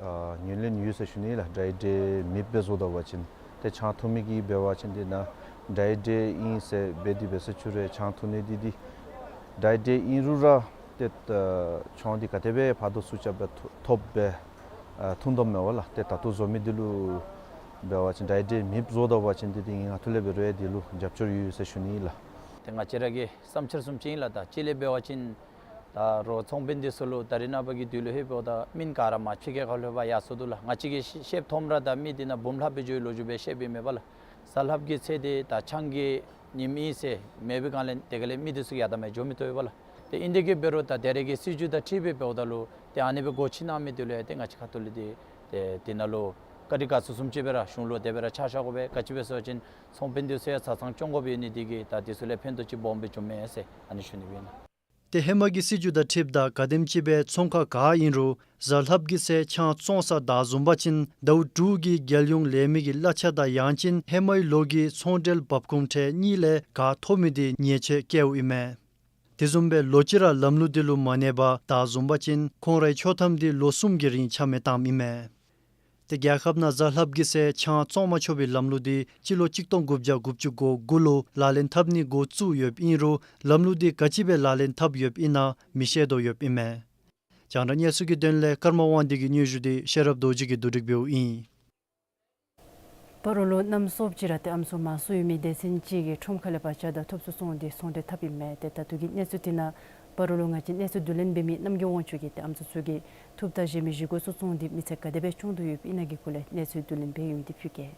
ཨ་ངོས་ལེན་ཡོད་ཟེར་ཞུ་ནི་ལགས། ཌྲའི་ཌེ་མེདཔ་སྦེ་བཟོ་ད་པ་ཅིན་ཏེ་ཆང་འཐུང་མི་གིས་འབད་བ་ཅིན་ཏེ་ནཱ་ ཌའི་ཌི་ཨིན་ཟེར་འབད་དེ་འབད་སོང་ཅི་རུང་ཆང་འཐུང་ནི་འདི་འདི་ཌའི་ཌི་ཨིན་རུང་ར་ཏེ་ཨ་ཆང་འདི་ག་དེ་སྦེ་ཕར་དང་ཚུར་རྐྱབ་སྦེ་ཐོབ་སྦེ་ཨ་འཐུང་དོ་མས་པ་ལགས། ཏེ་ད་ལྟོ་བཟོ་མི་འདི་ལུ་འབད་བ་ཅིན་ཌའི་ཌི་མེདཔ་བཟོ་དོ་བ་ཅིན་འདི་འདི་ང་ལྟ་ལས་འབད་རུང་འདི་ལུ་རྒྱབ་སྐྱོར་ཡོད་ཟེར་ཞུ་ནི་ལགས། ཏེ་ང་བཅས་ར་གི་བསམ་འཆར་བཟུམ་ཅིག་ཨིན་ལགས། ད་གཅིག་ལས་འབད་བ་ཅིན་ད་རོགས་ཚོང་དཔོན་འདི་ཚུ་ལུ་ད་རེས་ནངས་པ་གི་དུས་ལུ་ཧེ་འབདཝ་ད་མི་ག་ར་མ་ཕྱི་རྒྱལ་ཁ་ལུ་ཕར་ཡར་སོང་དོ་ལགས། ང་བཅས་ཀྱིས་ཤེསཔ་མཐོངམ་ར་ད་མི་འདི་ནཱ་འབུམ་ལྷགཔ་སྦེ་འགྱོ་བའི་ལོ་རྒྱུས་སྦེ་ཤེསཔ་ཨིན་མས་པ་ལགས། གཟའ་ལྷགཔ་གི་ཚེ་འདི་ད་ཆང་གི་ཉིནམ་ཨིན་ཟེར་མེད་པའི་སྒང་ལས་དེ་ག་ལས་མི་འདི་ཚུ་ཡར་ད་མར་འགྱོ་མི་བཏུབ་པས་པ་ལགས། ཏེ་ཨིན་དེ་གིས་འབད་རུང་ད་ད་རེས་ཀྱི་སྲིད་བྱུས་དང་འཁྲིལ་སྦེ་འབདཝ་ད་ལུ་ཏེ་ཨ་ནི་སྦེ་སྒོ་ཕྱེ་གནང་མི་འདི་ལུ་ཡང་ཏེ་ང་བཅས་ཁ་ཐུག་ལས་ཏེ་ཏེ་དེ་ནང་ལུ་བཀའ་དྲིན་དགའ་ཚོར་བཟུམ་ཅིག་སྦེ་ར་གཞུང་ལུ་དེ་སྦེ་ར་ཕྱག་ཞུ་དགོ་པས། ག་ཅི་སྦེ་ཟེར་བ་ཅིན་ཚོང་དཔོན་འདི་ཚུ་ཡང་བཟའ་ཚང་སྐྱོང་དགོཔ་ཡོད་ནི་འདི་གིས་ད་འདི་ཚུ་ལས་ཕན་ཐོགས་ཅིག་སྦོམ་སྦེ་བྱུངམ་མས་ཟེར་ཨ་ནི་ཞུ་ནི་སྦེ་ཨིན། ཏེ་ཧེ་མ་གི་སྲིད་བྱུས་དང་འཁྲིལཝ་ད་ག་དེམ་ཅིག་སྦེ་ཚོང་ཁང་ག་ཨིན་རུང་གཟའ་ལྷགཔ་གི་ཚེ་ཆང་བཙོང་ས་བདའ་བཟུང་པ་ཅིན་ཟླཝ་དྲུག་གི་རྒྱལ་ཡོངས་ལས་མི་གི་གླ་ཆ་དང་ཡང་ཅིན་ཧེ་མའི་ལོ་གི་ཚོང་འབྲེལ་འབབ་ཁུངས་ཁྲལ་གཉིས་ལས་ག་ཐོབ་མི་འདི་ཉེས་ཆད་བཀལཝ་ཨིན་མས། དེ་བཟུམ་སྦེ་ལོ་གཅིག་ར་ལམ་ལུགས་འདི་ལུ་མ་གནས་པར་བདའ་བཟུང་པ་ཅིན་ཁོང་རའི་ཆོག་ཐམ་འདི་ལོ་གསུམ་གྱི་རིང་ཆ་མེད་བཏངམ་ཨིན་མས། ཏེ་རྒྱལ་ཁབ་ནང་གཟའ་ལྷགཔ་གི་ཚེ་ཆང་བཙོང་མ་ཆོག་པའི་ལམ་ལུགས་འདི་སྤྱི་ལོ་གཅིག་སྟོང་དགུ་བརྒྱ་དགུ་བཅུ་གོ་དགུ་ལུ་ལག་ལེན་འཐབ་ནི་འགོ་བཙུགས་ཡོདཔ་ཨིན་རུང་ལམ་ལུགས་འདི་ག་ཅི་སྦེ་ལག་ལེན་འཐབ་ཡོདཔ་ཨིན་ན་མི་ཤེས་དོ་ཡོདཔ་ཨིན་མས། རྒྱང་བསྒྲགས་གནས་ཚུལ་གྱི་དོན་ལས་ཀརྨ་དབང་འདུས་ཀྱི་སྙན་ཞུ་འདི་ཤེས་རབ་རྡོ་རྗེ་གིས་བསྡུ་སྒྲིག་འབདཝ་ཨིན། སྤ་རོ་ལུ་གནམ་སྲོ་ཅིག་ར་ཏེ་ཨམ་སྲུ་མང་སུ་ཡོད་མི་སྡེ་ཚན་ཅིག་གིས་ཁྲོམ་ཁ་ལས་ཕར་ཇ་དང་ཐུགཔ་ཚུ་བཙོངས་ཏེ་ཚོང་འབྲེལ་འཐབ་ཨིན་མས། ཏེ་ད་ལྟོ་གི་གནས་ཚུལ་འདི་ནང་སྤ་རོ་ལུ་ང་བཅས་གནས་ཚུལ་བསྡུ་ལེན་འབད་མི་རྣམ་རྒྱལ་དབང་ཕྱུག་གིས་ཏེ་ཨམ་སྲུ་ཚུ་གིས་ཐུགཔ་དང་གཞན་མི་བཞེས་སྒོ་ཚུ་བཙོངས་ཏེ་མི་ཚེ་ག་དེ་སྦེ་སྐྱོང་དོ་ཡོདཔ་ཨིན་ན་གི་སྐོར་ལས་གནས་ཚུལ་བསྡུ་ལེན་འབད་ཡོད་མི་འདི་ཕུལ་གེ།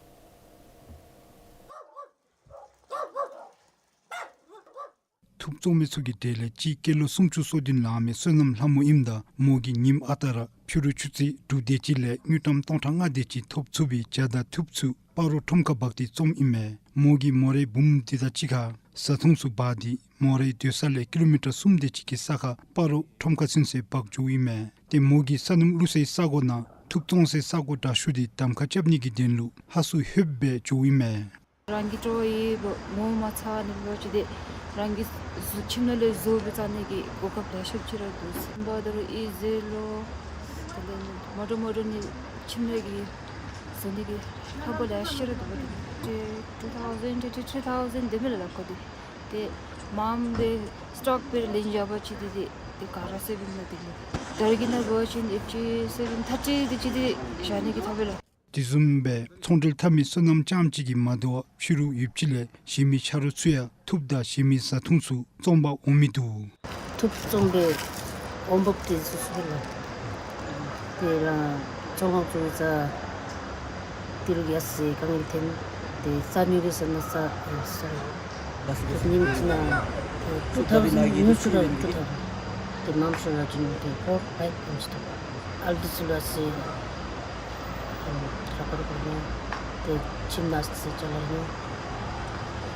ཐུགཔ་བཙོང་མི་ཚུ་གི་གྲས་ལས་གཅིག་ཀི་ལོ་སུམ་ཅུ་སོ་བདུན་ལང་མི་བསོད་ནམས་ལྷ་མོ་ཨིནམ་ད་མོ་གིས་ཉིནམ་ཨ་རྟག་ར་ཕྱི་རུ་ཆུ་ཚོད་དྲུག་དེ་ཅིག་ལས་དངུལ་ཀྲམ་སྟོང་ཕྲག་ལྔ་དེ་ཅིག་ཐོབ་ཚུགས་པའི་ཇ་དང་ཐུགཔ་ཚུ་སྤ་རོ་ཁྲོམ་ཁ་འབག་སྟེ་བཙོངམ་ཨིན་མས། མོ་གིས་མོ་རའི་བུམོ་འདི་དང་གཅིག་ཁར་བཟའ་འཐུང་ཚུ་འབག་སྟེ་མོ་རའི་སྡོད་ས་ལས་ཀི་ལོ་མི་ཊར་གསུམ་དེ་ཅིག་གི་ས་ཁར་སྤ་རོ་ཁྲོམ་ཁ་ཚུན་ཚོད་འབག་འགྱོཝ་ཨིན་མས། ཏེ་མོ་གིས་ས་སྣུམ་བླུག་སའི་ས་གོ་ནང་ཐུགཔ་བཙོང་སའི་ས་གོ་དྲག་ཤོས་འདི་གདམ་ཁ་རྐྱབ་ནི་གི་དོན་ལུ་ཧ་སུ་ལྷོདཔ་སྦེ་འགྱོཝ་ཨིན་མས། རང་གི་སྤྲོ་བ་ཡོདཔ་ངོ་མ་ཚ་ནི་འབད་བ་ཅིན་ཏེ་རང་གི་གཟུགས་ཁྱིམ་ནང་ལས་བཟོ་སྦེ་བཙོང་ནི་གི་གོ་སྐབས་ལེ་ཤ་ཅིག་ར་འདུག། སེམས་པ་ད་རུང་ཨི་ཟི་ལོ་དེ་ལས་མོ་ཊ་མོ་ཊ་ནི་ཁྱིམ་ནང་གི་བཟོ་ནི་གི་ཁག་པོ་ལེ་ཤ་ར་འདུག་པ། ཏེ་two thousand ཏེ་three thousand དེ་མི་ལ་ལག་ཁོ་འདི་ཏེ་མངམ་སྦེ་སི་ཊོག་སྦེ་ལེན་བཞག་པ་ཅིན་ཏེ་ཏེ་ཏེ་ག་ར་སེབ་ཨིན་ན། དེ་ལས་ད་རིས་ཀྱི་ནང་འབད་བ་ཅིན་eighty seven thirty དེ་ཅིག་ཏེ་བཞག་ནི་གི་ཐོབ་པས་ལགས། དེ་བཟུམ་སྦེ་ཚོང་འབྲེལ་འཐབ་མི་བསོད་ནམས་རྐྱངམ་གཅིག་གིས་མ་དོ་བར་ཕྱི་རུ་ཡུདཔ་ཅིག་ལས་གཞན་མི་ཆ་རོགས་ཚུ་ཡང་ཐུགཔ་དང་གཞན་མི་བཟའ་འཐུང་ཚུ་བཙོང་པར་འོང་མི་འདུག། ཐུགཔ་བཙོང་སྦེ་འོང་འབབ་ཏེ་སོ་སོ་ལུ་ཏེ་རང་བཙོང་ཁང་ཚུ་ཡང་ཏི་རུ་གི་ཡར་སོ་དཀའ་ངལ་ཐོན། ཏེ་རྩྭ་ཉོ་དགོ་ཟེར་ན་རྩྭ་ཡང་སོ་ཉིནམ་གཅིག་ནང་two thousand ཉོ་ཚུགས་ར་two thousand། ཏེ་མངམ་ཚུ་ར་ཅིག་ཏེ་four five ཨིན་ཅི་ཐོབ། ཨལ་ཌི་ཚུ་ལུ་ཡར་སོ་ཨམ་ཁྲག་འཁོར་འཁོར་ནི། ཏེ་ཁྱིམ་ནང་སོ་སོ་ཅ་ལ་ནི།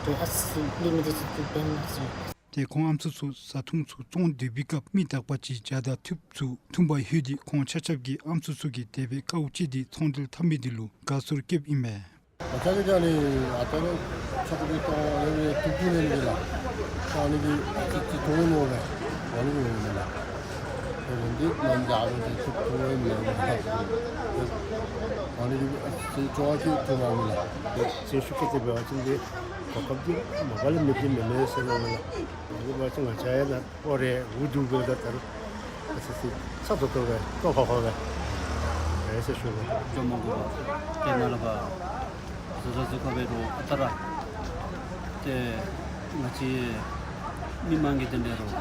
ཏེ་ཨ་ཙི་ལི་མི་དེ་ཚུ་ཏེ་འབད་མ་ཚུགས། ཏེ་ཁོང་ཨམ་སྲུ་ཚུ་བཟའ་འཐུང་ཚུ་བཙོང་སྡོད་པའི་སྐབས་མི་དག་པ་ཅིག་ཇ་དང་ཐུགཔ་ཚུ་འཐུང་པར་ལྷོད་དེ་ཁོང་ཆ་ཁྱབ་ཀྱིས་ཨམ་སྲུ་ཚུ་གིས་དེ་སྦེ་དཀའཝ་སྤྱད་དེ་ཚོང་འབྲེལ་འཐབ་མི་དེ་ལུ་དགའ་ཚོར་བསྐྱེདཔ་ཨིན་མས། ང་བཅས་ཀྱིས་ཨ་ནི་ཨ་རྟག་ར་ཆ་ཁོ་གི་ཏོ་ཡོད་པའི་ཐུགཔ་འཐུང་ནི་ལགས། ཨ་ནི་གི་ཨ་ཙི་ཙི་འཐུང་ནི་མས། ཨ་ནི་གི་འོང་ནི་ལགས། ཏེ་འོང་འདི་ནམ་ཡང་ཨ་ནི་གི་ཐུགཔ་འཐུང་ནི་མས། ཨ་ནི་གི་ཨ་ཙི་ཙི་ཅོག་ཅིག་འཐུང་ནི་ལགས། ཏེ་ཚེ་ཤུགས་ཀྱིས་ཏེ་འབད་བ་ཅིན་ཏེ་གོ་སྐབས་འདི་མ་པ་ལས་མེད་འདི་མེན་མས་ཟེར་མནོཝ་མས་ལགས། འདི་འབད་བ་ཅིན་ང་བཅས་ཡང་ན་ཨོ་རེ་འུ་སྡུག་གི་ད་ད་རུང་ཨ་ཙི་ཙི་ས་ཏོག་ཏོ་སྦེ་ལྟོ་ཁོག་ཁོག་སྦེ་རེ་ཟེར་ཞུ་ནི། ཅོ་མ་དགོ་པར་ཏེ་ནཱ་ལས་ཕར་བཟོ་གྲྭ་བཟོ་ཁར་འབད་རུང་ཨ་རྟག་ར་ཏེ་ང་བཅས་མི་མང་གིས་ཏེ་འབད་རུང་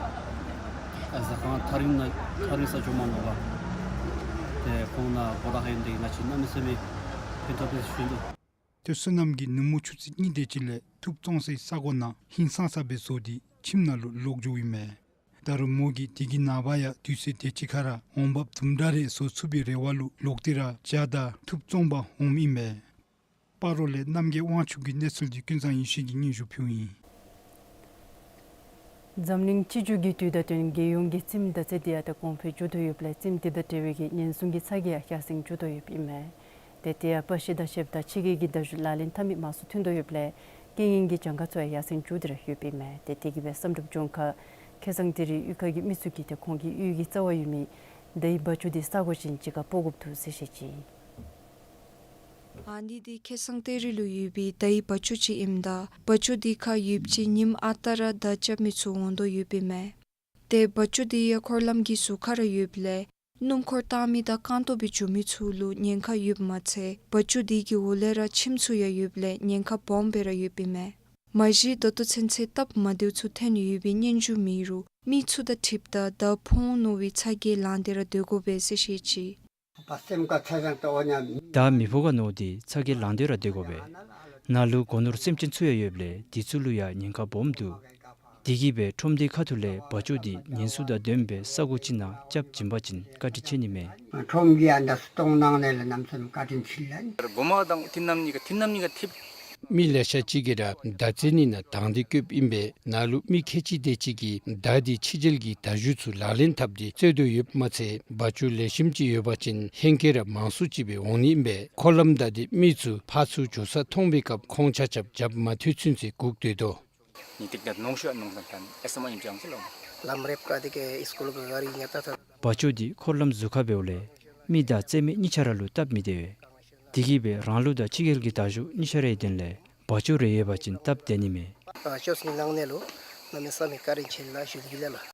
ཨ་ཟ་ཁང་ཐག་རིང་ནང་ཐག་རིང་སར་ཅོ་མ་དགོ་པར་ཏེ་ཁོང་ནཱ་སྒོ་ར་ཁར་ཡོད་དེ་ང་བཅས་གནམ་མེད་ས་མེད་ཕན་ཐོགས་པས་ཞུ་དོ། ཏེ་བསོད་ནམས་ཀྱིས་ནུབ་མོ་ཆུ་ཚོད་གཉིས་དེ་ཅིག་ལས་ཐུགཔ་བཙོང་སའི་ས་གོ་ནང་ཧིང་སངས་ས་སྦེ་བཟོ་སྟེ་ཁྱིམ་ནང་ལུ་ལོག་འགྱོཝ་ཨིན་མས། ད་རུང་མོ་གིས་དེ་གི་ནངས་པ་ཡང་དུས་ཚོད་དེ་ཅིག་ཁར་ར་འོང་འབབ་དུམ་གྲ་རེ་བཟོ་ཚུགས་པའི་རེ་བ་ལུ་ལོག་སྟེ་ར་ཇ་དང་ཐུགཔ་བཙོང་པར་འོངམ་ཨིན་མས། སྤ་རོ་ལས་རྣམ་རྒྱལ་དབང་ཕྱུག་གི་གནས་ཚུལ་འདི་ཀུན་བཟང་ཡེ་ཤེས་ཀྱིས་སྙན་ཞུ་ཕུལཝ་ཨིན། འཛམ་གླིང་སྤྱི་རྒྱུ་གི་དུས་དང་བསྟུན་རྒྱལ་ཡོངས་ཀྱི་རྩིསམ་བརྡ་རྩིས་འདི་ཡང་ཏེ་གོང་འཕེལ་འགྱོ་དོ་ཡོདཔ་ལས་རྩིསམ་འདི་དང་འབྲེལ་བའི་གི་ཉེན་སྲུང་གི་ཚད་ཀྱིས་ཡང་ཡར་སེང་འགྱོ་དོ་ཡོདཔ་ཨིན་མས། ཏེ་དེ་ཡང་པར་ཤིང་དང་ཕྱེདཔ་དང་ཕྱི་རྒྱལ་གྱི་བརྡ་བརྒྱུད་ལག་ལེན་འཐབ་མི་མང་སུ་ཐོན་དོ་ཡོདཔ་ལས་རྐྱེན་ངན་གྱི་གྱངས་ཁ་ཚུ་ཡང་ཡར་སེང་འགྱོ་སྟེ་ར་ཡོདཔ་ཨིན་མས། ཏེ་དེ་གིས་སྦེ་བསམ་གྲུབ་ལྗོངས་མཁར་ཁེ་སང་དེ་རིང་གཡུས་ཁ་གི་མི་ཚུ་གིས་ཏེ་ཁོང་གི་གཡུས་ཀྱི་རྩ་བར་ཡོད་མི་དའི་བ་ཅུ་འདི་ས་གོ་བཞིན་གཅིག་ཁར་སྤོ་དགོཔ་འདུག་ཟེར་བཤད་ཅི། ཨ་ནི་འདི་ཁ་སང་ཏེ་རི་ལུ་ཡོད་པའི་མདའི་བ་ཅུ་ཅིག་ཨིནམ་ད་བ་ཅུ་འདི་ཁར་ཡོདཔ་ཅིག་ཉིནམ་ཨ་རྟག་ར་མདའ་རྐྱབ་མི་ཚུ་འོང་དོ་ཡོདཔ་ཨིན་མས། ཏེ་བ་ཅུ་འདི་ཡང་འཁོར་ལམ་གྱི་ཟུར་ཁར་ར་ཡོདཔ་ལས་སྣུམ་འཁོར་བཏང་མི་དང་རྐང་སྟོང་སྦེ་འགྱོ་མི་ཚུ་ལུ་ཉེན་ཁ་ཡོདཔ་མ་ཚད་བ་ཅུ་འདི་གི་འོག་ལས་ར་ཁྱིམ་ཚུ་ཡང་ཡོདཔ་ལས་ཉེན་ཁ་སྦོམ་སྦེ་ར་ཡོདཔ་ཨིན་མས། མ་གཞི་ད་ལྟོ་ཚུན་ཚོད་སྟབས་མ་བདེཝ་ཚུ་ཐོན་ཡོད་པའི་སྙན་ཞུ་མེད་རུང་མི་ཚུ་དང་འཁྲིལཝ་ད་མདའ་འཕོ་འོང་མནོ་བའི་ཚ་གྱང་ལངས་ཏེ་ར་སྡོད་དགོ་པས་ཟེར་བཤད་ཅི། མདའ་མི་འཕོ་ག་མནོ་སྟེ་ཚ་གྱང་ལངས་ཏེ་ར་སྡོད་དགོ་པས། ནཱ་ལུ་སྒོ་ནོར་སེམས་ཅན་ཚུ་ཡང་ཡོདཔ་ལས་འདི་ཚུ་ལུ་ཡང་ཉེན་ཁ་སྦོམ་འདུག། དེ་གིས་སྦེ་ཁྲོམ་སྡེའི་ཁ་ཐུག་ལས་བ་ཅུ་འདི་ཉེན་ཚབས་དང་ལྡནམ་སྦེ་ས་གོ་ཅིག་ནང་རྐྱབ་བྱིན་པ་ཅིན་བཀའ་དྲིན་ཆེ་ནི་མས། ཁྲོམ་གྱི་ཨ་མདའ་སྟོང་ནང་ལས་ལ་གནམ་མེད་ས་མེད་བཀའ་དྲིན་ཆེ་ལགས། མི་ལེ་ཤ་ཅིག་གིས་ར་མདའ་རྩེད་ནི་ནང་དང་འདོད་སྐྱེདཔ་ཨིན་པས། ནཱ་ལུ་མི་ཁལ་གཅིག་དེ་ཅིག་གིས་མདའ་འདི་ཕྱི་རྒྱལ་གྱི་མདའ་གཞུ་ཚུ་ལག་ལེན་འཐབ་སྟེ་རྩེད་དོ་ཡོདཔ་མ་ཚད་བ་ཅུ་ལེགས་ཤོམ་ཅིག་ཡོད་པ་ཅིན་ཧེང་སྐལ་ར་མང་སུ་ཅིག་སྦེ་འོང་ནི་ཨིན་པས། འཁོར་ལམ་མདའ་འདི་མི་ཚུ་ཕར་ཚུར་འགྱོ་ས་མཐོང་པའི་སྐབས་ཁོང་ཆ་ཁྱབ་རྒྱབ་མ་མཐུད་ཚུན་ཚོད་སྒུག་སྡོད་དོ། ཉིན་ཏིག་ཏ་ནོང་ཤུ་ནོང་སམ་ཐན་ཨེ་སམ་ཨིན་ཅང་ཅི་ལོ། ལམ་རེབ་ཀ་དེ་གི་སི་ཀུལ་གི་ག་རི་ཉེ་ཏ་ཐ། བ་ཅུ་འདི་འཁོར་ལམ་ཟུར་ཁར་འབདཝ་ལས་མི་དང་རྩེད་མི་གཉིས་ཆ་ར་ལུ་སྟབས་མི་བདེ་བས། དེ་གིས་སྦེ་རང་ལུགས་དང་ཕྱི་རྒྱལ་གྱི་མདའ་གཞུ་གཉིས་ཆ་རའི་དོན་ལས་བ་ཅུ་རེ་ཡོད་པ་ཅིན་སྟབས་བདེ་ནི་མས། ཨ་ཅོས་ནི་ནང་ནས་ལོ་གནམ་མེད་ས་མེད་བཀའ་དྲིན་ཆེ་ལགས་ཞུ་ནི་ལགས།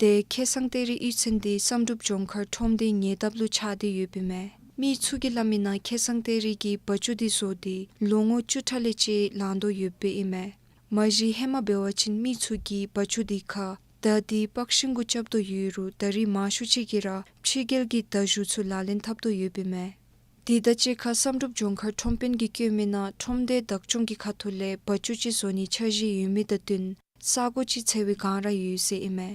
ཏེ་ཁ་སང་ཏེ་རི་གཡུས་ཚན་འདི་བསམ་གྲུབ་ལྗོངས་མཁར་ཁྲོམ་སྡེའི་ཉེ་འདབས་ལུ་ཆགས་ཏེ་ཡོདཔ་ཨིན་མས། མི་ཚུ་གིས་སླབ་མིའི་ནང་ཁ་སང་ཏེ་རི་གི་བ་ཅུ་འདི་བཟོ་སྟེ་ལོ་ངོ་བཅུ་ཕྲག་ལས་ཅིག་ལང་དོ་ཡོདཔ་ཨིན་མས། མ་གཞི་ཧེ་མ་འབད་བ་ཅིན་མི་ཚུ་གིས་བ་ཅུ་འདི་ཁར་མདའ་འདི་པག་ཤིང་གུ་རྐྱབ་དོ་ཡོད་རུང་ད་རིས་མང་ཤོས་ཅིག་གིས་ར་ཕྱི་རྒྱལ་གྱི་མདའ་གཞུ་ཚུ་ལག་ལེན་འཐབ་དོ་ཡོདཔ་ཨིན་མས། དེ་དང་གཅིག་ཁར་བསམ་གྲུབ་ལྗོངས་མཁར་ཁྲོམ་དཔོན་གྱིས་བཀོད་མིའི་ནང་ཁྲོམ་སྡེ་བདག་སྐྱོང་གི་ཁ་ཐུག་ལས་བ་ཅུ་ཅིག་བཟོ་ནིའི་འཆར་གཞི་ཡོད་མི་དང་བསྟུན་ས་གོ་ཅིག་འཚོལ་བའི་བསྒང་ར་ཡོད་ཟེར་ཨིན་མས།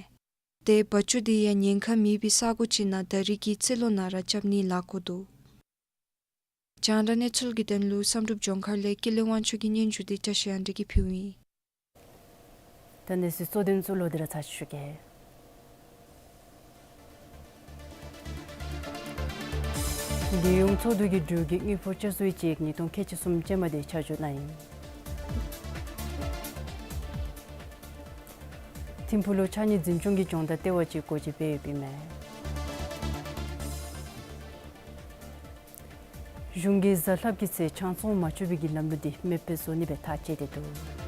ཏེ་བ་ཅུ་འདི་ཡང་ཉེན་ཁ་མེད་པའི་ས་གོ་ཅིག་ནང་ད་རིས་ཀྱི་རྩེད་ལོ་ནང་ར་རྐྱབ་ནིའི་ལཱ་འགོ་འདུག། རྒྱང་བསྒྲགས་གནས་ཚུལ་གྱི་དོན་ལུ་བསམ་གྲུབ་ལྗོངས་མཁར་ལས་ཀུན་ལེགས་དབང་ཕྱུག་གི་སྙན་ཞུ་འདི་བཀྲ་ཤིས་དབང་འདུས་ཀྱིས་ཕུལཝ་ཨིན། ད་གནས་ཚུལ་གཙོ་དོན་ཚུ་ལོག་སྟེ་ར་ཚར་ཅིག་ཞུ་གེ། རྒྱལ་ཡོངས་ཚོགས་འདུ་གིས་འབྲུག་གི་དངུལ་ཕོགས་ཆ་ཚུ་ཡང་ཉིས་སྟོང་ཁལ་གཅིག་གསུམ་ཅན་མ་དེ་ཆ་འཇོག་གནང་ཡི། ཐིམ་ཕུག་ལུ་ཕྱགས་སྙིགས་འཛིན་སྐྱོང་གི་སྦྱོང་བརྡར་ལྟེ་བ་ཅིག་སྒོ་འབྱེད་འབད་ཡོདཔ་ཨིན་མས། གཞུང་གིས་གཟའ་ལྷགཔ་གི་ཚེས་ཆང་བཙོང་མ་བཅུག་པའི་གི་ལམ་ལུགས་འདི་མེདཔ་བཟོ་ནི་སྦེ་ཐག་བཅད་དེ་འདུག།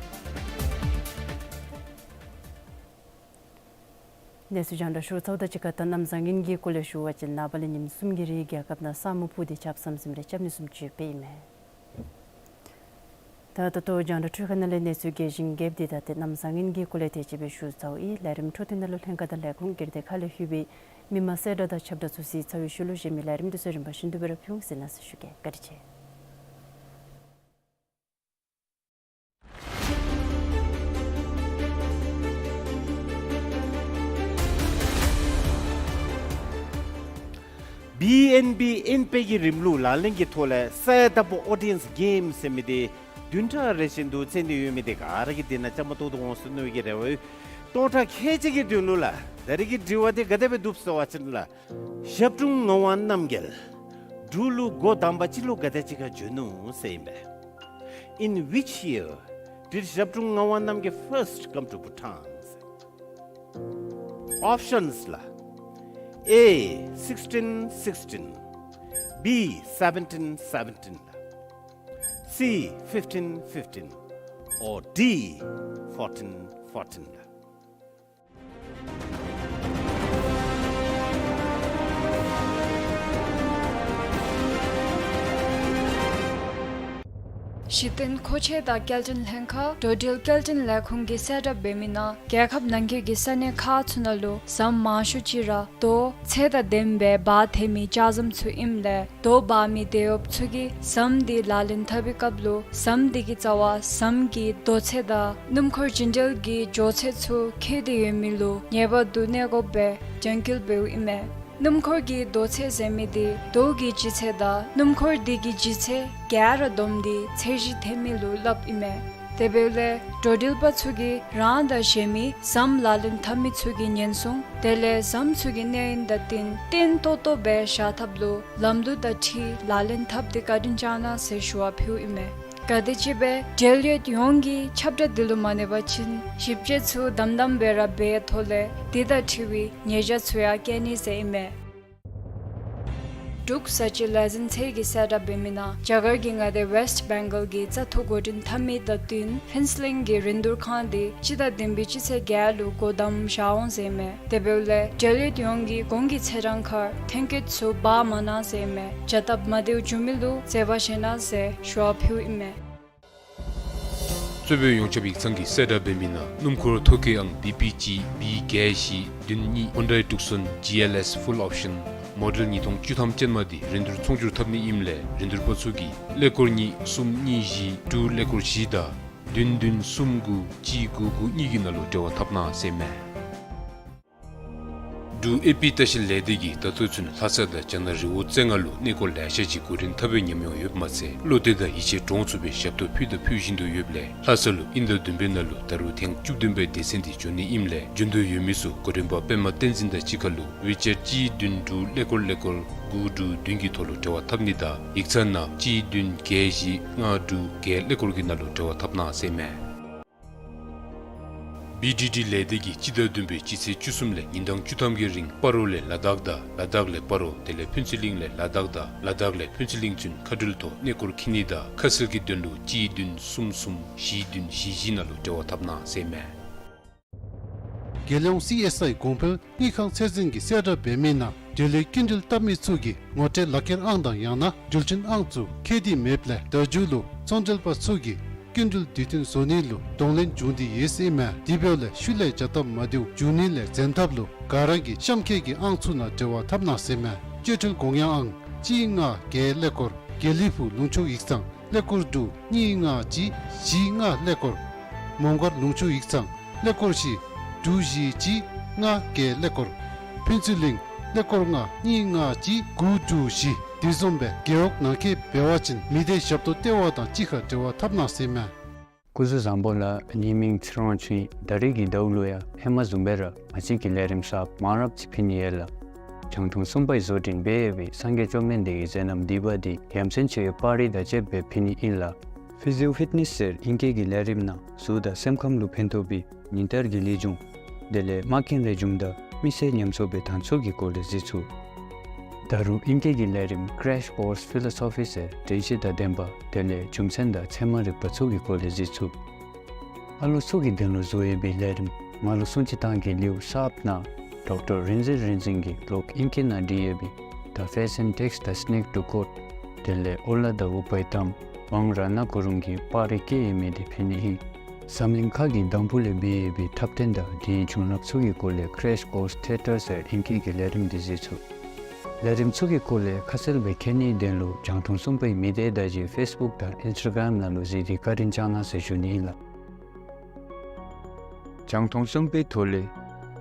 གནས་ཚུལ་རྒྱང་བསྒྲགས་ཞུ་ཚརཝ་དང་གཅིག་ཁར་ད་གནམ་བཟང་ངན་གྱི་སྐོར་ལས་ཞུ་བ་ཅིན་ནངས་པ་ལས་ཉིནམ་གསུམ་གྱི་རིང་རྒྱལ་ཁབ་ནང་ས་སྨུག་ཕུབ་སྟེ་ཆརཔ་ཟམ་ཟིམ་རེ་རྐྱབ་ནི་བཟུམ་ཅིག་ཡོདཔ་ཨིན་མས། ད་ད་ལྟོ་རྒྱང་བསྒྲགས་འཕྲུལ་ཁང་ནང་ལས་གནས་ཚུལ་རྒྱས་ཤིང་རྒྱསཔ་འདི་ད་ཏེ་གནམ་བཟང་ངན་གྱི་སྐོར་ལས་དེ་ཅིག་སྦེ་ཞུ་ཚརཝ་ཨིན། ལས་རིམ་འཕྲོ་མཐུད་ནང་ལུ་ལྷན་ཁག་དང་ལས་ཁུངས་སྒེར་སྡེ་ཁག་ལས་ལྷོད་པའི་མི་མང་གསལ་བསྒྲགས་དང་ཁྱབ་བསྒྲགས་ཚུ་གཟིགས་ཚར་བའི་ཤུལ་ལུ་གཞན་མི་ལས་རིམ་འདི་ཚུ་རིམ་པ་བཞིན་དུ་སྦེ་ར་ཕུལ་འོང་ཟེར་གནང་ཞུ་གེ། བཀའ་དྲིན་ཆེ། བི་ཨེན་བི་ཨེན་པེ་གི་རིམ་ལུགས་ལག་ལེན་གྱི་ཐོག་ལས་གསལ་དག་པོ་ཨོ་ཌི་ཡེནསི་གེམ་ཟེར་མི་འདི་བདུན་ཕྲག་རེ་བཞིན་དུ་རྩེད་དེ་ཡོད་མི་འདི་ག་ར་གིས་འདི་ནང་བཅའ་མར་གཏོགས་ཏེ་འོང་ཟེར་མནོ་བའི་གི་རེ་བ་ཡོད། སྟོང་ཕྲག་ཁལ་གཅིག་གི་དོན་ལུ་ལགས། ད་རིས་ཀྱི་དྲི་བ་འདི་ག་དེ་སྦེ་འདུག་ཟེར་བ་ཅིན་ལགས། ཞབས་དྲུང་ངག་དབང་རྣམ་རྒྱལ་འབྲུག་ལུ་འགོ་དང་པ་སྤྱི་ལོ་ག་དེ་ཅིག་ཁར་བྱོན་ནུག་ཟེར་ཨིན་པས། In which year did Zhabdrung Ngawang Namgyal first come to Bhutan? Options ལགས། A sixteen sixteen, B seventeen seventeen, C fifteen fifteen, or D fourteen fourteen. གཞི་རྟེན་མཁོ་ཆས་དང་སྐྱེལ་འདྲེན་ལྷན་ཁག་འགྲོ་འགྲུལ་སྐྱེལ་འདྲེན་ལས་ཁུངས་ཀྱིས་གསལ་བསྒྲགས་འབད་མི་ནང་རྒྱལ་ཁབ་ནང་འཁོད་ཀྱི་ས་གནས་ཁག་ཚུ་ནང་ལུ་ཟམ་མང་ཤོས་ཅིག་ར་རྡོ་ཚད་དང་ལྡནམ་སྦེ་འབག་འཐེན་མི་ལྕགས་ཟམ་ཚུ་ཨིནམ་ལས་རྡོ་འབག་མི་དེད་གཡོགཔ་ཚུ་གིས་ཟམ་འདི་ལག་ལེན་འཐབ་པའི་སྐབས་ལུ་ཟམ་འདི་གི་རྩ་བར་ཟམ་གྱི་རྡོ་ཚད་དང་སྣུམ་འཁོར་རྒྱུན་འགྲུལ་གྱི་འགྱོ་ཚད་ཚུ་འཁེལ་ཏེ་ཡོད་མི་ལུ་ངེས་པར་དུ་གནས་དགོཔ་སྦེ་དྲན་སྐུལ་འབདཝ་ཨིན་མས། སྣུམ་འཁོར་གྱི་རྡོ་ཚད་ཟེར་མི་འདི་རྡོ་གི་ལྗིད་ཚད་དང་སྣུམ་འཁོར་འདི་གི་ལྗིད་ཚད་ག་ར་བསྡོམས་ཏེ་ཚད་གཞི་འཐེན་མི་ལུ་སླབ་ཨིན་མས། དེ་འབདཝ་ལས་འགྲོ་འགྲུལ་པ་ཚུ་གིས་རང་དང་གཞན་མི་ཟམ་ལག་ལེན་འཐབ་མི་ཚུ་གི་ཉེན་སྲུང་དེ་ལས་ཟམ་ཚུ་གི་གནས་ཡུན་དང་བསྟུན་བརྟན་ཏོག་ཏོ་སྦེ་བཞག་ཐབས་ལུ་ལམ་ལུགས་དང་འཁྲིལ་ལག་ལེན་འཐབ་སྟེ་བཀའ་དྲིན་བསྐྱང་གནང་ཟེར་ཞུ་བ་ཕུལཝ་ཨིན་མས། ག་དེམ་ཅིག་སྦེ་འབྲེལ་ཡོད་ཡོངས་ཀྱིས་ཁྱབ་བསྒྲགས་འདི་ལུ་མ་གནས་པ་ཅིན་ཞིབ་དཔྱད་ཚུ་དམ་དམ་སྦེ་ར་འབད་ཐོག་ལས་འདི་དང་འཁྲིལ་བའི་ཉེས་བྱ་ཚུ་ཡང་བཀལ་ནི་ཟེར་ཨིན་མས། འབྲུག་བཟའ་སྤྱོད་ལས་འཛིན་ཚད་ཀྱིས་གསལ་བསྒྲགས་འབད་མི་ནང་རྒྱ་གར་གྱི་མངའ་སྡེ་ཝེསཊ་བེང་གཱལ་གྱི་བཙག་འཐུ་འགོ་འདྲེན་འཐབ་མི་དང་བསྟུན་ཕུན་ཚོགས་གླིང་གི་རིན་བསྡུར་ཁང་འདི་སྤྱི་ཟླ་བདུན་པའི་སྤྱི་ཚེས་བརྒྱད་ལུ་སྒོ་བསྡམ་བཞག་འོང་ཟེར་ཨིན་མས། དེ་འབདཝ་ལས་འབྲེལ་ཡོད་ཡོངས་ཀྱིས་གོང་གི་ཚེས་གྲངས་ཁར་ཐོན་སྐྱེད་ཚུ་འབག་མ་གནང་ཟེར་ཨིན་མས། བྱ་སྟབས་མ་བདེཝ་བྱུང་མི་ལུ་བརྩེ་བ་བཞེས་གནང་ཟེར་ཞུ་བ་ཕུལཝ་ཨིན་མས། གཙོས་པའི་ཡོངས་ཁྱབ་ཡིག་ཚང་གིས་གསལ་བསྒྲགས་འབད་མི་ནང་སྣུམ་འཁོར་ཐོག་ཁའི་ཨང་བི་པི་གཅིག་བི་བརྒྱད་བཞི་བདུན་གཉིས་ཧོན་ཌའི་ཊུག་སོན་ཇི་ཨེལ་ཨེསི་ཕུལ་ཨོབ་ཤཱན་མོ་ཌེལ་ཉིས་སྟོང་བཅུ་ཐམ་ཅན་མ་འདི་རིན་བསྡུར་ཚོང་སྒྱུར་འཐབ་ནི་ཨིནམ་ལས་རིན་བསྡུར་པ་ཚུ་གིས་ཀླད་ཀོར་གཉིས་གསུམ་གཉིས་བཞི་དྲུག་ཀླད་ཀོར་བཞི་དང་བདུན་བདུན་གསུམ་དགུ་གཅིག་དགུ་དགུ་གཉིས་ཀྱི་ནང་ལུ་འབྲེལ་བ་འཐབ་གནང་ཟེར་ཨིན་མས། འབྲུག་ཨེ་པི་ལྟ་བཤལ་ལས་སྡེ་གིས་ད་ལྟོ་ཚུན་ལྷ་ས་དང་རྒྱ་ནག་རི་བོ་རྩེ་ལྔ་ལུ་གནས་སྐོར་ལེ་ཤ་ཅིག་འགོ་འདྲེན་འཐབ་པའི་ཉམས་མྱོང་ཡོདཔ་མ་ཚད་བློ་གཏད་དང་ཡིད་ཆེས་འདྲོངས་ཚུགས་པའི་ཞབས་ཏོག་ཕུལ་དང་ཕུལ་བཞིན་དུ་ཡོདཔ་ལས་ལྷ་ས་ལུ་དབྱིན་ཟླ་བདུན་པའི་ནང་ལུ་ད་རུང་ཐེངས་བཅུ་བདུན་པའི་སྡེ་ཚན་འདི་འབྱོན་ནི་ཨིནམ་ལས་འབྱོན་འདོད་ཡོད་མི་ཚུ་འགོ་འདྲེན་པ་པདྨ་བསྟན་འཛིན་དང་གཅིག་ཁར་ལུ་ཝི་ཅེཊ་གཅིག་བདུན་དྲུག་ཀླད་ཀོར་ཀླད་ཀོར་དགུ་དྲུག་བདུན་གྱི་ཐོག་ལུ་འབྲེལ་བ་འཐབ་ནི་དང་ཡིག་ཚང་ནང་གཅིག་བདུན་བརྒྱད་བཞི་ལྔ་དྲུག་བརྒྱད་ཀླད་ཀོར་གྱི་ནང་ལུ་འབྲེལ་བ་འཐབ་གནང་ཟེར་ཨིན་མས། བི་ཌི་ཌི་ལས་སྡེ་གིས་སྤྱི་ཟླ་བདུན་པའི་སྤྱི་ཚེས་བཅུ་གསུམ་ལས་ཉིན་གྲངས་བཅུ་ཐམ་གྱི་རིང་སྤ་རོ་ལས་ལ་དྭགས་དང་ལ་དྭགས་ལས་སྤ་རོ་དེ་ལས་ཕུན་ཚོགས་གླིང་ལས་ལ་དྭགས་དང་ལ་དྭགས་ལས་ཕུན་ཚོགས་གླིང་ཚུན་མཁའ་འགྲུལ་ཐོག་གནས་སྐོར་འཁྱིད་ནི་དང་ཁ་གསལ་གྱི་དོན་ལུ་གཅིག་བདུན་གསུམ་གསུམ་བཞི་བདུན་བཞི་བཞི་ནང་ལུ་འབྲེལ་བ་འཐབ་གནང་ཟེར་ཨིན་མས། རྒྱལ་ཡོངས་སི་ཨེསི་ཨའི་གོང་འཕེལ་དངུལ་ཁང་ཚད་འཛིན་གྱིས་གསལ་བསྒྲགས་འབད་མི་ནང་འབྲེལ་ཡོད་སྐྱིན་འགྲུལ་བཏབ་མི་ཚུ་གིས་ངོ་སྤྲོད་ལག་ཁྱེར་ཨང་དང་ཡང་ན་འགྲུལ་འཕྲིན་ཨང་ཚུ་འཁྱེར་ཏེ་མེདཔ་ལས་ད་མཇུག་ལུ་ཚོང་འབྲེལ་པ་ཚུ་གིས་སྐྱིན་འགྲུལ་དུས་མཐུན་བཟོ་ནི་ལུ་གདོང་ལེན་འབྱུང་སྟེ་ཡོད་ཟེར་ཨིན་མས། དེ་འབདཝ་ལས་ཤུལ་ལས་བྱ་སྟབས་མ་བདེཝ་འབྱུང་ནི་ལས་འཛེམ་ཐབས་ལུ་ག་ར་གིས་གཤམ་འཁོད་ཀྱི་ཨང་ཚུ་ནང་འབྲེལ་བ་འཐབ་གནང་ཟེར་ཨིན་མས། སྤྱོད་འཕྲུལ་གོང་ཡངས་ཨང་གཅིག་ལྔ་བརྒྱད་ཀླད་ཀོར་དགེ་ལེགས་ཕུག་ལུང་ཕྱོགས་ཡིག་ཚང་ཀླད་ཀོར་དྲུག་གཉིས་ལྔ་གཅིག་བཞི་ལྔ་ཀླད་ཀོར། མོང་སྒར་ལུང་ཕྱོགས་ཡིག་ཚང་ཀླད་ཀོར་བཞི་དྲུག་བཞི་གཅིག་ལྔ་བརྒྱད་ཀླད་ཀོར། ཕུན་ཚོགས་གླིང་ཀླད་ཀོར་ལྔ་གཉིས་ལྔ་གཅིག་དགུ་དྲུག་བཞི། དེ་བཟུམ་སྦེ་རྒེད་འོག་ནང་འཁོད་འབད་བ་ཅིན་མི་སྡེ་ཞབས་ཏོག་ལྟེ་བ་དང་གཅིག་ཁར་འབྲེལ་བ་འཐབ་གནང་ཟེར་ཨིན་མས། སྐུ་གཟུགས་བཟང་པོ་ལགས། ངེའི་མིང་ཚེ་རིང་དབང་ཕྱུག་ཨིན། ད་རིས་ཀྱི་ཟླཝ་ལུ་ཡང་ཧེ་མ་བཟུམ་སྦེ་ར་ང་བཅས་ཀྱི་ལས་རིམ་གསརཔ་མང་རབས་ཅིག་ཕུལ་ནི་ཡོད་ལགས། རྒྱང་མཐོང་གསུམ་པའི་བཟོ་སྐྲུན་འབད་ཡོད་པའི་སངས་རྒྱས་བཅོམ་ལྡན་འདས་ཀྱི་མཛད་རྣམ་བསྡུས་པ་འདི་ཡ་མཚན་ཆེ་བའི་པར་རིས་དང་བཅསཔ་སྦེ་ཕུལ་ནི་ཨིན་ལགས། ཕི་ཟིའོ་ཕིཊ་ནེསི་ཟེར་ཨིང་སྐད་ཀྱི་ལས་རིམ་ནང་གཟུགས་དང་སེམས་ཁམས་ལུ་ཕན་ཐོགས་པའི་ཉིན་ལྟར་གྱི་ལེགས་བྱུང་དེ་ལས་མངལ་སྐེམ་ལེགས་བྱུང་དང་མི་སེར་ཉམས་གསོ་བའི་དང་ཚོད་ཀྱི་སྐོར་ལས་གཟིགས་ཚུགས། ད་རུང་ཨིང་སྐད་ཀྱི་ལས་རིམ་Crash Course Philosophy ཟེར་འགྲེལ་བཤད་དང་ལྡན་པ་དེ་ལས་རྒྱུ་མཚན་དང་ཚད་མ་རིག་པ་ཚུ་གི་སྐོར་ལས་གཟིགས་ཚུགས། ཨ་ལོ་ཚུ་གི་དོན་ལུ་བཟོ་ཡོད་པའི་ལས་རིམ་མ་ལུ་སྲུང་བརྩི་བཏང་གི་ལེའུ་གསརཔ་ནང་ཌོག་ཊར་རིག་འཛིན་རིག་འཛིན་གྱིས་ལོག་ཨིང་སྐད་ནང་བྲིས་ཡོད་པའི་The Fashion Text, The Snake to Court དེ་ལས་ཨོ་ལ་དང་ཨུཏྤལ་གཏམ་དབང་རཏྣ་གུ་རུང་གིས་པར་རིས་བཀོད་ཡོད་མི་འདི་ཕུལ་ནི་ཨིན། འཛམ་གླིང་ཁ་གི་འདམ་བུ་ལས་འབད་ཡོད་པའི་འཁྲབ་སྟོན་དང་དེའི་བྱུང་རབས་ཚུ་གི་སྐོར་ལས་Crash Course Theatre ཟེར་ཨིང་སྐད་ཀྱི་ལས་རིམ་འདི་གཟིགས་ཚུགས། ལས་རིམ་ཚུ་གི་སྐོར་ལས་ཁ་གསལ་སྦེ་མཁྱེན་ནིའི་དོན་ལུ་རྒྱང་མཐོང་གསུམ་པའི་མི་སྡེ་བརྡ་བརྒྱུད་ཕེསི་བུཀ་དང་ཨིནསི་ཊ་གརམ་ནང་ལུ་གཟིགས་ཏེ་བཀའ་དྲིན་བསྐྱང་གནང་ཟེར་ཞུ་ནི་ཨིན་ལགས། རྒྱང་མཐོང་གསུམ་པའི་ཐོག་ལས་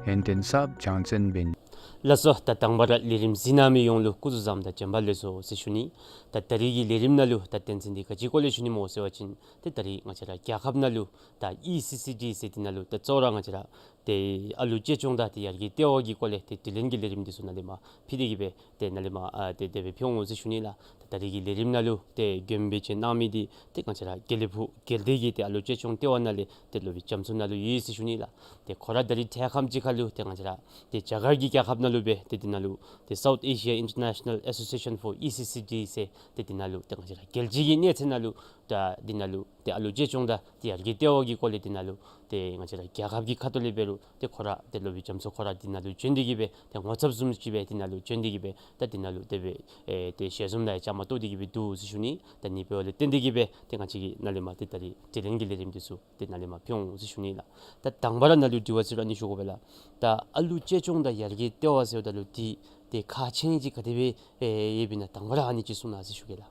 ཡོན་ཏན་གསརཔ་སྦྱང་བརྩོན་འབད་ནི། ལགས་སོ། ད་དང་པ་ར་ལས་རིམ་གཟིགས་གནང་མི་ཡོངས་ལུ་སྐུ་གཟུགས་བཟངམ་དང་བྱོན་པ་ལེགས་སོ་ཟེར་ཞུ་ནི། ད་ད་རིས་ཀྱི་ལས་རིམ་ནང་ལུ་ད་དོན་ཚན་འདི་ག་ཅིའི་སྐོར་ལས་ཞུ་ནི་སྨོ་ཟེར་བ་ཅིན་ཏེ་ད་རིས་ང་བཅས་ར་རྒྱལ་ཁབ་ནང་ལུ་ད་ཨི་སི་སི་ཌི་ཟེར་འདི་ནང་ལུ་ད་གཙོ་བོ་ར་ང་བཅས་ར་ཏེ་ཨ་ལུ་གཅེས་སྐྱོང་དང་ཏེ་ཡར་རྒྱས་ལྟེ་བ་གི་སྐོར་ལས་ཏེ་དྲི་ལན་གྱི་ལས་རིམ་འདི་ཚུ་ནཱ་ལས་མར་ཕུལ་ཏེ་གི་སྦེ་ཏེ་ནཱ་ལས་མར་ཨ་ཏེ་དེ་སྦེ་ཕུལ་འོང་ཟེར་ཞུ་ནི་ལགས། ད་ད་རིས་ཀྱི་ལས་རིམ་ནང་ལུ་ཏེ་མགྱོནམ་སྦེ་བྱོན་གནང་མི་འདི་ཏེ་ང་བཅས་ར་དགེ་ལེགས་ཕུག་དགེ་ལྡན་གྱི་ཏེ་ཨ་ལུ་གཅེས་སྐྱོང་ལྟེ་བ་ནང་ལས་ཏེ་སློབ་དཔོན་རྒྱ་མཚོ་ནཱ་ལུ་ཡོད་ཟེར་ཞུ་ནི་ལགས། ཏེ་ཁོ་ར་ད་རིས་ཐད་ཁམས་ཅིག་ཁར་ལུ་ཏེ་ང་བཅས་ར་ཏེ་རྒྱ་གར་གྱི་རྒྱལ་ཁབ་ནང་ལུ་སྦེ་ཏེ་འདི་ནང་ལུ་ཏེ་South Asia International Association for E C C D ཟེར་ཏེ་འདི་ནང་ལུ་ཏེ་ང་བཅས་ར་རྒྱལ་སྤྱི་གི་གནས་ཚད་ནང་ལུ་ད་འདི་ནང་ལུ་ཏེ་ཨ་ལུ་གཅེས་སྐྱོང་དང་ཏེ་ཡར་རྒྱས་ལྟེ་བ་གི་སྐོར་ལས་འདི་ནང་ལུ་ཏེ་ང་བཅས་ར་རྒྱལ་ཁབ་ཀྱི་ཁ་ཐུག་ལས་འབད་རུང་ཏེ་ཁོ་ར་ཏེ་སློབ་དཔོན་རྒྱ་མཚོ་ཁོ་ར་འདི་ནང་ལུ་བྱོན་ཏེ་གི་སྦེ་ཏེ་ངོ་ཚབ་བཟུམ་ཅིག་སྦེ་འདི་ནང་ལུ་བྱོན་ཏེ་གི་སྦེ་ད་འདི་ནང་ལུ་དེ་སྦེ་ཨེ་ཏེ་ཞལ་འཛོམས་ལུ་ཡང་བཅའ་མར་གཏོགས་ཏེ་གི་སྦེ་འདུག་ཟེར་ཞུ་ནི། ད་ཨ་ནི་འབདཝ་ལས་བརྟེན་ཏེ་གི་སྦེ་ཏེ་ང་བཅས་ཀྱིས་ནཱ་ལས་མར་ཏེ་ད་རིས་དྲི་ལན་གྱི་ལས་རིམ་འདི་ཚུ་ཏེ་ནཱ་ལས་མར་ཕུལ་འོང་ཟེར་ཞུ་ནི་ལགས། ད་དང་པ་ར་ནཱ་ལུ་དྲི་བ་ཟེར་རུང་ཨ་ནི་ཞུ་དགོ་པས་ལགས། ད་ཨ་ལུ་གཅེས་སྐྱོང་དང་ཡར་རྒྱས་ལྟེ་བ་ཟེརཝ་ད་ལུ་འདི་ཏེ་ཁག་ཆེ་ནི་ཅིག་ག་དེ་སྦེ་ཨེ་ཡོདཔ་ཨིན་ན་དང་པ་ར་ཨ་ནི་ཅིག་གསུང་གནང་ཟེར་ཞུ་གེ་ལགས།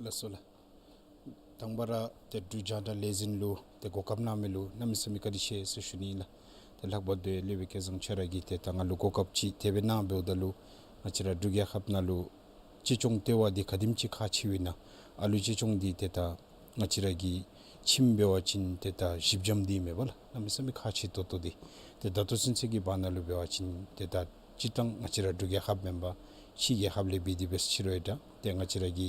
ལགས་སོ་ལགས། དང་པ་ར་ཏེ་འབྲུག་རྒྱང་བསྒྲགས་ལས་འཛིན་ལུ་ཏེ་གོ་སྐབས་གནང་མི་ལུ་གནམ་མེད་ས་མེད་བཀའ་དྲིན་ཆེ་ཟེར་ཞུ་ནི་ལགས། ཏེ་ལྷག་པར་དུ་སློབ་དཔོན་སྐལ་བཟང་ཁྱོད་ར་གིས་ཏེ་ད་ང་ལུ་གོ་སྐབས་ཅིག་དེ་སྦེ་གནང་འབདཝ་ད་ལུ་ང་བཅས་ར་འབྲུག་རྒྱལ་ཁབ་ནང་ལུ་གཅེས་སྐྱོང་ལྟེ་བ་འདི་ག་དེམ་ཅིག་ཁག་ཆེཝ་ཨིན་ན། ཨ་ལུ་གཅེས་སྐྱོང་འདི་ཏེ་ད་ང་བཅས་ར་གི་ཁྱིམ་འབད་བ་ཅིན་ཏེ་ད་གཞི་འགྱམ་འདི་མེན་པ་ལགས། གནམ་མེད་ས་མེད་ཁག་ཆེ་ཏོག་ཏོ་འདི། ཏེ་ད་ལྟོ་ཚུན་ཚོད་ཀྱི་བར་ན་ལུ་འབད་བ་ཅིན་ཏེ་ད་སྤྱིར་བཏང་ང་བཅས་ར་འབྲུག་རྒྱལ་ཁབ་མེན་པར་ཕྱི་རྒྱལ་ཁབ་ལས་འབད་དེ་འབད་ས་ཅིག་རུང་ཡང་ཏེ་ང་བཅས་ར་གི་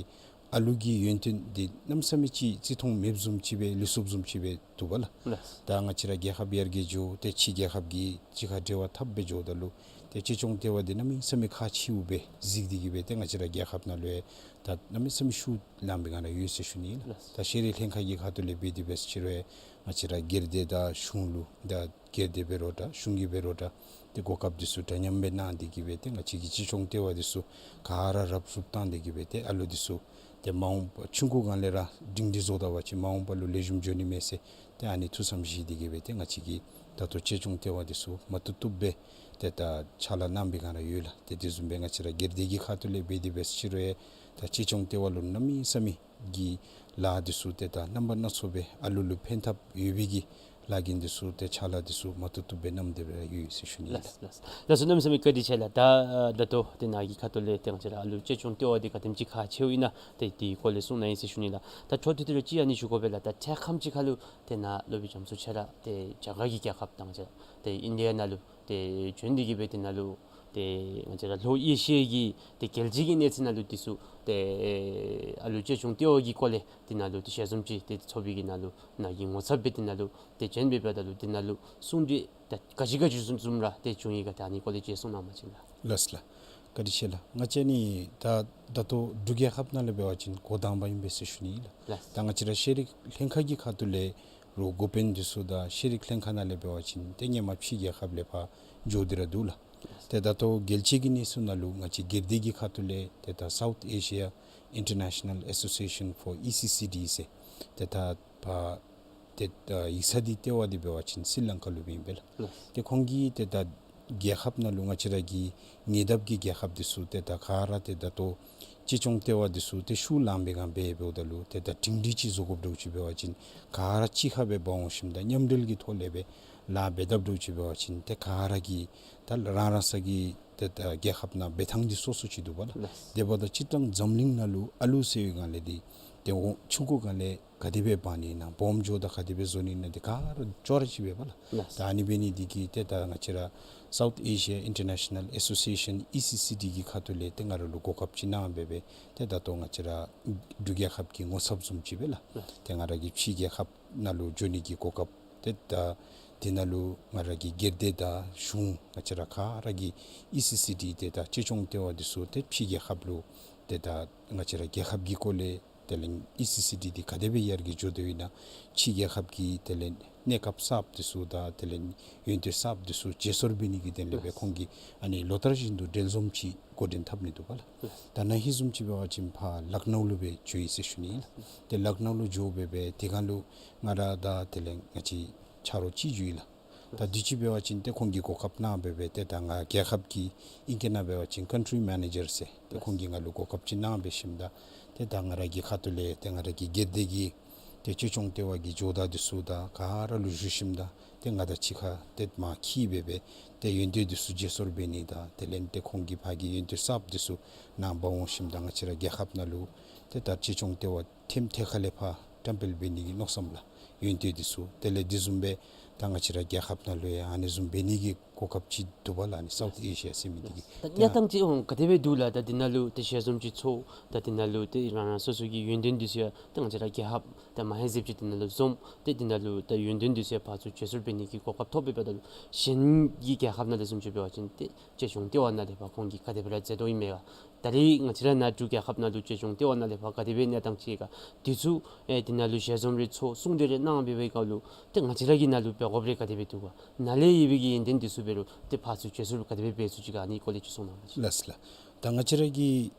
ཨ་ལུ་གི་ཡོན་ཏན་འདི་གནམ་མེད་ས་མེད་ཅིག་བརྩི་མཐོང་མེདཔ་བཟུམ་ཅིག་སྦེ་ལུས་སོཔ་བཟུམ་ཅིག་སྦེ་འདུག་པ་ལགས། ལགས། ད་ང་བཅས་ར་རྒྱལ་ཁབ་ཡར་རྒྱས་འགྱོ་ཏེ་ཕྱི་རྒྱལ་ཁབ་ཀྱི་གཅིག་ཁར་འབྲེལ་བ་འཐབ་སྦེ་འགྱོཝ་ད་ལུ་ ཏེ་གཅེས་སྐྱོང་ལྟེ་བ་འདི་གནམ་མེད་ས་མེད་ཁག་ཆེཝ་སྦེ་གཟིགས་ཏེ་གི་སྦེ་ཏེ་ང་བཅས་ར་རྒྱལ་ཁབ་ནང་ལུ་ཡང་ད་གནམ་མེད་ས་མེད་ཤུགས་བསྣན་པའི་སྒང་ར་ཡོད་ཟེར་ཞུ་ནི་ལགས། ལགས། ད་ཤེས་རིག་ལྷན་ཁག་གི་ཁ་ཐུག་ལས་འབད་དེ་འབད་ཟེར་ཅི་རུང་ང་བཅས་ར་སྒེར་སྡེ་དང་གཞུང་ལུ་ད་སྒེར་སྡེ་འབད་རུང་འདྲ་གཞུང་གིས་འབད་རུང་འདྲ་ཏེ་གོ་སྐབས་འདི་ཚུ་འདྲ་མཉམ་སྦེ་གནང་སྟེ་གི་སྦེ་ཏེ་ང་བཅས་ཀྱི་གཅེས་སྐྱོང་ལྟེ་བ་འདི་ཚུ་ག་ར་རུབ་རུབ་བཏང་སྟེ་གི་སྦེ་ཏེ་ཨ་ལོ་འདི་ཚུ་ཏེ་མ་འོངས་པ་ཆུང་ཀུ་སྒང་ལས་ར་སྒྲིང་སྒྲི་བཟོ་ད་པ་ཅིན་མ་འོངས་པ་ལུ་ལེགས་ཤོམ་འགྱོ་ནི་མས་ཟེར་ཏེ་ཨ་ནི་ཐུགས་བསམ་བཞེས་ཏེ་གི་སྦེ་ཏེ་ང་བཅས་ཀྱིས་ད་ལྟོ་གཅེས་སྐྱོང་ལྟེ་བ་འདི་ཚུ་མ་བཏུབ་བཏུབ་སྦེ་ཏེ་ད་ཕྱག་ལཱ་གནང་པའི་སྒང་ར་ཡོད་ལགས། ཏེ་དེ་བཟུམ་སྦེ་ང་བཅས་ར་སྒེར་སྡེ་གི་ཁ་ཐུག་ལས་འབད་དེ་འབད་ཟེར་ཅི་རུང་ཡང་ད་གཅེས་སྐྱོང་ལྟེ་བ་ལུ་གནམ་མེད་ས་མེད་ཀྱི་ལཱ་འདི་ཚུ་ཏེ་ད་རྣམ་པ་སྣ་ཚོགས་སྦེ་ཨ་ལུ་ལུ་ཕན་ཐབས་ཡོད་པའི་གི་ལཱ་འགན་འདི་ཚུ་ཏེ་ཕྱག་ལཱ་འདི་ཚུ་མ་བཏུབ་བཏུབ་སྦེ་གནང་སྟེ་སྦེ་ཡོད་ཟེར་ཞུ་ནི་ལགས། ལགས་ལགས། ལགས་སོ། གནམ་མེད་ས་མེད་བཀའ་དྲིན་ཆེ་ལགས། ད་ད་ལྟོ་ཏེ་ནཱ་གི་ཁ་ཐུག་ལས་ཏེ་ང་བཅས་ར་ཨ་ལུ་གཅེས་སྐྱོང་ལྟེ་བ་འདི་ག་དེམ་ཅིག་ཁག་ཆེཝ་ཨིན་ན་ཏེ་དེའི་སྐོར་ལས་གསུང་གནང་ཡི་ཟེར་ཞུ་ནི་ལགས། ད་ཆོག་ཏེ་དེ་ལུ་ཅིག་ཨ་ནི་ཞུ་དགོ་པས་ལགས། ད་ཐད་ཁམས་ཅིག་ཁར་ལུ་ཏེ་ནཱ་སློབ་དཔོན་རྒྱ་མཚོ་ཁྱོད་ར་ཏེ་རྒྱ་གར་གྱི་རྒྱལ་ཁབ་དང་ཏེ་ཨིན་ཌི་ཡ་ནང་ལུ་ཏེ་བྱོན་ཏེ་གི་སྦེ་དེ་ནང་ལུ་ཏེ་ང་བཅས་ར་ལྷོ་ཨེ་ཤི་ཡ་གི་ཏེ་རྒྱལ་སྤྱི་གི་གནས་ཚད་ནང་ལུ་འདི་ཚུ་ཏེ་ཨ་ལུ་གཅེས་སྐྱོང་ལྟེ་བ་གི་སྐོར་ལས་དེ་ནང་ལུ་ཏེ་ཞལ་འཛོམས་ཅིག་ཏེ་ཚོགས་པའི་གི་ནང་ལུ་ནཱ་གི་ངོ་ཚབ་སྦེ་དེ་ནང་ལུ་ཏེ་བྱོན་སྦེ་འབདཝ་ད་ལུ་དེ་ནང་ལུ་གསུང་གྲོས་ད་ག་ཅི་ག་ཅི་བཟུམ་བཟུམ་ར་ཏེ་བྱུང་ཡི་ག་ད་ཨ་ནི་སྐོར་ལས་ཅིག་གསུང་གནང་པ་ཅིན་ལགས། ལགས་ལགས། བཀའ་དྲིན་ཆེ་ལགས། ང་བཅས་ནི་ད་ད་ལྟོ་འབྲུག་རྒྱལ་ཁབ་ནང་ལས་འབད་བ་ཅིན་འགོ་དང་པ་ཨིན་པས་ཟེར་ཞུ་ནི་ལགས། ལགས། ད་ང་བཅས་ར་ཤེས་རིག་ལྷན་ཁག་གི་ཁ་ཐུག་ལས་རུང་འགོ་དཔོན་འདི་ཚུ་དང་ཤེས་རིག་ལྷན་ཁག་ནང་ལས་འབད་བ་ཅིན་ཏེ་སྔོན་མ་ཕྱི་རྒྱལ་ཁབ་ལས་ཕར་འགྱོ་སྟེ་ར་འདུག་ལགས། ཏེ་ད་ལྟོ་རྒྱལ་སྤྱི་གི་གནས་ཚུལ་ནང་ལུ་ང་བཅས་སྒེར་སྡེ་གི་ཁ་ཐུག་ལས་ཏེ་ད་South Asia International Association for E C C D ཟེར་ཏེ་ད་ཕར་ཏེ་ད་ཡིག་ཚང་འདི་ལྟེ་བ་འདི་འབད་བ་ཅིན་སི་ལང་ཀ་ལུ་སྦེ་ཨིན་པས་ལགས། ལགས། ཏེ་ཁོང་གིས་ཏེ་ད་རྒྱལ་ཁབ་ནང་ལུ་ང་བཅས་ར་གི་ཉེ་འདབས་ཀྱི་རྒྱལ་ཁབ་འདི་ཚུ་ཏེ་ད་ག་ར་ཏེ་ད་ལྟོ་གཅེས་སྐྱོང་ལྟེ་བ་འདི་ཚུ་ཏེ་ཤུགས་ལང་པའི་སྒང་འབད་འབདཝ་ད་ལུ་ཏེ་ད་སྒྲིང་སྒྲི་ཅིག་བཟོ་དགོཔ་འདྲཝ་ཅིག་འབད་བ་ཅིན་ག་ར་གཅིག་ཁར་སྦེ་འབག་འོང་ཞིནམ་ད་མཉམ་འབྲེལ་གྱི་ཐོག་ལས་སྦེ་ལཱ་འབད་དཔ་འདྲཝ་ཅིག་འབད་བ་ཅིན་ཏེ་ག་ར་གིས་ད་རང་རང་ས་གི་ཏེ་ད་རྒྱལ་ཁབ་ནང་འབད་ཐངས་འདི་སོ་སོ་ཅིག་འདུག་པ་ལགས། ལགས། དེ་འབདཝ་ད་སྤྱིར་བཏང་འཛམ་གླིང་ནང་ལུ་ཨ་ལུ་ཟེར་བའི་སྒང་ལས་འདི་ཏེ་འོ་ཆུང་ཀུ་སྒང་ལས་ག་དེ་སྦེ་འབག་ནི་ཨིན་ན་སྦོམ་འགྱོཝ་ད་ག་དེ་སྦེ་བཟོ་ནི་ཨིན་ན་འདི་ག་ར་ཅོག་ར་ཅིག་འབད་པ་ལགས། ལགས། ད་ཨ་ནི་འབད་ནི་འདི་གིས་ཏེ་ད་ང་བཅས་ར་South Asia International Association E C C D གི་ཁ་ཐུག་ལས་ཏེ་ང་ར་ལུ་གོ་སྐབས་ཅིག་གནང་སྦེ་སྦེ་ཏེ་ད་ལྟོ་ང་བཅས་ར་འབྲུག་རྒྱལ་ཁབ་ཀྱི་ངོ་ཚབ་བཟུམ་ཅིག་སྦེ་ལགས། ལགས། ཏེ་ང་ར་གིས་ཕྱི་རྒྱལ་ཁབ་ནང་ལུ་འགྱོ་ནི་གི་གོ་སྐབས་ཏེ་ད་དེ་ནང་ལུ་ང་ར་གི་སྒེར་སྡེ་དང་གཞུང་ང་བཅས་ར་ག་ར་གིས་E C C D ཏེ་ད་གཅེས་སྐྱོང་ལྟེ་བ་འདི་ཚུ་ཏེ་ཕྱི་རྒྱལ་ཁབ་ལུ་ཏེ་ད་ང་བཅས་ར་རྒྱལ་ཁབ་ཀྱི་སྐོར་ལས་དེ་ལས་E C C D འདི་ག་དེ་སྦེ་ཡར་རྒྱས་འགྱོ་དོ་ཨིན་ན་ཕྱི་རྒྱལ་ཁབ་ཀྱི་དེ་ལས་གནས་སྐབས་གསརཔ་འདི་ཚུ་དང་དེ་ལས་ཡོན་ཏན་གསརཔ་འདི་ཚུ་བརྗེ་སོར་འབད་ནི་གི་དོན་ལས་སྦེ་ཁོང་གིས་ཨ་ནི་ལོ་ལྟར་བཞིན་དུ་འབྲེལ་འཛོམས་ཅིག་འགོ་འདྲེན་འཐབ་ནི་འདུག་པ་ལགས། ད་ན་ཧིང་བཟུམ་ཅིག་འབད་བ་ཅིན་ཕར་ལག་ནའུ་ལུ་སྦེ་འགྱོ་ཡི་ཟེར་ཞུ་ནི་ཨིན་ལགས། ཏེ་ལག་ནའུ་ལུ་འགྱོ་སྦེ་སྦེ་དེ་སྒང་ལུ་ང་ར་དང་དེ་ལས་ང་བཅས་ཆ་རོགས་ཅིག་འགྱོ་ཡི་ལགས། ད་དུས་ཅི་འབད་བ་ཅིན་ཏེ་ཁོང་གིས་གོ་སྐབས་གནང་སྦེ་སྦེ་ཏེ་ད་ང་རྒྱལ་ཁབ་ཀྱི་ཨིང་སྐད་ནང་འབད་བ་ཅིན་ཀཱན་ཊི་རི་མེ་ནེ་ཇར་ཟེར་ཏེ་ཁོང་གིས་ང་ལུ་གོ་སྐབས་ཅིག་གནང་སྦེ་ཞིནམ་ད་ཏེ་ད་ང་ར་གི་ཁ་ཐུག་ལས་ཏེ་ང་ར་གི་སྒེར་སྡེ་གི་ཏེ་གཅེས་སྐྱོང་ལྟེ་བ་གི་ཇོ་བདག་འདི་ཚུ་དང་ག་ར་ལུ་ཞུ་ཞིནམ་ད་ཏེ་ང་དང་གཅིག་ཁར་ཏེ་མར་འཁྱིད་སྦེ་སྦེ་ཏེ་ཡོན་ཏན་འདི་ཚུ་བརྗེ་སོར་འབད་ནི་དང་དེ་ལས་ཏེ་ཁོང་གིས་ཕར་གྱི་ཡོན་ཏན་གསརཔ་འདི་ཚུ་ནཱ་འབག་འོང་ཞིནམ་ད་ང་བཅས་ར་རྒྱལ་ཁབ་ནང་ལུ་ཏེ་ད་གཅེས་སྐྱོང་ལྟེ་བ་ཐེམ་ཐད་ཁ་ལས་ཕར་བཀྲམ་སྤེལ་འབད་ནི་གི་མནོ་བསམ་ལགས། ཡོན་ཏན་འདི་ཚུ་དེ་ལས་དེ་བཟུམ་སྦེ་ད་ང་བཅས་ར་རྒྱལ་ཁབ་ནང་ལུ་ཡང་ཨ་ནི་བཟུམ་འབད་ནི་གི་གོ་སྐབས་ཅིག་འདུག་པ་ལགས། ཨ་ནི་སའུཐ་ཨེ་ཤི་ཡ་ཟེར་མི་འདི་གི་ད་གནས་སྟངས་ཅིག་འོང་ག་དེ་སྦེ་འདུག་ལགས། ད་འདི་ནང་ལུ་ཏེ་ཞལ་འཛོམས་ཅིག་ཚོགས་ད་འདི་ནང་ལུ་ཏེ་རང་རང་སོ་སོ་གི་ཡོན་ཏན་འདི་ཚུ་ཡང་ད་ང་བཅས་ར་རྒྱལ་ཁབ་ད་མ་ཧེ་ཟེར་ཅིག་འདི་ནང་ལུ་འཛོམས་ཏེ་འདི་ནང་ལུ་ད་ཡོན་ཏན་འདི་ཚུ་ཡང་ཕར་ཚུར་བརྗེ་སོར་འབད་ནི་གི་གོ་སྐབས་ཐོབ་པའི་འབདཝ་ད་ལུ་གཞན་གྱི་རྒྱལ་ཁབ་ནང་ལས་བཟུམ་ཅིག་འབད་བ་ཅིན་ཏེ་གཅེས་སྐྱོང་ལྟེ་བ་ནང་ལས་ཕར་ཁོང་གིས་ག་དེ་སྦེ་ར་མཛད་དོ་ཨིན་མས་ག། ད་རེས་ང་བཅས་ར་ནཱ་འབྲུག་རྒྱལ་ཁབ་ནང་ལུ་གཅེས་སྐྱོང་ལྟེ་བ་ནང་ལས་ཕར་ག་དེ་སྦེ་གནས་སྟངས་ཅིག་ག། འདི་ཚུ་ཨེ་འདི་ནང་ལུ་ཞལ་འཛོམས་རེ་ཚོགས་གསུང་གྲོས་རེ་གནང་སྦེ་སྦེ་སྐབས་ལུ་ཏེ་ང་བཅས་ར་གི་ནང་ལུ་འབད་དགོཔ་རེ་ག་དེ་སྦེ་འདུག་ག། ནཱ་ལས་ཡོད་པའི་གི་ཡོན་ཏན་འདི་ཚུ་འབད་རུང་ཏེ་ཕར་ཚུར་བརྗེ་སོར་ག་དེ་སྦེ་འབད་ཚུགས་ཅི་ག། ཨ་ནི་སྐོར་ལས་ཅིག་གསུང་གནང་པ་ཅིན། ལགས་ལགས། ད་ང་བཅས་ར་གི་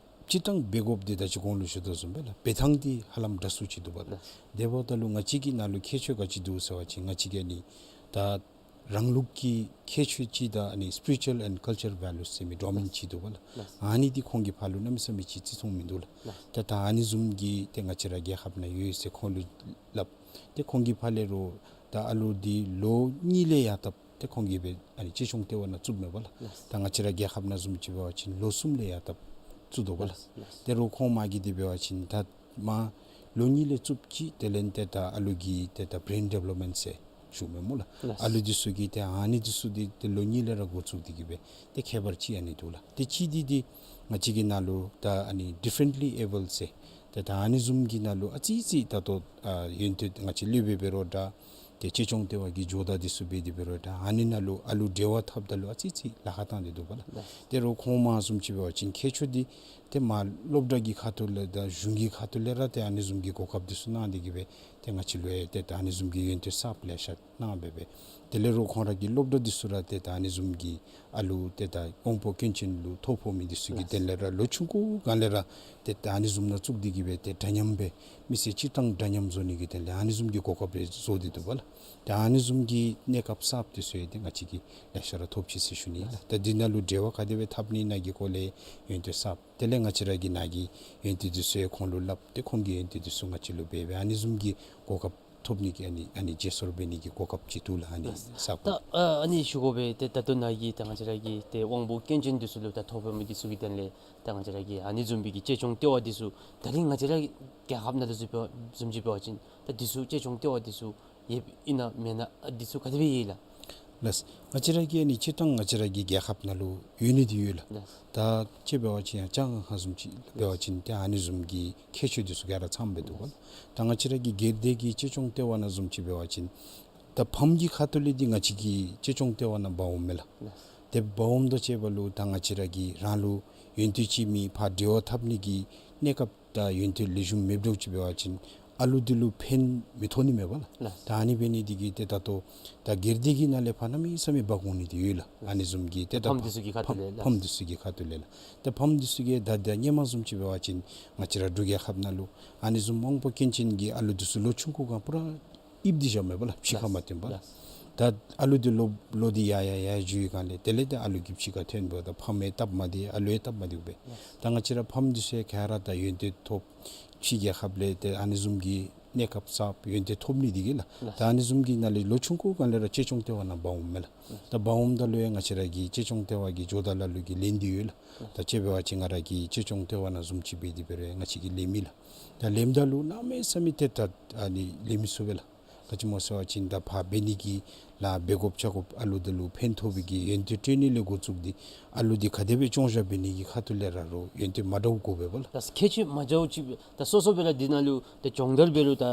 སྤྱིར་བཏང་འབད་དགོཔ་འདི་ད་ཅི་གོང་ལུ་ཞུ་དོ་བཟུམ་སྦེ་ལགས། འབད་ཐངས་འདི་ཧ་ལམ་འདྲ་སུ་ཅིག་འདུག་པ་ལགས། ལགས། དེ་འབདཝ་ད་ལུ་ང་བཅས་ཀྱི་ནང་ལུ་ཁྱད་ཆོས་ག་ཅི་འདུག་ཟེར་བ་ཅིན་ང་བཅས་ཀྱི་ཨ་ནི་ད་རང་ལུགས་ཀྱི་ཁྱད་ཆོས་ཅིག་དང་ཨ་ནི་སི་པི་རི་ཅུ་ཨལ་ཨེནཌ་ཀཱལ་ཅར་ཝེ་ལུ་ཟེར་མི་འདྲ་མིན་ཅིག་འདུག་པ་ལགས། ལགས། ཨ་ནི་འདི་ཁོང་གི་ཕར་ལུ་གནམ་མེད་ས་མེད་ཅིག་བརྩི་མཐོང་མིན་འདུག་ལགས། ལགས། ད་ད་ཨ་ནི་བཟུམ་གྱི་ཏེ་ང་བཅས་ར་རྒྱལ་ཁབ་ནང་ཡོད་ཟེར་ཁོང་ལུ་སླབ། ཏེ་ཁོང་གི་ཕར་ལས་རུང་ད་ཨ་ལོ་འདི་ལོ་གཉིས་ལས་ཡར་བཏབ་ཏེ་ཁོང་གིས་སྦེ་ཨ་ནི་གཅེས་སྐྱོང་ལྟེ་བ་ནང་བཙུགསཔ་མས་པ་ལགས། ལགས། ད་ང་བཅས་ར་རྒྱལ་ཁབ་ནང་བཟུམ་ཅིག་འབད་བ་ཅིན་ལོ་གསུམ་ལས་ཡར་བཏབ་བཙུགས་དོ་པ་ལགས། ལགས། ལགས། དེ་རུང་ཁོང་མ་གི་འདི་འབད་བ་ཅིན་ད་མ་ལོ་གཉིས་ལས་བཙུགསཔ་ཅིག་དེ་ལས་ཏེ་ད་ཨ་ལོ་གི་ཏེ་ད་བེརེན་ཌི་ཝེ་ལོབ་མེནཊ་ཟེར་ཞུཝ་མས་སྨོ་ལགས། ལགས། ཨ་ལོ་འདི་ཚུ་གི་ཏེ་ཨ་ནི་འདི་ཚུ་འདི་ཏེ་ལོ་གཉིས་ལས་ར་འགོ་བཙུགས་ཏེ་གི་སྦེ་ཏེ་ཁྱད་པར་ཅིག་ཨ་ནི་འདུག་ལགས། ཏེ་གཅིག་འདི་འདི་ང་བཅས་ཀྱི་ནང་ལུ་ད་ཨ་ནི་ཌི་ཕེརེནཊ་ལི་ཨེ་བཱལཌ་ཟེར་ཏེ་ད་ཨ་ནི་བཟུམ་གྱི་ནང་ལུ་ཨ་ཙི་ཙི་ད་ལྟོ་ཨ་ཡོན་ཏན་ང་བཅས་སློབ་དཔོན་འབད་རུང་འདྲ་ ཏེ་གཅེས་སྐྱོང་ལྟེ་བ་གི་ཇོ་བདག་འདི་ཚུ་འབད་དེ་འབད་རུང་ད་ཨ་ནི་ནང་ལུ་ཨ་ལུ་འབྲེལ་བ་འཐབ་ད་ལུ་ཨ་ཙི་ཅིག་ལཱ་ཁག་བཏང་སྟེ་འདུག་པ་ལགས། ལགས། ཏེ་རོགས་ཁོང་མ་བཟུམ་ཅིག་འབད་བ་ཅིན་ཁྱད་ཆོས་འདི་ཏེ་མ་སློབ་གྲྭ་གི་ཁ་ཐུག་ལས་དང་གཞུང་གི་ཁ་ཐུག་ལས་ར་ཏེ་ཨ་ནི་བཟུམ་གྱི་གོ་སྐབས་འདི་ཚུ་གནང་སྟེ་གིས་སྦེ་ཏེ་ང་བཅས་ལུ་ཡང་ཏེ་ད་ཨ་ནི་བཟུམ་གྱི་ཡོན་ཏན་གསརཔ་ལེ་ཤ་གནང་སྦེ་སྦེ། དེ་ལས་རོགས་ཁོང་ར་གི་སློབ་གྲྭ་འདི་ཚུ་ར་ཏེ་ད་ཨ་ནི་བཟུམ་གྱི་ཨ་ལུ་ཏེ་ད་དབང་པོ་སྐྱོན་ཅན་ལུ་ཐོ་ཕོག་མི་འདི་ཚུ་གི་ལགས། དོན་ལས་ར་ལོ་ཆུང་ཀུ་སྒང་ལས་ར་ཏེ་ད་ཨ་ནི་བཟུམ་ནང་བཙུགས་ཏེ་གིས་སྦེ་ཏེ་འདྲ་མཉམ་སྦེ་མི་སེར་སྤྱིར་བཏང་འདྲ་མཉམ་བཟོ་ནི་གི་དོན་ལས་ཨ་ནི་བཟུམ་གྱི་གོ་སྐབས་རེ་བཟོ་སྟེ་འདུག་པ་ལགས། ད་ཨ་ནི་བཟུམ་གྱི་གནས་སྐབས་གསརཔ་འདི་ཚུ་ཡང་ཏེ་ང་བཅས་ཀྱིས་ལེ་ཤ་ར་ཐོབ་ཅི་ཟེར་ཞུ་ནི་ལགས། ད་འདི་ནང་ལུ་འབྲེལ་བ་ག་དེ་སྦེ་འཐབ་ནི་ནང་གི་སྐོར་ལས་ཡོན་ཏན་གསརཔ་དེ་ལས་ང་བཅས་ར་གི་ནང་གི་ཡོན་ཏན་འདི་ཚུ་ཡང་ཁོང་ལུ་སླབ་སྟེ་ཁོང་གིས་ཡོན་ཏན་འདི་ཚུ་ང་བཅས་ལུ་འབད་སྦེ་ཨ་ནི་བཟུམ་གྱི་གོ་སྐབས་ཐོབ་ནི་གི་ཨ་ནི་ཨ་ནི་བརྗེ་སོར་འབད་ནི་གི་གོ་སྐབས་ཅིག་འདུག་ལགས། ཨ་ནི་ལགས། གསརཔ་ད་ཨ་ཨ་ནི་ཞུ་དགོ་པས། ཏེ་ད་ལྟོ་ནཱ་གི་ད་ང་བཅས་ར་གི་ཏེ་དབང་པོ་སྐྱོན་ཅན་འདི་ཚུ་ལུ་ད་ཐོ་ཕོག་མི་འདི་ཚུ་གི་དོན་ལས་ད་ང་བཅས་ར་གི་ཨ་ནི་བཟུམ་པའི་གི་གཅེས་སྐྱོང་ལྟེ་བ་འདི་ཚུ་ད་རིས་ང་བཅས་ར་རྒྱལ་ཁབ་ནང་ལུ་བཟུམ་ཅིག་འབད་བ་ཅིན་ད་འདི་ཚུ་གཅེས་སྐྱོང་ལྟེ་བ་འདི་ཚུ་ཡོདཔ་ཨིན་ན་མེན་ན་ཨ་འདི་ཚུ་ག་དེ་སྦེ་ཡོད་ལགས། ལགས། ང་བཅས་ར་གི་ཨ་ནི་སྤྱིར་བཏང་ང་བཅས་ར་གི་རྒྱལ་ཁབ་ནང་ལུ་ཡོད་ནི་འདི་ཡོད་ལགས། ལགས། ད་ཅིག་འབད་བ་ཅིན་ཡང་ཅང་ཧ་བཟུམ་ཅིག་འབད་བ་ཅིན་ཏེ་ཨ་ནི་བཟུམ་གྱི་ཁྱད་ཆོས་འདི་ཚུ་ག་ར་ཚངམ་སྦེ་འདུག་པ་ལགས། ད་ང་བཅས་ར་གི་སྒེར་སྡེ་གི་གཅེས་སྐྱོང་ལྟེ་བ་ནང་བཟུམ་ཅིག་འབད་བ་ཅིན་ད་ཕམ་གྱི་ཁ་ཐུག་ལས་འདི་ང་བཅས་ཀྱི་གཅེས་སྐྱོང་ལྟེ་བ་ནང་འབག་འོངམ་མས་ལགས། ལགས། ཏེ་འབག་འོངམ་ད་ཅིག་འབདཝ་ལུ་ད་ང་བཅས་ར་གི་རང་ལུ་ཡོན་ཏན་ཅིག་མི་ཕར་འབྲེལ་བ་འཐབ་ནི་གི་གནས་སྐབས་ད་ཡོན་ཏན་ལེགས་ཤོམ་མེདཔ་འདྲཝ་ཅིག་འབད་བ་ཅིན་ཨ་ལུ་འདི་ལུ་ཕན་མི་ཐོགས་ནི་མས་པ་ལགས། ལགས། ད་ཨ་ནི་འབད་ནི་འདི་གིས་ཏེ་ད་ལྟོ་ད་སྒེར་སྡེ་གི་ནང་ལས་ཕར་གནམ་མེད་ས་མེད་འབག་འོང་ནི་འདི་ཡོད་ལགས། ཨ་ནི་བཟུམ་གྱི་ཏེ་ད་ཕམ་འདི་ཚུ་གི་ཁ་ཐུག་ལས་ལགས། ཕམ་འདི་ཚུ་གི་ཁ་ཐུག་ལས་ལགས། ད་ཕམ་འདི་ཚུ་གིས་ད་ད་སྔོན་མ་བཟུམ་ཅིག་འབད་བ་ཅིན་ང་བཅས་ར་འབྲུག་རྒྱལ་ཁབ་ནང་ལུ་ཨ་ནི་བཟུམ་དབང་པོ་སྐྱོན་ཅན་གྱི་ཨ་ལུ་འདི་ཚུ་ལོ་ཆུང་ཀུ་སྒང་པུ་ར་ཨིབ་སྟེ་བཞགཔ་མས་པ་ལགས། ཕྱི་ཁར་མ་བཏོན་པར། ལགས། ད་ཨ་ལུ་འདི་ལོ་ལོ་འདི་ཡར་ཡར་ཡར་འགྱོ་བའི་སྒང་ལས་དེ་ལས་ད་ཨ་ལུ་གི་ཕྱི་ཁར་ཐོན་འབདཝ་ད་ཕམ་ཡང་སྟབས་མ་བདེ་ཨ་ལུ་ཡང་སྟབས་མ་བདེཝ་སྦེ། ལགས། ད་ང་བཅས་ར་ཕམ་འདི་ཚུ་ཡང་ག་ར་ད་ཡོན་ཏན་ཐོབ་ཕྱི་རྒྱལ་ཁབ་ལས་ཏེ་ཨ་ནི་བཟུམ་གྱི་གནས་སྐབས་གསརཔ་ཡོན་ཏན་ཐོབ་ནི་འདི་གིས་ལགས། ལགས། ད་ཨ་ནི་བཟུམ་གྱི་ནང་ལས་ལོ་ཆུང་ཀུ་སྒང་ལས་ར་གཅེས་སྐྱོང་ལྟེ་བ་ནང་འབག་འོངམ་མས་ལགས། ལགས། ད་འབག་འོངམ་ད་ལུ་ཡང་ང་བཅས་ར་གི་གཅེས་སྐྱོང་ལྟེ་བ་གི་ཇོ་བདག་ལ་ལུ་གིས་ལེན་ཏེ་ཡོད་ལགས། ད་ཅིག་འབད་བ་ཅིན་ང་ར་གི་གཅེས་སྐྱོང་ལྟེ་བ་ནང་བཟུམ་ཅིག་འབད་དེ་འབད་རུང་ང་བཅས་ཀྱིས་ལེན་མི་ལགས། ད་ལེནམ་ད་ལུ་གནམ་མེད་ས་མེད་ཏེ་ད་ཨ་ནི་ལེན་མི་ཚུགས་པས་ལགས། ག་ཅི་སྨོ་ཟེར་བ་ཅིན་ད་ཕར་འབད་ནི་གི་ལཱ་འབད་དགོཔ་བྱ་དགོཔ་ཨ་ལུ་འདི་ལུ་ཕན་ཐོགས་པའི་གི་ཡོན་ཏན་སྤྲོད་ནི་ལས་འགོ་བཙུགས་ཏེ་ཨ་ལུ་འདི་ག་དེ་སྦེ་སྐྱོང་བཞག་འབད་ནི་གི་ཁ་ཐུག་ལས་ར་རོགས་ཡོན་ཏན་མ་འདྲཝ་དགོ་པས་པ་ལགས། ད་ཁྱད་ཆོས་མ་འདྲཝ་ཅིག་ད་སོ་སོ་སྦེ་ར་འདི་ནང་ལུ་ད་སྦྱོང་བརྡར་འབད་རུང་ད་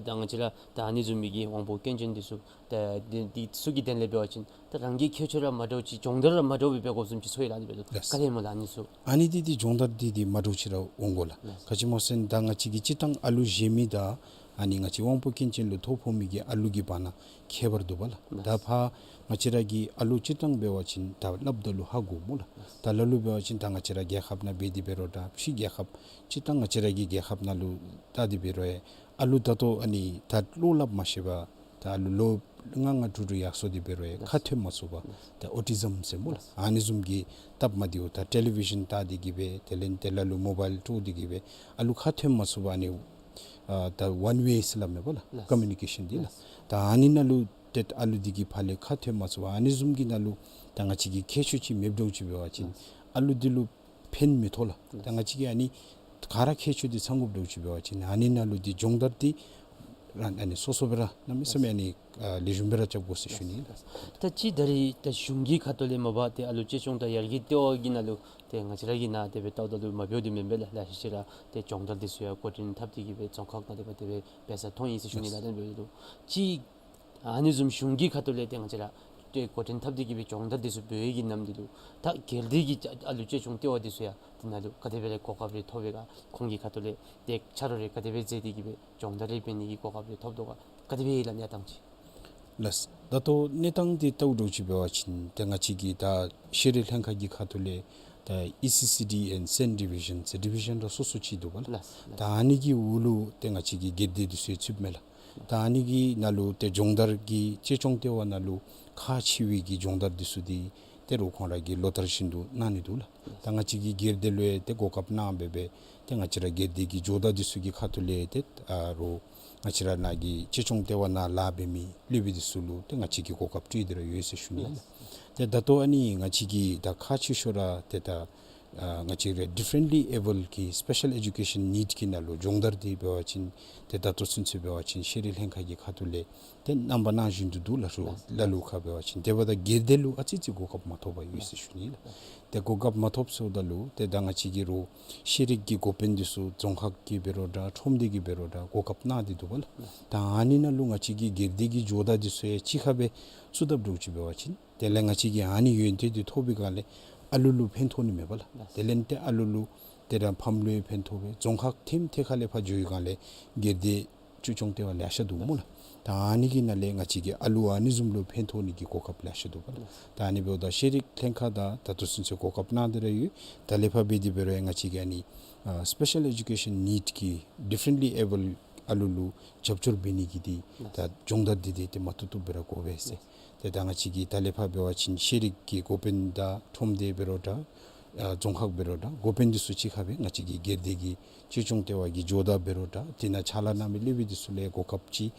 ད་ང་བཅས་ར་ད་ཨ་ནི་བཟུམ་མའི་གི་དབང་པོ་སྐྱོན་ཅན་འདི་ཚུ་ད་འདི་འདི་ཚུ་གི་དོན་ལས་འབད་བ་ཅིན་ད་རང་གི་ཁྱད་ཆོས་ར་མ་འདྲཝ་ཅིག་སྦྱོང་བརྡར་ར་མ་འདྲཝ་སྦེ་འབད་དགོཔ་བཟུམ་ཅིག་ཚོར་ཡི་ལགས། ཨ་ནི་འབད་རུང་ལགས། ག་དེ་སྨོ་ལགས་ཨ་ནི་ཚུ། ཨ་ནི་འདི་འདི་སྦྱོང་བརྡར་འདི་འདི་མ་འདྲཝ་ཅིག་ར་འོང་དགོ་ལགས། ལགས། ག་ཅི་སྨོ་ཟེར་ན་ད་ང་བཅས་ཀྱི་སྤྱིར་བཏང་ཨ་ལུ་བཞེས་མི་དང་ཨ་ནི་ང་བཅས་དབང་པོ་སྐྱོན་ཅན་ལུ་ཐོ་ཕོག་མི་གི་ཨ་ལུ་གི་བར་ན་ཁྱད་པར་འདུག་པ་ལགས། ལགས། ད་ཕར་ང་བཅས་ར་གི་ཨ་ལུ་སྤྱིར་བཏང་འབད་བ་ཅིན་ད་སླབ་ད་ལུ་ཧ་གོ་སྨོ་ལགས། ལགས། ད་ལ་ལུ་འབད་བ་ཅིན་ད་ང་བཅས་ར་རྒྱལ་ཁབ་ནང་འབད་དེ་འབད་རུང་ད་ཕྱི་རྒྱལ་ཁབ་སྤྱིར་བཏང་ང་བཅས་ར་གི་རྒྱལ་ཁབ་ནང་ལུ་བལྟ་སྟེ་འབད་རུང་ཨ་ལུ་ད་ལྟོ་ཨ་ནི་ད་བློ་སླབ་མ་ཤེས་པར་ད་ཨ་ལུ་ལོ་ལྔ་ལྔ་དྲུག་དྲུག་ཡར་སོང་སྟེ་འབད་རུང་ཡང་ཁ་ཐོན་མ་ཚུགས་པར་ད་ཨོ་ཊི་ཛམ་ཟེར་སྨོ་ལགས། ཨ་ནི་བཟུམ་གྱི་སྟབས་མ་བདེཝ་ད་ཊེ་ལི་བི་ཤཱན་བལྟ་སྟེ་གིས་སྦེ་དེ་ལས་དེ་ལ་ལུ་མོ་བཱའིལ་དཀྲོགས་ཏེ་གིས་སྦེ་ཨ་ལུ་ཁ་ཐོན་མ་ཚུགས་པར་ཨ་ནི་ཨ་ད་ཝན་ཝེ་ཟེར་སླབ་མས་པ་ལགས། ལགས། ཀོ་མིའུ་ནི་ཀེ་ཤཱན་འདི་ལགས། ལགས། ད་ཨ་ནི་ནང་ལུ་ཏེ་ཨ་ལུ་འདི་གིས་ཕར་ལས་ཁ་ཐོན་མ་ཚུགས་པར་ཨ་ནི་བཟུམ་གྱི་ནང་ལུ་ད་ང་བཅས་ཀྱིས་ཁྱད་ཆོས་ཅིག་མེདཔ་འདྲཝ་ཅིག་འབད་བ་ཅིན་ལགས། ཨ་ལུ་འདི་ལུ་ཕན་མི་ཐོགས་ལགས། ད་ང་བཅས་ཀྱིས་ཨ་ནི་ག་ར་ཁྱད་ཆོས་འདི་ཚང་དགོཔ་འདྲཝ་ཅིག་འབད་བ་ཅིན་ཨ་ནི་ནང་ལུ་འདི་སྦྱོང་བརྡར་འདི་ར་ཨ་ནི་སོ་སོ་སྦེ་ར་གནམ་མེད་ས་མེད་ཨ་ནི་ཨ་ལེགས་ཤོམ་སྦེ་ར་རྐྱབ་དགོ་ཟེར་ཞུ་ནི་ལགས། ད་ཅི་ད་རིས་ད་གཞུང་གི་ཁ་ཐུག་ལས་མ་པ་ཏེ་ཨ་ལུ་གཅེས་སྐྱོང་དང་ཡར་རྒྱས་ལྟེ་བ་གི་ནང་ལུ་ཏེ་ང་བཅས་ར་གི་ནཱ་དེ་སྦེ་བལྟཝ་ད་ལུ་མ་འབདཝ་འདི་མེན་པས་ལགས། ལེ་ཤ་ཅིག་ར་ཏེ་སྦྱོང་བརྡར་འདི་ཚུ་ཡང་འགོ་འདྲེན་འཐབ་སྟེ་གིས་སྦེ་རྫོང་ཁག་ནང་དེ་སྦེ་དེ་སྦེ་འབད་ས་མཐོང་ཡི་ཟེར་ཞུ་ནི་ལགས། དེ་འབདཝ་ད་ལུ་ཅིག་ཨ་ནི་བཟུམ་གཞུང་གི་ཁ་ཐུག་ལས་ཏེ་ང་བཅས་ར་ཏེ་འགོ་འདྲེན་འཐབ་སྟེ་གིས་སྦེ་སྦྱོང་བརྡར་འདི་ཚུ་འབད་བའི་གི་ནམ་འདི་ལུ་ད་སྒེར་སྡེ་གི་ཨ་ལུ་གཅེས་སྐྱོང་ལྟེ་བ་འདི་ཚུ་ཡང་འདི་ནང་ལུ་ག་དེ་སྦེ་ལས་གོ་སྐབས་རེ་ཐོབ་པས་ག། ཁོང་གི་ཁ་ཐུག་ལས་ཏེ་ཆ་རོགས་རེ་ག་དེ་སྦེ་མཛད་དེ་གིས་སྦེ་སྦྱོང་བརྡར་རེ་འབད་ནི་གི་གོ་སྐབས་རེ་ཐོབ་དོ་ག། ག་དེ་སྦེ་ལགས་གནས་སྟངས་ཅིག། ལགས། ད་ལྟོ་གནས་སྟངས་འདི་བལྟཝ་འདྲཝ་ཅིག་འབད་བ་ཅིན་ཏེ་ང་བཅས་ཀྱི་ད་ཤེས་རིག་ལྷན་ཁག་གི་ཁ་ཐུག་ལས་ད་ཨི་སི་སི་ཌི་ཨེན་སེན་ཌི་བི་ཤཱན་ཟེར་ཌི་བི་ཤཱན་ར་སོ་སོ་ཅིག་འདུག་པ་ལགས། ལགས། ད་ཨ་ནི་གི་འོག་ལུ་ཏེ་ང་བཅས་ཀྱི་སྒེར་སྡེ་འདི་ཚུ་ཚུདཔ་མས་ལགས། ད་ཨ་ནི་གི་ནང་ལུ་ཏེ་སྦྱོང་བརྡར་གྱི་གཅེས་སྐྱོང་ལྟེ་བ་ནང་ལུ་ཁག་ཆེ་བའི་གི་སྦྱོང་བརྡར་འདི་ཚུ་འདི་ཏེ་རོགས་ཁོང་ར་གིས་ལོ་ལྟར་བཞིན་དུ་གནང་ནི་འདུག་ལགས། ད་ང་བཅས་ཀྱི་སྒེར་སྡེ་ལུ་ཡང་ཏེ་གོ་སྐབས་གནང་སྦེ་སྦེ་ཏེ་ང་བཅས་ར་སྒེར་སྡེ་གི་ཇོ་བདག་འདི་ཚུ་གི་ཁ་ཐུག་ལས་ཏེ་ཨ་རོགས་ང་བཅས་ར་ནཱ་གི་གཅེས་སྐྱོང་ལྟེ་བ་ནང་ལཱ་འབད་མི་སློབ་དཔོན་འདི་ཚུ་ལུ་ཏེ་ང་བཅས་ཀྱིས་གོ་སྐབས་སྤྲོད་དེ་ར་ཡོད་ཟེར་ཞུ་ནི་ལགས། ཏེ་ད་ལྟོ་ཨ་ནི་ང་བཅས་ཀྱི་ད་ཁག་ཆེ་ཤོས་ར་ཏེ་ད་ ཨ་ང་བཅས་ར་ཌི་ཕེ་རེནཊ་ལི་ཨེ་བཱལཌ་གི་སི་པེ་ཤཱལ་ཨེ་ཌུ་ཀེ་ཤཱན་ནིཌ་གི་ནང་ལུ་སྦྱོང་བརྡར་འདི་འབད་བ་ཅིན་ཏེ་ད་ལྟོ་ཚུན་ཚོད་འབད་བ་ཅིན་ཤེས་རིག་ལྷན་ཁག་གི་ཁ་ཐུག་ལས་ཏེ་རྣམ་པ་སྣ་བཞིན་དུ་འདུག་ལགས་སོ། ལ་ལུ་ཁར་འབད་བ་ཅིན། དེ་འབདཝ་ད་སྒེར་སྡེ་ལུ་ཨ་ཙི་ཙི་གོ་སྐབས་མ་ཐོབ་པར་ཡོད་ཟེར་ཞུ་ནི་ལགས། ཏེ་གོ་སྐབས་མ་ཐོབ་ཟེརཝ་ད་ལུ་ཏེ་ད་ང་བཅས་ཀྱི་རོགས་ཤེས་རིག་གི་འགོ་དཔོན་འདི་ཚུ་རྫོང་ཁག་གི་འབད་རུང་འདྲ་ཁྲོམ་སྡེ་གི་འབད་རུང་འདྲ་གོ་སྐབས་གནང་སྟེ་འདུག་པ་ལགས། ད་ཨ་ནི་ནང་ལུ་ང་བཅས་ཀྱི་སྒེར་སྡེ་གི་ཇོ་བདག་འདི་ཚུ་ཡང་གཅིག་ཁར་སྦེ་བཙུགས་དཔ་འདྲཝ་ཅིག་འབད་བ་ཅིན་དེ་ལས་ང་བཅས་ཀྱིས་ཨ་ནི་ཡོན་ཏན་འདི་ཐོབ་པའི་སྒང་ལས་ཨ་ལུ་ལུ་ཕན་ཐོགས་ནི་མས་པ་ལགས། ལགས། དེ་ལས་ཏེ་ཨ་ལུ་ལུ་ཏེ་ར་ཕམ་ལུ་ཡང་ཕན་ཐོགས་པས། རྫོང་ཁག་ཐེམ་ཐེ་ཁ་ལས་ཕར་འགྱོ་བའི་སྒང་ལས་སྒེར་སྡེ་བཅོས་སྐྱོང་ལྟེ་བ་ལེ་ཤ་འདུག་སྨོ་ལགས། ད་ཨ་ནི་གི་ནང་ལས་ང་བཅས་ཀྱི་ཨ་ལུ་ཨ་ནི་བཟུམ་ལུ་ཕན་ཐོགས་ནི་གི་གོ་སྐབས་ལེ་ཤ་འདུག་པ་ལགས། ད་ཨ་ནི་འབདཝ་ད་ཤེས་རིག་ལྷན་ཁག་དང་ད་ལྟོ་ཚུན་ཚོད་གོ་སྐབས་གནང་སྟེ་ར་ཡོད། ད་ལས་ཕར་འབད་དེ་འབད་རུང་ཡང་ང་བཅས་ཀྱི་ཨ་ནི་ཨ་སི་པེ་ཤཱལ་ཨེ་ཌུ་ཀེ་ཤཱན་ནིཌ་གི་ཌི་ཕེ་རེནཊ་ལི་ཨེ་བཱལཌ་ཨ་ལུ་ལུ་རྒྱབ་སྐྱོར་འབད་ནི་གི་འདི་ད་སྦྱོང་བརྡར་འདི་འདི་ཏེ་མ་བཏུབ་བཏུབ་སྦེ་ར་དགོ་པས་ཟེར། ཏེ་ད་ང་བཅས་ཀྱིས་ད་ལས་ཕར་འབད་བ་ཅིན་ཤེས་རིག་གི་འགོ་དཔོན་དང་ཁྲོམ་སྡེ་འབད་རུང་འདྲ་ཨ་རྫོང་ཁག་འབད་རུང་འདྲ་འགོ་དཔོན་འདི་ཚུ་གཅིག་ཁར་སྦེ་ང་བཅས་ཀྱི་སྒེར་སྡེ་གི་བཅོས་སྐྱོང་ལྟེ་བ་གི་ཇོ་བདག་འབད་རུང་འདྲ་དེ་ནང་ཕྱག་ལཱ་གནང་མི་སློབ་དཔོན་འདི་ཚུ་ལུ་ཡང་གོ་སྐབས་ཅིག་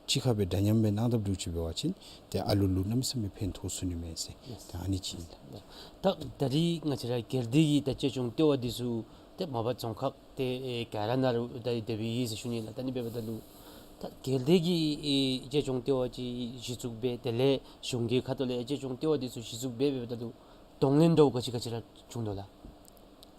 གཅིག་ཁར་སྦེ་འདྲ་མཉམ་སྦེ་གནང་དཔ་འདྲཝ་ཅིག་འབད་བ་ཅིན་ཏེ་ཨ་ལུ་ལུ་གནམ་མེད་ས་མེད་ཕན་ཐོགས་ཚུགས་ནི་མས་ཟེར། ལགས། ད་ཨ་ནི་ཅིག་ཨིན་ལགས། ད་ད་རིས་ང་བཅས་ར་སྒེར་སྡེ་གི་ད་བཅོས་སྐྱོང་ལྟེ་བ་འདི་ཚུ་ཏེ་མ་པ་རྫོང་ཁག་ཏེ་ཨེ་ག་ར་ནང་ར་ད་དེ་སྦེ་ཡོད་ཟེར་ཞུ་ནི་ལགས། ད་ཨ་ནི་འབདཝ་ད་ལུ་ད་སྒེར་སྡེ་གི་ཨེ་བཅོས་སྐྱོང་ལྟེ་བ་ཅིག་གཞི་བཙུགས་འབད་དེ་ལས་གཞུང་གི་ཁ་ཐུག་ལས་བཅོས་སྐྱོང་ལྟེ་བ་འདི་ཚུ་གཞི་བཙུགས་འབད་འབདཝ་ད་ལུ་གདོང་ལེན་འདྲཝ་ག་ཅི་ག་ཅི་ར་བྱུང་དོ་ལགས།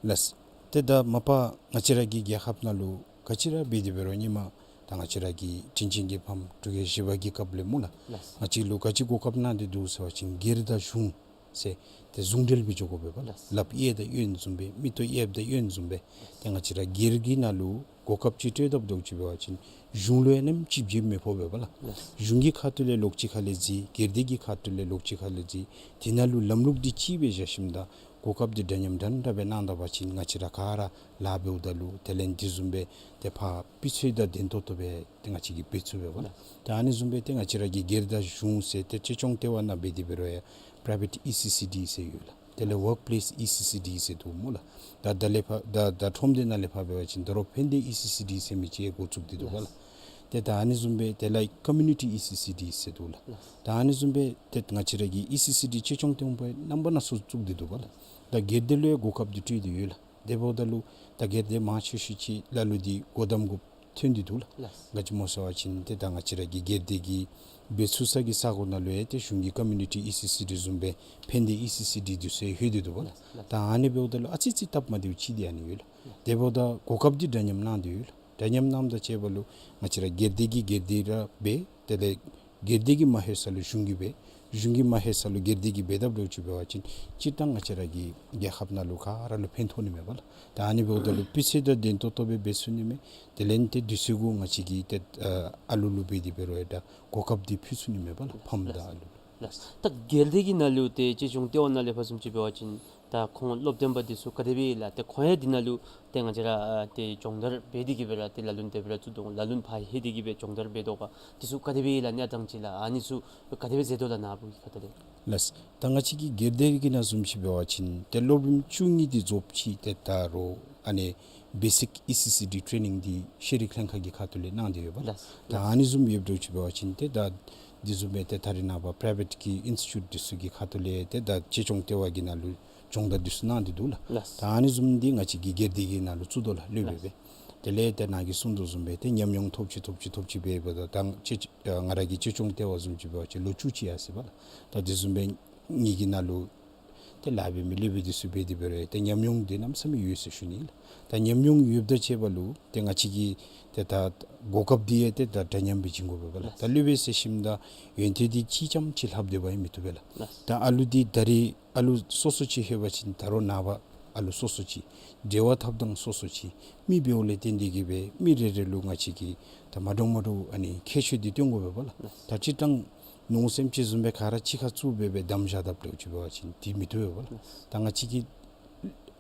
ལགས། ཏེ་ད་མ་པ་ང་བཅས་ར་གི་རྒྱལ་ཁབ་ནང་ལུ་ག་ཅི་ར་འབད་དེ་འབད་རུང་ཧེ་མ་ད་ང་བཅས་ར་གི་དྲིན་ཅན་གྱི་ཕམ་འབྲུག་རྒྱལ་བཞི་པ་གི་སྐབས་ལས་སྨོ་ལགས། ལགས། ང་བཅས་ལུ་ག་ཅི་གོ་སྐབས་གནང་སྟེ་འདུག་ཟེར་བ་ཅིན་སྒེར་དང་གཞུང་ཟེར་ཏེ་ཟུང་འབྲེལ་སྦེ་འགྱོ་དགོ་པས་པ་ལགས། ལགས། ལགཔ་གཡས་དང་གཡོན་བཟུམ་སྦེ་མིག་ཏོ་གཡསཔ་དང་གཡོན་བཟུམ་སྦེ། ཏེ་ང་བཅས་ར་སྒེར་གྱི་ནང་ལུ་གོ་སྐབས་ཅིག་སྤྲོད་དཔ་འདྲཝ་ཅིག་འབད་བ་ཅིན་གཞུང་ལུ་ཡང་ནམ་ཅིག་བརྗེད་མི་ཕོག་པས་པ་ལགས། ལགས། གཞུང་གི་ཁ་ཐུག་ལས་ལོགས་ཅིག་ཁ་ལས་བརྩི། སྒེར་སྡེ་གི་ཁ་ཐུག་ལས་ལོགས་ཅིག་ཁ་ལས་བརྩི། དེ་ནང་ལུ་ལམ་ལུགས་འདི་གཅིག་སྦེ་བཞག་ཞིནམ་ད་གོ་སྐབས་འདི་འདྲ་མཉམ་འདྲ་འདྲ་སྦེ་གནང་ད་པ་ཅིན་ང་བཅས་ར་ག་ར་ལཱ་འབདཝ་ད་ལུ་དེ་ལས་དེ་བཟུམ་སྦེ་ཏེ་ཕར་སྤུས་ཚད་དང་ལྡན་ཏོག་ཏོ་སྦེ་ཏེ་ང་བཅས་ཀྱིས་འབད་ཚུགས་པས་པ་ལགས། ཏེ་ཨ་ནི་བཟུམ་སྦེ་ཏེ་ང་བཅས་ར་གི་སྒེར་དང་གཞུང་ཟེར་ཏེ་བཅོས་སྐྱོང་ལྟེ་བ་ནང་འབད་དེ་འབད་རུང་ཡང་པ་རའི་བེཊ་ཨི་སི་སི་ཌི་ཟེར་ཡོད་ལགས། དེ་ལས་ཝརཀ་པེ་ལེསི་ཨི་སི་སི་ཌི་ཟེར་འདུག་སྨོ་ལགས། ད་ད་ལས་ཕར་ད་ད་ཁྲོམ་སྡེ་ནང་ལས་ཕར་འབད་བ་ཅིན་ད་རུང་ཕན་བདེ་ཨི་སི་སི་ཌི་ཟེར་མི་ཅིག་འགོ་བཙུགས་ཏེ་འདུག་པ་ལགས། ཏེ་ད་ཨ་ནི་བཟུམ་སྦེ་དེ་ལས་ཀོ་མིའུ་ནི་ཊི་ཨི་སི་སི་ཌི་ཟེར་འདུག་ལགས། ད་ཨ་ནི་བཟུམ་སྦེ་ཏེ་ང་བཅས་ར་གི་ཨི་སི་སི་ཌི་བཅོས་སྐྱོང་ལྟེ་བ་རྣམ་པ་སྣ་ཚོགས་བཙུགས་ཏེ་འདུག་པ་ལགས། ད་སྒེར་སྡེ་ལུ་ཡང་གོ་སྐབས་འདི་སྤྲོད་དེ་ཡོད་ལགས། དེ་འབདཝ་ད་ལུ་ད་སྒེར་སྡེ་མང་ཆེ་ཤོས་ཅིག་ལ་ལུ་འདི་སྒོ་བསྡམ་དགོཔ་ཐོན་ཏེ་འདུག་ལགས། ལགས། ག་ཅི་སྨོ་ཟེར་བ་ཅིན་ཏེ་ད་ང་བཅས་ར་གི་སྒེར་སྡེ་གི་འབད་ཚུགས་ས་གི་ས་གོ་ནང་ལུ་ཡང་ཏེ་གཞུང་གི་ཀོ་མིའུ་ནི་ཊི་ཨི་སི་སི་ཌི་བཟུམ་སྦེ་ཕན་བདེ་ཨི་སི་སི་ཌི་འདི་ཚུ་ཡང་ལྷོད་དེ་འདུག་པ་ལགས། ལགས། ད་ཨ་ནི་འབདཝ་ད་ལུ་ཨ་ཙི་ཙི་སྟབས་མ་བདེཝ་ཅིག་འདི་ཨ་ནི་ཡོད་ལགས། དེ་འབདཝ་ད་གོ་སྐབས་འདི་འདྲ་མཉམ་གནང་སྟེ་ཡོད་ལགས། འདྲ་མཉམ་གནངམ་དང་བཅས་པ་ལུ་ང་བཅས་ར་སྒེར་སྡེ་གིས་སྒེར་སྡེ་ར་འབད། དེ་ལས་སྒེར་སྡེ་གིས་མ་ལྷོད་ས་ལུ་གཞུང་གིས་འབད། གཞུང་གིས་མ་ལྷོད་ས་ལུ་སྒེར་སྡེ་གིས་འབད་དཔ་འདྲཝ་ཅིག་འབད་བ་ཅིན་སྤྱིར་བཏང་ང་བཅས་ར་གི་རྒྱལ་ཁབ་ནང་ལུ་ག་ར་ལུ་ཕན་ཐོགས་ནི་མས་པ་ལགས། ད་ཨ་ནི་འབདཝ་ད་ལུ་སྤུས་ཚད་དང་ལྡན་ཏོག་ཏོ་སྦེ་འབད་ཚུགས་ནི་མས། དེ་ལས་ཏེ་དུས་ཚོད་གུ་ང་བཅས་ཀྱིས་ཏེ་ཨ་ཨ་ལུ་ལུ་འབད་དེ་འབད་རུང་ཡང་ད་གོ་སྐབས་འདི་ཕུལ་ཚུགས་ནི་མས་པ་ལགས། ཕམ་དང་ཨ་ལུ་ལུ། ལགས། ད་སྒེར་སྡེ་གི་ནང་ལུ་ཏེ་བཅོས་སྐྱོང་ལྟེ་བ་ནང་ལས་ཕར་བཟུམ་ཅིག་འབད་བ་ཅིན་ད་ཁོང་སློབ་སྟོན་པ་འདི་ཚུ་ག་དེ་སྦེ་ལགས། ཏེ་ཁོང་ཡང་འདི་ནང་ལུ་ཏེ་ང་བཅས་ར་ཨ་ཏེ་སྦྱོང་བརྡར་འབད་དེ་གི་སྦེ་ར་ཏེ་ལ་ལུ་ནི་དེ་སྦེ་ར་བཙུགས་དོ་ག། ལ་ལུ་ནི་ཕར་ལྷོད་དེ་གི་སྦེ་སྦྱོང་བརྡར་འབད་དོ་ག། འདི་ཚུ་ག་དེ་སྦེ་ལགས་གནས་སྟངས་ཅིག་ལགས། ཨ་ནི་ཚུ་ག་དེ་སྦེ་མཛད་དོ་ལགས་ནཱ་བུ་གི་ཁ་ཐུག་ལས། ལགས། ད་ང་བཅས་ཀྱི་སྒེར་སྡེ་གི་ནང་བཟུམ་ཅིག་འབད་བ་ཅིན་ཏེ་སློབ་རིམ་བཅུ་གཉིས་འདི་རྫོགསཔ་ཅིག་ཏེ་ད་རུང་ཨ་ནི་བེ་སིཀ་ཨི་སི་སི་ཌི་ཊེ་ནིང་འདི་ཤེས་རིག་ལྷན་ཁག་གི་ཁ་ཐུག་ལས་གནང་སྟེ་ཡོད་པ་ལགས། ལགས། ད་ཨ་ནི་བཟུམ་ཡོདཔ་འདྲཝ་ཅིག་འབད་བ་ཅིན་ཏེ་ད་འདི་བཟུམ་སྦེ་ཏེ་ད་རེས་ནངས་པ་པ་རའི་བེཊ་ཀྱི་ཨིན་སི་ཊི་ཊུཊ་འདི་ཚུ་གི་ཁ་ཐུག་ལས་ཏེ་ད་བཅོས་སྐྱོང་ལྟེ་བ་གི་ནང་ལུ་སྦྱོང་བརྡར་འདི་ཚུ་གནང་སྟེ་འདུག་ལགས། ལགས། ད་ཨ་ནི་བཟུམ་འདི་ང་བཅས་ཀྱི་སྒེར་སྡེ་གི་ནང་ལུ་བཙུགས་དོ་ལགས། སློབ་དཔོན་སྦེ། ལགས། དེ་ལས་ཏེ་ནཱ་གིས་གསུངས་དོ་བཟུམ་སྦེ་ཏེ་ཉམས་མྱོང་ཐོབ་ཅི་ཐོབ་ཅི་ཐོབ་ཅི་འབད་འབདཝ་ད་ད་ང་བཅས་ང་ར་གི་བཅོས་སྐྱོང་ལྟེ་བ་བཟུམ་ཅིག་འབད་བ་ཅིན་ལོ་བཅུ་གཅིག་ཡར་སོ་ཡི་པ་ལགས། ད་དེ་བཟུམ་སྦེ་ངེ་གི་ནང་ལུ་ཏེ་ལཱ་འབད་མི་སློབ་དཔོན་འདི་ཚུ་འབད་དེ་འབད་རུང་ཏེ་ཉམས་མྱོང་འདི་གནམ་མེད་ས་མེད་ཡོད་ཟེར་ཞུ་ནི་ལགས། ད་ཉམས་མྱོང་ཡོདཔ་དང་བཅས་པ་ལུ་ཏེ་ང་བཅས་ཀྱིས་ཏེ་ད་གོ་སྐབས་འདི་ཡང་ཏེ་ད་འདྲ་མཉམ་སྦེ་བྱིན་དགོ་པས་པ་ལགས། ད་སློབ་དཔོན་ཟེར་ཞིནམ་ད་ཡོན་ཏན་འདི་གཅིག་རྐྱངམ་ཅིག་ལྷབ་སྡོད་པ་ཡང་མི་བཏུབ་པས་ལགས། ལགས། ད་ཨ་ལུ་འདི་ད་རེས་ཨ་ལུ་སོ་སོ་ཅིག་ལྷོད་པ་ཅིན་ད་རུང་ནངས་པ་ཨ་ལུ་སོ་སོ་ཅིག་འབྲེལ་བ་འཐབ་ཐངས་སོ་སོ་ཅིག་མི་འབདཝ་ལས་བརྟེན་ཏེ་གི་སྦེ་མི་རེ་རེ་ལུ་ང་བཅས་ཀྱིས་ད་མ་འདྲཝ་མ་འདྲཝ་ཨ་ནི་ཁྱད་ཆོས་འདི་སྟོན་དགོ་པས་པ་ལགས། ད་སྤྱིར་བཏང་ནོར་སེམས་ཅན་བཟུམ་སྦེ་ག་ར་གཅིག་ཁར་བཙུགས་སྦེ་སྦེ་དམ་བཞག་དཔ་འདྲཝ་ཅིག་འབད་བ་ཅིན་འདི་མི་བཏུབ་པས་པ་ལགས། ད་ང་བཅས་ཀྱི་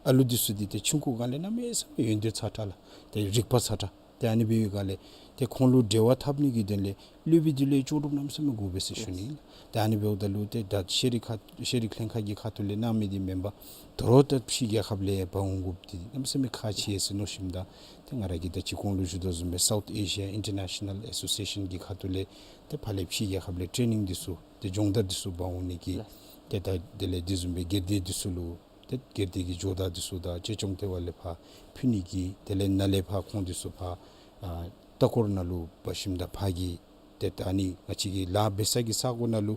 ཨ་ལུ་འདི་ཚུ་འདི་ཏེ་ཆུང་ཀུ་སྒང་ལས་གནམ་མེད་ས་མེད་ཡོན་ཏན་ཚ་དྲགས་ལགས། ཏེ་རིག་པ་ཚ་དྲགས། ཏེ་ཨ་ནི་འབད་བའི་སྒང་ལས་ཏེ་ཁོང་ལུ་འབྲེལ་བ་འཐབ་ནི་གི་དོན་ལས་སློབ་དཔོན་འདི་ལུ་ཡང་ལྕོགས་གྲུབ་གནམ་མེད་ས་མེད་དགོ་པས་ཟེར་ཞུ་ནི་ལགས། ཏེ་ཨ་ནི་འབདཝ་ད་ལུ་ཏེ་ད་ཤེས་རིག་ཁ་ཤེས་རིག་ལྷན་ཁག་གི་ཁ་ཐུག་ལས་གནང་མི་འདི་མེན་པར་ད་རུང་ད་ཕྱི་རྒྱལ་ཁབ་ལས་འབག་འོང་དགོཔ་འདི་གནམ་མེད་ས་མེད་ཁག་ཆེ་ཟེར་མནོ་ཞིནམ་ད་ཏེ་ང་ར་གིས་ད་ཅི་གོང་ལུ་ཞུ་དོ་བཟུམ་སྦེ་སའུཐ་ཨེ་ཤི་ཡ་ཨིན་ཊར་ནེ་ཤ་ནཱལ་ཨེ་སོ་སི་ཨེ་ཤཱན་གྱི་ཁ་ཐུག་ལས་ཏེ་ཕར་ལས་ཕྱི་རྒྱལ་ཁབ་ལས་ཊེ་ནིང་འདི་ཚུ་ཏེ་སྦྱོང་བརྡར་འདི་ཚུ་འབག་འོང་ནི་གི་ལགས། ཏེ་ད་དེ་ལས་དེ་བཟུམ་སྦེ་སྒེར་སྡེ་འདི་ཚུ་ལུ་ ཏེ་སྒེར་སྡེ་གི་ཇོ་བདག་འདི་ཚུ་དང་གཅེས་སྐྱོང་ལྟེ་བ་ལས་ཕར་ཕུལ་ནི་གི་དེ་ལས་ནཱ་ལས་ཕར་ཁོང་འདི་ཚུ་ཕར་ཨ་ལྟ་སྐོར་ནང་ལུ་འབག་ཞིནམ་ད་ཕར་གྱི་ཏེ་ད་ཨ་ནི་ང་བཅས་ཀྱི་ལཱ་འབད་ས་གི་ས་གོ་ནང་ལུ་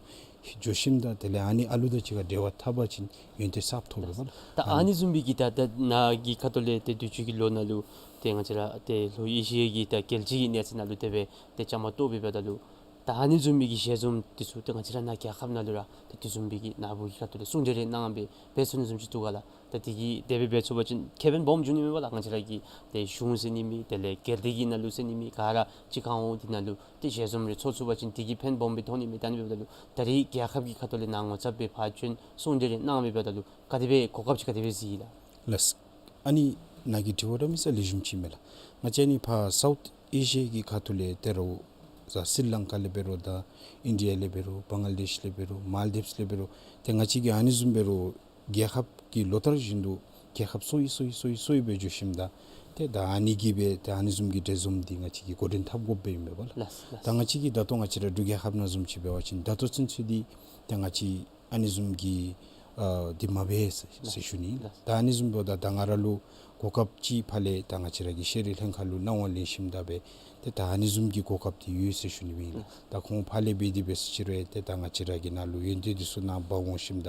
འགྱོ་ཞིནམ་ད་དེ་ལས་ཨ་ནི་ཨ་ལུ་དང་གཅིག་ཁར་འབྲེལ་བ་འཐབ་པ་ཅིན་ཡོན་ཏན་གསརཔ་ཐོབ་པས་པ་ལགས། ད་ཨ་ནི་བཟུམ་སྦེ་གི་ད་ད་ནཱ་གི་ཁ་ཐུག་ལས་ཏེ་དུས་ཅི་གི་ལོ་ནང་ལུ་ཏེ་ང་བཅས་ར་ཏེ་ལྷོ་ཨེ་ཤི་ཡ་གི་ད་རྒྱལ་སྤྱི་གི་གནས་ཚད་ནང་ལུ་དེ་སྦེ་ཏེ་བཅའ་མར་གཏོགས་སྦེ་འབདཝ་ད་ལུ་ད་ཨ་ནི་བཟུམ་སྦེ་གི་ཞལ་འཛོམས་འདི་ཚུ་ཏེ་ང་བཅས་ར་ནཱ་རྒྱལ་ཁབ་ནང་ལུ་ར་ཏེ་དེ་བཟུམ་སྦེ་གི་ནཱ་བུ་གི་ཁ་ཐུག་ལས་གསུང་གྲོས་རེ་གནང་སྦེ་འབད་ཚུགས་ནི་བཟུམ་ཅིག་འདུག་ག་ལགས། ད་དེ་གིས་དེ་སྦེ་འབད་ཚུགས་པ་ཅིན་ཁེ་ཕན་སྦོམ་འབྱུང་ནི་མས་པ་ལགས། ང་བཅས་ར་གི་ཏེ་གཞུང་ཟེར་ནི་མེད། དེ་ལས་སྒེར་སྡེ་གི་ནང་ལུ་ཟེར་ནི་མེད། ག་ར་གཅིག་ཁར་འོང་སྟེ་ནཱ་ལུ་ཏེ་ཞལ་འཛོམས་རེ་ཚོགས་ཚུགས་པ་ཅིན་དེ་གིས་ཕན་སྦོམ་སྦེ་ཐོགས་ནི་མས། ད་ཨ་ནི་འབདཝ་ད་ལུ་ད་རེས་རྒྱལ་ཁབ་ཀྱི་ཁ་ཐུག་ལས་ནཱ་ངོ་ཚབ་སྦེ་ཕར་བྱོན་གསུང་གྲོས་རེ་གནང་སྦེ་འབདཝ་ད་ལུ་ག་དེ་སྦེ་གོ་སྐབས་ཅིག་ག་དེ་སྦེ་གཟིགས་ཡི་ལགས། ལགས། ཨ་ནི་ནཱ་གི་དྲི་བ་འདྲ་མི་ས་ལེགས་ཤོམ་ཅིག་མས་ལགས། ང་བཅས་ཨ་ནི་ཕར་སའུཐ་ཨེ་ཤི་ཡ་གི་ཁ་ཐུག་ལས་ཏེ་རོགས་ས་སི་རི་ལང་ཀ་ལས་འབད་རུང་དང་ཨིན་ཌི་ཡ་ལས་འབད་རུང་བང་ལ་དེཤ་ལས་འབད་རུང་མཱལ་དིབས་ལས་འབད་རུང་ཏེ་ང་བཅས་ཀྱི་ཨ་ནི་བཟུམ་འབད་རུང་རྒྱལ་ཁབ་ཀྱི་ལོ་ལྟར་བཞིན་དུ་རྒྱལ་ཁབ་གསོ་ཡི་གསོ་ཡི་གསོ་ཡི་གསོ་ཡི་སྦེ་འགྱོ་ཞིནམ་ད་ཏེ་ད་ཨ་ནི་གིས་སྦེ་ཏེ་ཨ་ནི་བཟུམ་གྱི་འབྲེལ་འཛོམས་འདི་ང་བཅས་ཀྱིས་འགོ་འདྲེན་འཐབ་དགོཔ་སྦེ་ཨིན་པས་པ་ལགས། ལགས། ད་ང་བཅས་ཀྱི་ད་ལྟོ་ང་བཅས་ར་འབྲུག་རྒྱལ་ཁབ་ནང་བཟུམ་ཅིག་འབད་བ་ཅིན་ད་ལྟོ་ཚུན་ཚོད་འདི་ཏེ་ང་བཅས་ཨ་ནི་བཟུམ་གྱི་ཨ་འདི་མ་འབད་ཟེར་ཟེར་ཞུ་ནི། ལགས། ད་ཨ་ནི་བཟུམ་འབདཝ་ད་ད་ང་ར་ལུ་གོ་སྐབས་ཅིག་ཕར་ལས་ད་ང་བཅས་ར་གི་ཤེས་རིག་ལྷན་ཁག་ལུ་གནང་བ་ལེན་ཞིནམ་ད་སྦེ་ཏེ་ད་ཨ་ནི་བཟུམ་གྱི་གོ་སྐབས་འདི་ཡོད་ཟེར་ཞུ་ནི་སྦེ་ཨིན། ལགས། ད་ཁོང་ཕར་ལས་འབད་དེ་འབད་ཟེར་ཅི་རུང་ཏེ་ད་ང་བཅས་ར་གི་ནང་ལུ་ཡོན་ཏན་འདི་ཚུ་ནཱ་འབག་འོང་ཞིནམ་ད་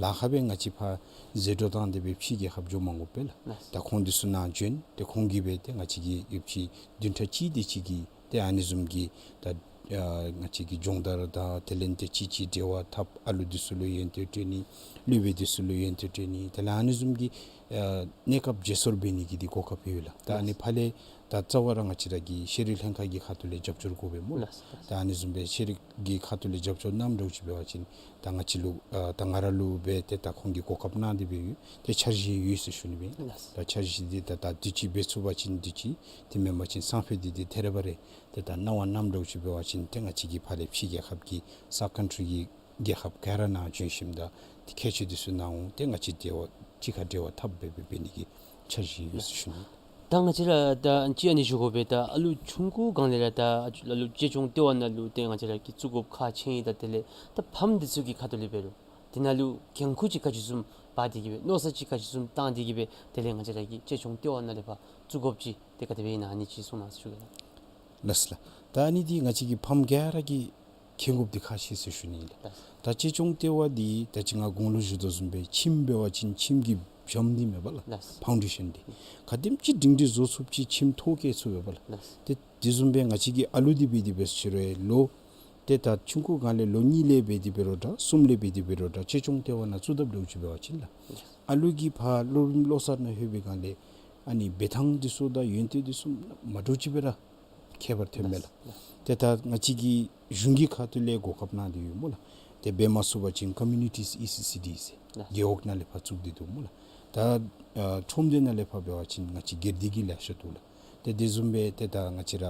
ལཱ་ཁག་སྦེ་ང་བཅས་ཕར་ཟད་འགྲོ་བཏང་སྟེ་སྦེ་ཕྱི་རྒྱལ་ཁབ་འགྱོ་མ་དགོ་པས་ལགས། ལགས། ད་ཁོང་འདི་ཚུ་ནཱ་བྱོན་ཏེ་ཁོང་གིས་སྦེ་ཏེ་ང་བཅས་ཀྱི་ཡོདཔ་ཅིག་བདུན་ཕྲག་གཅིག་དེ་ཅིག་གི་ཏེ་ཨ་ནི་བཟུམ་གྱི་ད་ཨ་ང་བཅས་ཀྱི་སྦྱོང་བརྡར་དང་དེ་ལས་ཏེ་གཅིག་གཅིག་འབྲེལ་བ་འཐབ། ཨ་ལུ་འདི་ཚུ་ལུ་ཡོན་ཏན་སྤྲོད་ནི་སློབ་དཔོན་འདི་ཚུ་ལུ་ཡོན་ཏན་སྤྲོད་ནི་དེ་ལས་ཨ་ནི་བཟུམ་གྱི་ཨ་གནས་སྐབས་བརྗེ་སོར་འབད་ནི་གི་འདི་གོ་སྐབས་ཡོད་ལགས། ད་ཨ་ནི་ཕར་ལས་ད་རྩ་བ་ར་ང་བཅས་ར་གི་ཤེས་རིག་ལྷན་ཁག་གི་ཁ་ཐུག་ལས་རྒྱབ་སྐྱོར་དགོ་པས་སྨོ་ལགས། ལགས། ད་ཨ་ནི་བཟུམ་སྦེ་ཤེས་རིག་གི་ཁ་ཐུག་ལས་རྒྱབ་སྐྱོར་གནངམ་འདྲཝ་ཅིག་འབད་བ་ཅིན་ད་ང་བཅས་ལུ་ཨ་ད་ང་ར་ལུ་སྦེ་ཏེ་ད་ཁོང་གིས་གོ་སྐབས་གནང་སྟེ་སྦེ་ཡོད། ཏེ་འཆར་གཞི་ཡོད་ཟེར་ཞུ་ནི་སྦེ། ལགས། ད་འཆར་གཞི་འདི་ད་ད་དུས་ཅི་འབད་ཚུགས་པ་ཅིན་དུས་ཅི་དེ་མེན་པ་ཅིན་སང་ཕོད་འདི་ཏེ་ཐད་རི་བ་རི་ཏེ་ད་གནང་བ་གནངམ་འདྲཝ་ཅིག་འབད་བ་ཅིན་ཏེ་ང་བཅས་ཀྱི་ཕར་ལས་ཕྱི་རྒྱལ་ཁབ་ཀྱི་སའུཐ་ཀཱན་ཊི་རི་གི་རྒྱལ་ཁབ་ག་ར་ནང་བྱོན་ཞིནམ་ད་ཏེ་མཁས་མཆོག་འདི་ཚུ་ནཱ་འོང་སྟེ་ང་བཅས་འབྲེལ་བ་གཅིག་ཁར་འབྲེལ་བ་འཐབ་སྦེ་འབད་འབད་ནི་གི་འཆར་གཞི་ཡོད་ཟེར་ཞུ་ནི། ད་ང་བཅས་ར་ད་ཅིག་ཨ་ནི་ཞུ་དགོ་པས། ད་ཨ་ལུ་ཆུང་ཀུ་སྒང་ལས་ར་ད་ཨ་ལུ་གཅེས་སྐྱོང་ལྟེ་བ་ནང་ལུ་ཏེ་ང་བཅས་ར་གིས་བཙུགས་དགོཔ་ཁག་ཆེ་ཡི། ད་དེ་ལས་ད་ཕམ་འདི་ཚུ་གི་ཁ་ཐུག་ལས་འབད་རུང་དེ་ནང་ལུ་འགན་ཁུར་ཅིག་ག་ཅི་བཟུམ་འབག་སྟེ་གི་སྦེ་མནོ་བསམ་ཅིག་ག་ཅི་བཟུམ་བཏང་སྟེ་གི་སྦེ་དེ་ལས་ང་བཅས་ར་གི་གཅེས་སྐྱོང་ལྟེ་བ་ནང་ལས་ཕར་བཙུགས་དགོཔ་ཅིག་ཏེ་ག་དེ་སྦེ་ཨིན་ན་ཨ་ནི་ཅིག་གསུང་གནང་ཟེར་ཞུ་གེ་ལགས། ལགས་སོ་ལགས། ད་ཨ་ནི་འདི་ང་བཅས་ཀྱི་ཕམ་ག་ར་གིས་མཁྱེན་དགོཔ་འདི་ཁག་ཆེ་ཟེར་ཞུ་ནི་ཨིན་ལགས། ལགས། ད་གཅེས་སྐྱོང་ལྟེ་བ་འདི་ད་ཅི་ང་གོང་ལུ་ཞུ་དོ་བཟུམ་སྦེ་ཁྱིམ་འབད་བ་ཅིན་ཁྱིམ་གྱི་བྱམོ་འདི་མས་པ་ལགས། ལགས། ཕའུན་ཌེ་ཤཱན་འདི། ག་དེམ་ཅིག་སྒྲིང་སྒྲི་བཟོ་ཚུགསཔ་ཅིག་ཁྱིམ་ཐོག་བཀལ་ཚུགས་པས་པ་ལགས། ལགས། ཏེ་དེ་བཟུམ་སྦེ་ང་བཅས་ཀྱི་ཨ་ལུ་འདི་འབད་དེ་འབད་ཟེར་ཅི་རུང་ལོ་ཏེ་ད་ཆུང་ཀུ་སྒང་ལས་ལོ་གཉིས་ལས་འབད་དེ་འབད་རུང་འདྲ་གསུམ་ལས་འབད་དེ་འབད་རུང་འདྲ་གཅེས་སྐྱོང་ལྟེ་བ་ནང་བཙུགས་དཔ་འདྲཝ་ཅིག་འབད་བ་ཅིན་ལགས། ཨ་ལུ་གིས་ཕར་སློབ་རིམ་བློ་གསར་ནང་ལྷོད་པའི་སྒང་ལས་ཨ་ནི་འབད་ཐངས་འདི་ཚུ་དང་ཡོན་ཏན་འདི་ཚུ་མ་འདྲཝ་ཅིག་སྦེ་ར་ཁྱད་པར་ཐོནམ་མས་ལགས། ལགས། ཏེ་ད་ང་བཅས་ཀྱི་གཞུང་གི་ཁ་ཐུག་ལས་གོ་སྐབས་གནང་སྟེ་ཡོད་སྨོ་ལགས། ཏེ་འབད་མ་ཚུགས་པ་ཅིན་ཀོ་མིའུ་ནི་ཊིས་ཨི་སི་སི་ཌི་ཟེར་ལགས། རྒེད་འོག་ནང་ལས་ཕར་བཙུགས་ཏེ་འདུག་སྨོ་ལགས། ད་ཨ་ཁྲོམ་སྡེ་ནང་ལས་ཕར་འབད་བ་ཅིན་ང་བཅས་སྒེར་སྡེ་གི་ལེ་ཤ་འདུག་ལགས། ཏེ་དེ་བཟུམ་སྦེ་ཏེ་ད་ང་བཅས་ར་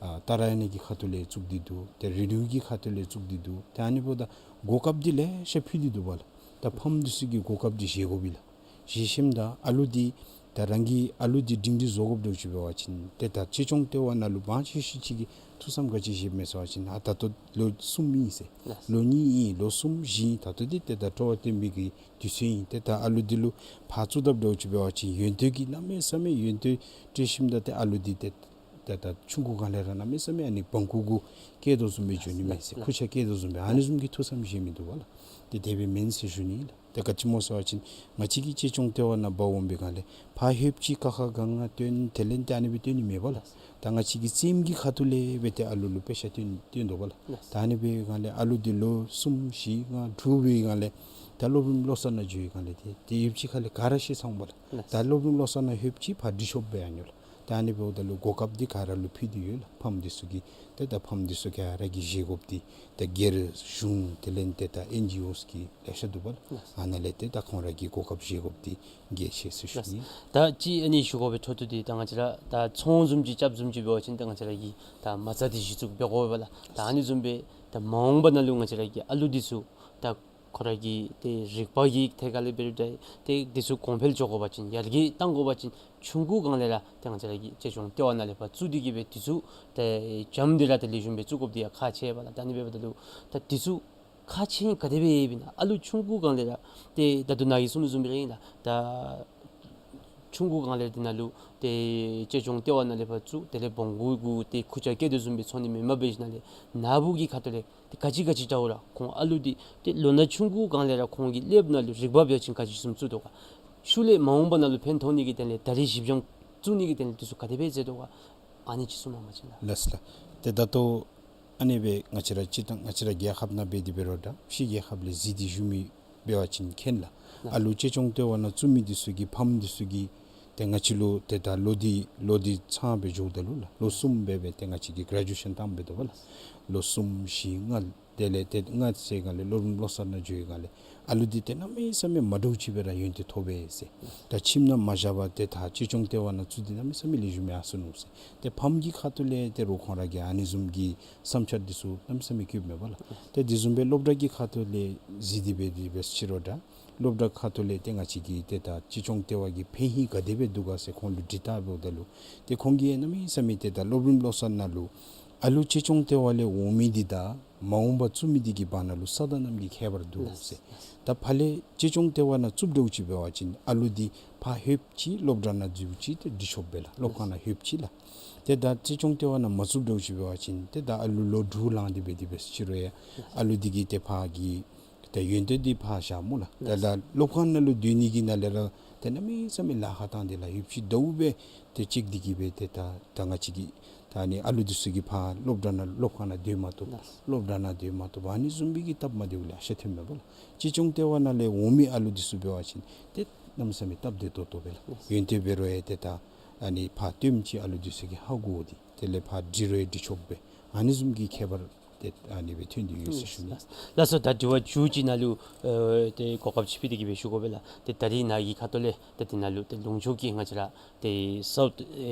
ཨ་ཏཱ་ར་ཨ་ནི་གི་ཁ་ཐུག་ལས་བཙུགས་ཏེ་འདུག། ཏེ་རེ་ཌི་ཡོ་གི་ཁ་ཐུག་ལས་བཙུགས་ཏེ་འདུག། ཏེ་ཨ་ནི་འབདཝ་ད་གོ་སྐབས་འདི་ལེ་ཤ་ཕུལ་ཏེ་འདུག་པ་ལགས། ད་ཕམ་འདི་ཚུ་གིས་གོ་སྐབས་འདི་བཞེས་དགོ་པས་ལགས། བཞེས་ཞིནམ་ད་ཨ་ལུ་འདི་ད་རང་གི་ཨ་ལུ་འདི་སྒྲིང་སྒྲི་བཟོ་དགོཔ་འདྲཝ་ཅིག་འབད་བ་ཅིན་ཏེ་ད་གཅེས་སྐྱོང་ལྟེ་བ་ནང་ལུ་འབངས་ཆེ་ཤོས་ཅིག་གིས་ཐུགས་བསམ་ག་ཅི་བཞེསཔ་མས་ཟེར་བ་ཅིན་ཨ་ད་ལྟོ་ལོ་གསུམ་ཨིན་ཟེར། ལགས། ལོ་གཉིས་ཨིན། ལོ་གསུམ་བཞི་ཨིན། ད་ལྟོ་འདི་ཏེ་ད་སྤྲོ་བ་བཏོན་པའི་གི་དུས་ཚོད་ཨིན། ཏེ་ད་ཨ་ལུ་འདི་ལུ་ཕར་བཙུགས་དཔ་འདྲཝ་ཅིག་འབད་བ་ཅིན་ཡོན་ཏན་གྱི་གནམ་མེད་ས་མེད་ཡོན་ཏན་སྤྲོད་ཞིནམ་ད་ཏེ་ཨ་ལུ་འདི་ཏེ་ད་ད་ཆུང་ཀུ་སྒང་ལས་ར་གནམ་མེད་ས་མེད་ཨ་ནི་བང་ཁུག་གུ་སྐྱེལ་དོ་བཟུམ་སྦེ་འགྱོ་ནི་མས་ཟེར། ལགས། ཁུར་ཆ་སྐྱེལ་དོ་བཟུམ་སྦེ་ཨ་ནི་བཟུམ་གྱི་ཐུགས་བསམ་བཞེས་མི་འདུག་པ་ལགས། ཏེ་དེ་སྦེ་མེན་ཟེར་ཞུ་ནི་ཨིན་ལགས། ཏེ་ག་ཅི་སྨོ་ཟེར་བ་ཅིན་ང་བཅས་ཀྱི་གཅེས་སྐྱོང་ལྟེ་བ་ནང་འབག་འོང་པའི་སྒང་ལས་ཕར་ལྷོདཔ་ཅིག་ཀ་ཁ་ག་ང་སྟོན་དེ་ལས་ཏེ་ཨ་ནི་སྦེ་སྟོན་ནི་མེད་པ་ལགས། ད་ང་བཅས་ཀྱི་རྩེདམོ་གི་ཁ་ཐུག་ལས་སྦེ་ཏེ་ཨ་ལུ་ལུ་དཔེ་ཆ་སྟོན་སྟོན་དོ་པ་ལགས། ད་ཨ་ནི་འབད་སྒང་ལས་ཨ་ལུ་འདི་ལོ་གསུམ་བཞི་ལྔ་དྲུག་འབད་སྒང་ལས་ད་སློབ་རིམ་བློ་གསར་ནང་འགྱོ་བའི་སྒང་ལས་ཏེ་ཏེ་ཡོདཔ་ཅིག་ཁ་ལས་ག་ར་ཤེས་ཚར་འོང་པ་ལགས། ད་སློབ་རིམ་བློ་གསར་ནང་ལྷོདཔ་ཅིག་ཕར་འདྲི་ཤོབ་འབད་ཡར་འགྱོ་ལགས། ད་ཨ་ནི་འབདཝ་ད་ལུ་གོ་སྐབས་འདི་ག་ར་ལུ་ཕུལ་ཏེ་ཡོད་ལགས། ཕམ་འདི་ཚུ་གིས་ཏེ་ད་ཕམ་འདི་ཚུ་ག་ར་གིས་བཞེས་དགོཔ་འདི་ཏེ་སྒེར་གཞུང་དེ་ལས་ཏེ་ད་ཨེན་ཇི་ཨོ་གི་ལེ་ཤ་འདུག་པ་ལགས། ཨ་ནཱ་ལས་ཏེ་ད་ཁོང་ར་གིས་གོ་སྐབས་བཞེས་དགོཔ་འདི་གལ་ཆེ་ཟེར་ཞུ་ནི། ད་ཅི་ཨ་ནི་ཞུ་དགོ་པའི་འཕྲོ་མཐུད་དེ་ད་ང་བཅས་ར་ད་ཚོང་བཟུམ་ཅིག་རྐྱབ་བཟུམ་ཅིག་འབད་བ་ཅིན་ད་ང་བཅས་ར་གིས་ད་མ་རྩ་འདི་གཞི་བཙུགས་འབད་དགོ་པས་ལགས། ད་ཨ་ནི་བཟུམ་སྦེ་ད་མ་འོངས་པ་ནང་ལུ་ང་བཅས་ར་གི་ཨ་ལུ་འདི་ཚུ་ད་ཁོ་ར་གི་ཏེ་རིག་པ་གི་ཐད་ཁ་ལས་འབད་རུང་ད་ཏེ་འདི་ཚུ་གོང་འཕེལ་འགྱོ་དགོ་པ་ཅིན་ཡར་རྒྱས་གཏང་དགོ་པ་ཅིན་ཆུང་ཀུ་སྒང་ལས་ར་ཏེ་ང་བཅས་ར་གི་གཅེས་སྐྱོང་ལྟེ་བ་ནང་ལས་ཕར་བཙུགས་ཏེ་གི་སྦེ་འདི་ཚུ་ཏེ་བྱམོ་འདི་ར་ཏེ་ལེགས་ཤོམ་སྦེ་བཙུགས་དགོཔ་འདི་ཡང་ཁག་ཆེ་བས་ལགས། ད་ཨ་ནི་འབདཝ་ད་ལུ་ད་འདི་ཚུ་ ཁག་ཆེ་ཧིང་ག་དེ་སྦེ་ཨིན་ན། ཨ་ལུ་ཆུང་ཀུ་སྒང་ལས་ར་ཏེ་ད་ལྟོ་ནཱ་གིས་གསུངས་བཟུམ་སྦེ་ར་ཨིན་ལགས། ད་ཆུང་ཀུ་སྒང་ལས་དེ་ནང་ལུ་ཏེ་གཅེས་སྐྱོང་ལྟེ་བ་ནང་ལས་ཕར་བཙུགས། དེ་ལས་བོང་གུ་གུ་ཏེ་ཁུར་ཆ་བཀལ་དོ་བཟུམ་སྦེ་འཚོ་ནི་མེནམ་འབད་ཞིནམ་ལས་ནཱ་བུ་གི་ཁ་ཐུག་ལས་ཏེ་ག་ཅི་ག་ཅི་འདྲཝ་ར་ཁོང་ཨ་ལུ་འདི་ཏེ་ལོ་ན་ཆུང་ཀུ་སྒང་ལས་ར་ཁོང་གི་ཀླདཔ་ནང་ལུ་རིག་པ་འབད་བ་ཅིན་ག་ཅི་བཟུམ་བཙུགས་དོ་ག། ཤུལ་ལས་མ་འོངས་པ་ནང་ལུ་ཕན་ཐོགས་ནི་གི་དོན་ལས་ད་རིས་གཞི་འགྱམ་བཙུགས་ནི་གི་དོན་ལས་འདི་ཚུ་ག་དེ་སྦེ་མཛད་དོ་ག། ཨ་ནི་ཅིག་གསུངས་གནང་བ་ཅིན་ལགས། ལགས་སོ་ལགས། ཏེ་ད་ལྟོ་ཨ་ནི་སྦེ་ང་བཅས་ར་སྤྱིར་བཏང་ང་བཅས་ར་རྒྱལ་ཁབ་ནང་འབད་དེ་འབད་རུང་འདྲ་ཕྱི་རྒྱལ་ཁབ་ལས་གཟིགས་ཏེ་བཞུགས་མི་འབད་བ་ཅིན་མཁྱེན་ལགས། ལགས། ཨ་ལུ་གཅེས་སྐྱོང་ལྟེ་བ་ནང་བཙུགས་མི་འདི་ཚུ་གི་ཕམ་འདི་ཚུ་གིས་ཏེ་ང་བཅས་ལུ་ཏེ་ད་ལོ་འདི་ལོ་འདི་ཚང་སྦེ་འགྱོཝ་ད་ལུ་ལགས། ལོ་གསུམ་སྦེ་སྦེ་ཏེ་ང་བཅས་ཀྱིས་གྲེ་ཇུ་ཨེ་ཤཱན་བཏངམ་འབད་དོ་བ་ལགས། ལོ་གསུམ་བཞི་ལྔ་དེ་ལས་ཏེ་ལྔ་ཚར་སྒང་ལས་སློབ་རིམ་བློ་གསར་ནང་འགྱོ་བའི་སྒང་ལས་ཨ་ལུ་འདི་ཏེ་གནམ་མེད་ས་མེད་མ་འདྲཝ་ཅིག་སྦེ་ར་ཡོན་ཏན་ཐོབ་པས་ཟེར། ད་ཁྱིམ་ནང་མ་བཞག་པར་ཏེ་ད་གཅེས་སྐྱོང་ལྟེ་བ་ནང་བཙུགས་ཏེ་གནམ་མེད་ས་མེད་ལེགས་ཤོམ་ཡར་སོ་ནུག་ཟེར། ཏེ་ཕམ་གྱི་ཁ་ཐུག་ལས་ཏེ་རོགས་ཁོང་ར་གིས་ཨ་ནི་བཟུམ་གྱི་བསམ་འཆར་འདི་ཚུ་གནམ་མེད་ས་མེད་བསྐྱེདཔ་མས་པ་ལགས། ཏེ་དེ་བཟུམ་སྦེ་སློབ་གྲྭ་གི་ཁ་ཐུག་ལས་གཟིགས་ཏེ་འབད་དེ་འབད་ཟེར་ཅི་རུང་འདྲ་སློབ་གྲྭ་ཁ་ཐུག་ལས་ཏེ་ང་བཅས་ཀྱི་ཏེ་ད་གཅེས་སྐྱོང་ལྟེ་བ་གི་ཕན་ཡོན་ག་དེ་སྦེ་འདུག་ག་ཟེར་ཁོང་ལུ་དྲི་བརྡ་འབདཝ་ད་ལུ་ཏེ་ཁོང་གིས་གནམ་མེད་ས་མེད་ཏེ་ད་སློབ་རིམ་བློ་གསར་ནང་ལུ་ཨ་ལུ་གཅེས་སྐྱོང་ལྟེ་བ་ལས་འོང་མི་འདི་དང་མ་འོངས་པར་བཙུགས་མི་འདི་གི་བར་ན་ལུ་ས་དང་གནམ་གྱི་ཁྱད་པར་འདུག་ཟེར། ལགས། ད་ཕར་ལས་གཅེས་སྐྱོང་ལྟེ་བ་ནང་བཙུགསཔ་འདྲཝ་ཅིག་འབད་བ་ཅིན་ཨ་ལུ་འདི་ཕར་ལྷོདཔ་ཅིག་སློབ་གྲྭ་ནང་འཛུལཝ་ཅིག་ཏེ་འདྲི་ཆོགཔ་སྦེ་ལགས། སློབ་ཁང་ནང་ལྷོདཔ་ཅིག་ལགས། ཏེ་ད་གཅེས་སྐྱོང་ལྟེ་བ་ནང་མ་བཙུགསཔ་འདྲཝ་ཅིག་འབད་བ་ཅིན་ཏེ་ད་ཨ་ལུ་ལོ་དྲུག་ལང་སྟེ་འབད་དེ་འབད་ཟེར་ཅི་རུང་ཡང་ཨ་ལུ་འདི་གིས་ཏེ་ཕར་གྱི་ཏེ་ཡོན་ཏན་འདི་ཕར་བཞག་སྨོ་ལགས། ཏེ་ལགས། ད་སློབ་ཁང་ནང་ལུ་སྡོད་ནི་གི་ནང་ལས་ར་ཏེ་གནམ་མེད་ས་མེད་ལཱ་ཁག་བཏང་སྟེ་ལཱ་ཡོདཔ་ཅིག་འདྲཝ་སྦེ་ཏེ་ཅིག་འདི་གིས་སྦེ་ཏེ་ད་ད་ང་བཅས་ཀྱི་ད་ཨ་ནི་ཨ་ལུ་འདི་ཚུ་གིས་ཕར་སློབ་གྲྭ་ནང་སློབ་ཁང་ནང་སྡོད་མ་བཏུབ། ལགས། སློབ་གྲྭ་ནང་སྡོད་མ་བཏུབ། ཨ་ནི་བཟུམ་སྦེ་གི་སྟབས་མ་བདེཝ་ལེ་ཤ་ཐོནམ་མས་པ་ལགས། གཅེས་སྐྱོང་ལྟེ་བ་ནང་ལས་འོང་མི་ཨ་ལུ་འདི་ཚུ་འབད་བ་ཅིན་ཏེ་གནམ་མེད་ས་མེད་སྟབས་བདེ་ཏོག་ཏོ་སྦེ་ལགས། ལགས། ཡོན་ཏན་འབད་རུང་ཡང་ཏེ་ད་ཨ་ནི་ཕར་སྟོནམ་ཅིག་ཨ་ལུ་འདི་ཚུ་གིས་ཧ་གོ་སྟེ་དེ་ལས་ཕར་འདྲི་རུང་ཡང་འདྲི་ཆོགཔ་སྦེ་ཨ་ནི་བཟུམ་གྱི་ཁྱད་པར་ཏེ་ཨ་ནི་སྦེ་ཐོན་ཏེ་ཡོད་ཟེར་ཞུ་ནི། ལགས་སོ། ད་དྲི་བ་མཇུག་ཅིག་ནང་ལུ་ཨེ་ཏེ་གོ་སྐབས་ཅིག་ཕུལ་ཏེ་གི་སྦེ་ཞུ་དགོ་པས་ལགས། ཏེ་ད་རིས་ནཱ་གི་ཁ་ཐུག་ལས་ཏེ་དེ་ནང་ལུ་ཏེ་ལུང་ཕྱོགས་ཀྱི་ང་བཅས་ར་ཏེ་South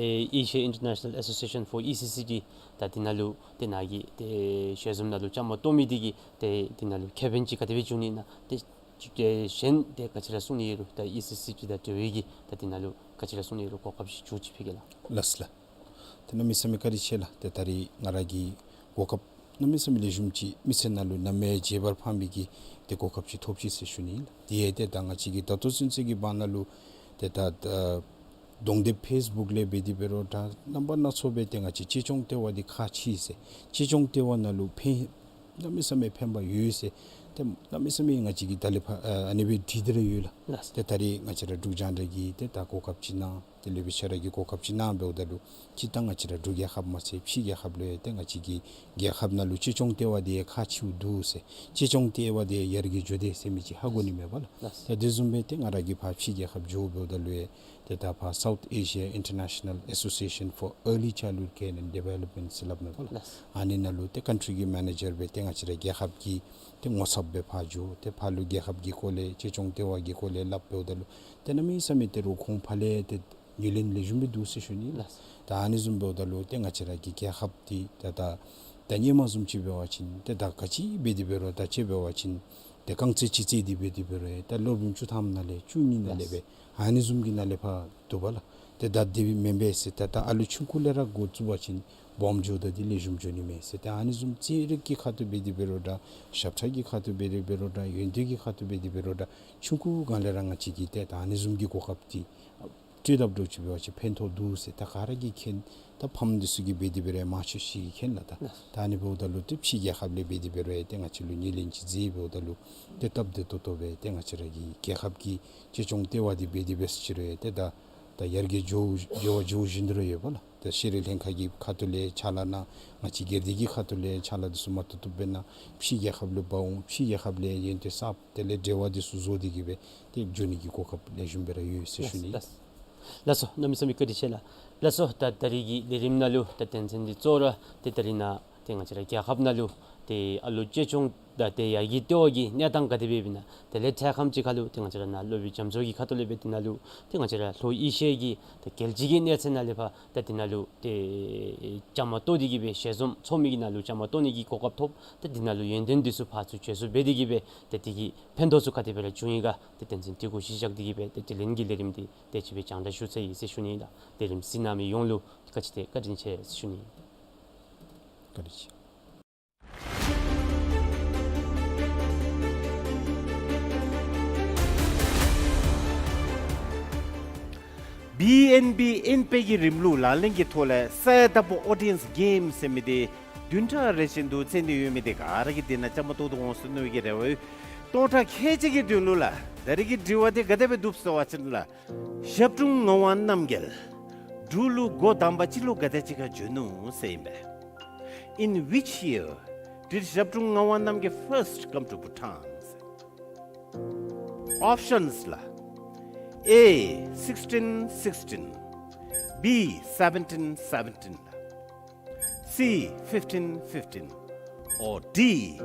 Asia International Association for E C C T ད་དེ་ནང་ལུ་ཏེ་ནཱ་གི་ཏེ་ཞལ་འཛོམས་ནང་ལུ་བཅའ་མར་གཏོགས་མི་འདི་གིས་ཏེ་དེ་ནང་ལུ་ཁེ་ཕན་ཅིག་ག་དེ་སྦེ་འབྱུང་ནི་ཨིན་ན། ཏེ་ཅིག་ཏེ་གཞན་ཏེ་ག་ཅི་ར་གསུང་ནི་ཡོད་རུང་ད་ཨི་སི་སི་ཊི་དང་འབྲེལ་བའི་གི་ད་དེ་ནང་ལུ་ག་ཅི་ར་གསུང་ནི་ཡོད་རུང་གོ་སྐབས་ཅིག་མཇུག་ཅིག་ཕུལ་གེ་ལགས། ལགས་སོ་ལགས། ཏེ་གནམ་མེད་ས་མེད་བཀའ་དྲིན་ཆེ་ལགས། ཏེ་ད་རིས་ང་ར་གི་གོ་སྐབས་གནམ་མེད་ས་མེད་ལེགས་ཤོམ་ཅིག་མི་ཚེ་ནང་ལུ་ནམ་ཡང་བརྗེད་པར་ཕངས་པའི་གི་ཏེ་གོ་སྐབས་ཅིག་ཐོབ་ཅི་ཟེར་ཞུ་ནི་ལགས། དེ་ཡང་ཏེ་ད་ང་བཅས་ཀྱིས་ད་ལྟོ་ཚུན་ཚོད་ཀྱི་བར་ན་ལུ་ཏེ་ད་ད་གདོང་དེབ་ཕེསི་བུཀ་ལས་འབད་དེ་འབད་རུང་འདྲ་རྣམ་པ་སྣ་ཚོགས་སྦེ་ཏེ་ང་བཅས་གཅེས་སྐྱོང་ལྟེ་བ་འདི་ཁག་ཆེ་ཟེར་གཅེས་སྐྱོང་ལྟེ་བ་ནང་ལུ་ཕན་གནམ་མེད་ས་མེད་ཕན་པ་ཡོད་ཟེར་ཏེ་གནམ་མེད་ས་མེད་ང་བཅས་ཀྱིས་ད་ལས་ཕར་ཨ་ཨ་ནི་སྦེ་དྲིས་ཏེ་ར་ཡོད་ལགས། ལགས། ཏེ་ད་རིས་ང་བཅས་ར་འབྲུག་རྒྱང་བསྒྲགས་ཀྱིས་ཏེ་ད་གོ་སྐབས་ཅིག་གནང་། དེ་ལས་འབད་ཁྱེད་ར་གིས་གོ་སྐབས་ཅིག་གནང་འབདཝ་ད་ལུ་སྤྱིར་བཏང་ང་བཅས་ར་འབྲུག་རྒྱལ་ཁབ་མ་ཚད་ཕྱི་རྒྱལ་ཁབ་ལུ་ཡང་ཏེ་ང་བཅས་ཀྱི་རྒྱལ་ཁབ་ནང་ལུ་གཅེས་སྐྱོང་ལྟེ་བ་འདི་ཡང་ཁག་ཆེཝ་འདུག་ཟེར་གཅེས་སྐྱོང་ལྟེ་བ་འདི་ཡང་ཡར་རྒྱས་འགྱོ་དེས་ཟེར་མི་ཅིག་ཧ་གོ་ནི་མས་པ་ལགས། ལགས། ཏེ་དེ་བཟུམ་སྦེ་ཏེ་ང་ར་གིས་ཕར་ཕྱི་རྒྱལ་ཁབ་འགྱོ་འབདཝ་ད་ལུ་ཡང་ཏེ་ད་ཕར་South Asia International Association for Early Childhood Care and Development ཟེར་སླབ་མས་པ་ལགས། ལགས། ཨ་ནི་ནང་ལུ་ཏེ་ཀཱན་ཊི་རི་གི་མེ་ནེ་ཇར་སྦེ་ཏེ་ང་བཅས་ར་རྒྱལ་ཁབ་ཀྱི་ཏེ་ངོ་ཚབ་སྦེ་ཕར་འགྱོ། ཏེ་ཕར་ལུ་རྒྱལ་ཁབ་ཀྱི་སྐོར་ལས་གཅེས་སྐྱོང་ལྟེ་བ་གི་སྐོར་ལས་སླབ་འབདཝ་ད་ལུ་ཏེ་གནམ་མེད་ས་མེད་ཏེ་རོགས་ཁོང་ཕར་ལས་ཏེ་ངོས་ལེན་ལེགས་ཤོམ་སྦེ་འདུག་ཟེར་ཞུ་ནི། ལགས། ད་ཨ་ནི་བཟུམ་འབདཝ་ད་ལུ་ཏེ་ང་བཅས་ར་གི་རྒྱལ་ཁབ་འདི་ད་ད་ད་སྔོན་མ་བཟུམ་ཅིག་འབད་བ་ཅིན་ཏེ་ད་ག་ཅི་འབད་དེ་འབད་རུང་ད་ཅི་འབད་བ་ཅིན་ཏེ་རྐང་རྩེད་ཅིག་རྩེད་དེ་འབད་དེ་འབད་རུང་ད་སློབ་རིམ་བཅུ་ཐམ་ནང་ལས་བཅུ་གཉིས་ནང་ལས་སྦེ་ལགས། ཨ་ནི་བཟུམ་གྱི་ནང་ལས་ཕར་འདུག་པ་ལགས། ཏེ་ད་དེ་སྦེ་མེན་པས་ཟེར་ད་ད་ཨ་ལུ་ཆུང་ཀུ་ལས་ར་འགོ་བཙུགས་པ་ཅིན་སྦོམ་འགྱོཝ་ད་འདི་ལེགས་ཤོམ་འགྱོ་ནི་མས་ཟེར། ཏེ་ཨ་ནི་བཟུམ་རྩེད་རིགས་ཀྱི་ཁ་ཐུག་འབད་དེ་འབད་རུང་འདྲ་ཞབས་ཁྲ་གི་ཁ་ཐུག་འབད་དེ་འབད་རུང་འདྲ་ཡོན་ཏན་གྱི་ཁ་ཐུག་འབད་དེ་འབད་རུང་འདྲ་ཆུང་ཀུ་སྒང་ལས་ར་ང་བཅས་ཀྱིས་ཏེ་ད་ཨ་ནི་བཟུམ་གྱི་གོ་སྐབས་འདི་སྤྲོད་དཔ་འདྲཝ་ཅིག་འབད་བ་ཅིན་ཕན་ཐོགས་འདུག་ཟེར་ད་ག་ར་གིས་མཁྱེན། ད་ཕམ་འདི་ཚུ་གིས་འབད་དེ་འབད་རུང་མང་ཤོས་ཅིག་གིས་མཁྱེན་ལགས། ད་ད་ཨ་ནི་འབདཝ་ད་ལུ་ཏེ་ཕྱི་རྒྱལ་ཁབ་ལས་འབད་དེ་འབད་རུང་ཡང་ཏེ་ང་བཅས་ལུ་ངོས་ལེན་ཅིག་མཛད་འབདཝ་ད་ལུ་ཏེ་སྟབས་བདེ་ཏོག་ཏོ་སྦེ་ཏེ་ང་བཅས་ར་གི་རྒྱལ་ཁབ་ཀྱི་གཅེས་སྐྱོང་ལྟེ་བ་འདི་འབད་དེ་འབད་ཟེར་ཅི་རུང་ཡང་ཏེ་ད་ད་ཡར་རྒྱས་འགྱོ་འགྱོ་འགྱོ་བཞིན་དུ་ར་ཡོད་པ་ལགས། ད་ཤེས་རིག་ལྷན་ཁག་གི་ཁ་ཐུག་ལས་ཕྱག་ལཱ་གནང་། ང་བཅས་སྒེར་སྡེ་གི་ཁ་ཐུག་ལས་ཕྱག་ལཱ་འདི་ཚུ་མ་ཐུབ་ཐུབ་སྦེ་གནང་། ཕྱི་རྒྱལ་ཁབ་ལུ་འབག་འོང་། ཕྱི་རྒྱལ་ཁབ་ལས་ཡོན་ཏན་གསརཔ་དེ་ལས་འབྲེལ་བ་འདི་ཚུ་བཟོ་སྟེ་གི་སྦེ་ཏེ་འགྱོ་ནི་གི་གོ་སྐབས་ལེགས་ཤོམ་སྦེ་ར་ཡོད་ཟེར་ཞུ་ནི། ལགས་སོ། ལགས་སོ། གནམ་མེད་ས་མེད་བཀའ་དྲིན་ཆེ་ལགས། ལགས་སོ། ད་ད་རིས་ཀྱི་ལས་རིམ་ནང་ལུ་ད་དོན་ཚན་འདི་གཙོ་བོ་ར་ཏེ་ད་རིས་ནཱ་ཏེ་ང་བཅས་ར་རྒྱལ་ཁབ་ནང་ལུ་ཏེ་ཨ་ལོ་གཅེས་སྐྱོང་དང་ཏེ་ཡར་རྒྱས་ལྟེ་བ་གི་གནས་སྟངས་ག་དེ་སྦེ་ཨིན་ན། དེ་ལས་ཐད་ཁམས་ཅིག་ཁར་ལུ་ཏེ་ང་བཅས་ར་ནཱ་སློབ་དཔོན་རྒྱ་མཚོ་གི་ཁ་ཐུག་ལས་སྦེ་དེ་ནང་ལུ་ཏེ་ང་བཅས་ར་ལྷོ་ཨེ་ཤི་ཡ་གི་ཏེ་རྒྱལ་སྤྱི་གི་གནས་ཚད་ནང་ལས་ཕར་ད་དེ་ནང་ལུ་ཏེ་བཅའ་མར་གཏོགས་ཏེ་གི་སྦེ་ཞལ་འཛོམས་ཚོགས་མི་གི་ནང་ལུ་བཅའ་མར་གཏོགས་ནི་གི་གོ་སྐབས་ཐོབ། ཏེ་དེ་ནང་ལུ་ཡོན་ཏན་འདི་ཚུ་ཕར་ཚུར་བརྗེ་སོར་འབད་དེ་གི་སྦེ་ཏེ་དེ་གི་ཕན་ཐོགས་ཚུ་ག་དེ་སྦེ་ར་བྱུང་ཡི་ག། ཏེ་དོན་ཚན་འདི་གུ་གཞི་བཞག་སྟེ་གི་སྦེ་ཏེ་དྲི་ལན་གྱི་ལས་རིམ་འདི་དེ་ཅིག་སྦེ་སྦྱང་བརྡར་ཞུ་ཚར་ཡི་ཟེར་ཞུ་ནི་ཨིན་ལགས། ལས་རིམ་གཟིགས་གནང་མི་ཡོངས་ལུ་ག་ཅི་ཏེ་བཀའ་དྲིན་ཆེ་ཟེར་ཞུ་ནི་ཨིན་ལགས། བཀའ་དྲིན་ཆེ། བི་ཨེན་བི་ཨེན་པེ་གི་རིམ་ལུགས་ལག་ལེན་གྱི་ཐོག་ལས་གསརཔ་ཨོ་ཌི་ཡེནསི་གེམ་ཟེར་མི་འདི་བདུན་ཕྲག་རེ་བཞིན་དུ་རྩེ་ནི་ཡོད་མི་འདི་ག་ར་གིས་འདི་ནང་བཅའ་མར་གཏོགས་ཏེ་འོང་ཟེར་མནོ་བའི་གི་རེ་བ་ཡོད། སྟོང་ཕྲག་ཁལ་གཅིག་གི་དོན་ལུ་ལགས། ད་རིས་ཀྱི་དྲི་བ་འདི་ག་དེ་སྦེ་འདུག་ཟེར་བ་ཅིན་ལགས། ཞབས་དྲུང་ངག་དབང་རྣམ་རྒྱལ་འབྲུག་ལུ་འགོ་དང་པ་ཅིག་ལུ་ག་དེ་ཅིག་ཁར་བྱོན་ནུག་ཟེར་ཨིན་པས། In which year did Zhabdrung Ngawang Namgyal first come to Bhutan? Options ལགས། A, sixteen sixteen, B, seventeen seventeen, C, fifteen fifteen, or D,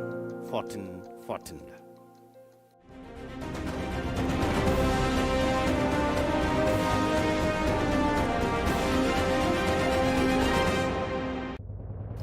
fourteen fourteen.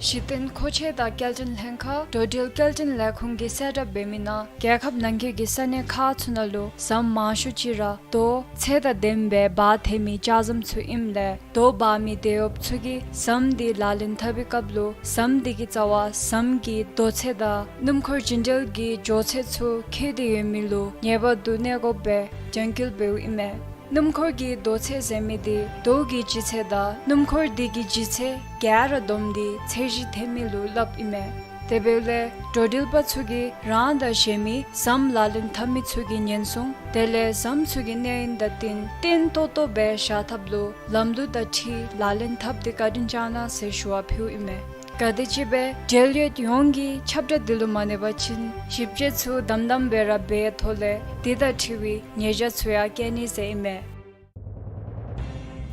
གཞི་རྟེན་མཁོ་ཆས་དང་སྐྱེལ་འདྲེན་ལྷན་ཁག་འགྲོ་འགྲུལ་སྐྱེལ་འདྲེན་ལས་ཁུངས་ཀྱིས་གསལ་བསྒྲགས་འབད་མི་ནང་རྒྱལ་ཁབ་ནང་འཁོད་ཀྱི་ས་གནས་ཁག་ཚུ་ནང་ལུ་ཟམ་མང་ཤོས་ཅིག་ར་རྡོ་ཚད་དང་ལྡནམ་སྦེ་འབག་འཐོན་མི་ལྕགས་ཟམ་ཚུ་ཨིནམ་ལས་རྡོ་འབག་མི་དེད་གཡོགཔ་ཚུ་གིས་ཟམ་འདི་ལག་ལེན་འཐབ་པའི་སྐབས་ལུ་ཟམ་འདི་གི་རྩ་བར་ཟམ་གྱི་རྡོ་ཚད་དང་སྣུམ་འཁོར་བྱིན་འགྲུལ་གྱི་འགྱོ་ཚད་ཚུ་འཁེལ་ཏེ་ཡོད་མི་ལུ་ངེས་པར་དུ་གནས་དགོཔ་སྦེ་རྒྱང་བཀོད་འབདཝ་ཨིན་མས། སྣུམ་འཁོར་གྱི་རྡོ་ཚད་ཟེར་མི་འདི་རྡོ་གི་ལྗིད་ཚད་དང་སྣུམ་འཁོར་འདི་གི་ལྗིད་ཚད་ག་ར་བསྡོམས་ཏེ་ཚད་གཞི་འཐེན་མི་ལུ་སླབ་ཨིན་མས། དེ་འབདཝ་ལས་འགྲོ་འགྲུལ་པ་ཚུ་གིས་རང་དང་གཞན་མི་ཟམ་ལག་ལེན་འཐབ་མི་ཚུ་གི་ཉེན་སྲུང་དེ་ལས་ཟམ་ཚུ་གི་གནས་ཡུན་དང་བསྟུན་བརྟན་ཏོག་ཏོ་སྦེ་བཞག་ཐབས་ལུ་ལམ་ལུགས་དང་འཁྲིལ་ལག་ལེན་འཐབ་སྟེ་བཀའ་དྲིན་བསྐྱང་གནང་ཟེར་ཞུ་བ་ཕུལཝ་ཨིན་མས། ག་དེམ་ཅིག་སྦེ་འབྲེལ་ཡོད་ཡོངས་ཀྱིས་ཁྱབ་བསྒྲགས་འདི་ལུ་མ་གནས་པ་ཅིན་ཞིབ་དཔྱད་ཚུ་དམ་དམ་སྦེ་ར་འབད་ཐོག་ལས་འདི་དང་འཁྲིལ་བའི་ཉེས་བྱ་ཚུ་ཡང་བཀལ་ནི་ཟེར་ཨིན་མས།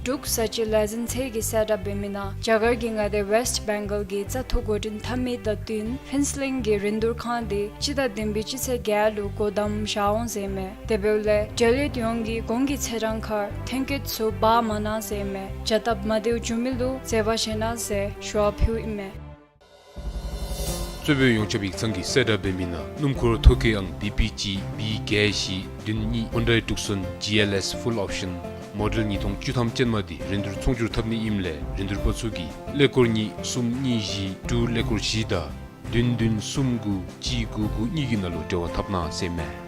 འབྲུག་བཟའ་སྤྱོད་ལས་འཛིན་ཚད་ཀྱིས་གསལ་བསྒྲགས་འབད་མི་ནང་རྒྱ་གར་གྱི་མངའ་སྡེ་ཝེསཊ་བེང་གཱལ་གྱི་བཙག་འཐུ་འགོ་འདྲེན་འཐབ་མི་དང་བསྟུན་ཕུན་ཚོགས་གླིང་གི་རིན་བསྡུར་ཁང་འདི་སྤྱི་ཟླ་བདུན་པའི་སྤྱི་ཚེས་བརྒྱད་ལུ་སྒོ་བསྡམ་བཞག་འོང་ཟེར་ཨིན་མས། དེ་འབདཝ་ལས་འབྲེལ་ཡོད་ཡོངས་ཀྱིས་གོང་གི་ཚེས་གྲངས་ཁར་ཐོན་སྐྱེད་ཚུ་འབག་མ་གནང་ཟེར་ཨིན་མས། བྱ་སྟབས་མ་བདེཝ་འབྱུང་མི་ལུ་བརྩེ་བ་བཞེས་གནང་ཟེར་ཞུ་བ་ཕུལཝ་ཨིན་མས། གཙོ་བོད་ཡོངས་ཁྱབ་ཡིག་ཚང་གིས་གསལ་བསྒྲགས་འབད་མི་ནང་སྣུམ་འཁོར་ཐོ་བཀོད་ཨང་བི་པི་གཅིག་བི་བརྒྱད་བཞི་བདུན་གཉིས་ཧོན་ཌའི་ཊུག་སོན་ཇི་ཨེལ་ཨེསི་ཕུལ་ཨོབ་ཤཱན་མོ་ཌེལ་ཉིས་སྟོང་བཅུ་ཐམ་ཅན་མ་འདི་རིན་བསྡུར་ཚོང་སྒྱུར་འཐབ་ནི་ཨིནམ་ལས་རིན་བསྡུར་པ་ཚུ་གིས་ཀླད་ཀོར་གཉིས་གསུམ་གཉིས་བཞི་དྲུག་ཀླད་ཀོར་བཞི་དང་བདུན་བདུན་གསུམ་དགུ་གཅིག་དགུ་དགུ་གཉིས་ཀྱི་ནང་ལུ་འབྲེལ་བ་འཐབ་གནང་ཟེར་ཨིན་མས།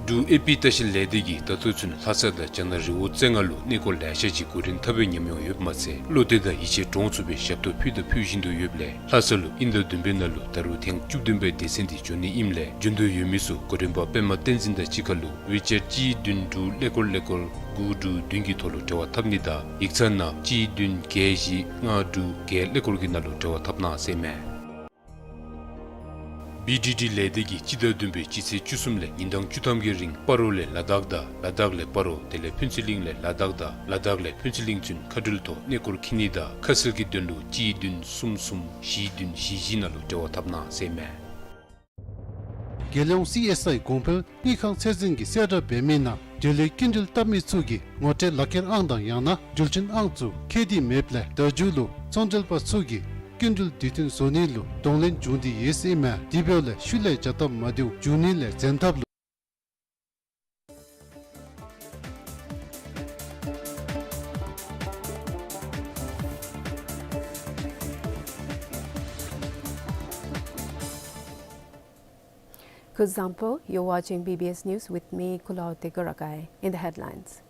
འབྲུག་ཨེ་པི་ལྟ་བཤལ་ལས་སྡེ་གིས་ད་ལྟོ་ཚུན་ལྷ་ས་དང་རྒྱ་ནག་རི་བོ་རྩེ་ལྔ་ལུ་གནས་སྐོར་ལེ་ཤ་ཅིག་འགོ་འདྲེན་འཐབ་པའི་ཉམས་མྱོང་ཡོདཔ་མ་ཚད་བློ་གཏད་དང་ཡིད་ཆེས་འདྲོངས་ཚུགས་པའི་ཞབས་ཏོག་ཕུལ་དང་ཕུལ་བཞིན་དུ་ཡོདཔ་ལས་ལྷ་ས་ལུ་དབྱིན་ཟླ་བདུན་པའི་ནང་ལུ་ད་རུང་ཐེངས་བཅུ་བདུན་པའི་སྡེ་ཚན་འདི་འབྱོན་ནི་ཨིནམ་ལས་འབྱོན་འདོད་ཡོད་མི་ཚུ་འགོ་འདྲེན་པ་པདྨ་བསྟན་འཛིན་དང་གཅིག་ཁར་ལུ་ཝི་ཅེཊ་གཅིག་བདུན་དྲུག་ཀླད་ཀོར་ཀླད་ཀོར་དགུ་དྲུག་བདུན་གྱི་ཐོག་ལུ་འབྲེལ་བ་འཐབ་ནི་དང་ཡིག་ཚང་ནང་གཅིག་བདུན་བརྒྱད་བཞི་ལྔ་དྲུག་བརྒྱད་ཀླད་ཀོར་གྱི་ནང་ལུ་འབྲེལ་བ་འཐབ་གནང་ཟེར་ཨིན་མས། བི་ཌི་ཌི་ལས་སྡེ་གིས་སྤྱི་ཟླ་བདུན་པའི་སྤྱི་ཚེས་བཅུ་གསུམ་ལས་ཉིན་གྲངས་བཅུ་ཐམ་གྱི་རིང་སྤ་རོ་ལས་ལ་དྭགས་དང་ལ་དྭགས་ལས་སྤ་རོ་དེ་ལས་ཕུན་ཚོགས་གླིང་ལས་ལ་དྭགས་དང་ལ་དྭགས་ལས་ཕུན་ཚོགས་གླིང་ཚུན་མཁའ་འགྲུལ་ཐོག་གནས་སྐོར་འཁྱིད་ནི་དང་ཁ་གསལ་གྱི་དོན་ལུ་གཅིག་བདུན་གསུམ་གསུམ་བཞི་བདུན་བཞི་བཞི་ནང་ལུ་འབྲེལ་བ་འཐབ་གནང་ཟེར་ཨིན་མས། རྒྱལ་ཡོངས་སི་ཨེསི་ཨའི་གོང་འཕེལ་དངུལ་ཁང་ཚད་འཛིན་གྱིས་གསལ་བསྒྲགས་འབད་མི་ནང་འབྲེལ་ཡོད་སྐྱིན་འགྲུལ་བཏབ་མི་ཚུ་གིས་ངོ་སྤྲོད་ལག་ཁྱེར་ཨང་དང་ཡང་ན་འགྲུལ་ཆེན་ཨང་ཚུ་ཁྱད་དུ་མེདཔ་ལས་བརྡ་བརྒྱུད་ལུ་ཚོང་འབྲེལ་པ་ཚུ་གིས་སྐྱིན་འགྲུལ་དུས་མཐུན་བཟོ་ནི་ལུ་གདོང་ལེན་འབྱུང་སྟེ་ཡོད་ཟེར་ཨིན་མས། དེ་འབདཝ་ལས་ཤུལ་ལས་བྱ་སྟབས་མ་བདེཝ་འབྱུང་ནི་ལས་འཛེམ་ཐབས་ལུ། Kuzuzangpo, you're watching B B S News with me, Kulao Tegorakai. In the headlines.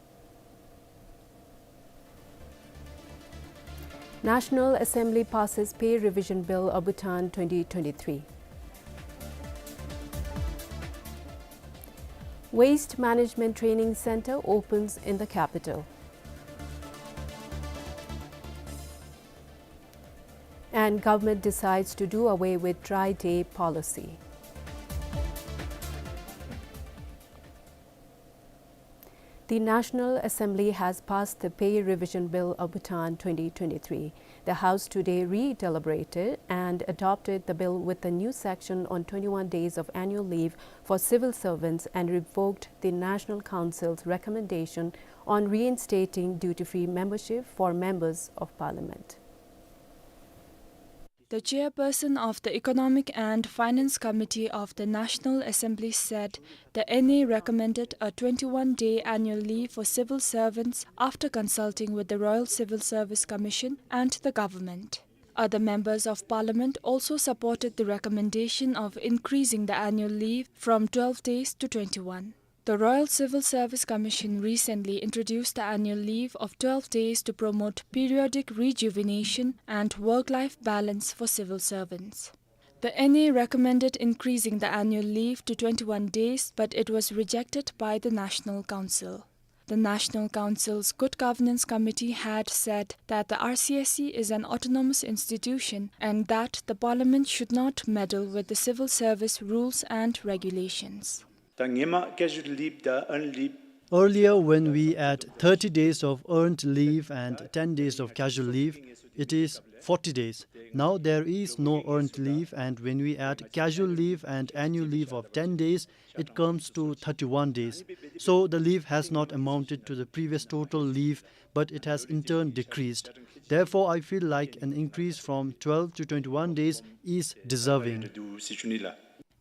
National Assembly passes Pay Revision Bill of Bhutan twenty twenty-three. Waste Management Training Center opens in the capital. And government decides to do away with dry day policy. The National Assembly has passed the Pay Revision Bill of Bhutan twenty twenty-three. The House today re-deliberated and adopted the bill with a new section on twenty-one days of annual leave for civil servants and revoked the National Council's recommendation on reinstating duty-free membership for members of parliament. The chairperson of the Economic and Finance Committee of the National Assembly said the N A recommended a twenty-one-day annual leave for civil servants after consulting with the Royal Civil Service Commission and the government. Other members of parliament also supported the recommendation of increasing the annual leave from twelve days to twenty-one. The Royal Civil Service Commission recently introduced the annual leave of twelve days to promote periodic rejuvenation and work-life balance for civil servants. The N A recommended increasing the annual leave to twenty-one days, but it was rejected by the National Council. The National Council's Good Governance Committee had said that the R C S C is an autonomous institution and that the Parliament should not meddle with the civil service rules and regulations. ད་ངེས་མ་casual leave དང་earned leave. Earlier, when we had thirty days of earned leave and ten days of casual leave, it is forty days. Now there is no earned leave, and when we add casual leave and annual leave of ten days, it comes to thirty-one days. So the leave has not amounted to the previous total leave, but it has in turn decreased. Therefore, I feel like an increase from twelve to twenty-one days is deserving.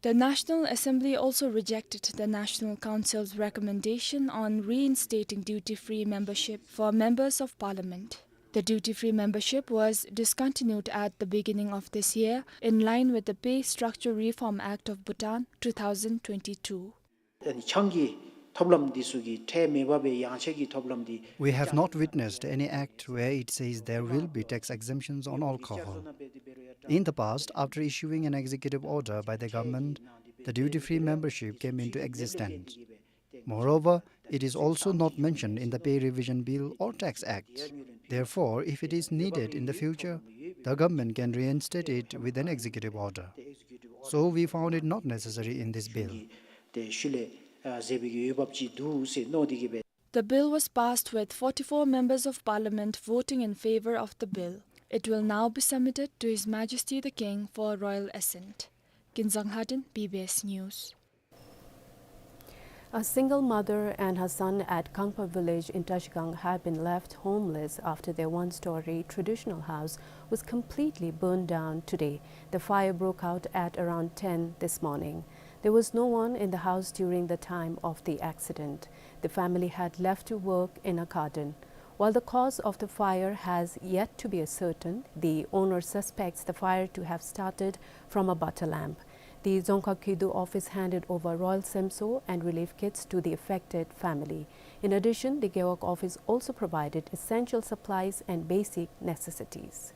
The National Assembly also rejected the National Council's recommendation on reinstating duty-free membership for members of parliament. The duty-free membership was discontinued at the beginning of this year, in line with the Pay Structure Reform Act of Bhutan two thousand twenty-two. ཨ་ནི་ཆང་གི་ཐོབ་ལམ་འདི་ཚུ་གི་ཁྲལ་མེད་པ་སྦེ་ཡང་ཆད་ཀྱི་ཐོབ་ལམ་འདི། We have not witnessed any act where it says there will be tax exemptions on alcohol. In the past, after issuing an executive order by the government, the duty-free membership came into existence. Moreover, it is also not mentioned in the Pay Revision Bill or Tax Acts. Therefore, if it is needed in the future, the government can reinstate it with an executive order. So we found it not necessary in this bill. ཏེ་ཤུལ་ལས་ཨ་ཟེར་བའི་གི་འོས་འབབ་ཅིག་འདུག་ཟེར་མནོ་སྟེ་གི་སྦེ། The bill was passed with forty-four members of parliament voting in favor of the bill. It will now be submitted to His Majesty the King for royal assent. Kinzang Haden, B B S News. A single mother and her son at Kangpa village in Trashigang have been left homeless after their one-story traditional house was completely burned down today. The fire broke out at around ten this morning. There was no one in the house during the time of the accident. The family had left to work in a garden. While the cause of the fire has yet to be ascertained, the owner suspects the fire to have started from a butter lamp. The Dzongkhag Khewdu office handed over royal semso and relief kits to the affected family. In addition, the Gewog office also provided essential supplies and basic necessities.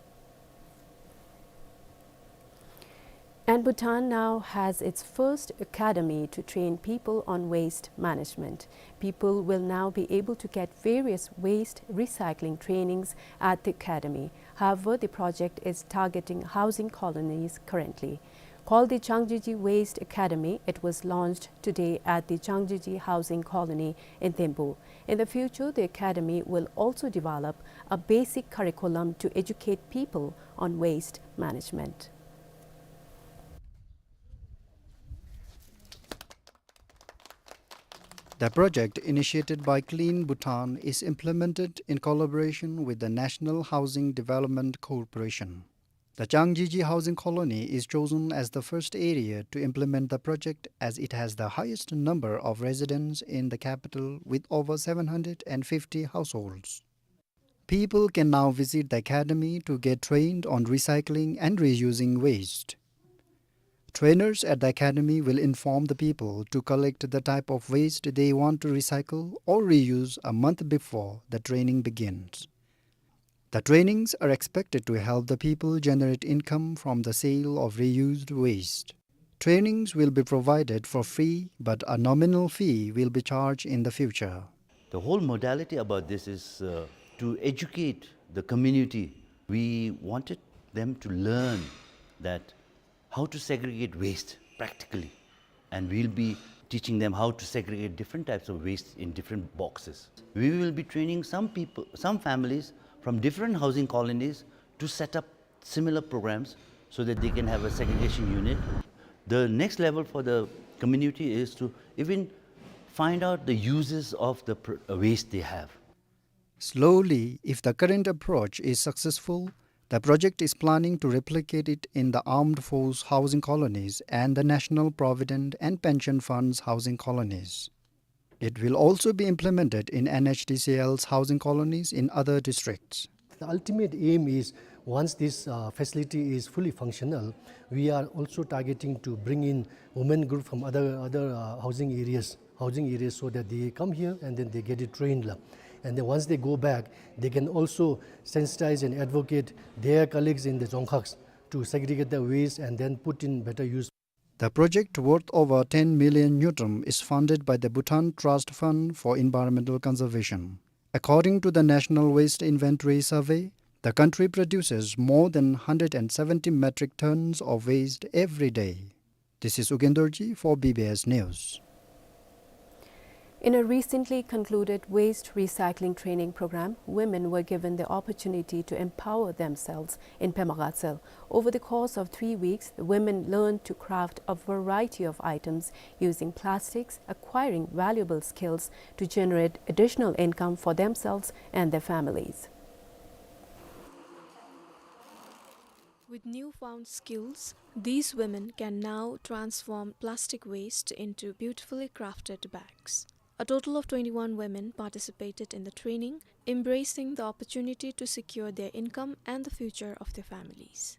And Bhutan now has its first academy to train people on waste management. People will now be able to get various waste recycling trainings at the academy. However, the project is targeting housing colonies currently. Called the Changjiji Waste Academy, it was launched today at the Changjiji Housing Colony in Thempu. In the future, the academy will also develop a basic curriculum to educate people on waste management. The project, initiated by Clean Bhutan, is implemented in collaboration with the National Housing Development Corporation. The Changjiji Housing Colony is chosen as the first area to implement the project, as it has the highest number of residents in the capital, with over seven hundred and fifty households. People can now visit the academy to get trained on recycling and reusing waste. Trainers at the academy will inform the people to collect the type of waste they want to recycle or reuse a month before the training begins. The trainings are expected to help the people generate income from the sale of reused waste. Trainings will be provided for free, but a nominal fee will be charged in the future. The whole modality about this is, uh, to educate the community. We wanted them to learn that how to segregate waste practically. And we'll be teaching them how to segregate different types of waste in different boxes. We will be training some people, some families from different housing colonies to set up similar programs so that they can have a segregation unit. The next level for the community is to even find out the uses of the pr-, uh, waste they have. Slowly, if the current approach is successful, the project is planning to replicate it in the Armed Force housing colonies and the National Provident and Pension Funds housing colonies. It will also be implemented in N H D C L's housing colonies in other districts. The ultimate aim is, once this, uh, facility is fully functional, we are also targeting to bring in women group from other, other, uh, housing areas, housing areas so that they come here and then they get it trained la. And then once they go back, they can also sensitize and advocate their colleagues in the dzongkhags to segregate the waste and then put in better use. The project, worth over ten million ngultrum, is funded by the Bhutan Trust Fund for Environmental Conservation. According to the National Waste Inventory Survey, the country produces more than hundred and seventy metric tons of waste every day. This is U Gendorji for B B S News. In a recently concluded waste recycling training program, women were given the opportunity to empower themselves in Pema Gatshel. Over the course of three weeks, the women learned to craft a variety of items using plastics, acquiring valuable skills to generate additional income for themselves and their families. With newfound skills, these women can now transform plastic waste into beautifully crafted bags. A total of twenty-one women participated in the training, embracing the opportunity to secure their income and the future of their families.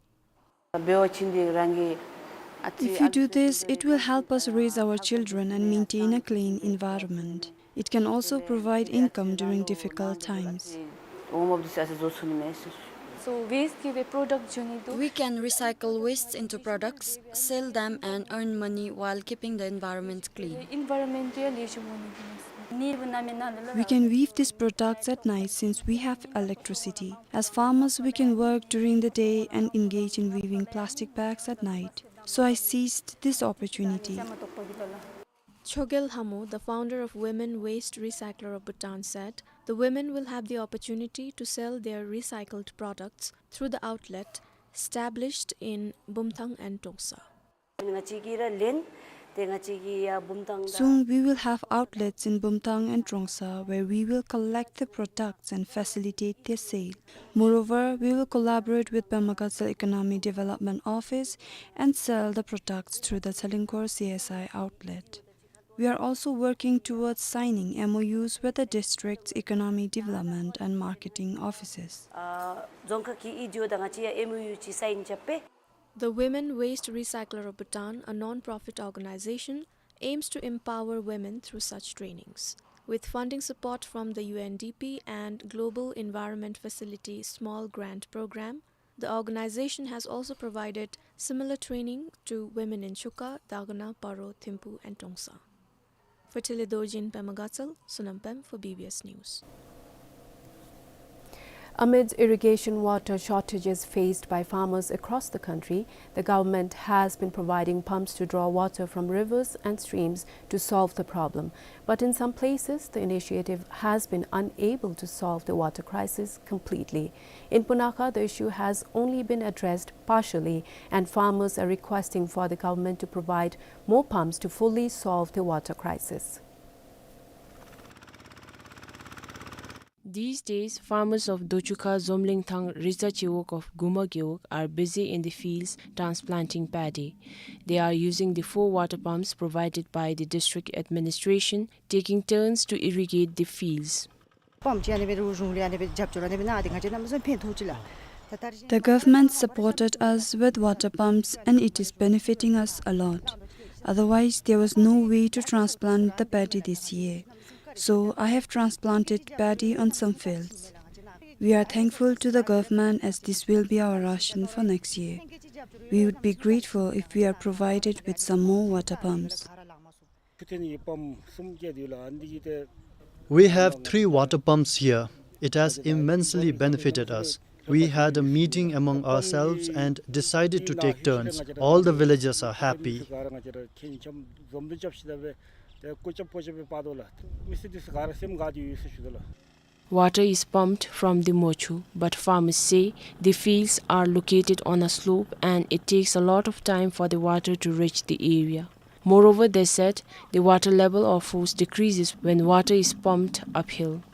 If we do this, it will help us raise our children and maintain a clean environment. It can also provide income during difficult times. We can recycle wastes into products, sell them, and earn money while keeping the environment clean. We can weave these products at night since we have electricity. As farmers, we can work during the day and engage in weaving plastic bags at night. So I seized this opportunity. Chogel Lhamo, the founder of Women Waste Recycler of Bhutan, said the women will have the opportunity to sell their recycled products through the outlet established in Bumthang and Trongsa. Soon we will have outlets in Bumthang and Trongsa where we will collect the products and facilitate their sale. Moreover, we will collaborate with Pema Gatshel Economic Development Office and sell the products through the Tsalingkhor C S I outlet. We are also working towards signing M O Us with the district's economic development and marketing offices. The Women Waste Recycler of Bhutan, a non-profit organization, aims to empower women through such trainings. With funding support from the U N D P and Global Environment Facility Small Grant Program, the organization has also provided similar training to women in Chuka, Dagana, Paro, Thimphu, and Trongsa. For Tele Dorji in Pema Gatshel, Sonam Pem for B B S News. Amid irrigation water shortages faced by farmers across the country, the government has been providing pumps to draw water from rivers and streams to solve the problem. But in some places, the initiative has been unable to solve the water crisis completely. In Punakha, the issue has only been addressed partially, and farmers are requesting for the government to provide more pumps to fully solve the water crisis. These days, farmers of Dochuka, Zomlingthang, Ritsa Chewok of Guma Gewog are busy in the fields transplanting paddy. They are using the four water pumps provided by the district administration, taking turns to irrigate the fields. The government supported us with water pumps and it is benefiting us a lot. Otherwise, there was no way to transplant the paddy this year. So I have transplanted paddy on some fields. We are thankful to the government as this will be our ration for next year. We would be grateful if we are provided with some more water pumps. We have three water pumps here. It has immensely benefited us. We had a meeting among ourselves and decided to take turns. All the villagers are happy. Water is pumped from the Mochu, but farmers say the fields are located on a slope and it takes a lot of time for the water to reach the area. Moreover, they said the water level of force decreases when water is pumped uphill.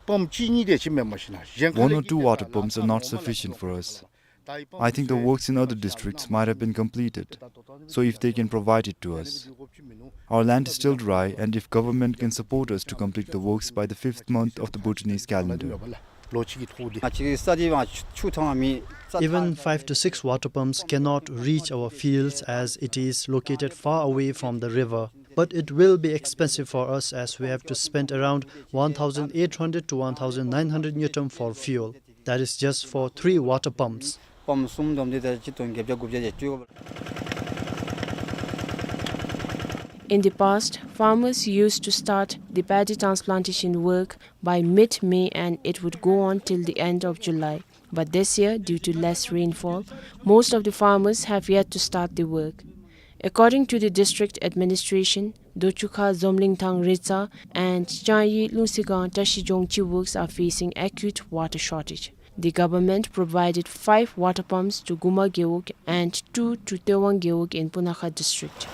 One or two water pumps are not sufficient for us. I think the works in other districts might have been completed, so if they can provide it to us. Our land is still dry, and if government can support us to complete the works by the fifth month of the Bhutanese calendar. Even five to six water pumps cannot reach our fields as it is located far away from the river. But it will be expensive for us as we have to spend around one thousand eight hundred to one thousand nine hundred ngultrum for fuel. That is just for three water pumps. Pump གསུམ་བསྡོམས་ཏེ་ད་སྤྱི་ལོ་གཅིག་བརྒྱ་དགུ་བརྒྱ་བཅུ་གཅིག་འབད། In the past, farmers used to start the paddy transplantation work by mid-May and it would go on till the end of July. But this year, due to less rainfall, most of the farmers have yet to start the work. According to the district administration, Dochukha, Zomlingthang, Retsa, and Changyi, Lungsigang, Trashijong Chiwuks are facing acute water shortage. The government provided five water pumps to Guma Gewog and two to Tewang Gewog in Punakha district.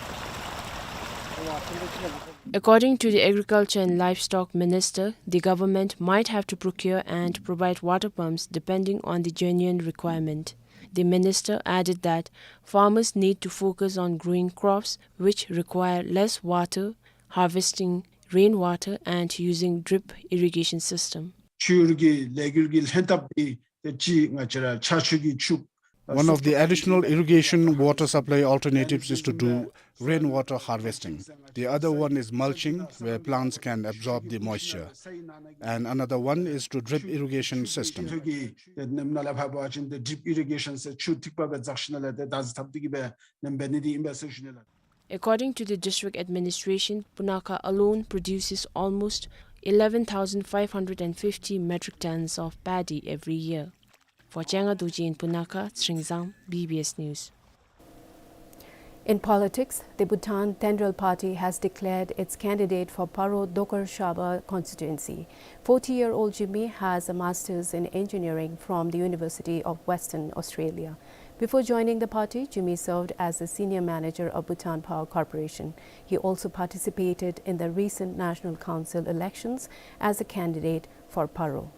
According to the Agriculture and Livestock Minister, the government might have to procure and provide water pumps depending on the genuine requirement. The minister added that farmers need to focus on growing crops which require less water, harvesting rainwater and using drip irrigation system. ཆུ་གི་ལས་འགུལ་གྱི་ལྷན་ཐབས་འདི་ཏེ་ཅིག་ང་བཅས་ར་ཆར་ཆུ་གི་ཆུ། One of the additional irrigation water supply alternatives is to do rainwater harvesting. The other one is mulching, where plants can absorb the moisture. And another one is to drip irrigation system. ཆུ་གི་ནམ་ནང་ལས་ཕར་འབད་བ་ཅིན་ཏེ་ཌྲིབ་ཨི་རི་གེ་ཤཱན་ཟེར་ཆུ་ཐིགས་པ་སྦེ་འཛེགས་ཞིནམ་ལས་ཏེ་ད་ཟེར་ཐབས་འདི་གིས་སྦེ་ནམ་འབད་ནི་འདི་ཨིན་པས་ཟེར་ཞུ་ནི་ལགས། According to the district administration, Punakha alone produces almost eleven thousand five hundred and fifty metric tons of paddy every year. For Changa Dorji in Punakha, Tsringzang, B B S News. In politics, the Bhutan Tendrel Party has declared its candidate for Paro Dokhar Shabha constituency. Forty-year-old Jimmy has a master's in engineering from the University of Western Australia. Before joining the party, Jimmy served as the senior manager of Bhutan Power Corporation. He also participated in the recent National Council elections as a candidate for Paro.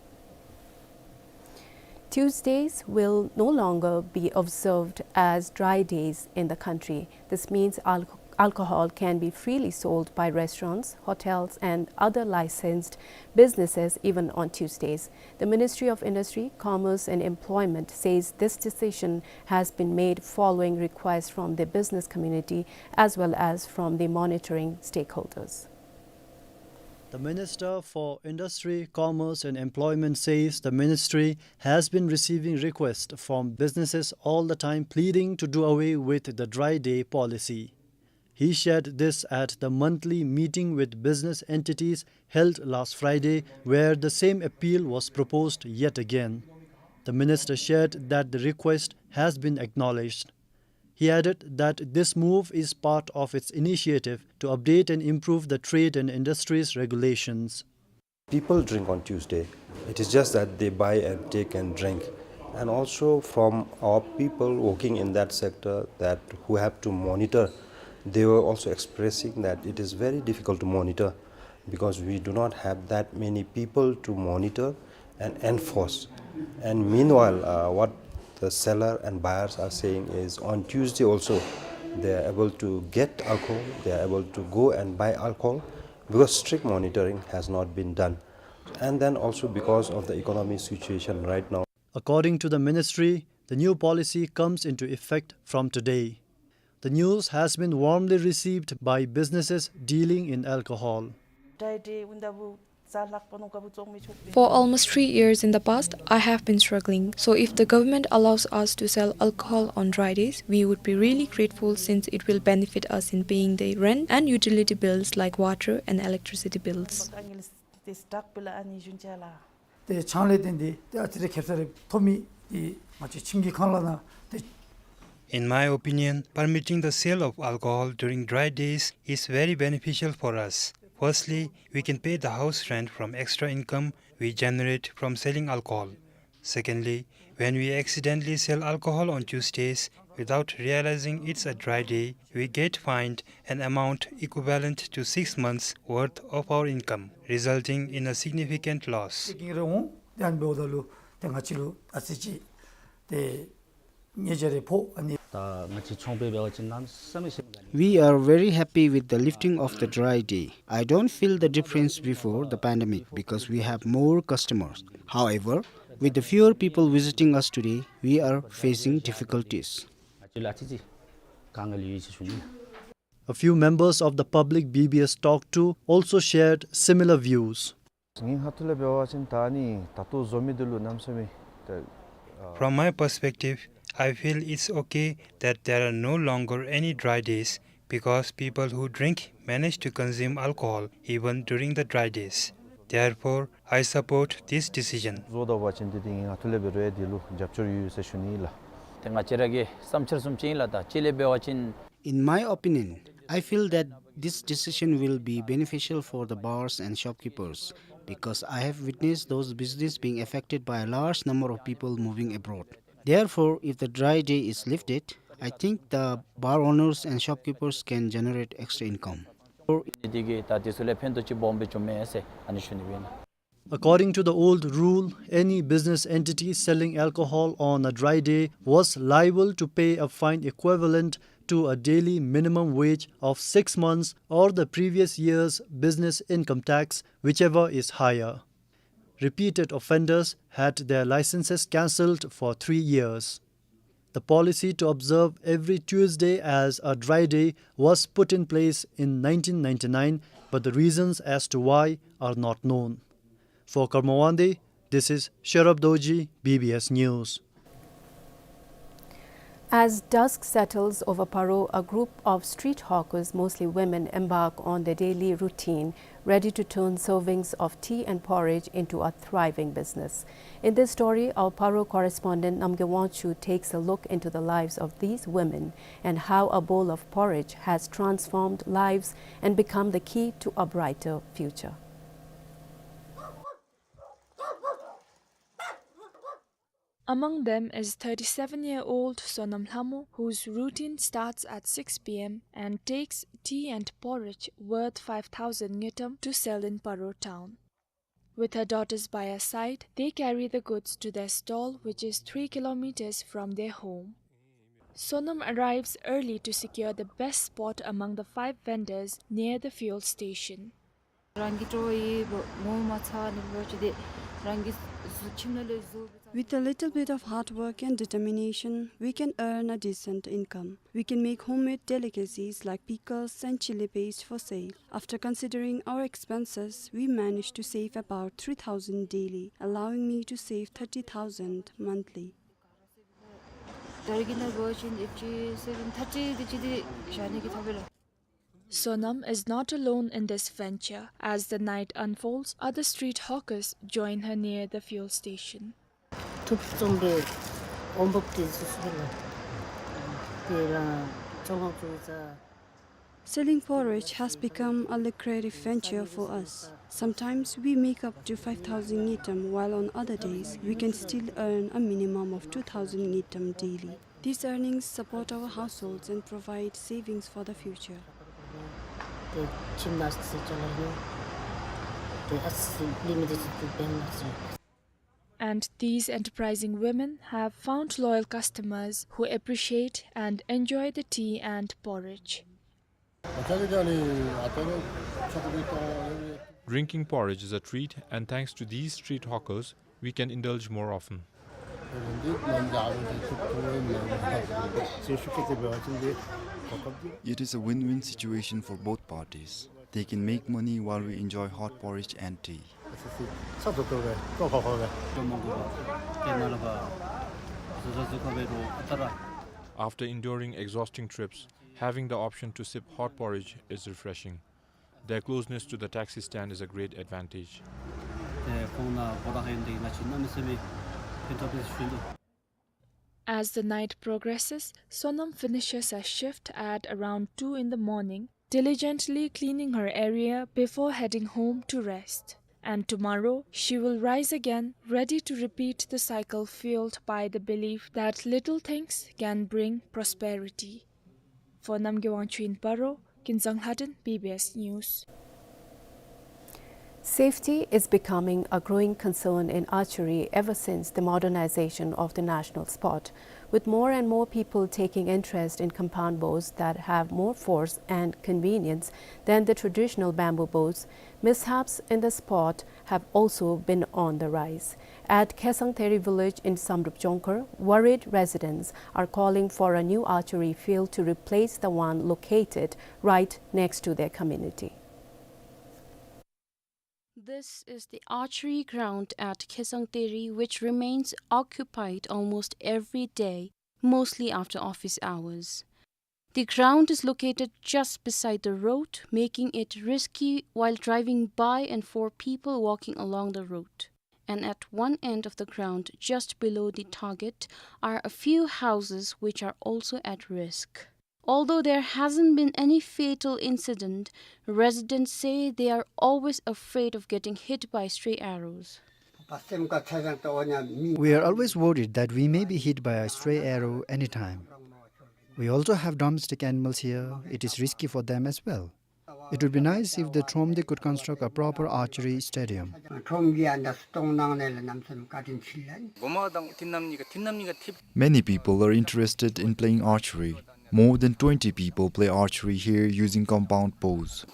Tuesdays will no longer be observed as dry days in the country. This means al- alcohol can be freely sold by restaurants, hotels, and other licensed businesses even on Tuesdays. The Ministry of Industry, Commerce and Employment says this decision has been made following requests from the business community as well as from the monitoring stakeholders. The Minister for Industry, Commerce and Employment says the ministry has been receiving requests from businesses all the time pleading to do away with the dry day policy. He shared this at the monthly meeting with business entities held last Friday, where the same appeal was proposed yet again. The minister shared that the request has been acknowledged. He added that this move is part of its initiative to update and improve the trade and industries regulations. People drink on Tuesday. It is just that they buy and take and drink. And also from our people working in that sector that who have to monitor, they were also expressing that it is very difficult to monitor because we do not have that many people to monitor and enforce. And meanwhile, uh, what the seller and buyers are saying is on Tuesday also, they are able to get alcohol, they are able to go and buy alcohol because strict monitoring has not been done. And then also because of the economic situation right now. According to the ministry, the new policy comes into effect from today. The news has been warmly received by businesses dealing in alcohol. For almost three years in the past, I have been struggling. So if the government allows us to sell alcohol on dry days, we would be really grateful since it will benefit us in paying the rent and utility bills like water and electricity bills. ཏེ་ཆང་ལས་བརྟེན་ཏེ་ཏེ་ཨ་ཙི་རེ་ཁེབ་ས་རེ་ཐོབ་མི་འདི་ང་བཅས་ཁྱིམ་གྱི་ཁང་གླ་ནང་ཏེ། In my opinion, permitting the sale of alcohol during dry days is very beneficial for us. Firstly, we can pay the house rent from extra income we generate from selling alcohol. Secondly, when we accidentally sell alcohol on Tuesdays without realizing it's a dry day, we get fined an amount equivalent to six months' worth of our income, resulting in a significant loss. ཏེ་ཨ་ནི་འབདཝ་ད་ལུ་ཏེ་ང་བཅས་ལུ་ཨ་ཙི་ཅིག་ཏེ་ཉེས་བྱ་རེ་ཕོག་ཨ་ནི། ད་ང་བཅས་ཚོང་པའི་འབད་བ་ཅིན་གནམ་མེད་ས་མེད་ཞིམ་ག་ནི། We are very happy with the lifting of the dry day. I don't feel the difference before the pandemic because we have more customers. However, with the fewer people visiting us today, we are facing difficulties. ང་བཅས་ལུ་ཨ་ཙི་ཅིག་དཀའ་ངལ་ཡོད་ཟེར་ཞུ་ནི། A few members of the public B B S talked to also shared similar views. ངེའི་ཁ་ཐུག་ལས་འབད་བ་ཅིན་ད་ནི་ད་ལྟོ་བཟོ་མི་འདི་ལུ་གནམ་མེད་ས་མེད་ད་ཨ། From my perspective, I feel it's okay that there are no longer any dry days because people who drink manage to consume alcohol even during the dry days. Therefore, I support this decision. བཟོ་ད་བ་ཅིན་འདི་འདི་ངེའི་ཁ་ཐུག་ལས་འབད་རུང་འདི་ལུ་རྒྱབ་སྐྱོར་ཡོད་ཟེར་ཞུ་ནི་ལགས། ཏེ་ང་བཅས་ར་གི་བསམ་འཆར་བཟུམ་ཅིག་ཨིན་ལགས། ད་ཅི་ལས་འབད་བ་ཅིན། In my opinion, I feel that this decision will be beneficial for the bars and shopkeepers because I have witnessed those business being affected by a large number of people moving abroad. Therefore, if the dry day is lifted, I think the bar owners and shopkeepers can generate extra income. འདི་གིས་ད་འདི་ཚུ་ལས་ཕན་ཐོགས་ཅིག་སྦོམ་སྦེ་འབྱུངམ་མས་ཟེར་ཨ་ནི་ཞུ་ནི་སྦེ་ཨིན། According to the old rule, any business entity selling alcohol on a dry day was liable to pay a fine equivalent to a daily minimum wage of six months or the previous year's business income tax, whichever is higher. Repeated offenders had their licenses cancelled for three years. The policy to observe every Tuesday as a dry day was put in place in nineteen ninety-nine, but the reasons as to why are not known. For Karma Wangdi, this is Sherab Dorji, B B S News. As dusk settles over Paro, a group of street hawkers, mostly women, embark on their daily routine, ready to turn servings of tea and porridge into a thriving business. In this story, our Paro correspondent Namgay Wangchuk takes a look into the lives of these women and how a bowl of porridge has transformed lives and become the key to a brighter future. Among them is thirty-seven-year-old Sonam Lhamo, whose routine starts at six P M and takes tea and porridge worth five thousand ngultrum to sell in Paro town. With her daughters by her side, they carry the goods to their stall, which is three kilometers from their home. Sonam arrives early to secure the best spot among the five vendors near the fuel station. རང་གི་སྤྲོ་བ་ཡིས་ངོ་མ་ཚ་ནི་འབད་བ་ཅིན་ཏེ་རང་གི་ཁྱིམ་ནང་ལས་བཟོ་སྦེ། With a little bit of hard work and determination, we can earn a decent income. We can make homemade delicacies like pickles and chili paste for sale. After considering our expenses, we manage to save about three thousand daily, allowing me to save thirty thousand monthly. ད་རེས་ཀྱི་ནང་འབད་བ་ཅིན་ཨེབ་ཅི་སེ་བེན་ཐར་ཊི་དེ་ཅིག་དེ་བཞག་ནི་གི་ཐབས་ལ། Sonam is not alone in this venture. As the night unfolds, other street hawkers join her near the fuel station. ཐུབ་བཙོང་སྦེ་འོང་འབབ་དེ་ཚུ་ཚུ་ལ་དེ་ར་བཙོང་འོང་ཚུ་ཚ། Selling porridge has become a lucrative venture for us. Sometimes we make up to five thousand ngultrum, while on other days we can still earn a minimum of two thousand ngultrum daily. These earnings support our households and provide savings for the future. And these enterprising women have found loyal customers who appreciate and enjoy the tea and porridge. Drinking porridge is a treat, and thanks to these street hawkers, we can indulge more often. It is a win-win situation for both parties. They can make money while we enjoy hot porridge and tea. After enduring exhausting trips, having the option to sip hot porridge is refreshing. Their closeness to the taxi stand is a great advantage. As the night progresses, Sonam finishes her shift at around two in the morning, diligently cleaning her area before heading home to rest. And tomorrow, she will rise again, ready to repeat the cycle fueled by the belief that little things can bring prosperity. For Namgay Wangchuk in Paro, Kinzang Lhaden, B B S News. Safety is becoming a growing concern in archery ever since the modernization of the national sport, with more and more people taking interest in compound bows that have more force and convenience than the traditional bamboo bows. Mishaps in the sport have also been on the rise. At Khesangtheri village in Samdrup Jongkhar, worried residents are calling for a new archery field to replace the one located right next to their community. This is the archery ground at Khesangtheri, which remains occupied almost every day, mostly after office hours. The ground is located just beside the road, making it risky while driving by and for people walking along the road. And at one end of the ground, just below the target, are a few houses which are also at risk. Although there hasn't been any fatal incident, residents say they are always afraid of getting hit by stray arrows. We are always worried that we may be hit by a stray arrow anytime. We also have domestic animals here. It is risky for them as well. It would be nice if the Thromde could construct a proper archery stadium. Many people are interested in playing archery. More than twenty people play archery here using compound bows.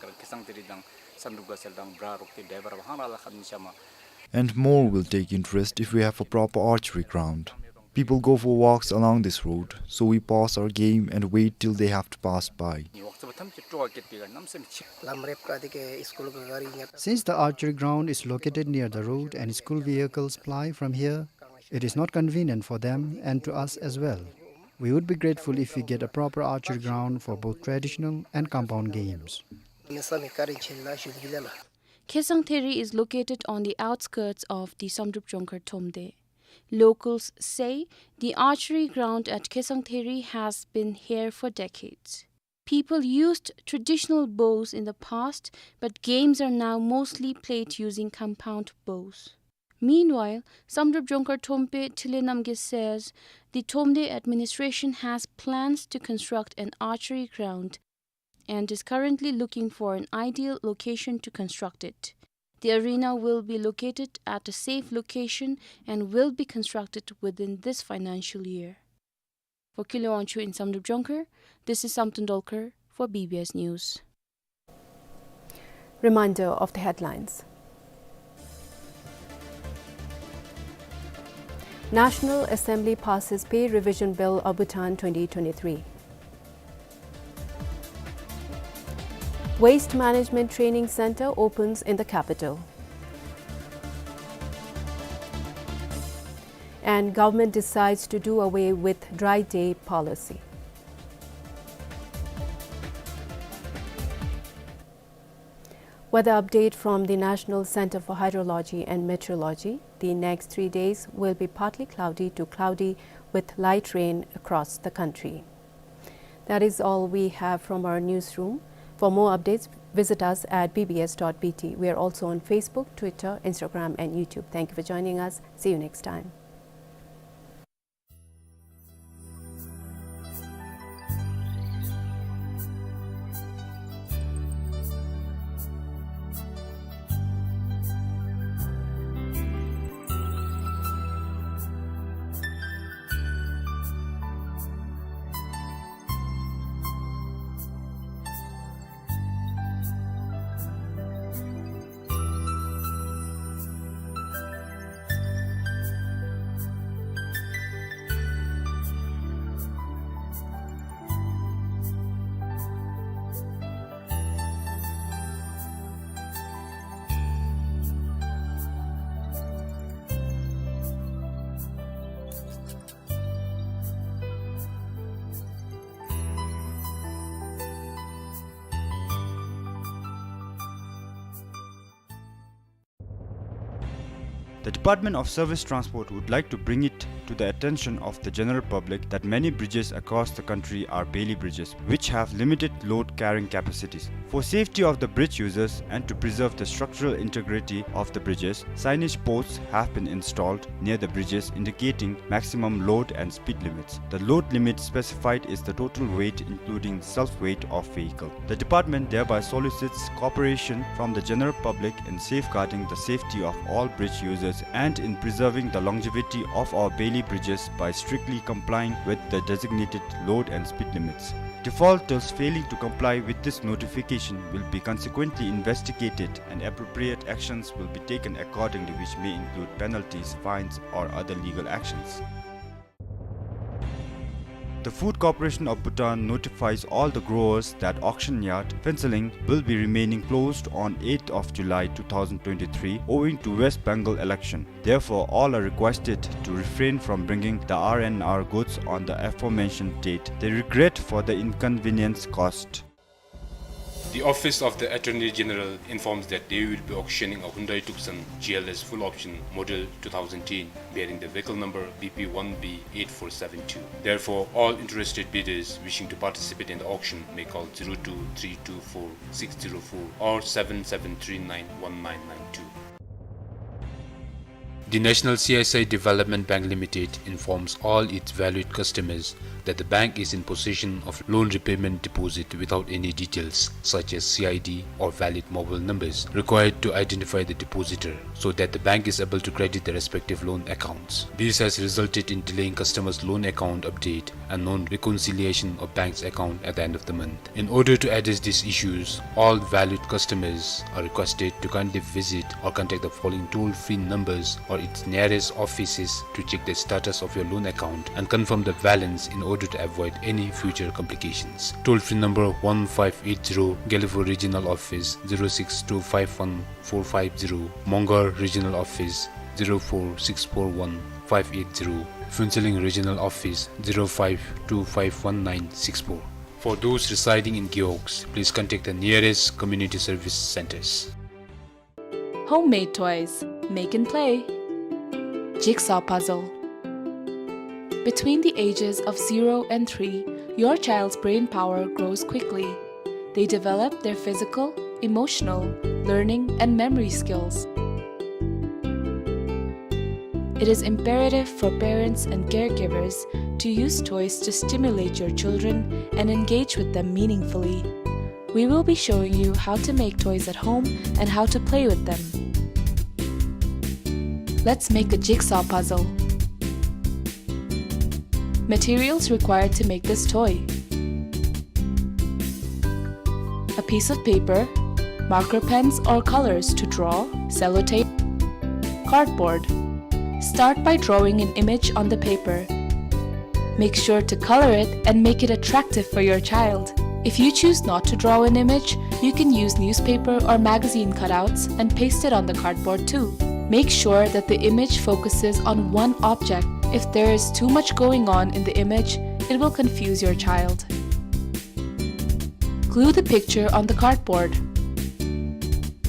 And more will take interest if we have a proper archery ground. People go for walks along this road, so we pass our game and wait till they have to pass by. Since the archery ground is located near the road and school vehicles ply from here, it is not convenient for them and to us as well. We would be grateful if we get a proper archery ground for both traditional and compound games. Khesangtheri is located on the outskirts of the Samdrup Jongkhar Thromde. Locals say the archery ground at Khesangtheri has been here for decades. People used traditional bows in the past, but games are now mostly played using compound bows. Meanwhile, Samdrup Jongkhar Thromde Thile Namgay says the Thromde administration has plans to construct an archery ground and is currently looking for an ideal location to construct it. The arena will be located at a safe location and will be constructed within this financial year. For Kilo Wangchuk in Samdrup Jongkhar, this is Samten Dolkar for B B S News. Reminder of the headlines. National Assembly passes Pay Revision Bill of Bhutan twenty twenty-three. Waste Management Training Center opens in the capital. And government decides to do away with dry day policy. Weather update from the National Center for Hydrology and Meteorology. The next three days will be partly cloudy to cloudy with light rain across the country. That is all we have from our newsroom. For more updates, visit us at B B S dot B T. We are also on Facebook, Twitter, Instagram, and YouTube. Thank you for joining us. See you next time. The Department of Surface Transport would like to bring it to the attention of the general public that many bridges across the country are Bailey bridges, which have limited load carrying capacities. For safety of the bridge users and to preserve the structural integrity of the bridges, signage posts have been installed near the bridges indicating maximum load and speed limits. The load limit specified is the total weight including self-weight of vehicle. The department thereby solicits cooperation from the general public in safeguarding the safety of all bridge users and in preserving the longevity of our Bailey bridges by strictly complying with the designated load and speed limits. Defaulters failing to comply with this notification will be consequently investigated and appropriate actions will be taken accordingly, which may include penalties, fines, or other legal actions. The Food Corporation of Bhutan notifies all the growers that auction yard Phuentsholing will be remaining closed on eighth of July two thousand twenty-three owing to West Bengal election. Therefore, all are requested to refrain from bringing the R and R goods on the aforementioned date. They regret for the inconvenience caused. The Office of the Attorney General informs that they will be auctioning a Hyundai Tucson G L S full option model two thousand ten, bearing the vehicle number B P one B eight four seven two. Therefore, all interested bidders wishing to participate in the auction may call zero two three two four six zero four or seven seven three nine one nine nine two. The National C S I Development Bank Limited informs all its valued customers that the bank is in possession of loan repayment deposit without any details such as C I D or valid mobile numbers required to identify the depositor, so that the bank is able to credit the respective loan accounts. This has resulted in delaying customers' loan account update and non-reconciliation of bank's account at the end of the month. In order to address these issues, all valued customers are requested to kindly visit or contact the following toll-free numbers or its nearest offices to check the status of your loan account and confirm the balance in order to avoid any future complications. Toll-free number one five eight zero, Gelephu Regional Office, zero six two five one four five zero, Mongar Regional Office, zero four six four one five eight zero, Phuentsholing Regional Office, zero five two five one nine six four. For those residing in Gewog, please contact the nearest community service centers. Homemade toys. Make and play. Jigsaw puzzle. Between the ages of zero and three, your child's brain power grows quickly. They develop their physical, emotional, learning, and memory skills. It is imperative for parents and caregivers to use toys to stimulate your children and engage with them meaningfully. We will be showing you how to make toys at home and how to play with them. Let's make a jigsaw puzzle. Materials required to make this toy: a piece of paper, marker pens or colors to draw, sellotape, cardboard. Start by drawing an image on the paper. Make sure to color it and make it attractive for your child. If you choose not to draw an image, you can use newspaper or magazine cutouts and paste it on the cardboard too. Make sure that the image focuses on one object. If there is too much going on in the image, it will confuse your child. Glue the picture on the cardboard.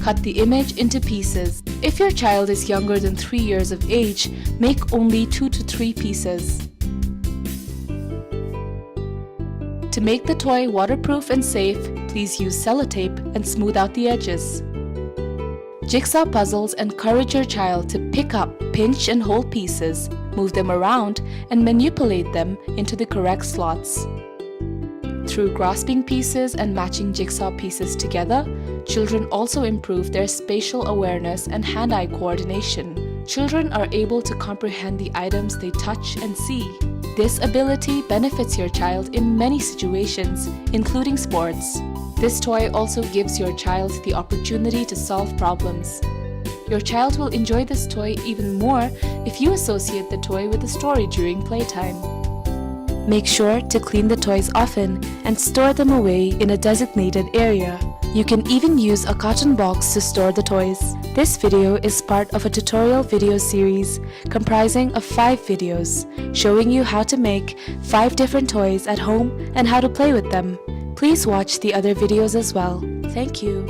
Cut the image into pieces. If your child is younger than three years of age, make only two to three pieces. To make the toy waterproof and safe, please use sellotape and smooth out the edges. Jigsaw puzzles encourage your child to pick up, pinch, and hold pieces, move them around, and manipulate them into the correct slots. Through grasping pieces and matching jigsaw pieces together, children also improve their spatial awareness and hand-eye coordination. Children are able to comprehend the items they touch and see. This ability benefits your child in many situations, including sports. This toy also gives your child the opportunity to solve problems. Your child will enjoy this toy even more if you associate the toy with a story during playtime. Make sure to clean the toys often and store them away in a designated area. You can even use a carton box to store the toys. This video is part of a tutorial video series comprising of five videos showing you how to make five different toys at home and how to play with them. Please watch the other videos as well. Thank you.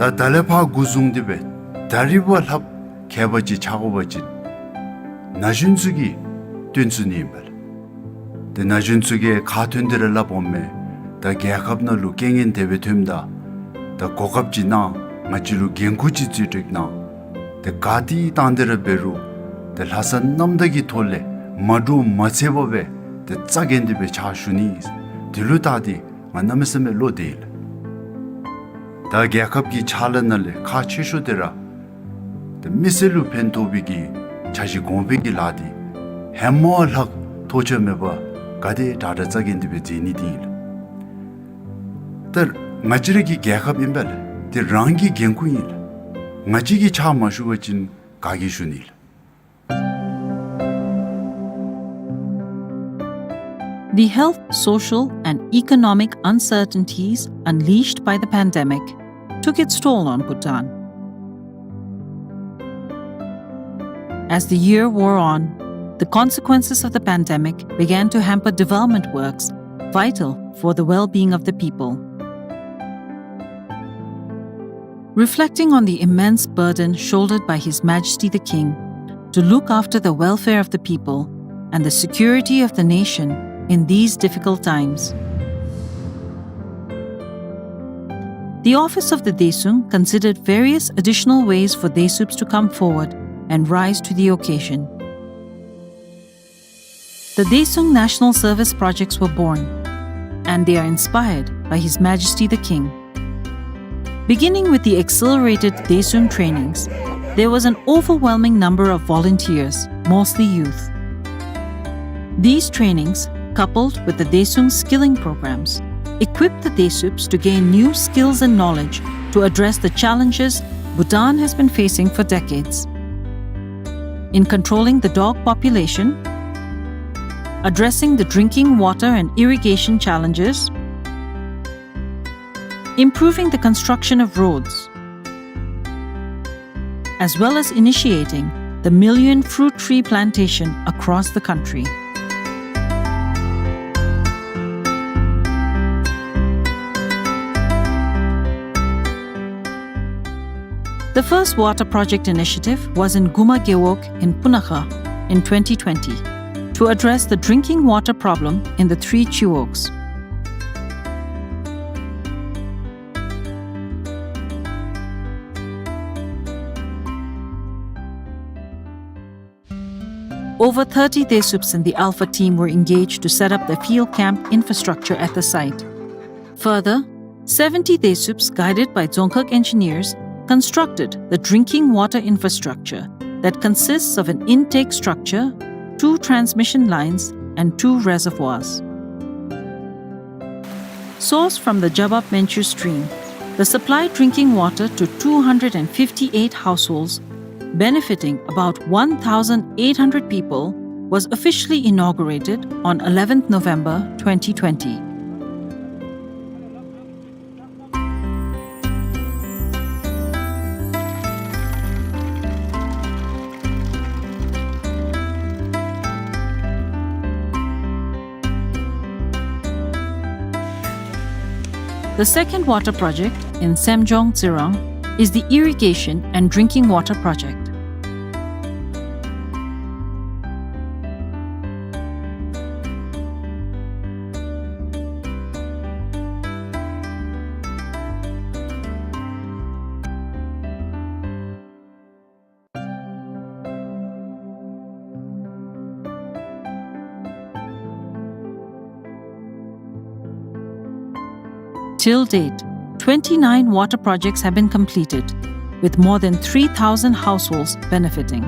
ད་ད་ལས་ཕར་འགོ་བཟུང་སྟེ་སྦེ་ད་རིས་བ་ལྷགཔ་ཁྱད་པར་ཅིག་ཆགས་དགོ་པ་ཅིན་ན་གཞོན་ཚུ་གིས་བཏོན་ཚུགས་ནི་ཨིན་པས་ལགས། ཏེ་ན་གཞོན་ཚུ་གིས་ཁ་ཐོན་ཏེ་ར་སླབ་འོང་མས། ད་རྒྱལ་ཁབ་ནང་ལུ་རྐྱེན་ངན་དེ་སྦེ་ཐོནམ་ད་ད་གོ་སྐབས་ཅིག་གནང་། ང་བཅས་ལུ་འགན་ཁུར་ཅིག་རྩིས་སྤྲོད་གནང་། ཏེ་ག་ཏེ་བཏང་སྟེ་ར་འབད་རུང་ཏེ་ལྷག་བསམ་རྣམ་དག་གི་ཐོག་ལས་མ་འདྲོག་མ་འཚེར་བར་སྦེ་ཏེ་རྩ་འགེངས་ཏེ་སྦེ་ཕྱག་ཞུ་ནི། དེ་ལུ་བལྟ་སྟེ་ང་གནམ་མེད་ས་མེད་བློ་བདེ་ཡི་ལགས། ད་རྒྱལ་ཁབ་ཀྱི་ཕྱག་ལཱ་ནང་ལས་ཁག་ཆེ་ཤོས་དེ་ར་ཏེ་མི་སེར་ལུ་ཕན་ཐོགས་པའི་གི་འཆར་གཞི་གོང་འཕེལ་གྱི་ལཱ་འདི་ཧེ་མ་ལྷག་ཐོགས་ཆགས་མེད་པར་ག་དེ་དྲག་དྲག་རྩ་འགེངས་ཏེ་སྦེ་མཛད་ནི་འདི་ཨིན་ལགས། ད་ང་བཅས་ར་གི་རྒྱལ་ཁབ་ཨིན་པས་ལགས། ཏེ་རང་གི་འགན་ཁུར་ཨིན་ལགས། ང་བཅས་ཀྱིས་ཕྱག་མ་ཞུ་བ་ཅིན་ག་གིས་ཞུ་ནི་ལགས། The health, social, and economic uncertainties unleashed by the pandemic took its toll on Bhutan. As the year wore on, the consequences of the pandemic began to hamper development works vital for the well-being of the people. Reflecting on the immense burden shouldered by His Majesty the King to look after the welfare of the people and the security of the nation in these difficult times, the office of the Daesung considered various additional ways for Daesups to come forward and rise to the occasion. The Daesung National Service projects were born, and they are inspired by His Majesty the King. Beginning with the accelerated Daesung trainings, there was an overwhelming number of volunteers, mostly youth. These trainings, coupled with the Daesung skilling programs, equipped the Daesups to gain new skills and knowledge to address the challenges Bhutan has been facing for decades in controlling the dog population, addressing the drinking water and irrigation challenges, improving the construction of roads, as well as initiating the million fruit tree plantation across the country. The first water project initiative was in Guma Gewog in Punakha in twenty twenty to address the drinking water problem in the three Chiwogs. Over thirty Daesups and the Alpha team were engaged to set up the field camp infrastructure at the site. Further, seventy Daesups, guided by Dzongkhag engineers, constructed the drinking water infrastructure that consists of an intake structure, two transmission lines, and two reservoirs. Sourced from the Jabab Menchu stream, the supply drinking water to two hundred and fifty-eight households, benefiting about one thousand eight hundred people, was officially inaugurated on eleventh November twenty twenty. The second water project in Semjong Tsirang is the irrigation and drinking water project. Till date, twenty-nine water projects have been completed, with more than three thousand households benefiting.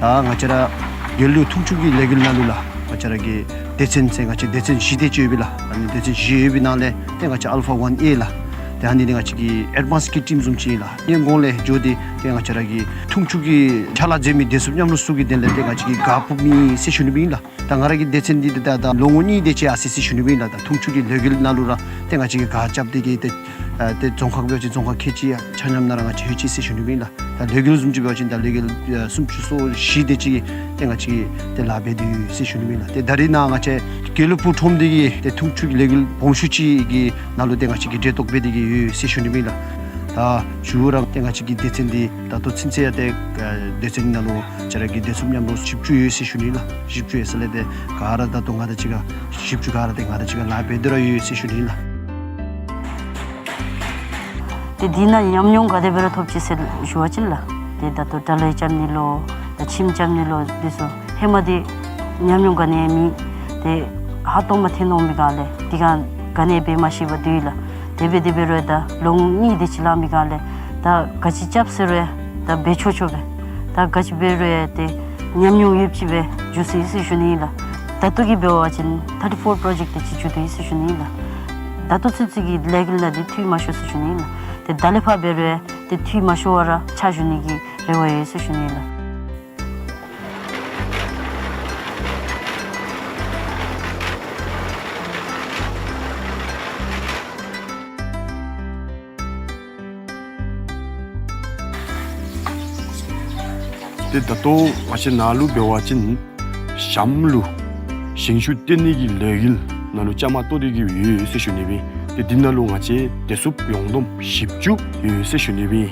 ད་ང་བཅས་ར་དགེ་ལུགས་ཐུགས་སྤྱོད་ཀྱི་ལས་འགུལ་ནང་ལུ་ལགས། ང་བཅས་ར་གི་སྡེ་ཚན་ཟེར་ང་བཅས་སྡེ་ཚན་བཞི་དེ་ཅིག་ཡོད་པས་ལགས། ཨ་ནི་སྡེ་ཚན་བཞི་ཡོད་པའི་ནང་ལས་ཏེ་ང་བཅས་ཨལ་ཕ་ཝན་ཨེ་ལགས། ཏེ་ཨ་ནི་འདི་ང་བཅས་ཀྱི་ཨེཌ་ཝཱནསི་ཀིཊ་ཊིམ་བཟུམ་ཅིག་ཨིན་ལགས། ཨ་ནི་གོང་ལས་འགྱོ་སྟེ་ཏེ་ང་བཅས་ར་གི་འཐུང་ཆུ་གི་ཕྱག་ལཱ་མཛད་མི་བདེ་སྲུངཔ་མཉམ་རོགས་ཚུ་གི་དོན་ལས་ཏེ་ང་བཅས་ཀྱིས་གཱ་ཕུབ་མི་ཟེར་ཞུ་ནི་སྦེ་ཨིན་ལགས། ད་ང་ར་གི་སྡེ་ཚན་འདི་ཏེ་ད་ད་ལོ་ངོ་གཉིས་དེ་ཅིག་ཨ་ཙི་ཅིག་ཞུ་ནི་སྦེ་ཨིན་ལགས། ད་འཐུང་ཆུ་གི་ལས་འགུལ་ནང་ལུ་ར་ཏེ་ང་བཅས་ཀྱིས་གཱ་རྐྱབ་སྟེ་གི་ཏེ་ཨ་ཏེ་རྫོང་ཁག་འབད་བ་ཅིན་རྫོང་ཁག་ཁལ་གཅིག་ཡང་ཆ་མཉམ་ནང་ར་ང་བཅས་ལྷོད་ཅི་ཟེར་ཞུ་ནི་སྦེ་ཨིན་ལགས། ད་ལས་འགུལ་བཟུམ་ཅིག་འབད་བ་ཅིན་ད་ལས་འགུལ་ཨ་སུམ་ཅུ་སོ་བཞི་དེ་ཅིག་ཏེ་ང་བཅས་ཀྱིས་ཏེ་ལཱ་འབད་དེ་ཡོད་ཟེར་ཞུ་ནི་སྦེ་ཨིན་ལགས། ཏེ་ད་རེས་ནཱ་ང་བཅས་དགེ་ལུགས་པ་ཁྲོམ་སྡེ་གི་ཏེ་འཐུང་ཆུ་གི་ལས་འགུལ་སྦོམ་ཤོས་ཅིག་གི་ནང་ལུ་ཏེ་ང་བཅས་ཀྱིས་གྲལ་གཏོགས་འབད་དེ་གི་ཡོད་ཟེར་ཞུ་ནི་སྦེ་ཨིན་ལགས། ད་མཇུག་ར་ཏེ་ང་བཅས་ཀྱི་སྡེ་ཚན་འདི་ད་ལྟོ་ཚུན་ཚོད་ཡང་ཏེ་ཨ་སྡེ་ཚན་ནང་ལུ་ང་བཅས་ར་གི་བདེ་སྲུངཔ་མཉམ་རོགས་བཞི་བཅུ་ཡོད་ཟེར་ཞུ་ནི་ཨིན་ལགས། བཞི་བཅུ་ཡོད་ས་ལས་ཏེ་ག་ར་ད་ལྟོ་ང་དང་གཅིག་ཁར་བཞི་བཅུ་ག་ར་ཏེ་ང་དང་གཅིག་ཁར་ལཱ་འབད་དེ་ར་ཡོད་ཟེར་ཞུ་ནི་ཨིན་ལགས། ཏེ་འདི་ནང་ཉམས་མྱོང་ག་དེ་སྦེ་ར་ཐོབ་ཅི་ཟེར་ཞུ་བ་ཅིན་ལགས། ཏེ་ད་ལྟོ་དགྲ་ལན་རྐྱབ་ནི་ལོ་ད་ཁྱིམ་རྐྱབ་ནི་ལོ་འདི་ཚུ་ཧེ་མ་འདི་ཉམས་མྱོང་ག་ནི་ཡང་མེད། ཏེ་ཧ་ཏོག་མ་ཐོན་འོང་མི་ག་ལས་འདི་ག་ག་ནི་འབད་མ་ཤེས་པར་སྡོད་ཡི་ལགས། དེ་འབད་དེ་འབད་རུང་ད་ལོ་ངོ་གཉིས་དེ་ཅིག་ལང་མི་ག་ལས་ད་ག་ཅི་རྐྱབ་ཟེར་རུང་ད་འབད་ཆོག་ཆོག་སྦེ་ད་ག་ཅི་འབད་རུང་ཏེ་ཉམས་མྱོང་ཡོདཔ་ཅིག་སྦེ་འགྱོ་སོ་ཡི་ཟེར་ཞུ་ནི་ཨིན་ལགས། ད་ལྟོ་གི་འབད་བ་ཅིན་ཐར་ཊི་ཕོར་པྲོ་ཇེཀཊ་དེ་ཅིག་འགྱོ་དོ་ཡི་ཟེར་ཞུ་ནི་ཨིན་ལགས། ད་ལྟོ་ཚུན་ཚོད་ཀྱི་ལས་འགུལ་ནང་འདི་འཐུས་མ་ཤོར་ཟེར་ཞུ་ནི་ཨིན་ལགས། ཏེ་ད་ལས་ཕར་འབད་རུང་ཏེ་འཐུས་མ་ཤོར་བར་ར་ཕྱག་ཞུ་ནི་གི་རེ་བ་ཡོད་ཟེར་ཞུ་ནི་ཨིན་ལགས། ཏེ་ད་ལྟོ་ང་བཅས་ནཱ་ལུ་འབད་བ་ཅིན་ཞྭམོ་ལུ་ཞིང་ཆུ་བཏོན་ནི་གི་ལས་འགུལ་ནང་ལུ་བཅའ་མར་གཏོགས་ཏེ་གི་ཡོད་ཟེར་ཞུ་ནི་སྦེ། ཏེ་འདི་ནང་ལུ་ང་བཅས་བདེ་སྲུངཔ་ཡོངས་བསྡོམས་བཞི་བཅུ་ཡོད་ཟེར་ཞུ་ནི་སྦེ།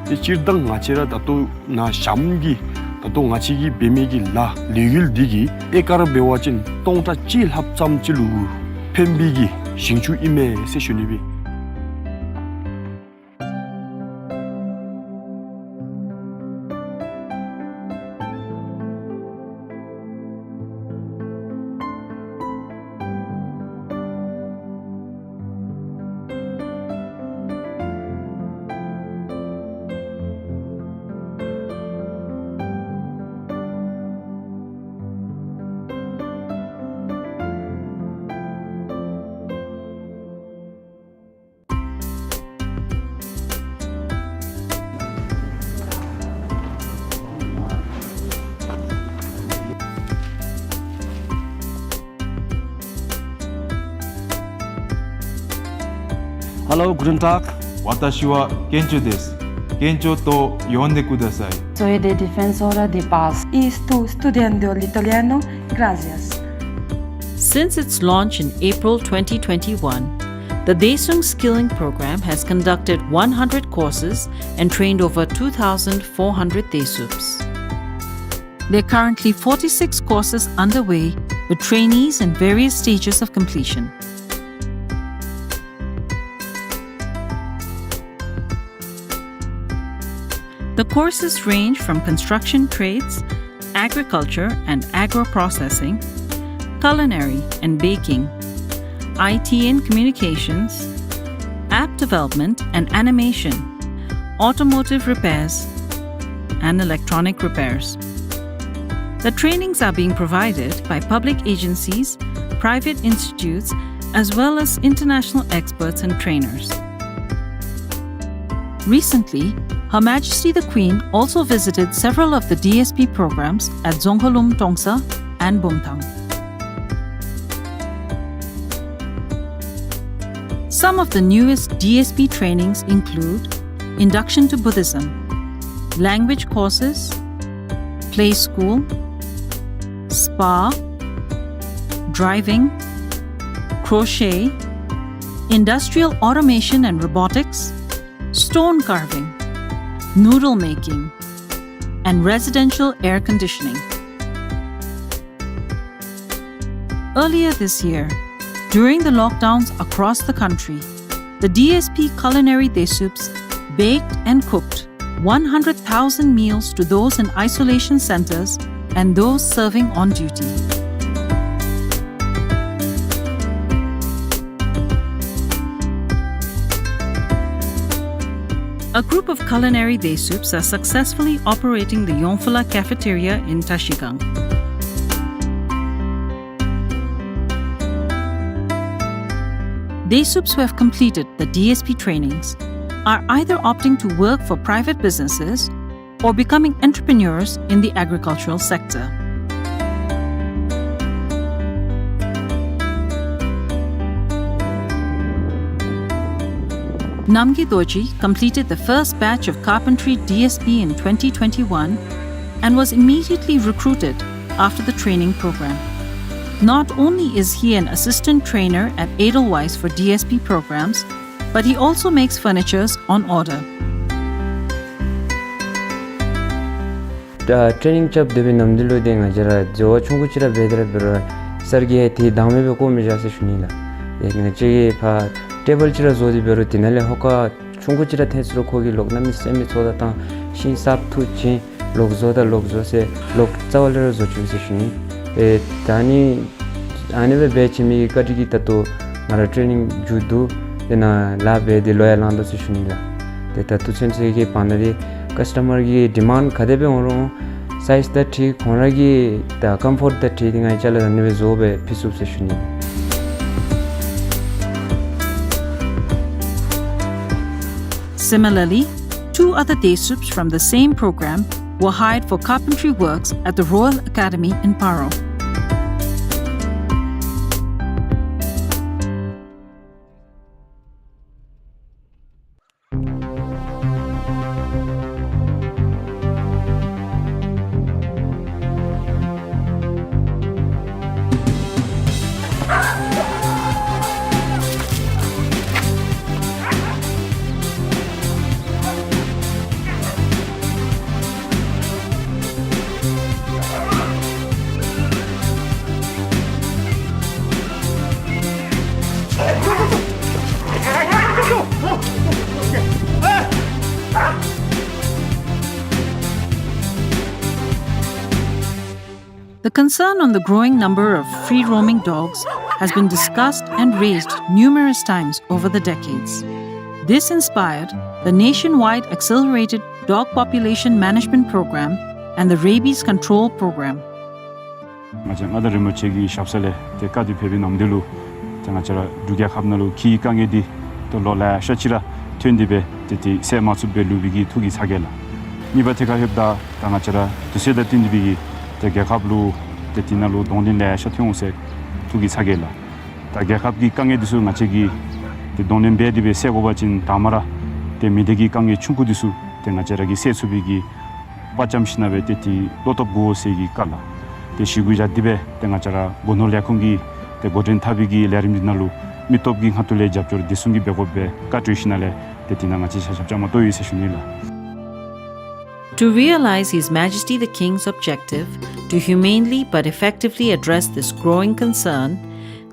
ཏེ་སྤྱིར་བཏང་ང་བཅས་ར་ད་ལྟོ་ནཱ་ཞྭམོ་གི་ད་ལྟོ་ང་བཅས་ཀྱིས་འབད་མི་གི་ལཱ་ལས་འགུལ་འདི་གིས་ཨེ་ཀར་འབད་བ་ཅིན་སྟོང་ཕྲག་གཅིག་ལྷགཔ་ཙམ་ཅིག་ལུ་ཕན་པའི་གི་ཞིང་ཆུ་ཨིན་མས་ཟེར་ཞུ་ནི་སྦེ། Hello, guten Tag. 私はケンチョです。ケンチョと呼んでください。Soy de Defensora de Paz. Y sto studiando l'italiano. Gracias. Since its launch in April twenty twenty-one, the Daesung Skilling Program has conducted one hundred courses and trained over two thousand four hundred Daesups. There are currently forty-six courses underway, with trainees in various stages of completion. The courses range from construction trades, agriculture and agro-processing, culinary and baking, I T and communications, app development and animation, automotive repairs, and electronic repairs. The trainings are being provided by public agencies, private institutes, as well as international experts and trainers. Recently, Her Majesty the Queen also visited several of the D S P programs at Dzongkhalum Tongsa and Bumthang. Some of the newest D S P trainings include Induction to Buddhism, language courses, play school, spa, driving, crochet, industrial automation and robotics, stone carving, noodle making, and residential air conditioning. Earlier this year, during the lockdowns across the country, the D S P Culinary Daesups baked and cooked one hundred thousand meals to those in isolation centers and those serving on duty. A group of Culinary Daesups are successfully operating the Yongphula cafeteria in Tashigang. Desups who have completed the D S P trainings are either opting to work for private businesses or becoming entrepreneurs in the agricultural sector. Namgay Dorji completed the first batch of carpentry D S P in twenty twenty-one and was immediately recruited after the training program. Not only is he an assistant trainer at Edelweiss for D S P programs, but he also makes furnitures on order. ད་ཊེ་རེ་ནིང་རྐྱབ་སྡོད་པའི་ནམ་དུས་ལུ་ཏེ་ང་བཅས་ར་བཟོ་བ་ཆུང་ཀུ་ཅིག་ར་འབད་དེ་ར་འབད་རུང་སར་གྱིས་ཏེ་བདག་མེད་སྦེ་བཀོ་མི་བཞག་ཟེར་ཞུ་ནི་ལགས། ཏེ་ང་བཅས་ཀྱིས་ཕར་ཊེ་བཱལ་ཅིག་ར་བཟོ་སྟེ་འབད་རུང་དེ་ནང་ལས་ཧོ་ཀ་ཆུང་ཀུ་ཅིག་ར་འཐོན་ཚུགས་རུང་ཁོ་གིས་ལོག་གནམ་མེད་ས་མེད་ཚོགས་ད་བཏང་ཤིང་གསརཔ་འཐུ་བྱིན་ལོག་བཟོ་ད་ལོག་བཟོ་ཟེར་ལོག་རྩ་བ་ལས་ར་བཟོ་བཅུག་ཟེར་ཞུ་ནི། ཨེ་ད་ནི་ཨ་ནི་སྦེ་འབད་བྱིན་མི་གི་བཀའ་དྲིན་གྱིས་ད་ལྟོ་ང་ར་ཊེ་རེ་ནིང་མཇུག་བསྡུ་ཏེ་ནཱ་ལཱ་འབད་དེ་ལོ་ཡང་ལང་དོ་ཟེར་ཞུ་ནི་ལགས། ཏེ་ད་ལྟོ་ཚུན་ཚོད་ཀྱི་བར་ན་འདི་ཀཱསི་ཊ་མར་གྱི་ཌི་མཱནཌ་ག་དེ་སྦེ་འོང་རུང་སའིཛ་དང་འཁྲིལ་ཁོང་ར་གི་ད་ཀམ་ཕོརཊ་དང་འཁྲིལ་ཏེ་ང་བཅས་ལུ་ཨ་ནི་སྦེ་བཟོ་སྦེ་ཕུལ་ཚུགས་ཟེར་ཞུ་ནི། Similarly, two other Desups from the same program were hired for carpentry works at the Royal Academy in Paro. The concern on the growing number of free-roaming dogs has been discussed and raised numerous times over the decades. This inspired the nationwide accelerated dog population management program and the rabies control program. ང་བཅས་མངའ་བདག་རིན་པོ་ཆེ་གི་ཞབས་ས་ལས་ཏེ་བཀའ་དྲིན་ཕེབས་པའི་ནམ་དུས་ལུ་ཏེ་ང་བཅས་ར་འབྲུག་རྒྱལ་ཁབ་ནང་ལུ་ཁྱི་གི་དཀའ་ངལ་འདི་ཏེ་ལོ་ལེ་ཤ་ཅིག་ར་ཐོན་ཏེ་སྦེ་ཏེ་ཏེ་སེལ་མ་ཚུགསཔ་སྦེ་ལུས་པའི་གི་ཐུགས་ཀྱི་ཚ་གྱང་ལགས། གཉིས་པ་ཐད་ཁར་ལྷོདཔ་ད་ད་ང་བཅས་ར་དུས་ཚོད་དང་བསྟུན་ཏེ་སྦེ་གི་ཏེ་རྒྱལ་ཁབ་ལུ་ཏེ་དེ་ནང་ལུ་གདོང་ལེན་ལེ་ཤ་ཐོན་འོང་ཟེར་ཐུགས་ཀྱི་ཚ་གྱང་ལགས། ད་རྒྱལ་ཁབ་ཀྱི་དཀའ་ངལ་འདི་ཚུ་ང་བཅས་ཀྱིས་ཏེ་གདོང་ལེན་འབད་དེ་སྦེ་སེལ་དགོ་པ་ཅིན་དང་པ་ར་ཏེ་མི་སྡེ་གི་དཀའ་ངལ་ཆུང་ཀུ་འདི་ཚུ་ཏེ་ང་བཅས་ར་གིས་སེལ་ཚུགས་པའི་གི་དཔའ་བཅམ་ཞིན་ན་སྦེ་ཏེ་ཏེ་བློ་སྟོབས་དགོ་ཟེར་གྱི་བཀའ་ལགས། ཏེ་ཞི་གུ་བཞག་སྟེ་སྦེ་ཏེ་ང་བཅས་ར་སྒོ་ནོར་ལས་ཁུངས་ཀྱིས་ཏེ་འགོ་འདྲེན་འཐབ་པའི་གི་ལས་རིམ་འདི་ནང་ལུ་མི་སྟོབས་ཀྱི་ཁ་ཐུག་ལས་རྒྱབ་སྐྱོར་བདེ་སྲུང་གིས་འབད་དགོཔ་སྦེ་བཀའ་གྲོས་ཞིན་ན་ལས་ཏེ་དེ་ནང་ང་བཅས་ཆ་ཁྱབ་བཅའ་མར་གཏོགས་ཡི་ཟེར་ཞུ་ནི་ལགས། To realize His Majesty the King's objective to humanely but effectively address this growing concern,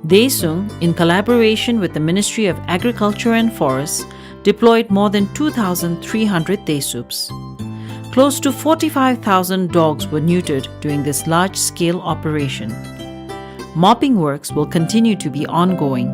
Daesung, in collaboration with the Ministry of Agriculture and Forests, deployed more than two thousand three hundred Daesups. Close to forty-five thousand dogs were neutered during this large-scale operation. Mopping works will continue to be ongoing.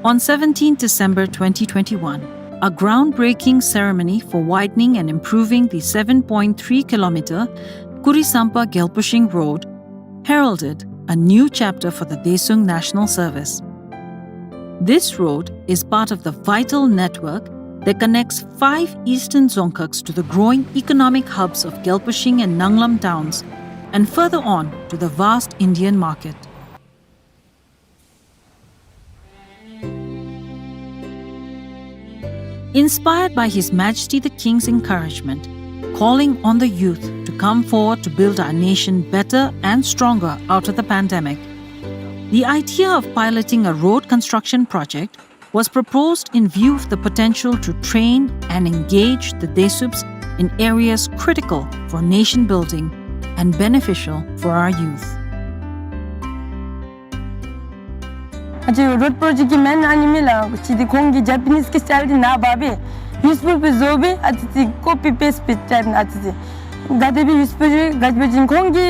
On seventeenth December twenty twenty-one, a groundbreaking ceremony for widening and improving the seven point three kilometer Kurisampa Gyalpushing Road heralded a new chapter for the Daesung National Service. This road is part of the vital network that connects five eastern Dzongkhags to the growing economic hubs of Gyalpushing and Nanglam towns, and further on to the vast Indian market. Inspired by His Majesty the King's encouragement, calling on the youth to come forward to build our nation better and stronger out of the pandemic, the idea of piloting a road construction project was proposed in view of the potential to train and engage the Daesups in areas critical for nation building and beneficial for our youth. ཨ་ཙི་རོཌ་པྲོ་ཇེཀཊ་ཀྱི་མེན་ཨ་ནི་མས་ལགས། ཅི་འདི་ཁོང་གི་ཇ་པ་ནིས་ཀྱི་སི་ཊའིལ་འདི་ནཱ་འབག་སྦེ་ནིའུས་པེ་པར་བཟོ་སྦེ་ཨ་ཙི་ཙི་ཀོ་པི་པེསཊ་སྦེ་སི་ཊའིལ་ཨ་ཙི་ཙི་ག་དེ་སྦེ་ནིའུས་པེ་པར་ག་ཅི་འབད་བ་ཅིན་ཁོང་གི་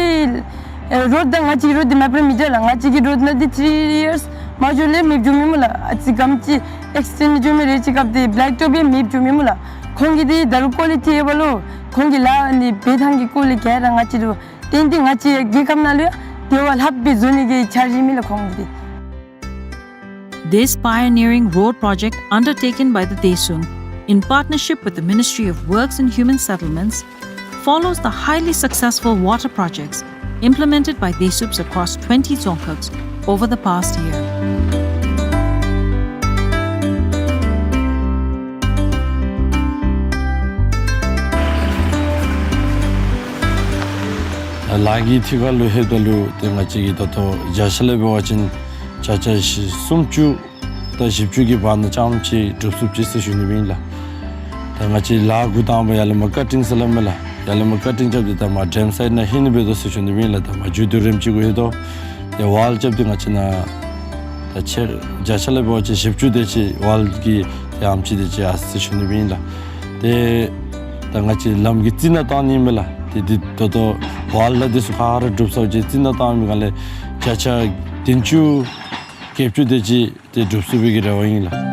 ཨེ་རོཌ་དང་ང་བཅས་རོཌ་འདི་མེདཔ་ར་མི་འདྲ་ལགས། ང་བཅས་ཀྱི་རོཌ་ནང་འདི་ཐི་རི་ཡརསི་མ་འགྱོ་ལས་མེདཔ་འགྱོ་མི་སྨོ་ལགས། ཨ་ཙི་ག་དེམ་ཅིག་ཨེགསི་ཊེནཌ་འགྱོ་མི་རེ་ཅིག་སྐབས་འདི་བེ་ལེཀ་ཊོབ་སྦེ་མེདཔ་འགྱོ་མི་སྨོ་ལགས། ཁོང་གི་འདི་ད་རུང་ཀོ་ལི་ཊི་ཨེ་བ་ལོ་ཁོང་གི་ལཱ་ཨ་ནི་འབད་ཐངས་ཀྱི་སྐོར་ལས་ག་ར་ང་བཅས་ར་ཏན་ཏན་ང་བཅས་རྒྱལ་ཁབ་ནང་ལུ་ཡང་དེ་བ་ལྷགཔ་སྦེ་བཟོ་ནི་གི་འཆར་གཞི་མས་ལགས་ཁོང་གི་འདི། This pioneering road project undertaken by the Desum in partnership with the Ministry of Works and Human Settlements follows the highly successful water projects implemented by Desups across twenty dzongkhags over the past year. ལཱ་གི་ཐད་ཁར་ལུ་ལྷོདཔ་ད་ལུ་ཏེ་ང་བཅས་ཀྱིས་ད་ལྟོ་བརྒྱ་ཆ་ལས་འབད་བ་ཅིན་བརྒྱ་ཆ་བཞི་སུམ་ཅུ་དང་བཞི་བཅུ་གི་བར་ན་ཙམ་ཅིག་འགྲུབ་ཚུགས་ཅི་ཟེར་ཞུ་ནི་ཨིན་ལགས། ད་ང་བཅས་ལཱ་འགོ་དང་པ་ཡར་ལས་མར་ཀ་ཊིང་ཟེར་སླབ་མས་ལགས། ཡར་ལས་མར་ཀ་ཊིང་རྐྱབ་སྟེ་ད་མར་ཌེམ་སའིཌ་ནང་ལྷོད་ནི་འབད་དོ་ཟེར་ཞུ་ནི་ཨིན་ལགས། ད་མར་མཇུག་བསྡུ་རནམ་ཅིག་གུ་ལྷོད་དོ། ཏེ་ཝཱལ་རྐྱབ་སྟེ་ང་བཅས་ནཱ་ད་ཆེ་བརྒྱ་ཆ་ལས་འབད་བ་ཅིན་བཞི་བཅུ་དེ་ཅིག་ཝཱལ་གྱི་ཏེ་ཨེམ་ཆི་དེ་ཅིག་ཡར་སོ་ཡི་ཟེར་ཞུ་ནི་ཨིན་ལགས། ཏེ་ད་ང་བཅས་ལམ་གྱི་རྩི་ནག་བཏང་ནི་མས་ལགས། ཏེ་འདི་ད་ལྟོ་ཝཱལ་ལགས་འདི་ཚུ་ག་ར་འགྲུབ་ཚར་བའི་རྩི་ནག་བཏང་མི་སྒང་ལས་བརྒྱ་ཆ་བདུན་ཅུ་བརྒྱད་ཅུ་དེ་ཅིག་ཏེ་འགྲུབ་ཚུགས་པའི་གི་རེ་བ་ཨིན་ལགས།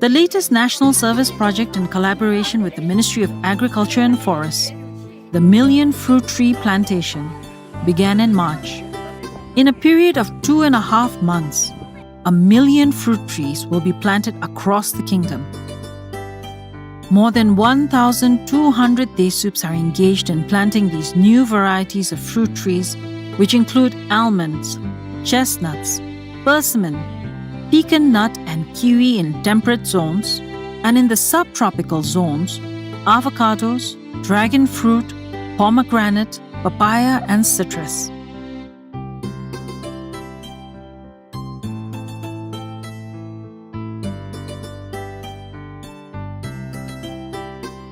The latest national service project in collaboration with the Ministry of Agriculture and Forests, the Million Fruit Tree Plantation, began in March. In a period of two and a half months, a million fruit trees will be planted across the kingdom. More than one thousand two hundred Desups are engaged in planting these new varieties of fruit trees, which include almonds, chestnuts, persimmon, pecan nut and kiwi in temperate zones, and in the subtropical zones, avocados, dragon fruit, pomegranate, papaya, and citrus.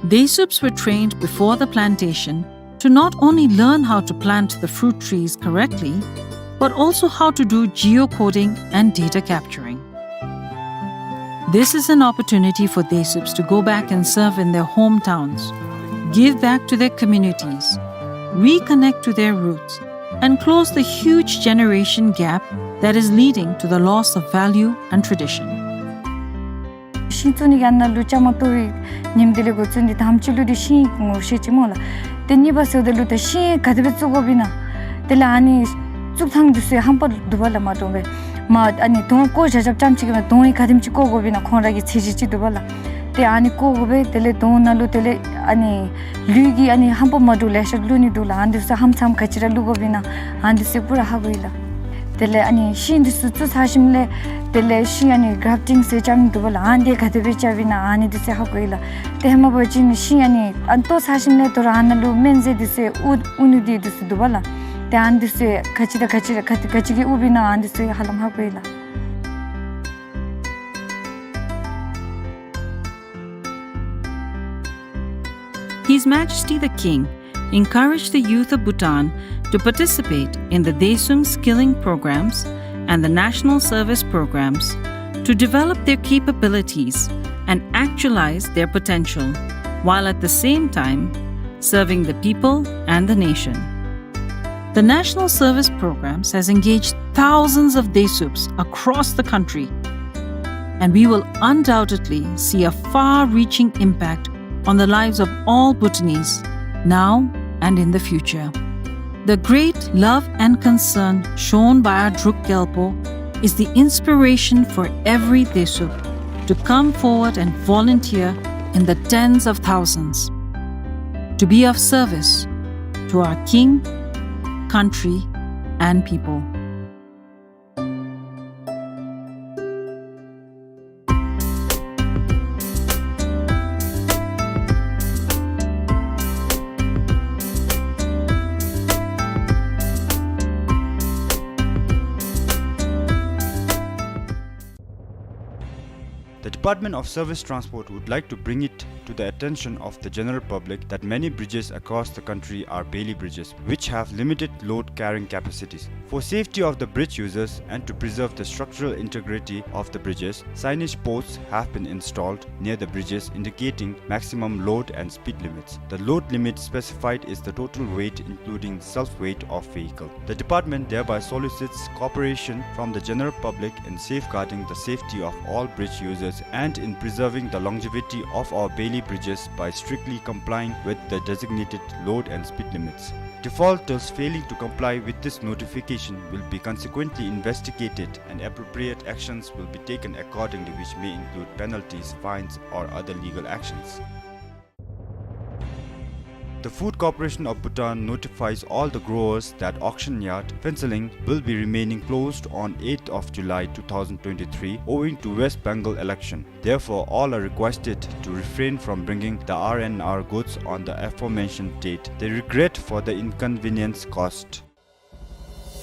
Desups were trained before the plantation to not only learn how to plant the fruit trees correctly, but also how to do geocoding and data capturing. This is an opportunity for Desups to go back and serve in their hometowns, give back to their communities, reconnect to their roots, and close the huge generation gap that is leading to the loss of value and tradition. ཤིང་བཙུགས་ནི་གི་ཨ་ནཱ་ལུ་བཅའ་མར་གཏོགས་པའི་ཉིནམ་དེ་ལས་འགོ་བཙུགས་ཏེ་དང་པ་ཅིག་ལུ་འདི་ཤིང་ངོ་ཤེས་ཅི་སྨོ་ལགས། ཏེ་གཉིས་པ་ཟེརཝ་ད་ལུ་ད་ཤིང་ག་དེ་སྦེ་བཙུགས་དགོཔ་ཨིན་ན། དེ་ལས་ཨ་ནི་བཙུགས་ཐངས་འདི་ཚུ་ཧམ་པ་འདུག་པ་ལགས། མ་འདྲཝ་སྦེ་མ་ཨ་ནི་དོང་བརྐོ་བཞག་བཞགཔ་ཙམ་ཅིག་གིས་མ་དོང་ཡང་ག་དེམ་ཅིག་བརྐོ་དགོཔ་ཨིན་ན་ཁོང་ར་གི་ཚད་གཞི་ཅིག་འདུག་པ་ལགས། ཏེ་ཨ་ནི་བརྐོ་དགོ་པས། དེ་ལས་དོང་ནང་ལུ་དེ་ལས་ཨ་ནི་ལུད་ཀྱི་ཨ་ནི་ཧམ་པ་མ་འདྲཝ་ལེ་ཤ་བླུག་ནི་འདུག་ལགས། ཨ་ནི་འདི་ཚུ་ཧམ་ཚམ་ག་ཅི་ར་བླུག་དགོཔ་ཨིན་ན་ཨ་ནི་འདི་ཚུ་པུ་ར་ཧ་གོ་ཡི་ལགས། དེ་ལས་ཨ་ནི་ཤིང་འདི་ཚུ་བཙུགས་ཚར་ཞིནམ་ལས་དེ་ལས་ཤིང་ཨ་ནི་གརབ་ཊིང་ཟེར་རྐྱབ་ནི་འདུག་པ་ལགས། ཨ་ནི་འདི་ག་དེ་སྦེ་རྐྱབ་ཨིན་ན་ཨ་ནི་འདི་ཚུ་ཧ་གོ་ཡི་ལགས། ཏེ་ཧེ་མ་འབད་བ་ཅིན་ཤིང་ཨ་ནི་ཨ་ནི་བཏོག་ཚར་ཞིནམ་ལས་དོ་རུང་ཨ་ནཱ་ལུ་སྨན་རྫས་འདི་ཚུ་དབུར་དབུར་ནི་འདི་འདི་ཚུ་འདུག་པ་ལགས། ཏེ་ཨ་ནི་འདི་ཚུ་ག་ཅི་དང་ག་ཅི་ར་ག་ག་ཅི་གིས་དབུརཝ་ཨིན་ན་ཨ་ནི་འདི་ཚུ་ཧ་ལམ་ཧ་གོ་ཡི་ལགས། His Majesty the King encouraged the youth of Bhutan to participate in the Desum skilling programs and the national service programs to develop their capabilities and actualize their potential, while at the same time serving the people and the nation. The national service programs has engaged thousands of Desups across the country, and we will undoubtedly see a far-reaching impact on the lives of all Bhutanese, now and in the future. The great love and concern shown by our Druk Gyalpo is the inspiration for every Desup to come forward and volunteer in the tens of thousands, to be of service, to our king, country, and people. The Department of Service Transport would like to bring it to the attention of the general public that many bridges across the country are Bailey bridges, which have limited load carrying capacities. For safety of the bridge users and to preserve the structural integrity of the bridges, signage posts have been installed near the bridges indicating maximum load and speed limits. The load limit specified is the total weight including self-weight of vehicle. The department thereby solicits cooperation from the general public in safeguarding the safety of all bridge users and in preserving the longevity of our Bailey bridges by strictly complying with the designated load and speed limits. Defaulters failing to comply with this notification will be consequently investigated and appropriate actions will be taken accordingly, which may include penalties, fines, or other legal actions. The Food Corporation of Bhutan notifies all the growers that auction yard Phuentsholing will be remaining closed on eighth of July two thousand twenty-three owing to West Bengal election. Therefore, all are requested to refrain from bringing the R and R goods on the aforementioned date. They regret for the inconvenience caused.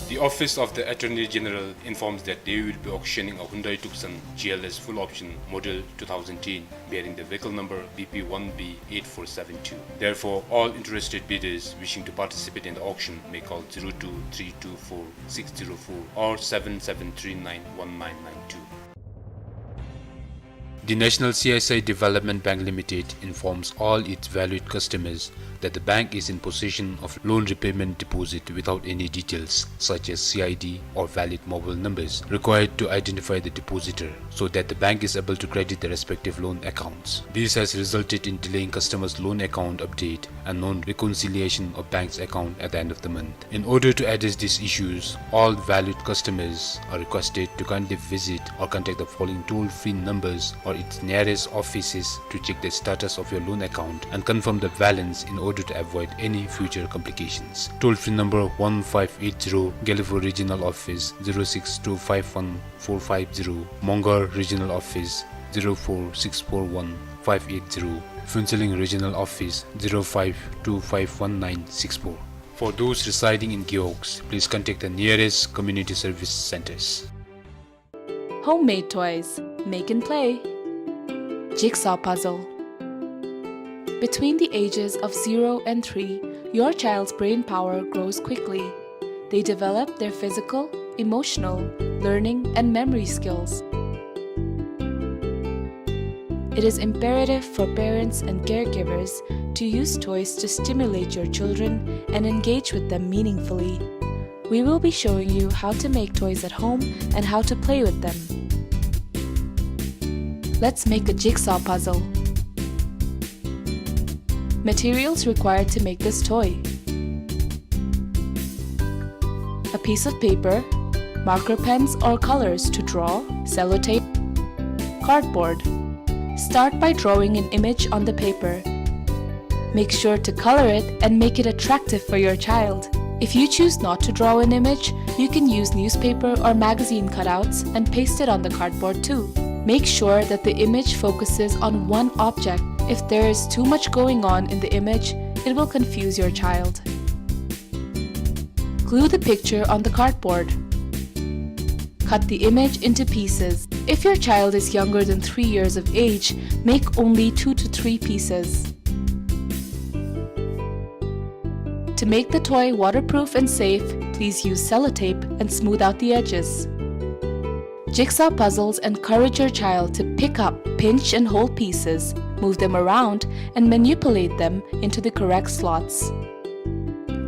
The Office of the Attorney General informs that they will be auctioning a Hyundai Tucson G L S full option model two thousand ten, bearing the vehicle number B P one B eight four seven two. Therefore, all interested bidders wishing to participate in the auction may call zero two three two four six zero four or seven seven three nine one nine nine two. The National C S I Development Bank Limited informs all its valued customers that the bank is in possession of loan repayment deposit without any details such as C I D or valid mobile numbers required to identify the depositor, so that the bank is able to credit the respective loan accounts. This has resulted in delaying customers' loan account update and non-reconciliation of bank's account at the end of the month. In order to address these issues, all valued customers are requested to kindly visit or contact the following toll-free numbers or its nearest offices to check the status of your loan account and confirm the balance in order to avoid any future complications. Toll-free number one five eight zero, Gelephu Regional Office, zero six two five one four five zero, Mongar Regional Office, zero four six four one five eight zero, Phuentsholing Regional Office, zero five two five one nine six four. For those residing in Gewog, please contact the nearest community service centers. Homemade toys. Make and play. Jigsaw puzzle. Between the ages of zero and three, your child's brain power grows quickly. They develop their physical, emotional, learning, and memory skills. It is imperative for parents and caregivers to use toys to stimulate your children and engage with them meaningfully. We will be showing you how to make toys at home and how to play with them. Let's make a jigsaw puzzle. Materials required to make this toy: a piece of paper, marker pens or colors to draw, sellotape, cardboard. Start by drawing an image on the paper. Make sure to color it and make it attractive for your child. If you choose not to draw an image, you can use newspaper or magazine cutouts and paste it on the cardboard too. Make sure that the image focuses on one object. If there is too much going on in the image, it will confuse your child. Glue the picture on the cardboard. Cut the image into pieces. If your child is younger than three years of age, make only two to three pieces. To make the toy waterproof and safe, please use sellotape and smooth out the edges. Jigsaw puzzles encourage your child to pick up, pinch, and hold pieces, move them around, and manipulate them into the correct slots.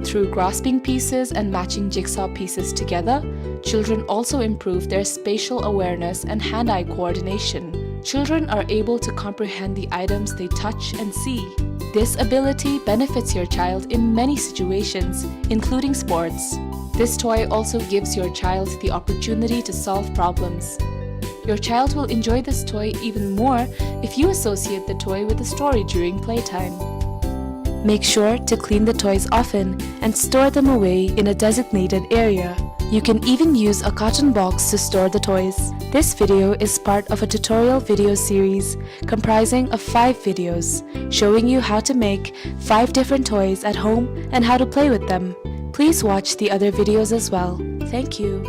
Through grasping pieces and matching jigsaw pieces together, children also improve their spatial awareness and hand-eye coordination. Children are able to comprehend the items they touch and see. This ability benefits your child in many situations, including sports. This toy also gives your child the opportunity to solve problems. Your child will enjoy this toy even more if you associate the toy with a story during playtime. Make sure to clean the toys often and store them away in a designated area. You can even use a carton box to store the toys. This video is part of a tutorial video series comprising of five videos showing you how to make five different toys at home and how to play with them. Please watch the other videos as well. Thank you.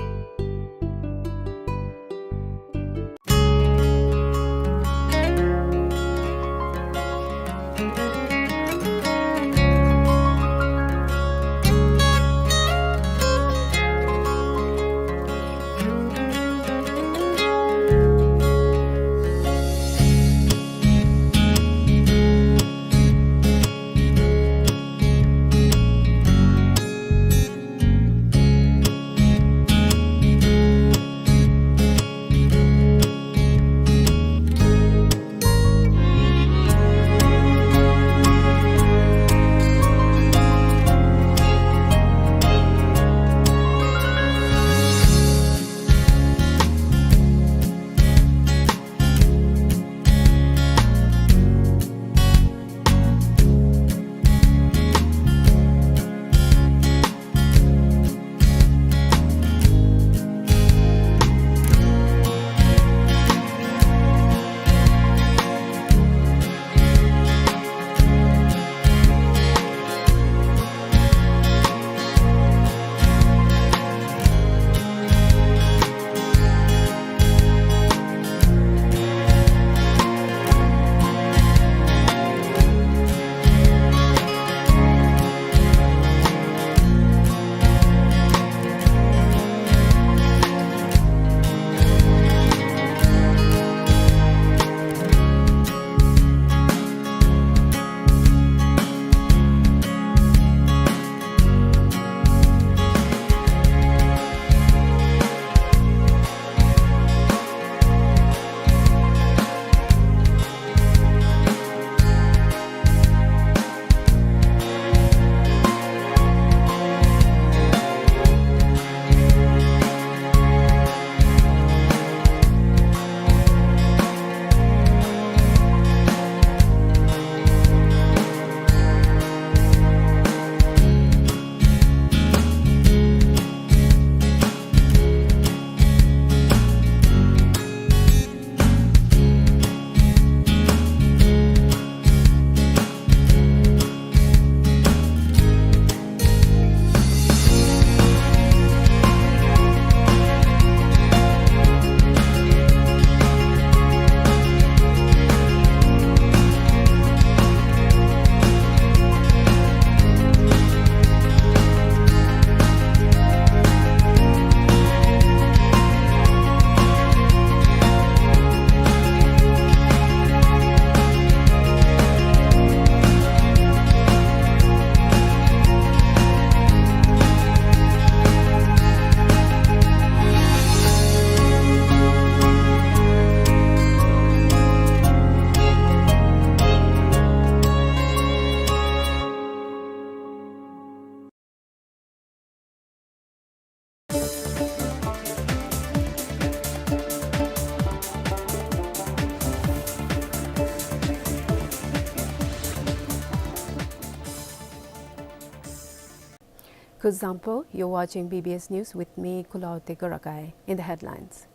Kuzuzangpo, you're watching B B S News with me, Kulaote Gorakai. In the headlines.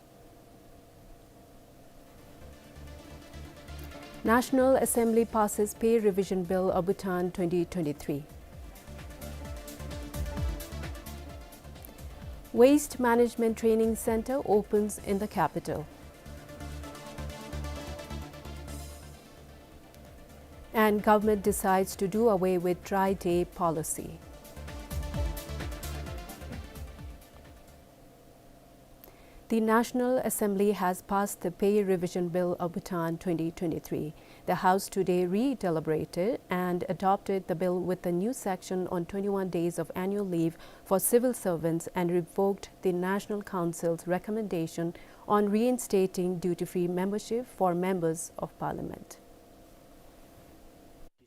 National Assembly passes Pay Revision Bill of Bhutan twenty twenty-three. Waste Management Training Center opens in the capital. And government decides to do away with dry day policy. The National Assembly has passed the Pay Revision Bill of Bhutan twenty twenty-three. The House today re-deliberated and adopted the bill with a new section on twenty-one days of annual leave for civil servants and revoked the National Council's recommendation on reinstating duty-free membership for members of parliament.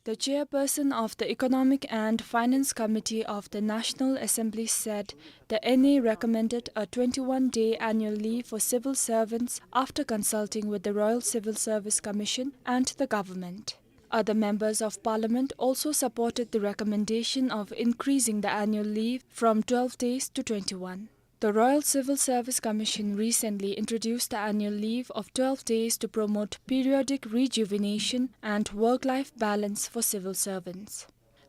The chairperson of the Economic and Finance Committee of the National Assembly said the N A recommended a twenty-one-day annual leave for civil servants after consulting with the Royal Civil Service Commission and the government. Other members of parliament also supported the recommendation of increasing the annual leave from twelve days to twenty-one. The Royal Civil Service Commission recently introduced the annual leave of twelve days to promote periodic rejuvenation and work-life balance for civil servants.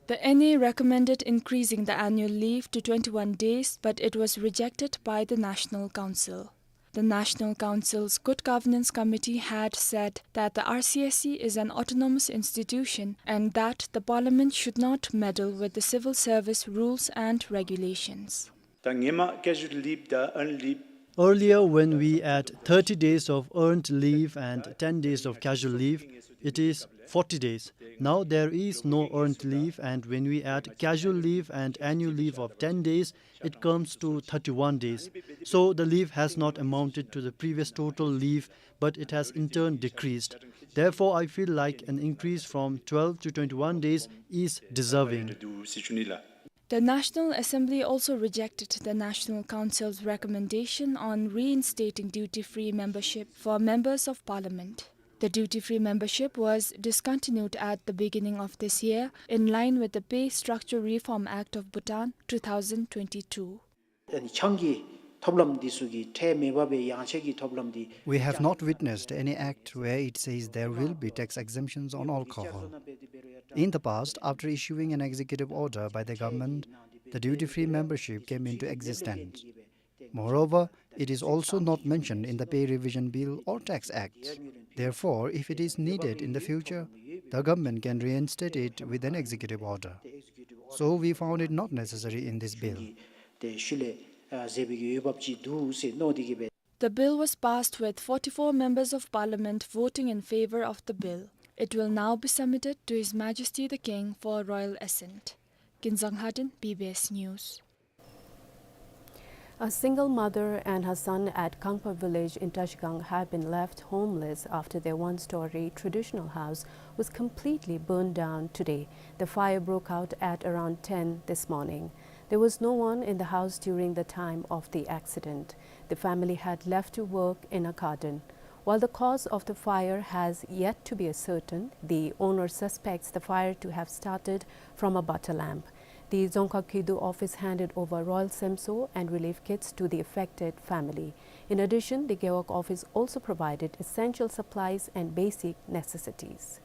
The N A recommended increasing the annual leave to twenty-one days, but it was rejected by the National Council. The National Council's Good Governance Committee had said that the R C S C is an autonomous institution and that the parliament should not meddle with the civil service rules and regulations. ད་ངེ་མ་casual leave དང་earned leave. Earlier, when we add thirty days of earned leave and ten days of casual leave, it is forty days. Now there is no earned leave, and when we add casual leave and annual leave of ten days, it comes to thirty-one days. So the leave has not amounted to the previous total leave, but it has in turn decreased. Therefore, I feel like an increase from twelve to twenty-one days is deserving. The National Assembly also rejected the National Council's recommendation on reinstating duty-free membership for members of parliament. The duty-free membership was discontinued at the beginning of this year, in line with the Pay Structure Reform Act of Bhutan two thousand twenty-two. ཨ་ནི་ཆང་གི་ཐོབ་ལམ་འདི་ཚུ་གི་ཁྲལ་མེད་པ་སྦེ་ཡང་ཆད་ཀྱི་ཐོབ་ལམ་འདི། We have not witnessed any act where it says there will be tax exemptions on alcohol. In the past, after issuing an executive order by the government, the duty-free membership came into existence. Moreover, it is also not mentioned in the Pay Revision Bill or Tax Acts. Therefore, if it is needed in the future, the government can reinstate it with an executive order. So we found it not necessary in this bill. ཏེ་ཤུལ་ལས་ཨ་མཛད་པའི་གི་འོས་འབབ་ཅིག་འདུག་ཟེར་མནོ་སྟེ་གི་སྦེ། The bill was passed with forty-four members of parliament voting in favour of the bill. It will now be submitted to His Majesty the King for royal assent. Kinzang Lhaden, B B S News. A single mother and her son at Kangpa village in Trashigang have been left homeless after their one-story traditional house was completely burned down today. The fire broke out at around ten this morning. There was no one in the house during the time of the accident. The family had left to work in a garden. While the cause of the fire has yet to be ascertained, the owner suspects the fire to have started from a butter lamp. The Dzongkhag Khewdu office handed over royal semso and relief kits to the affected family. In addition, the Gewog office also provided essential supplies and basic necessities.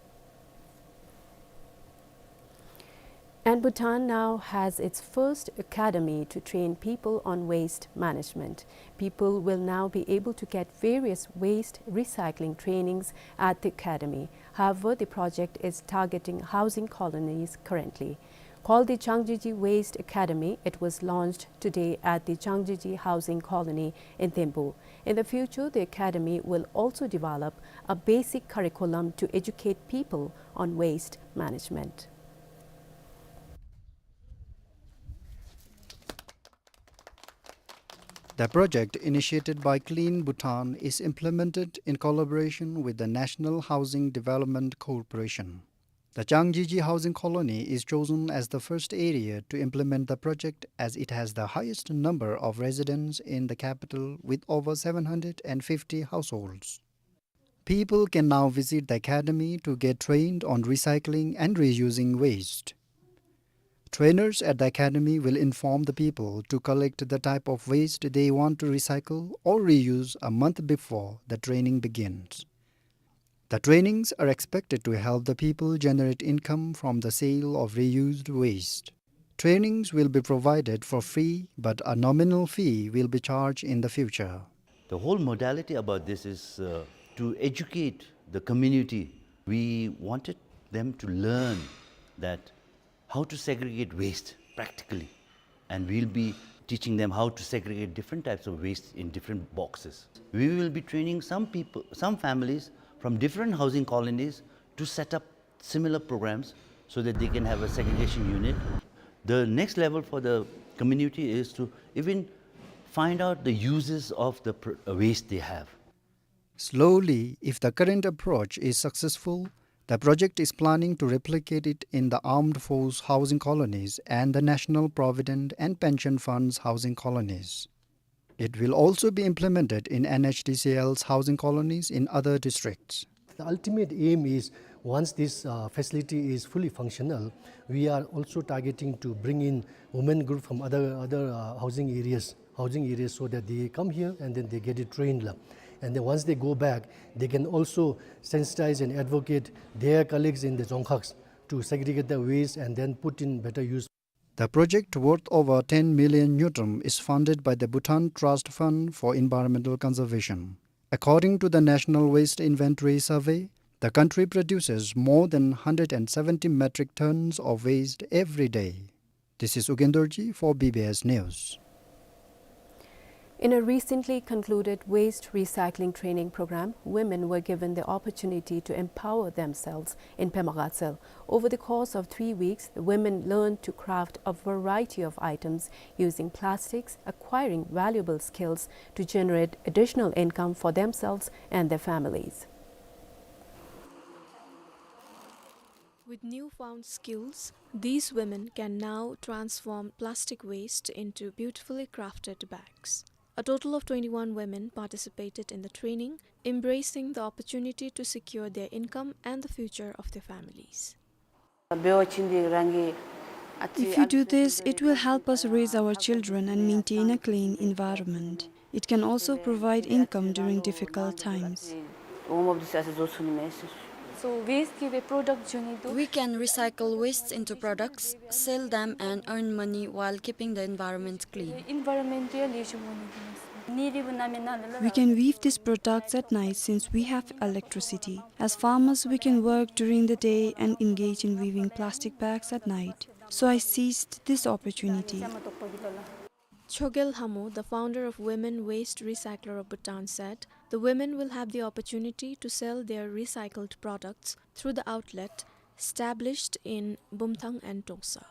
And Bhutan now has its first academy to train people on waste management. People will now be able to get various waste recycling trainings at the academy. However, the project is targeting housing colonies currently. Called the Changjiji Waste Academy, it was launched today at the Changjiji Housing Colony in Thempu. In the future, the academy will also develop a basic curriculum to educate people on waste management. The project, initiated by Clean Bhutan, is implemented in collaboration with the National Housing Development Corporation. The Changjiji Housing Colony is chosen as the first area to implement the project, as it has the highest number of residents in the capital, with over seven hundred and fifty households. People can now visit the academy to get trained on recycling and reusing waste. Trainers at the academy will inform the people to collect the type of waste they want to recycle or reuse a month before the training begins. The trainings are expected to help the people generate income from the sale of reused waste. Trainings will be provided for free, but a nominal fee will be charged in the future. The whole modality about this is, uh, to educate the community. We wanted them to learn that how to segregate waste practically. And we'll be teaching them how to segregate different types of waste in different boxes. We will be training some people, some families from different housing colonies to set up similar programs so that they can have a segregation unit. The next level for the community is to even find out the uses of the pr-, uh, waste they have. Slowly, if the current approach is successful, the project is planning to replicate it in the armed force housing colonies and the National Provident and Pension Funds housing colonies. It will also be implemented in N H D C L's housing colonies in other districts. The ultimate aim is, once this, uh, facility is fully functional, we are also targeting to bring in women group from other, other, uh, housing areas, housing areas, so that they come here and then they get it trained la. And then once they go back, they can also sensitize and advocate their colleagues in the dzongkhag to segregate the waste and then put in better use. The project, worth over ten million ngultrum, is funded by the Bhutan Trust Fund for Environmental Conservation. According to the National Waste Inventory Survey, the country produces more than hundred and seventy metric tons of waste every day. This is U Gyen Dorji for B B S News. In a recently concluded waste recycling training program, women were given the opportunity to empower themselves in Pema Gatshel. Over the course of three weeks, the women learned to craft a variety of items using plastics, acquiring valuable skills to generate additional income for themselves and their families. With newfound skills, these women can now transform plastic waste into beautifully crafted bags. A total of twenty-one women participated in the training, embracing the opportunity to secure their income and the future of their families. If we do this, it will help us raise our children and maintain a clean environment. It can also provide income during difficult times. We can recycle wastes into products, sell them, and earn money while keeping the environment clean. We can weave these products at night, since we have electricity. As farmers, we can work during the day and engage in weaving plastic bags at night. So I seized this opportunity. Chogyal Lhamo, the founder of Women Waste Recycler of Bhutan, said the women will have the opportunity to sell their recycled products through the outlet established in Bumthang and Trongsa.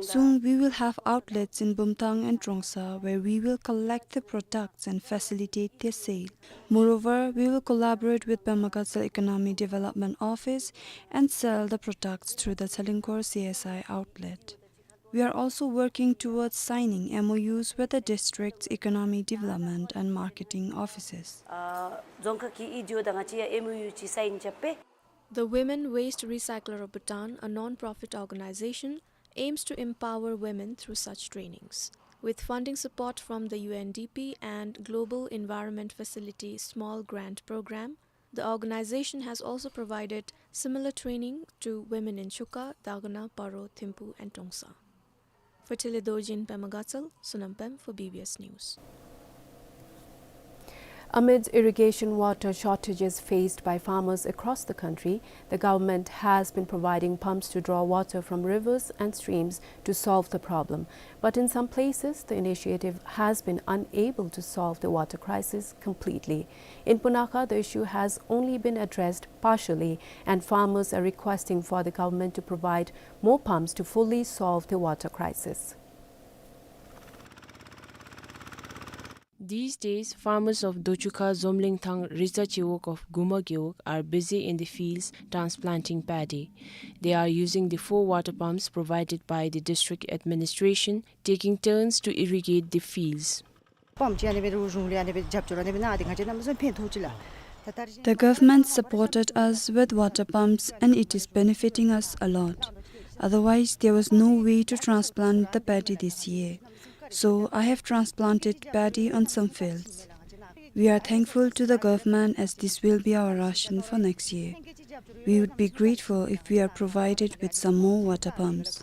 Soon we will have outlets in Bumthang and Trongsa where we will collect the products and facilitate their sale. Moreover, we will collaborate with Pema Gatshel Economic Development Office and sell the products through the Tsalingkhor C S I outlet. We are also working towards signing M O Us with the district's economic development and marketing offices. Ah, dzongkhag ki E D O dang a chi ya M O U chi sign chap'e. The Women Waste Recycler of Bhutan, a non-profit organization, aims to empower women through such trainings. With funding support from the U N D P and Global Environment Facility Small Grant Program, the organization has also provided similar training to women in Chuka, Dagana, Paro, Thimphu, and Trongsa. For Thile Dorji in Pema Gatshel, Sonam Pem for B B S News. Amid irrigation water shortages faced by farmers across the country, the government has been providing pumps to draw water from rivers and streams to solve the problem. But in some places, the initiative has been unable to solve the water crisis completely. In Punakha, the issue has only been addressed partially, and farmers are requesting for the government to provide more pumps to fully solve the water crisis. These days, farmers of Dochuka, Zomlingthang, Ritsa Chewok of Guma Gewog are busy in the fields transplanting paddy. They are using the four water pumps provided by the district administration, taking turns to irrigate the fields. The government supported us with water pumps and it is benefiting us a lot. Otherwise, there was no way to transplant the paddy this year. So I have transplanted paddy on some fields. We are thankful to the government as this will be our ration for next year. We would be grateful if we are provided with some more water pumps.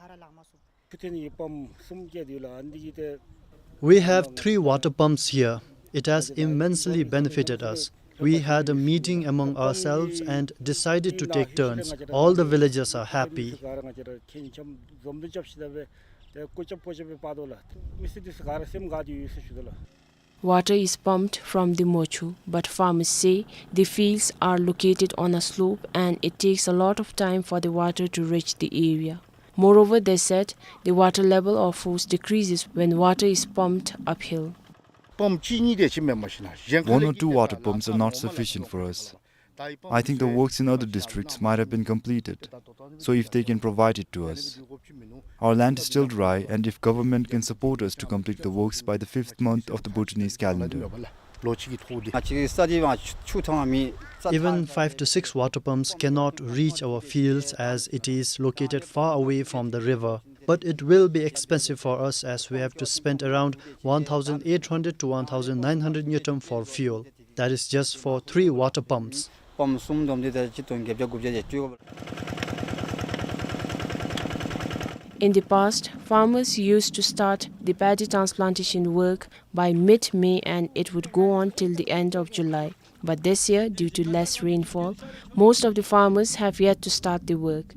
We have three water pumps here. It has immensely benefited us. We had a meeting among ourselves and decided to take turns. All the villagers are happy. Water is pumped from the Mochu, but farmers say the fields are located on a slope and it takes a lot of time for the water to reach the area. Moreover, they said the water level of force decreases when water is pumped uphill. One or two water pumps are not sufficient for us. I think the works in other districts might have been completed, so if they can provide it to us. Our land is still dry, and if government can support us to complete the works by the fifth month of the Bhutanese calendar. ལོ་གཅིག་གི་ཐོག་འདི་ང་བཅས་ཀྱི་ས་དེ་བ་ཆུ་ཐང་མི་ས། Even five to six water pumps cannot reach our fields as it is located far away from the river. But it will be expensive for us as we have to spend around one thousand eight hundred to one thousand nine hundred ngultrum for fuel. That is just for three water pumps. པམ་གསུམ་བསྡོམས་ཏེ་ད་སྤྱིར་བཏང་བརྒྱད་བརྒྱ་དགུ་བརྒྱ་དེ་སྤྲོད་དགོ་པས། In the past, farmers used to start the paddy transplantation work by mid-May and it would go on till the end of July. But this year, due to less rainfall, most of the farmers have yet to start the work.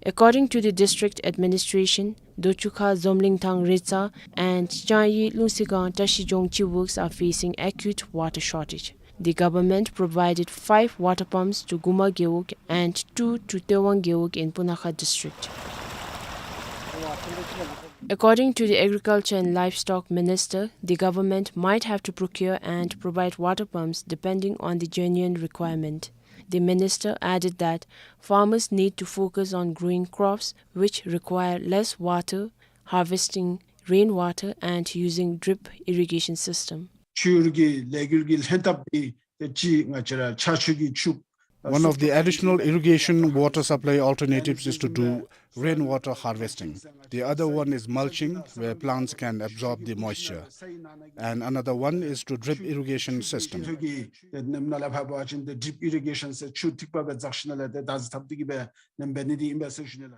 According to the district administration, Dochukha, Zomlingthang, Retsa, and Changyi, Lungsigang, Trashijong Chiwuks are facing acute water shortage. The government provided five water pumps to Guma Gewog and two to Tewang Gewog in Punakha district. According to the Agriculture and Livestock Minister, the government might have to procure and provide water pumps depending on the genuine requirement. The minister added that farmers need to focus on growing crops which require less water, harvesting rainwater and using drip irrigation system. ཆུའི་ལས་འགུལ་གྱི་ལྷན་ཐབས་འདི་ཅིག་ང་བཅས་ར་ཆར་ཆུ་གིས་ཕྱུགཔ། One of the additional irrigation water supply alternatives is to do rainwater harvesting. The other one is mulching, where plants can absorb the moisture. And another one is to drip irrigation system. ཆུ་ཐིགས་པ་སྦེ་འཛེགས་ཞིནམ་ལས་ཏེ་ད་ཟི་ཐབ་འདི་གིས་སྦེ་ནམ་འབད་ནི་འདི་ཨིན་པས་ཟེར་ཞུ་ནི་ལགས།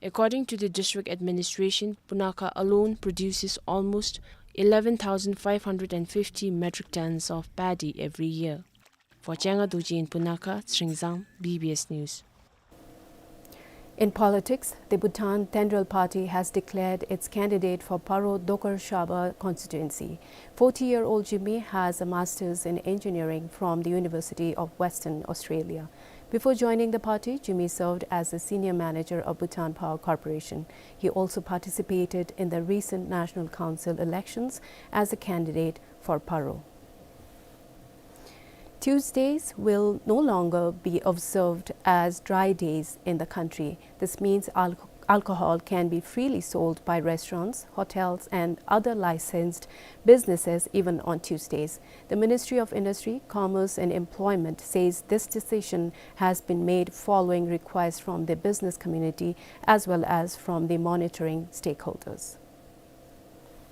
According to the district administration, Punakha alone produces almost eleven thousand five hundred and fifty metric tons of paddy every year. For Changa Dorji in Punakha, Tsringzang, B B S News. In politics, the Bhutan Tenderal Party has declared its candidate for Paro Dokar Shabha constituency. Forty-year-old Jigme has a master's in engineering from the University of Western Australia. Before joining the party, Jigme served as the senior manager of Bhutan Power Corporation. He also participated in the recent National Council elections as a candidate for Paro. Tuesdays will no longer be observed as dry days in the country. This means al- alcohol can be freely sold by restaurants, hotels, and other licensed businesses even on Tuesdays. The Ministry of Industry, Commerce and Employment says this decision has been made following requests from the business community as well as from the monitoring stakeholders.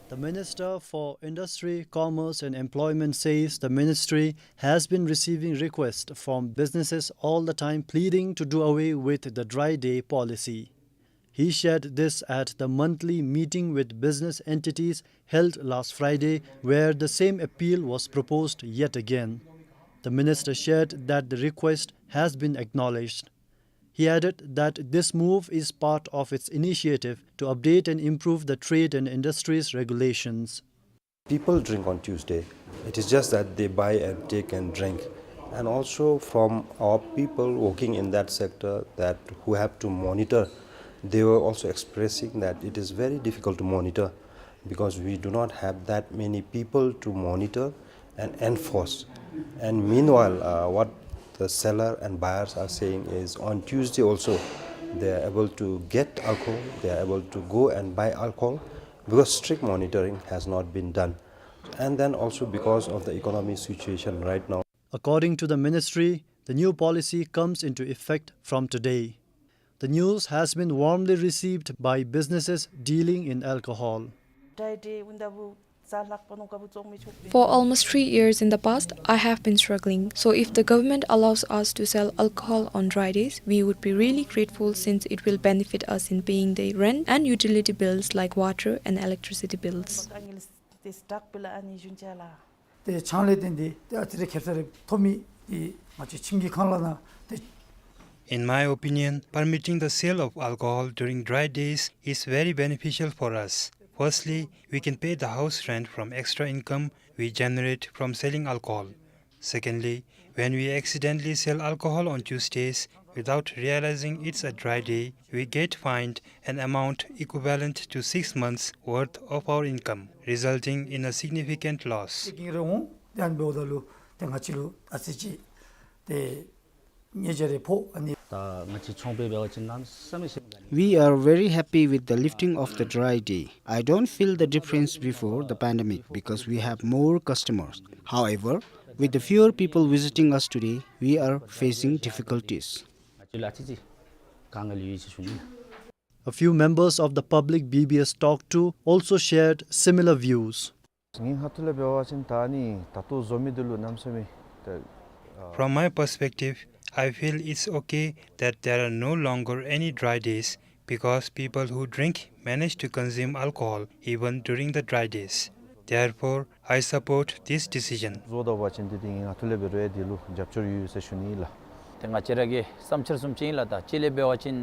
The Minister for Industry, Commerce and Employment says the ministry has been receiving requests from businesses all the time pleading to do away with the dry day policy. He shared this at the monthly meeting with business entities held last Friday, where the same appeal was proposed yet again. The minister shared that the request has been acknowledged. He added that this move is part of its initiative to update and improve the trade and industries regulations. People drink on Tuesday. It is just that they buy and take and drink. And also from our people working in that sector that who have to monitor, they were also expressing that it is very difficult to monitor because we do not have that many people to monitor and enforce. And meanwhile, uh, what the seller and buyers are saying is on Tuesday also, they are able to get alcohol, they are able to go and buy alcohol because strict monitoring has not been done. And then also because of the economic situation right now. According to the ministry, the new policy comes into effect from today. The news has been warmly received by businesses dealing in alcohol. For almost three years in the past, I have been struggling. So if the government allows us to sell alcohol on dry days, we would be really grateful since it will benefit us in paying the rent and utility bills like water and electricity bills. ཏེ་ཆང་ལས་བརྟེན་ཏེ་ཏེ་ཨ་ཙི་རེ་ཁེབ་ས་རེ་ཐོབ་མི་འདི་ང་བཅས་ཁྱིམ་གྱི་ཁང་གླ་ནང་ཏེ། In my opinion, permitting the sale of alcohol during dry days is very beneficial for us. Firstly, we can pay the house rent from extra income we generate from selling alcohol. Secondly, when we accidentally sell alcohol on Tuesdays without realizing it's a dry day, we get fined an amount equivalent to six months' worth of our income, resulting in a significant loss. ཏེ་གིན་རེ་འོང་ཏེ་ཨ་ནི་འབདཝ་ད་ལུ་ཏེ་ང་བཅས་ལུ་ཨ་ཙི་ཅིག་ཏེ་ ཉེ་ཆར་རེ་ཕོག་ཨ་ནི། ད་ང་བཅས་ཚོང་པའི་འབད་བ་ཅིན་གནམ་མེད་ས་མེད་ཟེར་མི་ག་ནི། We are very happy with the lifting of the dry day. I don't feel the difference before the pandemic because we have more customers. However, with the fewer people visiting us today, we are facing difficulties. ང་བཅས་ལུ་ཨ་ཙི་ཅིག་དཀའ་ངལ་ཡོད་ཟེར་ཞུ་ནི། A few members of the public B B S talked to also shared similar views. ངེའི་ཁ་ཐུག་ལས་འབད་བ་ཅིན་ད་ནི་ད་ལྟོ་བཟོ་མི་འདི་ལུ་གནམ་མེད་ས་མེད་ད། From my perspective, I feel it's okay that there are no longer any dry days because people who drink manage to consume alcohol even during the dry days. Therefore, I support this decision. བཟོ་ད་བ་ཅིན་འདི་འདི་ངེའི་ཁ་ཐུག་ལས་འབད་རུང་འདི་ལུ་རྒྱབ་སྐྱོར་ཡོད་ཟེར་ཞུ་ནི་ལགས། ཏེ་ང་བཅས་ར་གི་བསམ་འཆར་བཟུམ་ཅིག་ཨིན་ལགས། ད་ཅི་ལས་འབད་བ་ཅིན།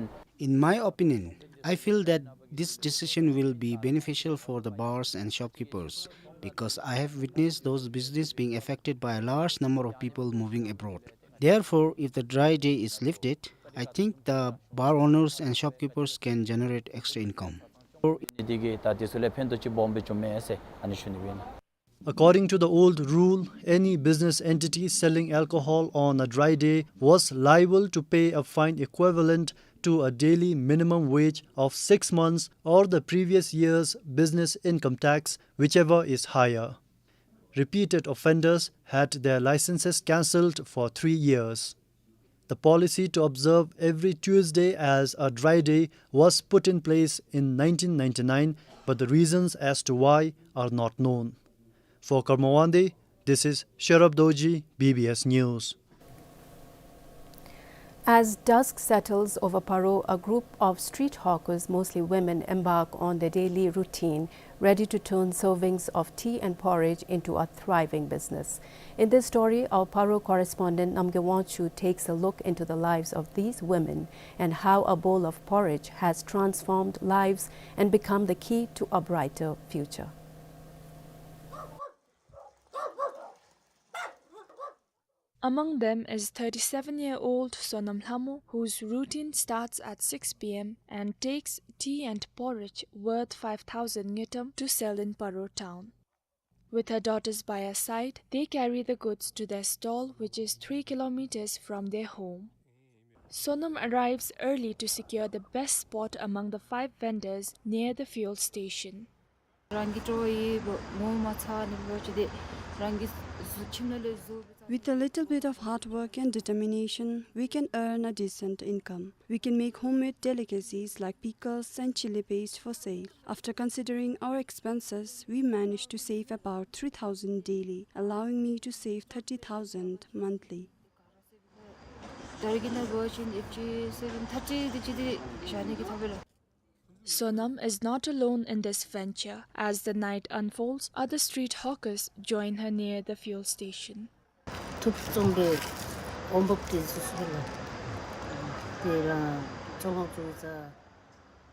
In my opinion, I feel that this decision will be beneficial for the bars and shopkeepers because I have witnessed those business being affected by a large number of people moving abroad. Therefore, if the dry day is lifted, I think the bar owners and shopkeepers can generate extra income. འདི་གིས་ད་འདི་ཚུ་ལུ་ཕན་ཐོགས་ཅིག་སྦོམ་སྦེ་འབྱུངམ་མས་ཟེར་ཨ་ནི་ཞུ་ནི་སྦེ་ཨིན་ལགས། According to the old rule, any business entity selling alcohol on a dry day was liable to pay a fine equivalent to a daily minimum wage of six months or the previous year's business income tax, whichever is higher. Repeated offenders had their licenses cancelled for three years. The policy to observe every Tuesday as a dry day was put in place in nineteen ninety-nine, but the reasons as to why are not known. For Karma Wangdi, this is Sherab Dorji, B B S News. As dusk settles over Paro, a group of street hawkers, mostly women, embark on their daily routine, ready to turn servings of tea and porridge into a thriving business. In this story, our Paro correspondent Namgay Wangchuk takes a look into the lives of these women and how a bowl of porridge has transformed lives and become the key to a brighter future. Among them is thirty-seven-year-old Sonam Lhamo, whose routine starts at six P M and takes tea and porridge worth five thousand ngultrum to sell in Paro town. With her daughters by her side, they carry the goods to their stall, which is three kilometers from their home. Sonam arrives early to secure the best spot among the five vendors near the fuel station. རང་གི་སྤྲོ་བ་ཡིས་ངོ་མ་ཚ་ནི་འབད་བ་ཅིན་ཏེ་རང་གི་གཟུགས་ཁྱིམ་ནང་ལས་བཟོ་བའི་With a little bit of hard work and determination, we can earn a decent income. We can make homemade delicacies like pickles and chili paste for sale. After considering our expenses, we managed to save about three thousand daily, allowing me to save thirty thousand monthly. ད་རེས་ཀྱི་ནང་འབད་བ་ཅིན་ཨེབ་ཅི་སེ་བེན་ཐར་ཊི་དེ་ཅིག་དེ་བཞག་ནི་གི་ཐོབ་པས་ལགས། Sonam is not alone in this venture. As the night unfolds, other street hawkers join her near the fuel station. ཐུབ་བཙོང་པའི་འོང་འབབ་དེ་ཚུ་ཚུ་ལགས། དེ་རང་བཙོང་བཙོང་ཙང་།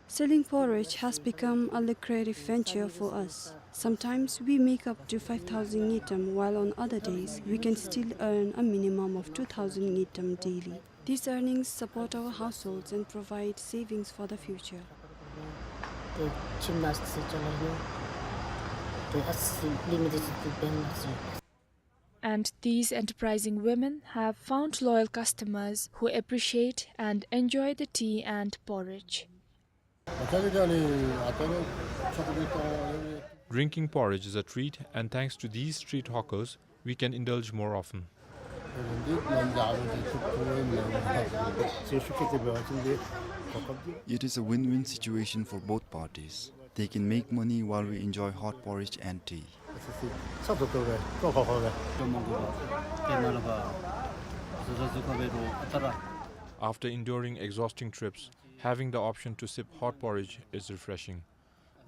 Selling porridge has become a lucrative venture for us. Sometimes we make up to five thousand ngultrum, while on other days we can still earn a minimum of two thousand ngultrum daily. These earnings support our households and provide savings for the future. And these enterprising women have found loyal customers who appreciate and enjoy the tea and porridge. Drinking porridge is a treat, and thanks to these street hawkers, we can indulge more often. It is a win-win situation for both parties. They can make money while we enjoy hot porridge and tea. After enduring exhausting trips, having the option to sip hot porridge is refreshing.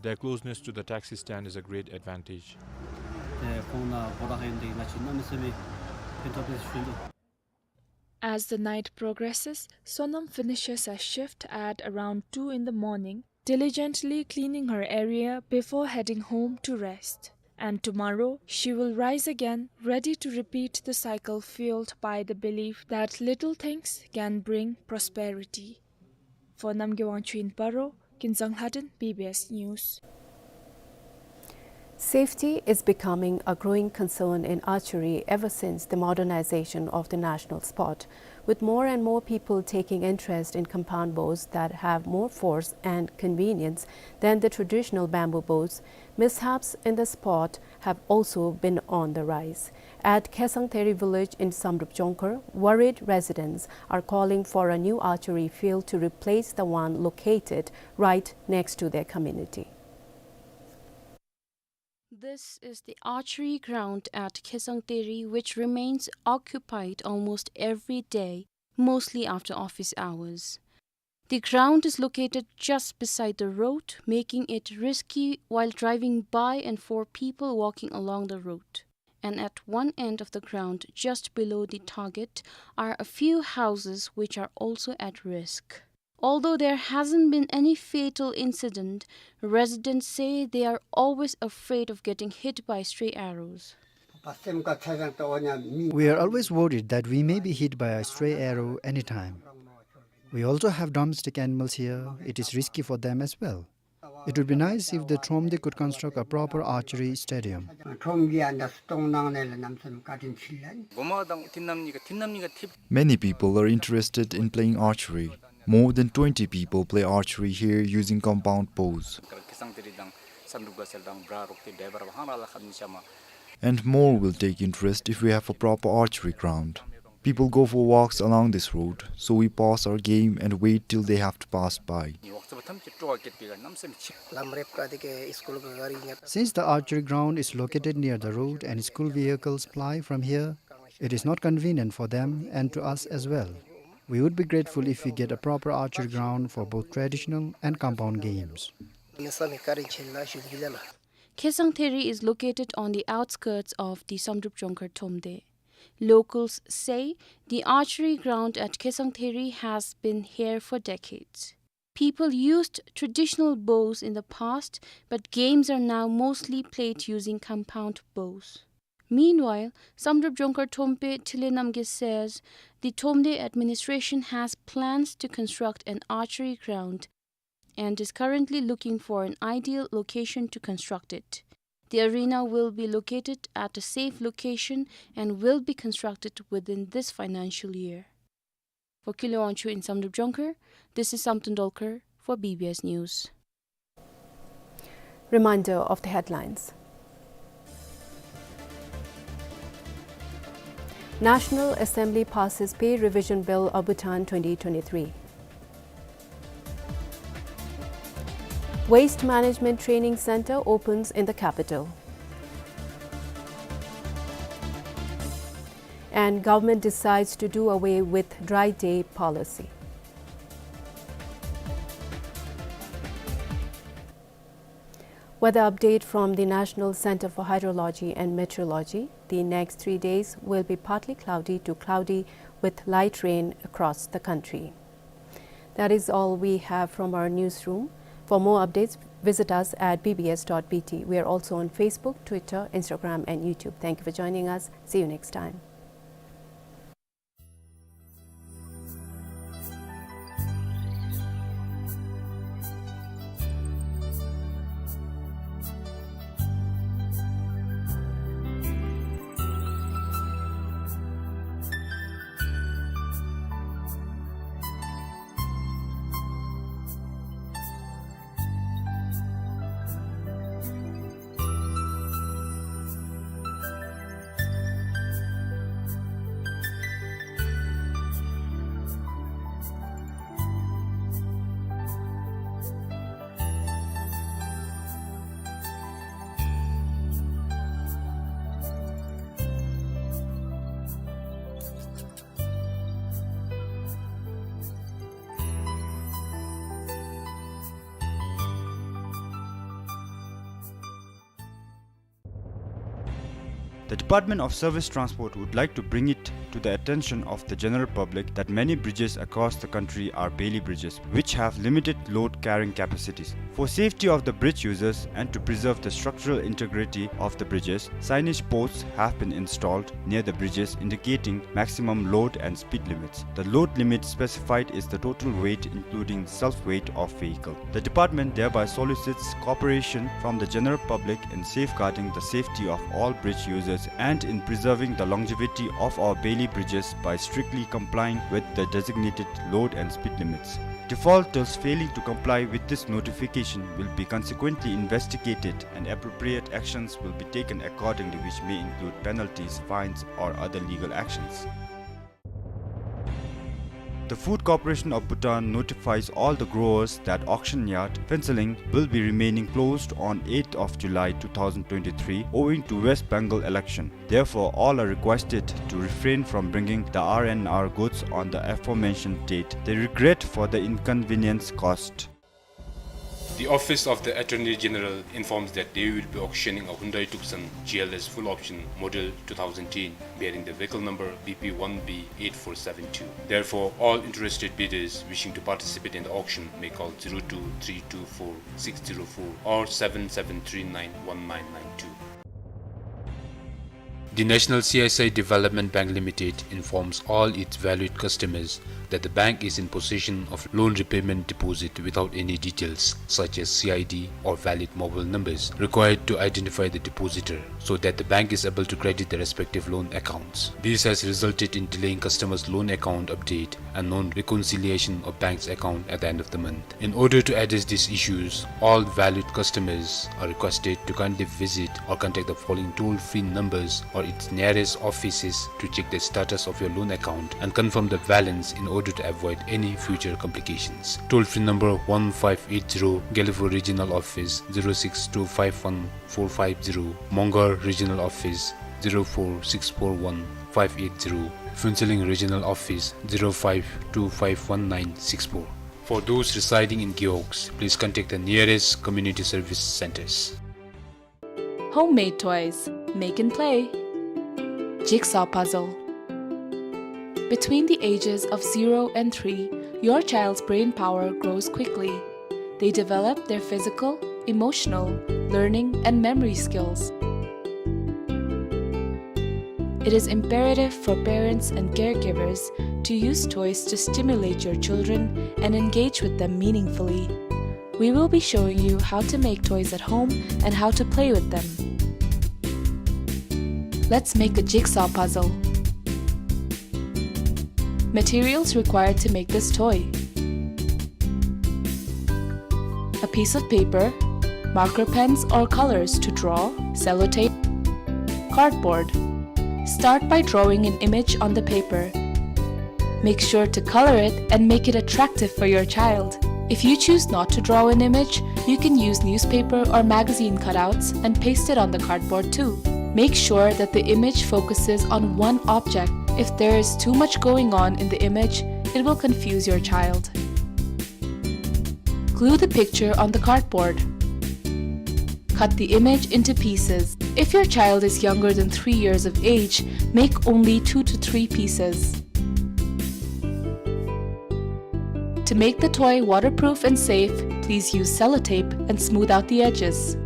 Their closeness to the taxi stand is a great advantage. As the night progresses, Sonam finishes her shift at around two in the morning, diligently cleaning her area before heading home to rest. And tomorrow, she will rise again, ready to repeat the cycle fueled by the belief that little things can bring prosperity. For Namgay Wangchuk in Paro, Kinzang Lhadon, B B S News. Safety is becoming a growing concern in archery ever since the modernization of the national sport, with more and more people taking interest in compound bows that have more force and convenience than the traditional bamboo bows. Mishaps in the sport have also been on the rise. At Khesangtheri village in Samdrup Jongkhar, worried residents are calling for a new archery field to replace the one located right next to their community. This is the archery ground at Khesangtheri, which remains occupied almost every day, mostly after office hours. The ground is located just beside the road, making it risky while driving by and for people walking along the road. And at one end of the ground, just below the target, are a few houses which are also at risk. Although there hasn't been any fatal incident, residents say they are always afraid of getting hit by stray arrows. We are always worried that we may be hit by a stray arrow anytime. We also have domestic animals here. It is risky for them as well. It would be nice if the Thromde could construct a proper archery stadium. Many people are interested in playing archery. More than twenty people play archery here using compound bows. And more will take interest if we have a proper archery ground. People go for walks along this road, so we pause our game and wait till they have to pass by. Since the archery ground is located near the road and school vehicles ply from here, it is not convenient for them and to us as well. We would be grateful if we get a proper archery ground for both traditional and compound games. Khesangtheri is located on the outskirts of the Samdrup Jongkhar Thromde. Locals say the archery ground at Khesangtheri has been here for decades. People used traditional bows in the past, but games are now mostly played using compound bows. Meanwhile, Samdrup Jongkhar Thromde Thile Namgay says the Thromde administration has plans to construct an archery ground and is currently looking for an ideal location to construct it. The arena will be located at a safe location and will be constructed within this financial year. For Kinley Wangchuk in Samdrup Jongkhar, this is Samten Dolkar for B B S News. Reminder of the headlines. National Assembly passes Pay Revision Bill of Bhutan twenty twenty-three. Waste Management Training Center opens in the capital. And government decides to do away with dry day policy. Weather update from the National Center for Hydrology and Meteorology. The next three days will be partly cloudy to cloudy with light rain across the country. That is all we have from our newsroom. For more updates, visit us at B B S dot B T. We are also on Facebook, Twitter, Instagram, and YouTube. Thank you for joining us. See you next time. The Department of Surface Transport would like to bring it to the attention of the general public that many bridges across the country are Bailey bridges, which have limited load carrying capacities. For safety of the bridge users and to preserve the structural integrity of the bridges, signage posts have been installed near the bridges indicating maximum load and speed limits. The load limit specified is the total weight including self-weight of vehicle. The department thereby solicits cooperation from the general public in safeguarding the safety of all bridge users and in preserving the longevity of our Bailey bridges by strictly complying with the designated load and speed limits. Defaulters failing to comply with this notification will be consequently investigated and appropriate actions will be taken accordingly, which may include penalties, fines, or other legal actions. The Food Corporation of Bhutan notifies all the growers that auction yard Phuentsholing will be remaining closed on eighth of July two thousand twenty-three owing to West Bengal election. Therefore, all are requested to refrain from bringing the R and R goods on the aforementioned date. They regret for the inconvenience caused. The Office of the Attorney General informs that they will be auctioning a Hyundai Tucson G L S full option model two thousand ten, bearing the vehicle number B P one B eight four seven two. Therefore, all interested bidders wishing to participate in the auction may call zero two three two four six zero four or seven seven three nine one nine nine two. The National C S I Development Bank Limited informs all its valued customers that the bank is in possession of loan repayment deposit without any details such as C I D or valid mobile numbers required to identify the depositor, so that the bank is able to credit the respective loan accounts. This has resulted in delaying customers' loan account update and non-reconciliation of bank's account at the end of the month. In order to address these issues, all valued customers are requested to kindly visit or contact the following toll-free numbers or its nearest offices to check the status of your loan account and confirm the balance in order to avoid any future complications. Toll-free number one five eight zero, Gelephu Regional Office, zero six two five one four five zero, Mongar Regional Office, zero four six four one five eight zero, Phuentsholing Regional Office, zero five two five one nine six four. For those residing in Gewog, please contact the nearest community service centers. Homemade toys. Make and play. Jigsaw puzzle. Between the ages of zero and three, your child's brain power grows quickly. They develop their physical, emotional, learning, and memory skills. It is imperative for parents and caregivers to use toys to stimulate your children and engage with them meaningfully. We will be showing you how to make toys at home and how to play with them. Let's make a jigsaw puzzle. Materials required to make this toy: a piece of paper, marker pens or colors to draw, sellotape, cardboard. Start by drawing an image on the paper. Make sure to color it and make it attractive for your child. If you choose not to draw an image, you can use newspaper or magazine cutouts and paste it on the cardboard too. Make sure that the image focuses on one object. If there is too much going on in the image, it will confuse your child. Glue the picture on the cardboard. Cut the image into pieces. If your child is younger than three years of age, make only two to three pieces. To make the toy waterproof and safe, please use sellotape and smooth out the edges.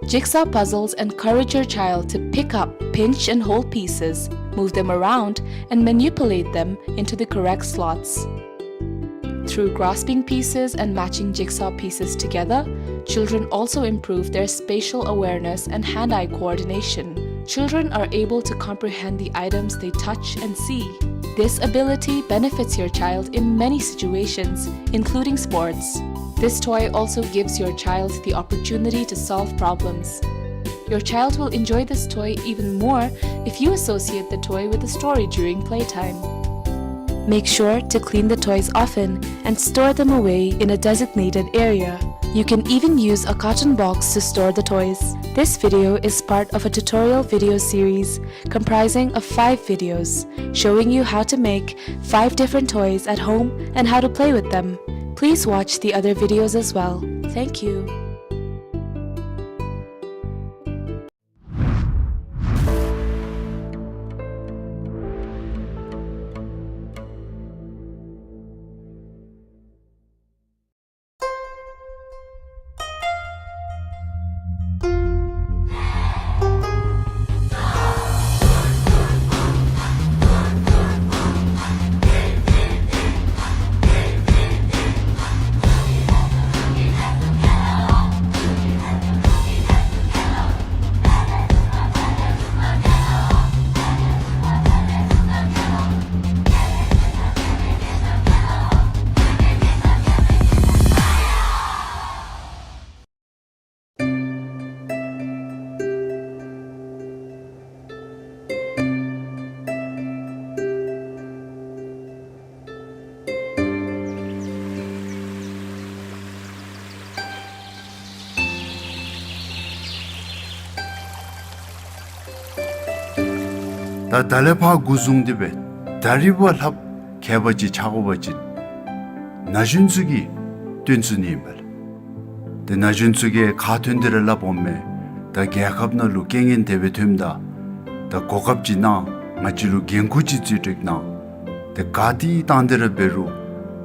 Jigsaw puzzles encourage your child to pick up, pinch, and hold pieces, move them around, and manipulate them into the correct slots. Through grasping pieces and matching jigsaw pieces together, children also improve their spatial awareness and hand-eye coordination. Children are able to comprehend the items they touch and see. This ability benefits your child in many situations, including sports. This toy also gives your child the opportunity to solve problems. Your child will enjoy this toy even more if you associate the toy with a story during playtime. Make sure to clean the toys often and store them away in a designated area. You can even use a carton box to store the toys. This video is part of a tutorial video series comprising of five videos showing you how to make five different toys at home and how to play with them. Please watch the other videos as well. Thank you. ད་ད་ལས་ཕར་འགོ་བཟུང་སྟེ་སྦེ་ད་རིས་བ་ལྷགཔ་ཁྱད་པར་ཅིག་ཆགས་དགོ་པ་ཅིན་ན་གཞོན་ཚུ་གིས་བཏོན་ཚུགས་ནི་ཨིན་པས་ལགས། ཏེ་ན་གཞོན་ཚུ་གིས་ཁ་ཐོན་ཏེ་ར་སླབ་འོང་མས། ད་རྒྱལ་ཁབ་ནང་ལུ་རྐྱེན་ངན་དེ་སྦེ་ཐོནམ་ད་ད་གོ་སྐབས་ཅིག་གནང་། ང་བཅས་ལུ་འགན་ཁུར་ཅིག་བརྩི་སྤྲོད་གནང་། ཏེ་ག་ཏེ་བཏང་སྟེ་ར་འབད་རུང་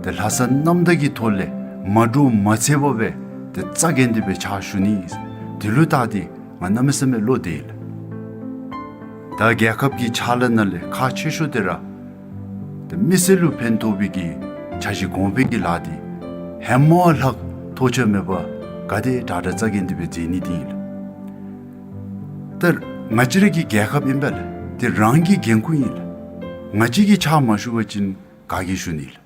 ཏེ་ལྷག་བསམ་རྣམ་དག་གི་ཐོག་ལས་མ་འདྲོག་མ་ཚེར་བར་སྦེ་ཏེ་རྩ་འགེངས་ཏེ་སྦེ་ཕྱག་ཞུ་ནི། དེ་ལུ་བལྟ་སྟེ་ང་གནམ་མེད་ས་མེད་བློ་བདེ་ལགས། ད་རྒྱལ་ཁབ་ཀྱི་ཕྱག་ལཱ་ནང་ལས་ཁག་ཆེ་ཤོས་དེ་ར་ཏེ་མི་སེར་ལུ་ཕན་ཐོགས་པའི་གི་འཆར་གཞི་གོང་འཕེལ་གྱི་ལཱ་འདི་ཧེ་མ་ལྷག་ཐོགས་ཆགས་མེད་པར་ག་དེ་དྲག་དྲག་རྩ་འགེངས་ཏེ་སྦེ་མཛད་ནི་འདི་ཨིན་ལགས། ད་ང་བཅས་ར་གི་རྒྱལ་ཁབ་ཨིན་པས་ལགས། ཏེ་རང་གི་འགན་ཁུར་ཨིན་ལགས། ང་བཅས་ཀྱིས་ཕྱག་མ་ཞུ་བ་ཅིན་ག་གིས་ཞུ་ནི་ལགས།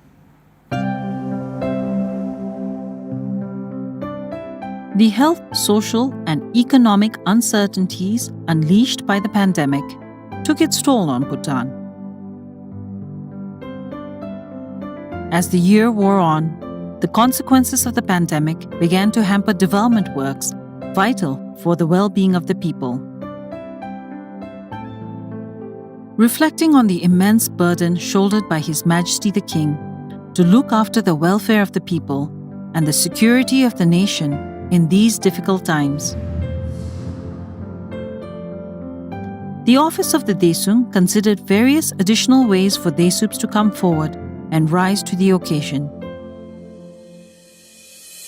The health, social, and economic uncertainties unleashed by the pandemic took its toll on Bhutan. As the year wore on, the consequences of the pandemic began to hamper development works vital for the well-being of the people. Reflecting on the immense burden shouldered by His Majesty the King to look after the welfare of the people and the security of the nation in these difficult times, the office of the Daesung considered various additional ways for Daesups to come forward and rise to the occasion.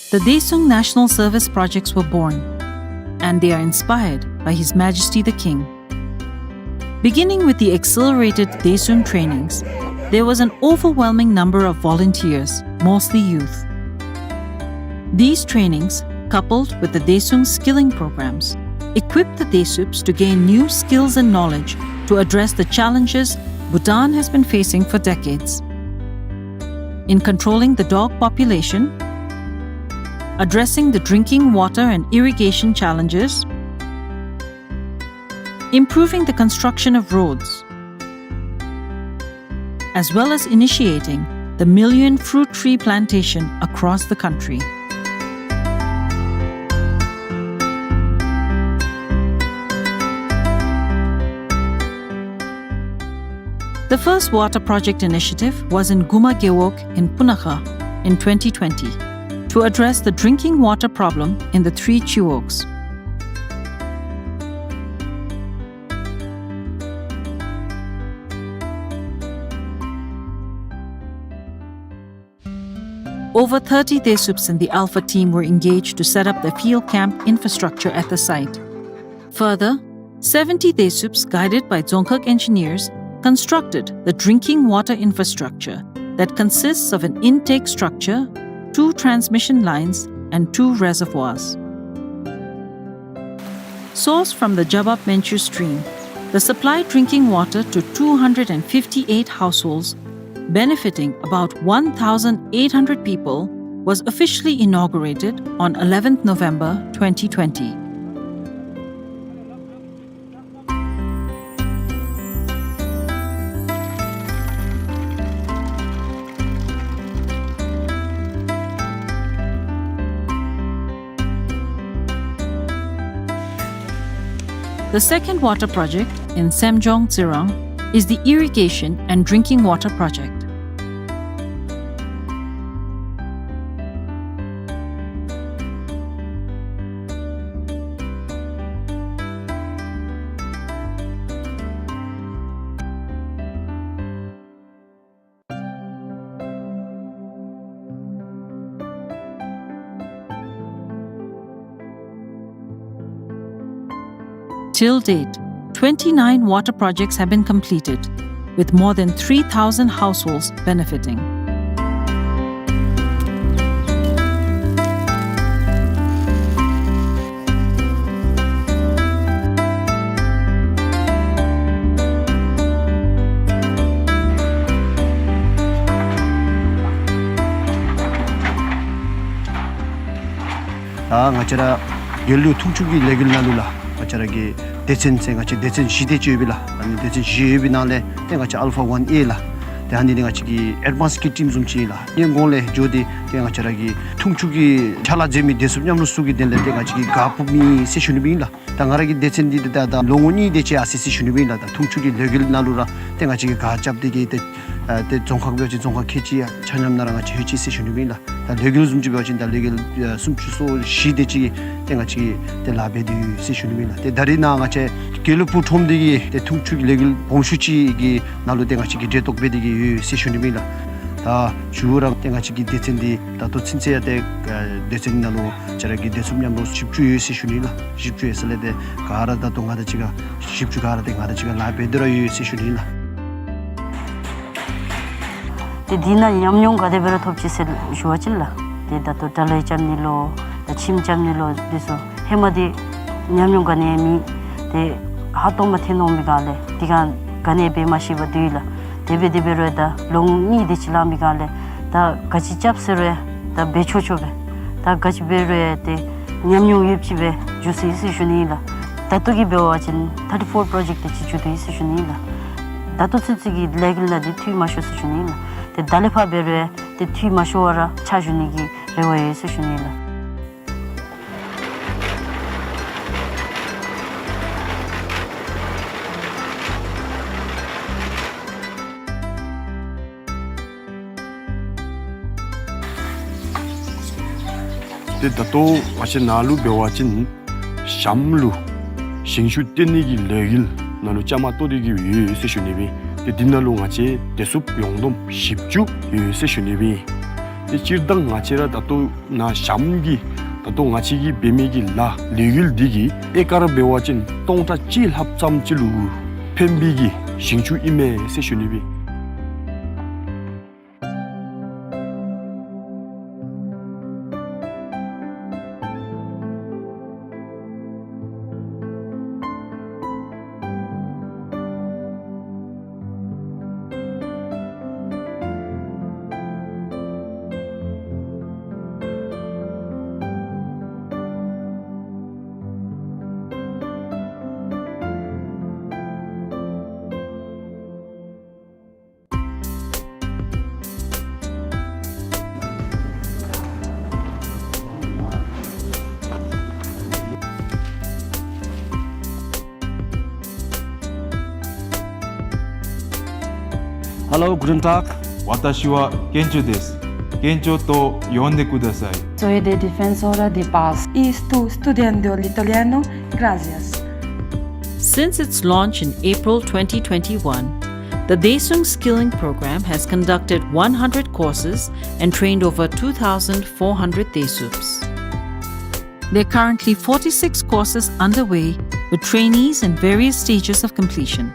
The Daesung National Service projects were born, and they are inspired by His Majesty the King. Beginning with the accelerated Daesung trainings, there was an overwhelming number of volunteers, mostly youth. These trainings, coupled with the Daesung skilling programs, equipped the Daesups to gain new skills and knowledge to address the challenges Bhutan has been facing for decades in controlling the dog population, addressing the drinking water and irrigation challenges, improving the construction of roads, as well as initiating the million fruit tree plantation across the country. The first water project initiative was in Guma Gewog in Punakha in twenty twenty to address the drinking water problem in the three Chiwogs. Over thirty Daesups and the Alpha team were engaged to set up the field camp infrastructure at the site. Further, seventy Daesups, guided by Dzongkhag engineers, constructed the drinking water infrastructure that consists of an intake structure, two transmission lines, and two reservoirs. Sourced from the Jabab Menchu stream, the supplied drinking water to two hundred and fifty-eight households, benefiting about one thousand eight hundred people, was officially inaugurated on eleventh November twenty twenty. The second water project in Semjong Tsirang is the irrigation and drinking water project. Till date, twenty-nine water projects have been completed, with more than three thousand households benefiting. ད་ང་བཅས་ར་ཡར་ལུ་འཐུང་ཆུ་གི་ལས་འགུལ་ནང་ལུ་ལགས། ང་བཅས་ར་གི་སྡེ་ཚན་ཟེར་ང་བཅས་སྡེ་ཚན་བཞི་དེ་ཅིག་ཡོད་པས་ལགས། ཨ་ནི་སྡེ་ཚན་བཞི་ཡོད་པའི་ནང་ལས་ཏེ་ང་བཅས་Alpha One A ལགས། ཏེ་ཨ་ནི་འདི་ང་བཅས་ཀྱི་ཨེཌ་ཝཱནསི་ཀིཊ་ཊིམ་བཟུམ་ཅིག་ཨིན་ལགས། ཨ་ནི་གོང་ལས་འགྱོ་སྟེ་ཏེ་ང་བཅས་ར་གི་འཐུང་ཆུ་གི་ཕྱག་ལཱ་མཛད་མི་བདེ་སྲུངཔ་མཉམ་རོགས་ཚུ་གི་དོན་ལས་ཏེ་ང་བཅས་ཀྱིས་གཱ་ཕུབ་ནི་ཟེར་ཞུ་ནི་སྦེ་ཨིན་ལགས། ད་ང་ར་གི་སྡེ་ཚན་འདི་ཏེ་ད་ད་ལོ་ངོ་གཉིས་དེ་ཅིག་ཡར་སོ་ཡི་ཟེར་ཞུ་ནི་སྦེ་ཨིན་ལགས། ད་འཐུང་ཆུ་གི་ལས་འགུལ་ནང་ལུ་ར་ཏེ་ང་བཅས་ཀྱིས་གཱ་རྐྱབ་སྟེ་གི་ཏེ་ཨ་ཏེ་རྫོང་ཁག་འབད་བ་ཅིན་རྫོང་ཁག་ཁལ་གཅིག་ཡང་ཆ་མཉམ་ནང་ར་ང་བཅས་ལྷོད་ཅི་ཟེར་ཞུ་ནི་སྦེ་ཨིན་ལགས། ད་ལས་འགུལ་བཟུམ་ཅིག་འབད་བ་ཅིན་ད་ལས་འགུལ་ཨ་སུམ་ཅུ་སོ་བཞི་དེ་ཅིག་ཏེ་ང་བཅས་ཏེ་ལཱ་འབད་དེ་ཡོད་ཟེར་ཞུ་ནི་སྦེ་ཨིན་ལགས། ཏེ་ད་རེས་ནཱ་ང་བཅས་དགེ་ལེགས་ཕུག་ཁྲོམ་འདི་གི་ཏེ་འཐུང་ཆུ་གི་ལས་འགུལ་སྦོམ་ཤོས་ཅིག་གི་ནང་ལུ་ཏེ་ང་བཅས་ཀྱིས་གྲལ་གཏོགས་འབད་དེ་གི་ཡོད་ཟེར་ཞུ་ནི་སྦེ་ཨིན་ལགས། ད་ཞུ་ར་ཏེ་ང་བཅས་ཀྱི་སྡེ་ཚན་འདི་ད་ལྟོ་ཚུན་ཚོད་ཡང་ཏེ་ཨ་སྡེ་ཚན་ནང་ལུ་ང་བཅས་ར་གི་བདེ་སྲུངཔ་མཉམ་རོགས་བཞི་བཅུ་ཡོད་ཟེར་ཞུ་ནི་ལགས། བཞི་བཅུ་ཡོད་ས་ལས་ཏེ་ག་ར་ད་ལྟོ་ང་དང་གཅིག་ཁར་བཞི་བཅུ་ག་ར་ཏེ་ང་དང་གཅིག་ཁར་ལཱ་འབད་དེ་ར་ཡོད་ཟེར་ཞུ་ནི་ལགས། ཏེ་འདི་ནང་ཉམས་མྱོང་ག་དེ་སྦེ་ར་ཐོབ་ཅི་ཟེར་ཞུ་བ་ཅིན་ལགས། ཏེ་ད་ལྟོ་དྲ་ལམ་རྐྱབ་ནི་ལོ་ད་ཁྱིམ་རྐྱབ་ནི་ལོ་འདི་ཚུ་ཧེ་མ་འདི་ཉམས་མྱོང་ག་ནི་ཡང་མེད། ཏེ་ཧ་ཏོ་མ་ཐོན་འོང་མི་ག་ལས་འདི་ག་ག་ནི་འབད་མ་ཤེས་པར་སྡོད་ཡི་ལགས། དེ་འབད་དེ་འབད་རུང་ད་ལོ་ངོ་གཉིས་དེ་ཅིག་ལང་མི་ག་ལས་ད་ག་ཅི་རྐྱབ་ཟེར་རུང་ད་འབད་ཆོག་ཆོག་སྦེ་ད་ག་ཅི་འབད་རུང་ཏེ་ཉམས་མྱོང་ཡོདཔ་ཅིག་སྦེ་འགྱོ་སོ་ཡི་ཟེར་ཞུ་ནི་ལགས། ད་ལྟོ་གི་འབད་བ་ཅིན་ཐར་ཊི་ཕོར་པྲོ་ཇེཀཊ་དེ་ཅིག་འགྱོ་དོ་ཡི་ཟེར་ཞུ་ནི་ལགས། ད་ལྟོ་ཚུན་ཚོད་ཀྱི་ལས་འགུལ་ནང་འདི་འཐུས་མ་ཤོར་ཟེར་ཞུ་ནི་ལགས། ཏེ་ད་ལས་ཕར་འབད་རུང་ཏེ་འཐུས་མ་ཤོར་བར་ར་ཕྱག་ཞུ་ནི་གི་རེ་བ་ཡོད་ཟེར་ཞུ་ནི་ལགས། ཏེ་ད་ལྟོ་ང་བཅས་ནཱ་ལུ་འབད་བ་ཅིན་ཞྭམོ་ལུ་ཞིང་ཆུ་བཏོན་ནི་གི་ལས་འགུལ་ནང་ལུ་བཅའ་མར་གཏོགས་ཏེ་གི་ཡོད་ཟེར་ཞུ་ནི་སྦེ། ཏེ་འདི་ནང་ལུ་ང་བཅས་བདེ་སྲུངཔ་ཡོངས་བསྡོམས་བཞི་བཅུ་ཡོད་ཟེར་ཞུ་ནི་སྦེ། ཏེ་སྤྱིར་བཏང་ང་བཅས་ར་ད་ལྟོ་ནཱ་ཞྭམོ་གི་ད་ལྟོ་ང་བཅས་ཀྱིས་འབད་མི་གི་ལཱ་ལས་འགུལ་འདི་གིས་ཨེ་ཀར་འབད་བ་ཅིན་སྟོང་ཕྲག་གཅིག་ལྷགཔ་ཙམ་ཅིག་ལུ་ཕན་པའི་གི་ཞིང་ཆུ་ཨིན་མས་ཟེར་ཞུ་ནི་སྦེ། Hello, guten Tag. 私はケンチョです。ケンチョと呼んでください。Soy de Defensora de Paz. Y estoy estudiando el italiano. Gracias. Since its launch in April twenty twenty-one, the Daesung Skilling Program has conducted one hundred courses and trained over two thousand four hundred Daesups. There are currently forty-six courses underway, with trainees in various stages of completion.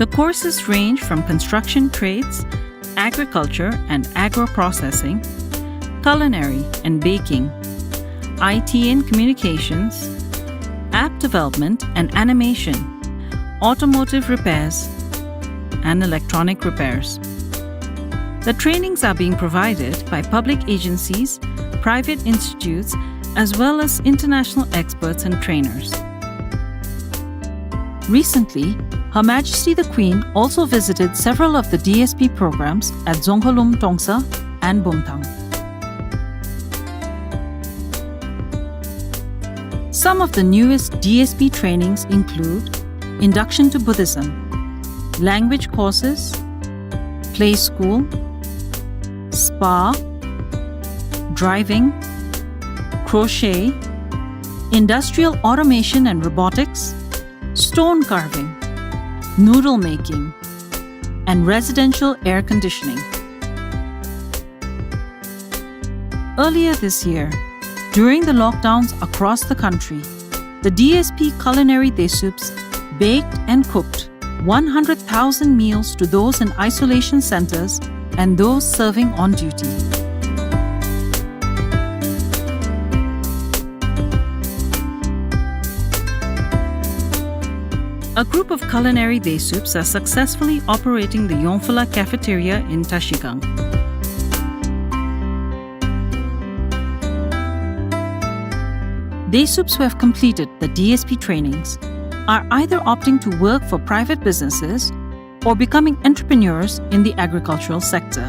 The courses range from construction trades, agriculture and agro-processing, culinary and baking, I T and communications, app development and animation, automotive repairs, and electronic repairs. The trainings are being provided by public agencies, private institutes, as well as international experts and trainers. Recently, Her Majesty the Queen also visited several of the D S P programs at Dzongkhalum Tongsa and Bumthang. Some of the newest D S P trainings include Induction to Buddhism, language courses, play school, spa, driving, crochet, industrial automation and robotics, stone carving, noodle making, and residential air conditioning. Earlier this year, during the lockdowns across the country, the D S P Culinary Daesups baked and cooked one hundred thousand meals to those in isolation centers and those serving on duty. A group of Culinary Daesups are successfully operating the Yongpfala Cafeteria in Tashigang. Desups who have completed the D S P trainings are either opting to work for private businesses or becoming entrepreneurs in the agricultural sector.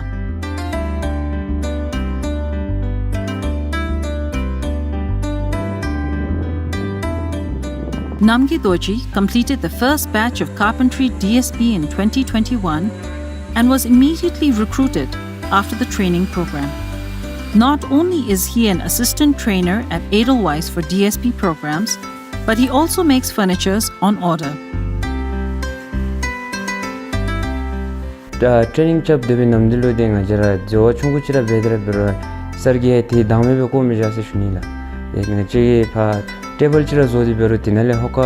Namgay Dorji completed the first batch of carpentry D S P in twenty twenty-one and was immediately recruited after the training program. Not only is he an assistant trainer at Edelweiss for D S P programs, but he also makes furnitures on order. ད་ཊེ་རེ་ནིང་རྐྱབ་སྡོད་པའི་ནམ་དུས་ལུ་ཏེ་ང་བཅས་ར་འཛོལ་བ་ཆུང་ཀུ་ཅིག་ར་འབད་དེ་ར་འབད་རུང་སར་གྱིས་ཏེ་བདག་མེད་སྦེ་བཀོ་མི་བཞག་ཟེར་ཞུ་ནི་ལགས། ཏེ་ང་བཅས་ཀྱིས་ཕར་ཊེ་བཱལ་ཅིག་ར་བཟོ་སྟེ་འབད་རུང་དེ་ནང་ལས་ཧོ་ཀ་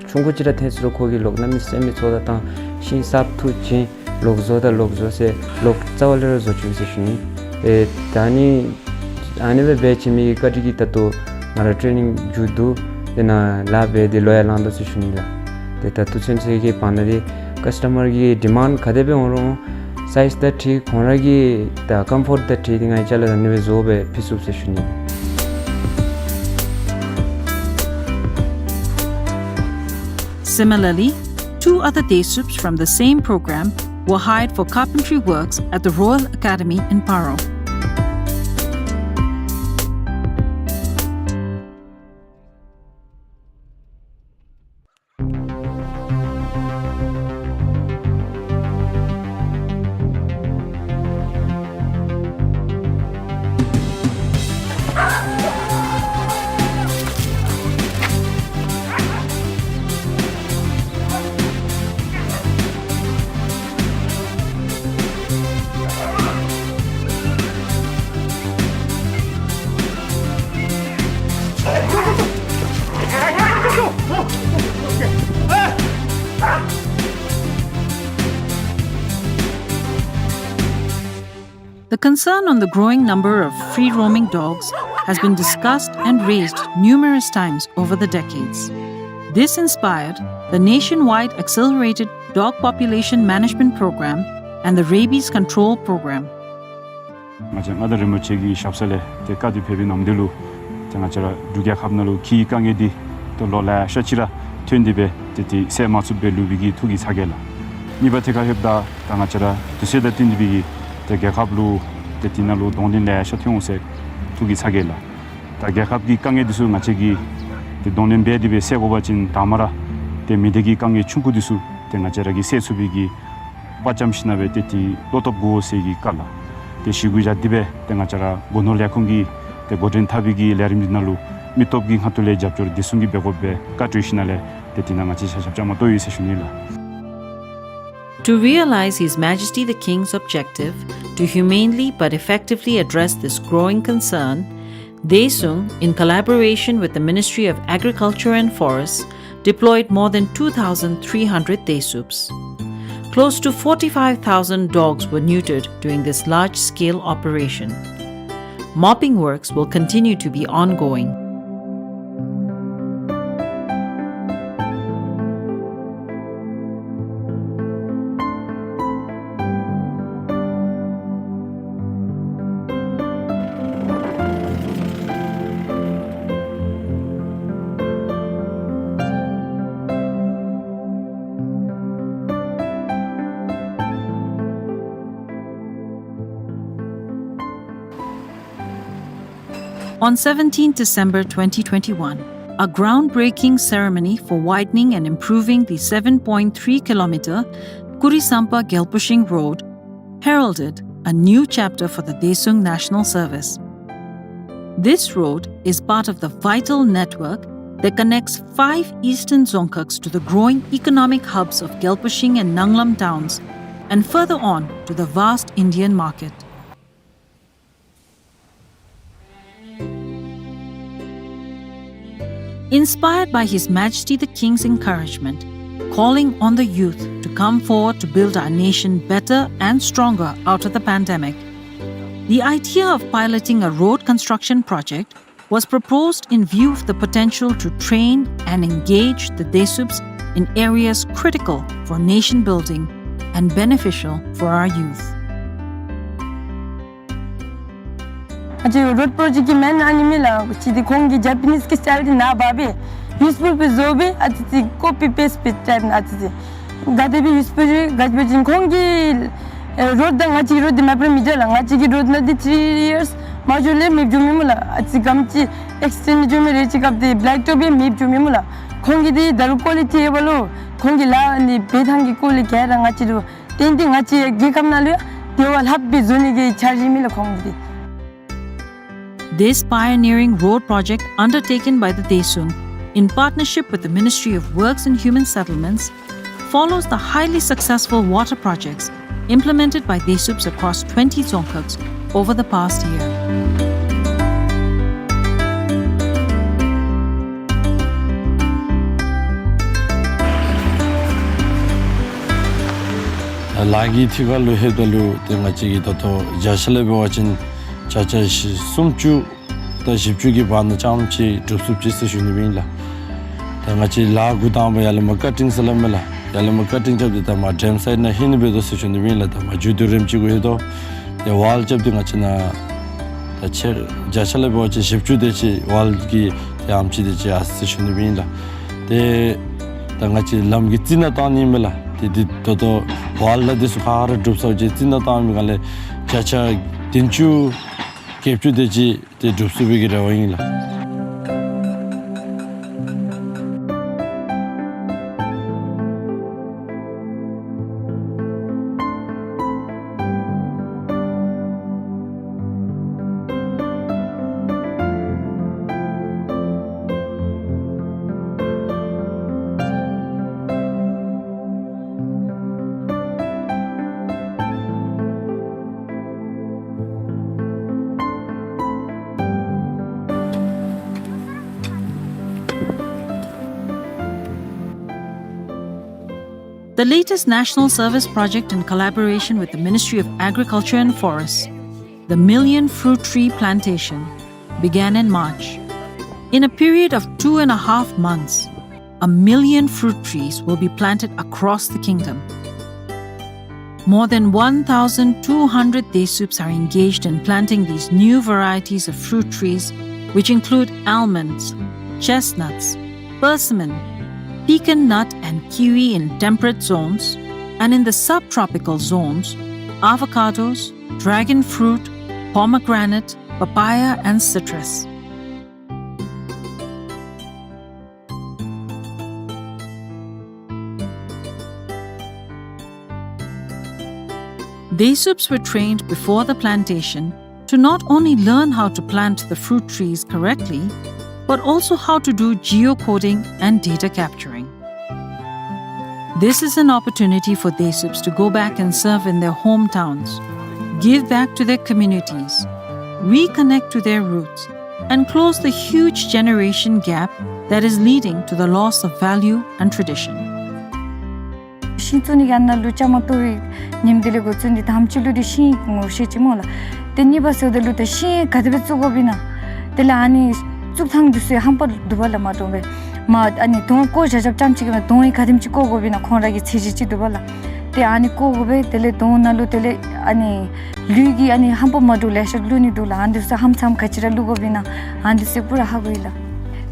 ཆུང་ཀུ་ཅིག་ར་འཐོན་ཚུགས་རུང་ཁོ་གིས་ལོག་གནམ་མེད་ས་མེད་ཚོགས་ད་བཏང་ཤིང་གསརཔ་འཐུ་བྱིན་ལོག་བཟོ་ད་ལོག་བཟོ་ཟེར་ལོག་རྩ་བ་ལས་ར་བཟོ་བཅུག་ཟེར་ཞུ་ནི། ཨེ་ད་ནི་ཨ་ནི་སྦེ་འབད་བྱིན་མི་གི་བཀའ་དྲིན་གྱིས་ད་ལྟོ་ང་ར་ཊེ་རེ་ནིང་མཇུག་བསྡུ་ཏེ་ནཱ་ལཱ་འབད་དེ་ལོ་ཡང་ལང་དོ་ཟེར་ཞུ་ནི་ལགས། ཏེ་ད་ལྟོ་ཚུན་ཚོད་ཀྱི་བར་ན་འདི་ཀཱསི་ཊ་མར་གྱི་ཌི་མཱནཌ་ག་དེ་སྦེ་འོང་རུང་སའིཛ་དང་འཁྲིལ་ཁོང་ར་གི་ད་ཀམ་ཕོརཊ་དང་འཁྲིལ་ཏེ་ང་བཅས་ལུ་ཨ་ནི་སྦེ་བཟོ་སྦེ་ཕུལ་ཚུགས་ཟེར་ཞུ་ནི། Similarly, two other Desups from the same program were hired for carpentry works at the Royal Academy in Paro. The concern on the growing number of free-roaming dogs has been discussed and raised numerous times over the decades. This inspired the nationwide Accelerated Dog Population Management Program and the Rabies Control Program. ང་བཅས་མངའ་བདག་རིན་པོ་ཆེ་གི་ཞབས་ས་ལས་ཏེ་བཀའ་དྲིན་ཕེབས་པའི་ནམ་དུས་ལུ་ཏེ་ང་བཅས་ར་འབྲུག་རྒྱལ་ཁབ་ནང་ལུ་ཁྱི་གི་དཀའ་ངལ་འདི་ཏེ་ལོ་ལེ་ཤ་ཅིག་ར་ཐོན་ཏེ་སྦེ་ཏེ་ཏེ་སེལ་མ་ཚུགསཔ་སྦེ་ལུས་པའི་གི་ཐུགས་ཀྱི་ཚ་གྱང་ལགས། གཉིས་པ་ཐད་ཁར་ལྷོདཔ་ད་ད་ང་བཅས་ར་དུས་ཚོད་དང་བསྟུན་ཏེ་སྦེ་གི་ཏེ་རྒྱལ་ཁབ་ལུ་ཏེ་དེ་ནང་ལུ་གདོང་ལེན་ལེ་ཤ་ཐོན་འོང་ཟེར་ཐུགས་ཀྱི་ཚ་གྱང་ལགས། ད་རྒྱལ་ཁབ་ཀྱི་དཀའ་ངལ་འདི་ཚུ་ང་བཅས་ཀྱིས་ཏེ་གདོང་ལེན་འབད་དེ་སྦེ་སེལ་དགོ་པ་ཅིན་དང་པ་ར་ཏེ་མི་སྡེ་གི་དཀའ་ངལ་ཆུང་ཀུ་འདི་ཚུ་ཏེ་ང་བཅས་ར་གིས་སེལ་ཚུགས་པའི་གི་དཔའ་བཅམ་ཞིན་ན་སྦེ་ཏེ་ཏེ་བློ་སྟོབས་དགོ་ཟེར་གྱི་བཀའ་ལགས། ཏེ་ཞི་གུ་བཞག་སྟེ་སྦེ་ཏེ་ང་བཅས་ར་སྒོ་ནོར་ལས་ཁུངས་ཀྱིས་ཏེ་འགོ་འདྲེན་འཐབ་པའི་གི་ལས་རིམ་འདི་ནང་ལུ་མི་སྟོབས་ཀྱི་ཁ་ཐུག་ལས་རྒྱབ་སྐྱོར་བདེ་སྲུང་གིས་འབད་དགོ་པའི་བཀའ་གྲོས་ཞིན་ན་ལས་ཏེ་དེ་ནང་ང་བཅས་ཆ་ཁྱབ་བཅའ་མར་གཏོགས་ཡི་ཟེར་ཞུ་ནི་ལགས། To realize His Majesty the King's objective to humanely but effectively address this growing concern, Daesung, in collaboration with the Ministry of Agriculture and Forests, deployed more than two thousand three hundred Daesups. Close to forty-five thousand dogs were neutered during this large-scale operation. Mopping works will continue to be ongoing. On seventeenth December twenty twenty-one, a groundbreaking ceremony for widening and improving the seven point three kilometer Kurisampa Gyalpushing Road heralded a new chapter for the Daesung National Service. This road is part of the vital network that connects five eastern Dzongkhags to the growing economic hubs of Gyalpushing and Nanglam towns, and further on to the vast Indian market. Inspired by His Majesty the King's encouragement, calling on the youth to come forward to build our nation better and stronger out of the pandemic, the idea of piloting a road construction project was proposed in view of the potential to train and engage the Daesups in areas critical for nation building and beneficial for our youth. ང་བཅས་རོཌ་པྲོ་ཇེཀཊ་ཀྱི་མེན་ཨ་ནི་མས་ལགས། གཅིག་འདི་ཁོང་གི་ཇ་པ་ནིས་ཀྱི་སི་ཊའིལ་འདི་ནཱ་འབག་སྦེ་ནིའུསི་པེ་པར་བཟོ་སྦེ་ཨ་ཙི་ཙི་ཀོ་པི་པེསཊ་སྦེ་ཊའིཔ་ཨ་ཙི་ཙི་ག་དེ་སྦེ་ཡུས་པ་ཅིན་ག་དེ་སྦེ་ཅིན་ཁོང་གི་ཨེ་རོཌ་དང་ང་བཅས་ཀྱི་རོཌ་འདི་མེདཔ་ར་མི་འགྱོ་ལགས། ང་བཅས་ཀྱི་རོཌ་ནང་འདི་ཐི་རི་ཡརསི་མ་འགྱོཝ་ལས་མེདཔ་འགྱོ་མི་སྨོ་ལགས། ཨ་ཙི་གམ་ཅིག་ཨེགསི་ཊེནཌ་འགྱོ་མི་རེ་ཅིག་སྐབས་འདི་བེ་ལེཀ་ཊོཔ་སྦེ་མེདཔ་འགྱོ་མི་སྨོ་ལགས། ཁོང་གི་འདི་ད་རུང་ཀོ་ལི་ཊི་ཨེ་བ་ལོ་ཁོང་གི་ལཱ་ནི་འབད་ཐངས་ཀྱི་སྐོར་ལས་ག་ར་ང་བཅས་ར་ཏན་ཏན་ང་བཅས་རྒྱལ་ཁབ་ནང་ལུ་ཡང་དེ་བ་ལྷགཔ་སྦེ་བཟོ་ནི་གི་འཆར་གཞི་ཨིན་མས་ལགས་ཁོང་གི་འདི། This pioneering road project undertaken by the Desum in partnership with the Ministry of Works and Human Settlements follows the highly successful water projects implemented by Desups across twenty dzongkhags over the past year. ལཱ་གི་ཐད་ཁར་ལུ་ལྷོདཔ་ད་ལུ་ཏེ་ང་བཅས་ཀྱིས་ད་ལྟོ་བརྒྱ་ཆ་ལས་འབད་བ་ཅིན་བརྒྱ་ཆ་བཞི་སུམ་ཅུ་དང་བཞི་བཅུ་གི་བར་ན་ཙམ་ཅིག་འགྲུབ་ཚུགས་ཅི་ཟེར་ཞུ་ནི་སྦེ་ཨིན་ལགས། ད་ང་བཅས་ལཱ་འགོ་དང་པ་ཡར་ལས་མར་ཀ་ཊིང་ཟེར་སླབ་མས་ལགས། ཡར་ལས་མར་ཀ་ཊིང་རྐྱབ་སྟེ་ད་མར་ཌེམ་སའིཌ་ནང་ལྷོད་ནི་འབད་དོ་ཟེར་ཞུ་ནི་སྦེ་ཨིན་ལགས། ད་མར་མཇུག་བསྡུ་རནམ་ཅིག་གུ་ལྷོད་དོ། ཏེ་ཝཱལ་རྐྱབ་སྟེ་ང་བཅས་ནཱ་ད་ཆེ་བརྒྱ་ཆ་ལས་འབད་བ་ཅིན་བཞི་བཅུ་དེ་ཅིག་ཝཱལ་གྱི་ཏེ་ཨམ་ཅིག་དེ་ཅིག་ཡར་སོ་ཡི་ཟེར་ཞུ་ནི་སྦེ་ཨིན་ལགས། ཏེ་ད་ང་བཅས་ལམ་གྱི་རྩི་ནག་བཏང་ནི་མས་ལགས། ཏེ་འདི་ད་ལྟོ་ཝཱལ་དང་འདི་ཚུ་ག་ར་འགྲུབ་ཚར་བའི་རྩི་ནག་བཏང་མི་སྒང་ལས་བརྒྱ་ཆ་བདུན་ཅུ་བརྒྱད་ཅུ་དེ་ཅིག་ཏེ་འགྲུབ་ཚུགས་པའི་གི་རེ་བ་ཨིན་ལགས། The latest national service project in collaboration with the Ministry of Agriculture and Forests, the Million Fruit Tree Plantation, began in March. In a period of two and a half months, a million fruit trees will be planted across the kingdom. More than one thousand two hundred Desups are engaged in planting these new varieties of fruit trees, which include almonds, chestnuts, persimmon, pecan nut and kiwi in temperate zones, and in the subtropical zones, avocados, dragon fruit, pomegranate, papaya, and citrus. Desups were trained before the plantation to not only learn how to plant the fruit trees correctly, but also how to do geocoding and data capturing. This is an opportunity for Desups to go back and serve in their hometowns, give back to their communities, reconnect to their roots, and close the huge generation gap that is leading to the loss of value and tradition. ཤིང་བཙུགས་ནི་གི་ཨ་ནཱ་ལུ་བཅའ་མར་གཏོགས་པའི་ཉིནམ་དེ་ལས་འགོ་བཙུགས་ཏེ་དང་པ་ཅིག་ལུ་འདི་ཤིང་ངོ་ཤེས་ཅི་སྨོ་ལགས། ཏེ་གཉིས་པ་ཟེརཝ་ད་ལུ་ད་ཤིང་ག་དེ་སྦེ་བཙུགས་དགོཔ་ཨིན་ན། དེ་ལས་ཨ་ནི་བཙུགས་ཐངས་འདི་ཚུ་ཧམ་པ་འདུག་པ་ལགས། མ་འདྲཝ་སྦེ་མར་ཨ་ནི་དོང་བརྐོ་བཞག་བཞགཔ་ཙམ་ཅིག་གིས་དོང་ཡང་ག་དེམ་ཅིག་བརྐོ་དགོཔ་ཨིན་ན་ཁོང་ར་གི་ཚད་གཞི་ཅིག་འདུག་པ་ལགས། ཏེ་ཨ་ནི་བརྐོ་དགོ་པས། དེ་ལས་དོང་ནང་ལུ་དེ་ལས་ཨ་ནི་ལུད་ཀྱི་ཨ་ནི་ཧམ་པ་མ་འདྲཝ་ལེ་ཤ་བླུག་ནི་འདུག་ལགས། ཨ་ནི་འདི་ཚུ་ཧམ་ཚམ་ག་ཅི་ར་བླུག་དགོཔ་ཨིན་ན་ཨ་ནི་འདི་ཚུ་པུ་ར་ཧ་གོ་ཡི་ལགས།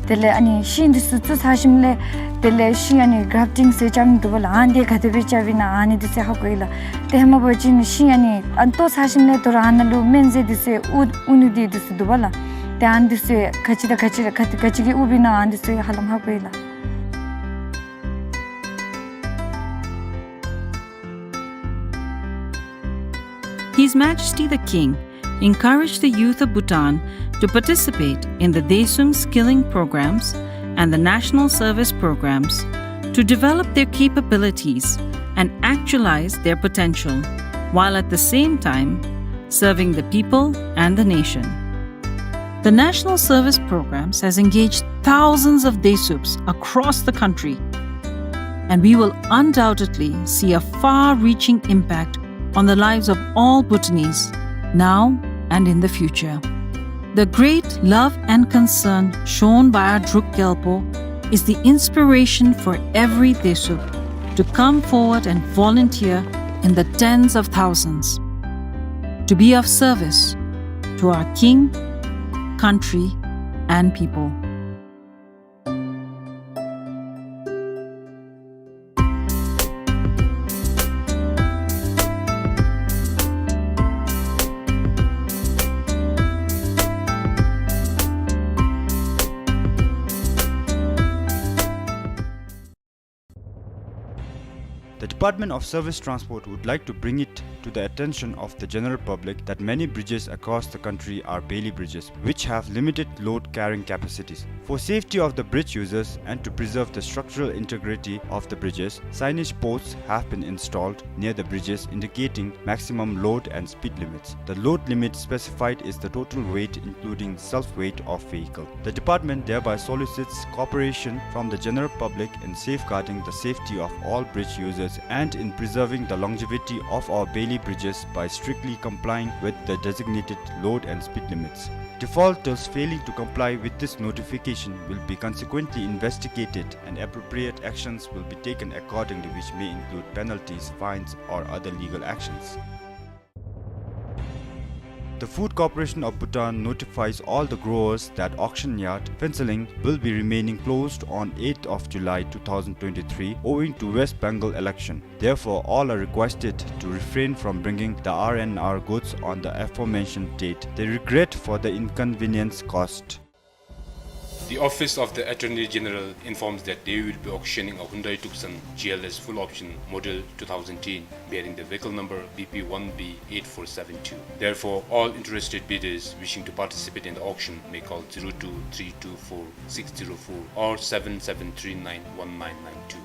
དེ་ལས་ཨ་ནི་ཤིང་འདི་ཚུ་བཙུགས་ཚར་ཞིནམ་ལས་དེ་ལས་ཤིང་ཨ་ནི་གརབ་ཊིང་ཟེར་རྐྱབ་ནི་འདུག་པ་ལགས། ཨ་ནི་འདི་ག་དེ་སྦེ་རྐྱབ་ཨིན་ན་ཨ་ནི་འདི་ཚུ་ཧ་གོ་ཡི་ལགས། ཏེ་ཧེ་མ་འབད་བ་ཅིན་ཤིང་ཨ་ནི་ཨ་ནི་བཏོག་ཚར་ཞིནམ་ལས་དོ་རུང་ཨ་ནཱ་ལུ་སྨན་རྫས་འདི་ཚུ་དབུར་དབུར་ནི་འདི་འདི་ཚུ་འདུག་པ་ལགས། ཏེ་ཨ་ནི་འདི་ཚུ་ག་ཅི་དང་ག་ཅི་ར་ག་ག་ཅི་གིས་དབུར་བ་ཨིན་ན་ཨ་ནི་འདི་ཚུ་ཧ་ལམ་ཧ་གོ་ཡི་ལགས། His Majesty the King encouraged the youth of Bhutan to participate in the Desum skilling programs and the national service programs to develop their capabilities and actualize their potential, while at the same time serving the people and the nation. The National Service Programs has engaged thousands of Desups across the country, and we will undoubtedly see a far-reaching impact on the lives of all Bhutanese, now and in the future. The great love and concern shown by our Druk Gyalpo is the inspiration for every Desup to come forward and volunteer in the tens of thousands to be of service to our King country, and people. The Department of Service Transport would like to bring it to the attention of the general public that many bridges across the country are Bailey bridges, which have limited load carrying capacities. For safety of the bridge users and to preserve the structural integrity of the bridges, signage posts have been installed near the bridges indicating maximum load and speed limits. The load limit specified is the total weight including self-weight of vehicle. The department thereby solicits cooperation from the general public in safeguarding the safety of all bridge users and in preserving the longevity of our Bailey bridges by strictly complying with the designated load and speed limits. Defaulters failing to comply with this notification will be consequently investigated and appropriate actions will be taken accordingly, which may include penalties, fines, or other legal actions. The Food Corporation of Bhutan notifies all the growers that auction yard Phuentsholing will be remaining closed on eighth of July two thousand twenty-three owing to West Bengal election. Therefore, all are requested to refrain from bringing the R and R goods on the aforementioned date. They regret for the inconvenience caused. The Office of the Attorney General informs that they will be auctioning a Hyundai Tucson G L S full option model two thousand ten, bearing the vehicle number B P one B eight four seven two. Therefore, all interested bidders wishing to participate in the auction may call zero two three two four six zero four or seven seven three nine one nine nine two.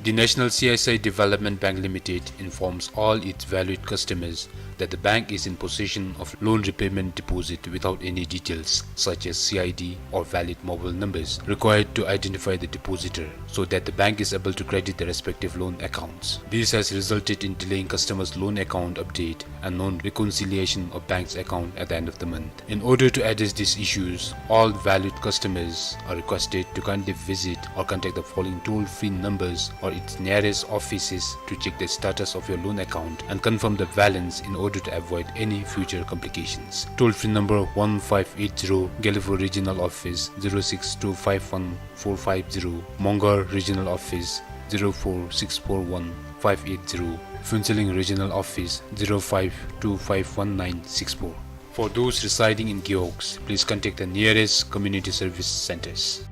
The National C S I Development Bank Limited informs all its valued customers that the bank is in possession of loan repayment deposit without any details such as C I D or valid mobile numbers required to identify the depositor, so that the bank is able to credit the respective loan accounts. This has resulted in delaying customers' loan account update and non-reconciliation of bank's account at the end of the month. In order to address these issues, all valued customers are requested to kindly visit or contact the following toll-free numbers or its nearest offices to check the status of your loan account and confirm the balance in order to avoid any future complications. Toll-free number one five eight zero, Gelephu Regional Office, zero six two five one four five zero, Mongar Regional Office, zero four six four one five eight zero, Phuentsholing Regional Office, zero five two five one nine six four. For those residing in Gewog, please contact the nearest community service centers.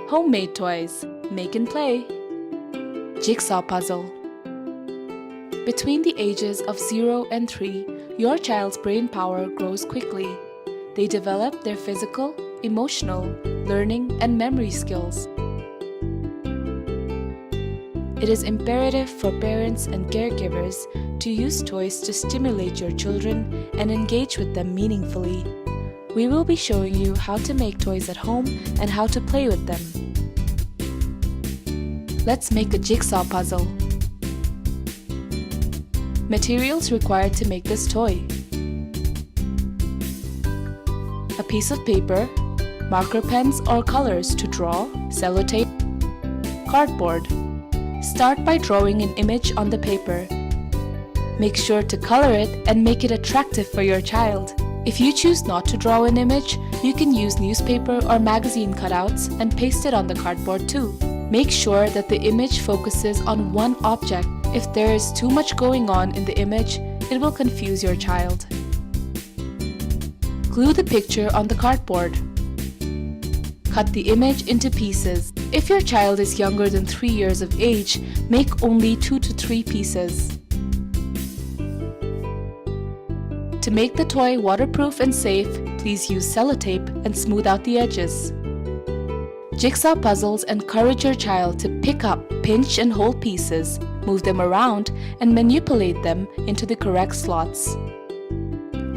Homemade toys. Make and play. Jigsaw puzzle. Between the ages of zero and three, your child's brain power grows quickly. They develop their physical, emotional, learning, and memory skills. It is imperative for parents and caregivers to use toys to stimulate your children and engage with them meaningfully. We will be showing you how to make toys at home and how to play with them. Let's make a jigsaw puzzle. Materials required to make this toy: a piece of paper, marker pens or colors to draw, sellotape, cardboard. Start by drawing an image on the paper. Make sure to color it and make it attractive for your child. If you choose not to draw an image, you can use newspaper or magazine cutouts and paste it on the cardboard too. Make sure that the image focuses on one object. If there is too much going on in the image, it will confuse your child. Glue the picture on the cardboard. Cut the image into pieces. If your child is younger than three years of age, make only two to three pieces. To make the toy waterproof and safe, please use sellotape and smooth out the edges. Jigsaw puzzles encourage your child to pick up, pinch, and hold pieces, move them around, and manipulate them into the correct slots.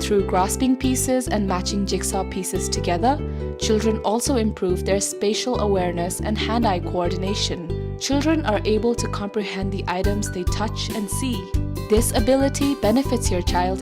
Through grasping pieces and matching jigsaw pieces together, children also improve their spatial awareness and hand-eye coordination. Children are able to comprehend the items they touch and see. This ability benefits your child